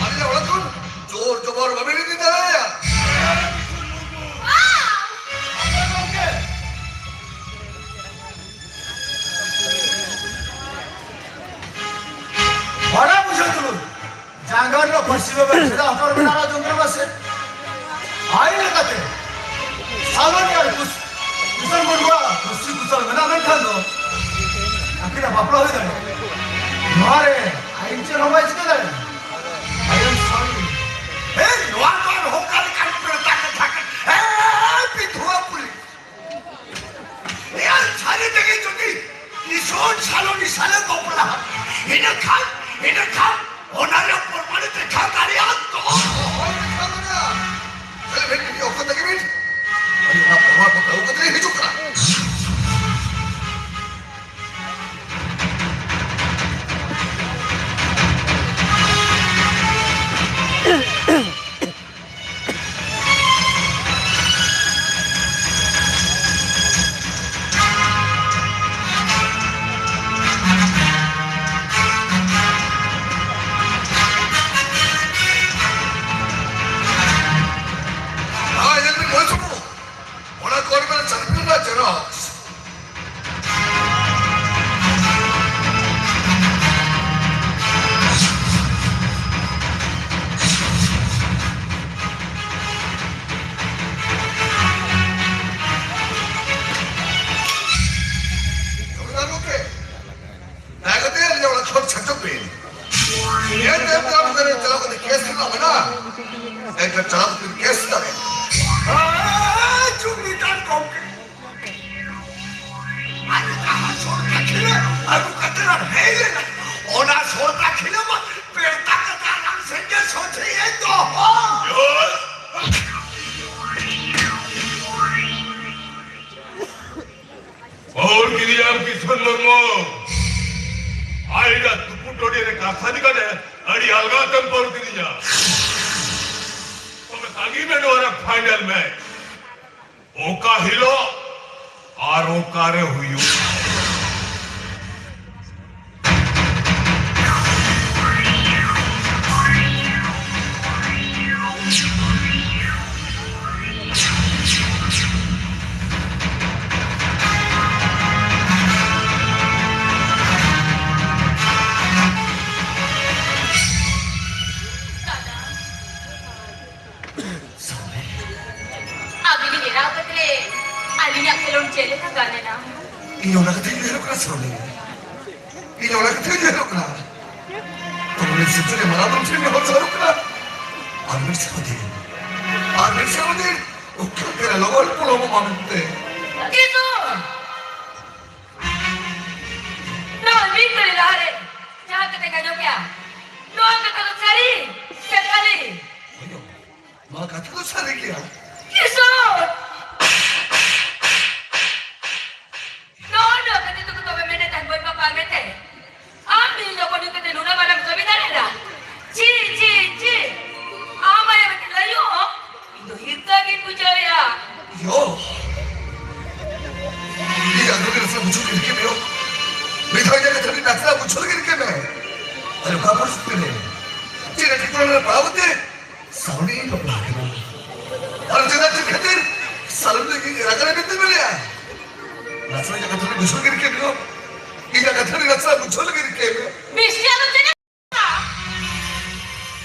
ᱟᱞᱮᱭᱟᱜ ᱚᱲᱟᱜ ᱠᱷᱚᱱ ᱡᱳᱨ ᱡᱚᱵᱚᱨ ᱵᱟᱵᱮᱱ ᱤᱫᱤ ᱫᱟᱲᱮᱭᱟᱭᱟ᱾ ᱵᱟᱲᱟᱭ ᱵᱩᱡᱷᱟᱹᱣ ᱛᱩᱞᱩᱡ ᱡᱟᱸᱜᱟ ᱨᱮᱱᱟᱜ ᱯᱟᱹᱨᱥᱤ ᱵᱟᱵᱮᱱ ᱪᱮᱫᱟᱜ ᱦᱚᱴᱚᱨ ᱵᱮᱱᱟ ᱡᱚᱢ ᱠᱟᱱᱟ ᱥᱮ? ᱟᱭᱤᱱ ᱞᱮᱠᱟᱛᱮ ᱥᱟᱞᱚᱱᱤ ᱟᱨ ᱠᱩᱥ-, ᱠᱩᱥᱚᱞ ᱢᱩᱨᱢᱩᱣᱟᱜ ᱠᱩᱥᱤ ᱠᱩᱥᱚᱞ ᱢᱮᱱᱟᱜ ᱢᱮᱱᱠᱷᱟᱱ ᱫᱚ ᱟᱹᱠᱤᱱᱟᱜ ᱵᱟᱯᱞᱟ ᱦᱩᱭ ᱫᱟᱲᱮᱭᱟᱜᱼᱟ᱾ ᱱᱚᱣᱟ ᱨᱮ ᱟᱭᱤᱱ ᱪᱮᱫ ᱦᱚᱸ ᱵᱟᱭ ᱪᱤᱠᱟᱹ ᱫᱟᱲᱮᱭᱟᱜᱼᱟ᱾ I am sorry. ᱮ, ᱱᱚᱣᱟ ᱫᱚ ᱟᱨᱦᱚᱸ ᱚᱠᱟ ᱞᱮᱠᱟᱱ ᱯᱮᱲᱛᱟ ᱠᱟᱛᱷᱟ ᱠᱟᱱᱟ? ᱮ, ᱵᱤᱫᱷᱩᱣᱟᱹ ᱯᱩᱞᱤᱥ᱾ ᱮᱭᱟ, ᱥᱟᱹᱨᱤ ᱛᱮᱜᱮ ᱡᱩᱫᱤ ᱱᱤᱥᱚᱱ ᱥᱟᱞᱚᱱᱤ ᱥᱟᱞᱮ ᱵᱟᱯᱞᱟ, ᱤᱱᱟᱹ ᱠᱷᱟᱱ, ᱤᱱᱟᱹ ᱠᱷᱟᱱ ᱚᱱᱟ ᱨᱮ ᱯᱨᱚᱢᱟᱱᱤᱛ ᱫᱮᱠᱷᱟᱣ ᱫᱟᱲᱮᱭᱟᱜᱼᱟ ᱛᱚ? ᱦᱳᱭ, ᱫᱮᱠᱷᱟᱣ ᱫᱟᱲᱮᱭᱟᱜᱼᱟ᱾ ᱛᱟᱦᱞᱮ ᱵᱮᱱ ᱢᱤᱫ ᱚᱠᱛᱚ ᱛᱮᱜᱮ ᱵᱮᱱ, ᱟᱹᱞᱤᱧ ᱚᱱᱟ ᱯᱨᱚᱢᱟᱱ ᱠᱚ ᱟᱹᱜᱩ ᱠᱟᱛᱮ ᱞᱤᱧ ᱦᱤᱡᱩᱜ ᱠᱟᱱᱟ᱾ ᱦᱮᱸ, ᱧᱮᱞ ᱵᱤᱱ, ᱢᱚᱦᱮᱥ ᱵᱟᱹᱵᱩ, ᱚᱱᱟ ᱠᱚᱨᱮ ᱢᱮᱱᱟᱜ ᱪᱟᱹᱴᱯᱤ ᱨᱮᱱᱟᱜ ᱡᱮᱨᱚᱠᱥ᱾ ᱯᱮ᱾ ᱱᱤᱭᱟᱹ ᱛᱟᱭᱚᱢ ᱫᱟᱨᱟᱢ ᱚᱠᱟᱨᱮ ᱪᱟᱞᱟᱣ ᱠᱟᱛᱮ ᱠᱮᱥ ᱨᱮᱱᱟᱜ ᱢᱮᱱᱟᱜᱼᱟ, ᱮᱱᱠᱷᱟᱱ ᱪᱟᱞᱟᱣ ᱠᱟᱛᱮ ᱠᱮᱥ ᱫᱟᱲᱮᱭᱟᱜᱼᱟ᱾ ᱟᱨ ᱡᱩᱢᱤᱫᱟᱨ ᱜᱚᱢᱠᱮ, ᱟᱨ ᱡᱟᱦᱟᱸ ᱥᱚᱨᱠᱟᱨ ᱠᱷᱤᱞᱟᱹ ᱟᱹᱜᱩ ᱠᱟᱛᱮ ᱞᱟᱝ ᱦᱮᱡ ᱞᱮᱱᱟ, ᱚᱱᱟ ᱥᱚᱨᱠᱟᱨ ᱠᱷᱤᱞᱟᱹ ᱢᱟ ᱯᱮᱲᱛᱟ ᱠᱟᱛᱮ ᱟᱞᱟᱝ ᱥᱮᱫ ᱜᱮ ᱥᱚᱡᱷᱮᱭᱮᱱ ᱫᱚ᱾ ᱵᱟᱹᱦᱩᱲ ᱠᱤᱫᱤᱧᱟᱢ ᱠᱤᱥᱩᱱ ᱢᱩᱨᱢᱩ᱾ ᱟᱭᱰᱟ ᱛᱩᱯᱩ ᱴᱚᱰᱤ ᱨᱮ ᱠᱟᱛᱷᱟ ᱤᱫᱤ ᱠᱟᱛᱮ ᱟᱹᱰᱤ ᱟᱞᱜᱟ ᱛᱮᱢ ᱵᱟᱹᱦᱩᱲ ᱠᱤᱫᱤᱧᱟ᱾ ᱛᱚᱵᱮ ᱥᱟᱸᱜᱤ ᱢᱮ ᱱᱚᱣᱟ ᱨᱮ ᱯᱷᱟᱭᱱᱟᱞ ᱢᱮᱪ᱾ ᱚᱠᱟ ᱦᱤᱞᱳᱜ ᱟᱨ ᱚᱠᱟᱨᱮ ᱦᱩᱭᱩᱜᱼᱟ? ᱟᱹᱵᱤᱱ ᱮᱨᱟ ᱠᱟᱛᱮ ᱟᱹᱞᱤᱧᱟᱜ ᱠᱷᱮᱞᱳᱰ ᱪᱮᱫ ᱞᱮᱠᱟ ᱜᱟᱱ ᱮᱱᱟ? ᱤᱧ ᱚᱱᱟ ᱠᱟᱛᱷᱟᱧ ᱩᱭᱦᱟᱹᱨᱚᱜ ᱠᱟᱱᱟ, ᱥᱨᱚᱱᱤ᱾ ᱤᱧ ᱚᱱᱟ ᱠᱟᱛᱷᱟᱧ ᱩᱭᱦᱟᱹᱨᱚᱜ ᱠᱟᱱᱟ᱾ ᱛᱚᱵᱮ ᱥᱤᱛᱩᱝ ᱨᱮ ᱢᱟᱨᱟᱝ ᱢᱚᱱᱛᱨᱤ ᱱᱮᱦᱚᱨ ᱡᱚᱦᱟᱨᱚᱜ ᱠᱟᱱᱟ᱾ ᱟᱨ ᱢᱤᱫ ᱥᱮᱨᱢᱟ ᱫᱤᱱ, ᱟᱨ ᱢᱤᱫ ᱥᱮᱨᱢᱟ ᱫᱤᱱ ᱩᱠᱤᱞ ᱛᱮ ᱞᱚᱜᱚᱱ ᱯᱚᱞᱚᱢᱚᱜ ᱢᱟ ᱢᱮᱱᱛᱮ᱾ ᱠᱤᱥᱳᱨ! ᱱᱚᱣᱟ ᱢᱤᱫ ᱜᱷᱟᱹᱲᱤ ᱞᱟᱦᱟᱨᱮ ᱡᱟᱦᱟᱸ ᱠᱟᱛᱷᱟ ᱟᱸᱡᱚᱢ ᱠᱮᱜᱼᱟ, ᱱᱚᱣᱟ ᱠᱟᱛᱷᱟ ᱫᱚ ᱥᱟᱹᱨᱤ ᱥᱮ ᱠᱷᱟᱹᱞᱤ? ᱱᱚᱣᱟ ᱠᱟᱛᱷᱟ ᱫᱚ ᱥᱟᱹᱨᱤ ᱜᱮᱭᱟ᱾ ᱠᱤᱥᱳᱨ! ᱱᱚᱜᱼᱚ ᱱᱚᱣᱟ ᱠᱷᱟᱹᱛᱤᱨ ᱛᱮᱠᱚ ᱛᱚᱵᱮ ᱢᱮᱱᱮᱫ ᱛᱟᱦᱮᱸᱫ ᱵᱟᱹᱧ ᱵᱟᱯᱞᱟᱜᱼᱟ ᱢᱮᱱᱛᱮ᱾ ᱟᱢ ᱤᱧ ᱡᱚᱠᱷᱚᱱ ᱤᱧ ᱠᱟᱛᱮ ᱱᱩᱱᱟᱹᱜ ᱢᱟᱨᱟᱝ ᱠᱟᱹᱢᱤ ᱫᱟᱲᱮᱭᱟᱫᱟ᱾ ᱪᱤ, ᱪᱤ, ᱪᱤ᱾ ᱟᱢ ᱟᱭᱳ ᱢᱤᱫᱴᱮᱱ ᱞᱟᱹᱭᱩᱜ ᱦᱚᱸ ᱤᱧ ᱫᱚ ᱦᱤᱨᱠᱟᱹ ᱜᱤᱧ ᱵᱩᱡᱷᱟᱹᱣᱮᱫᱼᱟ᱾ ᱭᱳ! ᱤᱧ ᱟᱜᱨᱚ ᱜᱮ ᱱᱟᱥᱮ ᱵᱩᱡᱷᱟᱹᱣ ᱜᱮ ᱨᱤᱠᱟᱹ ᱢᱮ ᱭᱳ᱾ ᱢᱤᱫ ᱫᱷᱟᱣ ᱤᱧᱟᱹᱜ ᱠᱟᱛᱷᱟ ᱨᱮ ᱱᱟᱥᱮᱱᱟᱜ ᱵᱩᱡᱷᱟᱹᱣ ᱜᱮ ᱨᱤᱠᱟᱹ ᱢᱮ᱾ ᱟᱨ ᱚᱠᱟ ᱯᱚᱨᱤᱥᱛᱷᱤᱛᱤ ᱨᱮ ᱪᱮᱫ ᱮᱴᱠᱮᱴᱚᱬᱮ ᱨᱮ ᱯᱟᱲᱟᱣ ᱠᱟᱛᱮ ᱥᱟᱞᱚᱱᱤᱧ ᱵᱟᱯᱞᱟ ᱠᱟᱱᱟ᱾ ᱟᱨ ᱪᱮᱫᱟᱜ ᱪᱮᱫ ᱠᱷᱟᱹᱛᱤᱨ ᱥᱟᱞᱚᱱᱤ ᱞᱟᱹᱜᱤᱫ ᱮᱨᱟ ᱠᱟᱱᱟ ᱢᱮᱱᱛᱮ ᱢᱮᱱᱮᱜᱼᱟ? ᱱᱟᱥᱮᱱᱟᱜ ᱤᱧᱟᱹᱜ ᱠᱟᱛᱷᱟ ᱨᱮ ᱵᱩᱡᱷᱟᱹᱣ ᱜᱮ ᱨᱤᱠᱟᱹᱭ ᱢᱮ᱾ ᱤᱧᱟᱹᱜ ᱠᱟᱛᱷᱟ ᱨᱮ ᱱᱟᱥᱮᱱᱟᱜ ᱵᱩᱡᱷᱟᱹᱣ ᱞᱟᱹᱜᱤᱫ ᱨᱤᱠᱟᱹᱭ ᱢᱮ᱾ ᱢᱤᱥᱴᱟᱨ ᱫᱚ ᱪᱮᱫ?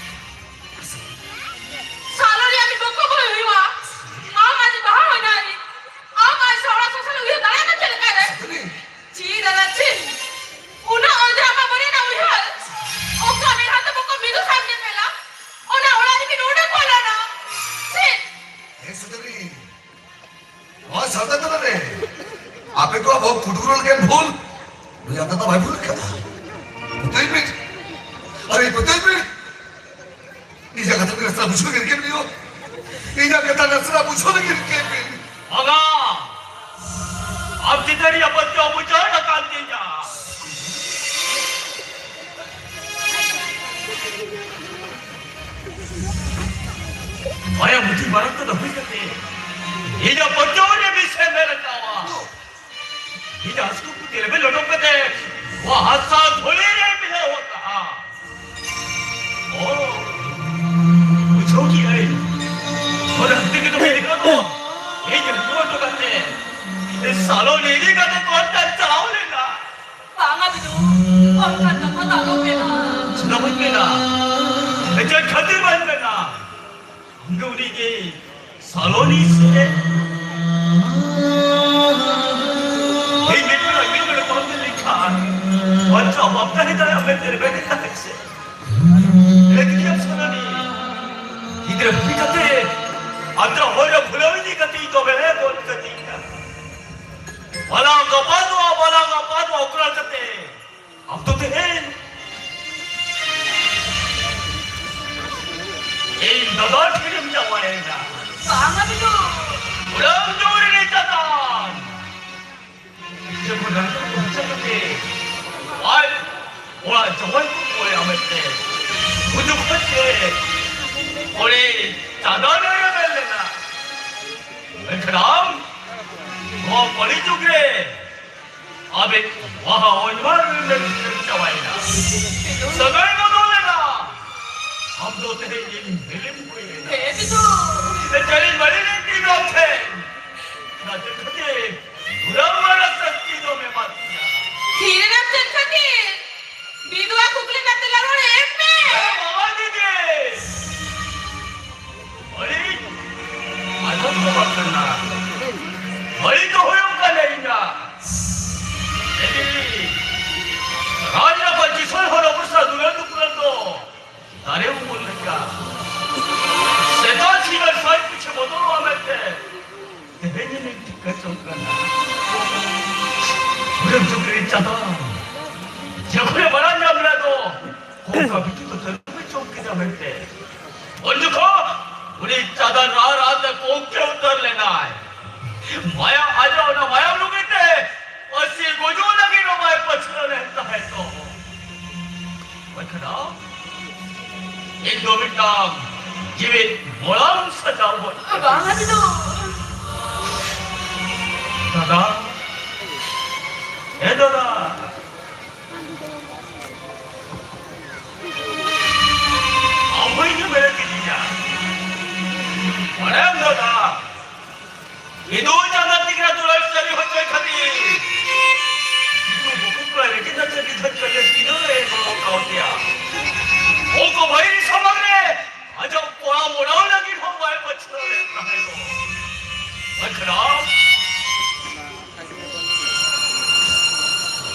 ᱥᱟᱞᱚᱱᱤ ᱟᱹᱰᱤ ᱵᱚᱠᱚ ᱵᱚᱭ ᱦᱩᱭᱩᱜᱼᱟ᱾ ᱟᱢ ᱟᱡ ᱵᱟᱦᱟ ᱦᱩᱭᱱᱟ ᱟᱹᱱᱤᱡ᱾ ᱟᱢ ᱟᱡ ᱥᱟᱶᱲᱟ ᱥᱚᱥᱚᱞ ᱩᱭᱦᱟᱹᱨ ᱫᱟᱲᱮᱭᱟᱜ ᱢᱮ ᱪᱮᱫ ᱞᱮᱠᱟ ᱨᱮ? ᱥᱟᱞᱚᱱᱤ᱾ ᱪᱤ ᱫᱟᱫᱟ ᱪᱤ? ᱩᱱᱟᱹᱜ ᱚᱡᱽᱨᱟ ᱢᱟ ᱵᱟᱹᱱᱩᱜ ᱟᱱᱟ ᱩᱭᱦᱟᱹᱨ᱾ ᱠᱩᱴᱩᱨ ᱞᱮᱠᱟᱱ ᱵᱷᱩᱞ ᱱᱩᱭ ᱟᱢ ᱫᱟᱫᱟ ᱵᱟᱭ ᱵᱷᱩᱞ ᱠᱟᱫᱟ᱾ ᱯᱩᱛᱩᱞ ᱯᱤᱴ, ᱟᱨᱮ ᱯᱩᱛᱩᱞ ᱯᱤᱴ, ᱱᱤᱡᱮ ᱠᱟᱛᱷᱟ ᱠᱚ ᱨᱟᱥᱛᱟ ᱵᱩᱡᱷᱟᱹᱣ ᱜᱮ ᱨᱤᱠᱟᱹ ᱢᱮ᱾ ᱤᱧᱟᱹᱜ ᱠᱟᱛᱷᱟ ᱨᱟᱥᱛᱟ ᱵᱩᱡᱷᱟᱹᱣ ᱜᱮ ᱨᱤᱠᱟᱹ ᱢᱮ᱾ ᱵᱟᱵᱟ, ᱟᱢ ᱪᱮᱛᱟᱱ ᱨᱮᱭᱟᱜ ᱯᱟᱹᱛᱭᱟᱹᱣ ᱢᱩᱪᱟᱹᱫ ᱟᱠᱟᱱ ᱛᱤᱧᱟ᱾ ᱢᱟᱭᱟ ᱵᱩᱫᱷᱤ ᱢᱟᱨᱟᱝ ᱛᱮ ᱫᱚᱦᱚᱭ ᱠᱟᱛᱮ ᱤᱧᱟᱹᱜ ᱯᱟᱹᱛᱭᱟᱹᱣ ᱨᱮ ᱵᱤᱥ ᱮ ᱢᱮᱨ ᱟᱠᱟᱣᱟ᱾ ᱤᱧᱟᱹᱜ ᱟᱥᱠᱩ ᱠᱚ ᱛᱮᱨᱮ ᱞᱚᱴᱚᱢ ᱠᱟᱛᱮ ᱱᱚᱣᱟ ᱦᱟᱥᱟ ᱫᱷᱩᱲᱤ ᱨᱮ ᱢᱤᱞᱟᱹᱣ ᱟᱠᱟᱜᱼᱟ᱾ ᱚ, ᱵᱩᱡᱷᱟᱹᱣ ᱠᱮᱜᱼᱟᱹᱧ᱾ ᱚᱱᱟ ᱦᱚᱛᱮ ᱜᱮ ᱛᱚ ᱢᱮᱱ ᱠᱟᱱᱟ ᱛᱚ, ᱤᱧ ᱨᱩᱣᱟᱹᱲ ᱦᱚᱴᱚ ᱠᱟᱛᱮ ᱤᱧ ᱥᱟᱞᱚᱱ ᱤᱫᱤ ᱠᱟᱛᱮ ᱠᱚ ᱚᱱᱛᱮ ᱪᱟᱞᱟᱣ ᱞᱮᱱᱟ᱾ ᱵᱟᱝᱟ ᱵᱤᱫᱩ, ᱚᱱᱠᱟᱱ ᱠᱟᱛᱷᱟ ᱫᱚ ᱟᱞᱚᱢ ᱢᱮᱱᱟ᱾ ᱪᱮᱫᱟᱜ ᱵᱟᱹᱧ ᱢᱮᱱᱟ? ᱪᱮᱫ ᱠᱷᱟᱹᱛᱤᱨ ᱵᱟᱹᱧ ᱢᱮᱱᱟ? ᱟᱢ ᱫᱚ ᱩᱱᱤ ᱜᱮ ᱥᱟᱞᱚᱱᱤ ᱥᱮ? ᱤᱧ ᱢᱤᱫ ᱵᱮᱲᱟ, ᱢᱤᱫ ᱵᱮᱲᱟ ᱵᱟᱢ ᱧᱮᱞ ᱞᱮᱠᱷᱟᱱ ᱵᱟᱧᱪᱟᱣ ᱵᱟᱢ ᱛᱟᱦᱮᱸ ᱫᱟᱲᱮᱭᱟᱜᱼᱟ ᱢᱮᱱᱛᱮ ᱨᱮᱵᱮᱱ ᱛᱟᱦᱮᱸ ᱥᱮ? ᱞᱟᱹᱭ ᱠᱮᱫᱟᱢ ᱥᱟᱞᱚᱱᱤ, ᱜᱤᱫᱽᱨᱟᱹ ᱦᱩᱭ ᱠᱟᱛᱮ ᱟᱢ ᱫᱚ ᱦᱚᱭ ᱨᱮ ᱵᱷᱩᱞᱟᱹᱣ ᱤᱫᱤ ᱠᱟᱛᱮ ᱤᱧ ᱫᱚ ᱵᱮᱲᱮ ᱜᱚᱫ ᱠᱟᱹᱫᱤᱧᱟ᱾ ᱵᱟᱞᱟ ᱜᱟᱯᱟ ᱫᱚ, ᱵᱟᱞᱟ ᱜᱟᱯᱟ ᱫᱚ ᱚᱠᱨᱟ ᱠᱟᱛᱮ ᱟᱢ ᱫᱚ ᱛᱮᱦᱮᱧ ᱤᱧ ᱫᱟᱫᱟ ᱴᱷᱮᱱᱮᱢ ᱡᱟᱶᱟᱭᱮᱱᱟ᱾ ᱵᱟᱝᱟ ᱵᱤᱫᱩ᱾ ᱩᱲᱟᱹᱣ ᱡᱳᱨ ᱨᱮ ᱪᱟᱛᱟᱢ᱾ ᱡᱮᱢᱚᱱ ᱰᱟᱠᱛᱟᱨ ᱠᱚ ᱵᱩᱡᱷᱟᱹᱣ ᱠᱟᱛᱮ ᱟᱡ ᱚᱲᱟᱜ ᱡᱟᱶᱟᱭ ᱠᱚ ᱠᱚᱭ ᱟᱢᱮᱫ ᱛᱮ ᱩᱱ ᱡᱚᱠᱷᱚᱱ ᱜᱮ ᱚᱸᱰᱮ ᱪᱟᱸᱫᱟ ᱨᱮ ᱨᱮᱵᱮᱱ ᱞᱮᱱᱟ᱾ ᱢᱮᱱᱠᱷᱟᱱ ᱟᱢ ᱱᱚᱣᱟ ᱠᱚᱞᱤ ᱡᱩᱜᱽ ᱨᱮ ᱟᱵᱮᱱ ᱢᱟᱦᱟ ᱚᱡᱽᱢᱟᱨ ᱨᱮᱱ ᱪᱟᱵᱟᱭᱮᱱᱟ᱾ ᱥᱟᱹᱜᱟᱹᱭ ᱵᱚᱫᱚᱞ ᱮᱱᱟ᱾ ᱟᱢ ᱫᱚ ᱛᱮᱦᱮᱧ ᱤᱧ ᱦᱤᱞᱤᱢ ᱦᱩᱭ ᱮᱱᱟ᱾ ᱦᱮᱸ, ᱵᱤᱫᱩ᱾ ᱮ ᱪᱟᱹᱨᱤ ᱵᱟᱹᱲᱤ ᱨᱮᱱ ᱜᱤᱫᱽᱨᱟᱹ ᱴᱷᱮᱱ᱾ ᱚᱱᱟ ᱪᱮᱫ ᱠᱷᱟᱹᱛᱤᱨ ᱩᱨᱟᱹᱣ ᱢᱟᱨᱟᱝ ᱥᱟᱹᱥᱛᱤ ᱫᱚᱢ ᱮᱢᱟᱫᱤᱧᱟ᱾ ᱛᱷᱤᱨ ᱮᱱᱟᱢ ᱪᱮᱫ ᱠᱷᱟᱹᱛᱤᱨ? ᱵᱤᱫᱩᱣᱟᱜ ᱠᱩᱠᱞᱤ ᱨᱮᱱᱟᱜ ᱛᱮᱞᱟ ᱨᱚᱲ ᱮᱢ ᱢᱮ᱾ ᱦᱮᱸ, ᱵᱟᱵᱟ ᱡᱩᱫᱤ᱾ ᱟᱹᱰᱤ ᱟᱡᱚᱢ ᱫᱚ ᱵᱟᱝ ᱠᱟᱱᱟ᱾ ᱵᱟᱹᱲᱤᱡ ᱫᱚ ᱦᱩᱭᱩᱜ ᱠᱟᱱᱟ ᱤᱧᱟᱜ᱾ ᱮᱫᱤ, ᱨᱟᱡᱽ ᱨᱟᱯᱟ ᱠᱤᱥᱳᱨ ᱦᱚᱲ ᱚᱵᱚᱥᱛᱟ ᱫᱩᱞᱟᱹᱲ ᱫᱩᱯᱩᱞᱟᱹᱲ ᱫᱚ ᱫᱟᱨᱮ ᱩᱢᱩᱞ ᱞᱮᱠᱟ᱾ ᱥᱮᱛᱟᱜ ᱥᱤᱸᱜᱟᱹᱲ ᱥᱟᱡ ᱯᱤᱪᱷᱮ ᱵᱚᱫᱚᱞᱚᱜᱼᱟ ᱢᱮᱱᱛᱮ ᱛᱮᱦᱮᱧ ᱤᱧ ᱴᱷᱤᱠᱟᱹ ᱡᱚᱝ ᱠᱟᱱᱟ᱾ ᱡᱩᱜᱽ ᱨᱮ ᱪᱟᱸᱫᱟ ᱡᱚᱠᱷᱚᱱᱮ ᱵᱟᱲᱟᱭ ᱧᱟᱢ ᱞᱮᱫ ᱫᱚ, ᱠᱚᱝᱠᱟ ᱵᱤᱴᱤ ᱫᱚ ᱛᱟᱹᱨᱩᱵ ᱮ ᱡᱚᱢ ᱠᱮᱫᱟ ᱢᱮᱱᱛᱮ, ᱩᱱ ᱡᱚᱠᱷᱚᱱ ᱩᱱᱤ ᱪᱟᱸᱫᱟ ᱨᱟᱜ ᱨᱟᱜ ᱛᱮ ᱠᱚᱝᱠᱮ ᱩᱛᱟᱹᱨ ᱞᱮᱱᱟᱭ᱾ ᱢᱟᱭᱟ ᱟᱡᱟᱜ ᱚᱱᱟ ᱢᱟᱭᱟᱢ ᱞᱩᱜᱤ ᱛᱮ ᱯᱟᱹᱥᱤ ᱜᱩᱡᱩᱜ ᱞᱟᱹᱜᱤᱫ ᱦᱚᱸ ᱵᱟᱭ ᱯᱟᱹᱪᱷᱞᱟᱹ ᱞᱮᱱ ᱛᱟᱦᱮᱸ ᱫᱚ᱾ ᱢᱮᱱᱠᱷᱟᱱ ᱟᱢ ᱤᱧ ᱫᱚ ᱢᱤᱫᱴᱟᱝ ᱡᱤᱣᱤᱫ ᱢᱚᱲᱟᱢ ᱥᱟᱡᱟᱣ ᱜᱚᱫ ᱠᱟᱫᱤᱧᱟ᱾ ᱵᱟᱝ, ᱟᱹᱰᱤ ᱫᱚ᱾ ᱫᱟᱫᱟ, ᱮ ᱫᱟᱫᱟ, ᱟᱢ ᱦᱚᱸ ᱤᱧᱮᱢ ᱮᱲᱮ ᱠᱤᱫᱤᱧᱟ᱾ ᱵᱟᱲᱟᱭᱟᱢ ᱫᱟᱫᱟ, ᱤᱧ ᱫᱚ ᱪᱟᱸᱫᱟ ᱛᱤᱠᱨᱟ ᱫᱩᱞᱟᱹᱲ ᱥᱟᱹᱨᱤ ᱦᱚᱪᱚᱭ ᱠᱷᱟᱹᱛᱤᱨ ᱤᱧ ᱫᱚ ᱵᱟᱹᱦᱩ ᱠᱚᱲᱟ ᱨᱮᱜᱮ ᱱᱟᱪᱟᱨ ᱜᱤᱫᱷᱟᱹ ᱠᱟᱹᱢᱤ ᱛᱤᱱᱟᱹᱜ ᱮ ᱜᱚᱲᱚ ᱠᱟᱣᱫᱮᱭᱟ᱾ ᱩᱱᱠᱩ ᱵᱟᱹᱭᱨᱤ ᱥᱟᱢᱟᱝ ᱨᱮ ᱟᱡᱟᱜ ᱠᱚᱲᱟ ᱢᱚᱲᱟᱣ ᱞᱟᱹᱜᱤᱫ ᱦᱚᱸ ᱵᱟᱭ ᱯᱟᱹᱪᱷᱞᱟᱹ ᱞᱮᱫ ᱛᱟᱦᱮᱸ ᱫᱚ᱾ ᱢᱮᱱᱠᱷᱟᱱ ᱟᱢ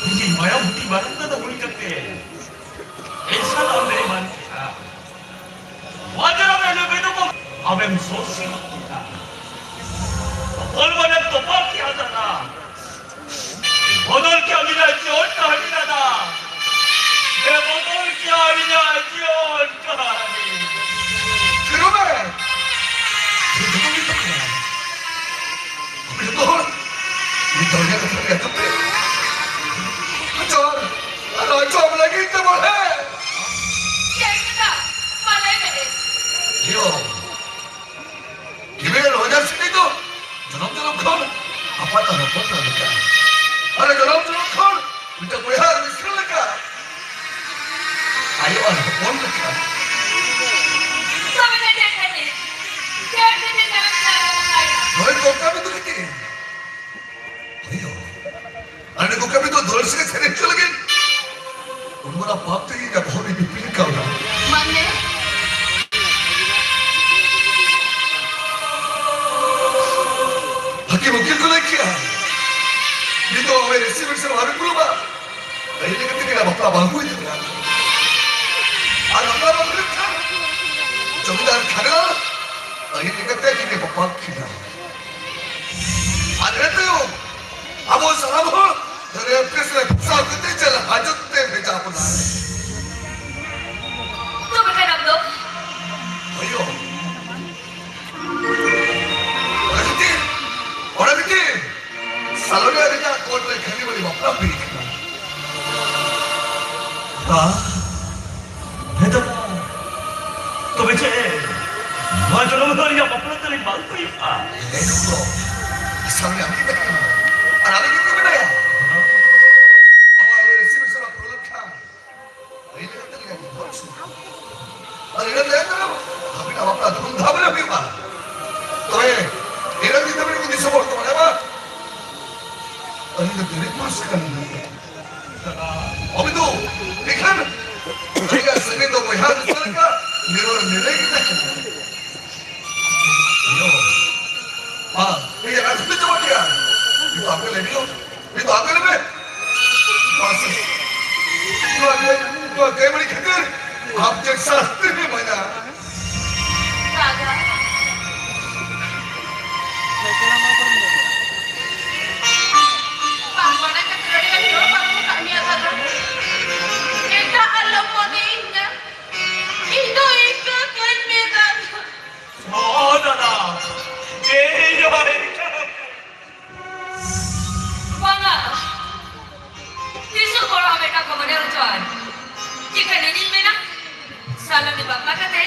ᱱᱤᱡᱮ ᱢᱟᱭᱟᱢ ᱦᱩᱴᱤ ᱵᱟᱨᱮᱛ ᱫᱚ ᱦᱩᱭ ᱠᱟᱛᱮ ᱮᱱᱥᱟᱱ ᱟᱢ ᱵᱮ ᱢᱟᱱ ᱠᱮᱫᱟ᱾ ᱱᱚᱣᱟ ᱡᱟᱭᱜᱟ ᱨᱮ ᱱᱩᱭ ᱵᱤᱫᱩ ᱠᱚ ᱟᱢᱮᱢ ᱥᱚᱥᱤ ᱜᱚᱫ ᱠᱮᱫᱟ᱾ ᱛᱚᱯᱚᱞ ᱢᱟᱱᱮ ᱛᱚᱯᱟᱜ ᱠᱮᱫᱟ ᱫᱟᱫᱟ᱾ ᱵᱚᱫᱚᱞ ᱠᱮᱫᱟ ᱟᱹᱞᱤᱧᱟᱜ ᱡᱤᱭᱚᱱ ᱠᱟᱹᱦᱱᱤ ᱫᱟᱫᱟ᱾ ᱮ ᱵᱚᱫᱚᱞ ᱠᱮᱫᱟ ᱟᱹᱞᱤᱧᱟᱜ ᱡᱤᱭᱚᱱ ᱠᱟᱹᱦᱱᱤ᱾ ᱪᱮᱫ ᱦᱚᱸ ᱵᱟᱝ᱾ ᱪᱮᱫ ᱦᱚᱸ ᱵᱟᱝ᱾ ᱡᱚᱛᱚ ᱦᱚᱲ ᱢᱤᱫ ᱫᱷᱟᱣ ᱨᱮᱭᱟᱜ ᱠᱟᱛᱷᱟ ᱞᱟᱹᱭ ᱟᱸᱡᱚᱢ ᱯᱮ᱾ ᱟᱸᱡᱚᱢ, ᱟᱨ ᱟᱸᱡᱚᱢ ᱞᱟᱹᱜᱤᱫ ᱛᱮ ᱵᱚᱞᱮ᱾ ᱪᱮᱫ ᱠᱟᱛᱷᱟ? ᱢᱟ ᱞᱟᱹᱭ ᱢᱮ᱾ ᱤᱭᱳ, ᱠᱤᱢᱤᱱ ᱨᱚᱡᱟ ᱥᱤᱝ ᱫᱚ ᱡᱚᱱᱚᱢ ᱡᱚᱱᱚᱢ ᱠᱷᱚᱱ ᱟᱯᱟᱛ ᱟᱨ ᱦᱚᱯᱚᱱ ᱞᱮᱠᱟ᱾ ᱟᱨ ᱡᱚᱱᱚᱢ ᱡᱚᱱᱚᱢ ᱠᱷᱚᱱ ᱢᱤᱫᱴᱟᱝ ᱵᱚᱭᱦᱟ ᱟᱨ ᱢᱤᱥᱨᱟ ᱞᱮᱠᱟ᱾ ᱟᱭᱳ ᱟᱨ ᱦᱚᱯᱚᱱ ᱞᱮᱠᱟ᱾ ᱛᱚᱵᱮ ᱫᱚ ᱪᱮᱫ ᱠᱷᱟᱹᱛᱤᱨ? ᱪᱮᱫ ᱠᱷᱟᱹᱛᱤᱨ ᱛᱟᱦᱮᱸ ᱠᱟᱱᱟ? ᱱᱚᱜᱼᱚᱭ ᱠᱚᱠᱟ ᱵᱤᱫᱩ ᱠᱷᱟᱹᱛᱤᱨ᱾ ᱦᱳᱭ ᱭᱳ᱾ ᱟᱨ ᱱᱩᱠᱩ ᱠᱟᱹᱢᱤ ᱫᱚ ᱫᱚᱞ ᱥᱮᱫ ᱥᱮᱨᱮᱧ ᱦᱚᱪᱚ ᱞᱟᱹᱜᱤᱫ᱾ ᱩᱱ ᱢᱟᱨᱟᱝ ᱯᱟᱯ ᱛᱮ ᱤᱧ ᱟᱵᱚ ᱦᱚᱸ ᱵᱤᱯᱤᱞ ᱠᱟᱣᱱᱟ᱾ ᱢᱟᱱᱮ? ᱦᱟᱹᱠᱤᱢ ᱩᱠᱤᱞ ᱠᱚ ᱞᱟᱹᱭ ᱠᱮᱜᱼᱟ, ᱱᱤᱛᱚᱜ ᱟᱢᱮ ᱨᱤᱥᱤᱵᱷ ᱥᱮ ᱵᱟᱝ ᱠᱩᱞᱩᱢᱟ᱾ ᱟᱹᱭᱤᱱ ᱞᱮᱠᱟᱛᱮ ᱜᱮ ᱵᱟᱯᱞᱟ ᱵᱟᱝ ᱦᱩᱭ ᱫᱟᱲᱮᱭᱟᱜᱼᱟ᱾ ᱟᱨ ᱵᱟᱯᱞᱟ ᱵᱟᱝ ᱦᱩᱭ ᱞᱮᱱᱠᱷᱟᱱ ᱡᱚᱢᱤᱫᱟᱨ ᱠᱷᱟᱱᱟ ᱟᱹᱭᱤᱱ ᱞᱮᱠᱟᱛᱮ ᱟᱹᱠᱤᱱ ᱜᱮ ᱵᱟᱯᱞᱟ ᱠᱤᱱᱟ᱾ ᱟᱨ ᱤᱱᱟᱹ ᱛᱟᱭᱚᱢ ᱟᱵᱚ ᱥᱟᱱᱟᱢ ᱦᱚᱲ ᱨᱮᱯ ᱠᱮᱥ ᱨᱮ ᱯᱷᱟᱸᱥᱟᱣ ᱠᱟᱛᱮ ᱡᱮᱞ ᱦᱟᱡᱚᱛ ᱛᱮ ᱵᱷᱮᱡᱟ ᱵᱚᱱᱟ᱾ ᱛᱚᱵᱮ ᱠᱷᱟᱱ ᱟᱢ ᱫᱚ? ᱟᱭᱳ᱾ ᱚᱱᱟ ᱠᱷᱟᱹᱛᱤᱨ, ᱚᱱᱟ ᱠᱷᱟᱹᱛᱤᱨ ᱥᱟᱞᱚᱱᱤᱭᱟ ᱨᱮᱭᱟᱜ ᱠᱳᱨᱴ ᱨᱮ ᱠᱷᱟᱹᱞᱤ ᱵᱟᱹᱞᱤ ᱵᱟᱯᱞᱟ ᱦᱩᱭ ᱠᱟᱱᱟ᱾ ᱵᱟ, ᱦᱮᱸ ᱛᱚ᱾ ᱛᱚᱵᱮ ᱪᱮᱫ ᱱᱚᱣᱟ ᱡᱚᱱᱚᱢ ᱫᱚ ᱤᱧᱟᱜ ᱵᱟᱯᱞᱟ ᱛᱟᱹᱞᱤᱧ ᱵᱟᱝ ᱦᱩᱭᱩᱜᱼᱟ? ᱞᱟᱹᱭ ᱫᱚ ᱥᱟᱞᱚᱱᱤᱭᱟ ᱟᱢ ᱜᱮ ᱢᱮᱱᱟᱭᱟ᱾ ᱟᱨ ᱟᱞᱮ ᱜᱮ ᱢᱮᱱᱟᱭᱟ᱾ ᱟᱢᱟᱜ ᱨᱮᱥᱤᱯᱮᱥᱚᱱ ᱯᱩᱨᱟᱹ ᱞᱮᱱᱠᱷᱟᱱ ᱟᱨ ᱤᱱᱟᱹ ᱛᱟᱭᱚᱢ ᱫᱚ ᱟᱹᱵᱤᱱᱟᱜ ᱵᱟᱯᱞᱟ ᱫᱷᱩᱢᱫᱷᱟᱢ ᱨᱮ ᱦᱩᱭᱩᱜᱼᱟ᱾ ᱛᱚᱵᱮ ᱤᱱᱟᱹ ᱫᱤᱱ ᱫᱷᱟᱹᱵᱤᱡ ᱩᱱᱤ ᱥᱚᱵᱚᱨ ᱫᱚ ᱵᱟᱲᱟᱭᱟ ᱵᱟᱝ? ᱟᱹᱞᱤᱧ ᱫᱚ ᱜᱟᱹᱰᱤ ᱯᱟᱥ ᱠᱟᱱ ᱜᱮᱭᱟ᱾ ᱚᱵᱤ ᱫᱚ ᱮᱠᱷᱟᱱ ᱟᱹᱞᱤᱧᱟᱜ ᱥᱟᱹᱜᱟᱹᱭ ᱫᱚ ᱵᱚᱭᱦᱟ ᱢᱤᱥᱨᱟ ᱞᱮᱠᱟ ᱱᱤᱨᱚᱲ ᱱᱤᱨᱟᱹᱭ ᱜᱮ ᱛᱟᱦᱮᱸ ᱠᱟᱱᱟ᱾ ᱢᱟ, ᱤᱧᱟᱹᱜ ᱠᱟᱛᱷᱟ ᱫᱚ ᱪᱟᱵᱟ ᱠᱮᱜᱼᱟ᱾ ᱱᱤᱛᱚᱜ ᱟᱯᱮ ᱞᱟᱹᱭ ᱵᱤᱱ᱾ ᱱᱤᱛᱚᱜ ᱟᱯᱮ ᱞᱟᱹᱭ ᱯᱮ᱾ ᱵᱟᱥ᱾ ᱱᱚᱣᱟ ᱜᱮ, ᱱᱚᱣᱟ ᱜᱮ ᱵᱟᱹᱲᱤᱡ ᱠᱷᱟᱹᱛᱤᱨ ᱟᱢ ᱪᱮᱫ ᱥᱟᱥᱛᱤ ᱯᱮ ᱮᱢᱟᱧᱟ? ᱨᱟᱡᱟ᱾ ᱵᱟᱝ ᱵᱟᱰᱟᱭ ᱠᱷᱟᱹᱛᱤᱨ ᱟᱹᱰᱤ ᱜᱟᱱ ᱡᱳᱨ ᱵᱟᱝ ᱠᱚ ᱠᱟᱹᱢᱤᱭᱟ ᱫᱟᱫᱟ᱾ ᱮᱴᱟᱜ ᱟᱞᱚᱢ ᱢᱚᱱᱮᱭᱤᱧᱟ᱾ ᱤᱧ ᱫᱚ ᱤᱱᱠᱟᱹ ᱠᱟᱹᱧ ᱢᱮ ᱫᱟᱫᱟ᱾ ᱦᱚᱸ ᱫᱟᱫᱟ, ᱤᱧ ᱦᱚᱸ ᱤᱱᱠᱟᱹ᱾ ᱵᱟᱝᱟ, ᱛᱤᱥ ᱦᱚᱸ ᱜᱚᱲᱚ ᱦᱟᱢᱮᱴᱟ ᱠᱚ ᱢᱚᱱᱮ ᱦᱚᱪᱚᱣᱟᱭ᱾ ᱪᱤᱠᱟᱹ ᱱᱤᱧᱤᱧ ᱢᱮᱱᱟ, ᱥᱟᱞᱚᱱᱤ ᱵᱟᱯᱞᱟ ᱠᱟᱛᱮ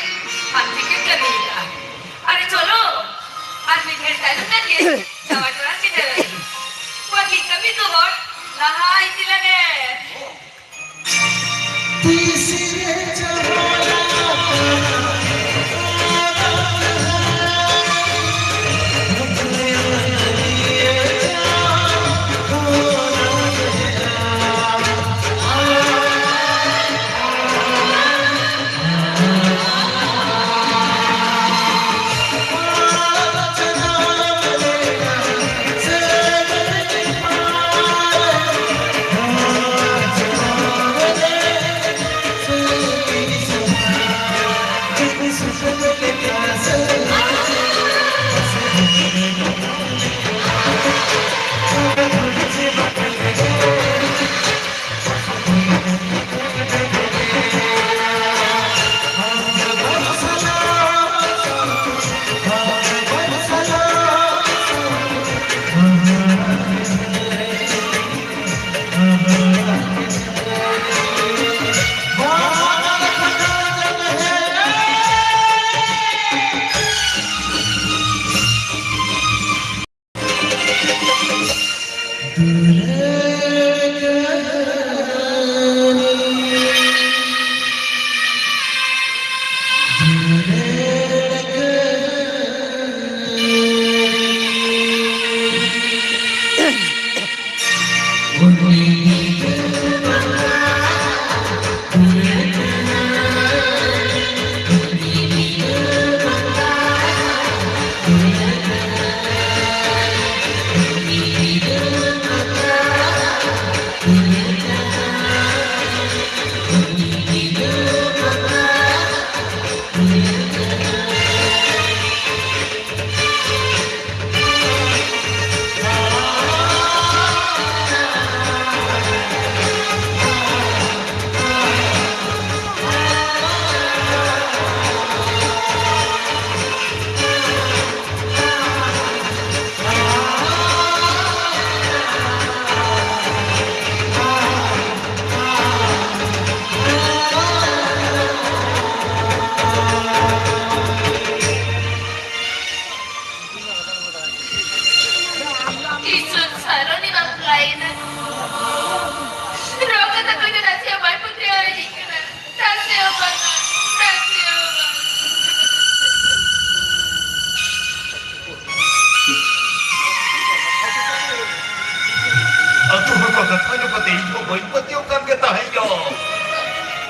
ᱟᱢ ᱴᱷᱤᱠᱮᱢ ᱠᱟᱹᱢᱤ ᱟᱠᱟᱫᱼᱟ᱾ ᱟᱨᱮ ᱪᱚᱞᱚ, ᱟᱨ ᱢᱤᱫ ᱜᱷᱟᱹᱲᱤ ᱛᱟᱭᱱᱚᱢ ᱠᱷᱟᱱ ᱜᱮ ᱡᱟᱶᱟᱭ ᱠᱚᱲᱟ ᱥᱮᱴᱮᱨ᱾ ᱵᱟᱹᱠᱤ ᱠᱟᱹᱢᱤ ᱠᱚ ᱵᱚᱱ ᱞᱟᱦᱟ ᱤᱫᱤ ᱞᱮᱜᱮ᱾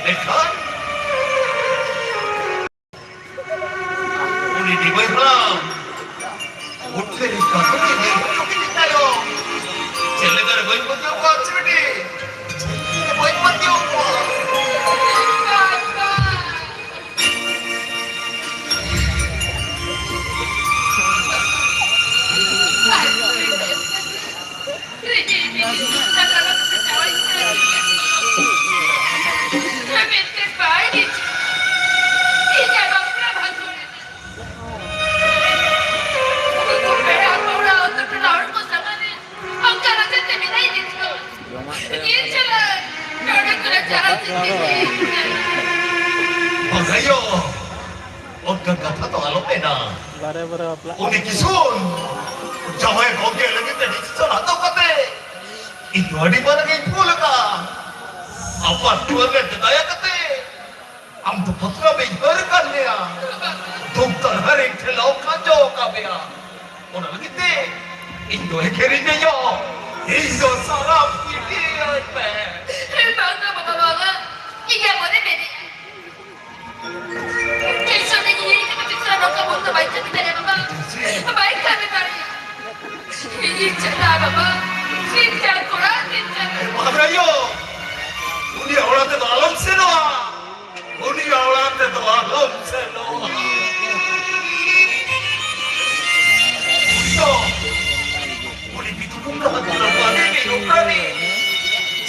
ᱮᱱᱠᱷᱟᱱ ᱩᱱᱤ ᱰᱤᱵᱟᱹᱭ ᱦᱟᱲᱟᱢ ᱩᱴᱷᱟᱹᱨᱤ ᱠᱟᱹᱢᱤ ᱨᱮ ᱡᱚᱯᱤᱫ ᱛᱟᱭᱚᱢ ᱪᱮᱫ ᱞᱮᱠᱟᱨᱮ ᱵᱟᱹᱧ ᱯᱟᱹᱛᱭᱟᱹᱣ ᱠᱚᱣᱟ ᱪᱮ ᱵᱤᱴᱤ? ᱵᱟᱹᱧ ᱯᱟᱹᱛᱭᱟᱹᱣ ᱠᱚᱣᱟ᱾ ᱵᱟᱝ ᱟᱭᱳ, ᱚᱱᱠᱟᱱ ᱠᱟᱛᱷᱟ ᱫᱚ ᱟᱞᱚᱢ ᱢᱮᱱᱟ᱾ ᱵᱟᱨᱮ ᱵᱟᱨᱮ ᱵᱟᱯᱞᱟᱜ ᱩᱱᱤ ᱠᱤᱥᱩᱱ ᱡᱟᱶᱟᱭ ᱜᱚᱢᱠᱮ ᱞᱟᱹᱜᱤᱫ ᱛᱮ decision ᱦᱟᱛᱟᱣ ᱠᱟᱛᱮ ᱤᱧ ᱫᱚ ᱟᱹᱰᱤ ᱢᱟᱨᱟᱝ ᱤᱧ ᱵᱷᱩᱞ ᱟᱠᱟᱫᱼᱟ᱾ ᱟᱯᱟᱛ ᱴᱩᱣᱟᱹᱨ ᱨᱮ ᱫᱟᱭᱟ ᱠᱟᱛᱮ ᱟᱢ ᱫᱚ ᱵᱚᱛᱨᱟ ᱵᱮᱡᱷᱟᱨ ᱠᱟᱱ ᱜᱮᱭᱟ᱾ ᱫᱩᱠ ᱛᱟᱞᱟ ᱨᱮ ᱴᱷᱮᱞᱟᱣ ᱠᱷᱟᱸᱡᱚ ᱟᱠᱟᱫ ᱢᱮᱭᱟ᱾ ᱚᱱᱟ ᱞᱟᱹᱜᱤᱫ ᱛᱮ ᱤᱧ ᱫᱚ ᱮᱠᱷᱮᱨᱤᱧ ᱢᱮᱭᱟ᱾ ᱤᱧ ᱫᱚ ᱥᱟᱨᱟ ᱯᱤᱴᱤ ᱟᱹᱧ ᱢᱮ᱾ ᱵᱟᱝᱟ ᱵᱟᱵᱟ, ᱵᱟᱝᱟ᱾ ᱤᱧᱟᱹᱜ ᱢᱚᱱᱮ ᱢᱮᱱᱮᱜᱼᱟ, ᱠᱮᱥᱚᱱ ᱤᱧ ᱦᱤᱲᱤᱧ ᱠᱟᱛᱮ ᱛᱤᱥ ᱨᱮ ᱱᱚᱝᱠᱟ ᱵᱷᱩᱞ ᱫᱚ ᱵᱟᱭ ᱠᱟᱹᱢᱤ ᱫᱟᱲᱮᱭᱟᱜᱼᱟ ᱵᱟᱵᱟ᱾ ᱵᱟᱭ ᱠᱟᱹᱢᱤ ᱫᱟᱲᱮᱭᱟᱜᱼᱟ᱾ ᱤᱧᱤᱧ ᱪᱟᱞᱟᱜᱼᱟ ᱵᱟᱵᱟ᱾ ᱤᱧ ᱪᱟᱞᱟᱜ ᱠᱚᱲᱟ, ᱤᱧ ᱪᱟᱞᱟᱜ᱾ ᱵᱟᱵᱟ ᱟᱭᱳ, ᱩᱱᱤᱭᱟᱜ ᱚᱲᱟᱜ ᱛᱮᱫᱚ ᱟᱞᱚᱢ ᱥᱮᱱᱚᱜᱼᱟ᱾ ᱩᱱᱤᱭᱟᱜ ᱚᱲᱟᱜ ᱛᱮᱫᱚ ᱟᱞᱚᱢ ᱥᱮᱱᱚᱜᱼᱟ᱾ ᱩᱱᱤ ᱫᱚ, ᱩᱱᱤ ᱵᱤᱫᱩ ᱵᱚᱸᱜᱟ ᱟᱹᱛᱩ ᱨᱮ ᱵᱟᱹᱲᱤᱡ ᱨᱩᱯᱟᱹᱨᱤ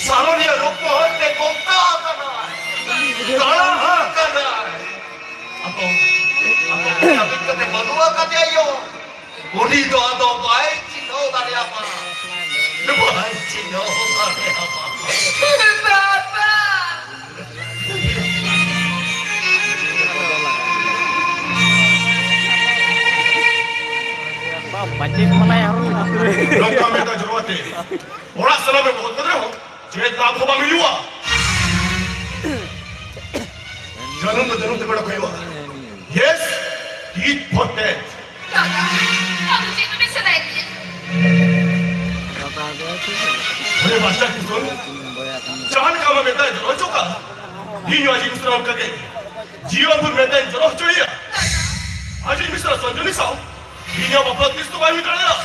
ᱥᱟᱞᱚᱱᱤᱭᱟᱹ ᱨᱩᱯ ᱢᱚᱦᱚᱱ ᱛᱮ ᱠᱚᱝᱠᱟ ᱟᱠᱟᱱᱟᱭ, ᱫᱟᱬᱟ ᱟᱠᱟᱱᱟᱭ᱾ ᱟᱫᱚ, ᱟᱫᱚ ᱩᱱᱤ ᱦᱟᱹᱯᱤᱫ ᱠᱟᱛᱮ ᱵᱟᱹᱱᱩᱜ ᱟᱠᱟᱫᱮᱭᱟ ᱭᱳ᱾ ᱩᱱᱤ ᱫᱚ ᱟᱫᱚ ᱵᱟᱭ ᱪᱤᱱᱦᱟᱹᱣ ᱫᱟᱲᱮᱭᱟᱢᱟ᱾ ᱵᱟᱭ ᱪᱤᱱᱦᱟᱹᱣ ᱫᱟᱲᱮᱭᱟᱢᱟ᱾ ᱵᱟᱵᱟ! ᱵᱟᱵᱟ, ᱪᱮᱫ ᱢᱟᱱᱟᱭᱟ ᱦᱚᱨᱚᱜ ᱞᱟᱹᱜᱤᱫ ᱛᱮ? ᱱᱚᱝᱠᱟ ᱢᱮᱫ ᱫᱟᱜ ᱡᱚᱨᱚᱣᱟᱛᱮ ᱚᱲᱟᱜ ᱥᱟᱱᱟᱢ ᱮ ᱵᱚᱦᱚᱛ ᱠᱟᱫ ᱨᱮᱦᱚᱸ ᱪᱮᱫ ᱞᱟᱵᱷ ᱦᱚᱸ ᱵᱟᱝ ᱦᱩᱭᱩᱜᱼᱟ᱾ ᱡᱟᱹᱱᱩᱢ ᱫᱚ ᱡᱟᱹᱱᱩᱢ ᱛᱮ ᱵᱮᱲᱟ ᱠᱚ ᱦᱩᱭᱩᱜᱼᱟ᱾ Yes, tit for tat. ᱫᱟᱫᱟ, ᱟᱢ ᱪᱮᱫ ᱮᱢ ᱢᱮᱥᱟ ᱞᱮᱫ ᱛᱤᱧᱟ? ᱟᱨᱮ ᱵᱟᱪᱪᱟ ᱠᱤᱥᱩᱱ, ᱡᱟᱦᱟᱸ ᱞᱮᱠᱟ ᱟᱢᱟᱜ ᱢᱮᱫ ᱫᱟᱜ ᱡᱚᱨᱚ ᱦᱚᱪᱚ ᱠᱟᱜᱼᱟ, ᱤᱧ ᱦᱚᱸ ᱟᱡᱤᱡ ᱢᱤᱥᱨᱟ ᱚᱱᱠᱟ ᱜᱮ ᱡᱤᱭᱚᱱ ᱵᱷᱳᱨ ᱢᱮᱫ ᱫᱟᱜ ᱤᱧ ᱡᱚᱨᱚ ᱦᱚᱪᱚᱭᱮᱭᱟ᱾ ᱟᱡᱤᱡ ᱢᱤᱥᱨᱟ ᱥᱚᱧᱡᱚᱱᱤ ᱥᱟᱶ ᱤᱧᱟᱹᱜ ᱵᱟᱯᱞᱟ ᱛᱤᱥ ᱫᱚ ᱵᱟᱭ ᱦᱩᱭ ᱫᱟᱲᱮᱭᱟᱜᱼᱟ᱾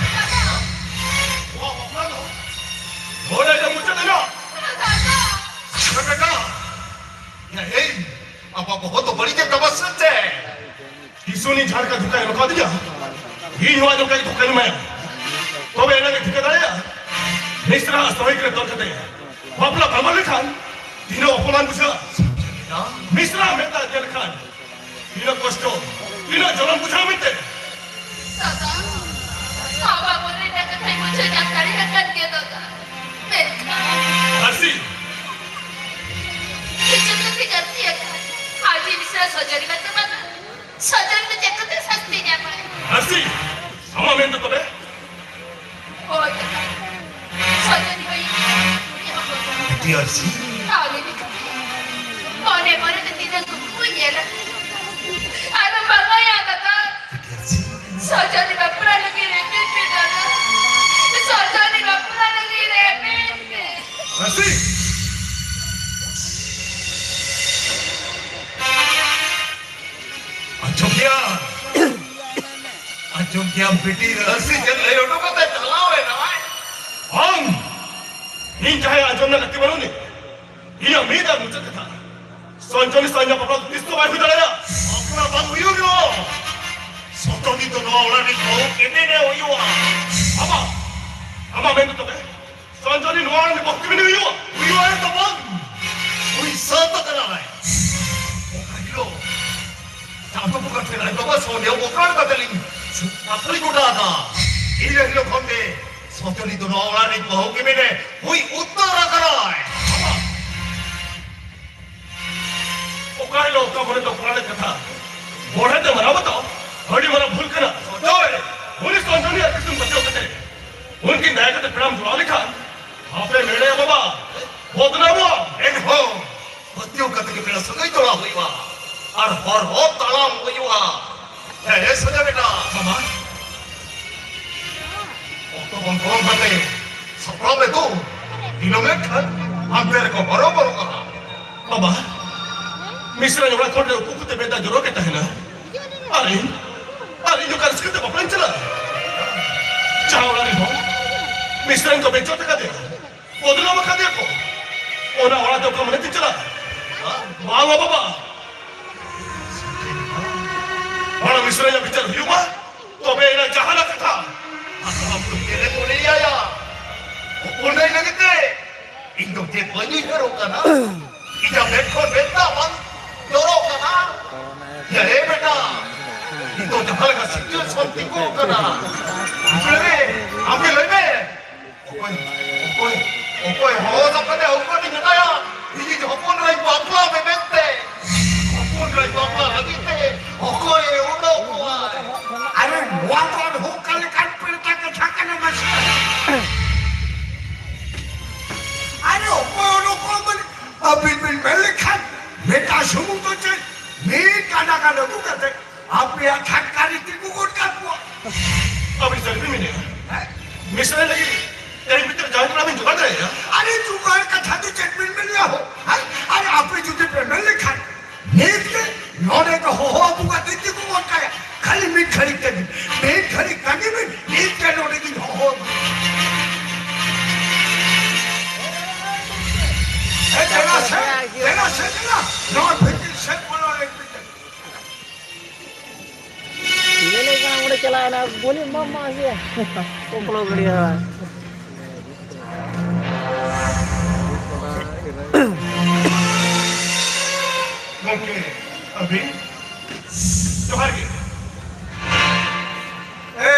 ᱱᱚᱣᱟ ᱵᱟᱯᱞᱟ ᱫᱚ ᱱᱚᱰᱮ ᱜᱮ ᱢᱩᱪᱟᱹᱫ ᱮᱱᱟ᱾ ᱵᱮᱴᱟ, ᱭᱟ ᱮᱭ, ᱟᱢᱟᱜ ᱵᱚᱦᱚᱜ ᱫᱚ ᱵᱟᱹᱲᱤᱡ ᱮᱱ ᱛᱟᱢᱟ ᱥᱮ ᱪᱮᱫ? ᱠᱤᱥᱩᱱᱤ ᱡᱟᱦᱟᱸ ᱞᱮᱠᱟ ᱫᱷᱳᱠᱟᱭ ᱮᱢ ᱠᱟᱣᱫᱤᱧᱟ, ᱤᱧ ᱦᱚᱸ ᱟᱡ ᱚᱱᱠᱟ ᱜᱮ ᱫᱷᱳᱠᱟᱧ ᱮᱢᱟᱭᱟ᱾ ᱛᱚᱵᱮ ᱮᱱᱟᱝ ᱜᱮ ᱴᱷᱤᱠᱟᱹ ᱫᱟᱲᱮᱭᱟᱜᱼᱟ, ᱢᱤᱥᱨᱟ ᱟᱜ ᱥᱚᱦᱤ ᱨᱮ ᱛᱚᱞ ᱠᱟᱛᱮ ᱵᱟᱯᱞᱟ ᱵᱷᱟᱸᱜᱚᱲ ᱞᱮᱠᱷᱟᱱ ᱛᱤᱱᱟᱹᱜ ᱚᱯᱚᱢᱟᱱ ᱵᱩᱡᱷᱟᱹᱜᱼᱟ᱾ ᱢᱤᱥᱨᱟ ᱢᱮᱫ ᱫᱟᱜ ᱧᱮᱞ ᱞᱮᱠᱷᱟᱱ ᱛᱤᱱᱟᱹᱜ ᱠᱚᱥᱴᱚ, ᱛᱤᱱᱟᱹᱜ ᱡᱚᱞᱚᱱ ᱵᱩᱡᱷᱟᱹᱣ ᱢᱮᱱᱛᱮ᱾ ᱫᱟᱫᱟ, ᱟᱢᱟᱜ ᱢᱚᱱᱮ ᱨᱮᱱᱟᱜ ᱠᱟᱛᱷᱟᱧ ᱵᱩᱡᱷᱟᱹᱣ ᱧᱟᱢ ᱫᱟᱲᱮᱭᱟᱜ ᱠᱟᱱ ᱜᱮᱭᱟ ᱫᱟᱫᱟ᱾ ᱢᱮᱱᱠᱷᱟᱱ ᱟᱨᱥᱤ, ᱠᱤᱪᱷᱩ ᱠᱟᱛᱮ ᱜᱟᱛᱮ ᱟᱠᱟᱱ ᱟᱹᱰᱤ ᱢᱤᱥᱨᱟ ᱥᱚᱡᱚᱱᱤ ᱵᱟᱝ ᱛᱟᱵᱚᱱᱟ᱾ ᱥᱚᱡᱚᱱᱤ ᱫᱚ ᱪᱮᱫ ᱠᱟᱛᱮ ᱥᱟᱥᱛᱤ ᱧᱟᱢᱟᱭ? ᱟᱨᱥᱤ, ᱟᱢᱟᱜ ᱢᱮᱱ ᱫᱚ ᱛᱚᱵᱮ? ᱦᱳᱭ ᱫᱟᱫᱟ, ᱥᱚᱡᱚᱱᱤ ᱦᱚᱸ ᱤᱧ ᱵᱤᱴᱤ ᱟᱨᱥᱤ᱾ ᱟᱞᱮ ᱞᱮᱠᱟᱛᱮ ᱢᱚᱱᱮ ᱢᱚᱱᱮ ᱛᱮ ᱛᱤᱱᱟᱹᱜ ᱠᱩᱠᱢᱩᱧ ᱧᱮᱞ ᱟᱠᱟᱫᱟ᱾ ᱟᱫᱚ ᱵᱟᱝᱟᱭᱟ ᱫᱟᱫᱟ᱾ ᱵᱤᱴᱤ ᱟᱨᱥᱤ᱾ ᱥᱚᱡᱚᱱᱤ ᱵᱟᱯᱞᱟ ᱞᱟᱹᱜᱤᱫ ᱨᱮᱵᱮᱱ ᱯᱮ ᱫᱟᱫᱟ᱾ ᱥᱚᱡᱚᱱᱤ ᱵᱟᱯᱞᱟ ᱞᱟᱹᱜᱤᱫ ᱨᱮᱵᱮᱱ ᱯᱮ᱾ ᱟᱨᱥᱤ᱾ ᱟᱸᱡᱚᱢ ᱜᱮᱭᱟ, ᱟᱸᱡᱚᱢ ᱜᱮᱭᱟᱢ ᱵᱤᱴᱤ ᱟᱨᱥᱤ ᱪᱮᱫ ᱞᱟᱹᱭ ᱦᱚᱴᱚ ᱠᱟᱛᱮ ᱪᱟᱞᱟᱣ ᱮᱱᱟᱭ? ᱟᱢ! ᱤᱧ ᱡᱟᱦᱟᱸᱭ ᱟᱸᱡᱚᱢ ᱨᱮᱱᱟᱜ ᱞᱟᱹᱠᱛᱤ ᱵᱟᱹᱱᱩᱜ ᱟᱹᱱᱤᱡ, ᱤᱧᱟᱹᱜ ᱢᱤᱫ ᱟᱨ ᱢᱩᱪᱟᱹᱫ ᱠᱟᱛᱷᱟ, ᱥᱚᱧᱡᱚᱱᱤ ᱥᱟᱶ ᱤᱧᱟᱹᱜ ᱵᱟᱯᱞᱟ ᱫᱚ ᱛᱤᱥ ᱦᱚᱸ ᱵᱟᱭ ᱦᱩᱭ ᱫᱟᱲᱮᱭᱟᱜᱼᱟ᱾ ᱵᱟᱯᱞᱟ ᱵᱟᱝ ᱦᱩᱭᱩᱜ ᱨᱮᱦᱚᱸ ᱥᱚᱧᱡᱚᱱᱤ ᱫᱚ ᱱᱚᱣᱟ ᱚᱲᱟᱜ ᱨᱤᱱ ᱵᱟᱹᱦᱩ ᱠᱮᱢᱮᱱᱮ ᱦᱩᱭᱩᱜᱼᱟ᱾ ᱟᱢᱟᱜ, ᱟᱢᱟᱜ ᱢᱮᱱ ᱫᱚ ᱛᱚᱵᱮ ᱥᱚᱧᱡᱚᱱᱤ ᱱᱚᱣᱟ ᱨᱤᱱ ᱵᱟᱹᱦᱩ ᱠᱮᱢᱮᱱᱮ ᱦᱩᱭᱩᱜᱼᱟ? ᱦᱩᱭᱩᱜᱼᱟ ᱨᱮ ᱛᱟᱵᱚᱱ᱾ ᱦᱩᱭ ᱥᱟᱹᱛ ᱟᱠᱟᱱᱟᱭ᱾ ᱚᱠᱟ ᱦᱤᱞᱳᱜ ᱪᱟᱸᱫᱚ ᱵᱚᱸᱜᱟ ᱴᱷᱮᱱ ᱟᱡ ᱵᱟᱵᱟ ᱥᱚᱸᱜᱮ ᱵᱚᱠᱟᱲ ᱠᱟᱛᱮ ᱞᱤᱧ ᱠᱟᱛᱷᱟ ᱞᱤᱧ ᱜᱚᱴᱟ ᱟᱠᱟᱫᱼᱟ᱾ ᱤᱱᱟᱹ ᱦᱤᱞᱳᱜ ᱠᱷᱚᱱ ᱜᱮ ᱥᱚᱧᱡᱚᱱᱤ ᱫᱚ ᱱᱚᱣᱟ ᱚᱲᱟᱜ ᱨᱤᱱ ᱵᱟᱹᱦᱩ ᱠᱮᱢᱮᱱᱮ ᱦᱩᱭ ᱩᱛᱟᱹᱨ ᱟᱠᱟᱱᱟᱭ᱾ ᱚᱠᱟ ᱦᱤᱞᱳᱜ ᱚᱠᱟ ᱠᱚᱨᱮ ᱫᱚ ᱠᱚᱲᱟ ᱨᱮ ᱠᱟᱛᱷᱟ ᱵᱚᱲᱦᱮ ᱛᱮ ᱢᱟᱱᱟᱣ ᱵᱟᱛᱟᱣ ᱟᱹᱰᱤ ᱢᱟᱨᱟᱝ ᱵᱷᱩᱞ ᱠᱟᱱᱟ᱾ ᱦᱳᱭ, ᱩᱱᱤ ᱥᱚᱧᱡᱚᱱᱤ ᱟᱨ ᱠᱤᱥᱩᱱ ᱵᱟᱪᱟᱣ ᱠᱟᱛᱮ ᱩᱱᱠᱤᱱ ᱫᱟᱭᱟ ᱠᱟᱛᱮ ᱯᱮᱲᱟᱢ ᱡᱚᱲᱟᱣ ᱞᱮᱠᱷᱟᱱ ᱟᱯᱮ ᱢᱮᱲᱮ ᱵᱟᱵᱟ ᱵᱚᱫᱱᱟᱢᱚᱜᱼᱟ᱾ ᱮᱱᱦᱚᱸ ᱯᱟᱹᱛᱭᱟᱹᱣ ᱠᱟᱛᱮ ᱜᱮ ᱯᱮᱲᱟ ᱥᱟᱹᱜᱟᱹᱭ ᱡᱚᱲᱟᱣ ᱦᱩᱭᱩᱜᱼᱟ ᱟᱨ ᱦᱚᱨ ᱦᱚᱨ ᱛᱟᱲᱟᱢ ᱦᱩᱭᱩᱜᱼᱟ᱾ ᱦᱮᱸ, ᱮ ᱥᱟᱹᱜᱟᱹᱭ ᱵᱮᱴᱟ᱾ ᱢᱟᱢᱟ᱾ ᱚᱠᱛᱚ ᱵᱚᱱ ᱯᱚᱞᱚᱢ ᱠᱟᱛᱮ ᱥᱟᱯᱲᱟᱣ ᱢᱮ ᱛᱚ᱾ ᱫᱤᱱᱟᱹᱢ ᱞᱮᱠᱷᱟᱱ ᱦᱟᱱᱛᱮ ᱨᱮᱠᱚ ᱦᱚᱨᱚ ᱵᱚᱨᱚᱜᱼᱟ᱾ ᱵᱟᱵᱟ, ᱢᱤᱥᱨᱟᱧ ᱚᱲᱟᱜ ᱠᱷᱚᱱ ᱨᱮ ᱩᱠᱩ ᱩᱠᱩᱛᱮ ᱢᱮᱫ ᱫᱟᱜ ᱡᱚᱨᱚ ᱠᱮᱫ ᱛᱟᱦᱮᱱᱟ᱾ ᱟᱨ ᱤᱧ, ᱟᱨ ᱤᱧ ᱚᱠᱟ ᱨᱟᱹᱥᱠᱟᱹ ᱛᱮ ᱵᱟᱯᱞᱟᱧ ᱪᱟᱞᱟᱜᱼᱟ? ᱡᱟᱦᱟᱸ ᱚᱲᱟᱜ ᱨᱮᱱ ᱦᱚᱲ ᱢᱤᱥᱨᱟᱧ ᱠᱚ ᱵᱮᱡᱚᱛ ᱟᱠᱟᱫᱮᱭᱟ, ᱵᱚᱫᱱᱟᱢ ᱟᱠᱟᱫᱮᱭᱟ ᱠᱚ, ᱚᱱᱟ ᱚᱲᱟᱜ ᱫᱚ ᱚᱠᱟ ᱢᱚᱱᱮ ᱛᱮᱧ ᱪᱟᱞᱟᱜᱼᱟ? ᱵᱟᱝ ᱵᱟᱵᱟ, ᱢᱟᱲᱟᱝ ᱢᱤᱥᱨᱟᱧᱟᱜ ᱵᱤᱪᱟᱹᱨ ᱦᱩᱭᱩᱜ ᱢᱟ, ᱛᱚᱵᱮ ᱮᱱᱟ ᱡᱟᱦᱟᱱᱟᱜ ᱠᱟᱛᱷᱟ᱾ ᱟᱢ ᱫᱚ ᱪᱮᱫ ᱮᱢ ᱢᱚᱱᱮᱭᱟ? ᱦᱚᱯᱚᱱ ᱨᱮ ᱞᱟᱹᱜᱤᱫ ᱛᱮ ᱤᱧ ᱫᱚ ᱪᱮᱫ ᱵᱟᱹᱧ ᱩᱭᱦᱟᱹᱨᱚᱜ ᱠᱟᱱᱟ? ᱤᱧᱟᱹᱜ ᱢᱮᱫ ᱠᱷᱚᱱ ᱢᱮᱫ ᱫᱟᱜ ᱵᱟᱝ ᱡᱚᱨᱚᱜ ᱠᱟᱱᱟ? ᱭᱟ ᱮ ᱵᱮᱴᱟ, ᱤᱧ ᱫᱚ ᱡᱟᱦᱟᱸ ᱞᱮᱠᱟ situation ᱛᱤᱸᱜᱩ ᱟᱠᱟᱱᱟ, ᱜᱤᱫᱽᱨᱟᱹ ᱨᱮ, ᱟᱢ ᱜᱮ ᱞᱟᱹᱭ ᱢᱮ, ᱚᱠᱚᱭ, ᱚᱠᱚᱭ, ᱚᱠᱚᱭ ᱦᱚᱦᱚ ᱥᱟᱯᱷᱟ ᱛᱮ ᱦᱚᱯᱚᱱ ᱤᱧ ᱢᱮᱛᱟᱭᱟ, ᱤᱧᱤᱡ ᱦᱚᱯᱚᱱ ᱨᱮᱧ ᱵᱟᱯᱞᱟ ᱢᱮ ᱢᱮᱱᱛᱮ? ᱦᱚᱯᱚᱱ ᱨᱮᱧ ᱵᱟᱯᱞᱟ ᱞᱟᱹᱜᱤᱫ ᱛᱮ ᱚᱠᱚᱭᱮ ᱩᱰᱩᱠ ᱠᱚᱣᱟᱭ? ᱟᱨᱮ, ᱱᱚᱣᱟ ᱫᱚ ᱟᱨᱦᱚᱸ ᱚᱠᱟ ᱞᱮᱠᱟᱱ ᱯᱮᱲᱛᱟ ᱠᱟᱛᱷᱟ ᱠᱟᱱᱟ ᱢᱟᱥᱮ? ᱟᱨᱮ, ᱚᱠᱚᱭ ᱩᱰᱩᱠᱚᱜᱼᱟ ᱢᱟᱱᱮ, ᱟᱹᱵᱤᱱ ᱵᱤᱱ ᱢᱮᱱ ᱞᱮᱠᱷᱟᱱ ᱢᱮᱛᱟ ᱥᱩᱢᱩᱝ ᱫᱚ ᱪᱮᱫ, ᱢᱤᱫ ᱠᱟᱰᱟ ᱜᱟᱱ ᱟᱹᱜᱩ ᱠᱟᱛᱮ ᱟᱯᱮᱭᱟᱜ ᱪᱷᱟᱴᱠᱟ ᱨᱮ ᱛᱤᱸᱜᱩ ᱜᱚᱫ ᱠᱟᱜ ᱠᱚᱣᱟ᱾ ᱟᱹᱵᱤᱱ ᱥᱟᱹᱨᱤ ᱵᱤᱱ ᱢᱮᱱᱮᱫᱼᱟ? ᱦᱮᱸ? ᱢᱤᱥᱨᱟᱭ ᱞᱟᱹᱜᱤᱫ ᱛᱮᱦᱮᱧ ᱵᱷᱤᱛᱤᱨ ᱡᱟᱶᱟᱭ ᱠᱚᱲᱟ ᱵᱤᱱ ᱡᱚᱜᱟᱲ ᱫᱟᱲᱮᱭᱟᱜᱼᱟ? ᱟᱨᱮ, ᱡᱚᱜᱟᱲ ᱠᱟᱛᱷᱟ ᱫᱚ ᱪᱮᱫ ᱵᱤᱱ ᱢᱮᱱᱮᱫᱼᱟ ᱦᱳ? ᱦᱮᱸ? ᱟᱨᱮ, ᱟᱯᱮ ᱡᱩᱫᱤ ᱯᱮ ᱢᱮᱱ ᱞᱮᱠᱷᱟᱱ ᱱᱤᱛ ᱜᱮ ᱱᱚᱰᱮ ᱠᱚ ᱦᱚᱦᱚ ᱟᱹᱜᱩ ᱠᱟᱛᱮ ᱛᱤᱸᱜᱩ ᱜᱚᱫ ᱠᱟᱭᱟ᱾ ᱠᱷᱟᱹᱞᱤ ᱢᱤᱫ ᱜᱷᱟᱹᱲᱤᱡ ᱛᱮᱜᱮ, ᱢᱤᱫ ᱜᱷᱟᱹᱲᱤᱡ ᱛᱟᱺᱜᱤ ᱵᱤᱱ, ᱱᱤᱛ ᱜᱮ ᱱᱚᱰᱮ ᱜᱤᱧ ᱦᱚᱦᱚ ᱟᱹᱜᱩ᱾ ᱮ, ᱫᱮᱞᱟ ᱥᱮ, ᱫᱮᱞᱟ ᱥᱮ, ᱫᱮᱞᱟ᱾ ᱱᱚᱣᱟ ᱵᱷᱤᱛᱤᱨ ᱥᱮᱫ ᱵᱚᱞᱚ ᱞᱮᱱ ᱯᱮ᱾ ᱧᱮᱞᱮ ᱠᱟᱱᱟ ᱚᱸᱰᱮ ᱪᱟᱞᱟᱣ ᱮᱱᱟ, ᱜᱚᱞᱤ ᱢᱟ ᱢᱟ ᱜᱮ᱾ ᱠᱚᱠᱞᱚ ᱜᱷᱟᱹᱲᱤ ᱦᱚᱸ᱾ ᱜᱚᱢᱠᱮ, ᱟᱹᱵᱤᱱ, ᱡᱚᱦᱟᱨ ᱜᱮ᱾ ᱮ,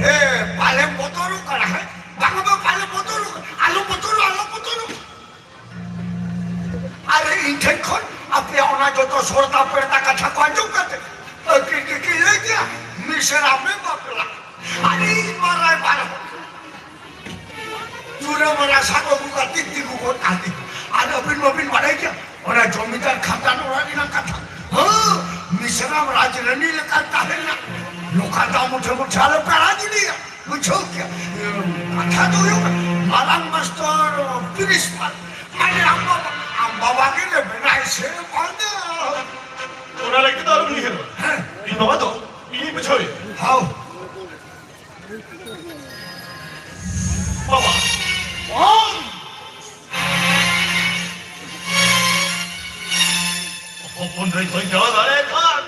ᱮ, ᱯᱟᱞᱮᱢ ᱵᱚᱛᱚᱨᱚᱜ ᱠᱟᱱᱟ, ᱦᱮᱸ? ᱵᱟᱝ, ᱵᱟᱝ, ᱯᱟᱞᱮᱢ ᱵᱚᱛᱚᱨᱚᱜ ᱠᱟᱱᱟ᱾ ᱟᱞᱚ ᱵᱚᱛᱚᱨᱚᱜ, ᱟᱞᱚ ᱵᱚᱛᱚᱨᱚᱜ᱾ ᱟᱨ ᱤᱧ ᱴᱷᱮᱱ ᱠᱷᱚᱱ ᱟᱯᱮᱭᱟᱜ ᱚᱱᱟ ᱡᱚᱛᱚ ᱥᱚᱨᱫᱟ ᱯᱮᱲᱫᱟ ᱠᱟᱛᱷᱟ ᱠᱚ ᱟᱸᱡᱚᱢ ᱠᱟᱛᱮ, ᱟᱹᱠᱤᱨ ᱠᱤᱠᱤ ᱞᱟᱹᱭ ᱜᱮᱭᱟ, ᱢᱤᱥᱨᱟ ᱢᱮ ᱵᱟᱯᱞᱟ᱾ ᱟᱨ ᱤᱧ ᱢᱟ ᱨᱟᱭᱵᱟᱨ ᱦᱚᱲ᱾ ᱪᱩᱨᱟᱹ ᱢᱟᱨᱟ ᱥᱟᱵ ᱟᱹᱜᱩ ᱠᱟᱛᱮ ᱛᱤᱸᱜᱩ ᱜᱚᱫ ᱟᱹᱫᱤᱧ᱾ ᱟᱨ ᱟᱹᱵᱤᱱ ᱢᱟᱵᱤᱱ ᱵᱟᱰᱟᱭ ᱜᱮᱭᱟ, ᱚᱱᱟ ᱡᱚᱢᱤᱫᱟᱨ ᱠᱷᱟᱱᱫᱟᱱ ᱚᱲᱟᱜ ᱨᱮᱱᱟᱜ ᱠᱟᱛᱷᱟ᱾ ᱦᱟᱹ, ᱢᱤᱥᱨᱟᱢ ᱨᱟᱡᱽᱨᱟᱱᱤ ᱞᱮᱠᱟ ᱛᱟᱦᱮᱸ ᱞᱮᱱᱟ᱾ ᱱᱚᱝᱠᱟ ᱫᱟᱢ ᱩᱴᱷᱟᱹ ᱢᱩᱴᱷᱟᱹ ᱟᱞᱚ ᱯᱮ ᱨᱟᱡᱽ ᱞᱮᱭᱟ᱾ ᱵᱩᱡᱷᱟᱹᱣ ᱠᱮᱜᱼᱟ? ᱠᱟᱛᱷᱟ ᱫᱚ ᱦᱩᱭᱩᱜ ᱠᱟᱱᱟ, ᱢᱟᱨᱟᱝ ᱢᱟᱥᱴᱚᱨ ᱯᱨᱤᱱᱥᱤᱯᱟᱞ, ᱢᱟᱱᱮ ᱟᱢ ᱵᱟᱵᱟ, ᱟᱢ ᱵᱟᱵᱟ ᱜᱮ ᱞᱮ ᱢᱮᱱᱟᱭ ᱥᱮ᱾ ᱦᱚᱯᱚᱱ ᱨᱮ ᱵᱟᱹᱧ ᱡᱟᱶᱟᱭ ᱫᱟᱲᱮᱭᱟᱭ ᱠᱷᱟᱱ,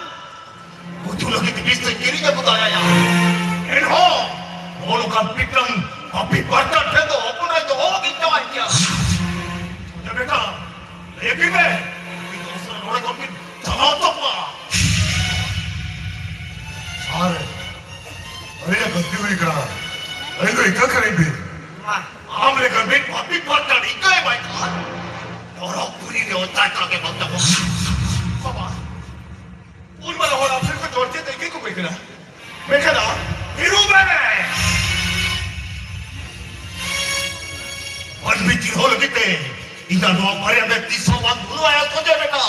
ᱜᱩᱡᱩᱜ ᱞᱟᱹᱜᱤᱫ ᱵᱤᱥ ᱫᱚᱧ ᱠᱤᱨᱤᱧ ᱟᱹᱜᱩ ᱫᱟᱲᱮᱭᱟᱭᱟ᱾ ᱮᱱᱦᱚᱸ ᱱᱚᱜᱼᱚ ᱱᱚᱝᱠᱟᱱ ᱢᱤᱫᱴᱟᱝ ᱯᱟᱯᱤ ᱵᱟᱨᱛᱟᱱ ᱴᱷᱮᱱ ᱫᱚ ᱦᱚᱯᱚᱱ ᱨᱮ ᱫᱚ ᱚᱦᱚᱜᱤᱧ ᱡᱟᱶᱟᱭ ᱠᱮᱭᱟ᱾ ᱥᱚᱧᱡᱚᱭ ᱵᱮᱴᱟ, ᱞᱟᱹᱭ ᱟᱹᱠᱤᱱ ᱢᱮ, ᱩᱱᱠᱤᱱ ᱫᱚ ᱩᱥᱟᱹᱨᱟ ᱱᱚᱰᱮ ᱠᱷᱚᱱ ᱠᱤᱱ ᱪᱟᱞᱟᱣ ᱛᱟᱠᱚᱣᱟ᱾ ᱟᱨ ᱟᱹᱞᱤᱧᱟᱜ ᱜᱟᱹᱞᱛᱤ ᱦᱩᱭ ᱠᱟᱱᱟ, ᱟᱹᱞᱤᱧ ᱫᱚ ᱤᱠᱟᱹ ᱠᱟᱹᱞᱤᱧ ᱵᱤᱱ᱾ ᱟᱢ ᱞᱮᱠᱟᱱ ᱢᱤᱫ ᱯᱟᱯᱤ ᱵᱟᱨᱛᱟᱱ ᱤᱠᱟᱹ ᱮᱢᱟᱭ ᱠᱷᱟᱱ ᱱᱚᱨᱚᱠ ᱯᱩᱨᱤ ᱨᱮ ᱚᱛᱟ ᱠᱟᱜᱮ ᱵᱟᱝ ᱛᱟᱵᱚᱱ᱾ ᱵᱟᱵᱟ, ᱩᱱ ᱢᱟᱨᱟᱝ ᱦᱚᱲ ᱟᱯᱷᱨᱤᱠᱟ ᱡᱚᱲ ᱪᱮᱫ ᱟᱹᱭᱠᱟᱹ ᱠᱚ ᱵᱟᱹᱭ ᱠᱟᱱᱟ? ᱢᱮᱱᱠᱷᱟᱱ ᱟᱢ ᱦᱤᱨᱩ ᱢᱮ! ᱢᱟᱹᱱᱢᱤ ᱪᱤᱱᱦᱟᱹᱣ ᱞᱟᱹᱜᱤᱫ ᱛᱮ ᱤᱧ ᱫᱚ ᱱᱚᱣᱟ ᱵᱟᱨᱭᱟ ᱢᱮ ᱛᱤᱥ ᱦᱚᱸ ᱵᱟᱝ ᱵᱷᱩᱞᱟᱹᱣ ᱟᱭᱟ ᱥᱚᱧᱡᱚᱭ ᱵᱮᱴᱟ᱾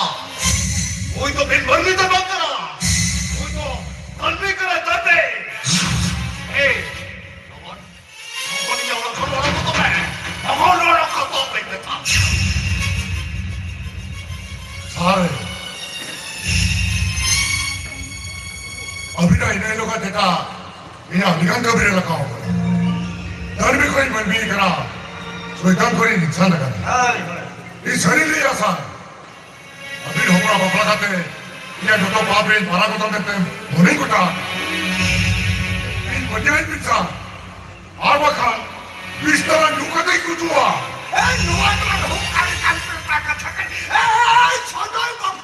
ᱩᱱᱤ ᱫᱚ ᱢᱤᱫ ᱢᱟᱹᱱᱢᱤ ᱫᱚ ᱵᱟᱝ ᱠᱟᱱᱟ᱾ ᱩᱱᱤ ᱫᱚ ᱢᱟᱹᱱᱢᱤ ᱠᱟᱱᱟᱭ ᱛᱟᱛᱮ᱾ ᱮᱭ, ᱞᱚᱜᱚᱱ, ᱞᱚᱜᱚᱱ ᱤᱧᱟᱹᱜ ᱚᱲᱟᱜ ᱠᱷᱚᱱ ᱚᱰᱚᱠ ᱠᱚ ᱢᱮ᱾ ᱞᱚᱜᱚᱱ ᱚᱰᱚᱠ ᱠᱚ ᱢᱮ ᱢᱮᱛᱟ᱾ ᱥᱟᱨ, ᱟᱹᱵᱤᱱᱟᱜ ᱤᱱᱟᱹ ᱦᱤᱞᱳᱜᱟᱜ ᱪᱮᱛᱟ ᱤᱧᱟᱹᱜ ᱟᱹᱰᱤᱜᱟᱱ ᱠᱟᱹᱢᱤ ᱨᱮ ᱞᱟᱜᱟᱣ ᱠᱟᱱᱟ᱾ ᱫᱟᱹᱱᱢᱤ ᱠᱷᱚᱱ ᱢᱟᱹᱱᱢᱤ ᱠᱟᱱᱟ, ᱥᱚᱭᱛᱟᱱ ᱠᱷᱚᱱ ᱤᱧ ᱤᱱᱥᱟᱱ ᱟᱠᱟᱱᱟ᱾ ᱤᱧ ᱥᱟᱹᱨᱤ ᱞᱟᱹᱭᱟ ᱥᱟᱨ, ᱟᱹᱵᱤᱱ ᱦᱚᱯᱚᱱᱟᱜ ᱵᱟᱯᱞᱟ ᱠᱟᱛᱮ ᱤᱧᱟᱹᱜ ᱡᱚᱛᱚ ᱯᱟᱯ ᱨᱮ ᱢᱟᱨᱟ ᱠᱚᱫᱚ ᱢᱮᱱᱛᱮ ᱢᱚᱱᱮ ᱠᱚᱴᱟ᱾ ᱤᱧ ᱯᱟᱹᱛᱭᱟᱹᱣ ᱵᱤᱱ ᱥᱟᱨ, ᱟᱨ ᱵᱟᱠᱷᱟᱱ ᱵᱤᱥᱛᱟᱨᱟ ᱧᱩ ᱠᱟᱛᱮ ᱜᱩᱡᱩᱜᱼᱟ᱾ ᱮ, ᱱᱚᱣᱟ ᱫᱚ ᱟᱨᱦᱚᱸ ᱚᱠᱟ ᱞᱮᱠᱟᱱ ᱯᱮᱲᱟ ᱠᱟᱛᱷᱟ ᱠᱟᱱᱟ? ᱮ, ᱥᱚᱫᱚᱨ ᱵᱟᱹᱵᱩ᱾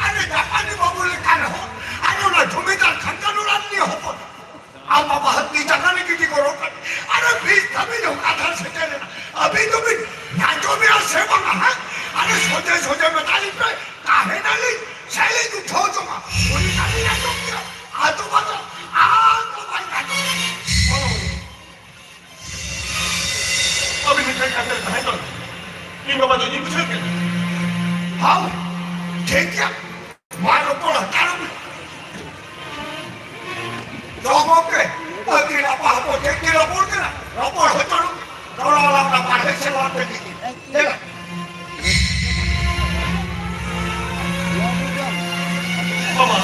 ᱟᱨᱮ ᱡᱟᱯᱟᱱᱤ ᱵᱟᱹᱵᱩ ᱞᱮᱠᱟᱱ ᱦᱚᱲ, ᱟᱨ ᱚᱱᱟ ᱡᱚᱢᱤᱫᱟᱨ ᱠᱷᱟᱱᱫᱟᱱ ᱚᱲᱟᱜ ᱨᱤᱱᱤᱡ ᱦᱚᱯᱚᱱ᱾ ᱟᱢ ᱵᱟᱵᱟ ᱦᱟᱹᱛᱤ ᱡᱟᱸᱜᱟ ᱨᱮ ᱜᱤᱰᱤ ᱜᱚᱨᱚ ᱠᱟᱱ᱾ ᱟᱨᱮ ᱵᱤᱥ ᱫᱷᱟᱹᱵᱤᱡ ᱦᱚᱸ ᱠᱟᱛᱷᱟ ᱥᱮᱴᱮᱨ ᱮᱱᱟ᱾ ᱟᱹᱵᱤᱱ ᱫᱚᱵᱤᱱ ᱟᱸᱡᱚᱢᱮᱜᱼᱟ ᱥᱮ ᱵᱟᱝᱟ, ᱦᱮᱸ? ᱟᱨᱮ ᱥᱚᱡᱷᱮ ᱥᱚᱡᱷᱮ ᱢᱮᱛᱟᱞᱤᱧ ᱯᱮ, ᱛᱟᱦᱮᱱᱟᱞᱤᱧ ᱥᱮ ᱞᱤᱧ ᱩᱴᱷᱟᱹᱣ ᱡᱚᱝᱟ? ᱩᱱᱤ ᱛᱟᱹᱵᱤᱱ ᱟᱸᱡᱚᱢ ᱠᱮᱜᱼᱟ? ᱟᱫᱚ ᱵᱟᱝᱟ, ᱟᱨ ᱫᱚ ᱵᱟᱭ ᱟᱸᱡᱚᱢᱟ᱾ ᱟᱹᱵᱤᱱ ᱢᱤᱫᱴᱟᱝ ᱠᱟᱛᱷᱟ ᱨᱮ ᱛᱟᱦᱮᱸ ᱠᱟᱱᱟ᱾ ᱤᱧ ᱵᱟᱵᱟ ᱫᱚ ᱤᱧ ᱵᱩᱡᱷᱟᱹᱣ ᱠᱮᱫᱟ᱾ ᱦᱟᱣ, ᱴᱷᱤᱠ ᱜᱮᱭᱟ᱾ ᱢᱟ ᱨᱚᱯᱚᱲ ᱦᱟᱛᱟᱲᱚᱜ ᱢᱮ᱾ ᱫᱚ ᱜᱚᱢᱠᱮ, ᱟᱹᱠᱤᱱ ᱟᱯᱟ ᱦᱚᱯᱚᱱ ᱴᱷᱮᱱ ᱠᱤᱱ ᱨᱚᱯᱚᱲ ᱠᱟᱱᱟ᱾ ᱨᱚᱯᱚᱲ ᱦᱚᱪᱚ ᱨᱚᱲ ᱟᱞᱟᱝ ᱚᱱᱟ ᱵᱟᱨᱦᱮ ᱥᱮᱫ ᱞᱟᱝ ᱛᱮᱜᱮ᱾ ᱫᱮᱞᱟ᱾ ᱵᱟᱵᱟ,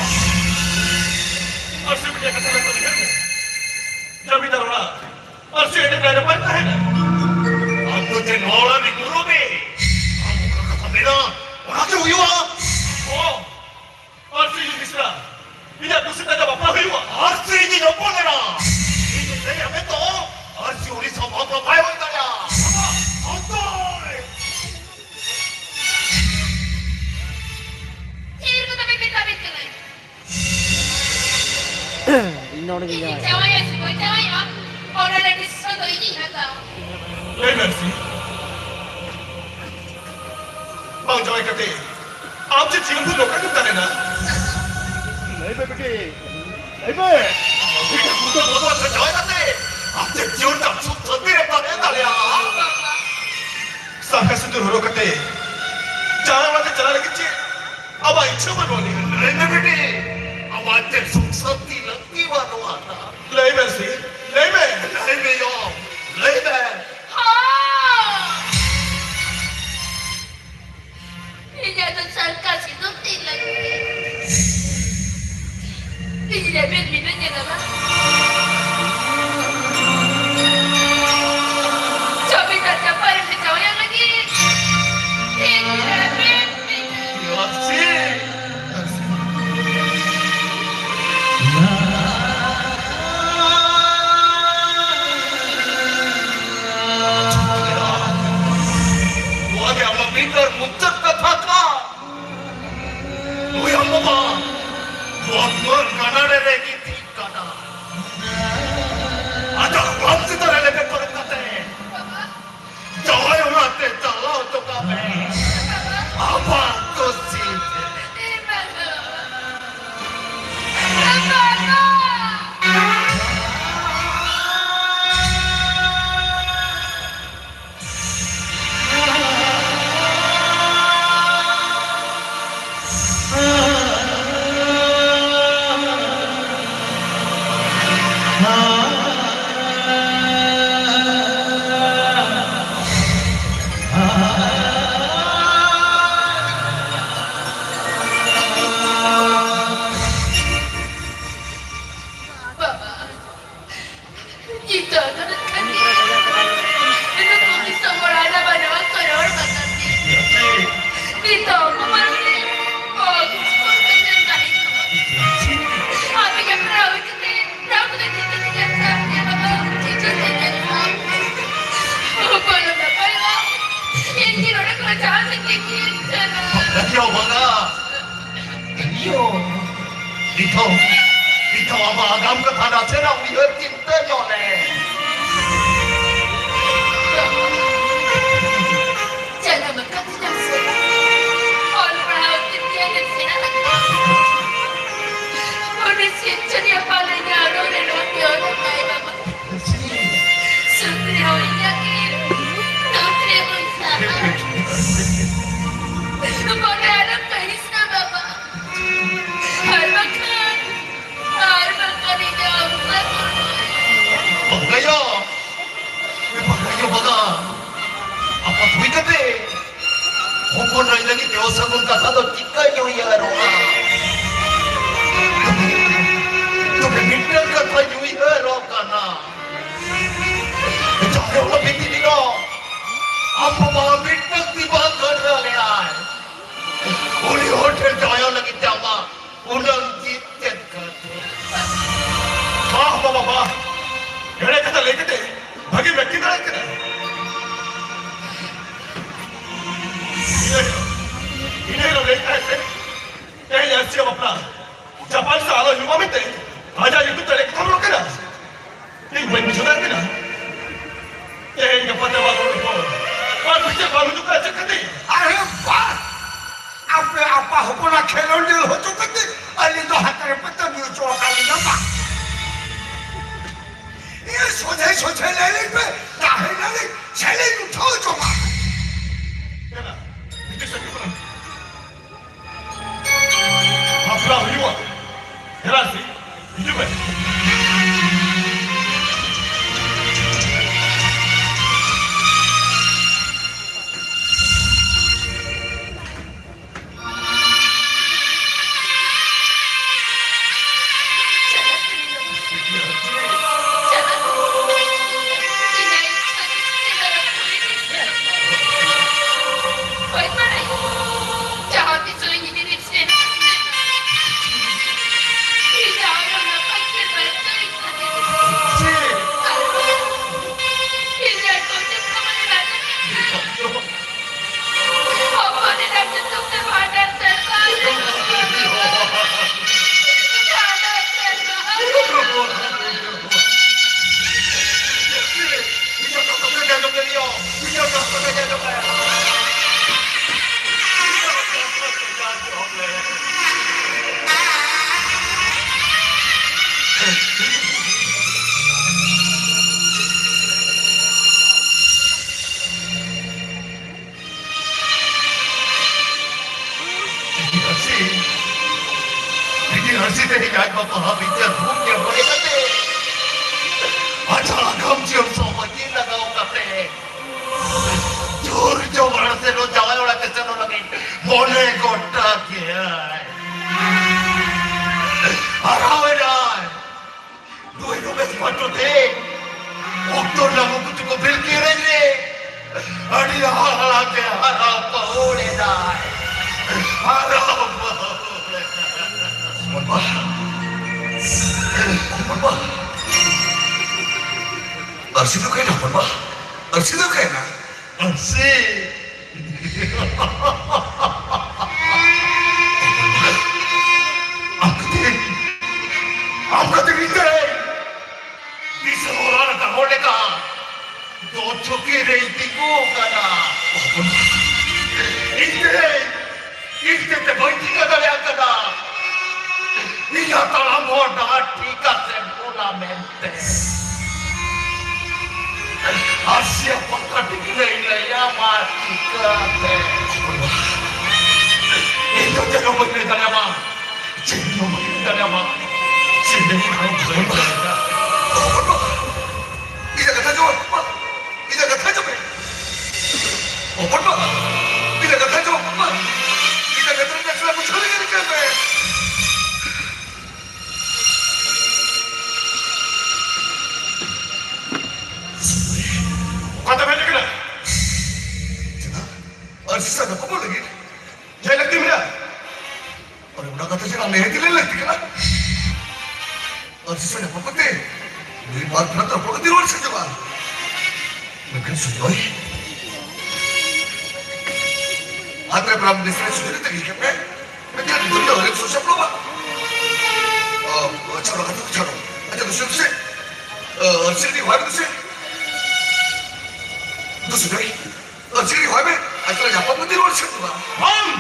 ᱟᱨ ᱥᱮ ᱢᱤᱫᱴᱮᱱ ᱠᱟᱛᱷᱟ ᱞᱟᱝ ᱩᱭᱦᱟᱹᱨ ᱢᱮ᱾ ᱡᱚᱢᱤᱫᱟᱨ ᱚᱲᱟᱜ ᱟᱨ ᱥᱮ ᱮᱴᱟᱜ ᱨᱮ ᱵᱟᱭ ᱛᱟᱦᱮᱱᱟ᱾ ᱟᱢ ᱫᱚ ᱪᱮᱫ ᱱᱚᱣᱟ ᱚᱲᱟᱜ ᱨᱤᱱ ᱜᱩᱨᱩ ᱢᱮ? ᱟᱢ ᱚᱠᱟ ᱠᱟᱛᱷᱟ ᱢᱮᱱᱟ, ᱚᱱᱟ ᱦᱩᱭᱩᱜᱼᱟ᱾ ᱚ, ᱟᱨ ᱥᱤ ᱢᱤᱥᱨᱟ, ᱤᱧᱟᱜ ᱠᱩᱥᱤ ᱛᱟᱡᱟ ᱵᱟᱯᱞᱟ ᱦᱩᱭᱩᱜᱼᱟ᱾ ᱟᱨ ᱥᱤ ᱤᱧᱤᱧ ᱦᱚᱯᱚᱱ ᱮᱨᱟ᱾ ᱤᱧᱤᱧ ᱞᱟᱹᱭ ᱟᱢ ᱛᱚ, ᱟᱨ ᱥᱤ ᱩᱲᱤᱥᱥᱟ ᱵᱟᱯᱞᱟ ᱵᱟᱭ ᱦᱩᱭ ᱫᱟᱲᱮᱭᱟᱜᱼᱟ᱾ ᱚᱠᱚᱭ? ᱛᱷᱤᱨ ᱠᱚ ᱛᱟᱵᱮ ᱢᱮᱛᱟ ᱵᱮᱱ ᱠᱟᱹᱱᱟᱹᱧ᱾ ᱤᱧ ᱱᱚᱰᱮ ᱜᱤᱧ ᱡᱟᱶᱟᱭ᱾ ᱡᱟᱶᱟᱭᱚᱜᱼᱟ ᱥᱮ ᱵᱟᱹᱧ ᱡᱟᱶᱟᱭᱚᱜᱼᱟ, ᱚᱱᱟ ᱨᱮᱱᱟᱜ decision ᱫᱚ ᱤᱧᱤᱧ ᱦᱟᱛᱟᱣᱟ᱾ ᱞᱟᱹᱭ ᱢᱮ ᱥᱤ, ᱵᱟᱝ ᱡᱟᱶᱟᱭ ᱠᱟᱛᱮ ᱟᱢ ᱪᱮᱫ ᱡᱤᱭᱚᱱ ᱵᱷᱳᱨ ᱱᱚᱝᱠᱟ ᱜᱮᱢ ᱛᱟᱦᱮᱱᱟ? ᱞᱟᱹᱭ ᱢᱮ ᱵᱤᱴᱤ, ᱞᱟᱹᱭ ᱢᱮ᱾ ᱵᱟᱹᱵᱩ ᱟᱛᱮ ᱡᱟᱶᱟᱭ ᱠᱟᱛᱮ ᱟᱢ ᱪᱮᱫ ᱡᱤᱭᱚᱱ ᱨᱮ ᱥᱩᱠ ᱥᱟᱹᱱᱛᱤ ᱨᱮᱢ ᱛᱟᱦᱮᱸ ᱫᱟᱲᱮᱭᱟᱜᱼᱟ? ᱥᱟᱨᱦᱟᱣ ᱥᱤᱸᱫᱩᱨ ᱦᱚᱨᱚᱜ ᱠᱟᱛᱮ ᱡᱟᱶᱟᱭ ᱚᱲᱟᱜ ᱛᱮ ᱪᱟᱞᱟᱜ ᱞᱟᱹᱜᱤᱫ ᱪᱮᱫ ᱟᱢᱟᱜ ᱤᱪᱪᱷᱟᱹ ᱵᱟᱹᱱᱩᱜ ᱟᱹᱱᱤᱡ? ᱞᱟᱹᱭ ᱢᱮ ᱵᱤᱴᱤ, ᱟᱢᱟᱜ ᱪᱮᱫ ᱥᱩᱠ ᱥᱟᱹᱱᱛᱤ ᱞᱟᱹᱠᱛᱤ ᱵᱟᱹᱱᱩᱜᱼᱟ? ᱞᱟᱹᱭ ᱢᱮ ᱥᱤ, ᱞᱟᱹᱭ ᱢᱮ᱾ ᱞᱟᱹᱭ ᱢᱮ ᱭᱳ, ᱞᱟᱹᱭ ᱢᱮ᱾ ᱦᱚᱸ! ᱤᱧᱟᱜ ᱫᱚ ᱥᱟᱞᱠᱟ ᱥᱤᱸᱫᱩᱨ ᱛᱤᱧ ᱞᱟᱹᱜᱤᱫ᱾ ᱤᱧ ᱨᱮᱵᱮᱱ ᱢᱤᱱᱟᱹᱧᱟ ᱫᱟᱫᱟ᱾ ᱡᱚᱢᱤᱫᱟᱨ ᱪᱟᱯᱟᱨᱮᱢ ᱡᱟᱶᱟᱭᱚᱜ ᱞᱟᱹᱜᱤᱫ᱾ ᱤᱧ ᱨᱮᱵᱮᱱ ᱢᱤᱱᱟᱹᱧᱟ᱾ ᱟᱨᱥᱤ! ᱱᱚᱣᱟ ᱜᱮ ᱟᱢᱟᱜ ᱢᱤᱫ ᱟᱨ ᱢᱩᱪᱟᱹᱫ ᱠᱟᱛᱷᱟ ᱠᱟᱱ᱾ ᱱᱩᱭ ᱟᱢ ᱵᱟᱵᱟ ᱱᱚᱣᱟ ᱢᱟᱹᱱ ᱜᱟᱱᱟᱰᱮ ᱨᱮ ᱜᱤᱛᱤᱡ ᱠᱟᱱᱟ᱾ ᱟᱡᱟᱜ ᱵᱟᱯ ᱪᱮᱛᱟᱱ ᱨᱮ ᱞᱮᱵᱮᱫ ᱯᱟᱨᱚᱢ ᱠᱟᱛᱮ ᱡᱟᱶᱟᱭ ᱚᱲᱟᱜ ᱛᱮ ᱪᱟᱞᱟᱣ ᱦᱚᱴᱚ ᱠᱟᱜ ᱢᱮ᱾ ᱟᱢᱟᱜ ᱠᱩᱥᱤ ᱛᱮ᱾ ᱤᱭᱳ ᱵᱟᱝᱟ᱾ ᱤᱭᱳ᱾ ᱱᱤᱛᱚᱜ, ᱱᱤᱛᱚᱜ ᱟᱢᱟᱜ ᱟᱜᱟᱢ ᱠᱟᱛᱷᱟ ᱱᱟᱥᱮᱱᱟᱜ ᱩᱭᱦᱟᱹᱨ ᱪᱤᱱᱛᱟᱹ ᱧᱚᱜ ᱢᱮ᱾ ᱡᱟᱱᱟᱢ ᱟᱠᱟᱫᱤᱧᱟᱢ ᱥᱮ? ᱚᱞ ᱯᱟᱲᱦᱟᱣ ᱛᱮ ᱜᱮᱭᱟᱱ ᱮᱢ ᱥᱮᱬᱟ ᱟᱠᱟᱫᱟ? ᱩᱱᱤ ᱥᱤᱨᱡᱚᱱᱤᱭᱟᱹ ᱯᱟᱞᱮ ᱧᱟᱢ ᱨᱮ ᱱᱚᱣᱟ ᱜᱮ ᱚᱞ ᱟᱠᱟᱫ ᱵᱟᱵᱟ᱾ ᱥᱩᱠ ᱨᱮ ᱦᱚᱸ ᱤᱧᱟᱹᱜ ᱜᱮ, ᱫᱩᱠ ᱨᱮ ᱦᱚᱸ ᱤᱧᱟᱹᱜ᱾ ᱢᱚᱱᱮ ᱟᱞᱚᱢ ᱠᱟᱹᱦᱤᱥ ᱱᱟ ᱵᱟᱵᱟ᱾ ᱟᱨ ᱵᱟᱠᱷᱟᱱ, ᱟᱨ ᱵᱟᱠᱷᱟᱱ ᱤᱧᱟᱹᱜ ᱚᱵᱚᱥᱛᱟ ᱠᱚ ᱱᱚᱣᱟ᱾ ᱵᱟᱝᱟᱭᱳ, ᱵᱟᱝᱟᱭᱳ, ᱵᱟᱝᱟ᱾ ᱟᱯᱟᱛ ᱦᱩᱭ ᱠᱟᱛᱮ ᱦᱚᱯᱚᱱ ᱟᱭ ᱞᱟᱹᱜᱤᱫ ᱛᱮ ᱚᱥᱟᱹᱜᱩᱱ ᱠᱟᱛᱷᱟ ᱫᱚ ᱪᱤᱠᱟᱹᱧ ᱩᱭᱦᱟᱹᱨᱚᱜᱼᱟ? ᱛᱚᱵᱮ ᱢᱤᱫᱴᱟᱝ ᱠᱟᱛᱷᱟᱧ ᱩᱭᱦᱟᱹᱨᱚᱜ ᱠᱟᱱᱟ᱾ ᱡᱟᱭᱦᱳᱠ, ᱵᱤᱴᱤ ᱫᱤᱱᱚ, ᱟᱢ ᱵᱟᱵᱟ ᱢᱤᱫᱴᱟᱝ ᱛᱤ ᱵᱟᱝ ᱜᱟᱹᱰᱨᱟᱹ ᱞᱮᱭᱟᱭ᱾ ᱩᱱᱤ ᱦᱚᱲ ᱴᱷᱮᱱ ᱡᱟᱭᱦᱳᱠ ᱞᱟᱹᱜᱤᱫ ᱛᱮ ᱟᱢᱟᱜ ᱩᱱᱟᱹᱝ ᱡᱤᱫ ᱪᱮᱫ ᱠᱷᱟᱹᱛᱤᱨ? ᱵᱟᱦ, ᱵᱟᱵᱟ, ᱵᱟᱦ᱾ ᱮᱲᱮ ᱠᱟᱛᱷᱟ ᱞᱟᱹᱭ ᱠᱟᱛᱮ ᱵᱷᱟᱜᱮ ᱵᱮᱠᱛᱤ ᱫᱟᱲᱮ ᱠᱟᱱᱟ᱾ ᱤᱱᱟᱹ ᱦᱤᱞᱳᱜ, ᱤᱱᱟᱹ ᱦᱤᱞᱳᱜ ᱞᱟᱹᱭ ᱛᱟᱦᱮᱸ ᱥᱮ, ᱛᱮᱦᱮᱧ ᱟᱨᱥᱤᱭᱟ ᱵᱟᱯᱞᱟ, ᱪᱟᱯᱟᱱ ᱥᱮ ᱟᱞᱚ ᱦᱩᱭᱩᱜ ᱢᱟ ᱢᱮᱱᱛᱮ, ᱟᱡᱟᱜ ᱧᱩᱛᱩᱢ ᱛᱮ ᱞᱮᱠ ᱠᱚ ᱨᱚᱲ ᱠᱟᱱᱟ᱾ ᱤᱧ ᱵᱟᱹᱧ ᱵᱩᱡᱷᱟᱹᱣ ᱫᱟᱲᱮᱭᱟᱜ ᱠᱟᱱᱟ᱾ ᱛᱮᱦᱮᱧ ᱜᱟᱯᱟ ᱛᱮ ᱵᱟᱝ ᱨᱚᱲ ᱠᱚ, ᱵᱟᱝ ᱵᱩᱡᱷᱟᱹᱣ, ᱵᱟᱝ ᱦᱤᱡᱩᱜ ᱠᱟᱱᱟ ᱪᱮᱫ ᱠᱷᱟᱹᱛᱤᱨ? ᱟᱨᱮ ᱵᱟᱦ! ᱟᱯᱮ ᱟᱯᱟ ᱦᱚᱯᱚᱱᱟᱜ ᱠᱷᱮᱞᱳᱱᱰ ᱧᱮᱞ ᱦᱚᱪᱚ ᱠᱟᱛᱮ ᱟᱹᱞᱤᱧ ᱫᱚ ᱦᱟᱛᱮ ᱨᱮ ᱯᱮ ᱛᱟᱹᱜᱤ ᱦᱚᱪᱚ ᱟᱠᱟᱫ ᱞᱤᱧᱟ ᱵᱟᱝ? ᱤᱭᱟᱹ ᱥᱚᱡᱷᱮ ᱥᱚᱡᱷᱮ ᱞᱟᱹᱭ ᱞᱤᱧ ᱯᱮ, ᱛᱟᱦᱮᱱᱟᱞᱤᱧ ᱥᱮᱞᱤᱧ ᱩᱴᱷᱟᱹᱣ ᱡᱚᱝᱟ᱾ ᱫᱮᱞᱟ, ᱦᱤᱡᱩᱜ ᱥᱮ ᱦᱤᱡᱩᱜ ᱠᱟᱱᱟ᱾ ᱵᱟᱯᱞᱟ ᱦᱩᱭᱩᱜᱼᱟ᱾ ᱫᱮᱞᱟ ᱥᱮ, ᱦᱤᱡᱩᱜ ᱢᱮ᱾ ᱟᱹᱰᱤ ᱟᱹᱲᱥᱤ ᱛᱮ ᱟᱡ ᱵᱟᱵᱟ ᱦᱟᱹᱵᱤᱡ ᱛᱮ ᱵᱷᱩᱞ ᱧᱮᱞ ᱵᱟᱲᱟ ᱠᱟᱛᱮ, ᱟᱡᱟᱜ ᱟᱜᱟᱢ ᱡᱤᱭᱚᱱ ᱥᱟᱶ ᱵᱟᱹᱡᱤ ᱞᱟᱜᱟᱣ ᱠᱟᱛᱮ, ᱡᱳᱨ ᱡᱚᱵᱚᱨᱫᱚᱥᱛᱤ ᱱᱚᱣᱟ ᱡᱟᱶᱟᱭ ᱚᱲᱟᱜ ᱛᱮ ᱥᱮᱱᱚᱜ ᱞᱟᱹᱜᱤᱫ ᱢᱚᱱᱮ ᱜᱚᱴᱟ ᱠᱮᱜᱼᱟᱭ᱾ ᱦᱟᱨᱟᱣ ᱮᱱᱟᱭ᱾ ᱱᱩᱭ ᱫᱚ ᱵᱮᱥ ᱯᱟᱹᱴᱷᱩᱣᱟᱹ ᱛᱮ ᱚᱠᱛᱚ ᱨᱮᱱᱟᱜ ᱢᱩᱠᱩᱴ ᱠᱚ ᱵᱤᱞᱠᱤ ᱨᱮ ᱟᱹᱰᱤ ᱦᱟᱦᱟᱲᱟ ᱜᱮ ᱦᱟᱨᱟ ᱯᱟᱹᱦᱩᱲ ᱮᱱᱟᱭ᱾ ᱦᱟᱨᱟ ᱯᱟᱹᱦᱩᱲ ᱮᱱᱟᱭ᱾ ᱦᱚᱯᱚᱱ ᱵᱟ, ᱦᱚᱯᱚᱱ ᱵᱟ, ᱟᱹᱨᱥᱤ ᱫᱚ ᱚᱠᱟᱭᱮᱱᱟ ᱦᱚᱯᱚᱱ ᱵᱟ? ᱟᱹᱨᱥᱤ ᱫᱚ ᱚᱠᱟᱭᱮᱱᱟ? ᱟᱹᱨᱥᱤ᱾ ᱟᱢ ᱠᱷᱟᱹᱛᱤᱨ, ᱟᱢ ᱠᱷᱟᱹᱛᱤᱨ ᱤᱧ ᱛᱮᱦᱮᱧ ᱫᱤᱥᱚᱢ ᱦᱚᱲ ᱟᱨ ᱜᱟᱢᱚ ᱞᱮᱠᱟ ᱫᱚ ᱪᱷᱚᱠᱤ ᱨᱮᱧ ᱛᱤᱸᱜᱩ ᱟᱠᱟᱱᱟ᱾ ᱤᱧ ᱛᱮᱦᱮᱧ ᱤᱧ ᱛᱮ ᱵᱟᱹᱧ ᱴᱷᱤᱠᱟᱹ ᱫᱟᱲᱮᱭᱟᱜ ᱠᱟᱱᱟ᱾ ᱤᱧᱟᱹᱜ ᱛᱟᱲᱟᱢ ᱦᱚᱨ ᱰᱟᱦᱟᱨ ᱴᱷᱤᱠ ᱟᱥᱮ ᱵᱷᱩᱞᱟ ᱢᱮᱱᱛᱮ᱾ ᱟᱨ ᱥᱤᱭᱟ ᱯᱟᱛᱟ ᱴᱤᱠ ᱞᱟᱹᱭ ᱞᱟᱹᱭᱟ ᱢᱟ ᱪᱤᱠᱟᱹᱛᱮ? ᱤᱧ ᱫᱚ ᱪᱮᱫ ᱦᱚᱸ ᱵᱟᱹᱧ ᱞᱟᱹᱭ ᱫᱟᱲᱮᱭᱟᱢᱟ᱾ ᱪᱮᱫ ᱦᱚᱸ ᱵᱟᱹᱧ ᱞᱟᱹᱭ ᱫᱟᱲᱮᱭᱟᱢᱟ᱾ ᱪᱮᱫ ᱦᱚᱸ ᱵᱟᱹᱧ ᱞᱟᱹᱭ ᱫᱟᱲᱮᱭᱟᱢᱟ᱾ ᱤᱧᱟᱹᱜ ᱠᱟᱛᱷᱟ ᱟᱸᱡᱚᱢ ᱢᱮ᱾ ᱤᱧᱟᱹᱜ ᱠᱟᱛᱷᱟ ᱟᱸᱡᱚᱢ ᱢᱮ᱾ ᱦᱚᱯᱚᱱ ᱵᱟ, ᱤᱧᱟᱹᱜ ᱠᱟᱛᱷᱟ ᱟᱸᱡᱚᱢ ᱢᱮ᱾ ᱤᱧᱟᱹᱜ ᱠᱟᱛᱷᱟ ᱨᱮᱱᱟᱜ ᱥᱟᱞᱟ ᱵᱩᱡᱷᱟᱹᱣ ᱞᱟᱹᱜᱤᱫ ᱨᱤᱠᱟᱹᱭ ᱢᱮ᱾ ᱚᱠᱟᱛᱮᱢ ᱦᱮᱡ ᱟᱠᱟᱱᱟ? ᱪᱮᱫᱟᱜ? ᱟᱹᱨᱥᱤ ᱥᱟᱶ ᱧᱟᱯᱟᱢᱚᱜ ᱞᱟᱹᱜᱤᱫ? ᱪᱮᱫ ᱞᱟᱹᱠᱛᱤ ᱢᱮᱱᱟᱜᱼᱟ? ᱟᱨ ᱚᱱᱟ ᱠᱟᱛᱷᱟ ᱪᱮᱫ ᱟᱢ ᱱᱤᱦᱟᱹᱛ ᱞᱟᱹᱭ ᱞᱟᱹᱠᱛᱤ ᱠᱟᱱᱟ? ᱟᱹᱨᱥᱤ ᱥᱟᱶ ᱧᱟᱯᱟᱢ ᱠᱟᱛᱮ ᱱᱩᱭ ᱵᱟᱨ ᱯᱷᱮᱨᱟ ᱛᱚᱨᱯᱚᱲ ᱠᱟᱛᱮ ᱨᱩᱣᱟᱹᱲ ᱥᱮᱱ ᱪᱟᱵᱟᱜᱼᱟ᱾ ᱢᱮᱱᱠᱷᱟᱱ ᱥᱩᱡᱚᱭ, ᱟᱛᱨᱮ ᱯᱨᱟᱭᱤᱢ ᱢᱤᱱᱤᱥᱴᱟᱨ ᱥᱩᱡᱚᱭ ᱛᱟᱹᱜᱤ ᱠᱮᱫ ᱢᱮ᱾ ᱢᱮᱱᱠᱷᱟᱱ ᱱᱤᱛᱚᱜ ᱫᱚ ᱟᱹᱣᱨᱤᱢ ᱥᱩᱨ ᱥᱟᱯᱲᱟᱣᱟ᱾ ᱚ, ᱟᱪᱪᱷᱟ, ᱚᱱᱟ ᱠᱟᱛᱷᱟ ᱫᱚ ᱪᱷᱟᱲᱚ᱾ ᱟᱪᱪᱷᱟ, ᱫᱩᱥᱨᱟᱹ ᱫᱩᱥᱨᱟᱹ, ᱟᱹᱨᱥᱤ ᱨᱤᱱᱤᱡ ᱦᱚᱲ ᱫᱩᱥᱨᱟᱹ᱾ ᱫᱩ ᱥᱩᱡᱚᱭ, ᱟᱹᱨᱥᱤ ᱨᱤᱱᱤᱡ ᱦᱚᱲ ᱢᱮ᱾ ᱟᱪᱪᱷᱟ, ᱧᱟᱯᱟᱢ ᱠᱟᱛᱮ ᱨᱩᱣᱟᱹᱲ ᱥᱮᱱ ᱪᱟᱵᱟᱜᱼᱟ᱾ ᱵᱟᱝ!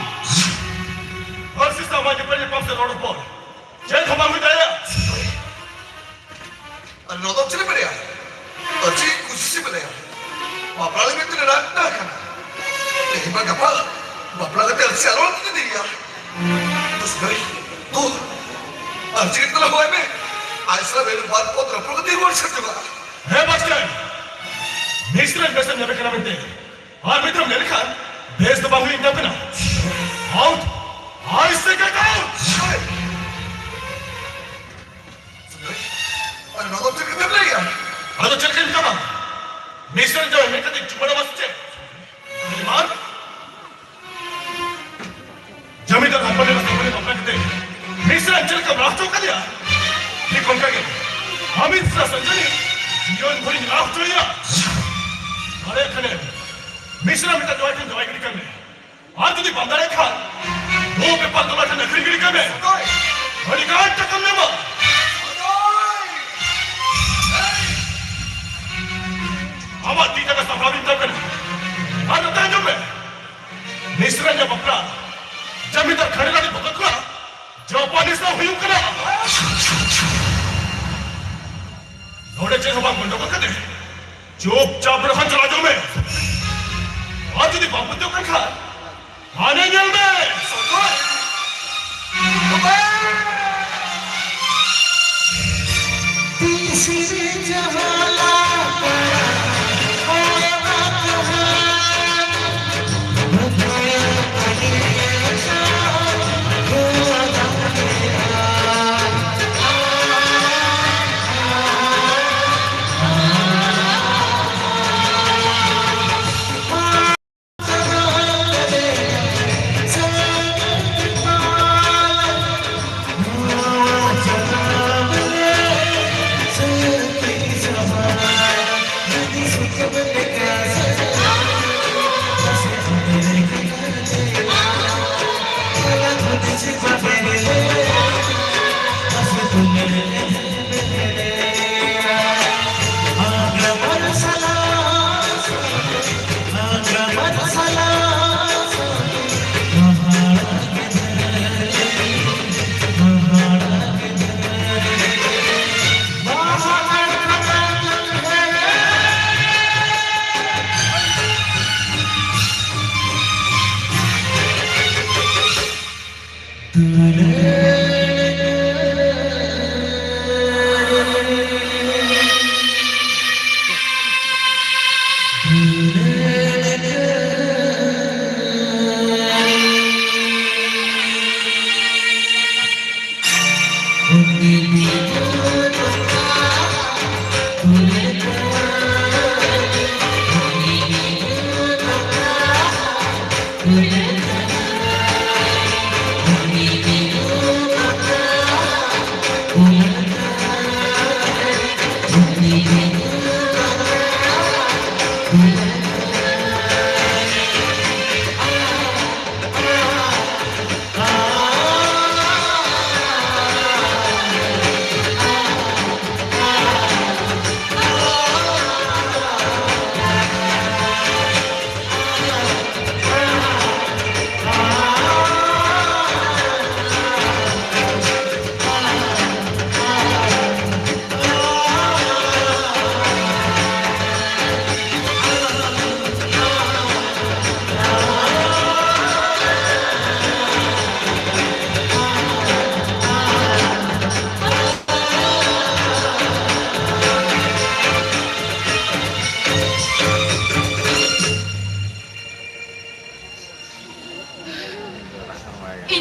ᱟᱹᱨᱥᱤ ᱥᱟᱶ ᱢᱟ ᱧᱮᱯᱮᱞ ᱧᱟᱯᱟᱢ ᱥᱮ ᱨᱚᱲ ᱨᱚᱯᱚᱲ ᱪᱮᱫ ᱦᱚᱸ ᱵᱟᱝ ᱦᱩᱭ ᱫᱟᱲᱮᱭᱟᱜᱼᱟ᱾ ᱟᱨ ᱱᱚᱣᱟ ᱫᱚ ᱪᱮᱫ ᱮᱢ ᱢᱮᱱᱮᱜᱼᱟ? ᱟᱹᱨᱥᱤ ᱠᱩᱥᱤ ᱢᱮᱱᱟᱭᱟ᱾ ᱵᱟᱯᱞᱟ ᱞᱟᱹᱜᱤᱫ ᱛᱮ ᱨᱟᱜ ᱠᱟᱱᱟ᱾ ᱛᱮᱦᱮᱧ ᱵᱟ ᱜᱟᱯᱟ ᱵᱟᱯᱞᱟ ᱠᱟᱛᱮ ᱟᱹᱨᱥᱤ ᱟᱞᱚ ᱤᱫᱤᱭᱮᱭᱟ᱾ ᱫᱩ, ᱟᱨ ᱪᱮᱫ ᱠᱟᱱᱟ ᱦᱚᱭ ᱢᱮ? ᱟᱡ ᱥᱟᱞᱟᱜ ᱨᱮᱞ ᱵᱟᱨ ᱯᱚᱫ ᱨᱚᱯᱚᱲ ᱠᱟᱛᱮ ᱨᱩᱣᱟᱹᱲ ᱥᱮᱴᱮᱨᱚᱜᱼᱟ᱾ ᱦᱮᱸ ᱵᱟᱥᱴᱮᱱ, ᱢᱤᱥᱨᱟᱧ ᱵᱮᱥᱮᱢ ᱧᱟᱢᱮ ᱠᱟᱱᱟ ᱢᱮᱱᱛᱮ ᱟᱨ ᱢᱤᱫ ᱫᱷᱟᱣ ᱞᱟᱹᱭ ᱞᱮᱠᱷᱟᱱ ᱵᱮᱥ ᱫᱚ ᱵᱟᱝ ᱦᱩᱭᱩᱜ ᱛᱟᱵᱮᱱᱟ᱾ Out! I say get out! ᱟᱨ ᱱᱚᱣᱟ ᱫᱚ ᱪᱮᱫ ᱞᱮᱠᱟᱢ ᱞᱟᱹᱭᱟ? ᱟᱫᱚ ᱪᱮᱫ ᱞᱮᱠᱟᱧ ᱢᱮᱛᱟᱢᱟ? ᱢᱤᱥᱨᱟᱧ ᱡᱟᱶᱟᱭ ᱢᱮᱱ ᱠᱟᱛᱮ ᱪᱩᱢᱟᱹᱲᱟ ᱢᱟ ᱥᱮ ᱪᱮᱫ? ᱟᱨ ᱡᱟᱢᱤᱱᱫᱟᱨ ᱦᱚᱯᱚᱱ ᱮᱨᱟ ᱥᱟᱶ ᱵᱟᱯᱞᱟ ᱠᱟᱛᱮ ᱢᱤᱥᱨᱟᱧ ᱪᱮᱫ ᱞᱮᱠᱟᱢ ᱨᱟᱜ ᱦᱚᱪᱚ ᱠᱟᱫᱮᱭᱟ, ᱴᱷᱤᱠ ᱚᱱᱠᱟ ᱜᱮ ᱟᱢᱤᱱ ᱥᱟᱞᱟᱜ ᱥᱚᱧᱡᱚᱱᱤ ᱡᱤᱭᱚᱱ ᱵᱷᱳᱨᱤᱧ ᱨᱟᱜ ᱦᱚᱪᱚᱭᱮᱭᱟ᱾ ᱫᱟᱲᱮᱭᱟᱜ ᱠᱷᱟᱱᱮᱢ ᱢᱤᱥᱨᱟ ᱢᱤᱫᱴᱟᱝ ᱡᱟᱶᱟᱭ ᱴᱷᱮᱱ ᱡᱟᱶᱟᱭ ᱜᱤᱰᱤ ᱠᱟᱭ ᱢᱮ, ᱟᱨ ᱡᱩᱫᱤ ᱵᱟᱢ ᱫᱟᱲᱮᱭᱟᱜ ᱠᱷᱟᱱ ᱱᱚᱣᱟ ᱯᱮᱯᱟᱨ ᱫᱚᱞᱟ ᱴᱷᱮᱱ ᱟᱹᱠᱷᱨᱤᱧ ᱜᱤᱰᱤ ᱠᱟᱭ ᱢᱮ᱾ ᱟᱹᱰᱤ ᱜᱟᱱ ᱴᱟᱠᱟᱢ ᱧᱟᱢᱟ᱾ ᱟᱢᱟᱜ ᱛᱤ ᱡᱟᱸᱜᱟ ᱥᱟᱢᱵᱲᱟᱣ ᱤᱧ ᱢᱮᱛᱟᱢ ᱠᱟᱱᱟ᱾ ᱟᱨ ᱱᱚᱛᱮ ᱟᱸᱡᱚᱢ ᱢᱮ, ᱢᱤᱥᱨᱟ ᱨᱮᱱᱟᱜ ᱵᱟᱯᱞᱟ ᱡᱟᱢᱤᱱᱫᱟᱨ ᱠᱷᱟᱸᱰᱮ ᱨᱟᱱᱤ ᱵᱚᱠᱚᱛ ᱠᱚᱲᱟ ᱡᱟᱯᱟᱱᱤ ᱥᱟᱶ ᱦᱩᱭᱩᱜ ᱠᱟᱱᱟ᱾ ᱱᱚᱰᱮ ᱪᱮᱫ ᱦᱚᱸ ᱵᱟᱝ ᱜᱚᱱᱰᱚᱜᱳᱞ ᱠᱟᱛᱮ ᱪᱩᱯᱪᱟᱯ ᱱᱚᱰᱮ ᱠᱷᱚᱱ ᱪᱟᱞᱟᱣ ᱦᱤᱡᱩᱜ ᱢᱮ᱾ ᱟᱨ ᱡᱩᱫᱤ ᱵᱟᱢ ᱯᱟᱹᱛᱭᱟᱹᱣ ᱠᱟᱱ ᱠᱷᱟᱱ, ᱦᱟᱱᱮ ᱧᱮᱞ ᱢᱮ᱾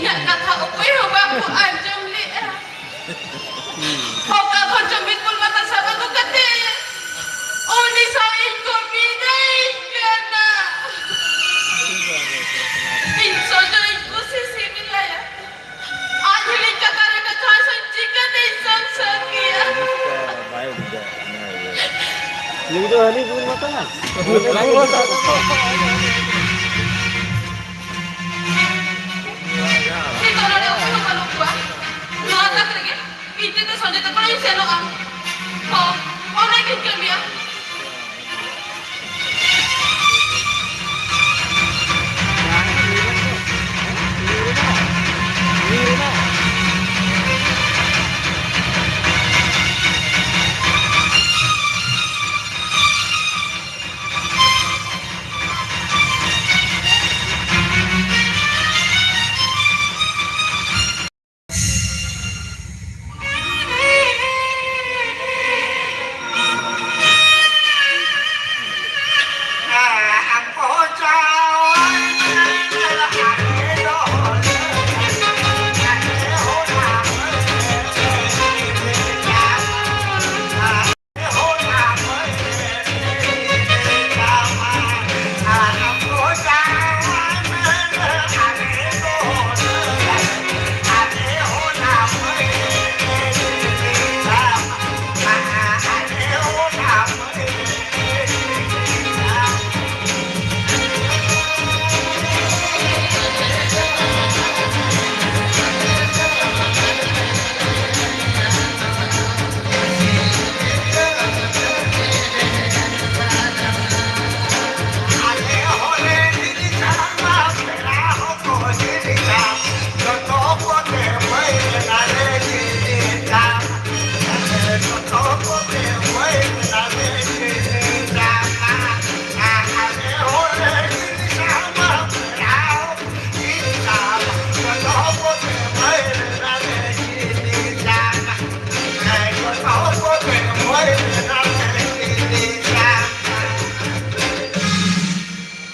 ᱤᱧᱟᱹᱜ ᱠᱟᱛᱷᱟ ᱚᱠᱚᱭ ᱦᱚᱸ ᱵᱟᱠᱚ ᱟᱸᱡᱚᱢ ᱞᱮᱫᱼᱟ᱾ ᱚᱠᱟ ᱠᱷᱚᱱ ᱪᱚ ᱢᱤᱫ ᱵᱩᱞ ᱢᱟᱛᱟ ᱥᱟᱵ ᱟᱹᱜᱩ ᱠᱟᱛᱮ ᱩᱱᱤ ᱥᱟᱶ ᱤᱧ ᱠᱚ ᱵᱤᱫᱟᱹᱭ ᱠᱟᱱᱟ᱾ ᱤᱧ ᱥᱚᱡᱚᱭ ᱤᱧ ᱠᱩᱥᱤ ᱥᱤᱵᱤᱞᱟᱭᱟ᱾ ᱟᱡ ᱦᱤᱞᱤᱧ ᱠᱟᱛᱷᱟ ᱨᱮ ᱠᱟᱛᱷᱟ ᱥᱮ ᱪᱤᱠᱟᱹᱛᱮᱧ ᱥᱟᱵ ᱥᱟᱹᱠᱷᱤᱭᱟ? ᱵᱟᱭ ᱵᱩᱡᱷᱟᱹᱣ᱾ ᱱᱩᱭ ᱫᱚ ᱦᱟᱹᱱᱤ ᱵᱩᱞ ᱢᱟᱛᱟ᱾ ᱱᱤᱛᱚᱜ ᱱᱚᱰᱮ ᱚᱠᱚᱭ ᱦᱚᱸ ᱵᱟᱹᱱᱩᱜ ᱠᱚᱣᱟ᱾ ᱱᱚᱣᱟ ᱛᱟᱠ ᱨᱮᱜᱮ ᱤᱧ ᱛᱮᱫᱚ ᱥᱚᱸᱡᱚᱭ ᱛᱟᱠᱚ ᱤᱧ ᱥᱮᱱᱚᱜᱼᱟ᱾ ᱦᱚᱸ, ᱚᱱᱟᱜᱤᱧ ᱠᱟᱹᱢᱤᱭᱟ᱾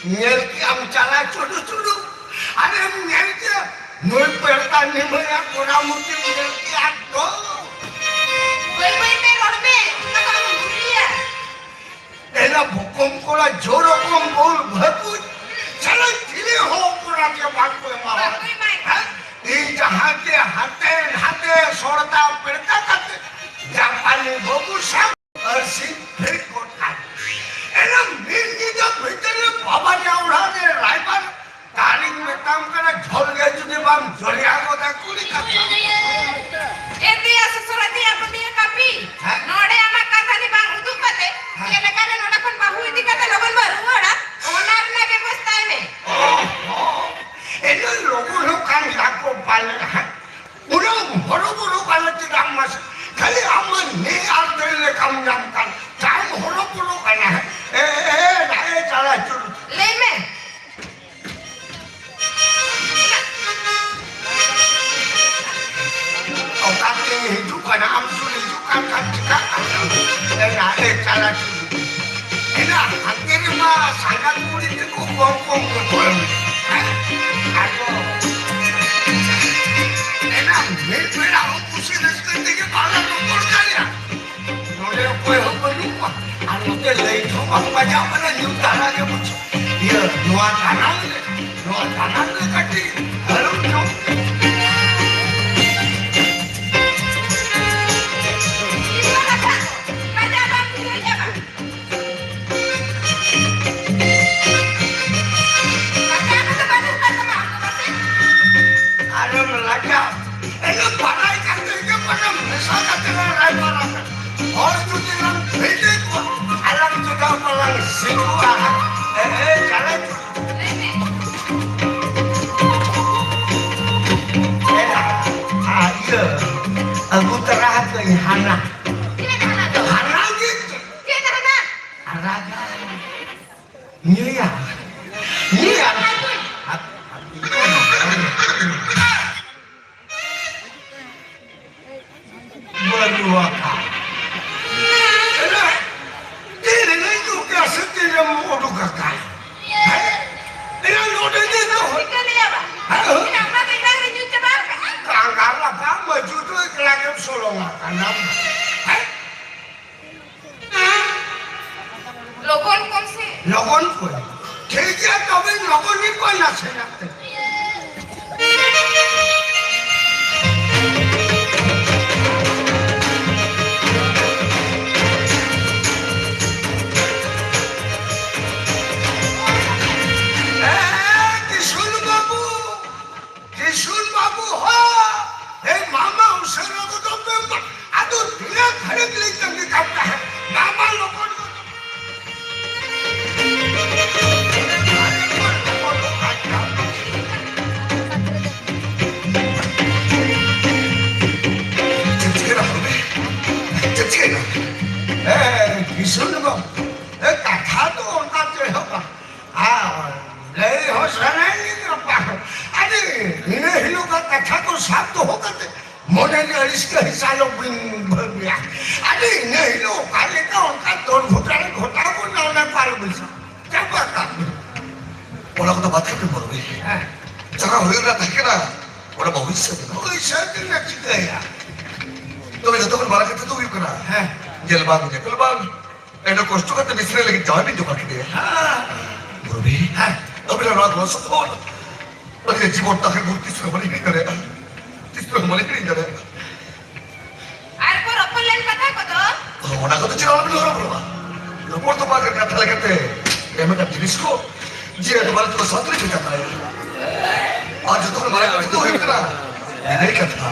ᱧᱮᱞ ᱠᱮᱜ ᱟᱢ ᱪᱟᱞᱟ ᱪᱩᱰᱩ ᱪᱩᱰᱩ, ᱟᱨᱮᱢ ᱧᱮᱞ ᱠᱮᱜᱼᱟ ᱱᱩᱭ ᱯᱮᱲᱛᱟ ᱱᱤᱢᱟᱹᱭᱟ ᱠᱚᱨᱟᱣ ᱢᱩᱪᱤ ᱩᱰᱟᱹᱣ ᱠᱮᱫᱟ ᱛᱚ᱾ ᱵᱟᱹᱭ ᱵᱟᱹᱭ ᱛᱮ ᱨᱚᱲ ᱢᱮ, ᱚᱱᱠᱟ ᱫᱚ ᱟᱞᱚᱢ ᱵᱷᱩᱞᱤᱭᱟ᱾ ᱮᱱᱟ ᱵᱚᱠᱚᱢ ᱠᱚᱲᱟ ᱡᱳᱨ ᱨᱚᱠᱚᱢ ᱵᱚᱞ ᱵᱷᱟᱹᱠᱩᱡ, ᱪᱟᱞᱟᱜ ᱪᱤᱞᱤ ᱦᱚᱸ ᱠᱚᱲᱟ ᱜᱮ ᱵᱟᱝ ᱠᱚ ᱮᱢᱟᱣᱟ᱾ ᱵᱟᱝ ᱠᱚ ᱮᱢᱟᱭ᱾ ᱦᱮᱸ? ᱤᱧ ᱡᱟᱦᱟᱸ ᱜᱮ ᱦᱟᱱᱛᱮ ᱱᱟᱛᱮ ᱥᱚᱲᱫᱟ ᱯᱮᱲᱛᱟ ᱠᱟᱛᱮ ᱡᱟᱯᱟᱱᱤ ᱵᱟᱹᱵᱩ ᱥᱟᱶ ᱟᱨ ᱥᱤᱢ ᱯᱷᱮᱰ ᱜᱚᱫ ᱠᱟᱜ᱾ ᱮᱱᱟᱝ ᱢᱤᱫ ᱧᱤᱫᱟᱹ ᱵᱷᱤᱛᱟᱹᱨ ᱨᱮ ᱵᱟᱵᱟ ᱨᱮ ᱚᱲᱟᱜ ᱨᱮ ᱨᱟᱭᱵᱟᱨ ᱛᱟᱨᱤᱧ ᱢᱮᱛᱟᱢ ᱠᱟᱱᱟ, ᱡᱷᱚᱞ ᱜᱮ ᱡᱩᱫᱤ ᱵᱟᱢ ᱡᱚᱨᱭᱟ ᱜᱚᱫᱟ ᱠᱩᱲᱤ ᱠᱟᱛᱷᱟ᱾ ᱮ ᱫᱤᱭᱟ ᱥᱚᱥᱩᱨ ᱫᱤᱭᱟ ᱵᱩᱫᱤᱭᱟ ᱠᱟᱹᱯᱤ᱾ ᱦᱮᱸ? ᱱᱚᱰᱮ ᱟᱢᱟᱜ ᱠᱟᱛᱷᱟ ᱱᱤ ᱵᱟᱝ ᱩᱫᱩᱜ ᱠᱟᱛᱮ, ᱦᱮᱸ᱾ ᱪᱮᱫ ᱞᱮᱠᱟ ᱨᱮ ᱱᱚᱰᱮ ᱠᱷᱚᱱ ᱵᱟᱹᱦᱩ ᱤᱫᱤ ᱠᱟᱛᱮ ᱞᱚᱜᱚᱱ ᱵᱚ ᱨᱩᱣᱟᱹᱲᱟ, ᱚᱱᱟ ᱨᱮᱱᱟᱜ ᱵᱮᱵᱚᱥᱛᱷᱟᱭ ᱢᱮ᱾ ᱚ ᱦᱚᱸ᱾ ᱮᱱᱟᱝ ᱞᱚᱜᱚᱱ ᱦᱚᱸ ᱠᱟᱱ ᱜᱮᱭᱟ ᱠᱚ ᱯᱟᱞᱮ, ᱦᱮᱸ? ᱩᱱᱟᱹᱜ ᱦᱚᱨᱚᱵᱚᱨᱚ ᱵᱟᱞᱮ ᱪᱮᱫᱟᱜ ᱢᱟᱥᱮ? ᱠᱷᱟᱹᱞᱤ ᱟᱢ ᱢᱟ ᱱᱮ ᱟᱨ ᱫᱟᱹᱲ ᱞᱮᱠᱟᱢ ᱧᱟᱢ ᱠᱟᱱ᱾ ᱪᱟᱢ ᱦᱚᱨᱚᱵᱚᱨᱚ ᱠᱟᱱᱟ᱾ ᱮ, ᱮ, ᱮ, ᱪᱟᱞᱟᱜ ᱪᱩᱨᱩ᱾ ᱞᱟᱹᱭ ᱢᱮ᱾ ᱚᱠᱟ ᱛᱮ ᱦᱤᱡᱩᱜ ᱠᱟᱱᱟ? ᱟᱢ ᱥᱩᱨ ᱦᱤᱡᱩᱜ ᱠᱟᱱ ᱠᱷᱟᱱ ᱪᱤᱠᱟᱹᱜ ᱠᱟᱱᱟ? ᱮ, ᱮ, ᱪᱟᱞᱟᱜ ᱪᱩᱨᱩ᱾ ᱮᱱᱟ, ᱦᱟᱱᱛᱮ ᱨᱮᱢᱟ ᱥᱟᱸᱜᱟᱛ ᱠᱩᱲᱤ ᱛᱮᱠᱚ ᱠᱚᱢ ᱠᱚᱢ ᱜᱮᱠᱚ ᱮᱢ᱾ ᱦᱮᱸ? ᱟᱫᱚ, ᱮᱱᱟ, ᱢᱤᱫ ᱵᱮᱲᱟ ᱦᱚᱸ ᱠᱩᱥᱤ ᱨᱟᱹᱥᱠᱟᱹ ᱛᱮᱜᱮ ᱵᱟᱞᱮ ᱨᱚᱯᱚᱲ ᱫᱟᱲᱮᱭᱟᱜᱼᱟ᱾ ᱱᱚᱰᱮ ᱚᱠᱚᱭ ᱦᱚᱸ ᱵᱟᱹᱱᱩᱜ ᱠᱚᱣᱟ᱾ ᱟᱨ ᱱᱚᱛᱮ ᱞᱟᱹᱭᱤᱴ ᱦᱚᱸ ᱵᱟᱝ ᱵᱟᱡᱟᱣ ᱠᱟᱱᱟ, ᱧᱩᱛ ᱫᱷᱟᱨᱟ ᱜᱮ ᱵᱩᱡᱷᱟᱹᱜ᱾ ᱤᱭᱟᱹ, ᱱᱚᱣᱟ ᱫᱟᱱᱟᱝ ᱨᱮ, ᱱᱚᱣᱟ ᱫᱟᱱᱟᱝ ᱨᱮ ᱠᱟᱹᱴᱤᱡ ᱦᱟᱹᱨᱩᱵ ᱧᱚᱜ᱾ ᱟᱨᱮᱢ ᱞᱟᱡᱟᱣ᱾ ᱮᱱᱮ ᱵᱟᱰᱟᱭ ᱠᱟᱛᱮ ᱜᱮ ᱢᱟᱱᱮ ᱢᱮᱥᱟ ᱠᱟᱛᱮ ᱞᱮ ᱨᱟᱭᱵᱟᱨ ᱟᱠᱟᱱᱟ᱾ ᱦᱚᱲ ᱡᱩᱫᱤ ᱞᱟᱝ ᱵᱷᱤᱰᱤ ᱠᱚᱣᱟ, ᱟᱞᱟᱝ ᱪᱮᱫᱟᱜ ᱵᱟᱞᱟᱝ ᱥᱤᱠᱩᱜᱼᱟ? ᱮ, ᱮ, ᱪᱟᱞᱟᱜ᱾ ᱮ, ᱟ, ᱤᱭᱟᱹ, ᱟᱹᱜᱩ ᱛᱚᱨᱟ ᱟᱠᱟᱫᱟᱹᱧ ᱦᱟᱱᱟ᱾ ᱪᱮᱫ ᱦᱟᱱᱟ ᱫᱚ? ᱦᱟᱱᱟ ᱜᱮ᱾ ᱪᱮᱫ ᱦᱟᱱᱟ? ᱟᱨᱟᱜᱟ᱾ ᱧᱩᱭᱟ᱾ ᱧᱩᱭᱟ᱾ ᱵᱟᱹᱱᱩᱜ ᱟᱠᱟᱫ᱾ ᱮᱱᱟ, ᱛᱤᱨᱮ ᱧᱩ ᱠᱮᱫᱟ ᱥᱮ ᱛᱤᱨᱮᱢ ᱩᱰᱩᱠ ᱟᱠᱟᱫ? ᱦᱮᱸ? ᱮᱱᱟ ᱱᱚᱰᱮ ᱜᱮ ᱫᱚᱦᱚ᱾ ᱦᱮᱸ? ᱡᱩᱫᱟᱹ ᱮᱠᱞᱟ ᱜᱮᱢ ᱥᱚᱞᱚᱝ ᱟᱠᱟᱱᱟ᱾ ᱦᱮᱸ? ᱞᱚᱜᱚᱱ ᱠᱚᱢ ᱥᱮ᱾ ᱞᱚᱜᱚᱱ ᱠᱚ᱾ ᱴᱷᱤᱠ ᱜᱮᱭᱟ, ᱛᱚᱵᱮ ᱞᱚᱜᱚᱱ ᱜᱮ ᱠᱚ ᱱᱟᱥᱮᱱᱟᱜ ᱛᱮ᱾ ᱮ, ᱠᱤᱥᱩᱱ ᱵᱟᱹᱵᱩ, ᱠᱤᱥᱩᱱ ᱵᱟᱹᱵᱩ ᱦᱚ, ᱮ ᱢᱟᱢᱟ ᱩᱥᱟᱹᱨᱟ ᱜᱚᱫᱚᱜ ᱯᱮ ᱢᱟ᱾ ᱟᱫᱚ ᱛᱤᱱᱟᱹᱜ ᱜᱷᱟᱹᱲᱤᱡ ᱞᱤᱧ ᱛᱟᱺᱜᱤ ᱠᱟᱜ ᱛᱟᱦᱮᱸᱫ? ᱢᱟᱢᱟ ᱞᱚᱜᱚᱱ ᱜᱚᱫᱚᱜ᱾ ᱪᱮᱫ ᱪᱤᱠᱟᱹᱭᱱᱟ ᱦᱚᱲ ᱢᱮ? ᱪᱮᱫ ᱪᱤᱠᱟᱹᱭᱱᱟ? ᱦᱮᱸ, ᱠᱤᱥᱩᱱ ᱵᱟᱹᱵᱩ, ᱮ, ᱠᱟᱛᱷᱟ ᱫᱚ ᱚᱱᱠᱟ ᱪᱮᱫ ᱦᱚᱸ ᱵᱟᱝ᱾ ᱟᱨ ᱞᱟᱹᱭ ᱦᱚᱸ ᱥᱟᱱᱟᱭᱮᱫ ᱞᱤᱧᱟ ᱵᱟᱝ᱾ ᱟᱹᱰᱤ ᱤᱱᱟᱹ ᱦᱤᱞᱳᱜ ᱜᱟ ᱠᱟᱛᱷᱟ ᱠᱚ ᱥᱟᱵ ᱫᱚᱦᱚ ᱠᱟᱛᱮ ᱢᱚᱱᱮ ᱨᱮ ᱟᱹᱲᱤᱥ ᱜᱮ ᱦᱤᱥᱟᱹᱞᱚᱜ ᱵᱤᱱ ᱵᱷᱟᱹᱵᱤᱭᱟ᱾ ᱟᱹᱰᱤ ᱤᱱᱟᱹ ᱦᱤᱞᱳᱜ ᱚᱠᱟ ᱞᱮᱠᱟ ᱚᱱᱠᱟ ᱫᱚᱞ ᱜᱷᱚᱴᱟᱞ ᱜᱷᱚᱴᱟᱣ ᱜᱚᱫ ᱮᱱᱟ, ᱚᱱᱟ ᱵᱟᱨ ᱵᱚᱪᱷᱚᱨ ᱪᱟᱵᱟ ᱠᱟᱜ ᱵᱤᱱ᱾ ᱚᱱᱟ ᱠᱚᱫᱚ ᱵᱟᱫ ᱠᱟᱛᱮ ᱵᱚᱞᱚ ᱵᱤᱱ᱾ ᱦᱮᱸ᱾ ᱡᱟᱦᱟᱸ ᱦᱩᱭ ᱨᱮᱱᱟᱜ ᱛᱟᱦᱮᱸ ᱠᱟᱱᱟ, ᱚᱱᱟ ᱵᱟᱹᱦᱩ ᱥᱮᱫ ᱨᱮᱱᱟᱜ᱾ ᱦᱳᱭ, ᱥᱮ ᱛᱤᱱᱟᱹᱜ ᱪᱤᱠᱟᱹᱭᱟ? ᱛᱚᱵᱮ ᱡᱚᱛᱚ ᱠᱷᱚᱱ ᱢᱟᱨᱟᱝ ᱠᱟᱛᱷᱟ ᱫᱚ ᱦᱩᱭᱩᱜ ᱠᱟᱱᱟ, ᱦᱮᱸ᱾ ᱧᱮᱞ ᱵᱟᱝ, ᱧᱮᱯᱮᱞ ᱵᱟᱝ, ᱮᱱᱰᱮ ᱠᱚᱥᱴᱚ ᱠᱟᱛᱮ ᱢᱤᱥᱨᱟᱭ ᱞᱟᱹᱜᱤᱫ ᱡᱟᱶᱟᱭ ᱵᱤᱱ ᱡᱚᱜᱟᱲ ᱠᱮᱫᱮᱭᱟ᱾ ᱦᱮᱸ᱾ ᱢᱩᱨᱵᱤ, ᱦᱮᱸ᱾ ᱟᱹᱵᱤᱱᱟᱜ ᱱᱚᱣᱟ ᱜᱚᱲᱚ ᱥᱚᱯᱚᱦᱚᱫ ᱟᱹᱞᱤᱧᱟᱜ ᱡᱤᱵᱚᱱ ᱛᱟᱦᱮᱸ ᱵᱷᱳᱨ ᱛᱤᱥ ᱨᱮᱦᱚᱸ ᱵᱟᱹᱞᱤᱧ ᱦᱤᱲᱤᱧ ᱫᱟᱲᱮᱭᱟᱜᱼᱟ᱾ ᱛᱤᱥ ᱨᱮᱦᱚᱸ ᱵᱟᱹᱞᱤᱧ ᱦᱤᱲᱤᱧ ᱫᱟᱲᱮᱭᱟᱜᱼᱟ᱾ ᱟᱨ ᱠᱚ ᱨᱚᱯᱚᱲ ᱞᱮᱱ ᱠᱟᱛᱷᱟ ᱠᱚᱫᱚ? ᱚᱱᱟ ᱠᱚᱫᱚ ᱪᱮᱫ ᱦᱚᱸ ᱟᱞᱚᱵᱤᱱ ᱦᱚᱨᱚᱵᱚᱨᱚᱜᱼᱟ᱾ ᱨᱚᱯᱚᱲ ᱫᱚ ᱵᱟᱝ ᱠᱟᱛᱷᱟ ᱞᱮᱠᱟᱛᱮ ᱮᱢ ᱟᱠᱟᱫ ᱡᱤᱱᱤᱥ ᱠᱚ ᱡᱤᱭᱟᱹᱲ ᱫᱚ ᱵᱟᱝ ᱛᱮᱠᱚ ᱥᱟᱱᱛᱟᱲᱤ ᱠᱚ ᱪᱟᱠᱟᱭᱟ᱾ ᱟᱨ ᱡᱚᱛᱚ ᱠᱷᱚᱱ ᱢᱟᱨᱟᱝ ᱠᱟᱛᱷᱟ ᱫᱚ ᱦᱩᱭᱩᱜ ᱠᱟᱱᱟ ᱤᱱᱟᱹ ᱠᱟᱛᱷᱟ᱾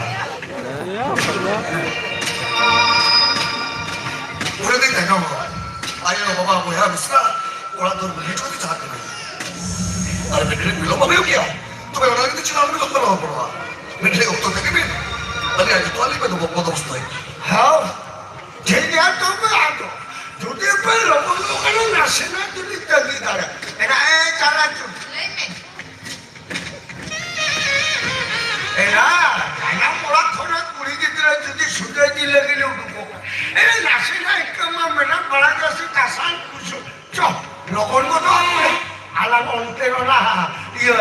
ᱯᱩᱨᱟᱹ ᱫᱤᱱ ᱛᱟᱭᱱᱚᱢ ᱟᱭᱳ, ᱵᱟᱵᱟ, ᱵᱚᱭᱦᱟ, ᱢᱤᱥᱨᱟ ᱚᱲᱟᱜ ᱫᱩᱣᱟᱹᱨ ᱵᱟᱹᱜᱤ ᱦᱚᱴᱚ ᱠᱟᱛᱮ ᱪᱟᱞᱟᱜ ᱠᱟᱱᱟ᱾ ᱟᱨ ᱢᱤᱫ ᱜᱷᱟᱹᱲᱤᱡ ᱵᱤᱞᱚᱢ ᱵᱟᱝ ᱦᱩᱭᱩᱜ ᱜᱮᱭᱟ᱾ ᱛᱚᱵᱮ ᱚᱱᱟ ᱞᱟᱹᱜᱤᱫ ᱛᱮ ᱪᱮᱫ ᱟᱞᱚᱵᱤᱱ ᱦᱚᱨᱚᱵᱚᱨᱚᱜᱼᱟ᱾ ᱢᱤᱫ ᱜᱷᱟᱹᱲᱤᱡ ᱚᱠᱛᱚ ᱛᱮᱜᱮ ᱵᱤᱱ ᱟᱹᱞᱤᱧᱟᱜ ᱡᱚᱛᱚᱣᱟᱜ ᱞᱤᱧ ᱵᱚᱱᱫᱚᱵᱚᱥᱛᱚᱭᱟ᱾ ᱦᱮᱸ, ᱴᱷᱤᱠ ᱜᱮᱭᱟ, ᱛᱚᱵᱮ ᱟᱫᱚ ᱡᱩᱫᱤ ᱯᱮ ᱞᱚᱜᱚᱱᱚᱜ ᱠᱟᱱᱟ, ᱱᱟᱥᱮᱱᱟᱜ ᱡᱩᱫᱤ ᱛᱟᱺᱜᱤ ᱫᱟᱲᱮᱭᱟᱜ᱾ ᱮᱱᱟ, ᱮ, ᱪᱟᱞᱟᱜ ᱪᱚ᱾ ᱞᱟᱹᱭ ᱢᱮ᱾ ᱮᱨᱟ, ᱡᱟᱱᱟᱢ ᱚᱲᱟᱜ ᱠᱷᱚᱱᱟᱜ ᱠᱩᱲᱤ ᱜᱤᱫᱽᱨᱟᱹ ᱡᱩᱫᱤ ᱥᱩᱫᱷᱟᱹ ᱤᱫᱤ ᱞᱟᱹᱜᱤᱫ ᱞᱮ ᱩᱰᱩᱠᱚᱜ ᱠᱟᱱᱟ, ᱮᱨᱟ, ᱱᱟᱥᱮᱱᱟᱜ ᱤᱱᱠᱟᱹ ᱢᱟ ᱢᱮᱱᱟᱜ ᱵᱟᱲᱟ ᱜᱮᱭᱟ ᱥᱮ, ᱠᱟᱥᱟᱱ ᱠᱩᱥᱩ᱾ ᱪᱚ, ᱞᱚᱜᱚᱱ ᱜᱚᱫᱚᱜ ᱟᱞᱟᱝ ᱚᱱᱛᱮ ᱚᱱᱟ, ᱤᱭᱟᱹ,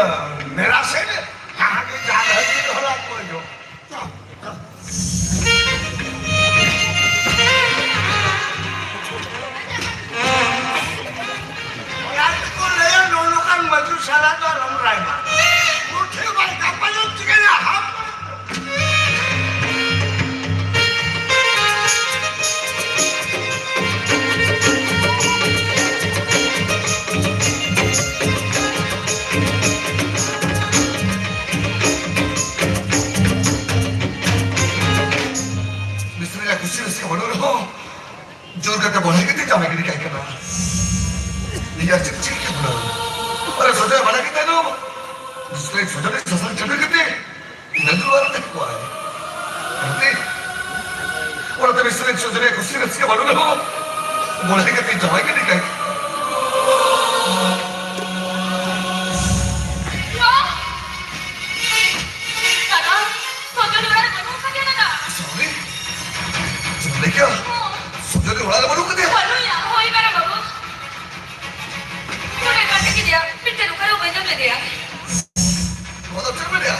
ᱢᱮᱞᱟ ᱥᱮᱫ ᱨᱮ, ᱡᱟᱦᱟᱸ ᱜᱮ ᱡᱟᱦᱟᱸ ᱦᱟᱹᱵᱤᱡ ᱦᱚᱞᱟ ᱠᱚ ᱡᱚ᱾ ᱪᱚ, ᱪᱚ᱾ ᱡᱚᱱᱮ ᱥᱟᱥᱟᱝ ᱪᱟᱹᱰᱩ ᱠᱟᱛᱮ ᱤᱱᱟᱹ ᱫᱩᱣᱟᱨ ᱛᱮ ᱠᱚᱣᱟᱭ᱾ ᱚᱱᱟᱛᱮ, ᱚᱱᱟᱛᱮ ᱢᱤᱥᱨᱤ ᱥᱚᱡᱚᱱᱤᱭᱟᱜ ᱠᱩᱥᱤ ᱨᱟᱹᱥᱠᱟᱹ ᱵᱟᱹᱱᱩᱜ ᱨᱮᱦᱚᱸ, ᱢᱚᱱᱮ ᱠᱟᱛᱮ ᱡᱟᱶᱟᱭ ᱠᱟᱹᱴᱤᱡ ᱠᱟᱭ᱾ ᱫᱟᱫᱟ, ᱥᱚᱡᱚᱱᱤ ᱚᱲᱟᱜ ᱨᱮ ᱵᱟᱹᱱᱩᱜ ᱟᱠᱟᱫᱮᱭᱟ ᱫᱟᱫᱟ᱾ ᱥᱚᱡᱚᱱᱤ? ᱪᱮᱫ ᱮᱢ ᱞᱟᱹᱭ ᱠᱮᱫᱟ? ᱦᱚᱸ᱾ ᱥᱚᱡᱚᱱᱤ ᱚᱲᱟᱜ ᱨᱮ ᱵᱟᱹᱱᱩᱜ ᱟᱠᱟᱫᱮᱭᱟ? ᱵᱟᱹᱱᱩᱭᱟ, ᱦᱳᱭ ᱢᱮᱨᱚᱢ ᱵᱟᱹᱵᱩ᱾ ᱚᱸᱰᱮ ᱠᱟᱴᱟ ᱠᱮᱫᱮᱭᱟ, ᱢᱤᱫᱴᱮᱱ ᱚᱠᱟᱨᱮ ᱵᱟᱹᱧ ᱧᱟᱢ ᱞᱮᱫᱮᱭᱟ᱾ ᱱᱚᱣᱟ ᱫᱚ ᱪᱮᱫ ᱢᱮᱱᱮᱜᱼᱟ?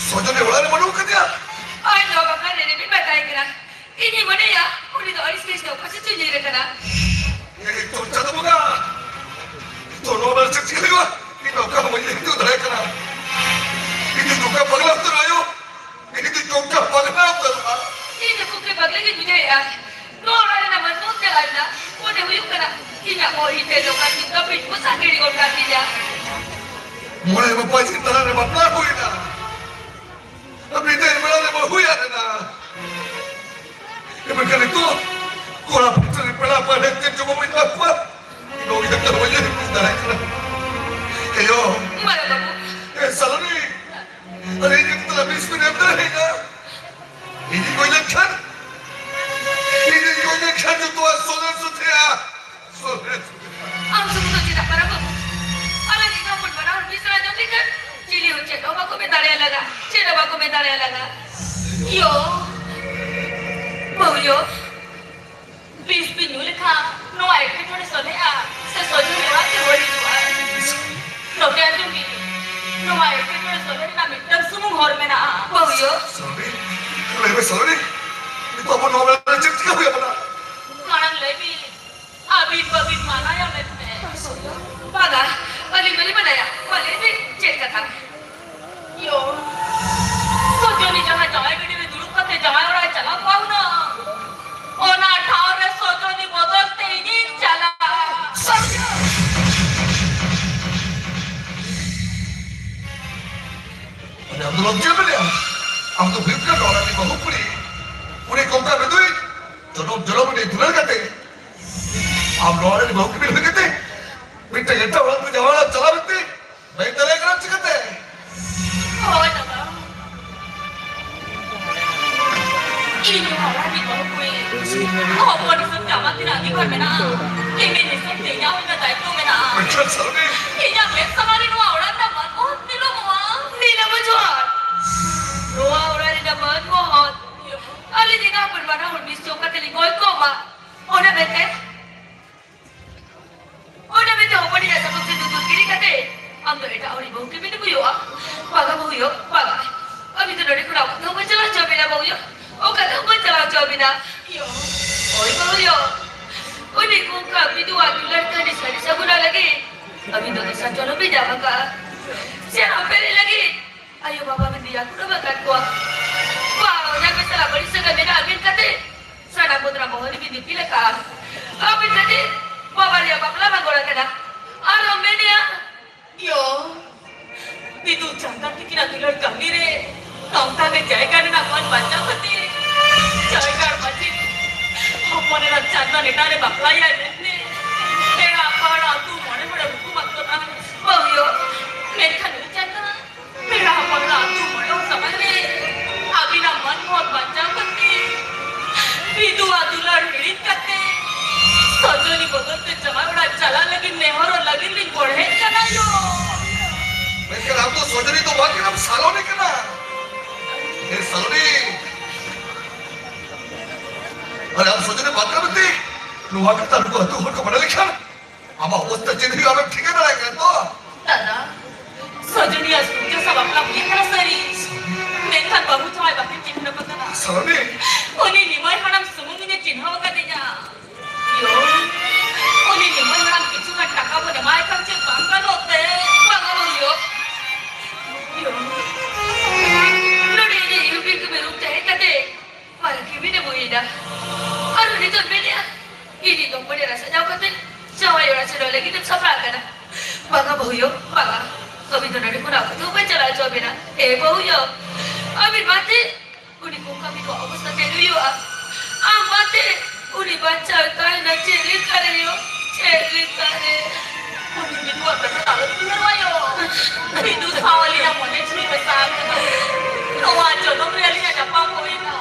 ᱥᱚᱡᱚᱱᱤ ᱚᱲᱟᱜ ᱨᱮ ᱵᱟᱹᱱᱩᱜ ᱟᱠᱟᱫᱮᱭᱟ? ᱟᱡ ᱫᱚ ᱵᱟᱯᱞᱟ ᱨᱮ ᱨᱮᱵᱮᱱ ᱢᱮᱛᱟᱭ ᱠᱟᱱᱟ᱾ ᱤᱧᱤᱧ ᱢᱚᱱᱮᱭᱟ, ᱩᱱᱤ ᱫᱚ ᱟᱹᱲᱤᱥ ᱜᱮᱥ ᱫᱚ ᱚᱠᱟ ᱥᱮᱫ ᱪᱚᱭ ᱧᱤᱨ ᱟᱠᱟᱱᱟ᱾ ᱮᱭ ᱛᱚ ᱪᱟᱸᱫᱚ ᱵᱚᱸᱜᱟ, ᱛᱚ ᱱᱚᱣᱟ ᱵᱟᱨ ᱪᱮᱫ ᱪᱤᱠᱟᱹ ᱦᱩᱭᱩᱜᱼᱟ? ᱤᱧ ᱫᱚ ᱚᱠᱟ ᱦᱚᱸ ᱵᱟᱹᱧ ᱟᱹᱭᱠᱟᱹᱣ ᱫᱟᱲᱮᱭᱟᱜ ᱠᱟᱱᱟ᱾ ᱤᱧ ᱫᱚ ᱱᱚᱝᱠᱟ ᱯᱟᱜᱽᱞᱟ ᱩᱛᱟᱹᱨ ᱟᱭᱳ, ᱤᱧ ᱫᱚ ᱱᱚᱝᱠᱟ ᱯᱟᱜᱽᱞᱟ ᱩᱛᱟᱹᱨ᱾ ᱤᱧ ᱫᱚ ᱠᱷᱩᱵ ᱜᱮ ᱯᱟᱜᱽᱞᱟ ᱜᱤᱧ ᱵᱩᱡᱷᱟᱹᱣᱮᱫᱼᱟ᱾ ᱱᱚᱣᱟ ᱚᱲᱟᱜ ᱨᱮᱱᱟᱜ ᱢᱟᱹᱱ ᱵᱟᱹᱧ ᱪᱟᱞᱟᱣ ᱮᱱᱟ᱾ ᱢᱚᱱᱮ ᱦᱩᱭᱩᱜ ᱠᱟᱱᱟ, ᱤᱧᱟᱜ ᱵᱚᱦᱚᱜ ᱤᱧ ᱛᱮ ᱫᱚ ᱠᱟᱹᱴᱤᱡ ᱠᱟᱹᱯᱤᱡ ᱯᱚᱥᱟ ᱜᱤᱰᱤ ᱜᱚᱫ ᱠᱟᱜ ᱛᱤᱧᱟ᱾ ᱢᱚᱬᱮ ᱵᱟᱯᱟᱭ ᱪᱮᱫ ᱛᱟᱞᱟ ᱨᱮ ᱵᱟᱯᱞᱟ ᱦᱩᱭᱱᱟ᱾ ᱟᱨ ᱵᱤᱫᱟᱹᱭ ᱵᱮᱲᱟ ᱨᱮ ᱵᱟᱹᱦᱩᱭ ᱟᱫ ᱮᱱᱟ᱾ ᱢᱮᱱᱠᱷᱟᱱ ᱱᱤᱛᱚᱜ ᱠᱚᱲᱟ ᱯᱟᱹᱴᱷᱟᱹ ᱨᱮ ᱯᱮᱲᱟ ᱯᱟᱹᱲᱦᱟᱹ ᱪᱮᱫ ᱡᱚᱢᱟᱜ ᱤᱧ ᱮᱢᱟ ᱠᱚᱣᱟ? ᱱᱚᱣᱟ ᱜᱮ ᱛᱟᱞᱟ ᱵᱟᱹᱧ ᱵᱩᱡᱽ ᱫᱟᱲᱮᱭᱟᱜ ᱠᱟᱱᱟ᱾ ᱮᱭᱳ᱾ ᱢᱟᱨᱟᱝ ᱵᱟᱹᱵᱩ᱾ ᱮ ᱥᱟᱞᱚᱱᱤ, ᱟᱨ ᱤᱧ ᱡᱩᱫᱤ ᱛᱟᱞᱟ ᱵᱤᱥ ᱵᱤᱱ ᱮᱢ ᱫᱟᱲᱮᱭᱟᱹᱧᱟ, ᱤᱧ ᱜᱚᱡ ᱞᱮᱱᱠᱷᱟᱱ, ᱤᱧ ᱜᱚᱡ ᱞᱮᱱᱠᱷᱟᱱ ᱡᱚᱛᱚᱣᱟᱜ ᱥᱚᱞᱦᱮ ᱥᱚᱡᱷᱮᱜᱼᱟ᱾ ᱥᱚᱞᱦᱮ ᱥᱚᱡᱷᱮᱜᱼᱟ᱾ ᱟᱢ ᱥᱩᱢᱩᱝ ᱫᱚ ᱪᱮᱫᱟᱜ ᱢᱟᱨᱟᱝ ᱵᱟᱹᱵᱩ? ᱟᱞᱮ ᱢᱤᱫ ᱦᱚᱯᱚᱱ ᱵᱟᱱᱟ ᱦᱚᱲ ᱵᱤᱥ ᱨᱮ ᱡᱚᱢ ᱞᱮᱠᱷᱟᱱ ᱪᱤᱞᱤ ᱦᱚᱸ ᱪᱮᱫ ᱦᱚᱸ ᱵᱟᱠᱚ ᱢᱮᱱ ᱫᱟᱲᱮᱭᱟᱞᱟᱝᱟ, ᱪᱮᱫ ᱦᱚᱸ ᱵᱟᱠᱚ ᱢᱮᱱ ᱫᱟᱲᱮᱭᱟᱞᱟᱝᱟ᱾ ᱭᱳ, ᱵᱟᱹᱦᱩ ᱭᱳ, ᱵᱤᱥ ᱯᱮ ᱧᱩ ᱞᱮᱠᱷᱟᱱ ᱱᱚᱣᱟ ᱮᱴᱠᱮᱴᱚᱬᱮ ᱥᱚᱞᱦᱮᱜᱼᱟ ᱥᱮ ᱥᱚᱡᱷᱮ ᱚᱲᱟᱜ ᱛᱮ ᱨᱩᱣᱟᱹᱲ ᱦᱤᱡᱩᱜᱼᱟ? ᱱᱚᱛᱮ ᱟᱸᱡᱚᱢ ᱢᱮ, ᱱᱚᱣᱟ ᱮᱴᱠᱮᱴᱚᱬᱮ ᱥᱚᱞᱦᱮ ᱨᱮᱱᱟᱜ ᱢᱤᱫᱴᱟᱝ ᱥᱩᱢᱩᱝ ᱦᱚᱨ ᱢᱮᱱᱟᱜᱼᱟ᱾ ᱵᱟᱹᱦᱩᱭᱳ᱾ ᱥᱚᱨᱚᱱᱤ, ᱞᱟᱹᱭ ᱢᱮ ᱥᱚᱨᱚᱱᱤ, ᱱᱤᱛᱚᱜ ᱟᱵᱚ ᱱᱚᱣᱟ ᱵᱮᱲᱟ ᱨᱮ ᱪᱮᱫ ᱪᱤᱠᱟᱹ ᱦᱩᱭ ᱟᱵᱚᱱᱟ? ᱢᱟᱲᱟᱝ ᱞᱟᱹᱭ ᱵᱤᱱ, ᱟᱹᱵᱤᱱ ᱵᱟᱹᱵᱤᱱ ᱢᱟᱱᱟᱭᱟ ᱢᱮᱱᱛᱮ᱾ ᱵᱟᱝᱟ, ᱟᱹᱞᱤᱧ ᱵᱟᱹᱞᱤᱧ ᱢᱟᱱᱟᱭᱟ᱾ ᱢᱟ ᱞᱟᱹᱭ ᱵᱤᱱ, ᱪᱮᱫ ᱠᱟᱛᱷᱟ? ᱭᱳ, ᱥᱚᱡᱚᱱᱤ ᱡᱟᱦᱟᱸ ᱡᱟᱶᱟᱭ ᱜᱟᱹᱰᱤ ᱨᱮ ᱫᱩᱲᱩᱵ ᱠᱟᱛᱮ ᱡᱟᱶᱟᱭ ᱚᱲᱟᱜ ᱮ ᱪᱟᱞᱟᱣ ᱠᱚᱜᱼᱟ ᱦᱩᱱᱟᱹᱝ, ᱚᱱᱟ ᱴᱷᱟᱶ ᱨᱮ ᱥᱚᱡᱚᱱᱤ ᱵᱚᱫᱚᱞ ᱛᱮ ᱤᱧᱤᱧ ᱪᱟᱞᱟᱜᱼᱟ᱾ ᱥᱚᱡᱚᱱᱤ! ᱟᱢ ᱫᱚ ᱞᱚᱡᱡᱟ ᱢᱮᱱᱟᱜᱼᱟ? ᱟᱢ ᱫᱚ ᱦᱩᱭᱩᱜ ᱠᱟᱱᱟ ᱱᱚᱣᱟ ᱨᱮᱱ ᱵᱟᱹᱦᱩ ᱠᱩᱲᱤ᱾ ᱩᱱᱤ ᱠᱚᱝᱠᱟ ᱵᱮᱫᱩᱭ ᱡᱚᱱᱚᱢ ᱡᱚᱱᱚᱢ ᱩᱱᱤ ᱫᱩᱞᱟᱹᱲ ᱠᱟᱛᱮ, ᱟᱢ ᱱᱚᱣᱟ ᱨᱮᱱ ᱵᱟᱹᱦᱩ ᱠᱩᱲᱤ ᱦᱩᱭ ᱠᱟᱛᱮ, ᱢᱤᱫᱴᱟᱝ ᱮᱴᱟᱜ ᱚᱲᱟᱜ ᱛᱮ ᱡᱟᱶᱟᱭ ᱚᱲᱟᱜ ᱪᱟᱞᱟᱣ ᱠᱟᱛᱮ, ᱵᱟᱹᱧ ᱫᱟᱲᱮᱭᱟᱜ ᱠᱟᱱᱟ ᱪᱤᱠᱟᱹᱛᱮ? ᱢᱮᱱᱟᱜᱼᱟ᱾ ᱤᱧ ᱢᱤᱫ ᱦᱤᱥᱟᱹᱵ ᱛᱮ ᱤᱧᱟᱹᱜ ᱦᱚᱸ ᱤᱧᱟᱹᱜ ᱫᱟᱭᱤᱛᱛᱚ ᱢᱮᱱᱟᱜᱼᱟ᱾ ᱢᱮᱱᱠᱷᱟᱱ ᱥᱟᱞᱚᱱᱤ, ᱤᱧᱟᱹᱜ ᱢᱮᱫ ᱥᱟᱢᱟᱝ ᱨᱮ ᱱᱚᱣᱟ ᱚᱲᱟᱜ ᱨᱮᱱᱟᱜ ᱢᱟᱹᱱ ᱢᱚᱦᱚᱛ ᱱᱤᱞᱟᱹᱢᱚᱜᱼᱟ᱾ ᱱᱤᱞᱟᱹᱢ ᱡᱚᱦᱟᱨ᱾ ᱱᱚᱣᱟ ᱚᱲᱟᱜ ᱨᱮᱱᱟᱜ ᱢᱟᱹᱱ ᱢᱚᱦᱚᱛ ᱟᱞᱮ ᱡᱟᱸᱜᱟ ᱦᱚᱯᱚᱱ ᱵᱟᱱᱟ ᱦᱚᱲ ᱢᱤᱫ ᱥᱚᱝ ᱠᱟᱛᱮ ᱞᱮ ᱜᱚᱡ ᱠᱚᱜ ᱢᱟ᱾ ᱚᱱᱟ ᱢᱮᱱᱛᱮ ᱚᱱᱟ ᱢᱮᱱᱛᱮ ᱦᱚᱯᱚᱱᱤᱡ ᱥᱟᱹᱜᱩᱱ ᱥᱤᱸᱫᱩᱨ ᱫᱩᱞ ᱜᱤᱰᱤ ᱠᱟᱛᱮ ᱟᱢ ᱫᱚ ᱮᱴᱟᱜ ᱦᱚᱲᱤᱡ ᱵᱟᱹᱦᱩ ᱠᱤᱢᱤᱱ ᱮᱢ ᱦᱩᱭᱩᱜᱼᱟ᱾ ᱵᱟᱝᱟ ᱵᱟᱹᱦᱩᱭᱳ, ᱵᱟᱝᱟ᱾ ᱟᱹᱵᱤᱱ ᱫᱚ ᱱᱚᱰᱮ ᱠᱷᱚᱱᱟᱜ ᱚᱠᱟ ᱛᱮᱦᱚᱸ ᱵᱟᱹᱧ ᱪᱟᱞᱟᱣ ᱦᱚᱪᱚ ᱵᱤᱱᱟ ᱵᱟᱹᱦᱩᱭᱳ᱾ ᱚᱠᱟ ᱛᱮᱦᱚᱸ ᱵᱟᱹᱧ ᱪᱟᱞᱟᱣ ᱦᱚᱪᱚ ᱵᱤᱱᱟ᱾ ᱭᱳ, ᱦᱳᱭ ᱵᱟᱹᱦᱩᱭᱳ᱾ ᱩᱱᱤ ᱠᱚᱝᱠᱟ ᱵᱤᱫᱩᱣᱟᱜ ᱫᱩᱞᱟᱹᱲ ᱠᱟᱹᱦᱱᱤ ᱥᱟᱹᱨᱤ ᱥᱟᱹᱜᱩᱱᱚᱜ ᱞᱟᱹᱜᱤᱫ ᱟᱹᱵᱤᱱ ᱫᱚ ᱫᱚᱥᱟᱨ ᱡᱚᱱᱚᱢ ᱵᱤᱱ ᱧᱟᱢ ᱟᱠᱟᱫᱼᱟ᱾ ᱥᱮ ᱦᱟᱯᱮ ᱞᱟᱹᱜᱤᱫ ᱟᱭᱳ ᱵᱟᱵᱟ ᱵᱤᱱ ᱫᱮᱭᱟ ᱠᱩᱴᱟᱹᱢ ᱟᱠᱟᱫ ᱠᱚᱣᱟ᱾ ᱵᱟᱝ, ᱚᱱᱟ ᱠᱚ ᱥᱟᱞᱟᱜ ᱵᱟᱹᱲᱤᱡ ᱥᱟᱹᱜᱟᱹᱭ ᱢᱮᱱᱟᱜ ᱟᱹᱵᱤᱱ ᱠᱷᱟᱹᱛᱤᱨ ᱥᱟᱱᱟᱢ ᱢᱩᱫᱽᱨᱟ ᱢᱚᱦᱚᱨ ᱵᱤᱱ ᱫᱤᱯᱤᱞ ᱟᱠᱟᱫᱼᱟ᱾ ᱟᱹᱵᱤᱱ ᱠᱷᱟᱹᱛᱤᱨ ᱵᱟᱵᱟ ᱨᱮᱭᱟᱜ ᱵᱟᱯᱞᱟ ᱵᱟᱝ ᱜᱚᱲ ᱟᱠᱟᱱᱟ᱾ ᱟᱨ ᱢᱮᱱᱮᱜᱼᱟ, ᱭᱳ, ᱵᱤᱫᱩ ᱪᱟᱸᱫᱟᱱ ᱛᱤᱠᱤᱱᱟᱜ ᱫᱩᱞᱟᱹᱲ ᱠᱟᱹᱢᱤ ᱨᱮ ᱱᱚᱝᱠᱟ ᱜᱮ ᱡᱟᱭᱜᱟ ᱨᱮᱱᱟᱜ ᱢᱟᱹᱱ ᱵᱟᱧᱪᱟᱣ ᱠᱷᱟᱹᱛᱤᱨ ᱡᱟᱭᱜᱟ ᱢᱟᱹᱡᱷᱤ ᱦᱚᱯᱚᱱ ᱮᱨᱟ ᱪᱟᱸᱫᱟᱱ ᱮᱴᱟᱜ ᱨᱮ ᱵᱟᱯᱞᱟᱭᱟ ᱢᱮᱱᱛᱮ ᱯᱮᱲᱟ ᱯᱟᱹᱲᱦᱟᱹ ᱟᱹᱛᱩ ᱢᱚᱬᱮ ᱦᱚᱲᱮ ᱦᱩᱠᱩᱢ ᱟᱫ ᱠᱚ ᱛᱟᱦᱮᱸ᱾ ᱵᱟᱹᱦᱩᱭᱳ, ᱢᱮᱱᱠᱷᱟᱱ ᱩᱱᱤ ᱪᱟᱸᱫᱟᱱ ᱯᱮᱲᱟ ᱦᱚᱯᱚᱱ ᱫᱚ ᱟᱹᱛᱩ ᱢᱚᱬᱮ ᱦᱚᱲ ᱥᱟᱢᱟᱝ ᱨᱮ ᱟᱹᱵᱤᱱᱟᱜ ᱢᱟᱹᱱ ᱢᱚᱦᱚᱛ ᱵᱟᱧᱪᱟᱣ ᱠᱷᱟᱹᱛᱤᱨ ᱵᱤᱫᱩᱣᱟᱜ ᱫᱩᱞᱟᱹᱲ ᱦᱤᱲᱤᱧ ᱠᱟᱛᱮ ᱥᱚᱡᱚᱱᱤ ᱵᱚᱫᱚᱞ ᱛᱮ ᱡᱟᱶᱟᱭ ᱚᱲᱟᱜ ᱪᱟᱞᱟᱜ ᱞᱟᱹᱜᱤᱫ ᱱᱮᱦᱚᱨᱚᱜ ᱞᱟᱹᱜᱤᱫ ᱞᱤᱧ ᱵᱚᱲᱦᱮᱜ ᱠᱟᱱᱟ ᱭᱳ᱾ ᱢᱮᱱᱠᱷᱟᱱ ᱟᱢ ᱫᱚ ᱥᱚᱡᱚᱱᱤ ᱫᱚ ᱵᱟᱝ ᱠᱟᱱᱟᱢ, ᱥᱟᱞᱚᱱᱤ ᱠᱟᱱᱟ᱾ ᱮ ᱥᱟᱞᱚᱱᱤ, ᱟᱨ ᱟᱢ ᱥᱚᱡᱚᱱᱤ ᱵᱟᱝ ᱠᱟᱱᱟᱢ ᱢᱮᱱᱛᱮ ᱱᱚᱣᱟ ᱠᱟᱛᱷᱟ ᱱᱩᱠᱩ ᱟᱹᱛᱩ ᱦᱚᱲ ᱠᱚ ᱵᱟᱲᱟᱭ ᱞᱮᱠᱷᱟᱱ ᱟᱢᱟᱜ ᱚᱵᱚᱥᱛᱟ ᱪᱮᱫ ᱦᱩᱭᱩᱜᱼᱟ, ᱟᱢᱮᱢ ᱴᱷᱤᱠᱟᱹ ᱫᱟᱲᱮᱭᱟᱜ ᱠᱟᱱᱟ ᱛᱚ? ᱫᱟᱫᱟ, ᱥᱚᱡᱚᱱᱤᱭᱟᱜ ᱥᱩᱨᱡᱚ ᱥᱟᱶ ᱵᱟᱯᱞᱟ ᱦᱩᱭ ᱟᱠᱟᱱᱟ ᱥᱟᱹᱨᱤ, ᱢᱮᱱᱠᱷᱟᱱ ᱵᱟᱹᱦᱩ ᱡᱟᱶᱟᱭ ᱵᱟᱹᱠᱤᱱ ᱪᱤᱱᱦᱟᱹᱯ ᱟᱠᱟᱱᱟ᱾ ᱥᱟᱞᱚᱱᱤ! ᱩᱱᱤ ᱱᱤᱢᱟᱹᱭ ᱦᱟᱲᱟᱢ ᱥᱩᱢᱩᱝ ᱤᱧᱮ ᱪᱤᱱᱦᱟᱹᱣ ᱟᱠᱟᱫᱤᱧᱟ᱾ ᱭᱳ, ᱩᱱᱤ ᱱᱤᱢᱟᱹᱭ ᱦᱟᱲᱟᱢ ᱠᱤᱪᱷᱩ ᱜᱟᱱ ᱴᱟᱠᱟ ᱵᱚᱱ ᱮᱢᱟᱭ ᱠᱷᱟᱱ ᱪᱮᱫ ᱵᱟᱝ ᱜᱟᱱᱚᱜ ᱛᱮ? ᱵᱟᱝᱟ ᱵᱟᱹᱦᱩᱭᱳ᱾ ᱭᱳ, ᱱᱚᱰᱮ ᱤᱧᱤᱡ ᱤᱦᱩ ᱵᱤᱦᱩ ᱢᱮᱨᱚᱢ ᱛᱟᱦᱮᱸ ᱠᱟᱛᱮ ᱵᱟᱨ ᱠᱤᱢᱤᱱ ᱮ ᱵᱩᱭ ᱮᱫᱟ᱾ ᱟᱨ ᱩᱱᱤ ᱫᱚ ᱢᱮᱱᱮᱜᱼᱟ, ᱤᱧᱤᱡ ᱫᱚ ᱵᱚᱰᱮ ᱨᱟᱥᱟ ᱡᱟᱣ ᱠᱟᱛᱮ ᱡᱟᱶᱟᱭ ᱚᱲᱟᱜ ᱥᱮᱱᱚᱜ ᱞᱟᱹᱜᱤᱫ ᱮᱢ ᱥᱟᱯᱲᱟᱣ ᱠᱟᱱᱟ᱾ ᱵᱟᱝᱟ ᱵᱟᱹᱦᱩᱭᱳ, ᱵᱟᱝᱟ᱾ ᱟᱹᱵᱤᱱ ᱫᱚ ᱱᱚᱰᱮ ᱠᱷᱚᱱᱟᱜ ᱚᱠᱟ ᱛᱮᱦᱚᱸ ᱵᱟᱹᱧ ᱪᱟᱞᱟᱣ ᱦᱚᱪᱚ ᱵᱤᱱᱟ᱾ ᱮ ᱵᱟᱹᱦᱩᱭᱳ, ᱟᱹᱵᱤᱱ ᱵᱟᱛᱮ ᱩᱱᱤ ᱠᱚᱝᱠᱟ ᱵᱤᱫᱩᱣᱟᱜ ᱚᱵᱚᱥᱛᱟ ᱪᱮᱫ ᱦᱩᱭᱩᱜᱼᱟ? ᱟᱢ ᱵᱟᱛᱮ ᱩᱱᱤ ᱵᱟᱧᱪᱟᱣ ᱛᱟᱦᱮᱱᱟ ᱪᱮᱫ ᱞᱮᱠᱟᱨᱮ ᱭᱳ? ᱪᱮᱫ ᱞᱮᱠᱟᱨᱮ? ᱩᱱᱤ ᱵᱤᱫᱩᱣᱟᱜ ᱠᱟᱛᱷᱟ ᱫᱚ ᱟᱞᱚ ᱩᱭᱦᱟᱹᱨ ᱟᱭᱳ᱾ ᱵᱤᱫᱩ ᱥᱟᱶ ᱟᱹᱞᱤᱧᱟᱜ ᱢᱚᱱᱮ ᱡᱤᱣᱤ ᱢᱮᱥᱟ ᱟᱠᱟᱱᱟ᱾ ᱱᱚᱣᱟ ᱡᱚᱱᱚᱢ ᱨᱮ ᱟᱹᱞᱤᱧᱟᱜ ᱧᱟᱯᱟᱢ ᱦᱩᱭᱱᱟ᱾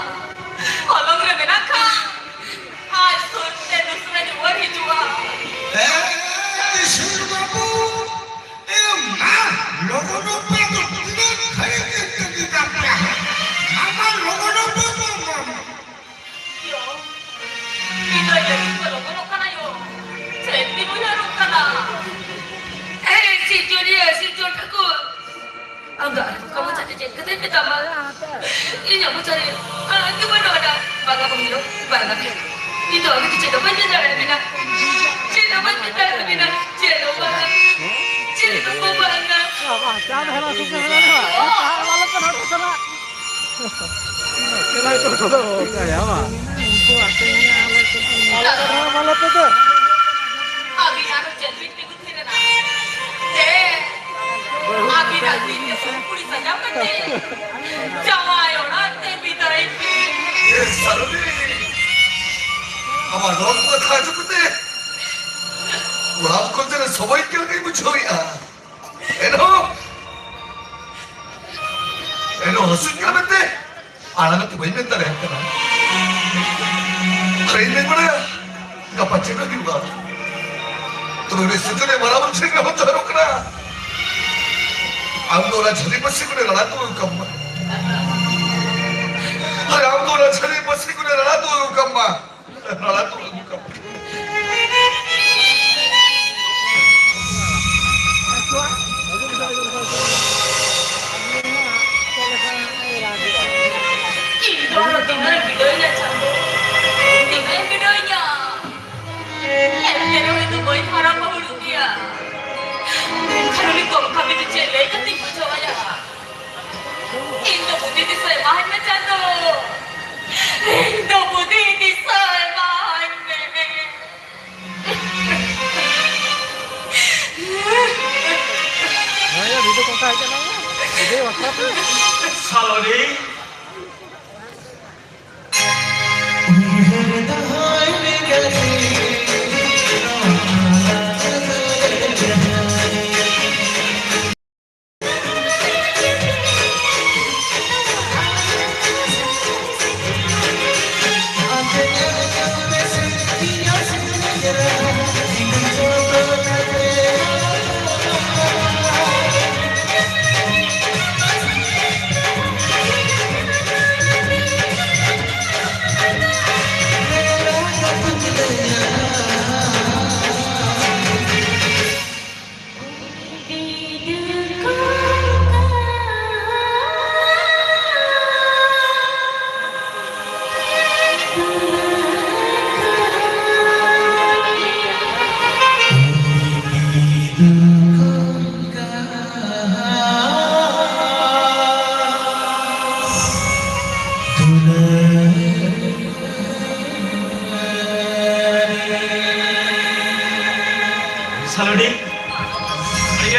ᱦᱚᱞᱚᱝ ᱨᱮ ᱢᱮᱱᱟᱜ ᱠᱷᱟᱱ ᱟᱡ ᱥᱩᱨ ᱛᱮ ᱫᱩᱥᱨᱟᱹ ᱧᱚᱜ ᱞᱚᱜᱚᱱ ᱵᱟᱯᱞᱟ ᱫᱚ ᱛᱤᱱᱟᱹᱜ ᱜᱷᱟᱹᱲᱤᱡ ᱮ ᱛᱟᱺᱜᱤ ᱠᱟᱱ ᱛᱟᱦᱮᱸ? ᱟᱢᱟᱜ ᱞᱚᱜᱚᱱ ᱵᱟᱯᱞᱟ ᱵᱟᱝ ᱢᱟᱢ᱾ ᱭᱳ, ᱤᱧ ᱫᱚ ᱡᱟᱹᱥᱛᱤ ᱠᱚ ᱞᱚᱜᱚᱱᱚᱜ ᱠᱟᱱᱟ ᱭᱳ᱾ ᱥᱟᱹᱭᱤᱫ ᱜᱮ ᱩᱭᱦᱟᱹᱨᱚᱜ ᱠᱟᱱᱟ᱾ ᱮ ᱥᱤᱨᱡᱚᱱᱤᱭᱟᱹ, ᱥᱤᱨᱡᱚᱱ ᱴᱷᱟᱹᱠᱩᱨ᱾ ᱟᱢ ᱫᱚ ᱟᱨ ᱚᱠᱟ ᱢᱚᱪᱟᱛᱮ ᱪᱮᱫ ᱠᱟᱛᱷᱟᱧ ᱢᱮᱛᱟᱢᱟ? ᱤᱧᱟᱹᱜ ᱢᱚᱪᱟᱨᱮ ᱟᱲᱟᱝ ᱜᱮ ᱵᱟᱹᱱᱩᱜ ᱟᱱᱟ᱾ ᱵᱟᱝᱟ ᱵᱟᱹᱦᱩ, ᱵᱟᱝᱟ᱾ ᱤᱧ ᱫᱚ ᱟᱢ ᱫᱚ ᱪᱮᱫ ᱦᱚᱸ ᱵᱟᱹᱧ ᱢᱮᱱ ᱫᱟᱲᱮᱭᱟᱵᱤᱱᱟ᱾ ᱪᱮᱫ ᱦᱚᱸ ᱵᱟᱹᱧ ᱢᱮᱱ ᱫᱟᱲᱮᱭᱟᱵᱤᱱᱟ᱾ ᱪᱮᱫ ᱦᱚᱸ ᱵᱟᱝᱟ᱾ ᱪᱮᱫ ᱦᱚᱸ ᱵᱟᱝᱟ᱾ ᱵᱟᱵᱟ, ᱪᱟ ᱫᱚ ᱦᱮᱱᱟᱜ ᱥᱩᱠᱨᱤ ᱦᱮᱱᱟᱜ ᱱᱚᱣᱟ᱾ ᱪᱟ ᱵᱟᱞᱮ ᱯᱮ ᱱᱚᱰᱮ ᱥᱮᱱᱚᱜ᱾ ᱪᱮᱞᱟᱭ ᱠᱚ ᱫᱚ ᱚᱠᱟ ᱭᱟ ᱵᱟ? ᱩᱱᱠᱩ ᱟᱹᱠᱷᱨᱤᱧ ᱟᱞᱮ ᱠᱚ᱾ ᱟᱞᱮ ᱫᱚ ᱵᱟᱞᱮ ᱯᱮ ᱫᱚ᱾ ᱟᱹᱵᱤᱱ ᱟᱨᱚ ᱪᱮᱫ ᱵᱤᱱ ᱛᱤᱸᱜᱩ ᱛᱷᱤᱨ ᱮᱱᱟ? ᱦᱮᱸ᱾ ᱟᱹᱵᱤᱱᱟᱜ ᱛᱤ ᱛᱮ ᱠᱩᱲᱤ ᱥᱟᱡᱟᱣ ᱠᱟᱛᱮ ᱡᱟᱶᱟᱭ ᱚᱲᱟᱜ ᱛᱮ ᱵᱤᱫᱟᱹᱭ ᱯᱮ᱾ ᱮ ᱥᱟᱨᱚᱱᱤ, ᱟᱢᱟᱜ ᱱᱚᱣᱟ ᱠᱚ ᱠᱟᱛᱷᱟ ᱟᱸᱡᱚᱢ ᱠᱟᱛᱮ ᱚᱲᱟᱜ ᱠᱷᱚᱱ ᱡᱮᱱᱚ ᱥᱚᱵᱟᱭ ᱠᱮ ᱞᱮᱠᱟᱧ ᱵᱩᱡᱷᱟᱹᱣᱮᱫᱼᱟ᱾ ᱮᱱᱦᱚᱸ, ᱮᱱᱦᱚᱸ ᱦᱟᱹᱥᱩᱧ ᱠᱟᱱᱟ ᱢᱮᱱᱛᱮ ᱟᱲᱟᱝ ᱛᱮ ᱵᱟᱹᱧ ᱢᱮᱱ ᱫᱟᱲᱮᱭᱟᱜ ᱠᱟᱱᱟ᱾ ᱟᱨ ᱤᱧ ᱫᱚᱧ ᱵᱟᱲᱟᱭᱟ, ᱜᱟᱯᱟ ᱪᱮᱫ ᱦᱩᱭᱩᱜᱼᱟ᱾ ᱛᱚᱵᱮ ᱩᱱᱤ ᱥᱤᱨᱡᱚᱱᱤᱭᱟᱹ ᱢᱟᱨᱟᱝ ᱵᱩᱨᱩ ᱴᱷᱮᱱ ᱱᱮᱦᱚᱨ ᱡᱚᱦᱟᱨᱚᱜ ᱠᱟᱱᱟ, ᱟᱢ ᱫᱚ ᱚᱱᱟ ᱡᱷᱟᱹᱞᱤ ᱯᱟᱹᱥᱤ ᱠᱷᱚᱱᱮ ᱨᱟᱲᱟ ᱛᱩᱣᱟᱹᱨ ᱠᱟᱢ ᱢᱟ᱾ ᱟᱨ ᱟᱢ ᱫᱚ ᱚᱱᱟ ᱡᱷᱟᱹᱞᱤ ᱯᱟᱹᱥᱤ ᱠᱷᱚᱱᱮ ᱨᱟᱲᱟ ᱛᱩᱣᱟᱹᱨ ᱠᱟᱢ ᱢᱟ᱾ ᱨᱟᱲᱟ ᱛᱩᱣᱟᱹᱨ ᱠᱟᱢ ᱢᱟ᱾ ᱤᱧ ᱫᱚ ᱟᱨᱚ ᱛᱤᱱᱟᱹᱜ ᱮᱢ ᱵᱤᱰᱟᱹᱣᱤᱧᱟ ᱪᱟᱸᱫᱚ? ᱛᱤᱱᱟᱹᱜ ᱮᱢ ᱵᱤᱰᱟᱹᱣᱤᱧᱟ? ᱮᱱᱛᱮ ᱨᱮᱦᱚᱸ ᱤᱧ ᱫᱚ ᱵᱟᱹᱧ ᱦᱟᱨᱟ ᱵᱩᱨᱩᱜ ᱜᱮᱭᱟ᱾ ᱢᱮᱱᱠᱷᱟᱱ ᱩᱱᱤ ᱠᱚᱢᱠᱟ ᱵᱤᱴᱤ ᱪᱮᱫ ᱞᱟᱹᱭ ᱠᱟᱛᱮᱧ ᱵᱩᱡᱷᱟᱹᱣᱟᱭᱟ? ᱤᱧ ᱫᱚ ᱵᱩᱫᱷᱤ ᱫᱤᱥᱟᱹ ᱮᱢᱟᱣᱟᱹᱧ ᱢᱮ ᱪᱟᱸᱫᱚ᱾ ᱤᱧ ᱫᱚ ᱵᱩᱫᱷᱤ ᱫᱤᱥᱟᱹ ᱮᱢᱟᱣᱟᱹᱧ ᱢᱮ᱾ ᱦᱮᱸ, ᱭᱟ, video ᱠᱚ ᱚᱱᱠᱟ ᱦᱮᱡ ᱮᱱᱟ, ᱭᱟ᱾ video ᱵᱟᱠᱷᱨᱟ ᱛᱮ᱾ ᱥᱟᱞᱚᱨᱤ᱾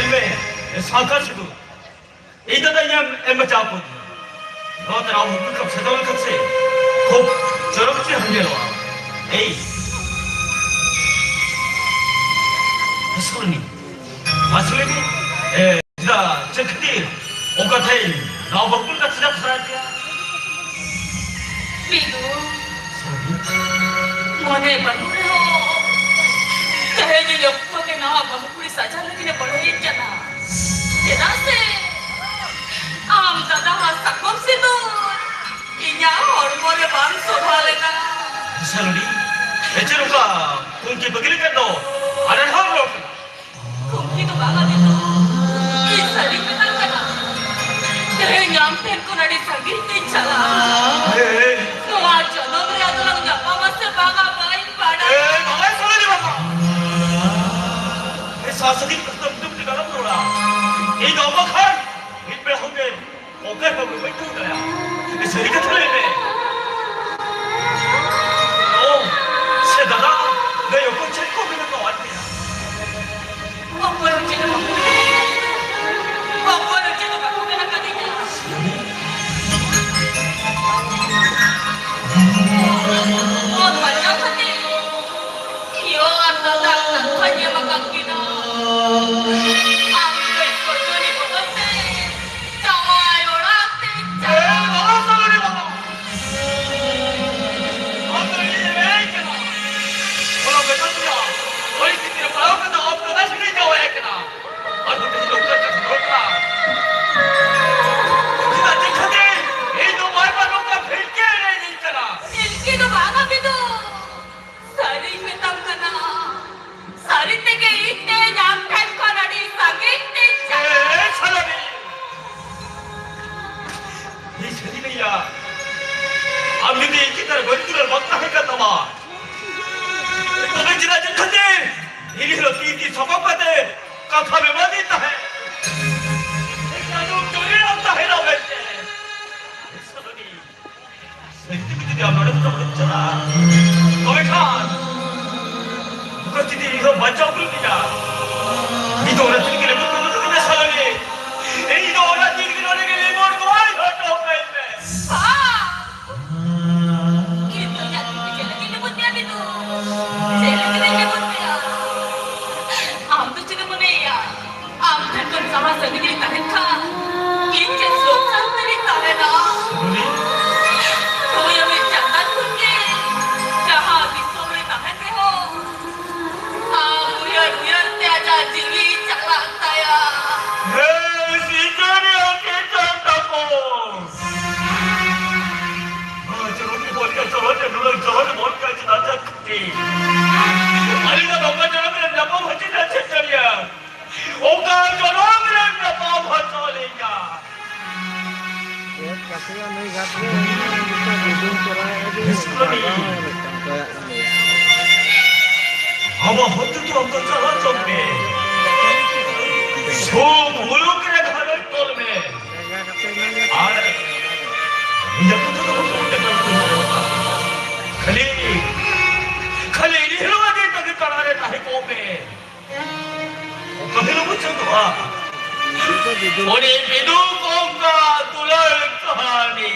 ᱮᱢ ᱢᱮ, ᱮ ᱥᱟᱸᱠᱷᱟ ᱥᱤᱸᱫᱩᱨ᱾ ᱤᱧ ᱫᱟᱫᱟ ᱤᱧᱮᱢ ᱮᱢ ᱵᱟᱪᱟᱣ ᱠᱚ᱾ ᱱᱚᱣᱟ ᱛᱮ ᱟᱢ ᱦᱚᱸ ᱠᱟᱯ ᱥᱮᱫ ᱞᱮᱠᱷᱟᱱ ᱥᱮ ᱠᱷᱩᱵ ᱪᱚᱨᱚᱠ ᱪᱮ ᱦᱟᱹᱧᱡᱮᱞᱚᱜᱼᱟ᱾ ᱮᱭ, ᱦᱟᱹᱥᱩᱨᱱᱤ, ᱢᱟᱥᱮ ᱞᱟᱹᱭ ᱢᱮ, ᱮ, ᱪᱮᱫᱟᱜ, ᱪᱮᱫ ᱠᱷᱟᱹᱛᱤᱨ ᱚᱱᱠᱟ ᱛᱮ ᱱᱟᱣᱟ ᱵᱟᱹᱦᱩ ᱞᱮᱠᱟ ᱪᱮᱫᱟᱜ ᱥᱟᱱᱟᱭᱮᱫ ᱢᱮᱭᱟ? ᱵᱤᱫᱩ, ᱢᱚᱱᱮ ᱵᱟᱹᱱᱩᱜ ᱨᱮᱦᱚᱸ, ᱛᱮᱦᱮᱧ ᱚᱠᱛᱚ ᱜᱮ ᱱᱟᱣᱟ ᱵᱟᱹᱦᱩ ᱠᱩᱲᱤ ᱥᱟᱡᱟᱣ ᱞᱟᱹᱜᱤᱫ ᱮ ᱵᱟᱲᱟᱭᱤᱧ ᱠᱟᱱᱟ᱾ ᱪᱮᱫᱟᱜ ᱥᱮ ᱟᱢ ᱫᱟᱫᱟᱣᱟᱜ ᱥᱟᱠᱚᱢ ᱥᱤᱸᱫᱩᱨ ᱤᱧᱟᱜ ᱦᱚᱲᱢᱚ ᱨᱮ ᱵᱟᱝ ᱥᱚᱵᱷᱟ ᱞᱮᱱᱟ᱾ ᱥᱟᱞᱩᱱᱤ, ᱮ ᱪᱮᱫ ᱱᱚᱝᱠᱟ ᱠᱩᱝᱠᱤ ᱵᱟᱹᱜᱤ ᱞᱮᱠᱟ ᱫᱚ ᱟᱨ ᱦᱚᱸ ᱨᱚᱲ ᱠᱟᱱᱟ? ᱠᱩᱝᱠᱤ ᱫᱚ ᱵᱟᱝᱟ ᱵᱤᱫᱩ, ᱤᱧ ᱥᱟᱹᱨᱤᱧ ᱢᱮᱛᱟᱢ ᱠᱟᱱᱟ᱾ ᱛᱮᱦᱮᱧ ᱟᱢ ᱴᱷᱮᱱ ᱠᱷᱚᱱ ᱟᱹᱰᱤ ᱥᱟᱺᱜᱤᱧ ᱛᱤᱧ ᱪᱟᱞᱟᱜᱼᱟ᱾ ᱦᱮᱸ᱾ ᱱᱚᱣᱟ ᱡᱚᱱᱚᱢ ᱨᱮ ᱟᱫᱚ ᱞᱟᱝ ᱧᱟᱯᱟᱢᱟ ᱥᱮ ᱵᱟᱝᱟ ᱵᱟᱹᱧ ᱵᱟᱲᱟᱭᱟ᱾ ᱮ, ᱵᱟᱵᱟ, ᱥᱟᱹᱨᱤ ᱵᱟᱵᱟ᱾ ᱮ, ᱥᱟᱥᱟᱫᱤᱱ ᱠᱟᱛᱷᱟ ᱵᱩᱡᱷᱟᱹᱣ ᱠᱟᱛᱮ ᱟᱞᱚᱢ ᱨᱚᱲᱟ᱾ ᱤᱧ ᱫᱚ ᱚᱠᱟ ᱠᱷᱟᱱ ᱢᱤᱫ ᱵᱮᱲᱟ ᱦᱚᱸ ᱜᱮ ᱚᱠᱟ ᱦᱚᱸ ᱵᱟᱹᱧ ᱴᱷᱤᱠ ᱫᱟᱲᱮᱭᱟᱜᱼᱟ᱾ ᱮ, ᱥᱟᱹᱨᱤ ᱠᱟᱛᱷᱟ ᱞᱟᱹᱭ ᱢᱮ᱾ ᱚ, ᱥᱮ ᱫᱟᱫᱟ, ᱫᱟᱹᱭ ᱚᱠᱚᱭ ᱪᱮᱫ ᱠᱚ ᱢᱮᱱᱟ ᱠᱚ ᱟᱫ ᱢᱮᱭᱟ? ᱚᱠᱚᱭ ᱦᱚᱸ ᱪᱮᱫ ᱦᱚᱸ ᱵᱟᱠᱚ ᱢᱮᱱᱟ᱾ ᱚᱠᱚᱭ ᱦᱚᱸ ᱪᱮᱫ ᱦᱚᱸ ᱵᱟᱠᱚ ᱢᱮᱱ ᱟᱠᱟᱫᱤᱧᱟ᱾ ᱚᱛ ᱵᱟᱧᱪᱟᱣ ᱠᱷᱟᱹᱛᱤᱨ ᱭᱳ ᱟᱨ ᱫᱟᱫᱟ ᱠᱟᱛᱷᱟᱧ ᱮᱢ ᱟᱠᱟᱫ ᱠᱤᱱᱟ᱾ ᱟᱢ ᱠᱟᱹᱡ ᱠᱚᱪᱚᱱᱤ ᱵᱚᱫᱚᱞ ᱛᱮ ᱡᱟᱶᱟᱭ ᱚᱲᱟᱜ ᱛᱮ ᱪᱟᱞᱟᱣ᱾ ᱮ, ᱵᱟᱵᱟ, ᱥᱟᱞᱩᱱᱤ ᱵᱟᱵᱟ᱾ ᱱᱚᱣᱟ ᱫᱚ ᱤᱧ ᱮᱲᱮᱭ ᱠᱟᱱᱟ᱾ ᱚᱱᱟ ᱵᱮᱛᱚᱱ ᱨᱮᱭᱟᱜ ᱯᱚᱨᱤᱥᱛᱷᱤᱛᱤ ᱨᱮ ᱯᱟᱲᱟᱣ ᱠᱟᱛᱮ ᱟᱯᱱᱟᱨ ᱥᱟᱹᱜᱟᱹᱭ ᱡᱟᱶᱟᱭ ᱠᱟᱱᱟ᱾ ᱟᱨ ᱱᱚᱛᱮ ᱱᱚᱝᱠᱟ ᱠᱟᱛᱷᱟ ᱨᱚᱲ ᱠᱟᱱᱟ᱾ ᱪᱮᱫᱟᱜ ᱪᱮᱫ ᱠᱷᱟᱹᱛᱤᱨ ᱤᱧ ᱫᱚ ᱵᱟᱨ ᱵᱟᱨ ᱱᱚᱝᱠᱟ ᱵᱷᱤᱲᱠᱟᱹ ᱮᱲᱮᱭᱤᱧ ᱠᱟᱱᱟ? ᱵᱷᱤᱲᱠᱟᱹ ᱫᱚ ᱵᱟᱝᱟ ᱵᱤᱫᱩ᱾ ᱥᱟᱹᱨᱤᱧ ᱢᱮᱛᱟᱢ ᱠᱟᱱᱟ, ᱥᱟᱹᱨᱤ ᱛᱮᱜᱮ ᱤᱧ ᱛᱮᱦᱮᱧ ᱟᱢ ᱴᱷᱮᱱ ᱠᱷᱚᱱ ᱟᱹᱰᱤ ᱥᱟᱺᱜᱤᱧ ᱛᱤᱧ ᱪᱟᱞᱟᱜᱼᱟ᱾ ᱮ, ᱥᱟᱞᱟᱵᱤ! ᱤᱧ ᱥᱟᱹᱨᱤ ᱞᱟᱹᱭᱟ, ᱟᱢ ᱡᱩᱫᱤ ᱤᱧ ᱪᱮᱛᱟᱱ ᱨᱮ ᱵᱟᱹᱲᱤᱡ ᱫᱩᱞᱟᱹᱲ ᱵᱟᱝ ᱛᱟᱦᱮᱸ ᱠᱟᱱ ᱛᱟᱢᱟ, ᱛᱚᱵᱮ ᱪᱮᱫᱟᱜ ᱪᱮᱫ ᱠᱷᱟᱹᱛᱤᱨ ᱤᱧ ᱦᱤᱞᱳᱜ ᱛᱤ ᱛᱤ ᱥᱟᱯᱟᱵ ᱠᱟᱛᱮ ᱠᱟᱛᱷᱟᱢ ᱮᱢᱟᱫᱤᱧ ᱛᱟᱦᱮᱸ? ᱤᱧ ᱟᱸᱡᱚᱢ ᱪᱚ ᱞᱮᱱᱟᱢ ᱛᱟᱦᱮᱸᱱᱟ ᱢᱮᱱᱛᱮ᱾ ᱥᱟᱹᱨᱤ ᱛᱮᱜᱮ ᱡᱩᱫᱤ ᱟᱢ ᱱᱚᱰᱮ ᱠᱷᱚᱱ ᱵᱟᱢ ᱪᱟᱞᱟᱜᱼᱟ, ᱛᱚᱵᱮ ᱠᱷᱟᱱ ᱱᱚᱝᱠᱟ ᱡᱩᱫᱤ ᱤᱧ ᱦᱚᱸ ᱵᱟᱧᱪᱟᱣ ᱦᱩᱭᱩᱜ ᱛᱤᱧᱟ, ᱤᱧ ᱫᱚ ᱚᱱᱟ ᱛᱮᱜᱮ ᱞᱮ ᱟᱹᱞᱤᱧ ᱫᱚ ᱚᱠᱟ ᱡᱚᱱᱚᱢ ᱨᱮ ᱧᱟᱯᱟᱢ ᱦᱚᱪᱚ ᱞᱮᱱᱟ ᱪᱮᱫ ᱫᱟᱲᱮᱭᱟᱜ? ᱚᱠᱟ ᱡᱚᱱᱚᱢ ᱨᱮ ᱧᱟᱯᱟᱢ ᱦᱚᱪᱚ ᱞᱮᱱᱟ? ᱪᱮᱫ ᱠᱟᱛᱷᱟ ᱱᱩᱭ ᱜᱷᱟᱴ ᱨᱮ ᱤᱧ ᱫᱚ ᱵᱤᱰᱟᱹᱣ ᱪᱟᱞᱟᱣ ᱟᱹᱰᱤ ᱵᱷᱟᱜᱟᱣ ᱞᱮᱠᱟ ᱠᱚᱭᱚᱜ ᱠᱟᱱᱟ᱾ ᱟᱵᱚ ᱦᱚᱸ ᱡᱩᱫᱤ ᱚᱱᱛᱚ ᱪᱟᱞᱟᱣ ᱪᱚᱝ ᱯᱮ᱾ ᱥᱩᱠ ᱢᱩᱞᱩᱠ ᱨᱮ ᱜᱷᱟᱨᱚᱸᱡᱽ ᱛᱚᱞ ᱢᱮ᱾ ᱟᱨ ᱱᱤᱡᱮ ᱠᱚ ᱡᱚᱛᱚ ᱦᱚᱲ ᱠᱚ ᱢᱤᱫᱴᱟᱝ ᱠᱟᱹᱢᱤ ᱠᱚ ᱧᱟᱢᱟ᱾ ᱠᱷᱟᱹᱞᱤ, ᱠᱷᱟᱹᱞᱤ ᱤᱱᱟᱹ ᱦᱤᱞᱳᱜ ᱜᱮ ᱛᱟᱺᱜᱤ ᱛᱟᱲᱟᱜ ᱨᱮ ᱛᱟᱦᱮᱸ ᱠᱚᱜ ᱢᱮ᱾ ᱚᱱᱠᱟ ᱦᱤᱞᱳᱜ ᱵᱚᱱ ᱪᱟᱸᱫᱳᱜᱼᱟ᱾ ᱩᱱᱤ ᱵᱤᱫᱩ ᱠᱚᱝᱠᱟ ᱫᱩᱞᱟᱹᱲ ᱠᱟᱹᱦᱱᱤ᱾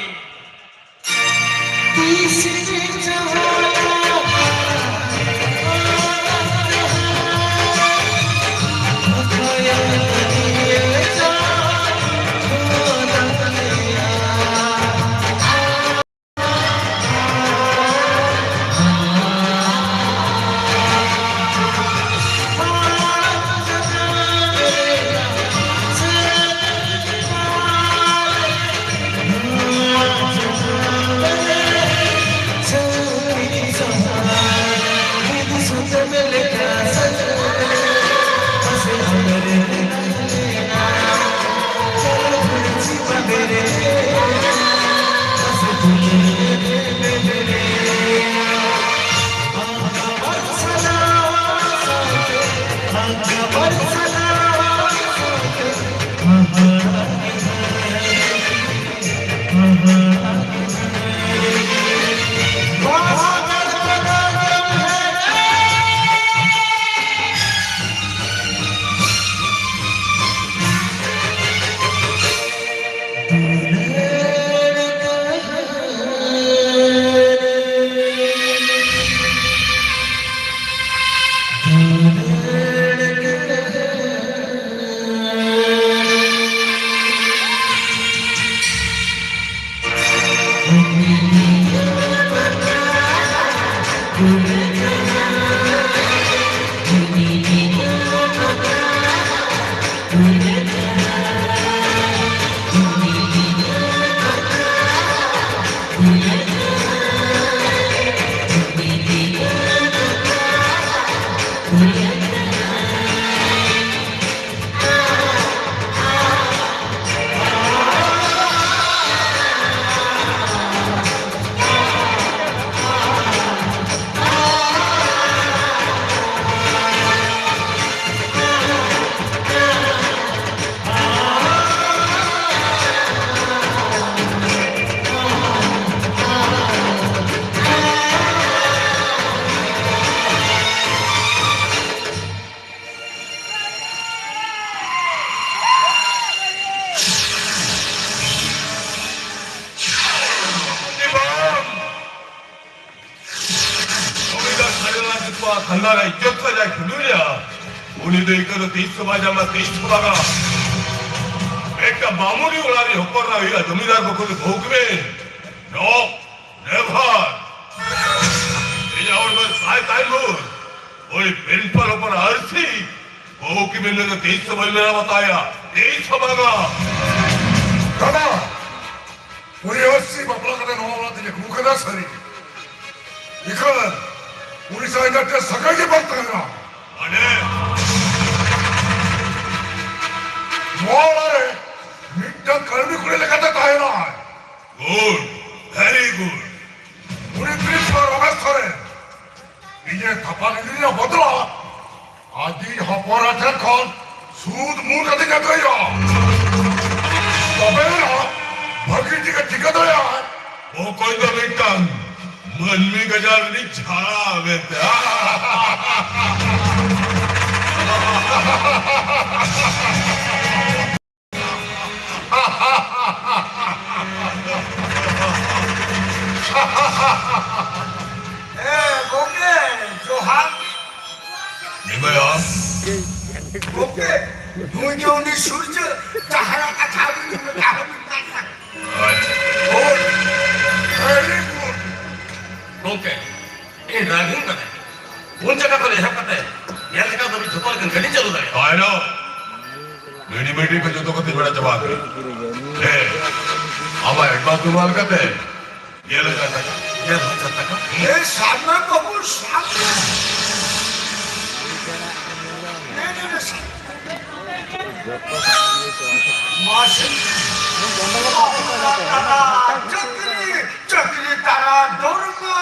ᱥᱟᱱᱛᱟᱲᱟᱜ ᱤᱡᱽᱡᱚᱛ ᱨᱮ ᱡᱟᱦᱟᱸᱭ ᱠᱷᱤᱞᱰᱩᱭᱟ, ᱩᱱᱤ ᱫᱚ ᱤᱠᱟᱹ ᱫᱚ ᱛᱤᱥ ᱦᱚᱸ ᱵᱟᱭ ᱧᱟᱢᱟ, ᱛᱤᱥ ᱦᱚᱸ ᱵᱟᱝᱟ᱾ ᱢᱤᱫᱴᱟᱝ ᱵᱟᱢᱩᱱᱤ ᱚᱲᱟᱜ ᱨᱮ ᱦᱚᱯᱚᱱ ᱮᱨᱟ ᱦᱩᱭᱩᱜᱼᱟ, ᱡᱚᱢᱤᱫᱟᱨ ᱵᱟᱹᱦᱩ ᱠᱤᱱ ᱵᱮᱱᱟᱣᱟ᱾ No, never. ᱤᱧᱟᱜ ᱦᱚᱲᱢᱚ ᱥᱟᱭ ᱛᱟᱭ ᱵᱷᱳᱨ, ᱳᱭ ᱯᱮᱱᱯᱟᱞ ᱦᱚᱯᱚᱱ ᱟᱹᱨᱥᱤ, ᱵᱟᱹᱦᱩ ᱠᱤᱱ ᱵᱮᱱᱟᱣ ᱫᱚ ᱛᱤᱥ ᱦᱚᱸ ᱵᱟᱹᱧ ᱢᱮᱱᱟ ᱵᱟᱛᱟᱭᱟ, ᱛᱤᱥ ᱦᱚᱸ ᱵᱟᱝᱟ᱾ ᱫᱟᱫᱟ, ᱩᱱᱤ ᱟᱹᱨᱥᱤ ᱵᱟᱯᱞᱟ ᱠᱟᱛᱮ ᱱᱚᱣᱟ ᱚᱲᱟᱜ ᱛᱮ ᱧᱩ ᱠᱟᱫᱟ ᱥᱟᱹᱨᱤ ᱜᱮ᱾ ᱤᱠᱷᱟᱹᱱ ᱩᱱᱤ ᱥᱟᱶ ᱤᱧᱟᱹᱜ ᱪᱮᱫ ᱥᱟᱹᱜᱟᱹᱭ ᱜᱮ ᱵᱟᱝ ᱛᱟᱦᱮᱱᱟ᱾ ᱢᱟᱱᱮ? ᱱᱚᱣᱟ ᱚᱲᱟᱜ ᱨᱮ ᱢᱤᱫᱴᱟᱝ ᱠᱟᱹᱲᱢᱤ ᱠᱩᱲᱤ ᱞᱮᱠᱟᱛᱮ ᱛᱟᱦᱮᱱᱟᱭ᱾ Good, very good. ᱩᱱᱤ ᱯᱨᱤᱱᱥᱤᱯᱟᱞ ᱨᱚᱢᱮᱥ ᱥᱚᱨᱮᱱ ᱤᱧᱮ ᱛᱷᱟᱯᱟ ᱜᱤᱰᱤ ᱨᱮᱱᱟᱜ ᱵᱚᱫᱚᱞᱟ ᱟᱡᱤᱡ ᱦᱚᱯᱚᱱ ᱮᱨᱟ ᱴᱷᱮᱱ ᱠᱷᱚᱱ ᱥᱩᱫ ᱢᱩᱞ ᱠᱟᱛᱮᱧ ᱟᱹᱫᱟᱹᱭᱟ᱾ ᱛᱚᱵᱮ ᱮᱱᱟ ᱵᱷᱟᱹᱜᱤ ᱴᱷᱤᱠᱮ ᱴᱷᱤᱠᱟᱹ ᱫᱟᱲᱮᱭᱟᱜᱼᱟ ᱚᱠᱚᱭ ᱫᱚ ᱢᱤᱫᱴᱟᱝ ᱢᱟᱹᱱᱢᱤ ᱜᱟᱡᱟᱲ ᱨᱤᱱᱤᱡ ᱡᱷᱟᱲᱟ ᱢᱮᱱᱛᱮ᱾ ᱮ, ᱜᱚᱢᱠᱮ, ᱡᱚᱦᱟᱨ᱾ ᱱᱤᱢᱟᱭᱟ᱾ ᱜᱚᱢᱠᱮ, ᱱᱩᱭ ᱜᱮ ᱩᱱᱤ ᱥᱩᱨᱡᱟᱹ, ᱡᱟᱦᱟᱸᱭᱟᱜ ᱠᱟᱛᱷᱟ ᱟᱹᱵᱤᱱ ᱵᱤᱱ ᱢᱮᱛᱟ ᱦᱟᱹᱵᱤᱱ ᱠᱟᱱ ᱛᱟᱦᱮᱸᱫ᱾ ᱟᱪᱪᱷᱟ᱾ ᱜᱚᱢᱠᱮ, ᱤᱧ ᱨᱟᱜᱤᱧ ᱠᱟᱱᱟ᱾ ᱯᱩᱱ ᱪᱟᱠᱟ ᱠᱷᱚᱱ ᱮᱦᱚᱵ ᱠᱟᱛᱮ ᱜᱮᱞ ᱪᱟᱠᱟ ᱫᱷᱟᱹᱵᱤᱡ ᱡᱷᱚᱛᱚ ᱞᱮᱠᱟᱱ ᱜᱟᱹᱰᱤ ᱪᱟᱹᱞᱩ ᱫᱟᱲᱮᱭᱟᱜᱼᱟ᱾ ᱛᱟᱭᱱᱚᱢ᱾ ᱜᱟᱹᱰᱤ ᱢᱟᱹᱰᱤ ᱠᱚ ᱡᱚᱛᱚ ᱠᱚ ᱛᱤᱧ ᱵᱮᱲᱟ ᱪᱟᱵᱟ ᱟᱠᱟᱱᱟ᱾ ᱦᱮᱸ, ᱟᱢᱟᱜ advance ᱮᱢᱟ ᱞᱮᱠᱟᱛᱮ ᱜᱮᱞ ᱦᱟᱡᱟᱨ ᱴᱟᱠᱟ᱾ ᱜᱮᱞ ᱦᱟᱡᱟᱨ ᱴᱟᱠᱟ? ᱮ, ᱥᱟᱵ ᱢᱮ ᱵᱟᱹᱵᱩ, ᱥᱟᱵ ᱢᱮ᱾ ᱱᱮ, ᱱᱮ, ᱱᱮ, ᱥᱟᱵ ᱢᱮ᱾ ᱢᱟᱥᱮ᱾ ᱪᱟᱹᱠᱨᱤ, ᱪᱟᱹᱠᱨᱤ ᱛᱟᱨᱟ ᱫᱚᱨᱢᱟ᱾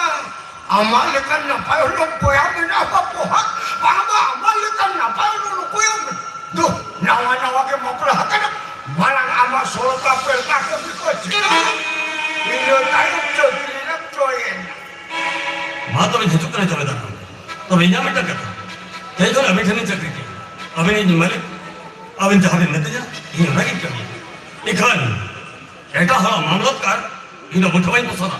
ᱟᱢᱟᱜ ᱞᱮᱠᱟᱱ ᱱᱟᱯᱟᱭ ᱦᱚᱲ ᱵᱚᱭᱦᱟ ᱢᱮᱱᱟᱜᱼᱟ, ᱵᱚᱭᱦᱟ? ᱵᱟᱝ, ᱵᱟᱝ, ᱟᱢᱟᱜ ᱞᱮᱠᱟᱱ ᱱᱟᱯᱟᱭ ᱦᱚᱲ ᱚᱠᱚᱭ ᱦᱚᱸ ᱵᱟᱹᱱᱩᱜ᱾ ᱫᱩ, ᱱᱟᱣᱟ ᱱᱟᱣᱟ ᱜᱮ ᱵᱟᱯᱞᱟ ᱟᱠᱟᱱᱟ, ᱢᱟᱲᱟᱝ ᱟᱢᱟᱜ ᱥᱚᱲᱚᱠᱟ ᱯᱮᱲᱠᱟ ᱠᱟᱹᱢᱤ ᱠᱚ ᱪᱮᱫ, ᱤᱱᱟᱹ ᱛᱟᱭᱚᱢ ᱪᱟᱹᱠᱨᱤ ᱨᱮᱢ join ᱮᱱᱟ᱾ ᱢᱟ ᱛᱚᱵᱮ ᱦᱤᱡᱩᱜ ᱠᱟᱱᱟ ᱡᱟᱢᱮᱫᱟᱨ ᱠᱚ᱾ ᱛᱚᱵᱮ ᱤᱧᱟᱹᱜ ᱢᱤᱫᱴᱟᱝ ᱠᱟᱛᱷᱟ, ᱛᱮᱦᱮᱧ ᱠᱷᱚᱱ ᱟᱹᱵᱤᱱ ᱴᱷᱮᱱᱤᱧ ᱪᱟᱹᱠᱨᱤ ᱠᱮᱫᱟ, ᱟᱹᱵᱤᱱ ᱤᱧ ᱢᱟᱹᱞᱤᱠ, ᱟᱹᱵᱤᱱ ᱡᱟᱦᱟᱸ ᱵᱤᱱ ᱢᱮᱛᱟᱹᱧᱟ, ᱤᱧ ᱚᱱᱟᱜᱤᱧ ᱠᱟᱹᱢᱤᱭᱟ᱾ ᱤᱠᱷᱟᱹᱱ ᱮᱴᱟᱜ ᱦᱚᱲᱟᱜ ᱢᱟᱢᱞᱟᱛ ᱠᱟᱨ ᱤᱧ ᱫᱚ ᱢᱩᱴᱷᱟᱹ ᱵᱟᱹᱧ ᱯᱚᱥᱚᱱᱟ᱾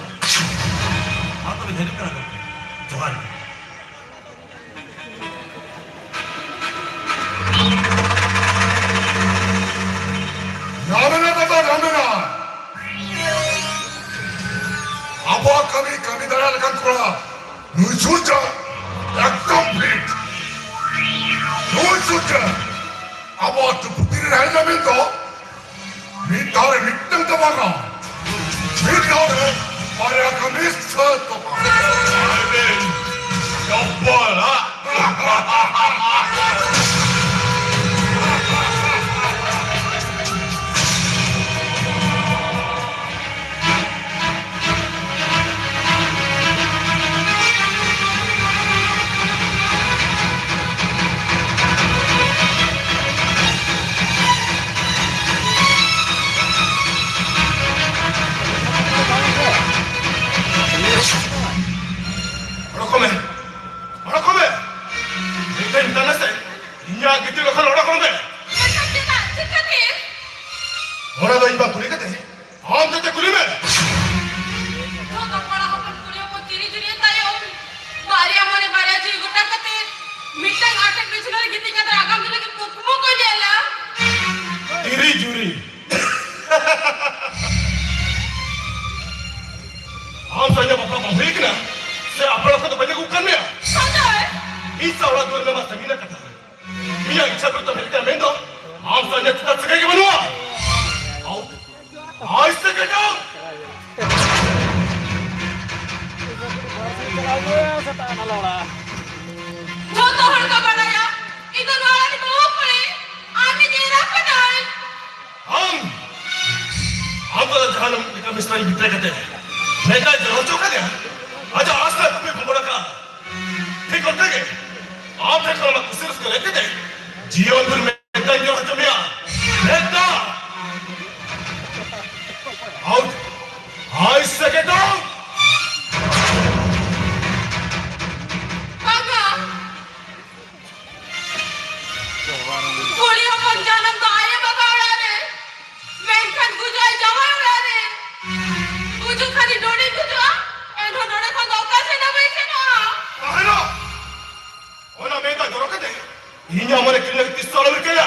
ᱢᱟ ᱛᱚᱵᱮ ᱦᱤᱡᱩᱜ ᱠᱟᱱᱟ ᱜᱚᱢᱠᱮ, ᱡᱚᱦᱟᱨ ᱜᱮ᱾ ᱢᱮᱱ ᱫᱚ ᱢᱤᱫ ᱫᱷᱟᱣ ᱨᱮ ᱢᱤᱫᱴᱟᱝ ᱫᱚ ᱵᱟᱝᱟ, ᱢᱤᱫ ᱫᱷᱟᱣ ᱨᱮ ᱵᱟᱨᱭᱟ ᱠᱟᱹᱢᱤ ᱥᱟᱹᱛᱚᱜᱼᱟ᱾ ᱟᱨ ᱵᱮᱱ ᱪᱚᱯᱚᱞᱟ᱾ ᱚᱰᱚᱠᱚᱜ ᱢᱮ, ᱚᱰᱚᱠᱚᱜ ᱢᱮ᱾ ᱢᱤᱫ ᱫᱷᱟᱣ ᱢᱮᱛᱟᱢ ᱥᱮ, ᱤᱧᱟᱜ ᱜᱤᱛᱤᱞ ᱠᱷᱚᱱ ᱚᱰᱚᱠᱚᱜ ᱢᱮ᱾ ᱢᱮᱱᱠᱷᱟᱱ ᱪᱮᱫᱟᱜ? ᱪᱮᱫ ᱠᱷᱟᱹᱛᱤᱨ? ᱚᱱᱟ ᱫᱚ ᱤᱧ ᱵᱟᱝ ᱠᱩᱞᱤ ᱠᱟᱛᱮ ᱟᱢ ᱛᱮ ᱠᱩᱞᱤ ᱢᱮ᱾ ᱡᱚᱛᱚ ᱠᱚᱲᱟ ᱦᱚᱯᱚᱱ ᱠᱩᱲᱤ ᱦᱚᱯᱚᱱ ᱛᱤᱨᱤ ᱡᱩᱨᱤ ᱛᱟᱭᱚᱢ ᱵᱟᱨᱭᱟ ᱢᱚᱱᱮ ᱵᱟᱨᱭᱟ ᱡᱤᱣᱤ ᱜᱚᱴᱟ ᱠᱟᱛᱮ ᱢᱤᱫᱴᱟᱝ ᱟᱴᱮᱫ ᱵᱤᱪᱷᱱᱟᱹ ᱨᱮ ᱜᱤᱛᱤᱡ ᱠᱟᱛᱮ ᱟᱜᱟᱢ ᱫᱤᱱ ᱞᱟᱹᱜᱤᱫ ᱠᱩᱠᱢᱩ ᱠᱚ ᱧᱮᱞᱟ᱾ ᱛᱤᱨᱤ ᱡᱩᱨᱤ᱾ ᱟᱢ ᱥᱟᱶ ᱤᱧᱟᱹᱜ ᱵᱟᱯᱞᱟ ᱵᱟᱝ ᱦᱩᱭ ᱠᱟᱱᱟ ᱥᱮ ᱟᱯᱲᱟ ᱠᱷᱚᱱ ᱫᱚ ᱵᱟᱹᱧ ᱟᱹᱜᱩ ᱠᱟᱱ ᱢᱮᱭᱟ? ᱥᱚᱧᱡᱚᱭ! ᱤᱧ ᱥᱟᱶ ᱚᱲᱟᱜ ᱫᱩᱣᱟᱹᱨ ᱨᱮᱱᱟᱜ ᱥᱟᱹᱜᱤᱧ ᱨᱮᱱᱟᱜ ᱠᱟᱛᱷᱟ᱾ ᱤᱧᱟᱹᱜ ᱤᱪᱪᱷᱟ ᱵᱤᱨᱩᱫᱷ ᱛᱮᱢ ᱦᱮᱡ ᱠᱟᱱᱟ ᱢᱮᱱᱫᱚ ᱟᱢ ᱥᱟᱶ ᱤᱧᱟᱹᱜ ᱪᱮᱫᱟᱜ ᱥᱟᱹᱜᱟᱹᱭ ᱜᱮ ᱵᱟᱹᱱᱩᱜᱼᱟ? ᱟᱣ᱾ ᱟᱭ ᱥᱮ ᱠᱮᱴᱟᱣ! ᱡᱚᱛᱚ ᱦᱚᱲ ᱠᱚ ᱵᱟᱲᱟᱭᱟ, ᱤᱧ ᱫᱚ ᱱᱚᱣᱟ ᱨᱮᱱ ᱵᱟᱹᱦᱩ ᱠᱩᱲᱤ, ᱟᱨ ᱢᱤᱫ ᱮᱨᱟ ᱠᱟᱹᱱᱟᱹᱧ᱾ ᱟᱢ, ᱟᱢ ᱫᱚ ᱡᱟᱦᱟᱱ ᱞᱮᱠᱟ ᱢᱤᱥᱨᱟᱧ ᱵᱤᱫᱟᱹᱭ ᱠᱟᱛᱮ ᱢᱮᱫᱟᱭ ᱡᱚᱨᱚ ᱦᱚᱪᱚ ᱠᱟᱫᱮᱭᱟ, ᱟᱡᱟᱜ ᱟᱥ ᱨᱮ ᱠᱩᱠᱢᱩᱭ ᱵᱷᱚᱸᱜᱚᱲ ᱟᱠᱟᱫᱼᱟ᱾ ᱴᱷᱤᱠ ᱚᱱᱠᱟ ᱜᱮ, ᱟᱢ ᱴᱷᱮᱱ ᱠᱷᱚᱱ ᱟᱢᱟᱜ ᱠᱩᱥᱤ ᱨᱟᱹᱥᱠᱟᱹ ᱨᱮᱡ ᱠᱟᱛᱮ ᱡᱤᱭᱚᱱ ᱵᱷᱳᱨ ᱢᱮᱫᱟᱧ ᱡᱚᱨᱚ ᱦᱚᱪᱚ ᱢᱮᱭᱟ᱾ ᱢᱮᱫᱟ! ᱟᱣᱩᱴ! ᱟᱭ ᱥᱮ ᱜᱮᱴ ᱟᱣᱩᱴ! ᱵᱟᱝᱟ! ᱠᱩᱲᱤ ᱦᱚᱯᱚᱱ ᱡᱟᱱᱟᱢ ᱫᱚ ᱟᱭᱳ ᱵᱟᱵᱟ ᱚᱲᱟᱜ ᱨᱮ, ᱢᱮᱱᱠᱷᱟᱱ ᱜᱩᱡᱩᱜᱼᱟᱭ ᱡᱟᱶᱟᱭ ᱚᱲᱟᱜ ᱨᱮ᱾ ᱜᱩᱡᱩᱜ ᱠᱷᱟᱱᱤ ᱱᱚᱰᱮ ᱜᱩᱡᱩᱜᱼᱟ, ᱮᱱᱦᱚᱸ ᱱᱚᱰᱮ ᱠᱷᱚᱱ ᱫᱚ ᱚᱠᱟ ᱥᱮᱫ ᱦᱚᱸ ᱵᱟᱭ ᱥᱮᱱᱚᱜᱼᱟ᱾ ᱛᱟᱦᱮᱱᱚᱜ! ᱚᱱᱟ ᱢᱮᱫ ᱫᱟᱜ ᱡᱚᱨᱚ ᱠᱟᱛᱮ ᱤᱧᱟᱜ ᱢᱚᱱᱮ ᱠᱤᱨᱤᱧ ᱞᱟᱹᱜᱤᱫ ᱛᱤᱥ ᱦᱚᱸ ᱟᱞᱚᱢ ᱨᱤᱠᱟᱹᱭᱟ᱾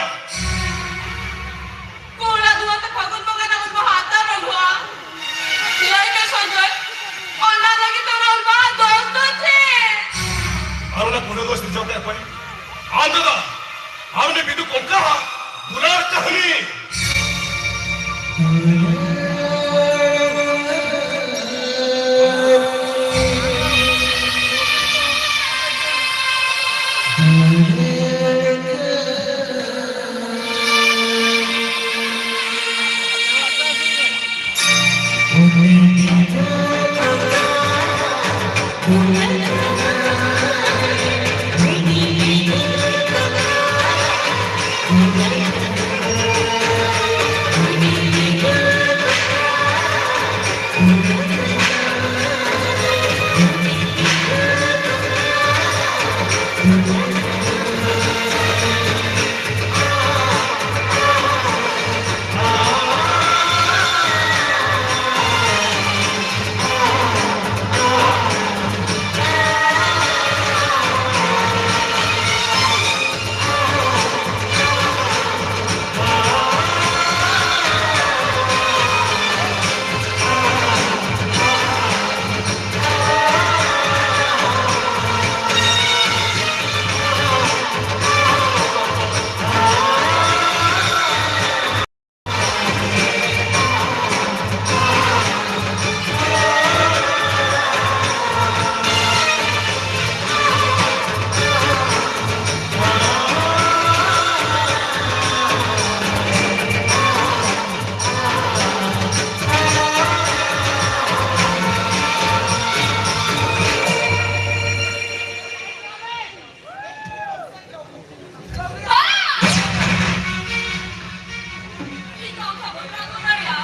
ᱤᱧ ᱫᱚ ᱚᱱᱠᱟ ᱵᱟᱹᱧ ᱨᱟᱜ ᱫᱟᱲᱮᱭᱟᱜᱼᱟ᱾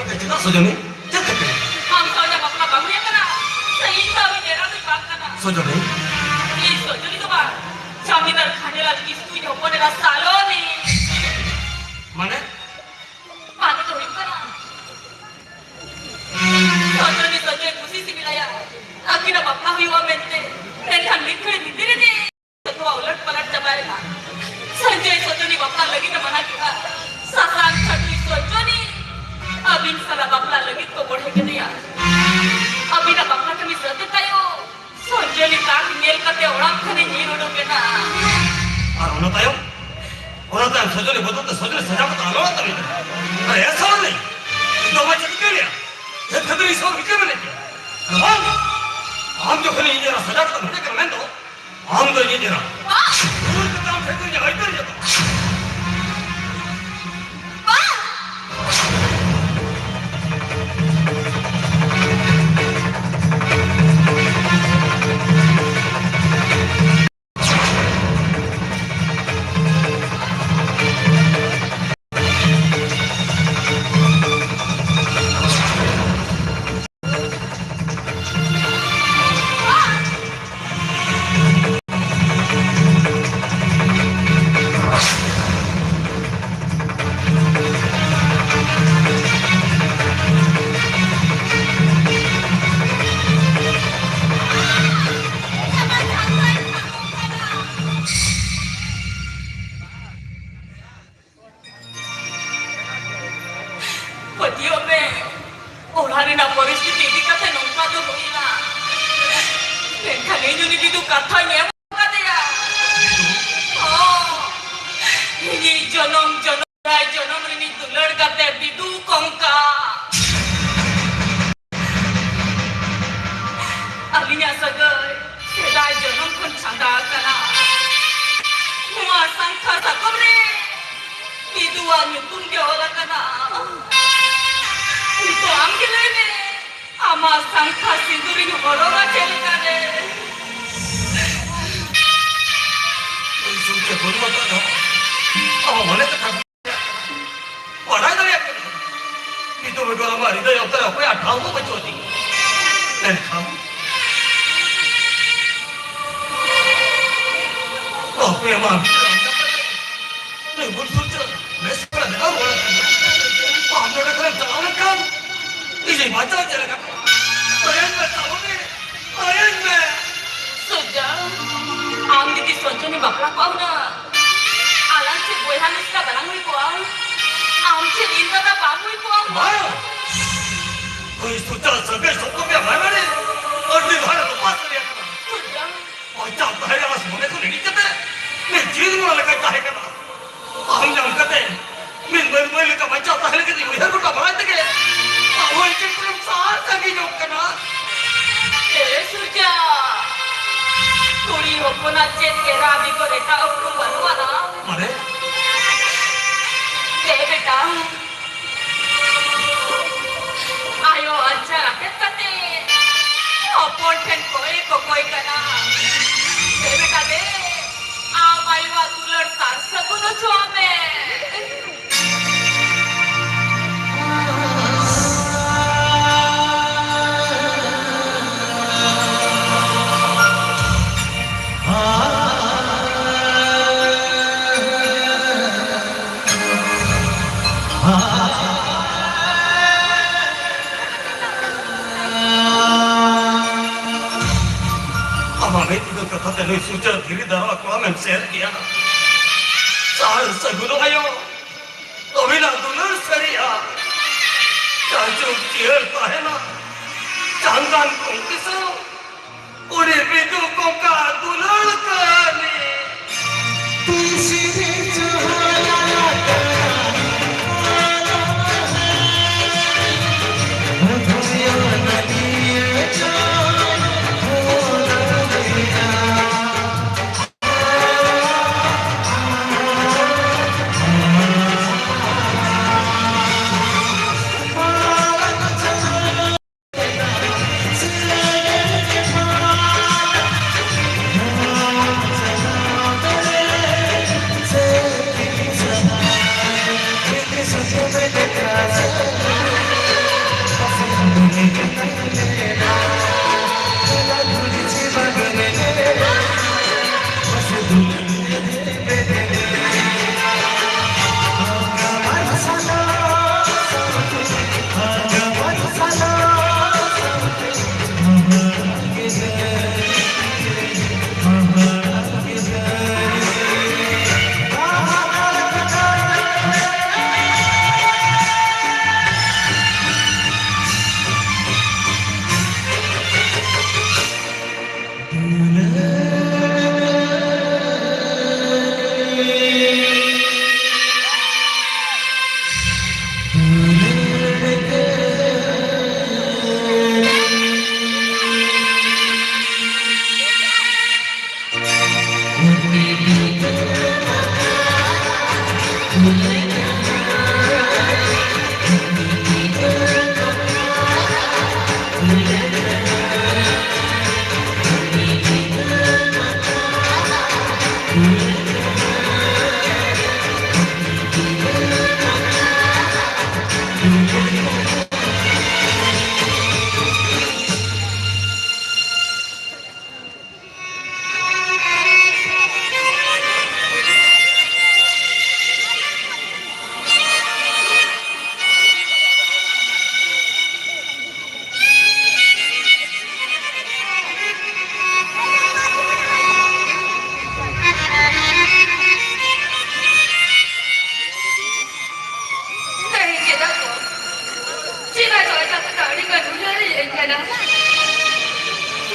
ᱟᱯᱮ ᱪᱮᱫᱟᱜ ᱥᱚᱡᱚᱱᱤ? ᱪᱮᱫ ᱠᱷᱟᱹᱛᱤᱨ? ᱟᱢ ᱥᱟᱶ ᱤᱧᱟᱹᱜ ᱵᱟᱯᱞᱟ ᱵᱟᱝ ᱦᱩᱭ ᱟᱠᱟᱱᱟ, ᱥᱮ ᱤᱧ ᱥᱟᱶ ᱤᱧ ᱮᱨᱟ ᱫᱚᱧ ᱵᱟᱝ ᱠᱟᱱᱟ? ᱥᱚᱡᱚᱱᱤ? ᱤᱧ ᱥᱚᱡᱚᱱᱤ ᱫᱚ ᱵᱟᱝ, ᱡᱟᱢᱤᱱᱫᱟᱨ ᱠᱷᱟᱸᱰᱮᱞᱟᱞ ᱠᱤᱥᱠᱩᱭᱤᱡ ᱦᱚᱯᱚᱱ ᱮᱨᱟ ᱥᱟᱞᱚᱱᱤ᱾ ᱢᱟᱱᱮ? ᱢᱟᱱᱮ ᱫᱚ ᱦᱩᱭᱩᱜ ᱠᱟᱱᱟ, ᱥᱚᱡᱚᱱᱤ ᱥᱚᱡᱚᱭ ᱠᱩᱥᱤ ᱥᱤᱵᱤᱞᱟᱭᱟ, ᱟᱹᱠᱤᱱᱟᱜ ᱵᱟᱯᱞᱟ ᱦᱩᱭᱩᱜᱼᱟ ᱢᱮᱱᱛᱮ, ᱢᱮᱱᱠᱷᱟᱱ ᱢᱤᱫ ᱜᱷᱟᱹᱲᱤ ᱵᱷᱤᱛᱤᱨ ᱨᱮᱜᱮ ᱡᱚᱛᱚᱣᱟᱜ ᱩᱞᱟᱹᱴ ᱯᱟᱞᱟᱴ ᱪᱟᱵᱟᱭᱮᱱᱟ᱾ ᱥᱚᱧᱡᱚᱭ ᱥᱚᱡᱚᱱᱤ ᱵᱟᱯᱞᱟ ᱞᱟᱹᱜᱤᱫ ᱮ ᱢᱟᱱᱟ ᱠᱮᱫᱼᱟ᱾ ᱥᱟᱥᱟᱝ ᱪᱷᱟᱹᱰᱩᱭ ᱥᱚᱡᱚᱱᱤ ᱟᱹᱵᱤᱱ ᱥᱟᱞᱟᱜ ᱵᱟᱯᱞᱟ ᱞᱟᱹᱜᱤᱫ ᱠᱚ ᱵᱚᱲᱦᱮ ᱠᱮᱫᱮᱭᱟ᱾ ᱟᱹᱵᱤᱱᱟᱜ ᱵᱟᱯᱞᱟ ᱠᱟᱹᱢᱤ ᱥᱟᱹᱛ ᱛᱟᱭᱚᱢ ᱥᱚᱧᱡᱚᱭ ᱱᱤᱛᱟᱜ ᱧᱮᱞ ᱠᱟᱛᱮ ᱚᱲᱟᱜ ᱠᱷᱚᱱᱮ ᱧᱤᱨ ᱩᱰᱩᱠ ᱮᱱᱟ᱾ ᱟᱨ ᱚᱱᱟ ᱛᱟᱭᱚᱢ, ᱚᱱᱟ ᱛᱟᱭᱚᱢ ᱥᱚᱡᱚᱱᱤ ᱵᱚᱫᱚᱞ ᱛᱮ ᱥᱚᱡᱚᱱᱤ ᱥᱟᱡᱟᱣ ᱠᱟᱛᱮ ᱟᱞᱚ ᱚᱲᱟᱜ ᱛᱟᱹᱞᱤᱧ ᱠᱟᱱᱟ᱾ ᱟᱨ ᱮ ᱥᱚᱡᱚᱱᱤ, ᱤᱧ ᱫᱚ ᱵᱟᱭ ᱪᱮᱫ ᱪᱤᱠᱟᱹᱭᱟ? ᱪᱮᱫ ᱠᱷᱟᱹᱛᱤᱨ ᱤᱥᱚᱨ ᱵᱷᱤᱛᱟᱹᱨ ᱢᱮᱱᱟᱜ ᱜᱮᱭᱟ? ᱵᱟᱝ! ᱟᱢ ᱡᱚᱠᱷᱚᱱ ᱤᱧ ᱮᱨᱟ ᱥᱟᱡᱟᱣ ᱠᱟᱛᱮᱢ ᱦᱮᱡ ᱟᱠᱟᱱᱟ ᱢᱮᱱᱫᱚ, ᱟᱢ ᱫᱚ ᱤᱧᱤᱡ ᱮᱨᱟ᱾ ᱵᱟᱝ! ᱨᱩᱣᱟᱹᱲ ᱠᱟᱛᱮ ᱟᱢ ᱴᱷᱮᱱ ᱠᱷᱚᱱ ᱤᱧᱟᱹᱜ ᱟᱹᱭᱫᱟᱹᱨ ᱡᱚᱛᱚ᱾ ᱵᱟᱝ! ᱯᱟᱹᱛᱭᱟᱹᱣ ᱢᱮ, ᱚᱲᱟᱜ ᱨᱮᱱᱟᱜ ᱯᱚᱨᱤᱥᱛᱷᱤᱛᱤ ᱤᱫᱤ ᱠᱟᱛᱮ ᱱᱚᱝᱠᱟ ᱫᱚ ᱦᱩᱭ ᱮᱱᱟ᱾ ᱢᱮᱱᱠᱷᱟᱱ ᱤᱧ ᱩᱱᱤ ᱵᱤᱫᱩ ᱠᱟᱛᱷᱟᱧ ᱮᱢ ᱟᱠᱟᱫᱮᱭᱟ᱾ ᱦᱚᱸ, ᱤᱧᱤᱡ ᱡᱚᱱᱚᱢ ᱡᱚᱱᱚᱢ, ᱥᱮᱫᱟᱭ ᱡᱚᱱᱚᱢ ᱨᱤᱱᱤᱡ ᱫᱩᱞᱟᱹᱲ ᱜᱟᱛᱮ ᱵᱤᱫᱩ ᱠᱚᱝᱠᱟ᱾ ᱟᱹᱞᱤᱧᱟᱜ ᱥᱟᱹᱜᱟᱹᱭ ᱥᱮᱫᱟᱭ ᱡᱚᱱᱚᱢ ᱠᱷᱚᱱ ᱪᱷᱟᱸᱫᱟ ᱟᱠᱟᱱᱟ᱾ ᱱᱚᱣᱟ ᱥᱟᱝᱠᱷᱟ ᱥᱟᱠᱟᱢ ᱨᱮ ᱵᱤᱫᱩᱣᱟᱜ ᱧᱩᱛᱩᱢ ᱜᱮ ᱚᱞ ᱟᱠᱟᱱᱟ᱾ ᱱᱤᱛᱚᱜ ᱟᱢ ᱜᱮ ᱞᱟᱹᱭ ᱢᱮ, ᱟᱢᱟᱜ ᱥᱟᱝᱠᱷᱟ ᱥᱤᱸᱫᱩᱨᱤᱧ ᱦᱚᱨᱚᱜᱟ ᱪᱮᱫ ᱞᱮᱠᱟᱨᱮ? ᱤᱧ ᱥᱩᱨ ᱛᱮ ᱵᱟᱹᱱᱩᱜ ᱟᱠᱟᱫ ᱨᱮᱦᱚᱸ, ᱟᱢᱟᱜ ᱢᱚᱱᱮ ᱠᱟᱛᱷᱟ ᱚᱠᱛᱚ ᱨᱮ ᱚᱠᱚᱭᱟᱜ ᱴᱷᱟᱶ ᱦᱚᱸ ᱵᱟᱹᱪᱩᱜ ᱟᱹᱫᱤᱧ᱾ ᱢᱮᱱᱠᱷᱟᱱ ᱚᱠᱚᱭᱟᱜ ᱢᱟ ᱱᱩᱭ ᱵᱩᱞ ᱥᱩᱨ ᱪᱮᱫ ᱵᱮᱥ ᱠᱚᱲᱟ ᱵᱮᱱᱟᱣ ᱨᱩᱣᱟᱹᱲ ᱟᱠᱟᱱᱟ᱾ ᱟᱢ ᱱᱚᱰᱮ ᱠᱷᱚᱱᱮᱢ ᱪᱟᱞᱟᱣ ᱞᱮᱱᱠᱷᱟᱱ ᱤᱧᱤᱧ ᱵᱟᱧᱪᱟᱣ ᱪᱮᱫ ᱞᱮᱠᱟ? ᱞᱟᱹᱭᱟᱹᱧ ᱢᱮ, ᱥᱟᱵᱚᱱᱤ, ᱞᱟᱹᱭᱟᱹᱧ ᱢᱮ᱾ ᱥᱩᱨᱡᱟ, ᱟᱢ ᱡᱩᱫᱤ ᱥᱚᱧᱡᱚᱱᱤ ᱵᱟᱯᱞᱟ ᱠᱚᱜᱼᱟ ᱦᱩᱱᱟᱹᱝ, ᱟᱞᱟᱝ ᱪᱮᱫ ᱵᱚᱭᱦᱟ ᱢᱤᱥᱨᱟ ᱵᱟᱞᱟᱝ ᱦᱩᱭ ᱠᱚᱜᱼᱟ? ᱟᱢ ᱪᱮᱫ ᱤᱧ ᱫᱟᱫᱟ ᱵᱟᱢ ᱦᱩᱭ ᱠᱚᱜᱼᱟ ᱦᱩᱱᱟᱹᱝ? ᱵᱟᱝ᱾ ᱦᱳᱭ, ᱥᱩᱨᱡᱟ, ᱥᱟᱹᱜᱟᱹᱭ ᱥᱚᱢᱯᱚᱨᱠᱮ ᱢᱟᱭᱟᱢ ᱨᱮ ᱟᱹᱰᱤ ᱢᱟᱨᱟᱝ ᱞᱚᱯᱟ ᱥᱟᱹᱨᱤ ᱟᱠᱟᱱᱟ᱾ ᱥᱩᱨᱡᱟ᱾ ᱵᱟᱧᱪᱟᱣ ᱛᱟᱦᱮᱸ ᱨᱮᱭᱟᱜ ᱟᱥ ᱢᱚᱱᱮ ᱠᱷᱚᱱ ᱦᱤᱲᱤᱧ ᱠᱟᱛᱮ ᱱᱤᱛ ᱡᱤᱣᱤ ᱱᱚᱣᱟ ᱞᱮᱠᱟᱭ ᱛᱟᱦᱮᱸ ᱠᱟᱱᱟ᱾ ᱟᱢ ᱧᱟᱢ ᱠᱟᱛᱮ ᱢᱤᱫ ᱢᱟᱹᱱᱢᱤ ᱞᱮᱠᱟ ᱵᱟᱧᱪᱟᱣ ᱛᱟᱦᱮᱸ ᱞᱟᱹᱜᱤᱫ ᱤᱧ ᱩᱭᱦᱟᱹᱨ ᱜᱚᱴᱟ ᱵᱟᱲᱟᱭ ᱛᱮᱜᱮ ᱟᱢ ᱦᱚᱸ ᱤᱧ ᱴᱷᱮᱱ ᱠᱷᱚᱱᱮᱢ ᱥᱟᱦᱟ ᱥᱟᱺᱜᱤᱧᱚᱜ ᱠᱟᱱᱟ᱾ ᱮ ᱥᱩᱨᱡᱟ, ᱠᱩᱲᱤ ᱦᱚᱯᱚᱱᱟᱜ ᱪᱮᱫ ᱮᱨᱟ ᱵᱮᱜᱚᱨ ᱮᱴᱟᱜ ᱩᱯᱨᱩᱢ ᱵᱟᱹᱱᱩᱜ ᱟᱱᱟ? ᱢᱟᱱᱮ? ᱮ ᱵᱮᱴᱟ, ᱟᱭᱳ ᱟᱧᱪᱟᱨ ᱟᱴᱮᱫ ᱠᱟᱛᱮ ᱦᱚᱯᱚᱱ ᱴᱷᱮᱱ ᱠᱚᱭ ᱠᱚᱠᱚᱭ ᱠᱟᱱᱟ᱾ ᱫᱮ ᱵᱮᱴᱟ ᱫᱮ, ᱟᱢ ᱟᱭᱳᱣᱟᱜ ᱫᱩᱞᱟᱹᱲ ᱥᱟᱨ ᱥᱟᱹᱜᱩᱱ ᱦᱚᱪᱚᱣᱟᱜ ᱢᱮ᱾ ᱟᱢᱟᱜ ᱢᱤᱫ ᱧᱤᱫᱟᱹ ᱠᱟᱛᱷᱟ ᱛᱮ ᱱᱩᱭ ᱥᱩᱨᱡᱟ ᱫᱷᱤᱨᱤ ᱫᱟᱨᱟ ᱠᱚᱲᱟᱢ ᱮᱢ ᱥᱮᱨ ᱠᱮᱭᱟ᱾ ᱥᱟᱨ ᱥᱟᱹᱜᱩᱱ ᱟᱭᱳ, ᱟᱹᱵᱤᱱᱟᱜ ᱫᱩᱞᱟᱹᱲ ᱥᱟᱹᱨᱤᱜᱼᱟ᱾ ᱡᱟᱭᱡᱩᱜᱽ ᱡᱤᱭᱟᱹᱲ ᱛᱟᱦᱮᱱᱟ ᱪᱟᱸᱫᱟᱱ ᱠᱚᱝᱠᱤ ᱥᱟᱶ᱾ ᱩᱱᱤ ᱵᱤᱫᱩ ᱠᱚᱠᱟ ᱫᱩᱞᱟᱹᱲ ᱠᱟᱹᱦᱱᱤ᱾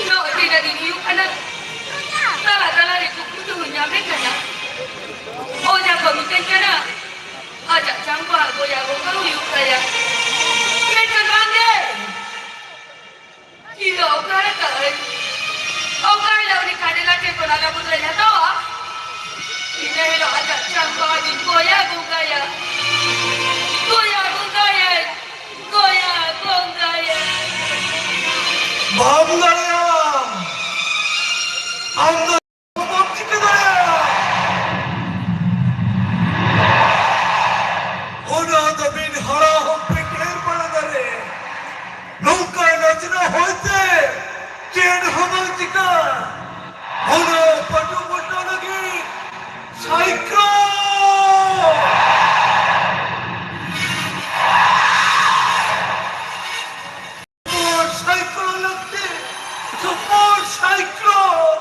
ᱱᱚᱜᱼᱚᱭ ᱛᱤᱱᱟᱹᱜ ᱫᱤᱱ ᱦᱩᱭᱩᱜ ᱠᱟᱱᱟ, ᱛᱟᱞᱟ ᱛᱟᱞᱟ ᱨᱮ ᱠᱩᱠᱢᱩ ᱫᱚ ᱧᱟᱢᱮ ᱠᱟᱱᱟ᱾ ᱚᱡᱷᱟ ᱠᱚ ᱢᱤᱛᱟᱹᱧ ᱠᱟᱱᱟ, ᱟᱡᱟᱜ ᱪᱟᱢᱯᱟ ᱜᱚᱭᱟ ᱵᱚᱸᱜᱟ ᱦᱩᱭᱩᱜ ᱛᱟᱭᱟ᱾ ᱢᱮᱱᱠᱷᱟᱱ ᱵᱟᱝᱜᱮ, ᱤᱧ ᱫᱚ ᱚᱠᱟ ᱨᱮ ᱛᱟᱹᱧ? ᱚᱠᱟ ᱦᱤᱞᱳᱜ ᱩᱱᱤ ᱠᱟᱰᱮᱞᱟ ᱴᱷᱮᱱ ᱠᱷᱚᱱ ᱟᱞᱟ ᱢᱩᱫᱽᱨᱟᱧ ᱦᱟᱛᱟᱣᱟ? ᱤᱱᱟᱹ ᱦᱤᱞᱳᱜ ᱟᱡᱟᱜ ᱪᱟᱢᱯᱟ ᱟᱡᱤᱧ ᱜᱚᱭᱟ ᱵᱚᱸᱜᱟᱭᱟ᱾ ᱜᱚᱭᱟ ᱵᱚᱸᱜᱟᱭᱟᱹᱧ᱾ ᱜᱚᱭᱟ ᱵᱚᱸᱜᱟᱭᱟᱹᱧ᱾ ᱵᱟᱢ ᱫᱟᱲᱮᱭᱟᱜᱼᱟ᱾ ᱟᱢ ᱫᱚ ᱵᱟᱢ ᱪᱤᱠᱟᱹ ᱫᱟᱲᱮᱭᱟᱜᱼᱟ᱾ ᱚᱱᱟ ᱫᱚ ᱵᱤᱱ ᱦᱟᱨᱟ ᱦᱚᱸ ᱯᱮ ᱰᱷᱮᱨ ᱵᱟᱲᱟ ᱫᱟᱨᱮ᱾ ᱱᱚᱝᱠᱟ ᱱᱟᱪᱱᱟ ᱦᱚᱭᱛᱮ ᱪᱮᱫ ᱦᱚᱸ ᱵᱟᱝ ᱪᱤᱠᱟᱹᱜᱼᱟ᱾ ᱚᱱᱟ ᱯᱟᱹᱴᱩ ᱯᱟᱹᱴᱩ ᱞᱟᱹᱜᱤᱫ ᱥᱟᱭᱠᱞᱳᱱ! ᱥᱩᱯᱟᱨ ᱥᱟᱭᱠᱞᱳᱱ ᱞᱟᱹᱠᱛᱤ! ᱥᱩᱯᱟᱨ ᱥᱟᱭᱠᱞᱳᱱ!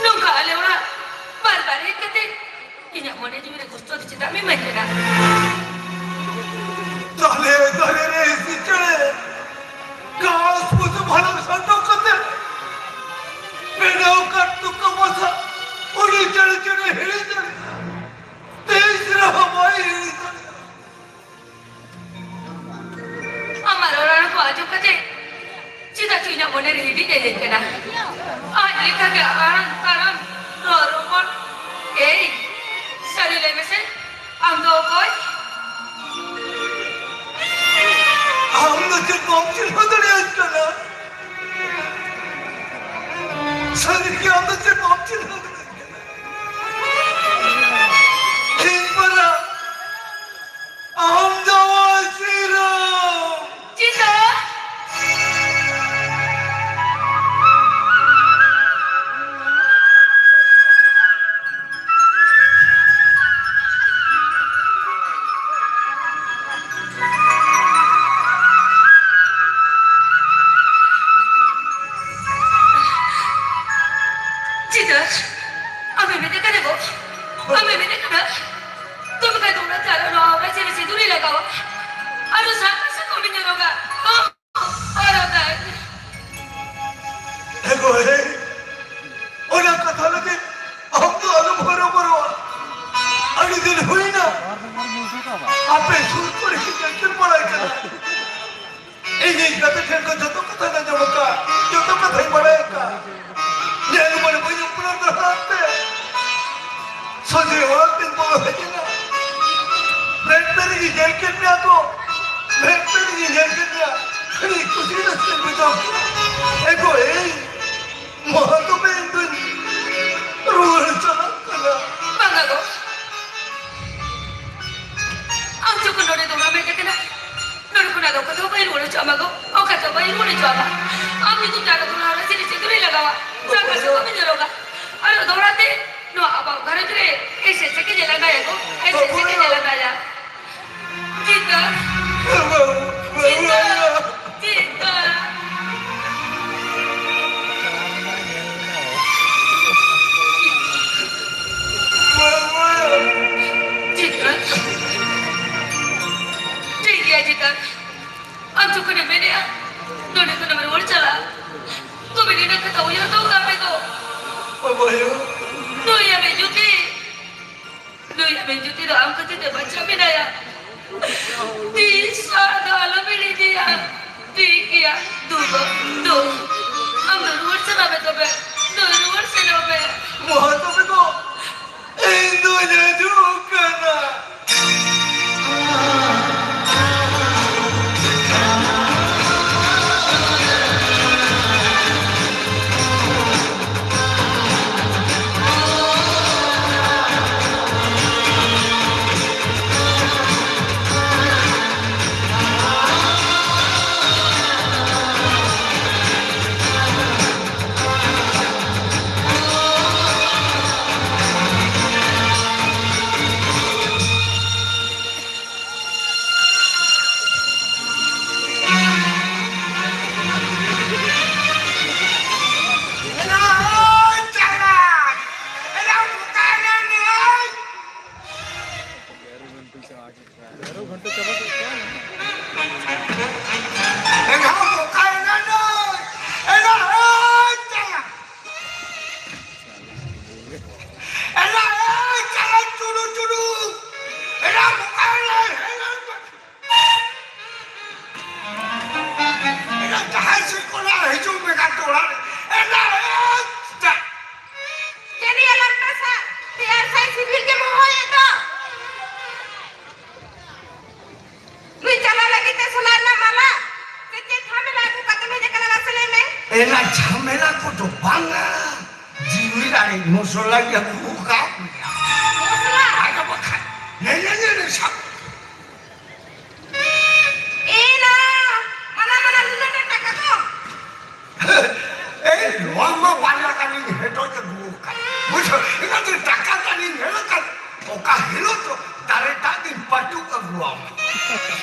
ᱱᱚᱝᱠᱟ ᱟᱞᱮ ᱚᱲᱟᱜ ᱵᱟᱨ ᱵᱟᱨ ᱦᱮᱡ ᱠᱟᱛᱮ ᱤᱧᱟᱹᱜ ᱢᱚᱱᱮ ᱡᱤᱣᱤ ᱨᱮ ᱠᱚᱥᱴᱚ ᱫᱚ ᱪᱮᱫᱟᱜ ᱮᱢ ᱮᱢᱟᱹᱧ ᱠᱟᱱᱟ? ᱛᱟᱦᱞᱮ ᱫᱟᱨᱮ ᱨᱮ ᱦᱤᱸᱥᱤ ᱪᱮᱬᱮ ᱜᱷᱟᱥ ᱯᱩᱥᱩ ᱵᱷᱟᱲᱟᱢ ᱥᱟᱱᱰᱚ ᱠᱟᱛᱮ ᱵᱮᱱᱟᱣ ᱠᱟᱫ ᱛᱩᱠᱟᱹ ᱵᱟᱥᱟ ᱩᱱᱤ ᱪᱮᱬᱮ ᱪᱮᱬᱮ ᱦᱤᱲᱤᱧ ᱫᱟᱲᱮᱭᱟᱜᱼᱟ᱾ ᱛᱤᱥ ᱨᱮᱦᱚᱸ ᱵᱟᱭ ᱦᱤᱲᱤᱧ ᱫᱟᱲᱮᱭᱟᱜᱼᱟ᱾ ᱟᱢᱟᱜ ᱨᱚᱲ ᱟᱲᱟᱝ ᱠᱚ ᱟᱸᱡᱚᱢ ᱠᱟᱛᱮ ᱪᱮᱫᱟᱜ ᱪᱚ ᱤᱧᱟᱹᱜ ᱢᱚᱱᱮ ᱨᱮ ᱦᱤᱫᱤᱡ ᱮ ᱦᱮᱡ ᱠᱟᱱᱟ᱾ ᱟᱡ ᱞᱮᱠᱟᱜᱮ ᱟᱲᱟᱝ ᱛᱟᱲᱟᱢ ᱨᱚᱲ ᱨᱚᱯᱚᱲ᱾ ᱮᱭ, ᱥᱟᱹᱨᱤ ᱞᱟᱹᱭ ᱢᱮᱥᱮ, ᱟᱢ ᱫᱚ ᱚᱠᱚᱭ? ᱟᱢ ᱫᱚ ᱪᱮᱫ ᱵᱟᱢ ᱪᱤᱱᱦᱟᱹᱣ ᱫᱟᱲᱮᱭᱟᱹᱧ ᱠᱟᱱᱟ? ᱥᱟᱹᱨᱤ ᱜᱮ ᱟᱢ ᱫᱚ ᱪᱮᱫ ᱵᱟᱢ ᱪᱤᱱᱦᱟᱹᱣ ᱫᱟᱲᱮᱭᱟᱹᱧ ᱠᱟᱱᱟ? ᱴᱷᱤᱠ ᱵᱟᱞᱟ, ᱟᱢ ᱫᱚ ᱥᱤᱨᱚᱢ᱾ ᱪᱤᱛᱟᱹ᱾ ᱪᱤᱛᱟᱹ, ᱟᱢᱮᱢ ᱢᱮᱱᱮᱫ ᱠᱟᱱᱟ ᱜᱚ? ᱟᱢᱮᱢ ᱢᱮᱱᱮᱫ ᱠᱟᱱᱟ? ᱛᱚᱵᱮ ᱠᱷᱟᱱ ᱫᱚ ᱚᱱᱟᱛᱮ ᱟᱨᱚ ᱱᱚᱣᱟ ᱦᱚᱨᱟ ᱪᱮᱬᱮ ᱥᱤᱸᱫᱩᱨᱤ ᱞᱟᱜᱟᱣᱟ᱾ ᱟᱨᱚ ᱥᱟᱯᱷᱟ ᱥᱟᱹᱯᱷᱤ ᱩᱱᱤ ᱧᱮᱞᱚᱜᱟ᱾ ᱚ, ᱚᱨᱚᱜᱟᱭ᱾ ᱮ ᱜᱳ, ᱮ, ᱚᱱᱟ ᱠᱟᱛᱷᱟ ᱞᱟᱹᱜᱤᱫ ᱟᱢ ᱫᱚ ᱟᱞᱚᱢ ᱦᱚᱨᱚᱵᱚᱨᱚᱜᱼᱟ᱾ ᱟᱹᱰᱤ ᱫᱤᱱ ᱦᱩᱭᱱᱟ, ᱟᱯᱮ ᱥᱩᱨ ᱠᱚᱨᱮ ᱜᱮ ᱧᱮᱞ ᱵᱟᱲᱟᱭ ᱠᱟᱱᱟ᱾ ᱤᱧ ᱤᱧ ᱜᱟᱛᱮ ᱴᱷᱮᱱ ᱠᱷᱚᱱ ᱡᱚᱛᱚ ᱠᱟᱛᱷᱟᱧ ᱟᱸᱡᱚᱢ ᱟᱠᱟᱫᱼᱟ, ᱡᱚᱛᱚ ᱠᱟᱛᱷᱟᱧ ᱵᱟᱲᱟᱭ ᱟᱠᱟᱫᱼᱟ᱾ ᱧᱮᱞ ᱢᱟᱱᱮ ᱵᱟᱹᱧ ᱟᱯᱱᱟᱨ ᱫᱟᱲᱮᱭᱟᱜ ᱛᱮ ᱥᱚᱡᱷᱮ ᱚᱲᱟᱜ ᱛᱤᱧ ᱵᱚᱞᱚ ᱦᱮᱡ ᱮᱱᱟ᱾ ᱢᱮᱫ ᱢᱮᱫ ᱜᱮ ᱧᱮᱞ ᱠᱮᱫ ᱢᱮᱭᱟ ᱠᱚ, ᱢᱮᱫ ᱢᱮᱫ ᱜᱮ ᱧᱮᱞ ᱠᱮᱫ ᱢᱮᱭᱟ᱾ ᱟᱹᱰᱤ ᱠᱩᱥᱤ ᱨᱟᱹᱥᱠᱟᱹᱧ ᱵᱩᱡᱷᱟᱹᱣ ᱠᱮᱫᱟ᱾ ᱮ ᱜᱳ, ᱮᱭ, ᱢᱟ ᱛᱚᱵᱮ ᱤᱧ ᱫᱩᱧ ᱨᱩᱣᱟᱹᱲ ᱪᱟᱞᱟᱜ ᱠᱟᱱᱟ᱾ ᱵᱟᱝᱟ ᱜᱳ, ᱟᱢ ᱡᱚᱠᱷᱚᱱ ᱱᱚᱰᱮ ᱫᱚᱦᱲᱟᱢ ᱦᱮᱡ ᱟᱠᱟᱱᱟ, ᱱᱚᱰᱮ ᱠᱷᱚᱱᱟᱜ ᱫᱚ ᱚᱠᱟ ᱛᱮᱦᱚᱸ ᱵᱟᱹᱧ ᱨᱩᱣᱟᱹᱲ ᱦᱚᱪᱚ ᱟᱢᱟ ᱜᱳ, ᱚᱠᱟ ᱛᱮᱦᱚᱸ ᱵᱟᱹᱧ ᱨᱩᱣᱟᱹᱲ ᱦᱚᱪᱚ ᱟᱢᱟ᱾ ᱟᱢ ᱧᱩᱛᱩᱢ ᱛᱮ ᱟᱨᱚ ᱫᱚᱦᱲᱟ ᱨᱮ ᱪᱤᱞᱤ ᱪᱤᱞᱤ ᱞᱟᱜᱟᱣᱟ? ᱡᱟᱸᱜᱟ ᱥᱮᱫ ᱵᱟᱹᱧ ᱧᱮᱞᱚᱜᱟ᱾ ᱟᱨᱚ ᱫᱚᱦᱲᱟ ᱛᱮ ᱱᱚᱣᱟ ᱟᱵᱚᱣᱟᱜ ᱜᱷᱟᱨᱚᱸᱡᱽ ᱨᱮ ᱮᱥᱮᱫ ᱥᱮᱠᱮᱡ ᱮ ᱞᱟᱜᱟᱭᱟ ᱜᱳ, ᱮᱥᱮᱫ ᱥᱮᱠᱮᱡ ᱮ ᱞᱟᱜᱟᱭᱟ᱾ ᱪᱤᱛᱟᱹ, ᱪᱤᱛᱟᱹ, ᱪᱤᱛᱟᱹ᱾ ᱪᱤᱛᱟᱹ᱾ ᱴᱷᱤᱠ ᱜᱮᱭᱟ ᱪᱤᱛᱟᱹ᱾ ᱟᱢ ᱡᱚᱠᱷᱚᱱᱮᱢ ᱢᱮᱱᱮᱜᱼᱟ, ᱱᱚᱰᱮ ᱠᱷᱚᱱᱮᱢ ᱨᱩᱣᱟᱹᱲ ᱪᱟᱞᱟᱜᱼᱟ, ᱛᱚᱵᱮ ᱱᱤᱱᱟᱹᱜ ᱠᱟᱛᱷᱟ ᱩᱭᱦᱟᱹᱨ ᱫᱚᱦᱚ ᱠᱟᱜ ᱢᱮ ᱜᱳ᱾ ᱵᱟᱵᱟᱭᱳ᱾ ᱱᱩᱭ ᱟᱢᱤᱡ ᱡᱩᱛᱤ, ᱱᱩᱭ ᱟᱢᱤᱡ ᱡᱩᱛᱤ ᱫᱚ ᱟᱢ ᱠᱷᱟᱹᱛᱤᱨ ᱛᱮ ᱵᱟᱧᱪᱟᱣ ᱢᱮᱱᱟᱭᱟ᱾ ᱛᱤᱥ ᱦᱚᱸ ᱟᱫᱚ ᱟᱞᱚᱢ ᱦᱤᱲᱤᱧᱮᱭᱟ᱾ ᱴᱷᱤᱠ ᱜᱮᱭᱟ, ᱫᱩ ᱜᱳ, ᱫᱩ᱾ ᱟᱢ ᱫᱚ ᱨᱩᱣᱟᱹᱲ ᱪᱟᱞᱟᱜ ᱢᱮ ᱛᱚᱵᱮ᱾ ᱫᱩ, ᱨᱩᱣᱟᱹᱲ ᱥᱮᱱᱚᱜ ᱢᱮ᱾ ᱢᱟ ᱛᱚᱵᱮ ᱜᱳ, ᱤᱧ ᱫᱩᱧ ᱦᱤᱡᱩᱜ ᱠᱟᱱᱟ᱾ ᱪᱮᱫ ᱮᱢ ᱦᱚᱦᱚᱭᱮᱫ ᱫᱚ? ᱱᱩᱭ ᱪᱟᱞᱟᱣ ᱞᱟᱹᱜᱤᱫ ᱛᱮ ᱥᱚᱱᱟ ᱨᱮᱱᱟᱜ ᱢᱟᱞᱟ ᱥᱮ ᱪᱮᱫ ᱡᱷᱟᱢᱮᱞᱟ ᱟᱹᱜᱩ ᱠᱟᱛᱮᱢ ᱦᱮᱡ ᱟᱠᱟᱱᱟ, ᱢᱟᱥᱮ ᱞᱟᱹᱭ ᱢᱮ? ᱮᱱᱟ ᱡᱷᱟᱢᱮᱞᱟ ᱠᱚᱫᱚ ᱵᱟᱝᱟ, ᱡᱤᱣᱤ ᱨᱟᱲᱮᱡ ᱢᱚᱥᱞᱟᱧ ᱟᱹᱜᱩ ᱟᱠᱟᱫ ᱢᱮᱭᱟ᱾ ᱢᱚᱥᱞᱟ? ᱟᱫᱚ ᱵᱟᱠᱷᱟᱱ, ᱱᱮ, ᱱᱮ, ᱱᱮ, ᱱᱮ, ᱥᱟᱵ᱾ ᱮᱱᱟ, ᱢᱟᱱᱟ, ᱢᱟᱱᱟ, ᱞᱩᱞᱟᱹ ᱴᱟᱴᱟ ᱠᱟᱠᱚ᱾ ᱮᱭ, ᱱᱚᱣᱟ ᱢᱟ ᱵᱟᱨᱭᱟ ᱜᱟᱱᱤᱧ ᱦᱮᱰᱚᱡ ᱟᱹᱜᱩ ᱟᱠᱟᱫ᱾ ᱵᱩᱡᱷᱟᱹᱣ, ᱮᱱᱟ ᱡᱮ ᱴᱟᱠᱟ ᱜᱟᱱᱤᱧ ᱦᱮᱰᱚᱡ ᱟᱠᱟᱫ, ᱚᱠᱟ ᱦᱤᱞᱳᱜ ᱪᱚ ᱫᱟᱨᱮ ᱴᱟᱜ ᱫᱚᱧ ᱯᱟᱹᱴᱩᱵ ᱟᱹᱜᱩᱣᱟᱢᱟ᱾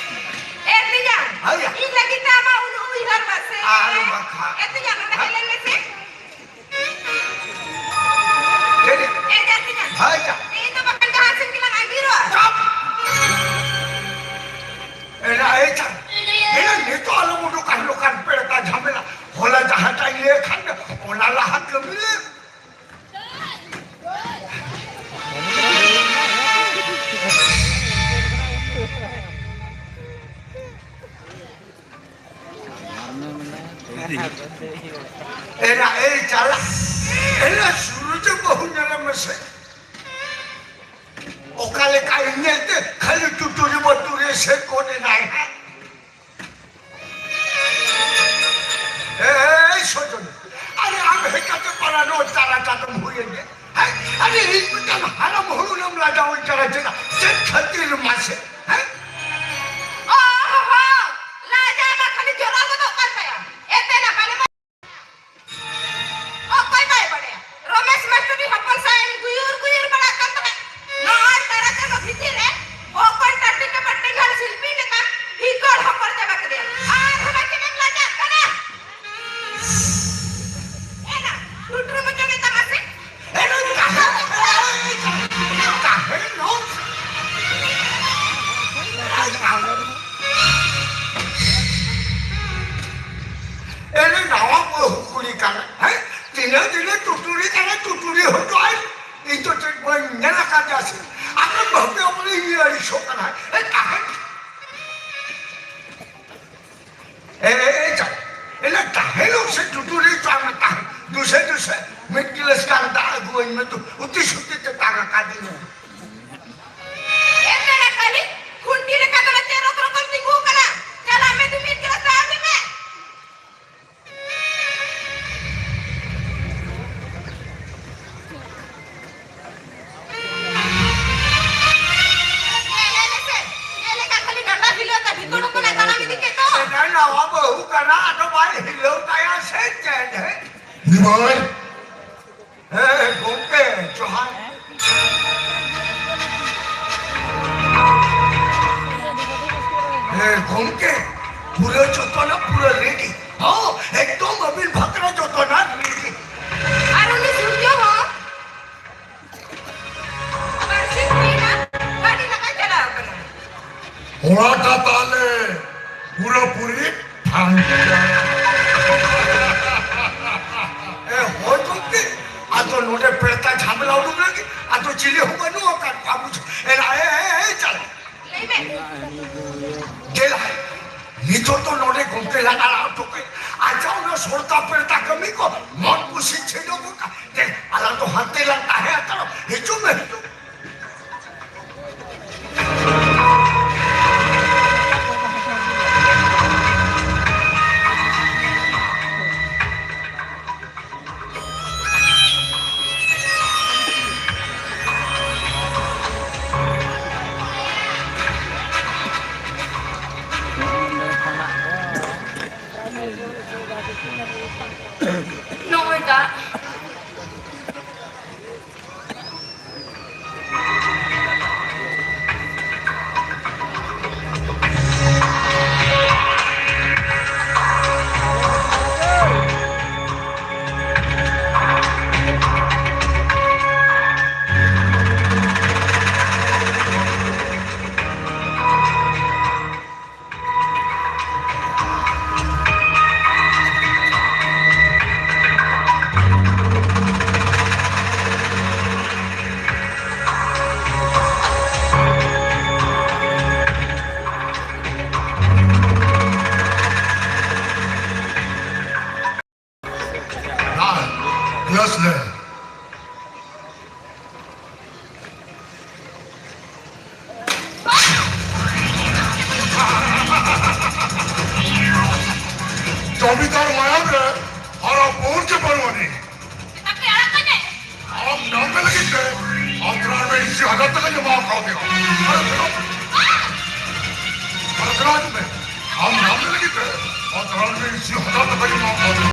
ᱮ ᱛᱮᱧᱟᱝ, ᱦᱳᱭ ᱭᱟ᱾ ᱤᱧ ᱞᱟᱹᱜᱤᱫ ᱛᱮ ᱟᱢᱟᱜ ᱩᱱᱟᱹᱜ ᱩᱭᱦᱟᱹᱨ ᱢᱟᱥᱮ᱾ ᱟᱨ ᱵᱟᱠᱷᱟᱱ᱾ ᱮ ᱛᱮᱧᱟᱝ, ᱱᱚᱰᱮ ᱦᱮᱡ ᱞᱮᱱ ᱢᱮᱥᱮ᱾ ᱪᱮᱫ? ᱮ ᱡᱟᱹᱛᱤ ᱡᱟᱹᱛᱤ᱾ ᱦᱳᱭ ᱭᱟ᱾ ᱤᱧ ᱫᱚ ᱵᱟᱠᱷᱟᱱ ᱡᱟᱦᱟᱸ ᱥᱮᱫ ᱜᱮᱞᱟᱝ ᱟᱸᱜᱤᱨᱚᱜᱼᱟ᱾ ᱪᱩᱯ! ᱮᱱᱟ ᱮ ᱪᱟᱸᱫ, ᱮᱱᱟ ᱱᱤᱛᱚᱜ ᱟᱞᱚᱢ ᱩᱰᱩᱠᱟ, ᱱᱚᱝᱠᱟᱱ ᱯᱮᱲᱮᱛᱟ ᱡᱷᱟᱢᱮᱞᱟ᱾ ᱦᱚᱞᱟ ᱡᱟᱦᱟᱸᱴᱟᱜ ᱤᱧ ᱞᱟᱹᱭ ᱠᱷᱟᱱ ᱫᱚ, ᱚᱱᱟ ᱞᱟᱦᱟ ᱠᱟᱹᱢᱤ ᱞᱮ᱾ ᱮᱨᱟ, ᱮᱭ ᱪᱟᱞᱟ, ᱮᱨᱟ, ᱥᱩᱨᱩᱡ ᱵᱟᱹᱦᱩ ᱧᱮᱞᱮ ᱢᱮᱥᱮ᱾ ᱚᱠᱟ ᱞᱮᱠᱟ ᱤᱧ ᱧᱮᱞᱛᱮ ᱠᱷᱟᱹᱞᱤ ᱴᱩᱴᱩᱨᱤ ᱵᱟᱹᱴᱩᱨᱤ ᱥᱮ ᱠᱚᱱᱮ ᱱᱟᱭ ᱦᱟᱸᱜ᱾ ᱮᱭ ᱥᱚᱡᱚᱱ, ᱟᱨᱮ ᱟᱢ ᱦᱮᱡ ᱠᱟᱛᱮ ᱯᱟᱲᱟ ᱱᱚᱣᱟ ᱪᱟᱞᱟ ᱪᱟᱛᱚᱢ ᱦᱩᱭᱮᱱ ᱜᱮ᱾ ᱦᱮᱸ? ᱟᱨᱮ ᱤᱧ ᱢᱤᱫᱴᱟᱝ ᱦᱟᱲᱟᱢ ᱦᱚᱲ ᱩᱱᱟᱹᱢ ᱞᱟᱡᱟᱣ ᱤᱧ ᱠᱟᱱᱟ ᱪᱮᱫᱟᱜ? ᱪᱮᱫ ᱠᱷᱟᱹᱛᱤᱨ ᱢᱟᱥᱮ? ᱦᱮᱸ? ᱚ ᱦᱚ, ᱞᱟᱡᱟ ᱢᱟ ᱠᱷᱟᱹᱞᱤ ᱡᱚᱨᱟ ᱜᱚᱫᱚᱜ ᱠᱟᱱ ᱛᱟᱭᱟ᱾ ᱮᱛᱮ ᱱᱟᱯᱟᱭ ᱱᱟᱯᱟᱭ ᱚᱠᱚᱭ ᱵᱟᱭ ᱵᱟᱲᱟᱭᱟ? ᱨᱚᱢᱮᱥ ᱢᱟᱥᱴᱚᱨᱤ ᱦᱚᱯᱚᱱ ᱥᱟᱶ ᱮ ᱜᱩᱭᱩᱨ ᱜᱩᱭᱩᱨ ᱵᱟᱲᱟᱜ ᱠᱟᱱ ᱛᱟᱦᱮᱸᱫ᱾ ᱱᱚᱜᱼᱚᱭ ᱛᱟᱨᱟ ᱪᱟᱸᱫᱚ ᱵᱷᱤᱛᱤᱨ ᱨᱮ ᱚᱠᱚᱭ ᱴᱟᱴᱤ ᱠᱟᱯᱟᱴ ᱴᱮᱸᱜᱟᱞ ᱥᱤᱞᱯᱤ ᱞᱮᱠᱟ ᱦᱤᱠᱚᱲ ᱦᱚᱠᱚᱲ ᱪᱟᱵᱟ ᱠᱮᱫᱮᱭᱟ᱾ ᱟᱨ ᱦᱚᱸ ᱪᱮᱫ ᱮᱢ ᱞᱟᱡᱟᱜ ᱠᱟᱱᱟ? ᱮᱱᱟ, ᱴᱩᱴᱨᱩ ᱢᱚᱪᱚ ᱜᱮ ᱛᱟᱢᱟ ᱥᱮ? ᱮᱱᱮ ᱱᱟᱣᱟ ᱵᱟᱹᱦᱩ ᱠᱩᱲᱤ ᱠᱟᱱᱟ, ᱦᱮᱸ? ᱛᱤᱱᱟᱹᱜ ᱫᱤᱱᱮ ᱴᱩᱴᱩᱨᱤ ᱠᱟᱱᱟ, ᱴᱩᱴᱩᱨᱤ ᱦᱚᱪᱚ ᱟᱭ᱾ ᱤᱧ ᱫᱚ ᱪᱮᱫ ᱵᱟᱹᱧ ᱧᱮᱞ ᱟᱠᱟᱫᱮᱭᱟ ᱥᱮ᱾ ᱟᱯᱮ ᱵᱟᱹᱦᱩ ᱯᱮ ᱵᱚᱞᱮ ᱤᱧ ᱟᱹᱲᱤᱥᱚᱜ ᱠᱟᱱᱟ᱾ ᱮ, ᱛᱟᱦᱮᱸ᱾ ᱮ, ᱮ, ᱮ, ᱪᱟ-, ᱮᱱᱮ ᱛᱟᱦᱮᱸ ᱞᱚ ᱥᱮ ᱴᱩᱴᱩᱨᱤ ᱪᱟ ᱢᱮ ᱛᱟᱦᱮᱸ᱾ ᱫᱩᱥᱮ, ᱫᱩᱥᱮ᱾ ᱢᱤᱫ ᱜᱤᱞᱟᱹᱥ ᱜᱟᱱ ᱫᱟᱜ ᱟᱹᱜᱩᱣᱟᱹᱧ ᱢᱮ ᱛᱚ, ᱩᱛᱤ ᱥᱩᱛᱤ ᱛᱮ ᱛᱟᱝ ᱟᱠᱟᱫᱤᱧᱟ᱾ ᱮ ᱢᱮᱱᱟ ᱠᱟᱹᱞᱤ, ᱠᱷᱩᱱᱴᱤ ᱞᱮᱠᱟ ᱫᱚ ᱪᱮᱫ ᱨᱚᱛ ᱨᱚᱛᱚᱢ ᱛᱤᱸᱜᱩ ᱟᱠᱟᱱᱟ? ᱪᱟᱞᱟᱜ ᱢᱮ ᱫᱩ ᱢᱤᱫ ᱜᱤᱞᱟᱹᱥ ᱫᱟᱜ ᱟᱹᱜᱩᱭ ᱢᱮ᱾ ᱧᱮᱞ ᱢᱮᱥᱮ, ᱪᱮᱫ ᱞᱮᱠᱟ ᱠᱷᱟᱹᱞᱤ ᱰᱟᱸᱰᱟ ᱦᱤᱞᱟᱹᱣ ᱛᱮ ᱵᱷᱤᱛᱚᱲ ᱠᱚᱞᱮ ᱛᱟᱲᱟᱢ ᱤᱫᱤ ᱠᱮᱫ ᱫᱚ᱾ ᱮᱱᱟ ᱱᱟᱣᱟ ᱵᱟᱹᱦᱩ ᱠᱟᱱᱟ, ᱟᱫᱚ ᱵᱟᱭ ᱦᱤᱞᱟᱹᱣ ᱛᱟᱭᱟ ᱥᱮ ᱪᱮᱫ? ᱦᱮᱸ? ᱱᱤᱢᱟᱭ᱾ ᱦᱮᱸ, ᱜᱚᱢᱠᱮ, ᱡᱚᱦᱟᱨ᱾ ᱦᱮᱸ, ᱜᱚᱢᱠᱮ, ᱯᱩᱨᱟᱹ ᱡᱚᱛᱚᱱᱟᱜ ᱯᱩᱨᱟᱹ ready᱾ ᱦᱚᱸ, ᱮᱠᱫᱚᱢ ᱟᱹᱵᱤᱱ ᱵᱷᱟᱠᱨᱟ ᱡᱚᱛᱚᱱᱟᱜ ready᱾ ᱟᱨ ᱩᱱᱤ ᱥᱩᱨᱡᱚ ᱦᱚᱸ? ᱵᱟᱨᱥᱤᱧ ᱦᱩᱭᱮᱱᱟ, ᱜᱟᱹᱰᱤ ᱞᱟᱜᱟᱭ ᱪᱟᱞᱟᱣ ᱠᱟᱱᱟ᱾ ᱚᱲᱟᱜ ᱛᱟᱞᱮ ᱯᱩᱨᱟᱹᱯᱩᱨᱤ ᱴᱷᱟᱝᱠᱟ᱾ ᱮ, ᱦᱳᱭ ᱜᱚᱢᱠᱮ, ᱟᱫᱚ ᱱᱚᱰᱮ ᱯᱮᱲᱛᱟ ᱡᱷᱟᱢᱮᱞᱟ ᱩᱰᱩᱠ ᱞᱟᱹᱜᱤᱫ ᱟᱫᱚ ᱪᱤᱞᱤ ᱦᱚᱸ ᱵᱟᱹᱱᱩᱜ ᱟᱠᱟᱫ ᱠᱚᱣᱟ, ᱵᱩᱡᱷᱟᱹᱣ᱾ ᱮ, ᱮ, ᱮ, ᱮ, ᱪᱟᱞᱟᱜ᱾ ᱞᱟᱹᱭ ᱢᱮ᱾ ᱫᱮᱞᱟ, ᱱᱤᱛᱚᱜ ᱫᱚ ᱱᱚᱰᱮ ᱜᱚᱢᱠᱮ ᱞᱟᱝ ᱟᱲᱟᱜ ᱦᱚᱴᱚ ᱠᱟᱭ᱾ ᱟᱪᱪᱷᱟ, ᱚᱱᱟ ᱥᱚᱨᱛᱟ ᱯᱮᱲᱛᱟ ᱠᱟᱹᱢᱤ ᱠᱚ ᱢᱚᱱ ᱠᱩᱥᱤ ᱪᱷᱤᱰᱟᱹᱣ ᱜᱚᱫ ᱠᱟᱜ᱾ ᱫᱮ, ᱟᱞᱟᱝ ᱫᱚ ᱦᱟᱱᱛᱮ ᱞᱟᱝ ᱛᱟᱦᱮᱸ ᱦᱟᱛᱟᱲᱚᱜ᱾ ᱦᱤᱡᱩᱜ ᱢᱮ, ᱦᱤᱡᱩᱜ᱾ ᱱᱚᱜᱼᱚᱭ ᱫᱟᱜ᱾ ᱡᱚᱢᱤᱫᱟᱨ ᱢᱟᱭᱟᱢ ᱨᱮ ᱦᱟᱨᱟ ᱵᱚᱦᱩᱨ ᱜᱮ ᱵᱟᱹᱱᱩᱜ ᱟᱹᱱᱤᱡ᱾ ᱟᱯᱮ ᱟᱲᱟᱜ ᱠᱟᱹᱧ ᱢᱮ᱾ ᱟᱢ ᱧᱟᱢ ᱢᱮ ᱞᱟᱹᱜᱤᱫ ᱛᱮ ᱟᱛᱨᱟ ᱨᱮ ᱤᱥᱤ ᱦᱟᱡᱟᱨ ᱴᱟᱠᱟᱧ ᱮᱢᱟ ᱠᱟᱣᱫᱮᱭᱟ᱾ ᱟᱨ ᱟᱛᱨᱟ ᱦᱤᱡᱩᱜ ᱢᱮ᱾ ᱟᱢ ᱧᱟᱢ ᱢᱮ ᱞᱟᱹᱜᱤᱫ ᱛᱮ ᱟᱛᱨᱟ ᱨᱮ ᱤᱥᱤ ᱦᱟᱡᱟᱨ ᱴᱟᱠᱟᱧ ᱮᱢᱟ ᱠᱟᱣᱫᱮᱭᱟ᱾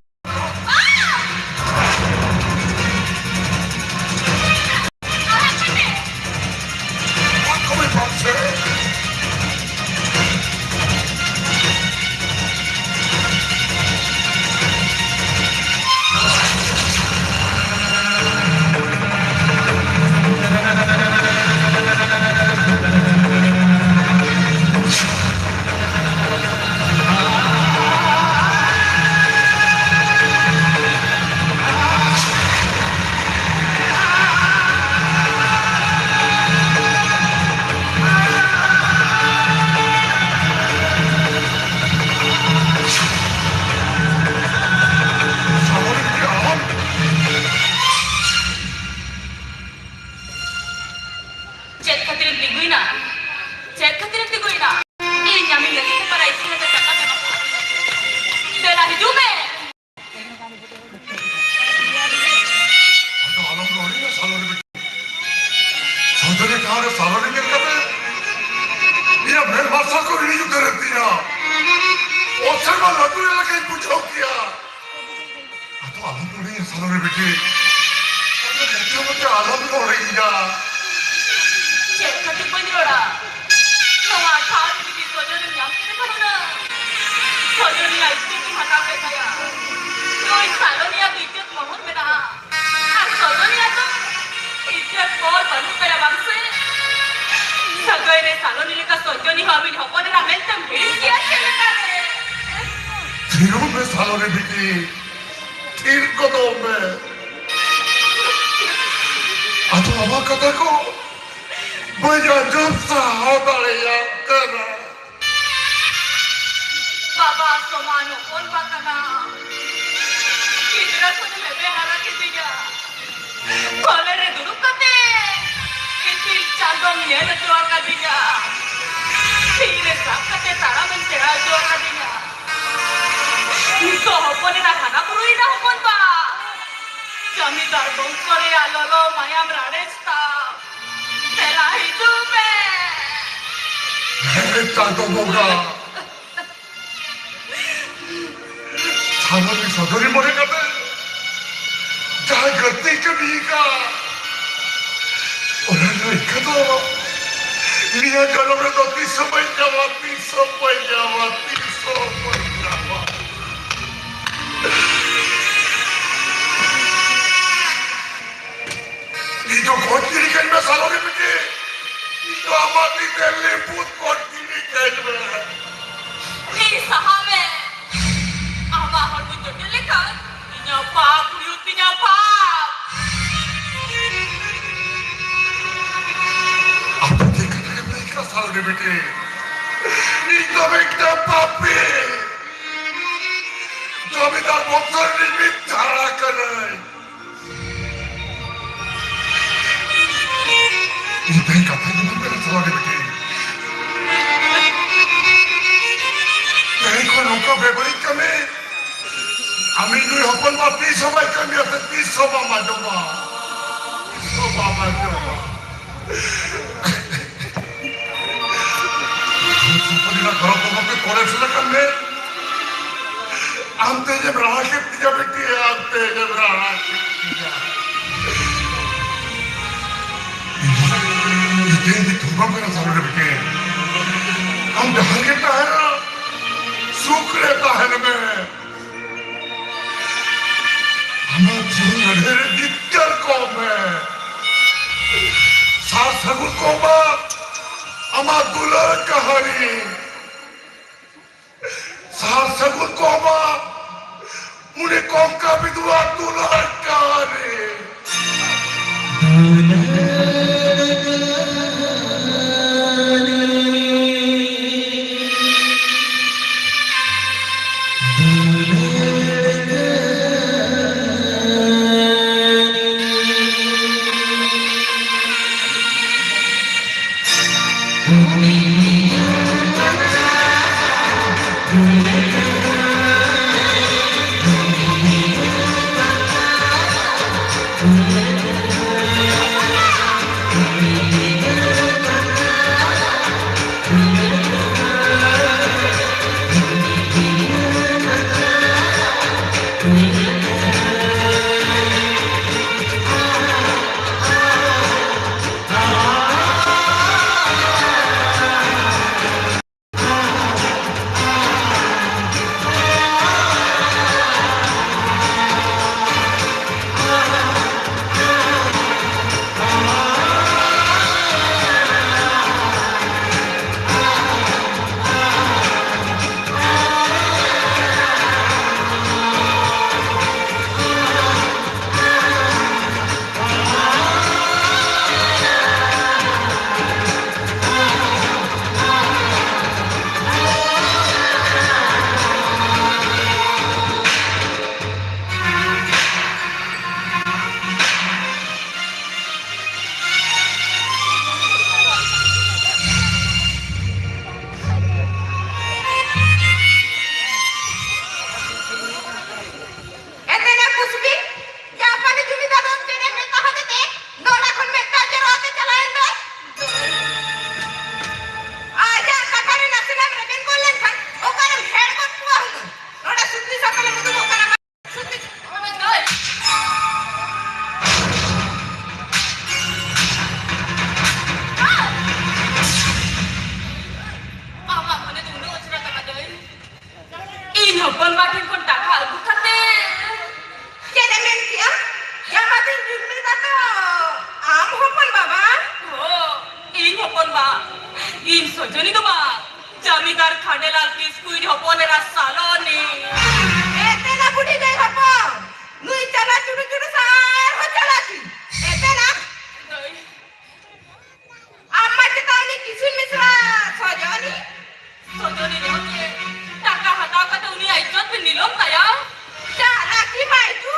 ᱪᱮᱫ ᱠᱷᱟᱹᱛᱤᱨᱮᱢ ᱛᱤᱸᱜᱩᱭᱮᱱᱟ? ᱪᱮᱫ ᱠᱷᱟᱹᱛᱤᱨᱮᱢ ᱛᱤᱸᱜᱩᱭᱮᱱᱟ? ᱤᱧ ᱟᱢᱤᱧ ᱞᱟᱹᱜᱤᱫ ᱛᱮ ᱯᱟᱨᱟ ᱤᱥᱤᱱ ᱠᱟᱛᱮ ᱫᱟᱠᱟ ᱠᱟᱱᱟ᱾ ᱫᱮᱞᱟ ᱦᱤᱡᱩᱜ ᱢᱮ᱾ ᱟᱫᱚ ᱟᱞᱚᱢ ᱨᱚᱲᱮᱭᱟ ᱥᱟᱞᱚᱨᱤ ᱵᱤᱴᱤ᱾ ᱥᱚᱡᱚᱱᱤ ᱴᱷᱟᱶ ᱨᱮ ᱥᱟᱞᱚᱨᱤ ᱧᱮᱞ ᱠᱟᱛᱮ ᱤᱧᱟᱹᱜ ᱢᱮᱫ ᱢᱟᱨᱥᱟᱞ ᱠᱚ ᱦᱤᱲᱤᱧ ᱩᱛᱟᱹᱨᱮᱱ ᱛᱤᱧᱟ᱾ ᱚᱥᱮᱨ ᱢᱟ ᱞᱟᱹᱴᱩ ᱞᱮᱠᱟᱧ ᱵᱩᱡᱷᱟᱹᱣ ᱠᱮᱭᱟ᱾ ᱟᱫᱚ ᱟᱞᱚᱢ ᱨᱚᱲᱮᱭᱟ ᱥᱟᱞᱚᱨᱤ ᱵᱤᱴᱤ᱾ ᱟᱫᱚ ᱢᱚᱪᱟ ᱢᱚᱪᱟ ᱟᱞᱚᱢ ᱨᱚᱲᱮᱭᱟ᱾ ᱪᱮᱫ ᱠᱷᱟᱹᱛᱤᱨ ᱵᱟᱹᱧ ᱨᱚᱲᱟ? ᱱᱚᱣᱟ ᱴᱷᱟᱶ ᱨᱮ ᱡᱩᱫᱤ ᱥᱚᱡᱚᱱᱤᱧ ᱧᱟᱢ ᱠᱮᱫᱮ ᱠᱷᱟᱱ ᱦᱩᱱᱟᱹᱝ ᱥᱚᱡᱚᱱᱤᱭᱟᱜ ᱤᱡᱽᱡᱚᱛ ᱤᱧ ᱦᱟᱛᱟᱣ ᱠᱮᱫ ᱛᱟᱭᱟ᱾ ᱱᱩᱭ ᱥᱟᱞᱚᱱᱤᱭᱟᱜ ᱫᱚ ᱤᱡᱽᱡᱚᱛ ᱢᱚᱦᱚᱛ ᱢᱮᱱᱟᱜᱼᱟ᱾ ᱟᱨ ᱥᱚᱡᱚᱱᱤᱭᱟᱜ ᱫᱚ ᱤᱡᱽᱡᱚᱛ ᱵᱚᱞ ᱵᱟᱹᱱᱩᱜ ᱛᱟᱭᱟ ᱵᱟᱝ ᱥᱮ? ᱥᱟᱹᱜᱟᱹᱭ ᱨᱮ ᱥᱟᱞᱚᱱᱤ ᱞᱮᱠᱟ ᱥᱚᱡᱚᱱᱤ ᱦᱚᱸ ᱟᱹᱵᱤᱱ ᱦᱚᱯᱚᱱ ᱮᱨᱟ ᱢᱮᱱᱛᱮᱢ ᱦᱤᱲᱤᱧ ᱠᱮᱭᱟ ᱪᱮᱫ ᱞᱮᱠᱟᱨᱮ? ᱛᱷᱤᱨᱚᱜ ᱢᱮ ᱥᱟᱞᱚᱱᱤ ᱵᱤᱴᱤ, ᱛᱷᱤᱨ ᱠᱚᱫᱚᱜ ᱢᱮ᱾ ᱟᱫᱚ ᱟᱢᱟᱜ ᱠᱟᱛᱷᱟ ᱠᱚ ᱵᱟᱹᱧ ᱟᱸᱡᱚᱢ ᱥᱟᱦᱟᱣ ᱫᱟᱲᱮᱭᱟᱜ ᱠᱟᱱᱟ᱾ ᱵᱟᱵᱟ ᱥᱚᱢᱟᱱ ᱦᱚᱯᱚᱱ ᱵᱟ ᱠᱟᱱᱟ᱾ ᱜᱤᱫᱽᱨᱟᱹ ᱠᱷᱚᱱᱮᱢ ᱦᱮᱵᱮ ᱦᱟᱨᱟ ᱠᱤᱫᱤᱧᱟ᱾ ᱠᱚᱞᱮ ᱨᱮ ᱫᱩᱲᱩᱵ ᱠᱟᱛᱮ ᱤᱯᱤᱞ ᱪᱟᱸᱫᱚᱢ ᱧᱮᱞ ᱦᱚᱪᱚ ᱟᱠᱟᱫᱤᱧᱟ᱾ ᱛᱤ ᱨᱮ ᱥᱟᱵ ᱠᱟᱛᱮ ᱛᱟᱲᱟᱢᱮᱢ ᱥᱮᱬᱟ ᱦᱚᱪᱚ ᱟᱠᱟᱫᱤᱧᱟ᱾ ᱱᱤᱛᱚᱜ ᱦᱚᱯᱚᱱ ᱮᱨᱟ ᱦᱟᱨᱟ ᱵᱩᱨᱩᱭᱮᱱᱟ ᱦᱚᱯᱚᱱ ᱵᱟ᱾ ᱡᱟᱢᱤᱫᱟᱨ ᱵᱚᱝᱥᱚ ᱨᱮᱭᱟᱜ ᱞᱚᱞᱚ ᱢᱟᱭᱟᱢ ᱨᱟᱲᱮᱡ ᱛᱟᱢ᱾ ᱫᱮᱞᱟ ᱦᱤᱡᱩᱜ ᱢᱮ᱾ ᱦᱮᱸ, ᱪᱟᱸᱫᱚ ᱵᱚᱸᱜᱟ᱾ ᱥᱟᱱᱟᱢ ᱥᱚᱫᱚᱨᱤ ᱢᱚᱱᱮ ᱠᱟᱛᱮ ᱡᱟᱦᱟᱸ ᱜᱟᱹᱞᱛᱤ ᱠᱟᱹᱢᱤ ᱟᱠᱟᱫ, ᱚᱱᱟ ᱨᱮᱱᱟᱜ ᱤᱠᱷᱟᱹ ᱫᱚ ᱱᱤᱭᱟᱹ ᱡᱚᱱᱚᱢ ᱨᱮᱫᱚ ᱛᱤᱥ ᱦᱚᱸ ᱵᱟᱹᱧ ᱧᱟᱢᱟ, ᱛᱤᱥ ᱦᱚᱸ ᱵᱟᱹᱧ ᱧᱟᱢᱟ, ᱛᱤᱥ ᱦᱚᱸ ᱵᱟᱹᱧ ᱧᱟᱢᱟ᱾ ᱤᱧ ᱫᱚ ᱜᱚᱡ ᱜᱤᱰᱤ ᱠᱟᱹᱧ ᱢᱮ, ᱥᱟᱞᱚᱨᱤ ᱵᱤᱴᱤ᱾ ᱤᱧ ᱫᱚ ᱟᱢᱟᱜ ᱛᱤ ᱛᱮ ᱞᱤᱵᱩᱫ ᱜᱚᱡ ᱜᱤᱰᱤ ᱠᱟᱹᱧ ᱢᱮ᱾ ᱛᱤ ᱥᱟᱦᱟ ᱢᱮ᱾ ᱟᱢᱟᱜ ᱦᱚᱲᱢᱚ ᱡᱚᱴᱮᱫ ᱞᱮᱠᱷᱟᱱ ᱤᱧᱟᱹᱜ ᱯᱟᱯ ᱦᱩᱭᱩᱜ ᱛᱤᱧᱟ, ᱯᱟᱯ᱾ ᱟᱯᱮ ᱪᱮᱫ ᱠᱟᱛᱷᱟ ᱜᱮᱯᱮ ᱞᱟᱹᱭ ᱠᱮᱫᱟ, ᱥᱟᱞᱚᱨᱤ ᱵᱤᱴᱤ? ᱤᱧ ᱫᱚ ᱢᱤᱫᱴᱟᱝ ᱯᱟᱯᱤ᱾ ᱡᱚᱢᱤᱫᱟᱨ ᱵᱚᱝᱥᱚ ᱨᱤᱱᱤᱡ ᱢᱤᱫ ᱡᱷᱟᱲᱟ ᱠᱟᱹᱱᱟᱹᱧ᱾ ᱤᱧ ᱛᱮᱦᱮᱧ ᱠᱟᱛᱷᱟᱧ ᱟᱸᱡᱚᱢ ᱠᱮᱫᱟ, ᱥᱟᱞᱚᱨᱤ ᱵᱤᱴᱤ᱾ ᱛᱮᱦᱮᱧ ᱠᱷᱚᱱ ᱱᱚᱝᱠᱟ ᱵᱮᱵᱟᱹᱲᱤᱡ ᱠᱟᱹᱢᱤ ᱟᱢᱤᱡ ᱱᱩᱭ ᱦᱚᱯᱚᱱ ᱵᱟ ᱛᱤᱥ ᱦᱚᱸ ᱵᱟᱭ ᱠᱟᱹᱢᱤᱭᱟ, ᱥᱮ ᱛᱤᱥ ᱦᱚᱸ ᱵᱟᱢ ᱟᱸᱡᱚᱢᱟ, ᱛᱤᱥ ᱦᱚᱸ ᱵᱟᱢ ᱟᱸᱡᱚᱢᱟ᱾ ᱥᱩᱯᱩᱨᱤ ᱨᱮᱱᱟᱜ ᱜᱚᱨᱚᱵ ᱫᱚ ᱵᱟᱯᱮ ᱠᱚᱨᱮ ᱥᱮ ᱞᱮᱠᱟᱱ ᱢᱮ᱾ ᱟᱢ ᱛᱮᱜᱮᱢ ᱨᱟᱲᱟ ᱠᱮᱫ ᱛᱤᱧᱟ ᱵᱤᱴᱤ, ᱟᱢ ᱛᱮᱜᱮᱢ ᱨᱟᱲᱟ ᱠᱮᱫ ᱛᱤᱧᱟ᱾ ᱤᱧ ᱫᱚ ᱛᱷᱩᱢᱵᱟᱢ ᱠᱟᱱᱟ, ᱥᱟᱞᱚᱨᱤ ᱵᱤᱴᱤ᱾ ᱟᱢ ᱡᱟᱦᱟᱸ ᱨᱮᱜᱮᱢ ᱛᱟᱦᱮᱱᱟ, ᱥᱩᱠ ᱨᱮ ᱛᱟᱦᱮᱱ ᱢᱮ᱾ ᱟᱢᱟᱜ ᱡᱤᱭᱚᱱ ᱞᱟᱹᱲᱦᱟᱹᱭ ᱨᱮ ᱡᱤᱛᱠᱟᱹᱨ ᱠᱚᱜ ᱢᱮ᱾ ᱥᱟᱨ ᱥᱟᱹᱜᱩᱱ ᱠᱚᱜ ᱢᱟ ᱟᱢᱟᱜ ᱫᱩᱞᱟᱹᱲ ᱠᱟᱹᱦᱱᱤ᱾ ᱥᱟᱨ ᱥᱟᱹᱜᱩᱱ ᱠᱚᱜ ᱢᱟ ᱩᱱᱤ ᱠᱚᱝᱠᱟ ᱵᱤᱫᱩᱣᱟᱜ ᱫᱩᱞᱟᱹᱲ ᱠᱟᱹᱦᱱᱤ᱾ ᱮᱛᱮ ᱱᱟ ᱠᱩᱥᱵᱤ, ᱡᱟᱯᱟᱱᱤ ᱡᱩᱢᱤᱫᱟᱨ ᱫᱚ ᱪᱮᱫ ᱮ ᱢᱮᱛᱟ ᱦᱟᱫᱮ ᱛᱮ, ᱱᱚᱰᱮ ᱠᱷᱚᱱ ᱢᱤᱫᱴᱟᱝ ᱡᱮᱨᱣᱟ ᱛᱮ ᱪᱟᱞᱟᱣ ᱮᱱ ᱫᱚᱭ᱾ ᱟᱡᱟᱜ ᱠᱟᱛᱷᱟ ᱨᱮ ᱱᱟᱥᱮᱱᱟᱜ ᱨᱮᱵᱮᱱ ᱜᱚᱫ ᱞᱮᱱᱠᱷᱟᱱ ᱚᱠᱟᱨᱮᱢ ᱦᱮᱲ ᱜᱚᱫ ᱠᱚᱣᱟ ᱦᱩᱱᱟᱹᱝ? ᱱᱚᱰᱮ ᱥᱩᱛᱤ ᱥᱟᱠᱟᱢ ᱩᱰᱩᱠᱚᱜ ᱠᱟᱱᱟ᱾ ᱥᱩᱛᱤ, ᱚᱱᱟ ᱫᱚᱭ᱾ ᱟᱢᱟᱜ ᱢᱚᱱᱮ ᱫᱚ ᱩᱱᱟᱹᱜ ᱚᱡᱽᱨᱟ ᱛᱟᱢᱟ ᱫᱟᱹᱭ? ᱤᱧ ᱦᱚᱯᱚᱱ ᱵᱟ ᱴᱷᱮᱱ ᱠᱷᱚᱱ ᱴᱟᱠᱟ ᱟᱹᱜᱩ ᱠᱟᱛᱮ᱾ ᱪᱮᱫ ᱮ ᱢᱮᱱ ᱠᱮᱜᱼᱟ? ᱡᱟᱢᱟ ᱛᱤᱧ ᱡᱩᱞ ᱞᱮᱫᱟ ᱛᱚ, ᱟᱢ ᱦᱚᱯᱚᱱ ᱵᱟ ᱵᱟᱝ? ᱦᱚᱸ, ᱤᱧ ᱦᱚᱯᱚᱱ ᱵᱟ, ᱤᱧ ᱥᱚᱡᱚᱱᱤ ᱫᱚ ᱵᱟᱝ, ᱡᱟᱢᱤᱫᱟᱨ ᱠᱷᱟᱸᱰᱮᱞᱟᱞ ᱠᱤᱥᱠᱩᱭᱤᱡ ᱦᱚᱯᱚᱱ ᱮᱨᱟ ᱥᱟᱞᱚᱱᱤ᱾ ᱮᱛᱮ ᱱᱟ ᱵᱩᱰᱷᱤ ᱜᱟᱹᱭ ᱦᱚᱯᱚᱱ, ᱱᱩᱭ ᱪᱟᱞᱟ ᱪᱩᱰᱩ ᱪᱩᱰᱩ ᱥᱟᱨ ᱦᱚᱸ ᱪᱟᱞᱟᱠᱤ᱾ ᱮᱛᱮ ᱱᱟ᱾ ᱫᱟᱹᱭ, ᱟᱢ ᱢᱟ ᱪᱮᱛᱟ ᱩᱱᱤ ᱠᱤᱥᱩᱱ ᱢᱤᱥᱨᱟ ᱥᱚᱡᱚᱱᱤ? ᱥᱚᱡᱚᱱᱤ ᱫᱚ ᱪᱮᱫ? ᱴᱟᱠᱟ ᱦᱟᱛᱟᱣ ᱠᱟᱛᱮ ᱩᱱᱤᱭᱟᱜ ᱤᱡᱽᱡᱚᱛ ᱵᱤᱱ ᱱᱤᱞᱚᱢ ᱛᱟᱭᱟ? ᱪᱟᱞᱟᱠᱤ ᱵᱟᱭ ᱫᱩ᱾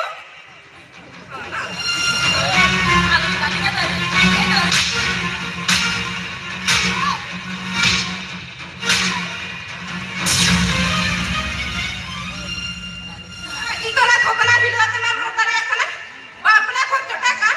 ᱤᱧ ᱫᱚ ᱚᱱᱟ ᱜᱷᱚᱴᱚᱱᱟ ᱵᱷᱤᱰᱤᱭᱳ ᱛᱮ ᱵᱟᱢ ᱨᱚᱲ ᱫᱟᱲᱮᱭᱟᱜ ᱠᱟᱱᱟ? ᱵᱟᱯᱞᱟ ᱠᱷᱚᱨᱪᱚ ᱴᱟᱠᱟ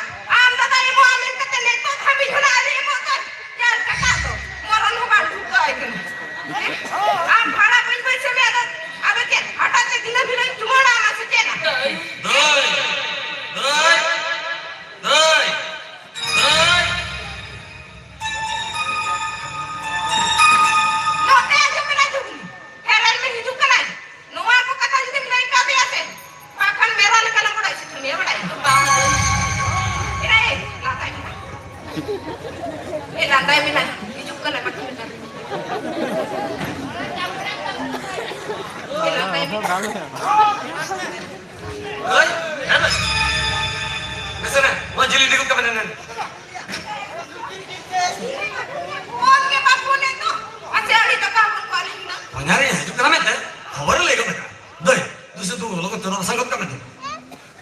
ᱮ, ᱞᱟᱸᱫᱟᱭ ᱢᱮ ᱱᱟ, ᱦᱤᱡᱩᱜ ᱠᱟᱱᱟ ᱵᱟᱹᱠᱤ ᱢᱮᱛᱟ ᱫᱤᱧᱟ᱾ ᱮ, ᱞᱟᱸᱫᱟᱭ ᱢᱮ ᱱᱟ᱾ ᱦᱳᱭ, ᱦᱮᱸ ᱢᱮ᱾ ᱱᱟᱥᱮ ᱱᱟ, ᱱᱚᱣᱟ ᱡᱤᱞ ᱤᱫᱤ ᱜᱚᱫ ᱠᱟᱜ ᱢᱮ ᱱᱮ, ᱱᱮ᱾ ᱯᱷᱳᱱ ᱜᱮ ᱵᱟᱭ ᱯᱷᱳᱱᱮᱫ ᱫᱚ᱾ ᱟᱪᱪᱷᱟ, ᱟᱹᱰᱤ ᱫᱟᱠᱟ ᱦᱚᱯᱚᱱ ᱠᱚ ᱟᱹᱞᱤᱧ ᱦᱩᱱᱟᱹᱝ᱾ ᱯᱟᱸᱡᱟ ᱨᱮ ᱦᱤᱡᱩᱜ ᱠᱟᱱᱟ ᱢᱮᱱᱛᱮ ᱠᱷᱚᱵᱚᱨᱮ ᱞᱟᱹᱭ ᱜᱚᱫ ᱟᱠᱟᱫ᱾ ᱫᱟᱹᱭ, ᱫᱩᱥᱮ ᱫᱩ ᱞᱚᱜᱚᱱ ᱛᱮ ᱱᱚᱣᱟ ᱥᱟᱸᱜᱚᱛ ᱠᱟᱜ ᱢᱮ ᱫᱩ᱾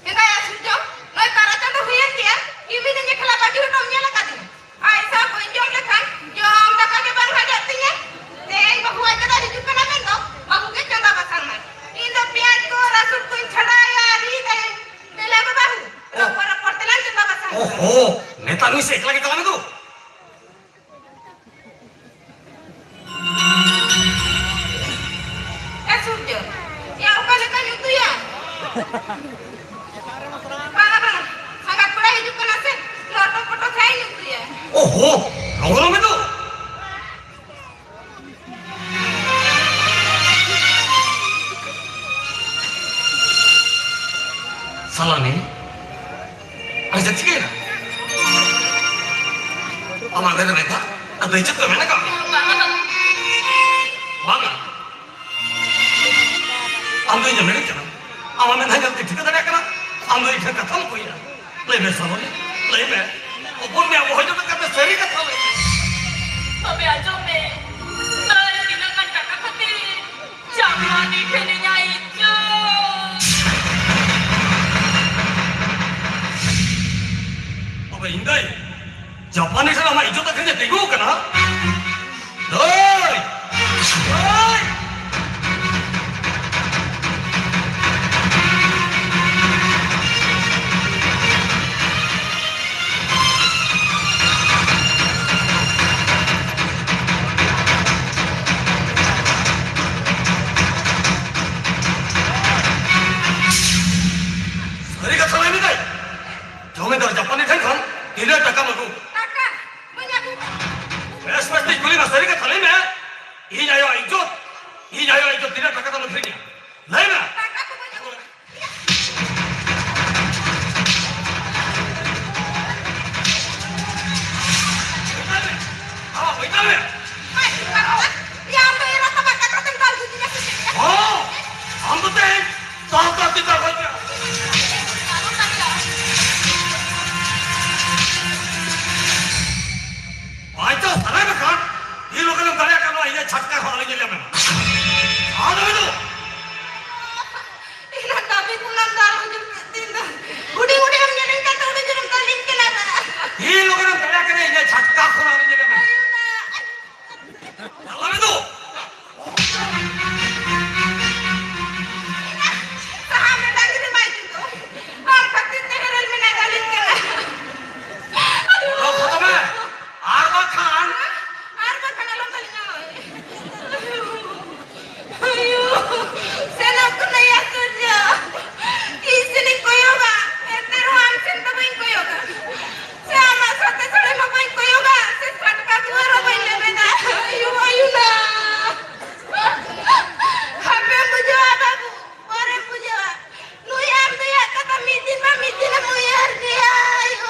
ᱦᱮᱸᱫᱟᱭᱟ ᱥᱩᱨᱡᱚ, ᱱᱚᱜᱼᱚᱭ ᱵᱟᱨᱚ ᱪᱟᱸᱫᱚ ᱦᱩᱭᱮᱱ ᱜᱮᱭᱟ, ᱤᱧ ᱢᱤᱱᱟᱹᱧᱟ ᱠᱷᱟᱞᱟ ᱵᱟᱹᱜᱤ ᱦᱚᱴᱚᱢ ᱧᱮᱞ ᱟᱠᱟᱫᱤᱧᱟ᱾ ᱟᱡ ᱥᱟᱶ ᱵᱟᱹᱧ ᱡᱚᱢ ᱞᱮᱠᱷᱟᱱ ᱡᱚᱢ ᱫᱟᱠᱟ ᱜᱮ ᱵᱟᱝ ᱦᱟᱡᱟᱜ ᱛᱤᱧᱟᱹ᱾ ᱛᱮᱦᱮᱧ ᱵᱟᱹᱦᱩ ᱟᱡ ᱫᱟᱫᱟ ᱦᱤᱡᱩᱜ ᱠᱟᱱᱟ ᱢᱮᱱᱫᱚ, ᱵᱟᱹᱦᱩ ᱜᱮ ᱪᱚᱸᱫᱟ ᱵᱟᱥᱟᱝ ᱢᱮ᱾ ᱤᱧ ᱫᱚ ᱯᱮᱸᱭᱟᱡᱽ ᱠᱚ, ᱨᱟᱹᱥᱩᱱ ᱠᱚᱧ ᱪᱷᱟᱰᱟᱭᱟ, ᱨᱤᱫᱟᱹᱧ᱾ ᱫᱮᱞᱟ ᱜᱚ ᱵᱟᱹᱦᱩ, ᱨᱚᱯᱚᱲ ᱨᱚᱯᱚᱲ ᱛᱮᱞᱟᱝ ᱪᱚᱸᱫᱟ ᱵᱟᱥᱟᱝ ᱢᱮ᱾ ᱳᱦᱳ, ᱱᱮᱛᱟᱨ ᱱᱩᱭ ᱥᱮ ᱮᱠᱞᱟ ᱜᱮ ᱪᱟᱞᱟᱜ ᱢᱮ ᱫᱩ᱾ ᱮ ᱥᱩᱨᱡᱚ, ᱭᱟ ᱚᱠᱟ ᱞᱮᱠᱟᱧ ᱩᱛᱩᱭᱟ? ᱵᱟᱝᱟ, ᱵᱟᱝᱟ, ᱥᱟᱸᱜᱟᱛ ᱠᱚᱲᱟ ᱦᱤᱡᱩᱜ ᱠᱟᱱᱟ ᱥᱮ, ᱞᱚᱴᱚ ᱯᱚᱴᱚ ᱠᱷᱟᱭ ᱩᱛᱩᱭᱟ᱾ ᱳᱦᱳ, ᱞᱚᱜᱚᱱ ᱢᱮ ᱫᱚ᱾ ᱥᱟᱞᱟᱱᱤ, ᱟᱨ ᱪᱮᱫ ᱪᱤᱠᱟᱹᱭᱮᱱᱟ? ᱟᱢᱟᱜ ᱢᱮᱫ ᱨᱮ ᱢᱮᱫ ᱫᱟᱜ? ᱟᱫᱚ ᱪᱮᱫ ᱠᱚ ᱢᱮᱱ ᱟᱠᱟᱫ ᱢᱮᱭᱟ? ᱵᱟᱝᱟ᱾ ᱟᱢ ᱫᱚ ᱤᱧ ᱮᱢᱮᱲᱮ ᱠᱟᱱᱟ? ᱟᱢᱟᱜ ᱢᱮᱫ ᱫᱟᱜ ᱧᱮᱞ ᱛᱮ ᱴᱷᱤᱠᱟᱹ ᱫᱟᱲᱮᱭᱟᱜ ᱠᱟᱱᱟ? ᱟᱢ ᱫᱚ ᱤᱧ ᱴᱷᱮᱱ ᱠᱟᱛᱷᱟᱢ ᱠᱚᱭᱮᱜᱼᱟ? ᱞᱟᱹᱭ ᱢᱮ ᱥᱟᱞᱟᱱᱤ, ᱞᱟᱹᱭ ᱢᱮ᱾ ᱦᱚᱯᱚᱱ ᱢᱮᱭᱟ ᱵᱚᱦᱚ ᱡᱚᱴᱮᱫ ᱠᱟᱛᱮ ᱥᱟᱹᱨᱤ ᱠᱟᱛᱷᱟ ᱞᱟᱹᱭ ᱢᱮ᱾ ᱛᱚᱵᱮ ᱟᱸᱡᱚᱢ ᱢᱮ, ᱛᱟᱭ ᱛᱤᱱᱟᱹᱜ ᱜᱟᱱ ᱴᱟᱠᱟ ᱠᱷᱟᱹᱛᱤᱨ ᱡᱟᱢᱟᱱᱤ ᱴᱷᱮᱱ ᱤᱧᱟᱜ ᱤᱡᱡᱚᱛ᱾ ᱛᱚᱵᱮ ᱤᱧ ᱫᱚ ᱡᱟᱯᱟᱱᱤ ᱴᱷᱮᱱ ᱟᱢᱟᱜ ᱤᱡᱽᱡᱚᱛ ᱟᱹᱠᱷᱨᱤᱧ ᱮ ᱛᱤᱸᱜᱩ ᱟᱠᱟᱱᱟ? ᱫᱟᱹᱭ! ᱫᱟᱹᱭ! ᱥᱟᱹᱨᱤ ᱠᱟᱛᱷᱟ ᱞᱟᱹᱭ ᱢᱮ ᱫᱟᱹᱭ᱾ ᱡᱚᱢᱤᱫᱟᱨ ᱡᱟᱯᱟᱱᱤ ᱴᱷᱮᱱ ᱠᱷᱚᱱ ᱛᱤᱱᱟᱹᱜ ᱴᱟᱠᱟᱢ ᱟᱹᱜᱩ? ᱴᱟᱠᱟ ᱵᱟᱹᱧ ᱟᱹᱜᱩ ᱠᱟᱫᱟ᱾ ᱵᱮᱥ ᱵᱮᱥ ᱛᱤᱧ ᱠᱩᱞᱤ ᱢᱮ, ᱥᱟᱹᱨᱤ ᱠᱟᱛᱷᱟ ᱞᱟᱹᱭ ᱢᱮ᱾ ᱤᱧ ᱟᱭᱳᱣᱟᱜ ᱤᱡᱽᱡᱚᱛ, ᱤᱧ ᱟᱭᱳᱣᱟᱜ ᱤᱡᱽᱡᱚᱛ ᱛᱤᱱᱟᱹᱜ ᱴᱟᱠᱟ ᱛᱮᱢ ᱟᱹᱠᱷᱨᱤᱧᱟ? ᱞᱟᱹᱭ ᱢᱮ᱾ ᱴᱟᱠᱟ ᱠᱚ ᱵᱟᱹᱧ ᱟᱹᱜᱩ ᱠᱟᱫᱟ᱾ ᱟᱢ ᱫᱚ ᱮᱨᱟ ᱛᱟᱢᱟ ᱠᱟᱴᱟ ᱛᱮᱢ ᱫᱟᱞ ᱜᱩᱡᱩᱜᱼᱟ ᱥᱮ ᱪᱮᱫ? ᱦᱚᱸ, ᱟᱢ ᱫᱚ ᱛᱮᱦᱮᱧ ᱥᱟᱶᱛᱟ ᱪᱮᱛᱟᱱ ᱨᱮ ᱵᱟᱧᱪᱟᱣ ᱥᱟᱱᱟᱭᱮ ᱠᱷᱟᱱ, ᱤᱧ ᱞᱚᱜᱮᱱ ᱮᱢ ᱫᱟᱲᱮᱭᱟᱜ ᱠᱟᱱᱟ, ᱤᱧᱟᱹᱜ ᱪᱷᱟᱴᱠᱟ ᱦᱚᱸ ᱟᱞᱚ ᱧᱮᱞᱮ ᱢᱮ᱾ ᱟᱞᱚ ᱢᱮᱱᱟ᱾ ᱮᱱᱟᱱ ᱫᱷᱟᱹᱵᱤᱡ ᱠᱷᱚᱱᱟᱜ ᱫᱟᱞ ᱦᱚᱪᱚ ᱠᱮᱫ ᱛᱤᱧ ᱫᱚ᱾ ᱦᱩᱰᱤᱧ ᱦᱩᱰᱤᱧ ᱮᱢ ᱧᱮᱞᱤᱧ ᱠᱟᱱ ᱛᱮ ᱦᱩᱰᱤᱧ ᱡᱳᱨᱮᱢ ᱫᱟᱞᱤᱧ ᱠᱟᱱᱟ ᱫᱟ᱾ ᱤᱧ ᱞᱚᱜᱮᱱ ᱮᱢ ᱫᱟᱲᱮᱭᱟᱜ ᱠᱟᱱᱟ, ᱤᱧᱟᱹᱜ ᱪᱷᱟᱴᱠᱟ ᱠᱷᱚᱱ ᱟᱞᱚ ᱧᱮᱞᱮ ᱢᱮ᱾ ᱟᱭᱳ ᱫᱟ᱾ ᱟᱞᱚ ᱢᱮᱱᱟ᱾ ᱥᱟᱦᱟ ᱢᱮ ᱰᱟᱝᱨᱤ ᱢᱟᱭ ᱠᱤᱱᱛᱩ᱾ ᱟᱢ ᱠᱷᱟᱹᱛᱤᱨ ᱛᱮ ᱦᱮᱨᱮᱞ ᱢᱮᱱᱟᱭ ᱫᱟᱞᱤᱧ ᱠᱟᱱᱟ᱾ ᱚᱰᱚᱠ ᱦᱚᱫᱚᱜ ᱢᱮ, ᱟᱨ ᱵᱟᱝᱠᱷᱟᱱ ᱟᱨ ᱵᱟᱝᱠᱷᱟᱱ ᱟᱞᱚᱢ ᱫᱟᱞᱤᱧᱟ᱾ ᱟᱭᱳ, ᱥᱮᱱᱚᱜ ᱠᱟᱹᱱᱟᱹᱧ ᱭᱟ ᱥᱩᱨᱡᱚ᱾ ᱤᱧ ᱥᱮᱱᱤᱧ ᱠᱚᱭᱚᱜᱟ, ᱮᱱᱛᱮ ᱨᱮᱦᱚᱸ ᱟᱢ ᱥᱮᱱ ᱫᱚ ᱵᱟᱹᱧ ᱠᱚᱭᱚᱜᱟ᱾ ᱥᱮ ᱟᱢᱟᱜ ᱥᱟᱛᱮ ᱥᱟᱹᱲᱤ ᱦᱚᱸ ᱵᱟᱹᱧ ᱠᱚᱭᱚᱜᱟ, ᱥᱮ ᱪᱷᱟᱴᱠᱟ ᱫᱩᱣᱟᱹᱨ ᱦᱚᱸ ᱵᱟᱹᱧ ᱞᱮᱵᱮᱫᱟ᱾ ᱟᱭᱳ, ᱟᱭᱳ ᱱᱟ᱾ ᱦᱟᱯᱮᱢ ᱵᱩᱡᱷᱟᱹᱣᱟ ᱵᱟᱹᱵᱩ, ᱯᱚᱨᱮᱢ ᱵᱩᱡᱷᱟᱹᱣᱟ᱾ ᱱᱩᱭ ᱟᱢ ᱫᱚᱭᱟᱜ ᱠᱟᱛᱷᱟ ᱢᱤᱫ ᱫᱤᱱ ᱵᱟᱝ ᱢᱤᱫ ᱫᱤᱱᱮᱢ ᱩᱭᱦᱟᱹᱨ ᱜᱮᱭᱟ᱾ ᱟᱭᱳ᱾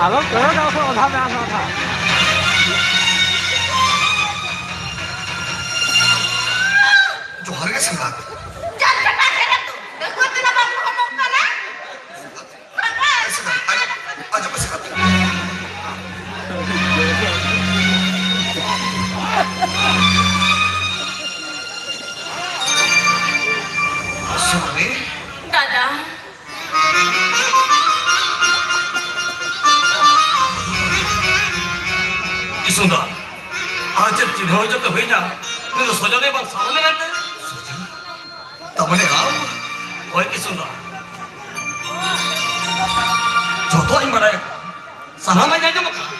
ᱟᱞᱚ ᱠᱚᱭᱚᱜᱟ, ᱚᱫᱷᱟ ᱢᱮ, ᱟᱫᱷᱟ, ᱟᱫᱷᱟ᱾ ᱡᱚᱦᱟᱨ ᱜᱮ ᱥᱟᱸᱜᱟᱛ᱾ ᱡᱟᱱ ᱠᱟᱴᱟ ᱠᱮᱨᱮ ᱛᱚ, ᱫᱮᱠᱷᱚ ᱛᱤᱱᱟᱹᱜ ᱵᱟᱝ ᱦᱚᱲᱢᱚᱜ ᱠᱟᱱᱟ᱾ ᱥᱟᱸᱜᱟᱛ, ᱟᱸᱡᱚᱢ ᱢᱮ ᱥᱟᱸᱜᱟᱛ᱾ ᱥᱩᱢᱤ᱾ ᱫᱟᱫᱟ᱾ ᱤᱥᱩᱱ ᱫᱟ, ᱟᱨ ᱪᱮᱫ ᱪᱤᱱᱦᱟᱹᱣ ᱦᱚᱪᱚ ᱛᱮ ᱦᱩᱭᱱᱟ? ᱱᱩᱭ ᱫᱚ ᱥᱚᱡᱚᱱ ᱮ ᱵᱟᱝ ᱥᱟᱦᱟᱣ ᱞᱮᱱᱟ ᱛᱮ? ᱥᱚᱡᱚᱱ? ᱛᱟᱨ ᱢᱟᱱᱮ ᱟᱢ? ᱦᱳᱭ ᱤᱥᱩᱱ ᱫᱟ᱾ ᱡᱚᱛᱚᱣᱟᱜ ᱤᱧ ᱵᱟᱲᱟᱭᱟ᱾ ᱥᱟᱱᱟᱢᱟᱜ ᱤᱧ ᱟᱸᱡᱚᱢ ᱟᱠᱟᱫᱟ᱾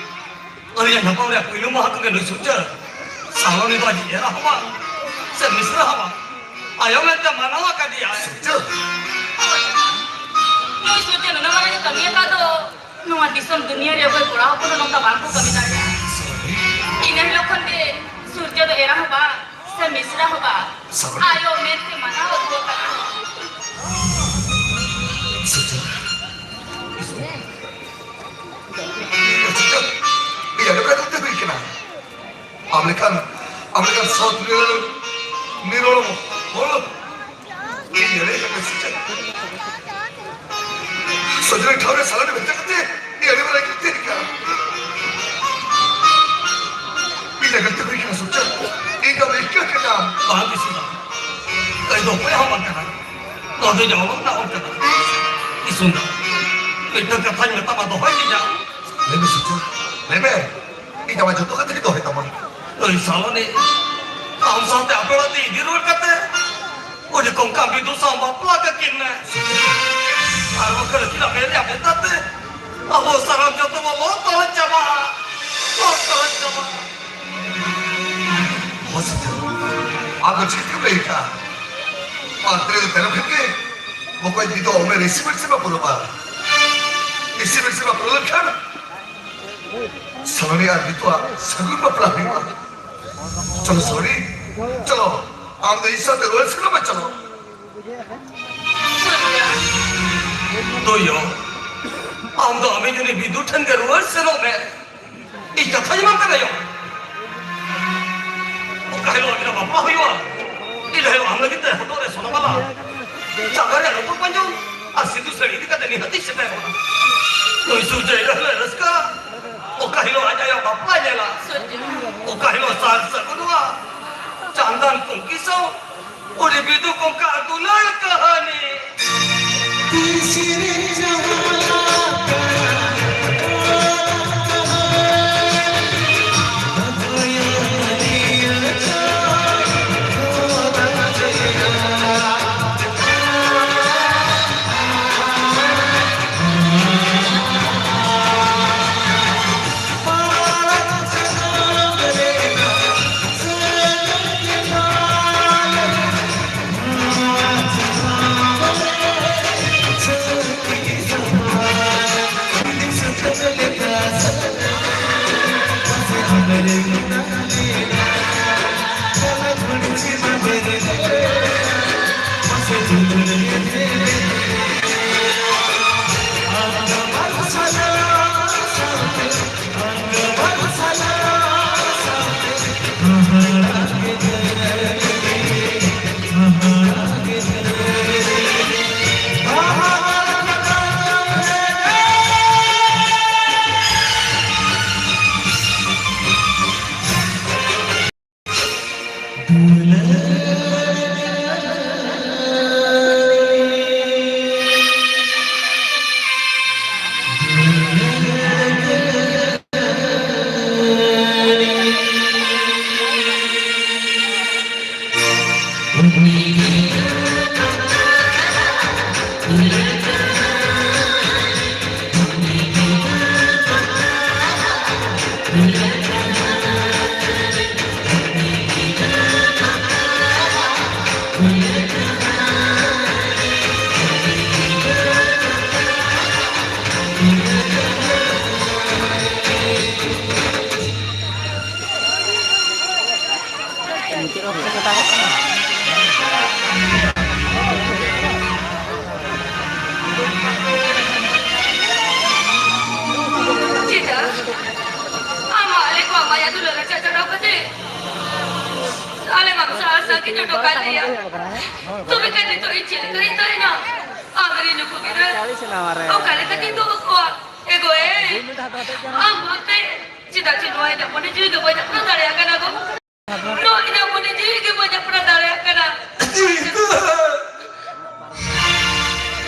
ᱟᱹᱞᱤᱧᱟᱜ ᱧᱟᱯᱟᱢ ᱨᱮᱭᱟᱜ ᱯᱩᱭᱞᱩ ᱢᱟᱦᱟ ᱠᱷᱚᱱ ᱜᱮ ᱱᱩᱭ ᱥᱩᱨᱡᱚ ᱥᱟᱞᱚᱱᱤ ᱫᱚ ᱟᱡ ᱮᱨᱟ ᱦᱚᱸ ᱵᱟᱝ, ᱥᱮ ᱢᱤᱥᱨᱟ ᱦᱚᱸ ᱵᱟᱝ, ᱟᱭᱳ ᱢᱮᱱᱛᱮ ᱢᱟᱱᱟᱣ ᱟᱠᱟᱫᱮᱭᱟᱭ᱾ ᱥᱩᱨᱡᱚ? ᱱᱩᱭ ᱥᱩᱨᱡᱚ ᱱᱩᱱᱟᱹᱜ ᱢᱟᱨᱟᱝ ᱮ ᱠᱟᱹᱢᱤ ᱟᱠᱟᱫ ᱫᱚ, ᱱᱚᱣᱟ ᱫᱤᱥᱚᱢ ᱫᱩᱱᱤᱭᱟᱹ ᱨᱮ ᱚᱠᱚᱭ ᱠᱚᱲᱟ ᱦᱚᱯᱚᱱ ᱦᱚᱸ ᱱᱚᱝᱠᱟ ᱵᱟᱝ ᱠᱚ ᱠᱟᱹᱢᱤ ᱫᱟᱲᱮᱭᱟᱜᱼᱟ᱾ ᱤᱱᱟᱹ ᱦᱤᱞᱳᱜ ᱠᱷᱚᱱ ᱜᱮ ᱥᱩᱨᱡᱚ ᱫᱚ ᱮᱨᱟ ᱦᱚᱸ ᱵᱟᱝ, ᱥᱮ ᱢᱤᱥᱨᱟ ᱦᱚᱸ ᱵᱟᱝ, ᱥᱟᱞᱚᱱᱤ᱾ ᱟᱭᱳ ᱢᱮᱱᱛᱮ ᱢᱟᱱᱟᱣ ᱟᱹᱜᱩ ᱟᱠᱟᱫ ᱠᱚᱣᱟ᱾ ᱥᱩᱨᱡᱚ, ᱥᱟᱶᱛᱮ ᱱᱤᱨᱚᱲ, ᱱᱤᱨᱚᱲ ᱦᱚᱲ ᱤᱧ ᱮᱲᱮ ᱠᱟᱛᱮ ᱥᱮ ᱪᱮᱫ? ᱥᱚᱡᱽᱱᱟ ᱴᱷᱟᱶ ᱨᱮ ᱥᱟᱞᱟᱰ ᱵᱷᱮᱡᱟ ᱠᱟᱛᱮ ᱤᱧ ᱟᱹᱰᱤ ᱢᱟᱨᱟᱝ ᱜᱤᱧ ᱛᱮᱦᱮᱸ ᱠᱟᱱᱟ᱾ ᱤᱧ ᱞᱟᱹᱜᱤᱫ ᱛᱮ ᱦᱩᱭ ᱠᱟᱱᱟ ᱥᱚᱪᱟ᱾ ᱤᱧ ᱫᱚ ᱤᱠᱟᱹ ᱠᱮᱫᱟ᱾ ᱵᱟᱝ ᱵᱤᱥᱩᱱᱟ᱾ ᱤᱧ ᱫᱚ ᱚᱠᱚᱭ ᱦᱚᱸ ᱵᱟᱝ ᱠᱟᱱᱟ᱾ ᱱᱚᱣᱟ ᱫᱚ ᱡᱟᱣᱨᱟ ᱨᱮᱱᱟᱜ ᱦᱚᱲ ᱠᱟᱱᱟ᱾ ᱤᱥᱩᱱ ᱫᱟ, ᱢᱤᱫᱴᱟᱝ ᱠᱟᱛᱷᱟᱧ ᱢᱮᱛᱟᱢᱟ, ᱫᱚᱦᱚᱭ ᱛᱤᱧᱟ᱾ ᱞᱟᱹᱭ ᱢᱮ ᱥᱚᱪᱟ, ᱞᱟᱹᱭ ᱢᱮ᱾ ᱤᱧ ᱟᱢᱟᱜ ᱡᱚᱛᱚ ᱠᱟᱛᱷᱟ ᱜᱮ ᱫᱚᱦᱚᱭ ᱛᱟᱢᱟ᱾ ᱱᱩᱭ ᱥᱟᱞᱚᱱᱤ, ᱟᱢ ᱥᱟᱶᱛᱮ ᱟᱯᱮ ᱚᱲᱟᱜ ᱛᱮ ᱤᱫᱤ ᱨᱩᱣᱟᱹᱲ ᱠᱟᱛᱮ, ᱩᱱᱤ ᱠᱚᱝᱠᱟ ᱵᱤᱫᱩ ᱥᱟᱶ ᱵᱟᱯᱞᱟ ᱠᱟᱹᱠᱤᱱ ᱢᱮ᱾ ᱟᱨ ᱵᱟᱝᱠᱷᱟᱱ ᱟᱹᱠᱤᱱᱟᱜ ᱢᱮᱫ ᱨᱮᱭᱟᱜ ᱢᱮᱫ ᱛᱮ ᱟᱵᱚ ᱥᱟᱱᱟᱢ ᱡᱚᱛᱚ ᱵᱚ ᱞᱚ ᱛᱚᱨᱚᱡ ᱪᱟᱵᱟᱜᱼᱟ᱾ ᱞᱚ ᱛᱚᱨᱚᱡ ᱪᱟᱵᱟᱜᱼᱟ᱾ ᱦᱚᱸ ᱥᱟᱹᱛᱷᱤ, ᱟᱢ ᱫᱚ ᱴᱷᱤᱠ ᱜᱮᱢ ᱞᱟᱹᱭ ᱠᱟᱜᱼᱟ᱾ ᱯᱟᱛᱨᱮ ᱫᱚ ᱛᱮᱨᱚ ᱠᱷᱮᱛ ᱜᱮ, ᱵᱚᱠᱚᱧ ᱵᱤᱫᱩ ᱚᱢᱮ ᱨᱤᱥᱤᱵᱷ ᱥᱮ ᱵᱟᱯᱞᱟ ᱵᱟ᱾ ᱨᱤᱥᱤᱵᱷ ᱥᱮ ᱵᱟᱯᱞᱟ ᱞᱮᱠᱷᱟᱱ ᱥᱟᱞᱚᱱᱤ ᱟᱨ ᱱᱤᱛᱚᱜ ᱥᱟᱹᱜᱩᱱ ᱵᱟᱯᱞᱟ ᱦᱩᱭᱩᱜᱼᱟ᱾ ᱪᱚᱞᱚ ᱥᱟᱞᱚᱱᱤ, ᱪᱚᱞᱚ, ᱟᱢ ᱫᱚ ᱤᱧ ᱥᱟᱶᱛᱮ ᱨᱩᱣᱟᱹᱲ ᱥᱮᱱᱚᱜ ᱢᱮ, ᱪᱚᱞᱚ᱾ ᱫᱚᱭᱚ, ᱟᱢ ᱫᱚ ᱟᱢᱤᱡ ᱩᱱᱤ ᱵᱤᱫᱩ ᱴᱷᱮᱱ ᱜᱮ ᱨᱩᱣᱟᱹᱲ ᱥᱮᱱᱚᱜ ᱢᱮ᱾ ᱤᱧ ᱠᱟᱛᱷᱟᱧ ᱮᱢᱟᱢ ᱠᱟᱱᱟ ᱭᱚ᱾ ᱚᱠᱟ ᱦᱤᱞᱳᱜ ᱟᱹᱠᱤᱱᱟᱜ ᱵᱟᱯᱞᱟ ᱦᱩᱭᱩᱜᱼᱟ, ᱤᱱᱟᱹ ᱦᱤᱞᱳᱜ ᱟᱢ ᱞᱟᱹᱜᱤᱫ ᱛᱮ ᱦᱚᱴᱚᱜ ᱨᱮ ᱥᱚᱱᱟ ᱢᱟᱞᱟ, ᱡᱟᱸᱜᱟ ᱨᱮ ᱞᱩᱛᱩᱨ ᱯᱟᱸᱡᱚᱱ ᱟᱨ ᱥᱤᱸᱫᱩᱨ ᱥᱟᱹᱲᱤ ᱤᱫᱤ ᱠᱟᱛᱮ ᱱᱤᱦᱟᱹᱛ ᱤᱧ ᱥᱮᱴᱮᱨᱚᱜᱼᱟ᱾ ᱱᱩᱭ ᱥᱩᱨᱡᱚ ᱤᱱᱟᱹ ᱦᱤᱞᱳᱜ ᱨᱟᱹᱥᱠᱟᱹ, ᱚᱠᱟ ᱦᱤᱞᱳᱜ ᱟᱡ ᱟᱭᱳ ᱵᱟᱯᱞᱟᱭ ᱧᱮᱞᱟ, ᱚᱠᱟ ᱦᱤᱞᱳᱜ ᱥᱟᱨ ᱥᱟᱹᱜᱩᱱᱚᱜᱼᱟ, ᱪᱟᱸᱫᱟᱱ ᱯᱩᱝᱠᱤ ᱥᱟᱶ ᱩᱱᱤ ᱵᱤᱫᱩ ᱠᱚᱝᱠᱟ ᱫᱩᱞᱟᱹᱲ ᱠᱟᱹᱦᱱᱤ᱾ ᱪᱮᱫᱟᱜ? ᱟᱢ ᱟᱞᱮ ᱠᱚᱣᱟᱜ ᱢᱟᱭᱟ ᱫᱩᱞᱟᱹᱲ ᱨᱟᱪᱟ ᱪᱟᱰᱟᱣ ᱠᱟᱛᱮ ᱟᱞᱮ ᱢᱟᱢ ᱥᱟᱦᱟᱨ ᱥᱟᱺᱜᱤᱧ ᱦᱚᱴᱚ ᱠᱟᱜ ᱞᱮᱭᱟ᱾ ᱛᱚᱵᱮ ᱠᱷᱟᱱ ᱱᱤᱛᱚᱜ ᱤᱧ ᱪᱮᱫ ᱞᱮᱠᱟᱧ ᱛᱟᱦᱮᱱᱟ? ᱟᱢ ᱨᱮᱱ ᱱᱩᱠᱩ ᱜᱤᱫᱽᱨᱟᱹ ᱚᱠᱟ ᱞᱮᱠᱟᱛᱤᱧ ᱫᱚᱦᱚ ᱠᱚᱣᱟ? ᱮ ᱜᱚ ᱮ, ᱟᱢ ᱵᱟᱝᱛᱮ ᱪᱮᱫᱟᱜ ᱪᱚ ᱱᱚᱣᱟ ᱤᱧᱟᱹᱜ ᱢᱚᱱᱮ ᱡᱤᱣᱤ ᱫᱚ ᱵᱟᱹᱧ ᱟᱯᱱᱟᱨ ᱫᱟᱲᱮᱭᱟᱜ ᱠᱟᱱᱟ ᱜᱚ᱾ ᱱᱚᱣᱟ ᱤᱧᱟᱹᱜ ᱢᱚᱱᱮ ᱡᱤᱣᱤ ᱜᱮ ᱵᱟᱹᱧ ᱟᱯᱱᱟᱨ ᱫᱟᱲᱮᱭᱟᱜ ᱠᱟᱱᱟ᱾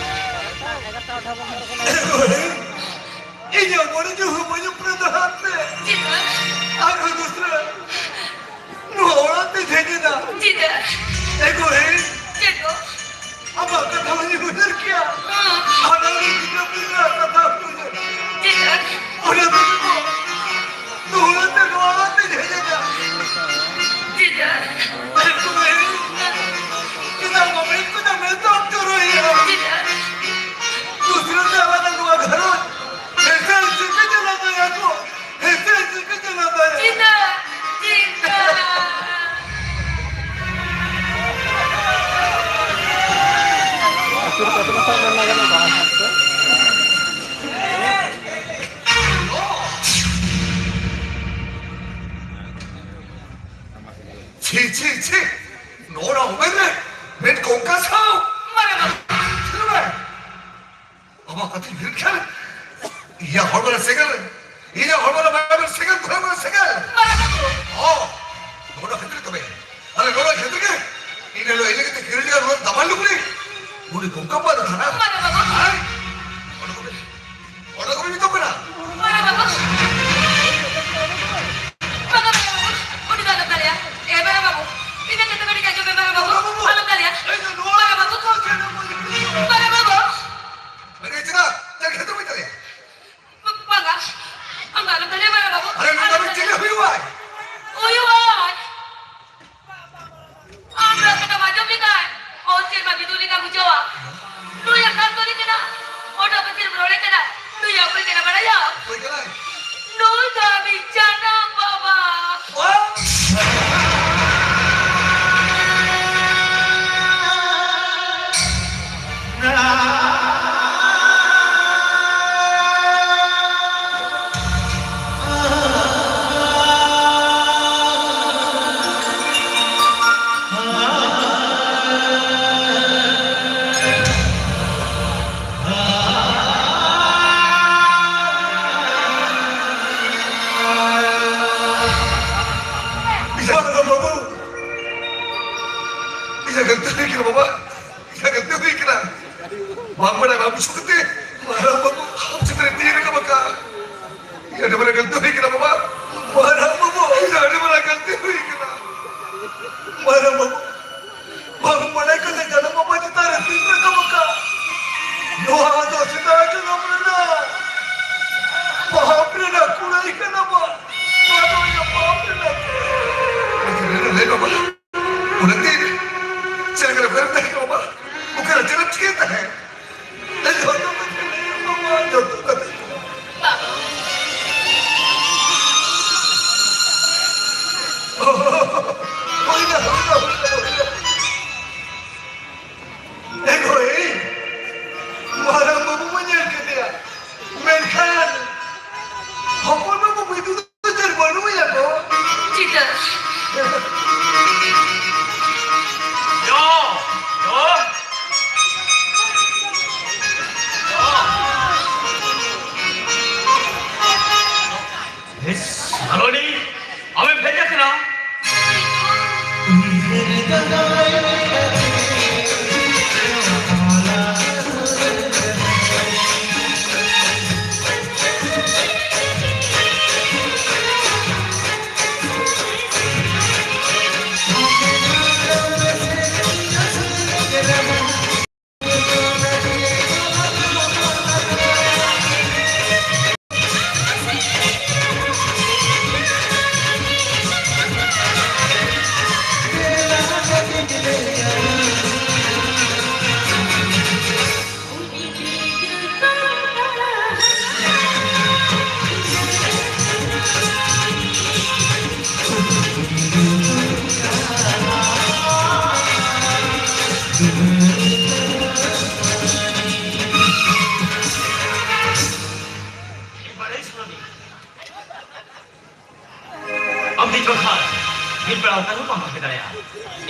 ᱤᱧᱟᱹᱜ ᱢᱚᱱᱮ ᱡᱤᱣᱤ ᱦᱚᱸ ᱵᱟᱹᱧ ᱟᱯᱱᱟᱨ ᱫᱟᱲᱮᱭᱟᱜ ᱛᱮ ᱪᱮᱫᱟᱜ? ᱟᱨᱦᱚᱸ ᱫᱚᱥᱨᱟ ᱱᱚᱣᱟ ᱚᱲᱟᱜ ᱛᱮ ᱦᱮᱡ ᱮᱱᱟ᱾ ᱪᱮᱫᱟᱜ? ᱮ ᱜᱚ ᱮ᱾ ᱪᱮᱫ ᱜᱚ? ᱟᱢᱟᱜ ᱠᱟᱛᱷᱟ ᱦᱚᱸᱧ ᱩᱭᱦᱟᱹᱨ ᱠᱮᱭᱟ᱾ ᱦᱚᱸ᱾ ᱦᱟᱱᱟ ᱨᱮ ᱜᱤᱫᱽᱨᱟᱹ ᱯᱤᱫᱽᱨᱟᱹ ᱠᱟᱛᱷᱟ ᱦᱚᱸᱧ ᱩᱭᱦᱟᱹᱨ ᱠᱮᱭᱟ᱾ ᱪᱮᱫᱟᱜ? ᱚᱱᱟ ᱛᱮᱜᱮ ᱛᱚ ᱫᱩᱦᱲᱟᱹ ᱛᱮ ᱱᱚᱣᱟ ᱚᱲᱟᱜ ᱛᱮᱧ ᱦᱮᱡ ᱮᱱᱟ᱾ ᱪᱮᱫᱟᱜ? ᱮ ᱜᱚ ᱮ᱾ ᱪᱮᱫᱟᱜ ᱵᱟᱢ ᱢᱮᱱ ᱠᱮᱫᱟ? ᱢᱮᱱ ᱫᱚ ᱟᱢ ᱪᱚᱨᱚᱭᱮᱭᱟ᱾ ᱪᱮᱫᱟᱜ? ᱫᱩᱥᱨᱟᱹ ᱛᱮ ᱟᱞᱟᱝ ᱱᱚᱣᱟ ᱜᱷᱟᱨᱚᱸᱡᱽ ᱦᱮᱸᱥᱮ ᱪᱤᱠᱟᱹ ᱪᱟᱞᱟᱣ ᱫᱟᱲᱮᱭᱟᱜᱼᱟ ᱠᱚ? ᱦᱮᱸᱥᱮ ᱪᱤᱠᱟᱹ ᱪᱟᱞᱟᱣ ᱫᱟᱲᱮᱭᱟᱜᱼᱟ? ᱪᱮᱫᱟᱜ? ᱪᱮᱫᱟᱜ? ᱪᱷᱤ, ᱪᱷᱤ, ᱪᱷᱤ! ᱱᱚᱣᱟ ᱩᱢᱮᱨ ᱨᱮ ᱢᱤᱫ ᱠᱚᱝᱠᱟ ᱥᱟᱶ? ᱢᱟᱨᱮ ᱵᱟᱹᱵᱩ! ᱪᱮᱫ ᱦᱚᱸ ᱵᱟᱝ᱾ ᱟᱢᱟᱜ ᱠᱟᱛᱷᱟᱧ ᱩᱭᱦᱟᱹᱨ ᱠᱷᱟᱱ, ᱤᱧᱟᱹᱜ ᱦᱚᱲᱢᱚ ᱨᱮ ᱥᱮᱸᱜᱮᱞ, ᱤᱧᱟᱹᱜ ᱦᱚᱲᱢᱚ ᱨᱮ ᱢᱟᱭᱟᱢ ᱥᱮᱸᱜᱮᱞ ᱫᱷᱚᱨᱟᱣ ᱢᱮ, ᱥᱮᱸᱜᱮᱞ! ᱢᱟᱨᱮ ᱵᱟᱹᱵᱩ! ᱚ, ᱱᱚᱣᱟ ᱠᱷᱟᱹᱛᱤᱨ ᱛᱚᱵᱮ, ᱟᱞᱮ ᱱᱚᱣᱟ ᱠᱷᱟᱹᱛᱤᱨ ᱜᱮ, ᱤᱧ ᱞᱚ ᱤᱞᱤ ᱠᱟᱛᱮ ᱠᱤᱨᱤᱧ ᱞᱮᱫᱟ ᱱᱚᱣᱟ ᱫᱟᱢᱟᱱ ᱞᱩᱜᱽᱲᱤ, ᱩᱱᱤ ᱠᱚᱝᱠᱟ ᱵᱟᱫ ᱛᱷᱟᱱᱟ᱾ ᱢᱟᱨᱮ ᱵᱟᱹᱵᱩ! ᱦᱮᱸ? ᱚᱰᱚᱠ ᱢᱮ᱾ ᱚᱰᱚᱠ ᱢᱮ ᱱᱤᱛᱚᱜ ᱠᱷᱚᱱᱟᱜ᱾ ᱢᱟᱨᱮ ᱵᱟᱹᱵᱩ! ᱵᱟᱝᱟ, ᱢᱟᱨᱮ ᱵᱟᱹᱵᱩ! ᱩᱱᱤ ᱫᱚ ᱟᱞᱚᱢ ᱫᱟᱞᱮᱭᱟ᱾ ᱮ, ᱢᱟᱨᱮ ᱵᱟᱹᱵᱩ! ᱤᱧᱟᱹᱜ ᱠᱟᱛᱷᱟ ᱠᱟᱹᱴᱤᱡ ᱟᱸᱡᱚᱢ ᱢᱮ, ᱢᱟᱨᱮ ᱵᱟᱹᱵᱩ! ᱟᱞᱚᱢ ᱫᱟᱞᱮᱭᱟ᱾ ᱢᱟᱨᱮ ᱵᱟᱹᱵᱩ! ᱢᱟᱨᱮ ᱵᱟᱹᱵᱩ! ᱚᱠᱚᱭ ᱠᱟᱱᱟ ᱵᱟᱲᱟᱭᱟᱢ? ᱚᱠᱚᱭ ᱠᱟᱱᱟᱭ? ᱱᱩᱭ ᱫᱚ ᱟᱢᱤᱡ ᱡᱟᱱᱟᱢ ᱵᱟᱵᱟ᱾ ᱚ! ᱤᱧᱟᱹᱜ ᱜᱟᱹᱞᱛᱤ ᱦᱩᱭ ᱠᱟᱱᱟ ᱵᱟᱵᱟ, ᱤᱧᱟᱹᱜ ᱜᱟᱹᱞᱛᱤ ᱦᱩᱭ ᱠᱟᱱᱟ᱾ ᱵᱟᱢ ᱵᱟᱲᱟᱭ ᱵᱟᱢ ᱵᱩᱡᱷᱟᱹᱣ ᱠᱟᱛᱮ ᱢᱟᱨᱟᱝ ᱵᱟᱹᱵᱩ ᱟᱢ ᱪᱮᱛᱟᱱ ᱨᱮ ᱛᱤ ᱨᱟᱠᱟᱵ ᱟᱠᱟᱫ᱾ ᱤᱧᱟᱹᱜ ᱟᱹᱰᱤ ᱢᱟᱨᱟᱝ ᱜᱟᱹᱞᱛᱤ ᱦᱩᱭ ᱠᱟᱱᱟ ᱵᱟᱵᱟ, ᱢᱟᱨᱟᱝ ᱵᱟᱹᱵᱩ ᱤᱧᱟᱹᱜ ᱟᱹᱰᱤ ᱢᱟᱨᱟᱝ ᱜᱟᱹᱞᱛᱤ ᱦᱩᱭ ᱠᱟᱱᱟ᱾ ᱢᱟᱨᱟᱝ ᱵᱟᱹᱵᱩ, ᱵᱟᱝ ᱵᱟᱲᱟᱭ ᱠᱟᱛᱮ ᱡᱟᱱᱟᱢ ᱵᱟᱵᱟ ᱪᱮᱛᱟᱱ ᱨᱮ ᱛᱤ ᱨᱟᱠᱟᱵ ᱟᱠᱟᱫ᱾ ᱱᱚᱣᱟ ᱫᱚ ᱥᱮᱫᱟᱭ ᱡᱟᱱᱟᱢ ᱨᱮᱱᱟᱜ ᱯᱟᱯ ᱨᱮᱱᱟᱜ ᱠᱩᱲᱟᱹᱭ ᱠᱟᱱᱟ ᱵᱟ᱾ ᱱᱚᱣᱟ ᱫᱚ ᱤᱧᱟᱹᱜ ᱯᱟᱯ ᱨᱮᱱᱟᱜ ᱠᱩᱲᱟᱹᱭ᱾ ᱞᱟᱹᱭ ᱵᱟᱵᱟ, ᱚᱱᱟ ᱛᱤ ᱪᱮᱫ ᱞᱮᱠᱟ ᱨᱮ ᱵᱮᱨᱮᱫ ᱛᱟᱦᱮᱸ ᱠᱟᱱᱟ ᱵᱟᱵᱟ? ᱚᱠᱟᱨᱮ ᱪᱮᱫ ᱮᱢ ᱪᱤᱠᱟᱹᱭ ᱛᱟᱦᱮᱸᱫ? ᱡᱚᱛᱚ ᱠᱟᱛᱷᱟ ᱞᱟᱹᱭ ᱵᱟᱵᱟ, ᱡᱚᱛᱚ ᱠᱟᱛᱷᱟ᱾ ᱵᱟᱵᱟ᱾ ᱦᱩᱭᱱᱟ, ᱦᱩᱭᱱᱟ, ᱦᱩᱭᱱᱟ, ᱦᱩᱭᱱᱟ᱾ ᱮ ᱜᱳᱭ, ᱢᱟᱨᱟᱝ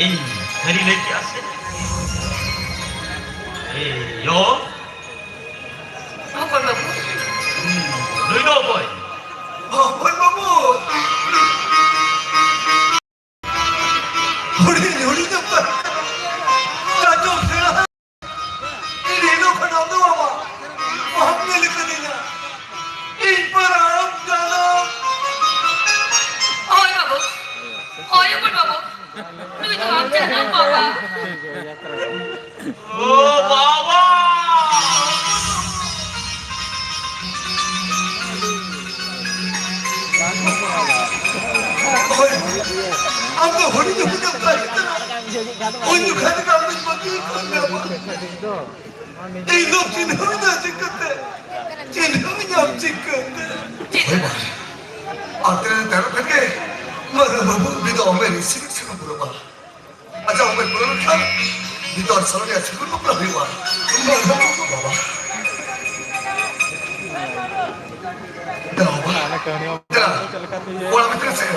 ᱤᱧ ᱥᱟᱹᱨᱤ ᱞᱟᱹᱭ ᱠᱮᱜᱼᱟ ᱥᱮ? ᱮᱭ ᱭᱚ᱾ ᱦᱚᱯᱚᱱ ᱵᱟᱹᱵᱩ᱾ ᱦᱩᱸ, ᱱᱩᱭ ᱫᱚ ᱚᱠᱚᱭ? ᱦᱚᱯᱚᱱ ᱵᱟᱹᱵᱩ᱾ ᱦᱩᱰᱤᱧ, ᱦᱩᱰᱤᱧ ᱚᱠᱛᱚ ᱨᱮ ᱪᱟᱪᱚ ᱥᱮᱬᱟ ᱤᱧ ᱦᱤᱞᱳᱜ ᱠᱷᱚᱱ ᱟᱢ ᱫᱚ ᱵᱟᱵᱟ ᱵᱟᱢ ᱧᱮᱞ ᱠᱟᱫᱤᱧᱟ᱾ ᱤᱧ ᱯᱟᱨᱟ ᱟᱢ ᱡᱟᱱᱟᱢ᱾ ᱦᱳᱭ ᱵᱟᱹᱵᱩ, ᱦᱳᱭ ᱦᱚᱯᱚᱱ ᱵᱟᱹᱵᱩ, ᱱᱩᱭ ᱫᱚ ᱟᱢ ᱡᱟᱱᱟᱢ ᱵᱟᱵᱟ᱾ ᱳ ᱵᱟᱵᱟ! ᱦᱳᱭ, ᱟᱢ ᱫᱚ ᱦᱩᱰᱤᱧ ᱦᱩᱰᱤᱧ ᱮᱢ ᱛᱟᱦᱮᱸ ᱠᱟᱱᱟ᱾ ᱩᱱ ᱡᱚᱠᱷᱟᱡ ᱜᱮ ᱟᱢ ᱫᱚᱧ ᱵᱟᱹᱜᱤ ᱠᱟᱜ ᱢᱮᱭᱟ, ᱵᱟᱵᱟ᱾ ᱤᱧ ᱫᱚ ᱪᱤᱱᱦᱟᱹᱣ ᱤᱧᱟ ᱪᱤᱠᱟᱹᱛᱮ? ᱪᱤᱱᱦᱟᱹᱣ ᱤᱧᱟᱢ ᱪᱤᱠᱟᱹᱛᱮ? ᱦᱳᱭ ᱵᱟ, ᱟᱛᱨᱮ ᱛᱟᱭᱚᱢ ᱠᱷᱟᱱ ᱜᱮ ᱢᱟᱨᱟᱝ ᱵᱟᱹᱵᱩ ᱩᱱᱤ ᱫᱚ ᱚᱢᱮ ᱨᱤᱥᱤ ᱨᱤᱥᱤ ᱠᱚ ᱵᱩᱞᱟᱹᱣᱟ᱾ ᱟᱪᱪᱷᱟ, ᱚᱢᱮ ᱯᱩᱨᱟᱹᱣ ᱞᱮᱱᱠᱷᱟᱱ ᱱᱤᱛᱚᱜ ᱥᱟᱞᱟᱜ ᱨᱮᱭᱟᱜ ᱥᱤᱸᱜᱩᱨ ᱵᱟᱯᱞᱟ ᱦᱩᱭᱩᱜᱼᱟ᱾ ᱢᱟᱨᱟᱝ ᱵᱟᱹᱵᱩ ᱵᱟᱵᱟ᱾ ᱫᱮᱞᱟ ᱵᱟᱵᱟ᱾ ᱫᱮᱞᱟ᱾ ᱚᱲᱟᱜ ᱵᱷᱤᱛᱨᱤ ᱥᱮᱫ᱾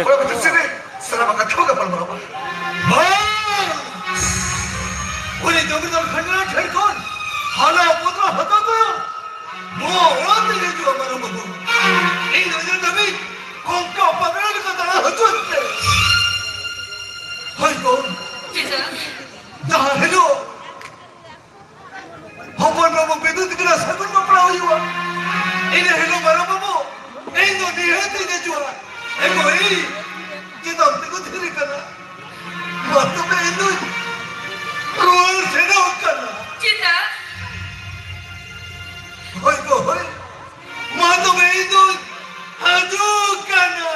ᱚᱲᱟᱜ ᱵᱷᱤᱛᱨᱤ ᱥᱮᱫ ᱨᱮ᱾ ᱥᱟᱱᱟᱢᱟᱜ ᱠᱟᱛᱷᱟ ᱠᱚ ᱜᱟᱯᱟᱞ ᱢᱟᱨᱟᱣᱟ᱾ ᱵᱟᱝ! ᱩᱱᱤ ᱡᱚᱢᱤᱫᱟᱨ ᱠᱷᱟᱡᱽᱱᱟ ᱴᱷᱮᱱ ᱠᱷᱚᱱ ᱦᱟᱱᱟ ᱯᱚᱫᱨᱟ ᱦᱟᱛᱟᱣ ᱛᱟᱭᱚᱢ ᱱᱚᱣᱟ ᱚᱲᱟᱜ ᱛᱮ ᱦᱤᱡᱩᱜᱼᱟ, ᱢᱟᱨᱟᱝ ᱵᱟᱹᱵᱩ᱾ ᱤᱧ ᱫᱚ ᱤᱱᱟᱹ ᱫᱷᱟᱹᱵᱤᱡ ᱚᱱᱠᱟ ᱯᱟᱛᱲᱟ ᱞᱮᱠᱟ ᱫᱟᱬᱟ ᱦᱚᱪᱚ ᱟᱹᱧ ᱯᱮ᱾ ᱦᱳᱭ ᱜᱚ᱾ ᱪᱮᱫᱟᱜ? ᱡᱟᱦᱟᱸ ᱦᱤᱞᱳᱜ ᱦᱚᱯᱚᱱ ᱵᱟᱹᱵᱩ ᱵᱤᱫᱩ ᱛᱤᱠᱤᱱᱟᱜ ᱥᱟᱹᱜᱩᱱ ᱵᱟᱯᱞᱟ ᱦᱩᱭᱩᱜᱼᱟ᱾ ᱤᱱᱟᱹ ᱦᱤᱞᱳᱜ ᱢᱟᱨᱟᱝ ᱵᱟᱹᱵᱩ, ᱤᱧ ᱫᱚ ᱱᱤᱦᱟᱹᱛ ᱤᱧ ᱦᱤᱡᱩᱜᱼᱟ᱾ ᱮ ᱜᱳ, ᱤᱧ ᱪᱮᱫᱟᱜ ᱛᱮᱠᱚ ᱛᱷᱤᱨ ᱠᱟᱱᱟ? ᱢᱟ ᱛᱚᱵᱮ ᱤᱧ ᱫᱚᱧ ᱨᱩᱣᱟᱹᱲ ᱥᱮᱱᱚᱜ ᱠᱟᱱᱟ᱾ ᱪᱮᱫᱟᱜ? ᱦᱳᱭ ᱜᱳ, ᱦᱳᱭ᱾ ᱢᱟ ᱛᱚᱵᱮ ᱤᱧ ᱫᱚᱧ ᱦᱤᱡᱩᱜ ᱠᱟᱱᱟ᱾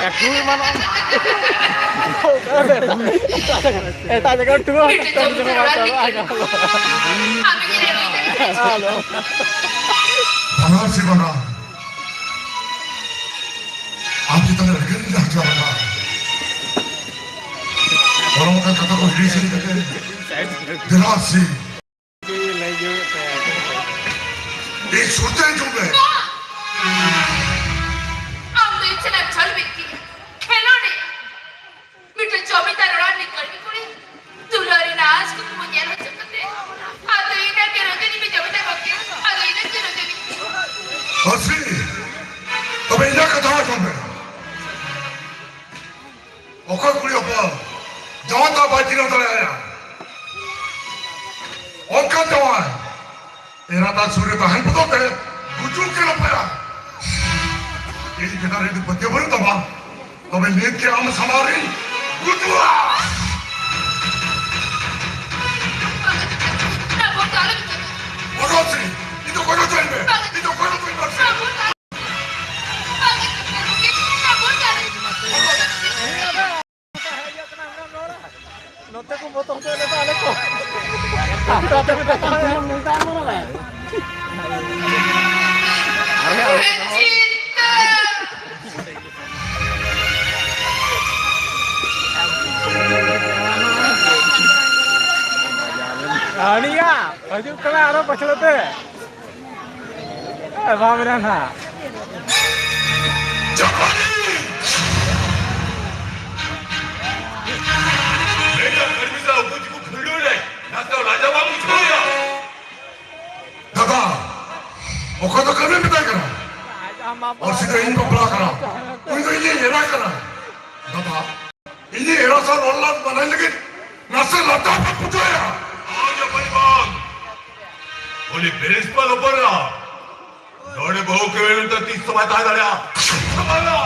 ᱮᱠᱴᱩ ᱮᱢᱟᱱᱚᱜ ᱮᱴᱟᱜ ᱡᱟᱭᱜᱟ ᱴᱩᱣᱟᱹᱨ ᱮᱴᱟᱜ ᱡᱟᱭᱜᱟ ᱵᱟᱝ ᱪᱟᱞᱟᱜᱼᱟ᱾ ᱵᱟᱱᱟᱨ ᱥᱮ ᱵᱟᱱᱟᱨ ᱟᱢ ᱪᱮᱛᱟᱱ ᱨᱮ ᱟᱹᱰᱤ ᱜᱟᱱ ᱦᱟᱛᱟᱣ ᱟᱠᱟᱫ᱾ ᱜᱚᱲᱚ ᱟᱠᱟᱱ ᱠᱟᱛᱷᱟ ᱠᱚ ᱦᱤᱲᱤᱧ ᱥᱟᱹᱨᱤ ᱠᱟᱛᱮ ᱫᱮᱞᱟ ᱥᱮ ᱤᱧ ᱥᱩᱨᱛᱮ ᱦᱤᱡᱩᱜ ᱢᱮ᱾ ᱟᱢ ᱫᱚ ᱤᱧ ᱥᱟᱞᱟᱜ ᱪᱷᱚᱞ ᱵᱤᱱᱛᱤ, ᱠᱷᱮᱞᱳᱰ ᱮ, ᱢᱤᱫᱴᱟᱝ ᱡᱚᱢᱤᱫᱟᱨ ᱚᱲᱟᱜ ᱨᱤᱱᱤᱡ ᱠᱟᱹᱲᱢᱤ ᱠᱩᱲᱤ, ᱫᱩᱞᱟᱹᱲ ᱨᱮᱱᱟᱜ ᱟᱸᱥ ᱠᱩᱠᱢᱩ ᱧᱮᱞ ᱦᱚᱪᱚ ᱠᱟᱛᱮ, ᱟᱫᱚ ᱤᱱᱟᱹ ᱜᱮ ᱨᱚᱡᱚᱱᱤ ᱢᱮ ᱡᱚᱢᱤᱫᱟᱨ ᱜᱚᱢᱠᱮ, ᱟᱫᱚ ᱤᱱᱟᱹ ᱜᱮ ᱨᱚᱡᱚᱱᱤ᱾ ᱦᱟᱹᱥᱤ, ᱛᱚᱵᱮ ᱤᱧᱟᱹᱜ ᱠᱟᱛᱷᱟ ᱟᱸᱡᱚᱢ ᱢᱮ᱾ ᱚᱠᱚᱭ ᱠᱩᱲᱤ ᱦᱚᱯᱚᱱ ᱡᱟᱶᱟᱭ ᱛᱟᱢ ᱵᱟᱭ ᱡᱤᱨᱟᱹᱣ ᱫᱟᱲᱮᱭᱟᱭᱟ, ᱚᱱᱠᱟᱱ ᱡᱟᱶᱟᱭ ᱮᱨᱟᱛᱟᱜ ᱥᱩᱨ ᱨᱮ ᱛᱟᱦᱮᱱ ᱵᱚᱫᱚᱞ ᱛᱮ ᱜᱩᱡᱩᱜ ᱜᱮ ᱱᱟᱯᱟᱭᱟ᱾ ᱤᱧ ᱪᱮᱛᱟᱱ ᱨᱮ ᱡᱩᱫᱤ ᱯᱟᱹᱛᱭᱟᱹᱣ ᱵᱟᱹᱱᱩᱜ ᱛᱟᱢᱟ, ᱛᱚᱵᱮ ᱱᱤᱛ ᱜᱮ ᱟᱢ ᱥᱟᱢᱟᱝ ᱨᱤᱧ ᱜᱩᱡᱩᱜᱼᱟ᱾ ᱵᱷᱚᱜᱚᱛ ᱥᱤᱝ, ᱤᱧ ᱫᱚ ᱜᱚᱡ ᱦᱚᱪᱚᱭᱤᱧ ᱢᱮ, ᱤᱧ ᱫᱚ ᱜᱚᱡ ᱦᱚᱪᱚᱭᱤᱧ ᱢᱮ᱾ ᱱᱚᱛᱮ ᱠᱚ ᱵᱚᱛᱚᱨ ᱦᱚᱪᱚᱭᱮᱫ ᱞᱮᱠᱟ ᱟᱞᱮ ᱠᱚ᱾ ᱟᱯᱮ ᱟᱯᱮ ᱯᱮ ᱛᱟᱦᱮᱸ ᱞᱮᱱ ᱱᱚᱝᱠᱟ ᱟᱢ ᱵᱟᱲᱟᱭᱟ? ᱦᱟᱹᱱᱤᱭᱟ ᱦᱤᱡᱩᱜ ᱠᱟᱱᱟ ᱟᱨᱚ ᱯᱟᱹᱪᱷᱞᱟᱹ ᱛᱮ᱾ ᱮ, ᱵᱟᱢ ᱮᱱᱟ ᱱᱟᱦᱟᱜ᱾ ᱡᱟᱯᱟᱱᱤ! ᱵᱮᱴᱟ ᱠᱟᱹᱲᱢᱤ ᱥᱟᱶ ᱩᱠᱩ ᱪᱩᱠᱩ ᱠᱷᱟᱹᱰᱩ ᱞᱮ, ᱱᱟᱥᱛᱟ ᱞᱟᱡᱟ ᱵᱟᱢ ᱵᱩᱡᱷᱟᱹᱣ ᱭᱟ? ᱫᱟᱫᱟ, ᱚᱠᱚᱭ ᱫᱚ ᱠᱟᱹᱢᱤ ᱢᱮᱛᱟᱭ ᱠᱟᱱᱟ? ᱟᱡ ᱟᱢ ᱵᱟᱵᱟ ᱚᱨᱥᱤ ᱫᱚ ᱤᱧ ᱵᱟᱯᱞᱟ ᱠᱟᱱᱟ, ᱩᱱᱤ ᱫᱚ ᱤᱧᱤᱡ ᱮᱨᱟ ᱠᱟᱱᱟ᱾ ᱫᱟᱫᱟ, ᱤᱧᱤᱡ ᱮᱨᱟ ᱥᱟᱶ ᱨᱚᱲ ᱞᱟᱸᱫᱟ ᱵᱟᱱᱟᱭ ᱞᱟᱹᱜᱤᱫ ᱱᱟᱥᱮ ᱞᱟᱡᱟ ᱵᱟᱢ ᱵᱩᱡᱷᱟᱹᱣ ᱭᱟ? ᱟᱨ ᱡᱟᱯᱟᱱᱤ ᱵᱟᱝ, ᱩᱱᱤ ᱯᱨᱤᱱᱥᱤᱯᱟᱞ ᱦᱚᱯᱚᱱ ᱮᱨᱟ᱾ ᱱᱚᱰᱮ ᱵᱟᱹᱦᱩ ᱠᱚ ᱮᱢ ᱛᱮ ᱛᱤᱥ ᱦᱚᱸ ᱵᱟᱭ ᱛᱟᱦᱮᱸ ᱫᱟᱲᱮᱭᱟᱜᱼᱟ᱾ ᱥᱟᱢᱟᱞᱟ!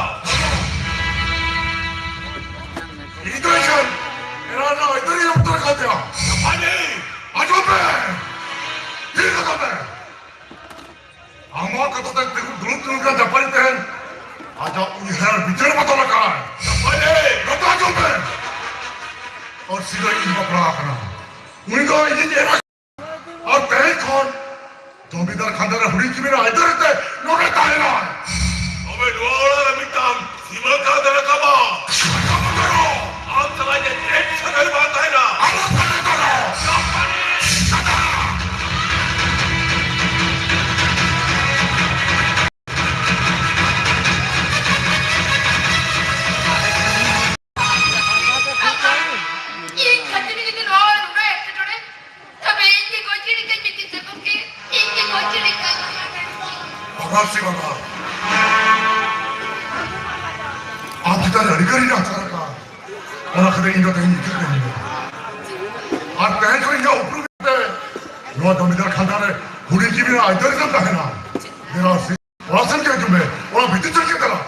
ᱤᱧ ᱫᱚ ᱮᱠᱷᱟᱱ ᱮᱨᱟ ᱨᱮᱱᱟᱜ ᱟᱹᱭᱫᱟᱹᱨᱤᱧ ᱮᱢ ᱩᱛᱟᱹᱨ ᱟᱠᱟᱫ ᱯᱮᱭᱟ᱾ ᱡᱟᱯᱟᱱᱤ! ᱟᱸᱡᱚᱢ ᱯᱮ! ᱛᱷᱤᱨ ᱠᱟᱛᱟ ᱯᱮ! ᱟᱢᱟᱜ ᱠᱟᱛᱷᱟ ᱛᱮ ᱫᱩᱲᱩᱵ ᱫᱩᱲᱩᱵ ᱠᱟᱱ ᱡᱟᱯᱟᱱᱤ ᱛᱟᱦᱮᱱ᱾ ᱦᱮᱸ, ᱵᱤᱪᱟᱹᱨ ᱵᱚᱫᱚᱞ ᱟᱠᱟᱱ᱾ ᱵᱟᱵᱟᱨᱮ! ᱱᱚᱝᱠᱟ ᱟᱸᱡᱚᱢ ᱢᱮ᱾ ᱟᱨ ᱥᱤᱫᱟᱹ ᱤᱧ ᱵᱟᱯᱞᱟ ᱟᱠᱟᱱᱟ᱾ ᱩᱱᱤ ᱫᱚ ᱤᱧᱤᱡ ᱮᱨᱟ᱾ ᱟᱨ ᱛᱮᱦᱮᱧ ᱠᱷᱚᱱ ᱡᱚᱢᱤᱫᱟᱨ ᱠᱷᱟᱱᱫᱟᱱ ᱨᱮ ᱦᱩᱰᱤᱧ ᱠᱤᱢᱤᱱ ᱟᱭᱫᱟᱹᱨᱤ ᱛᱮ ᱱᱚᱰᱮ ᱛᱟᱦᱮᱱᱟᱭ᱾ ᱛᱚᱵᱮ ᱱᱚᱣᱟ ᱚᱲᱟᱜ ᱨᱮ ᱢᱤᱫᱴᱟᱝ ᱥᱤᱢᱟᱹ ᱠᱟᱱ ᱨᱟᱠᱟᱵᱟ᱾ ᱟᱢ ᱥᱟᱞᱟᱜ ᱤᱧᱟᱹᱜ ᱪᱮᱫ ᱥᱟᱹᱜᱟᱹᱭ ᱵᱟᱝ ᱛᱟᱦᱮᱱᱟ? ᱟᱞᱚ ᱥᱟᱹᱜᱟᱹᱭ ᱛᱟᱞᱮ᱾ ᱤᱧ ᱠᱷᱟᱹᱛᱤᱨ ᱡᱩᱫᱤ ᱱᱚᱣᱟ ᱱᱩᱱᱟᱹᱜ ᱮᱴᱠᱮᱴᱚᱬᱮ, ᱛᱚᱵᱮ ᱤᱧ ᱜᱮ ᱜᱚᱡ ᱜᱤᱰᱤ ᱠᱟᱹᱧ ᱢᱮ ᱪᱤᱱᱛᱟᱹ ᱜᱚᱢᱠᱮ, ᱤᱧ ᱜᱮ ᱜᱚᱡ ᱜᱤᱰᱤ ᱠᱟᱹᱧ ᱢᱮ᱾ ᱵᱟᱵᱟ ᱥᱮ ᱵᱟᱵᱟ, ᱟᱢ ᱪᱮᱛᱟᱱ ᱨᱮ ᱟᱹᱰᱤ ᱜᱟᱱ ᱤᱧ ᱟᱥᱟ ᱟᱠᱟᱫ᱾ ᱚᱱᱟ ᱠᱷᱟᱹᱛᱤᱨ ᱤᱧ ᱫᱚ ᱛᱮᱦᱮᱧ ᱢᱩᱪᱟᱹᱫ ᱨᱮ ᱢᱤᱱᱟᱹᱧᱟ᱾ ᱟᱨ ᱛᱮᱦᱮᱧ ᱠᱷᱚᱱ ᱤᱧᱟᱹᱜ ᱩᱯᱨᱩᱢ ᱛᱮ ᱱᱚᱣᱟ ᱡᱚᱢᱤᱫᱟᱨ ᱠᱷᱟᱱᱫᱟᱱ ᱨᱮ ᱦᱩᱰᱤᱧ ᱡᱤᱵᱤ ᱨᱮᱱᱟᱜ ᱟᱹᱭᱫᱟᱹᱨᱤ ᱨᱮᱢ ᱛᱟᱦᱮᱱᱟ᱾ ᱫᱮᱞᱟ ᱥᱮ, ᱚᱲᱟᱜ ᱥᱮᱱ ᱜᱮ ᱦᱤᱡᱩᱜ ᱢᱮ, ᱚᱲᱟᱜ ᱵᱷᱤᱛᱤᱨ ᱥᱮᱱ ᱜᱮ ᱫᱮᱞᱟ᱾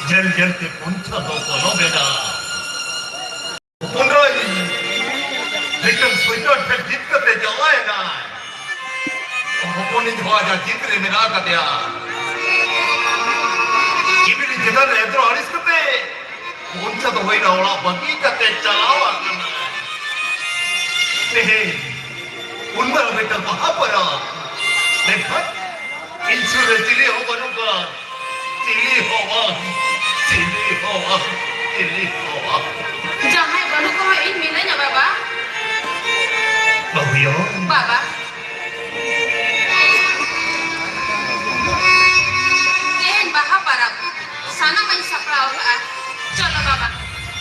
ᱧᱮᱞ ᱧᱮᱞ ᱛᱮ ᱯᱚᱱᱪᱷᱟ ᱫᱚ ᱵᱚᱞᱚ ᱢᱮᱱᱟ᱾ ᱦᱚᱯᱚᱱ ᱨᱟᱭ ᱢᱤᱫᱴᱟᱝ ᱥᱚᱭᱛᱟᱱ ᱴᱷᱮᱱ ᱡᱤᱛ ᱠᱟᱛᱮ ᱪᱟᱞᱟᱣ ᱮᱱᱟᱭ᱾ ᱦᱚᱯᱚᱱᱤᱡ ᱦᱚᱸ ᱟᱡᱟᱜ ᱡᱤᱛ ᱨᱮ ᱢᱮᱱᱟᱜ ᱟᱠᱟᱫᱮᱭᱟ᱾ ᱮᱱᱠᱷᱟᱱ ᱮᱱᱛᱮ ᱨᱮᱦᱚᱸ ᱟᱹᱲᱤᱥ ᱠᱟᱛᱮ ᱚᱱᱠᱟ ᱫᱚ ᱦᱩᱭᱱᱟ, ᱚᱲᱟᱜ ᱵᱟᱹᱜᱤ ᱠᱟᱛᱮ ᱪᱟᱞᱟᱣ ᱟᱠᱟᱱᱟ᱾ ᱛᱮᱦᱮᱧ ᱩᱱ ᱢᱟ ᱢᱤᱫᱴᱟᱝ ᱵᱟᱦᱟ ᱯᱚᱨᱚᱵᱽ, ᱢᱮᱱᱠᱷᱟᱱ ᱤᱧ ᱥᱩᱨ ᱨᱮ ᱪᱤᱞᱤ ᱦᱚᱸ ᱵᱟᱹᱱᱩᱜ ᱠᱚᱣᱟ᱾ ᱪᱤᱞᱤ ᱦᱚᱸ ᱵᱟᱝ, ᱪᱤᱞᱤ ᱦᱚᱸ ᱵᱟᱝ, ᱪᱤᱞᱤ ᱦᱚᱸ ᱵᱟᱝ᱾ ᱡᱟᱦᱟᱸᱭ ᱵᱟᱹᱱᱩᱜ ᱠᱚ ᱤᱧ ᱢᱤᱱᱟᱹᱧᱟ ᱵᱟᱵᱟ᱾ ᱵᱟᱹᱦᱩᱭᱳ᱾ ᱵᱟᱵᱟ, ᱛᱮᱦᱮᱧ ᱵᱟᱦᱟ ᱯᱟᱨᱟᱵᱽ, ᱥᱟᱱᱟᱢᱟᱜ ᱤᱧ ᱥᱟᱯᱲᱟᱣ ᱠᱟᱜᱼᱟ᱾ ᱪᱚᱞᱚ ᱵᱟᱵᱟ,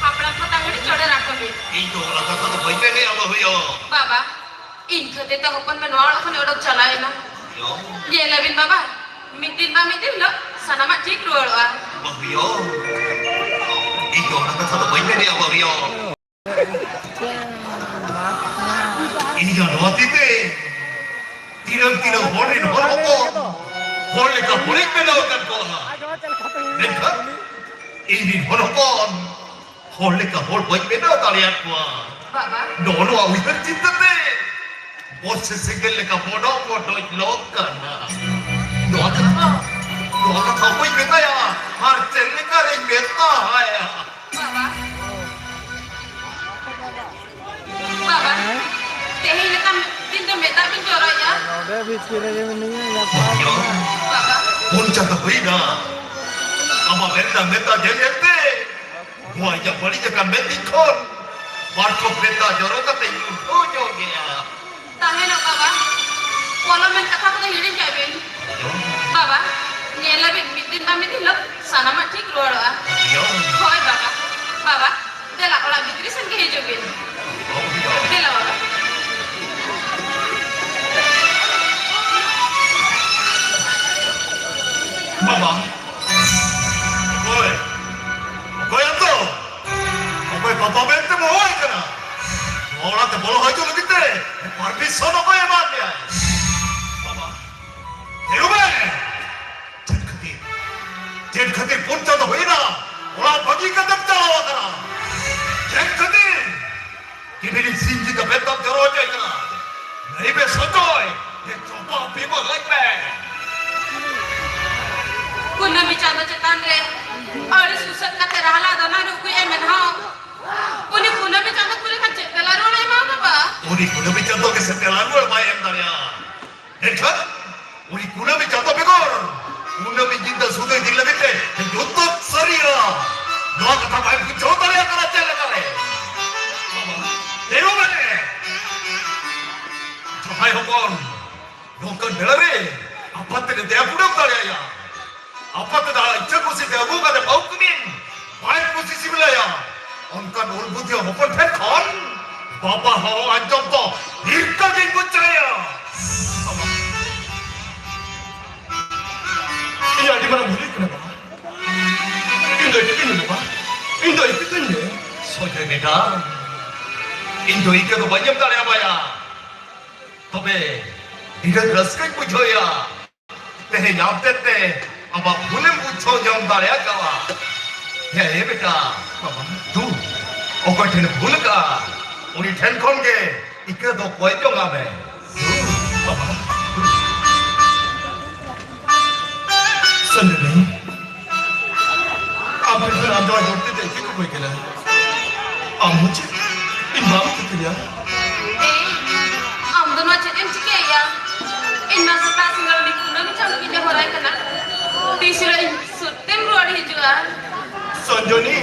ᱦᱟᱯᱲᱟᱢ ᱠᱚ ᱛᱟᱝ ᱜᱷᱟᱹᱲᱤ ᱪᱚᱰᱚᱨ ᱟᱠᱚ ᱵᱤᱱ᱾ ᱤᱧ ᱫᱚ ᱚᱱᱟ ᱠᱟᱛᱷᱟ ᱫᱚ ᱵᱟᱹᱧ ᱢᱮᱱᱮᱜᱼᱟ ᱵᱟᱹᱦᱩᱭᱳ᱾ ᱵᱟᱵᱟ, ᱤᱧ ᱠᱷᱟᱹᱛᱤᱨ ᱛᱮ ᱦᱚᱯᱚᱱ ᱢᱮ ᱱᱚᱣᱟ ᱚᱲᱟᱜ ᱠᱷᱚᱱ ᱚᱰᱚᱠ ᱪᱟᱞᱟᱣ ᱮᱱᱟ᱾ ᱵᱟᱹᱦᱩᱭᱳ᱾ ᱧᱮᱞᱟᱵᱤᱱ ᱵᱟᱵᱟ, ᱢᱤᱫ ᱫᱤᱱ ᱵᱟᱝ ᱢᱤᱫ ᱫᱤᱱ ᱦᱤᱞᱳᱜ ᱥᱟᱱᱟᱢᱟᱜ ᱴᱷᱤᱠ ᱨᱩᱣᱟᱹᱲᱚᱜᱼᱟ᱾ ᱵᱟᱹᱦᱩᱭᱳ, ᱤᱧ ᱫᱚ ᱚᱱᱟ ᱠᱟᱛᱷᱟ ᱫᱚ ᱵᱟᱹᱧ ᱢᱮᱱᱮᱜᱼᱟ ᱵᱟᱹᱦᱩᱭᱳ᱾ ᱤᱧ ᱫᱚ ᱱᱚᱣᱟ ᱛᱤ ᱛᱮ ᱛᱤᱱᱟᱹᱜ ᱛᱤᱱᱟᱹᱜ ᱦᱚᱲ ᱨᱮᱱ ᱦᱚᱲ ᱦᱚᱯᱚᱱ ᱦᱚᱲ ᱞᱮᱠᱟ ᱦᱚᱲᱤᱧ ᱵᱮᱱᱟᱣ ᱟᱠᱟᱫ ᱠᱚᱣᱟ᱾ ᱢᱮᱱᱠᱷᱟᱱ ᱤᱧ ᱨᱮᱱ ᱦᱚᱲ ᱦᱚᱯᱚᱱ ᱦᱚᱲ ᱞᱮᱠᱟ ᱦᱚᱲ ᱵᱟᱹᱧ ᱵᱮᱱᱟᱣ ᱫᱟᱲᱮᱭᱟᱫ ᱠᱚᱣᱟ᱾ ᱵᱟᱵᱟ᱾ ᱱᱚᱜᱼᱚ ᱱᱚᱣᱟ ᱩᱭᱦᱟᱹᱨ ᱪᱤᱱᱛᱟᱹ ᱛᱮ ᱵᱚᱥ ᱥᱮ ᱥᱮᱸᱜᱮᱞ ᱞᱮᱠᱟ ᱵᱚᱰᱚ ᱵᱚᱰᱚᱡ ᱞᱚᱜ ᱠᱟᱱᱟ᱾ ᱱᱚᱣᱟ ᱠᱟᱛᱷᱟ, ᱱᱚᱣᱟ ᱠᱟᱛᱷᱟ ᱚᱠᱚᱭ ᱢᱮᱛᱟᱭᱟ? ᱟᱨ ᱪᱮᱫ ᱞᱮᱠᱟ ᱨᱮᱧ ᱢᱮᱛᱟ ᱦᱟᱭᱟ? ᱵᱟᱵᱟ᱾ ᱵᱟᱵᱟ, ᱛᱮᱦᱮᱧ ᱞᱮᱠᱟᱱ ᱫᱤᱱ ᱫᱚ ᱢᱮᱫ ᱫᱟᱜ ᱵᱤᱱ ᱡᱚᱨᱚᱭᱮᱫᱼᱟ? ᱱᱚᱰᱮ ᱵᱷᱤᱛᱤᱨ ᱨᱮᱜᱮ ᱢᱤᱱᱟᱹᱧᱟ, ᱧᱟᱯᱟᱢ ᱮᱱᱟ᱾ ᱵᱟᱵᱟ᱾ ᱯᱩᱱ ᱪᱟᱸᱫᱚ ᱦᱩᱭᱱᱟ᱾ ᱟᱢᱟᱜ ᱢᱮᱫ ᱫᱟᱜ, ᱢᱮᱫ ᱫᱟᱜ ᱧᱮᱞ ᱧᱮᱞ ᱛᱮ ᱱᱚᱣᱟ ᱤᱧᱟᱹᱜ ᱵᱟᱹᱲᱤᱡ ᱟᱠᱟᱱ ᱢᱮᱫ ᱤᱧ ᱠᱷᱚᱱ ᱵᱟᱨ ᱴᱷᱚᱯ ᱢᱮᱫ ᱫᱟᱜ ᱡᱚᱨᱚ ᱠᱟᱛᱮ ᱤᱧ ᱩᱰᱷᱟᱹᱣ ᱧᱚᱜ ᱜᱮᱭᱟ᱾ ᱛᱟᱦᱮᱱᱚᱜ ᱵᱟᱵᱟ, ᱯᱚᱞᱚᱢ ᱢᱮᱱ ᱠᱟᱛᱷᱟ ᱠᱚᱫᱚ ᱦᱤᱲᱤᱧ ᱠᱟᱜ ᱵᱤᱱ᱾ ᱵᱟᱵᱟ, ᱧᱮᱞᱟᱵᱤᱱ, ᱢᱤᱫ ᱫᱤᱱ ᱵᱟᱝ ᱢᱤᱫ ᱫᱤᱱ ᱦᱤᱞᱳᱜ ᱥᱟᱱᱟᱢᱟᱜ ᱴᱷᱤᱠ ᱨᱩᱣᱟᱹᱲᱚᱜᱼᱟ᱾ ᱦᱳᱭ ᱵᱟᱵᱟ, ᱵᱟᱵᱟ, ᱫᱮᱞᱟ ᱚᱲᱟᱜ ᱵᱷᱤᱛᱨᱤ ᱥᱮᱱ ᱜᱮ ᱦᱤᱡᱩᱜ ᱵᱤᱱ᱾ ᱫᱮᱞᱟ ᱵᱟᱵᱟ᱾ ᱵᱟᱵᱟ, ᱚᱠᱚᱭ? ᱚᱠᱚᱭ ᱟᱢ ᱫᱚ? ᱚᱠᱚᱭ ᱵᱟᱵᱟ ᱢᱮᱱᱛᱮᱢ ᱦᱚᱦᱚᱣᱟᱭ ᱠᱟᱱᱟ? ᱱᱚᱣᱟ ᱚᱲᱟᱜ ᱛᱮ ᱵᱚᱞᱚ ᱦᱤᱡᱩᱜ ᱞᱟᱹᱜᱤᱫ ᱛᱮ permission ᱚᱠᱚᱭ ᱮᱢᱟᱫ ᱢᱮᱭᱟᱭ? ᱵᱟᱵᱟ, ᱛᱤᱸᱜᱩ ᱢᱮ! ᱪᱮᱫ ᱠᱷᱟᱹᱛᱤᱨ? ᱪᱮᱫ ᱠᱷᱟᱹᱛᱤᱨ ᱯᱩᱱ ᱪᱟᱸᱫᱚ ᱦᱩᱭᱱᱟ ᱚᱲᱟᱜ ᱵᱟᱹᱜᱤ ᱠᱟᱛᱮᱢ ᱪᱟᱞᱟᱣ ᱟᱠᱟᱱᱟ? ᱪᱮᱫ ᱠᱷᱟᱹᱛᱤᱨ? ᱠᱤᱢᱤᱱᱤ ᱥᱤᱧ ᱧᱤᱫᱟᱹ ᱢᱮᱫ ᱫᱟᱜ ᱡᱚᱨᱚ ᱦᱚᱪᱚᱭ ᱠᱟᱱᱟ᱾ ᱞᱟᱹᱭ ᱢᱮ ᱥᱚᱧᱡᱚᱭ, ᱪᱚᱯᱟ ᱯᱤᱵᱟᱹ ᱞᱟᱹᱭ ᱢᱮ᱾ ᱠᱩᱱᱟᱹᱢᱤ ᱪᱟᱸᱫᱚ ᱪᱮᱛᱟᱱ ᱨᱮ ᱟᱹᱲᱤᱥ ᱩᱥᱟᱹᱫ ᱠᱟᱛᱮ ᱨᱟᱦᱞᱟ ᱫᱟᱱᱟ ᱨᱩᱠᱩᱭ ᱮ ᱢᱮᱱᱦᱚᱸ, ᱩᱱᱤ ᱠᱩᱱᱟᱹᱢᱤ ᱪᱟᱸᱫᱚ ᱠᱩᱞᱤ ᱠᱷᱟᱱ ᱪᱮᱫ ᱛᱮᱞᱟ ᱨᱩᱣᱟᱹᱲ ᱮ ᱮᱢᱟ ᱵᱟᱵᱟ? ᱩᱱᱤ ᱠᱩᱱᱟᱹᱢᱤ ᱪᱟᱸᱫᱚ ᱜᱮ ᱥᱮ ᱛᱮᱞᱟ ᱨᱩᱣᱟᱹᱲ ᱵᱟᱭ ᱮᱢ ᱫᱟᱲᱮᱭᱟᱜᱼᱟ᱾ ᱮᱱᱠᱷᱟᱱ ᱩᱱᱤ ᱠᱩᱱᱟᱹᱢᱤ ᱪᱟᱸᱫᱚ ᱵᱮᱜᱚᱨ ᱠᱩᱱᱟᱹᱢᱤ ᱧᱤᱫᱟᱹ ᱥᱩᱫᱷᱟᱹ ᱤᱫᱤ ᱞᱟᱹᱜᱤᱫ ᱛᱮ ᱡᱚᱛᱚ ᱥᱟᱹᱨᱤᱭᱟ᱾ ᱱᱚᱣᱟ ᱠᱟᱛᱷᱟ ᱵᱟᱭ ᱵᱩᱡᱷᱟᱹᱣ ᱫᱟᱲᱮᱭᱟᱜ ᱠᱟᱱᱟ ᱪᱮᱫ ᱞᱮᱠᱟᱨᱮ? ᱛᱤᱸᱜᱩ ᱢᱮ᱾ ᱡᱟᱦᱟᱸᱭ ᱦᱚᱯᱚᱱ ᱱᱚᱝᱠᱟᱱ ᱵᱮᱲᱟ ᱨᱮ ᱟᱯᱟᱛ ᱛᱮ ᱫᱮᱭᱟ ᱠᱩᱲᱟᱹᱢ ᱫᱟᱲᱮᱭᱟᱭᱟ᱾ ᱟᱯᱟᱛ ᱫᱚ ᱤᱪᱪᱷᱟᱹ ᱠᱩᱥᱤ ᱛᱮ ᱟᱹᱜᱩ ᱠᱟᱛᱮ ᱵᱟᱹᱦᱩ ᱠᱤᱱᱤᱱ ᱵᱟᱭ ᱠᱩᱥᱤ ᱥᱤᱵᱤᱞᱟᱭᱟ᱾ ᱚᱱᱠᱟᱱ ᱩᱞᱵᱩᱫᱷᱤᱭᱟᱹ ᱦᱚᱯᱚᱱ ᱴᱷᱮᱱ ᱠᱷᱚᱱ ᱵᱟᱵᱟ ᱦᱚᱦᱚ ᱟᱸᱡᱚᱢ ᱫᱚ ᱦᱤᱨᱠᱟᱹ ᱜᱤᱧ ᱵᱩᱡᱷᱟᱹᱣᱟ᱾ ᱤᱧ ᱟᱹᱰᱤ ᱢᱟᱨᱟᱝ ᱵᱷᱩᱞ ᱠᱟᱱᱟ ᱵᱟᱵᱟ᱾ ᱤᱧ ᱫᱚ ᱤᱠᱟᱹ ᱠᱟᱹᱧ ᱵᱟᱵᱟ᱾ ᱤᱧ ᱫᱚ ᱤᱠᱟᱹ ᱠᱟᱹᱧ ᱢᱮ᱾ ᱥᱚᱡᱚᱭ ᱵᱮᱴᱟ, ᱤᱧ ᱫᱚ ᱤᱠᱟᱹ ᱫᱚ ᱵᱟᱹᱧ ᱮᱢ ᱫᱟᱲᱮᱭᱟᱢᱟᱭᱟ᱾ ᱛᱚᱵᱮ ᱱᱤᱱᱟᱹᱜ ᱨᱟᱹᱥᱠᱟᱹᱧ ᱵᱩᱡᱷᱟᱹᱣᱮᱫᱼᱟ᱾ ᱛᱮᱦᱮᱧ ᱟᱢ ᱛᱮᱫ ᱛᱮ ᱟᱢᱟᱜ ᱵᱷᱩᱞᱮᱢ ᱵᱩᱡᱷᱟᱹᱣ ᱧᱟᱢ ᱫᱟᱲᱮ ᱟᱠᱟᱫᱼᱟ᱾ ᱦᱮᱸ, ᱮ ᱵᱮᱴᱟ, ᱵᱟᱵᱟ, ᱫᱩ, ᱚᱠᱚᱭ ᱴᱷᱮᱱ ᱵᱷᱩᱞ ᱟᱠᱟᱫᱼᱟ, ᱩᱱᱤ ᱴᱷᱮᱱ ᱠᱷᱚᱱ ᱜᱮ ᱤᱠᱟᱹ ᱫᱚ ᱠᱚᱭ ᱡᱚᱝ ᱟᱢᱮ᱾ ᱫᱩ, ᱵᱟᱵᱟ, ᱫᱩ᱾ ᱥᱚᱧᱡᱚᱱᱤ, ᱟᱢ ᱴᱷᱮᱱ ᱠᱷᱚᱱ ᱟᱢ ᱡᱟᱶᱟᱭ ᱵᱟᱹᱲᱛᱤ ᱛᱮ ᱪᱮᱫ ᱠᱚ ᱠᱚᱭ ᱠᱟᱱᱟ? ᱟᱢ ᱦᱚᱸ ᱪᱮᱫ ᱤᱧ ᱵᱟᱢ ᱴᱷᱤᱠᱟᱹᱧᱟ? ᱮᱭ, ᱟᱢ ᱫᱚ ᱱᱚᱣᱟ ᱪᱮᱫ ᱮᱢ ᱪᱤᱠᱟᱹᱭᱮᱭᱟ? ᱤᱧ ᱢᱟ ᱥᱮᱛᱟᱜ ᱥᱤᱸᱜᱟᱹᱲ ᱩᱱᱤ ᱠᱩᱱᱟᱹᱢᱤ ᱪᱟᱸᱫᱚ ᱜᱤᱧ ᱱᱮᱦᱚᱨᱟᱭ ᱠᱟᱱᱟ᱾ ᱛᱤᱥ ᱨᱮ ᱤᱧ ᱥᱩᱨ ᱛᱮᱢ ᱨᱩᱣᱟᱹᱲ ᱦᱤᱡᱩᱜᱼᱟ? ᱥᱚᱧᱡᱚᱱᱤ᱾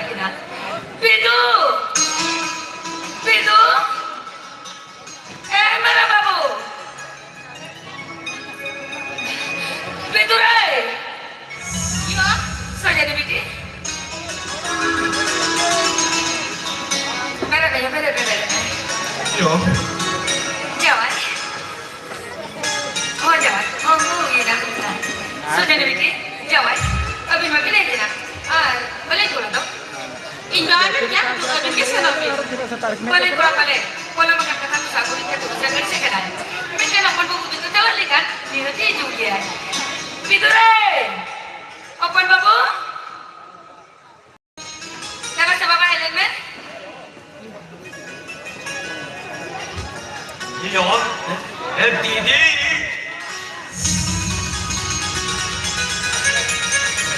ᱠᱤᱱᱟ᱾ ᱯᱤᱫᱩ! ᱯᱤᱫᱩ! ᱮ ᱢᱟᱨᱟᱝ ᱵᱟᱹᱵᱩ! ᱯᱤᱫᱩ ᱨᱮ! ᱤᱭᱟ, ᱥᱚᱡᱟ ᱫᱮᱵᱤ ᱴᱤ᱾ ᱵᱮᱨᱮᱫ ᱢᱮ, ᱵᱮᱨᱮᱫ ᱢᱮ, ᱵᱮᱨᱮᱫ ᱢᱮ᱾ ᱤᱭᱟ᱾ ᱡᱟᱶᱟᱭ᱾ ᱦᱳᱭ, ᱡᱟᱶᱟᱭ᱾ ᱦᱚᱸ, ᱦᱚᱸ, ᱦᱩᱭ ᱮᱱᱟ, ᱦᱩᱭ ᱮᱱᱟ᱾ ᱥᱩᱡᱟᱱ ᱵᱤᱴᱤ, ᱡᱟᱶᱟᱭ, ᱟᱹᱵᱤᱱ ᱢᱟ ᱵᱤᱱ ᱦᱮᱡ ᱮᱱᱟ᱾ ᱟᱨ ᱵᱟᱞᱮ ᱠᱚᱲᱟ ᱫᱚ? ᱤᱧ ᱢᱟ ᱟᱹᱵᱤᱱ ᱜᱮ, ᱟᱹᱵᱤᱱ ᱜᱮ ᱥᱮᱱᱚᱜ ᱵᱤᱱ᱾ ᱵᱟᱞᱮ ᱠᱚᱲᱟ, ᱵᱟᱞᱮ᱾ ᱯᱚᱞᱚᱢ ᱟᱠᱟᱱ ᱠᱟᱛᱷᱟ ᱠᱚ ᱥᱟᱵ ᱦᱩᱭ ᱠᱟᱛᱮ ᱠᱚ ᱥᱟᱜᱟᱲ ᱥᱮ ᱠᱟᱱᱟ᱾ ᱢᱤᱫᱴᱮᱱ ᱦᱚᱯᱚᱱ ᱵᱟᱹᱵᱩ ᱡᱩᱫᱤ ᱪᱟᱞᱟᱜ ᱞᱮᱠᱷᱟᱱ, ᱱᱤᱦᱟᱹᱛ ᱦᱤᱡᱩᱜ ᱜᱮᱭᱟᱭ᱾ ᱵᱤᱫᱩ ᱨᱮ! ᱦᱚᱯᱚᱱ ᱵᱟᱹᱵᱩ! ᱫᱮᱞᱟ ᱥᱮ ᱵᱟᱵᱟ, ᱦᱮᱡ ᱞᱮᱱ ᱢᱮ᱾ ᱤᱭᱚ, ᱮ ᱫᱤᱫᱤ᱾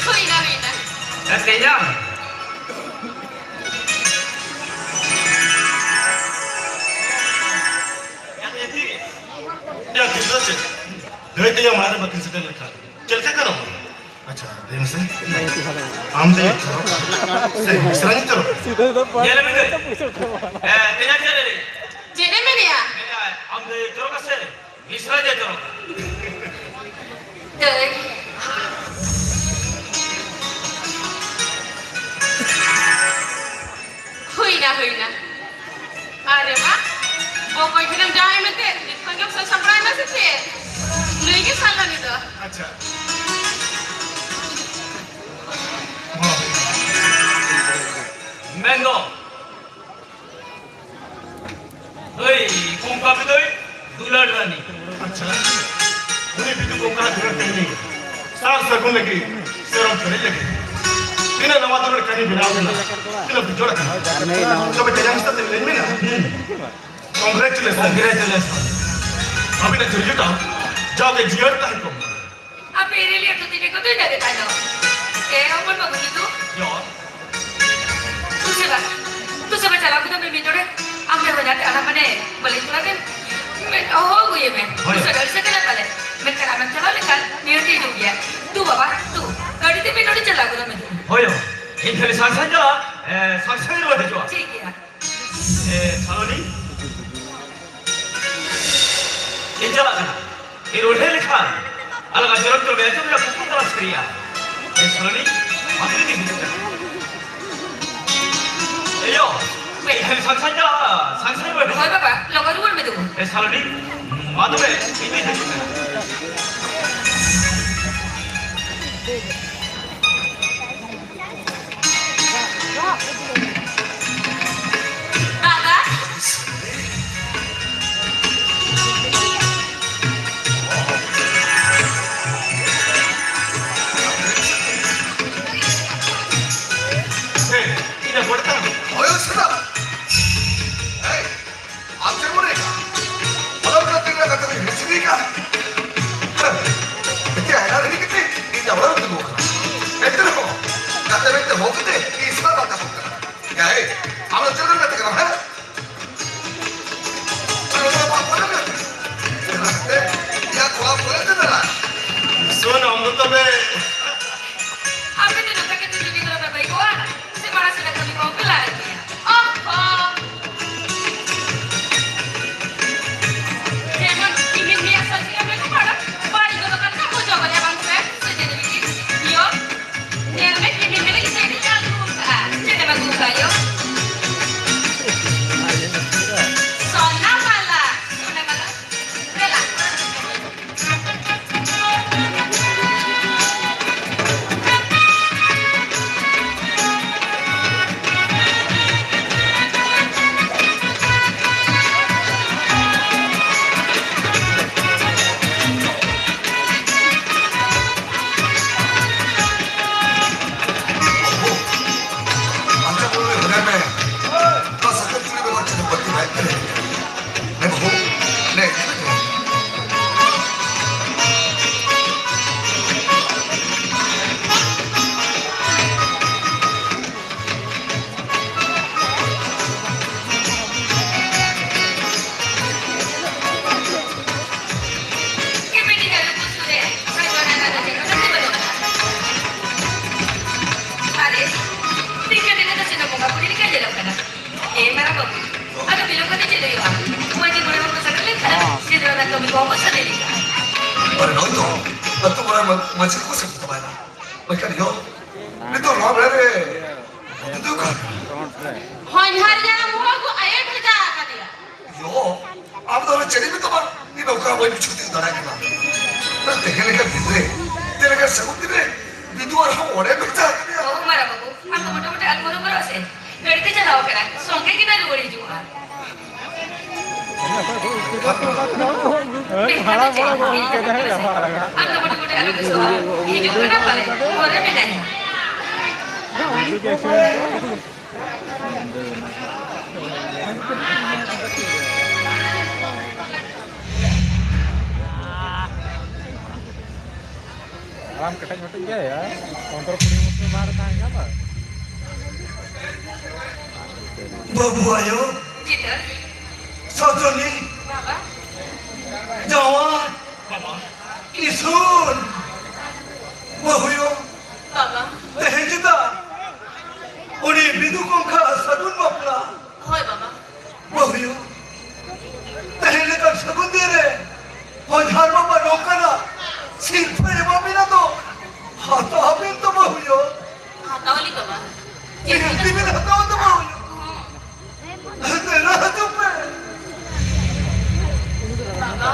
ᱦᱩᱭᱱᱟ, ᱦᱩᱭᱱᱟ᱾ ᱮ ᱛᱮᱭᱟᱝ᱾ ᱭᱟ, ᱛᱤᱥ ᱫᱚ ᱪᱮᱫ? ᱫᱟᱹᱭ ᱛᱮᱭᱟᱝ ᱢᱟᱲᱟᱝ ᱨᱮ ᱵᱟᱹᱠᱤᱱ ᱥᱮᱴᱮᱨ ᱞᱮᱱᱠᱷᱟᱱ ᱪᱮᱫ ᱞᱮᱠᱟ ᱜᱟᱱᱚᱜᱼᱟ? ᱟᱪᱪᱷᱟ, ᱞᱟᱹᱭ ᱢᱮᱥᱮ᱾ ᱟᱢ ᱫᱚ ᱪᱚᱨᱚᱠ ᱥᱮ ᱢᱤᱥᱨᱟᱧ ᱪᱚᱨᱚᱠ? ᱧᱮᱞ ᱢᱮ ᱫᱟᱹᱭ᱾ ᱮ, ᱛᱮᱭᱟᱝ ᱪᱮᱫ ᱞᱟᱹᱭ? ᱪᱮᱫ ᱮᱢ ᱢᱮᱱᱮᱜᱼᱟ? ᱢᱮᱱᱮᱜᱼᱟ, ᱟᱢ ᱫᱚ ᱪᱚᱨᱚᱠ ᱥᱮ ᱢᱤᱥᱨᱟᱧ ᱪᱚᱨᱚᱠ? ᱫᱟᱹᱭ᱾ ᱦᱩᱭᱱᱟ, ᱦᱩᱭᱱᱟ᱾ ᱟᱨᱮ ᱵᱟ, ᱵᱚᱠᱚᱧ ᱴᱷᱮᱱᱮᱢ ᱡᱟᱶᱟᱭ ᱢᱮᱱᱛᱮ ᱱᱤᱛ ᱠᱷᱚᱱ ᱜᱮᱢ ᱥᱟᱹᱛ ᱥᱟᱯᱲᱟᱣ ᱮᱱᱟ ᱥᱮ ᱪᱮᱫ? ᱱᱩᱭ ᱜᱮ ᱥᱟᱞᱟ ᱱᱩᱭ ᱫᱚ᱾ ᱟᱪᱪᱷᱟ᱾ ᱢᱮᱱᱫᱚ, ᱱᱩᱭ ᱠᱚᱝᱠᱟ ᱵᱤᱫᱩᱭ ᱫᱩᱞᱟᱹᱲ ᱨᱟᱱᱤ᱾ ᱟᱪᱪᱷᱟ, ᱩᱱᱤ ᱵᱤᱫᱩ ᱠᱚᱝᱠᱟ ᱫᱩᱞᱟᱹᱲ ᱠᱟᱹᱦᱱᱤ ᱥᱟᱨ ᱥᱟᱹᱜᱩᱱ ᱞᱟᱹᱜᱤᱫ, ᱥᱮᱨᱚᱢ ᱯᱮᱨᱮᱡ ᱞᱟᱹᱜᱤᱫ ᱛᱤᱱᱟᱹᱜ ᱱᱟᱣᱟ ᱫᱩᱞᱟᱹᱲ ᱠᱟᱹᱦᱱᱤ ᱵᱮᱱᱟᱣ ᱞᱮᱱᱟ, ᱛᱤᱱᱟᱹᱜ ᱵᱤᱡᱚᱲ ᱟᱠᱟᱱᱟ᱾ ᱛᱚᱵᱮ ᱛᱮᱭᱟᱝ ᱥᱟᱛᱮ ᱞᱟᱹᱭ ᱢᱮᱱᱟ᱾ Congratulations. Congratulations. ᱟᱹᱵᱤᱱᱟᱜ ᱡᱩᱨᱤ ᱡᱚᱴᱟᱣ ᱡᱟᱣᱜᱮ ᱡᱤᱭᱟᱹᱲ ᱛᱟᱦᱮᱸ ᱠᱚᱜ ᱢᱟ᱾ ᱟᱯᱮ ᱮᱨᱮᱞᱤᱭᱟᱹ ᱛᱩᱛᱤ ᱨᱮᱠᱚ ᱫᱩᱭ ᱫᱟᱨᱮ ᱛᱟᱭᱱᱚᱢ᱾ ᱮ ᱦᱚᱯᱚᱱ ᱵᱟᱹᱵᱩ ᱡᱤᱛᱩ᱾ ᱡᱚᱦᱟᱨ᱾ ᱛᱩᱥᱮ ᱵᱟ, ᱛᱩᱥᱮ ᱵᱟ ᱪᱟᱞᱟᱣ ᱠᱮᱫᱟ ᱢᱤᱢᱤᱫ ᱰᱚᱰᱮ᱾ ᱟᱢ ᱫᱚ ᱦᱚᱧᱦᱟᱨ ᱛᱮ ᱟᱲᱟᱜ ᱢᱟᱱᱮ ᱵᱟᱹᱞᱤᱧ ᱠᱚᱲᱟ ᱜᱮ᱾ ᱢᱮ-, ᱦᱚᱦᱚ ᱟᱹᱜᱩᱭᱮ ᱢᱮ᱾ ᱦᱳᱭ᱾ ᱛᱩᱥᱮ ᱜᱟᱹᱰᱤ ᱥᱮ ᱠᱟᱱᱟ ᱯᱟᱞᱮ᱾ ᱢᱮᱱᱠᱷᱟᱱ ᱟᱢᱮᱢ ᱪᱟᱞᱟᱣ ᱞᱮᱠᱷᱟᱱ ᱱᱤᱦᱟᱹᱛ ᱦᱤᱡᱩᱜ ᱜᱮᱭᱟ᱾ ᱫᱩ ᱵᱟᱵᱟ, ᱫᱩ᱾ ᱜᱟᱹᱰᱤ ᱛᱮ ᱢᱤᱫ ᱰᱚᱰᱮ ᱪᱟᱞᱟᱣ ᱠᱮᱫᱟ ᱢᱤᱫ ᱰᱚᱰᱮ᱾ ᱦᱳᱭ᱾ ᱤᱧ ᱠᱷᱟᱹᱞᱤ ᱥᱟᱝ ᱥᱟᱝ ᱪᱟᱞᱟᱜᱼᱟ, ᱮ, ᱥᱟᱝ ᱥᱟᱝ ᱨᱩᱣᱟᱹᱲ ᱦᱤᱡᱩᱜᱼᱟ᱾ ᱴᱷᱤᱠ ᱜᱮᱭᱟ᱾ ᱮ, ᱥᱟᱞᱚᱱᱤ, ᱤᱧ ᱪᱟᱞᱟᱜ ᱠᱟᱱᱟ᱾ ᱤᱧ ᱨᱩᱣᱟᱹᱲ ᱦᱮᱡ ᱞᱮᱠᱷᱟᱱ ᱟᱞᱟᱝ ᱟᱜ ᱡᱚᱱᱚᱢ ᱡᱚᱱᱚᱢ ᱮ ᱡᱚᱢ ᱨᱮᱭᱟᱜ ᱠᱩᱠᱢᱩ ᱛᱟᱞᱟᱝ ᱥᱟᱹᱨᱤᱭᱟ᱾ ᱮ, ᱥᱟᱞᱚᱱᱤ, ᱟᱢ ᱡᱩᱫᱤ ᱦᱤᱡᱩᱜ ᱠᱟᱱᱟ᱾ ᱮ ᱭᱳ, ᱤᱧ ᱠᱷᱟᱹᱞᱤ ᱥᱟᱝ ᱥᱟᱝ ᱪᱟᱞᱟᱜᱼᱟ, ᱥᱟᱝ ᱥᱟᱝ ᱨᱩᱣᱟᱹᱲ ᱦᱤᱡᱩᱜᱼᱟ᱾ ᱦᱳᱭ ᱵᱟᱵᱟ, ᱞᱚᱜᱚᱱ ᱨᱩᱣᱟᱹᱲ ᱢᱮ ᱛᱟᱵᱚ᱾ ᱮ, ᱥᱟᱞᱚᱱᱤ, ᱢᱟ ᱛᱚᱵᱮ, ᱤᱧ ᱫᱩᱧ ᱦᱤᱡᱩᱜ ᱠᱟᱱᱟ᱾ ᱫᱟᱫᱟ᱾ ᱦᱮᱸ, ᱤᱧᱟᱹᱜ ᱵᱚᱲ ᱛᱟᱢ᱾ ᱦᱳᱭ, ᱥᱮᱛᱟ᱾ ᱮᱭ, ᱟᱢ ᱪᱮᱫ ᱢᱚᱱᱮ ᱠᱟᱜ? ᱚᱱᱟ ᱞᱮᱠᱟᱛᱮ ᱤᱧᱟᱹᱜ ᱠᱟᱛᱷᱟ ᱫᱚᱧ ᱦᱤᱲᱤᱧ ᱥᱟᱹᱨᱤ ᱠᱟᱜ᱾ ᱦᱮᱸ, ᱮᱠᱮ ᱦᱟᱭᱨᱟᱱ ᱦᱤᱲᱤᱧ ᱠᱟᱛᱮ ᱤᱧ ᱡᱟᱣᱨᱟ ᱨᱮ ᱛᱤᱸᱜᱩ ᱟᱠᱟᱱᱟ᱾ ᱟᱨ ᱱᱚᱜᱼᱚᱭ ᱛᱚ, ᱟᱹᱛᱩ ᱢᱚᱬᱮ ᱢᱟ-, ᱢᱟᱹᱡᱷᱤ ᱠᱚᱠᱚ ᱥᱮᱴᱮᱨ ᱪᱟᱵᱟᱭᱮᱱᱟ᱾ ᱢᱮᱱᱠᱷᱟᱱ ᱤᱭᱟᱹ, ᱱᱤᱛᱚᱜ ᱱᱚᱣᱟ ᱵᱮᱲᱟ ᱨᱮ ᱢᱟᱹᱡᱷᱤ ᱫᱚ ᱚᱠᱟ ᱨᱮ? ᱦᱚᱧᱦᱟᱨ ᱡᱟᱱᱟᱢ ᱦᱚᱲ ᱠᱚ ᱟᱭᱳᱭ ᱵᱷᱮᱡᱟ ᱟᱠᱟᱫᱮᱭᱟ᱾ ᱭᱳ, ᱟᱢ ᱫᱚ ᱚᱱᱟ ᱪᱮᱫ ᱮᱢ ᱢᱮᱛᱟᱢᱟ? ᱤᱧ ᱫᱚ ᱚᱠᱟ ᱵᱟᱹᱧ ᱵᱩᱡᱷᱟᱹᱣ ᱛᱤᱭᱳᱜ ᱫᱟᱲᱮᱭᱟᱜ ᱠᱟᱱᱟ᱾ ᱛᱮᱦᱮᱧ ᱞᱮᱠᱟᱱ ᱫᱤᱱ ᱨᱮ, ᱛᱮᱦᱮᱧ ᱞᱮᱠᱟᱱ ᱥᱟᱹᱜᱩᱱ ᱫᱤᱱ ᱨᱮ, ᱵᱤᱫᱩ ᱟᱨᱦᱚᱸ ᱚᱲᱮ ᱢᱮᱛᱟ ᱠᱟᱫᱮᱭᱟ᱾ ᱵᱟᱹᱵᱩ, ᱢᱟᱨᱟᱝ ᱵᱟᱹᱵᱩ, ᱟᱢ ᱫᱚ ᱢᱚᱴᱟᱢᱩᱴᱤ ᱟᱞᱚᱢ ᱦᱚᱨᱚᱵᱚᱨᱚᱜᱼᱟ ᱥᱮ᱾ ᱜᱟᱹᱰᱤ ᱛᱮ ᱪᱟᱞᱟᱣ ᱠᱟᱱᱟᱭ, ᱥᱚᱸᱜᱮ ᱜᱮ ᱱᱟᱭ ᱨᱩᱣᱟᱹᱲ ᱦᱤᱡᱩᱜᱼᱟ᱾ ᱦᱳᱭ, ᱵᱷᱟᱲᱟ, ᱵᱷᱟᱲᱟ ᱠᱚ ᱤᱱᱠᱟᱹ ᱫᱷᱟᱨᱟ ᱜᱮ ᱵᱷᱟᱲᱟ ᱞᱟᱜᱟᱜᱼᱟ᱾ ᱟᱢ ᱫᱚ ᱢᱚᱴᱟᱢᱩᱴᱤ ᱟᱞᱚᱢ ᱵᱮᱥᱚᱜᱼᱟ, ᱦᱤᱡᱩᱜ ᱠᱟᱱᱟ ᱯᱟᱞᱮ, ᱜᱷᱚᱨ ᱨᱮ ᱢᱮᱱᱟᱭᱟ᱾ ᱟᱨᱟᱢ ᱠᱮᱴᱮᱡ ᱢᱮᱴᱮᱡ ᱜᱮᱭᱟ ᱭᱟ, ᱯᱚᱱᱫᱽᱨᱚ ᱠᱩᱲᱤ ᱵᱚᱪᱷᱚᱨ ᱞᱟᱦᱟ ᱨᱮ ᱛᱟᱦᱮᱸ ᱠᱟᱱᱟ᱾ ᱵᱟᱹᱵᱩ ᱟᱭᱳ, ᱪᱤᱛᱟᱹᱨ᱾ ᱥᱚᱡᱚᱱᱤ, ᱵᱟᱵᱟ᱾ ᱡᱟᱶᱟᱭ, ᱵᱟᱵᱟ᱾ ᱤᱥᱩᱱ, ᱵᱟᱹᱦᱩᱭᱳ᱾ ᱵᱟᱵᱟ᱾ ᱛᱮᱦᱮᱧ ᱪᱮᱫᱟᱜ ᱩᱱᱤ ᱵᱤᱫᱩ ᱠᱚᱝᱠᱷᱟ ᱥᱟᱹᱜᱩᱱ ᱵᱟᱯᱞᱟ? ᱦᱳᱭ ᱵᱟᱵᱟ᱾ ᱵᱟᱹᱦᱩᱭᱳ, ᱛᱮᱦᱮᱧ ᱞᱮᱠᱟᱱ ᱥᱟᱹᱜᱩᱱ ᱫᱤᱱ ᱨᱮ ᱦᱚᱧᱦᱟᱨ ᱵᱟᱵᱟ ᱱᱚᱝᱠᱟᱱᱟᱜ ᱥᱤᱨᱯᱟᱹᱭ ᱮᱢᱟ ᱵᱤᱱᱟ ᱫᱚ ᱦᱟᱛᱟᱣ ᱟᱵᱤᱱ ᱛᱚ ᱵᱟᱹᱦᱩᱭᱳ᱾ ᱦᱟᱛᱟᱣ ᱟᱹᱞᱤᱧ ᱵᱟᱵᱟ᱾ ᱪᱮᱫ ᱵᱤᱱ ᱦᱟᱛᱟᱣᱟ ᱛᱚ ᱵᱟᱹᱦᱩᱭᱳ? ᱫᱮᱞᱟ ᱦᱤᱡᱩᱜ ᱯᱮ᱾ ᱵᱟᱵᱟ᱾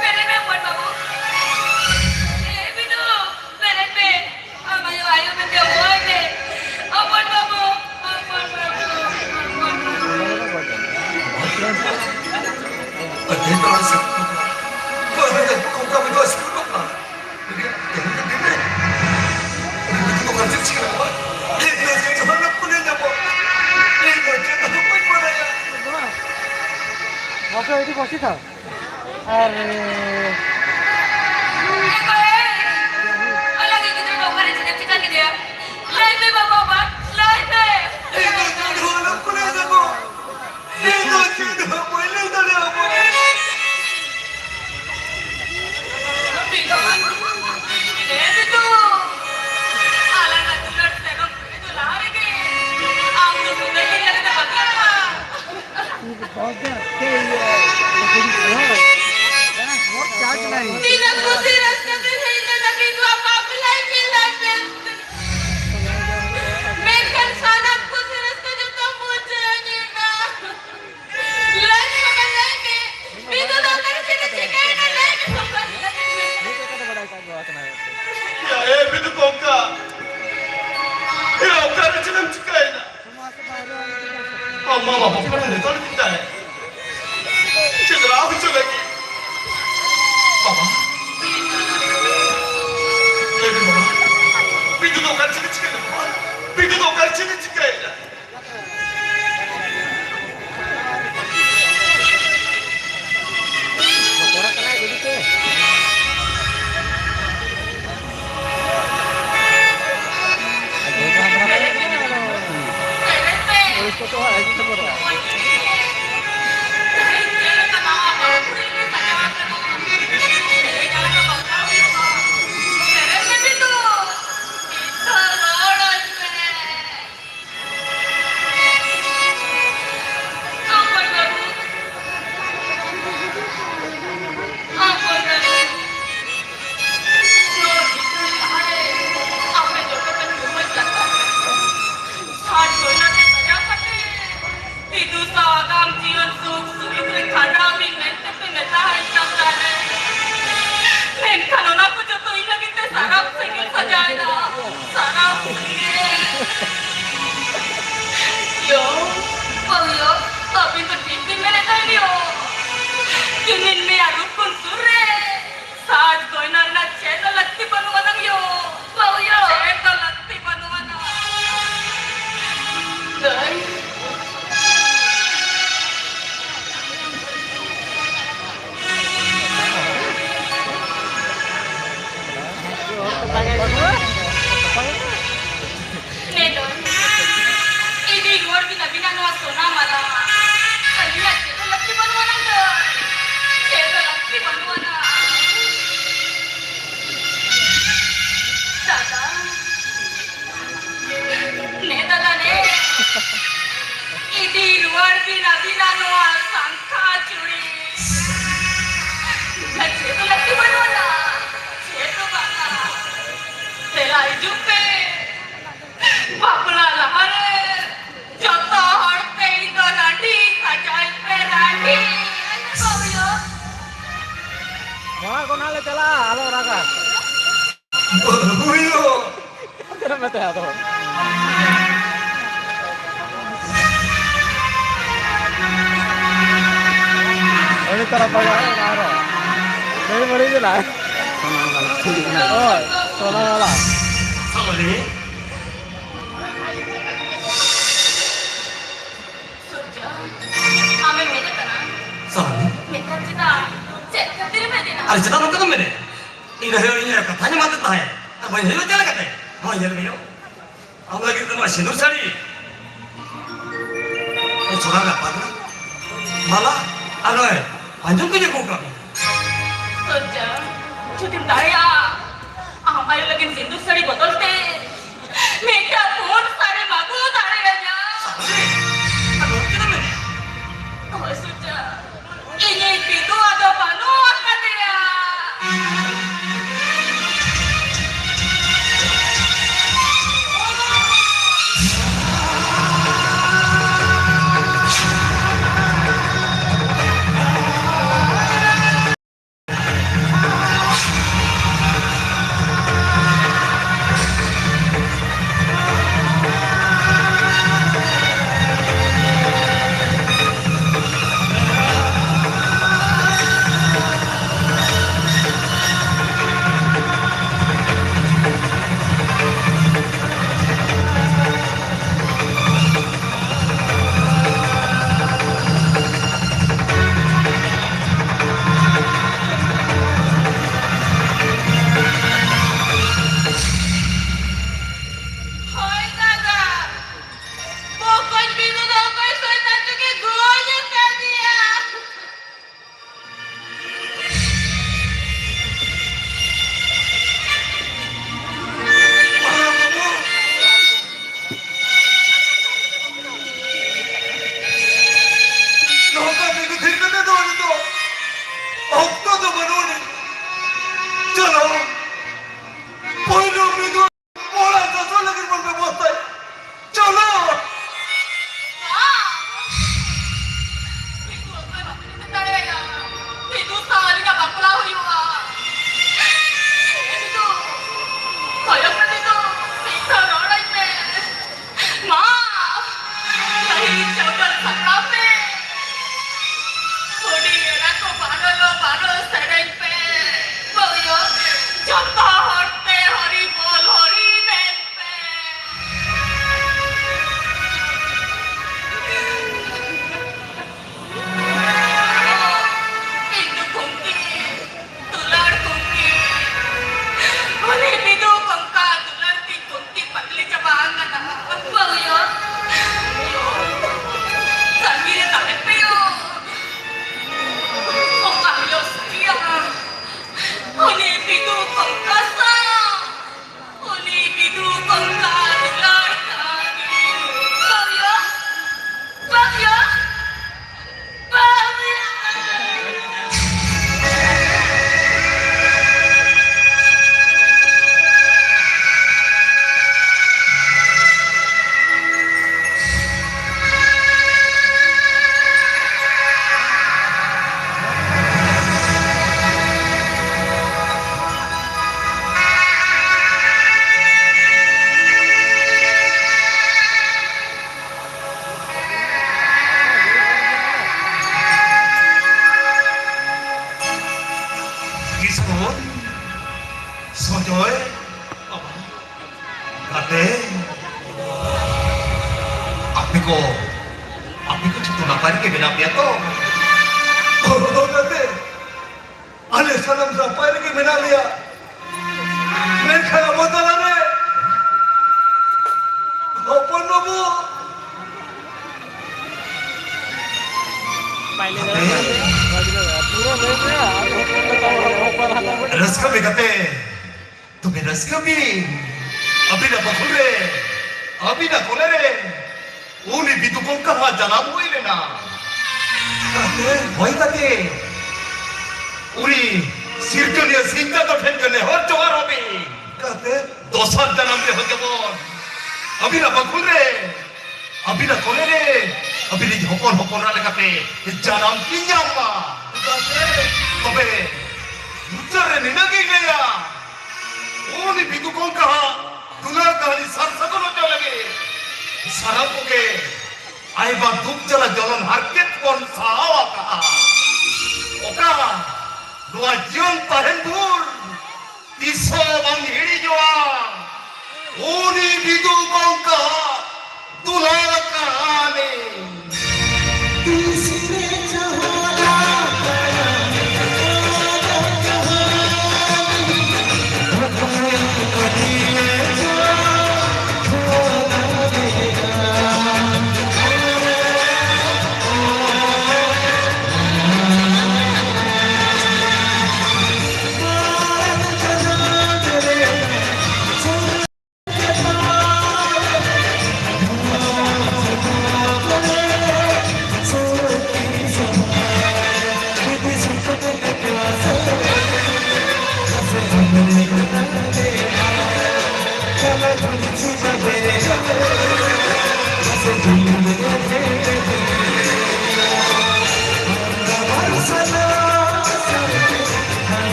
ᱵᱮᱨᱮᱫ ᱢᱮ ᱦᱚᱯᱚᱱ ᱵᱟᱹᱵᱩ᱾ ᱮ ᱵᱤᱫᱩ, ᱵᱮᱨᱮᱫ ᱢᱮ᱾ ᱟᱢ ᱟᱭᱳ, ᱟᱭᱳ ᱢᱮᱱᱛᱮ ᱦᱚᱦᱚᱭ ᱢᱮ᱾ ᱦᱚᱯᱚᱱ ᱵᱟᱹᱵᱩ, ᱦᱚᱯᱚᱱ ᱵᱟᱹᱵᱩ, ᱦᱚᱯᱚᱱ ᱵᱟᱹᱵᱩ᱾ ᱟᱹᱰᱤ ᱢᱟᱨᱟᱝ ᱥᱤᱨᱯᱟᱹ᱾ ᱵᱟᱹᱦᱩ ᱫᱚ ᱚᱠᱟ ᱢᱤᱫ ᱫᱚ ᱥᱤᱨᱯᱟᱹ ᱠᱟᱱᱟ᱾ ᱛᱮᱦᱮᱧ ᱫᱚ ᱫᱤᱱ ᱨᱮ ᱩᱱᱤ ᱵᱤᱫᱩ ᱫᱚ ᱚᱠᱟ ᱨᱮ ᱪᱮᱫ ᱪᱤᱠᱟᱹ ᱠᱟᱱᱟ? ᱤᱧ ᱫᱚ ᱡᱚᱦᱚᱨ ᱠᱩᱞᱤ ᱟᱯᱮ ᱟᱹᱰᱤ ᱠᱚᱥᱴᱚ ᱛᱚ᱾ ᱟᱨ ᱮ ᱜᱚᱭ, ᱟᱞᱟᱜ ᱜᱤᱫᱽᱨᱟᱹ ᱫᱚ ᱚᱠᱟᱨᱮ ᱪᱮᱫ ᱮᱢ ᱪᱤᱠᱟᱹ ᱠᱮᱫᱮᱭᱟ? ᱞᱟᱹᱭ ᱢᱮ ᱵᱟᱵᱟ, ᱵᱟᱵᱟ, ᱞᱟᱹᱭ ᱢᱮ᱾ ᱤᱧ ᱫᱚ ᱪᱮᱫ ᱦᱚᱸ ᱟᱞᱚᱢ ᱠᱩᱞᱤᱭᱮᱫᱟ ᱜᱚ᱾ ᱤᱧ ᱫᱚ ᱪᱮᱫ ᱦᱚᱸ ᱵᱟᱹᱧ ᱞᱟᱹᱭ ᱫᱟᱲᱮᱭᱟᱢᱟ᱾ ᱵᱤᱫᱩ, ᱮ ᱵᱤᱫᱩ, ᱟᱞᱟᱝᱟᱜ ᱫᱩᱞᱟᱹᱲ ᱥᱮᱱᱚᱜ ᱵᱤᱫᱩ ᱞᱟᱦᱟ ᱨᱮᱜᱮ ᱟᱢ ᱫᱚ ᱥᱩᱫᱷᱟᱹ ᱤᱧ ᱞᱟᱹᱜᱤᱫ ᱮ ᱵᱟᱹᱜᱤᱭᱟᱢᱟ᱾ ᱛᱤᱱᱟᱹᱜ ᱠᱩᱥᱤ ᱨᱟᱹᱥᱠᱟᱹ ᱛᱮ ᱦᱮᱡ ᱞᱮᱱᱟ ᱵᱤᱫᱩᱣᱟᱜ ᱵᱟᱯᱞᱟᱭ ᱧᱮᱞ ᱞᱟᱹᱜᱤᱫ᱾ ᱢᱮᱱᱠᱷᱟᱱ ᱥᱟᱱᱟᱢ ᱠᱩᱥᱤ ᱨᱟᱹᱥᱠᱟᱹ ᱡᱚᱛᱚ ᱢᱩᱪᱟᱹᱫ ᱮᱱᱟ᱾ ᱞᱟᱹᱭ ᱢᱮ ᱵᱟᱵᱟ, ᱞᱟᱹᱭ ᱢᱮ᱾ ᱵᱤᱫᱩ ᱫᱚ ᱚᱠᱟᱨᱮ ᱪᱮᱫ ᱮ ᱪᱤᱠᱟᱹᱭᱮᱱᱟ? ᱞᱟᱹᱭ ᱢᱮ ᱵᱟᱵᱟ, ᱞᱟᱹᱭ ᱢᱮ᱾ ᱭᱟ, ᱮ ᱵᱤᱫᱩ ᱠᱚᱝᱠᱟ᱾ ᱭᱟ, ᱚᱠᱟᱨᱮ ᱪᱮᱫ ᱮᱢ ᱪᱤᱠᱟᱹᱭᱮᱱᱟ? ᱟᱢ ᱢᱟ ᱵᱟᱯᱞᱟ ᱨᱮ ᱱᱮᱛᱟᱨ ᱪᱮᱫᱟᱭ? ᱪᱮᱫ ᱨᱟᱜ ᱦᱚᱪᱚ ᱞᱟᱹᱜᱤᱫ? ᱵᱟᱵᱟ, ᱞᱟᱹᱭ ᱢᱮ ᱵᱟᱵᱟ, ᱵᱤᱫᱩ ᱫᱚ ᱚᱠᱟᱨᱮ ᱪᱮᱫ ᱮ ᱪᱤᱠᱟᱹᱭᱮᱱᱟ ᱵᱟᱵᱟ? ᱵᱤᱫᱩ ᱫᱚ ᱚᱠᱟᱨᱮ ᱪᱮᱫ ᱮ ᱪᱤᱠᱟᱹᱭᱮᱱᱟ? ᱥᱟᱡᱽ ᱜᱚᱭᱱᱟ ᱛᱮ ᱥᱟᱡᱟᱣ ᱠᱟᱛᱮ ᱤᱫᱩ ᱥᱟᱶ ᱟᱜᱟᱢ ᱡᱤᱭᱚᱱ ᱥᱩᱠ ᱥᱩᱞᱩᱠ ᱨᱮ ᱠᱷᱟᱸᱰᱟᱣ ᱢᱮ ᱢᱮᱱᱛᱮ ᱯᱮ ᱢᱮᱛᱟ ᱦᱟᱹᱧ ᱠᱟᱱ ᱛᱟᱦᱮᱸ᱾ ᱢᱮᱱᱠᱷᱟᱱ ᱚᱱᱟ ᱠᱚ ᱡᱚᱛᱚ ᱤᱧ ᱞᱟᱹᱜᱤᱫ ᱛᱮ ᱥᱟᱨᱟᱯ ᱥᱮᱸᱜᱮᱞ ᱥᱟᱡᱟᱣ ᱮᱱᱟ᱾ ᱥᱟᱨᱟᱯ ᱥᱮᱸᱜᱮᱞ᱾ ᱭᱳ, ᱵᱟᱹᱦᱩ ᱭᱳ, ᱟᱹᱵᱤᱱ ᱫᱚ ᱴᱷᱤᱠ ᱵᱤᱱ ᱢᱮᱱᱮᱫ ᱛᱟᱦᱮᱸᱱ ᱭᱳ᱾ ᱠᱤᱢᱤᱱ ᱢᱮᱭᱟ ᱨᱩᱯ ᱠᱷᱚᱱ ᱥᱩᱨ ᱨᱮ ᱥᱟᱡᱽ ᱜᱚᱭᱱᱟ ᱨᱮᱱᱟᱜ ᱪᱮᱫ ᱦᱚᱸ ᱞᱟᱹᱠᱛᱤ ᱵᱟᱹᱱᱩᱜ ᱟᱱᱟᱝ ᱭᱳ᱾ ᱵᱟᱹᱦᱩ ᱭᱳ᱾ ᱪᱮᱫ ᱦᱚᱸ ᱞᱟᱹᱠᱛᱤ ᱵᱟᱹᱱᱩᱜ ᱟᱱᱟᱝ᱾ ᱫᱟᱹᱭ᱾ ᱚᱱᱟ ᱞᱮ ᱪᱟᱞᱟᱜᱼᱟ, ᱟᱞᱚ ᱨᱟᱜᱟ᱾ ᱵᱟᱹᱦᱩᱭᱳ᱾ ᱪᱮᱫ ᱮᱢ ᱢᱮᱛᱟᱭᱟ ᱟᱫᱚ? ᱩᱱᱤ ᱛᱟᱨᱟ ᱯᱟᱭᱟ ᱟᱨᱚ᱾ ᱱᱩᱭ ᱵᱟᱹᱲᱤᱡ ᱮᱱᱟᱭ᱾ ᱦᱳᱭ, ᱥᱳᱱᱟ ᱵᱟᱞᱟ᱾ ᱥᱟᱞᱤ᱾ ᱥᱩᱨᱡᱟ, ᱟᱢᱮᱢ ᱦᱮᱡ ᱟᱠᱟᱱᱟ? ᱥᱟᱞᱤ᱾ ᱢᱮᱱᱠᱷᱟᱱ ᱪᱮᱫᱟᱜ? ᱪᱮᱫ ᱠᱷᱟᱹᱛᱤᱨᱮᱢ ᱦᱮᱡ ᱮᱱᱟ? ᱟᱨ ᱪᱮᱫᱟᱜ ᱱᱚᱝᱠᱟ ᱫᱚᱢ ᱢᱮᱱᱮᱫ? ᱤᱧ ᱫᱚ ᱦᱮᱡ ᱤᱧ ᱠᱟᱛᱷᱟᱧ ᱮᱢᱟᱫ ᱛᱟᱦᱮᱸᱫ᱾ ᱟᱨ ᱵᱟᱹᱧ ᱦᱮᱡ ᱪᱮᱫ ᱞᱮᱠᱟᱛᱮ? ᱱᱚᱣᱟ ᱧᱮᱞ ᱢᱮ ᱭᱳ᱾ ᱟᱢ ᱞᱟᱹᱜᱤᱫ ᱫᱚ ᱱᱚᱣᱟ ᱥᱤᱸᱫᱩᱨ ᱥᱟᱹᱲᱤ᱾ ᱱᱚᱣᱟ ᱪᱷᱚᱲᱟ ᱨᱟᱯᱟᱜ ᱨᱮ ᱢᱟᱞᱟ ᱟᱨ ᱱᱚᱜᱼᱚᱭ ᱯᱟᱸᱡᱚᱱ ᱠᱚᱧ ᱟᱹᱜᱩ ᱟᱠᱟᱫ ᱢᱮᱭᱟ᱾ ᱥᱚᱡᱡᱟ, ᱡᱩᱫᱤᱢ ᱫᱟᱲᱮᱭᱟᱜᱼᱟ, ᱟᱢ ᱟᱭᱳ ᱞᱟᱹᱜᱤᱫ ᱥᱤᱸᱫᱩᱨ ᱥᱟᱹᱲᱤ ᱵᱚᱫᱚᱞ ᱛᱮ ᱢᱤᱫᱴᱟᱝ ᱯᱩᱸᱰ ᱥᱟᱹᱲᱤᱢ ᱟᱹᱜᱩ ᱫᱟᱲᱮᱭᱟᱹᱧᱟ᱾ ᱥᱟᱹᱨᱤ? ᱟᱨ ᱱᱚᱣᱟ ᱪᱮᱫ ᱮᱢ ᱢᱮᱱᱮᱫᱼᱟ? ᱦᱳᱭ ᱥᱚᱡᱡᱟ, ᱤᱧᱤᱡ ᱵᱤᱫᱩ ᱟᱫᱚ ᱵᱟᱹᱱᱩᱜ ᱟᱠᱟᱫᱮᱭᱟ᱾ ᱦᱳᱭ ᱫᱟᱫᱟ, ᱵᱚᱠᱚᱧ ᱵᱤᱱᱩ ᱫᱚ ᱚᱠᱚᱭ ᱥᱚᱭᱛᱟᱱ ᱪᱚᱠᱤ ᱜᱚᱡ ᱟᱠᱟᱫᱮᱭᱟ᱾ ᱱᱚᱝᱠᱟ ᱛᱮᱜᱮ ᱛᱷᱤᱨ ᱠᱟᱛᱮ ᱫᱚ ᱩᱱᱤ ᱫᱚ ᱚᱠᱛᱚ ᱫᱚ ᱵᱟᱹᱱᱩᱜ ᱟᱹᱱᱤᱡ᱾ ᱪᱚᱞᱚ, ᱯᱳᱭᱞᱳ ᱢᱤᱫ ᱦᱚᱲ ᱚᱲᱟᱜ ᱥᱟᱥᱚᱱ ᱞᱟᱹᱜᱤᱫ ᱵᱚᱱ ᱵᱮᱵᱚᱥᱛᱷᱟᱭᱟ᱾ ᱪᱚᱞᱚ᱾ ᱵᱟᱝ᱾ ᱢᱤᱫ ᱫᱩ ᱚᱠᱚᱭ ᱵᱟᱠᱚ ᱡᱩᱛ ᱫᱟᱲᱮᱭᱟᱭᱟ᱾ ᱢᱤᱫ ᱫᱩ ᱥᱟᱶ ᱟᱹᱞᱤᱧᱟᱜ ᱵᱟᱯᱞᱟ ᱦᱩᱭᱩᱜᱼᱟ᱾ ᱦᱚᱦᱚ ᱠᱟᱛᱮ ᱟᱞᱮ ᱥᱟᱱᱟᱢ ᱱᱟᱯᱟᱭ ᱨᱮᱜᱮ ᱢᱮᱱᱟᱜ ᱞᱮᱭᱟ, ᱢᱮᱱᱠᱷᱟᱱ ᱟᱵᱚ ᱛᱟᱞᱟᱨᱮ ᱦᱚᱯᱚᱱ ᱵᱟᱹᱵᱩ᱾ ᱨᱟᱹᱥᱠᱟᱹ ᱯᱮ ᱜᱟᱛᱮ, ᱛᱚᱵᱮ ᱨᱟᱹᱥᱠᱟᱹ ᱵᱤᱱ᱾ ᱟᱹᱵᱤᱱᱟᱜ ᱵᱟᱠᱷᱳᱞ ᱨᱮ, ᱟᱹᱵᱤᱱᱟᱜ ᱠᱚᱞᱮ ᱨᱮ ᱩᱱᱤ ᱵᱤᱫᱩ ᱠᱚᱝᱠᱟᱣᱟᱜ ᱡᱟᱱᱟᱢ ᱦᱩᱭ ᱞᱮᱱᱟ᱾ ᱦᱳᱭ ᱜᱟᱛᱮ, ᱩᱱᱤ ᱥᱤᱨᱡᱚᱱᱤᱭᱟᱹ ᱥᱤᱧ ᱪᱟᱸᱫᱚ ᱴᱷᱮᱱ ᱜᱮ ᱱᱮᱦᱚᱨ ᱡᱚᱦᱟᱨ ᱟᱹᱵᱤᱱ᱾ ᱜᱟᱛᱮ, ᱫᱚᱥᱟᱨ ᱡᱟᱱᱟᱢ ᱨᱮᱦᱚᱸ ᱡᱮᱢᱚᱱ ᱟᱹᱵᱤᱱᱟᱜ ᱵᱟᱠᱷᱳᱞ ᱨᱮ, ᱟᱹᱵᱤᱱᱟᱜ ᱠᱚᱞᱮ ᱨᱮ, ᱟᱹᱵᱤᱱᱤᱡ ᱦᱚᱯᱚᱱ ᱦᱚᱯᱚᱱ ᱨᱟ ᱞᱮᱠᱟᱛᱮ ᱡᱟᱱᱟᱢ ᱠᱤᱱ ᱧᱟᱢ ᱢᱟ᱾ ᱜᱟᱛᱮ, ᱛᱚᱵᱮ ᱢᱩᱪᱟᱹᱫ ᱨᱮ ᱱᱤᱱᱟᱹᱜ ᱜᱤᱧ ᱞᱟᱹᱭᱟ, ᱩᱱᱤ ᱵᱤᱫᱩ ᱠᱚᱝᱠᱟ ᱦᱟᱜ ᱫᱩᱞᱟᱹᱲ ᱠᱟᱹᱦᱱᱤ ᱥᱟᱨ ᱥᱟᱹᱜᱩᱱ ᱦᱚᱪᱚ ᱞᱟᱹᱜᱤᱫ ᱥᱟᱱᱟᱢ ᱠᱚᱜᱮ ᱟᱭᱢᱟ ᱫᱩᱠ ᱡᱟᱞᱟ ᱡᱚᱞᱚᱱ ᱦᱟᱨᱠᱮᱛ ᱵᱚᱱ ᱥᱟᱦᱟ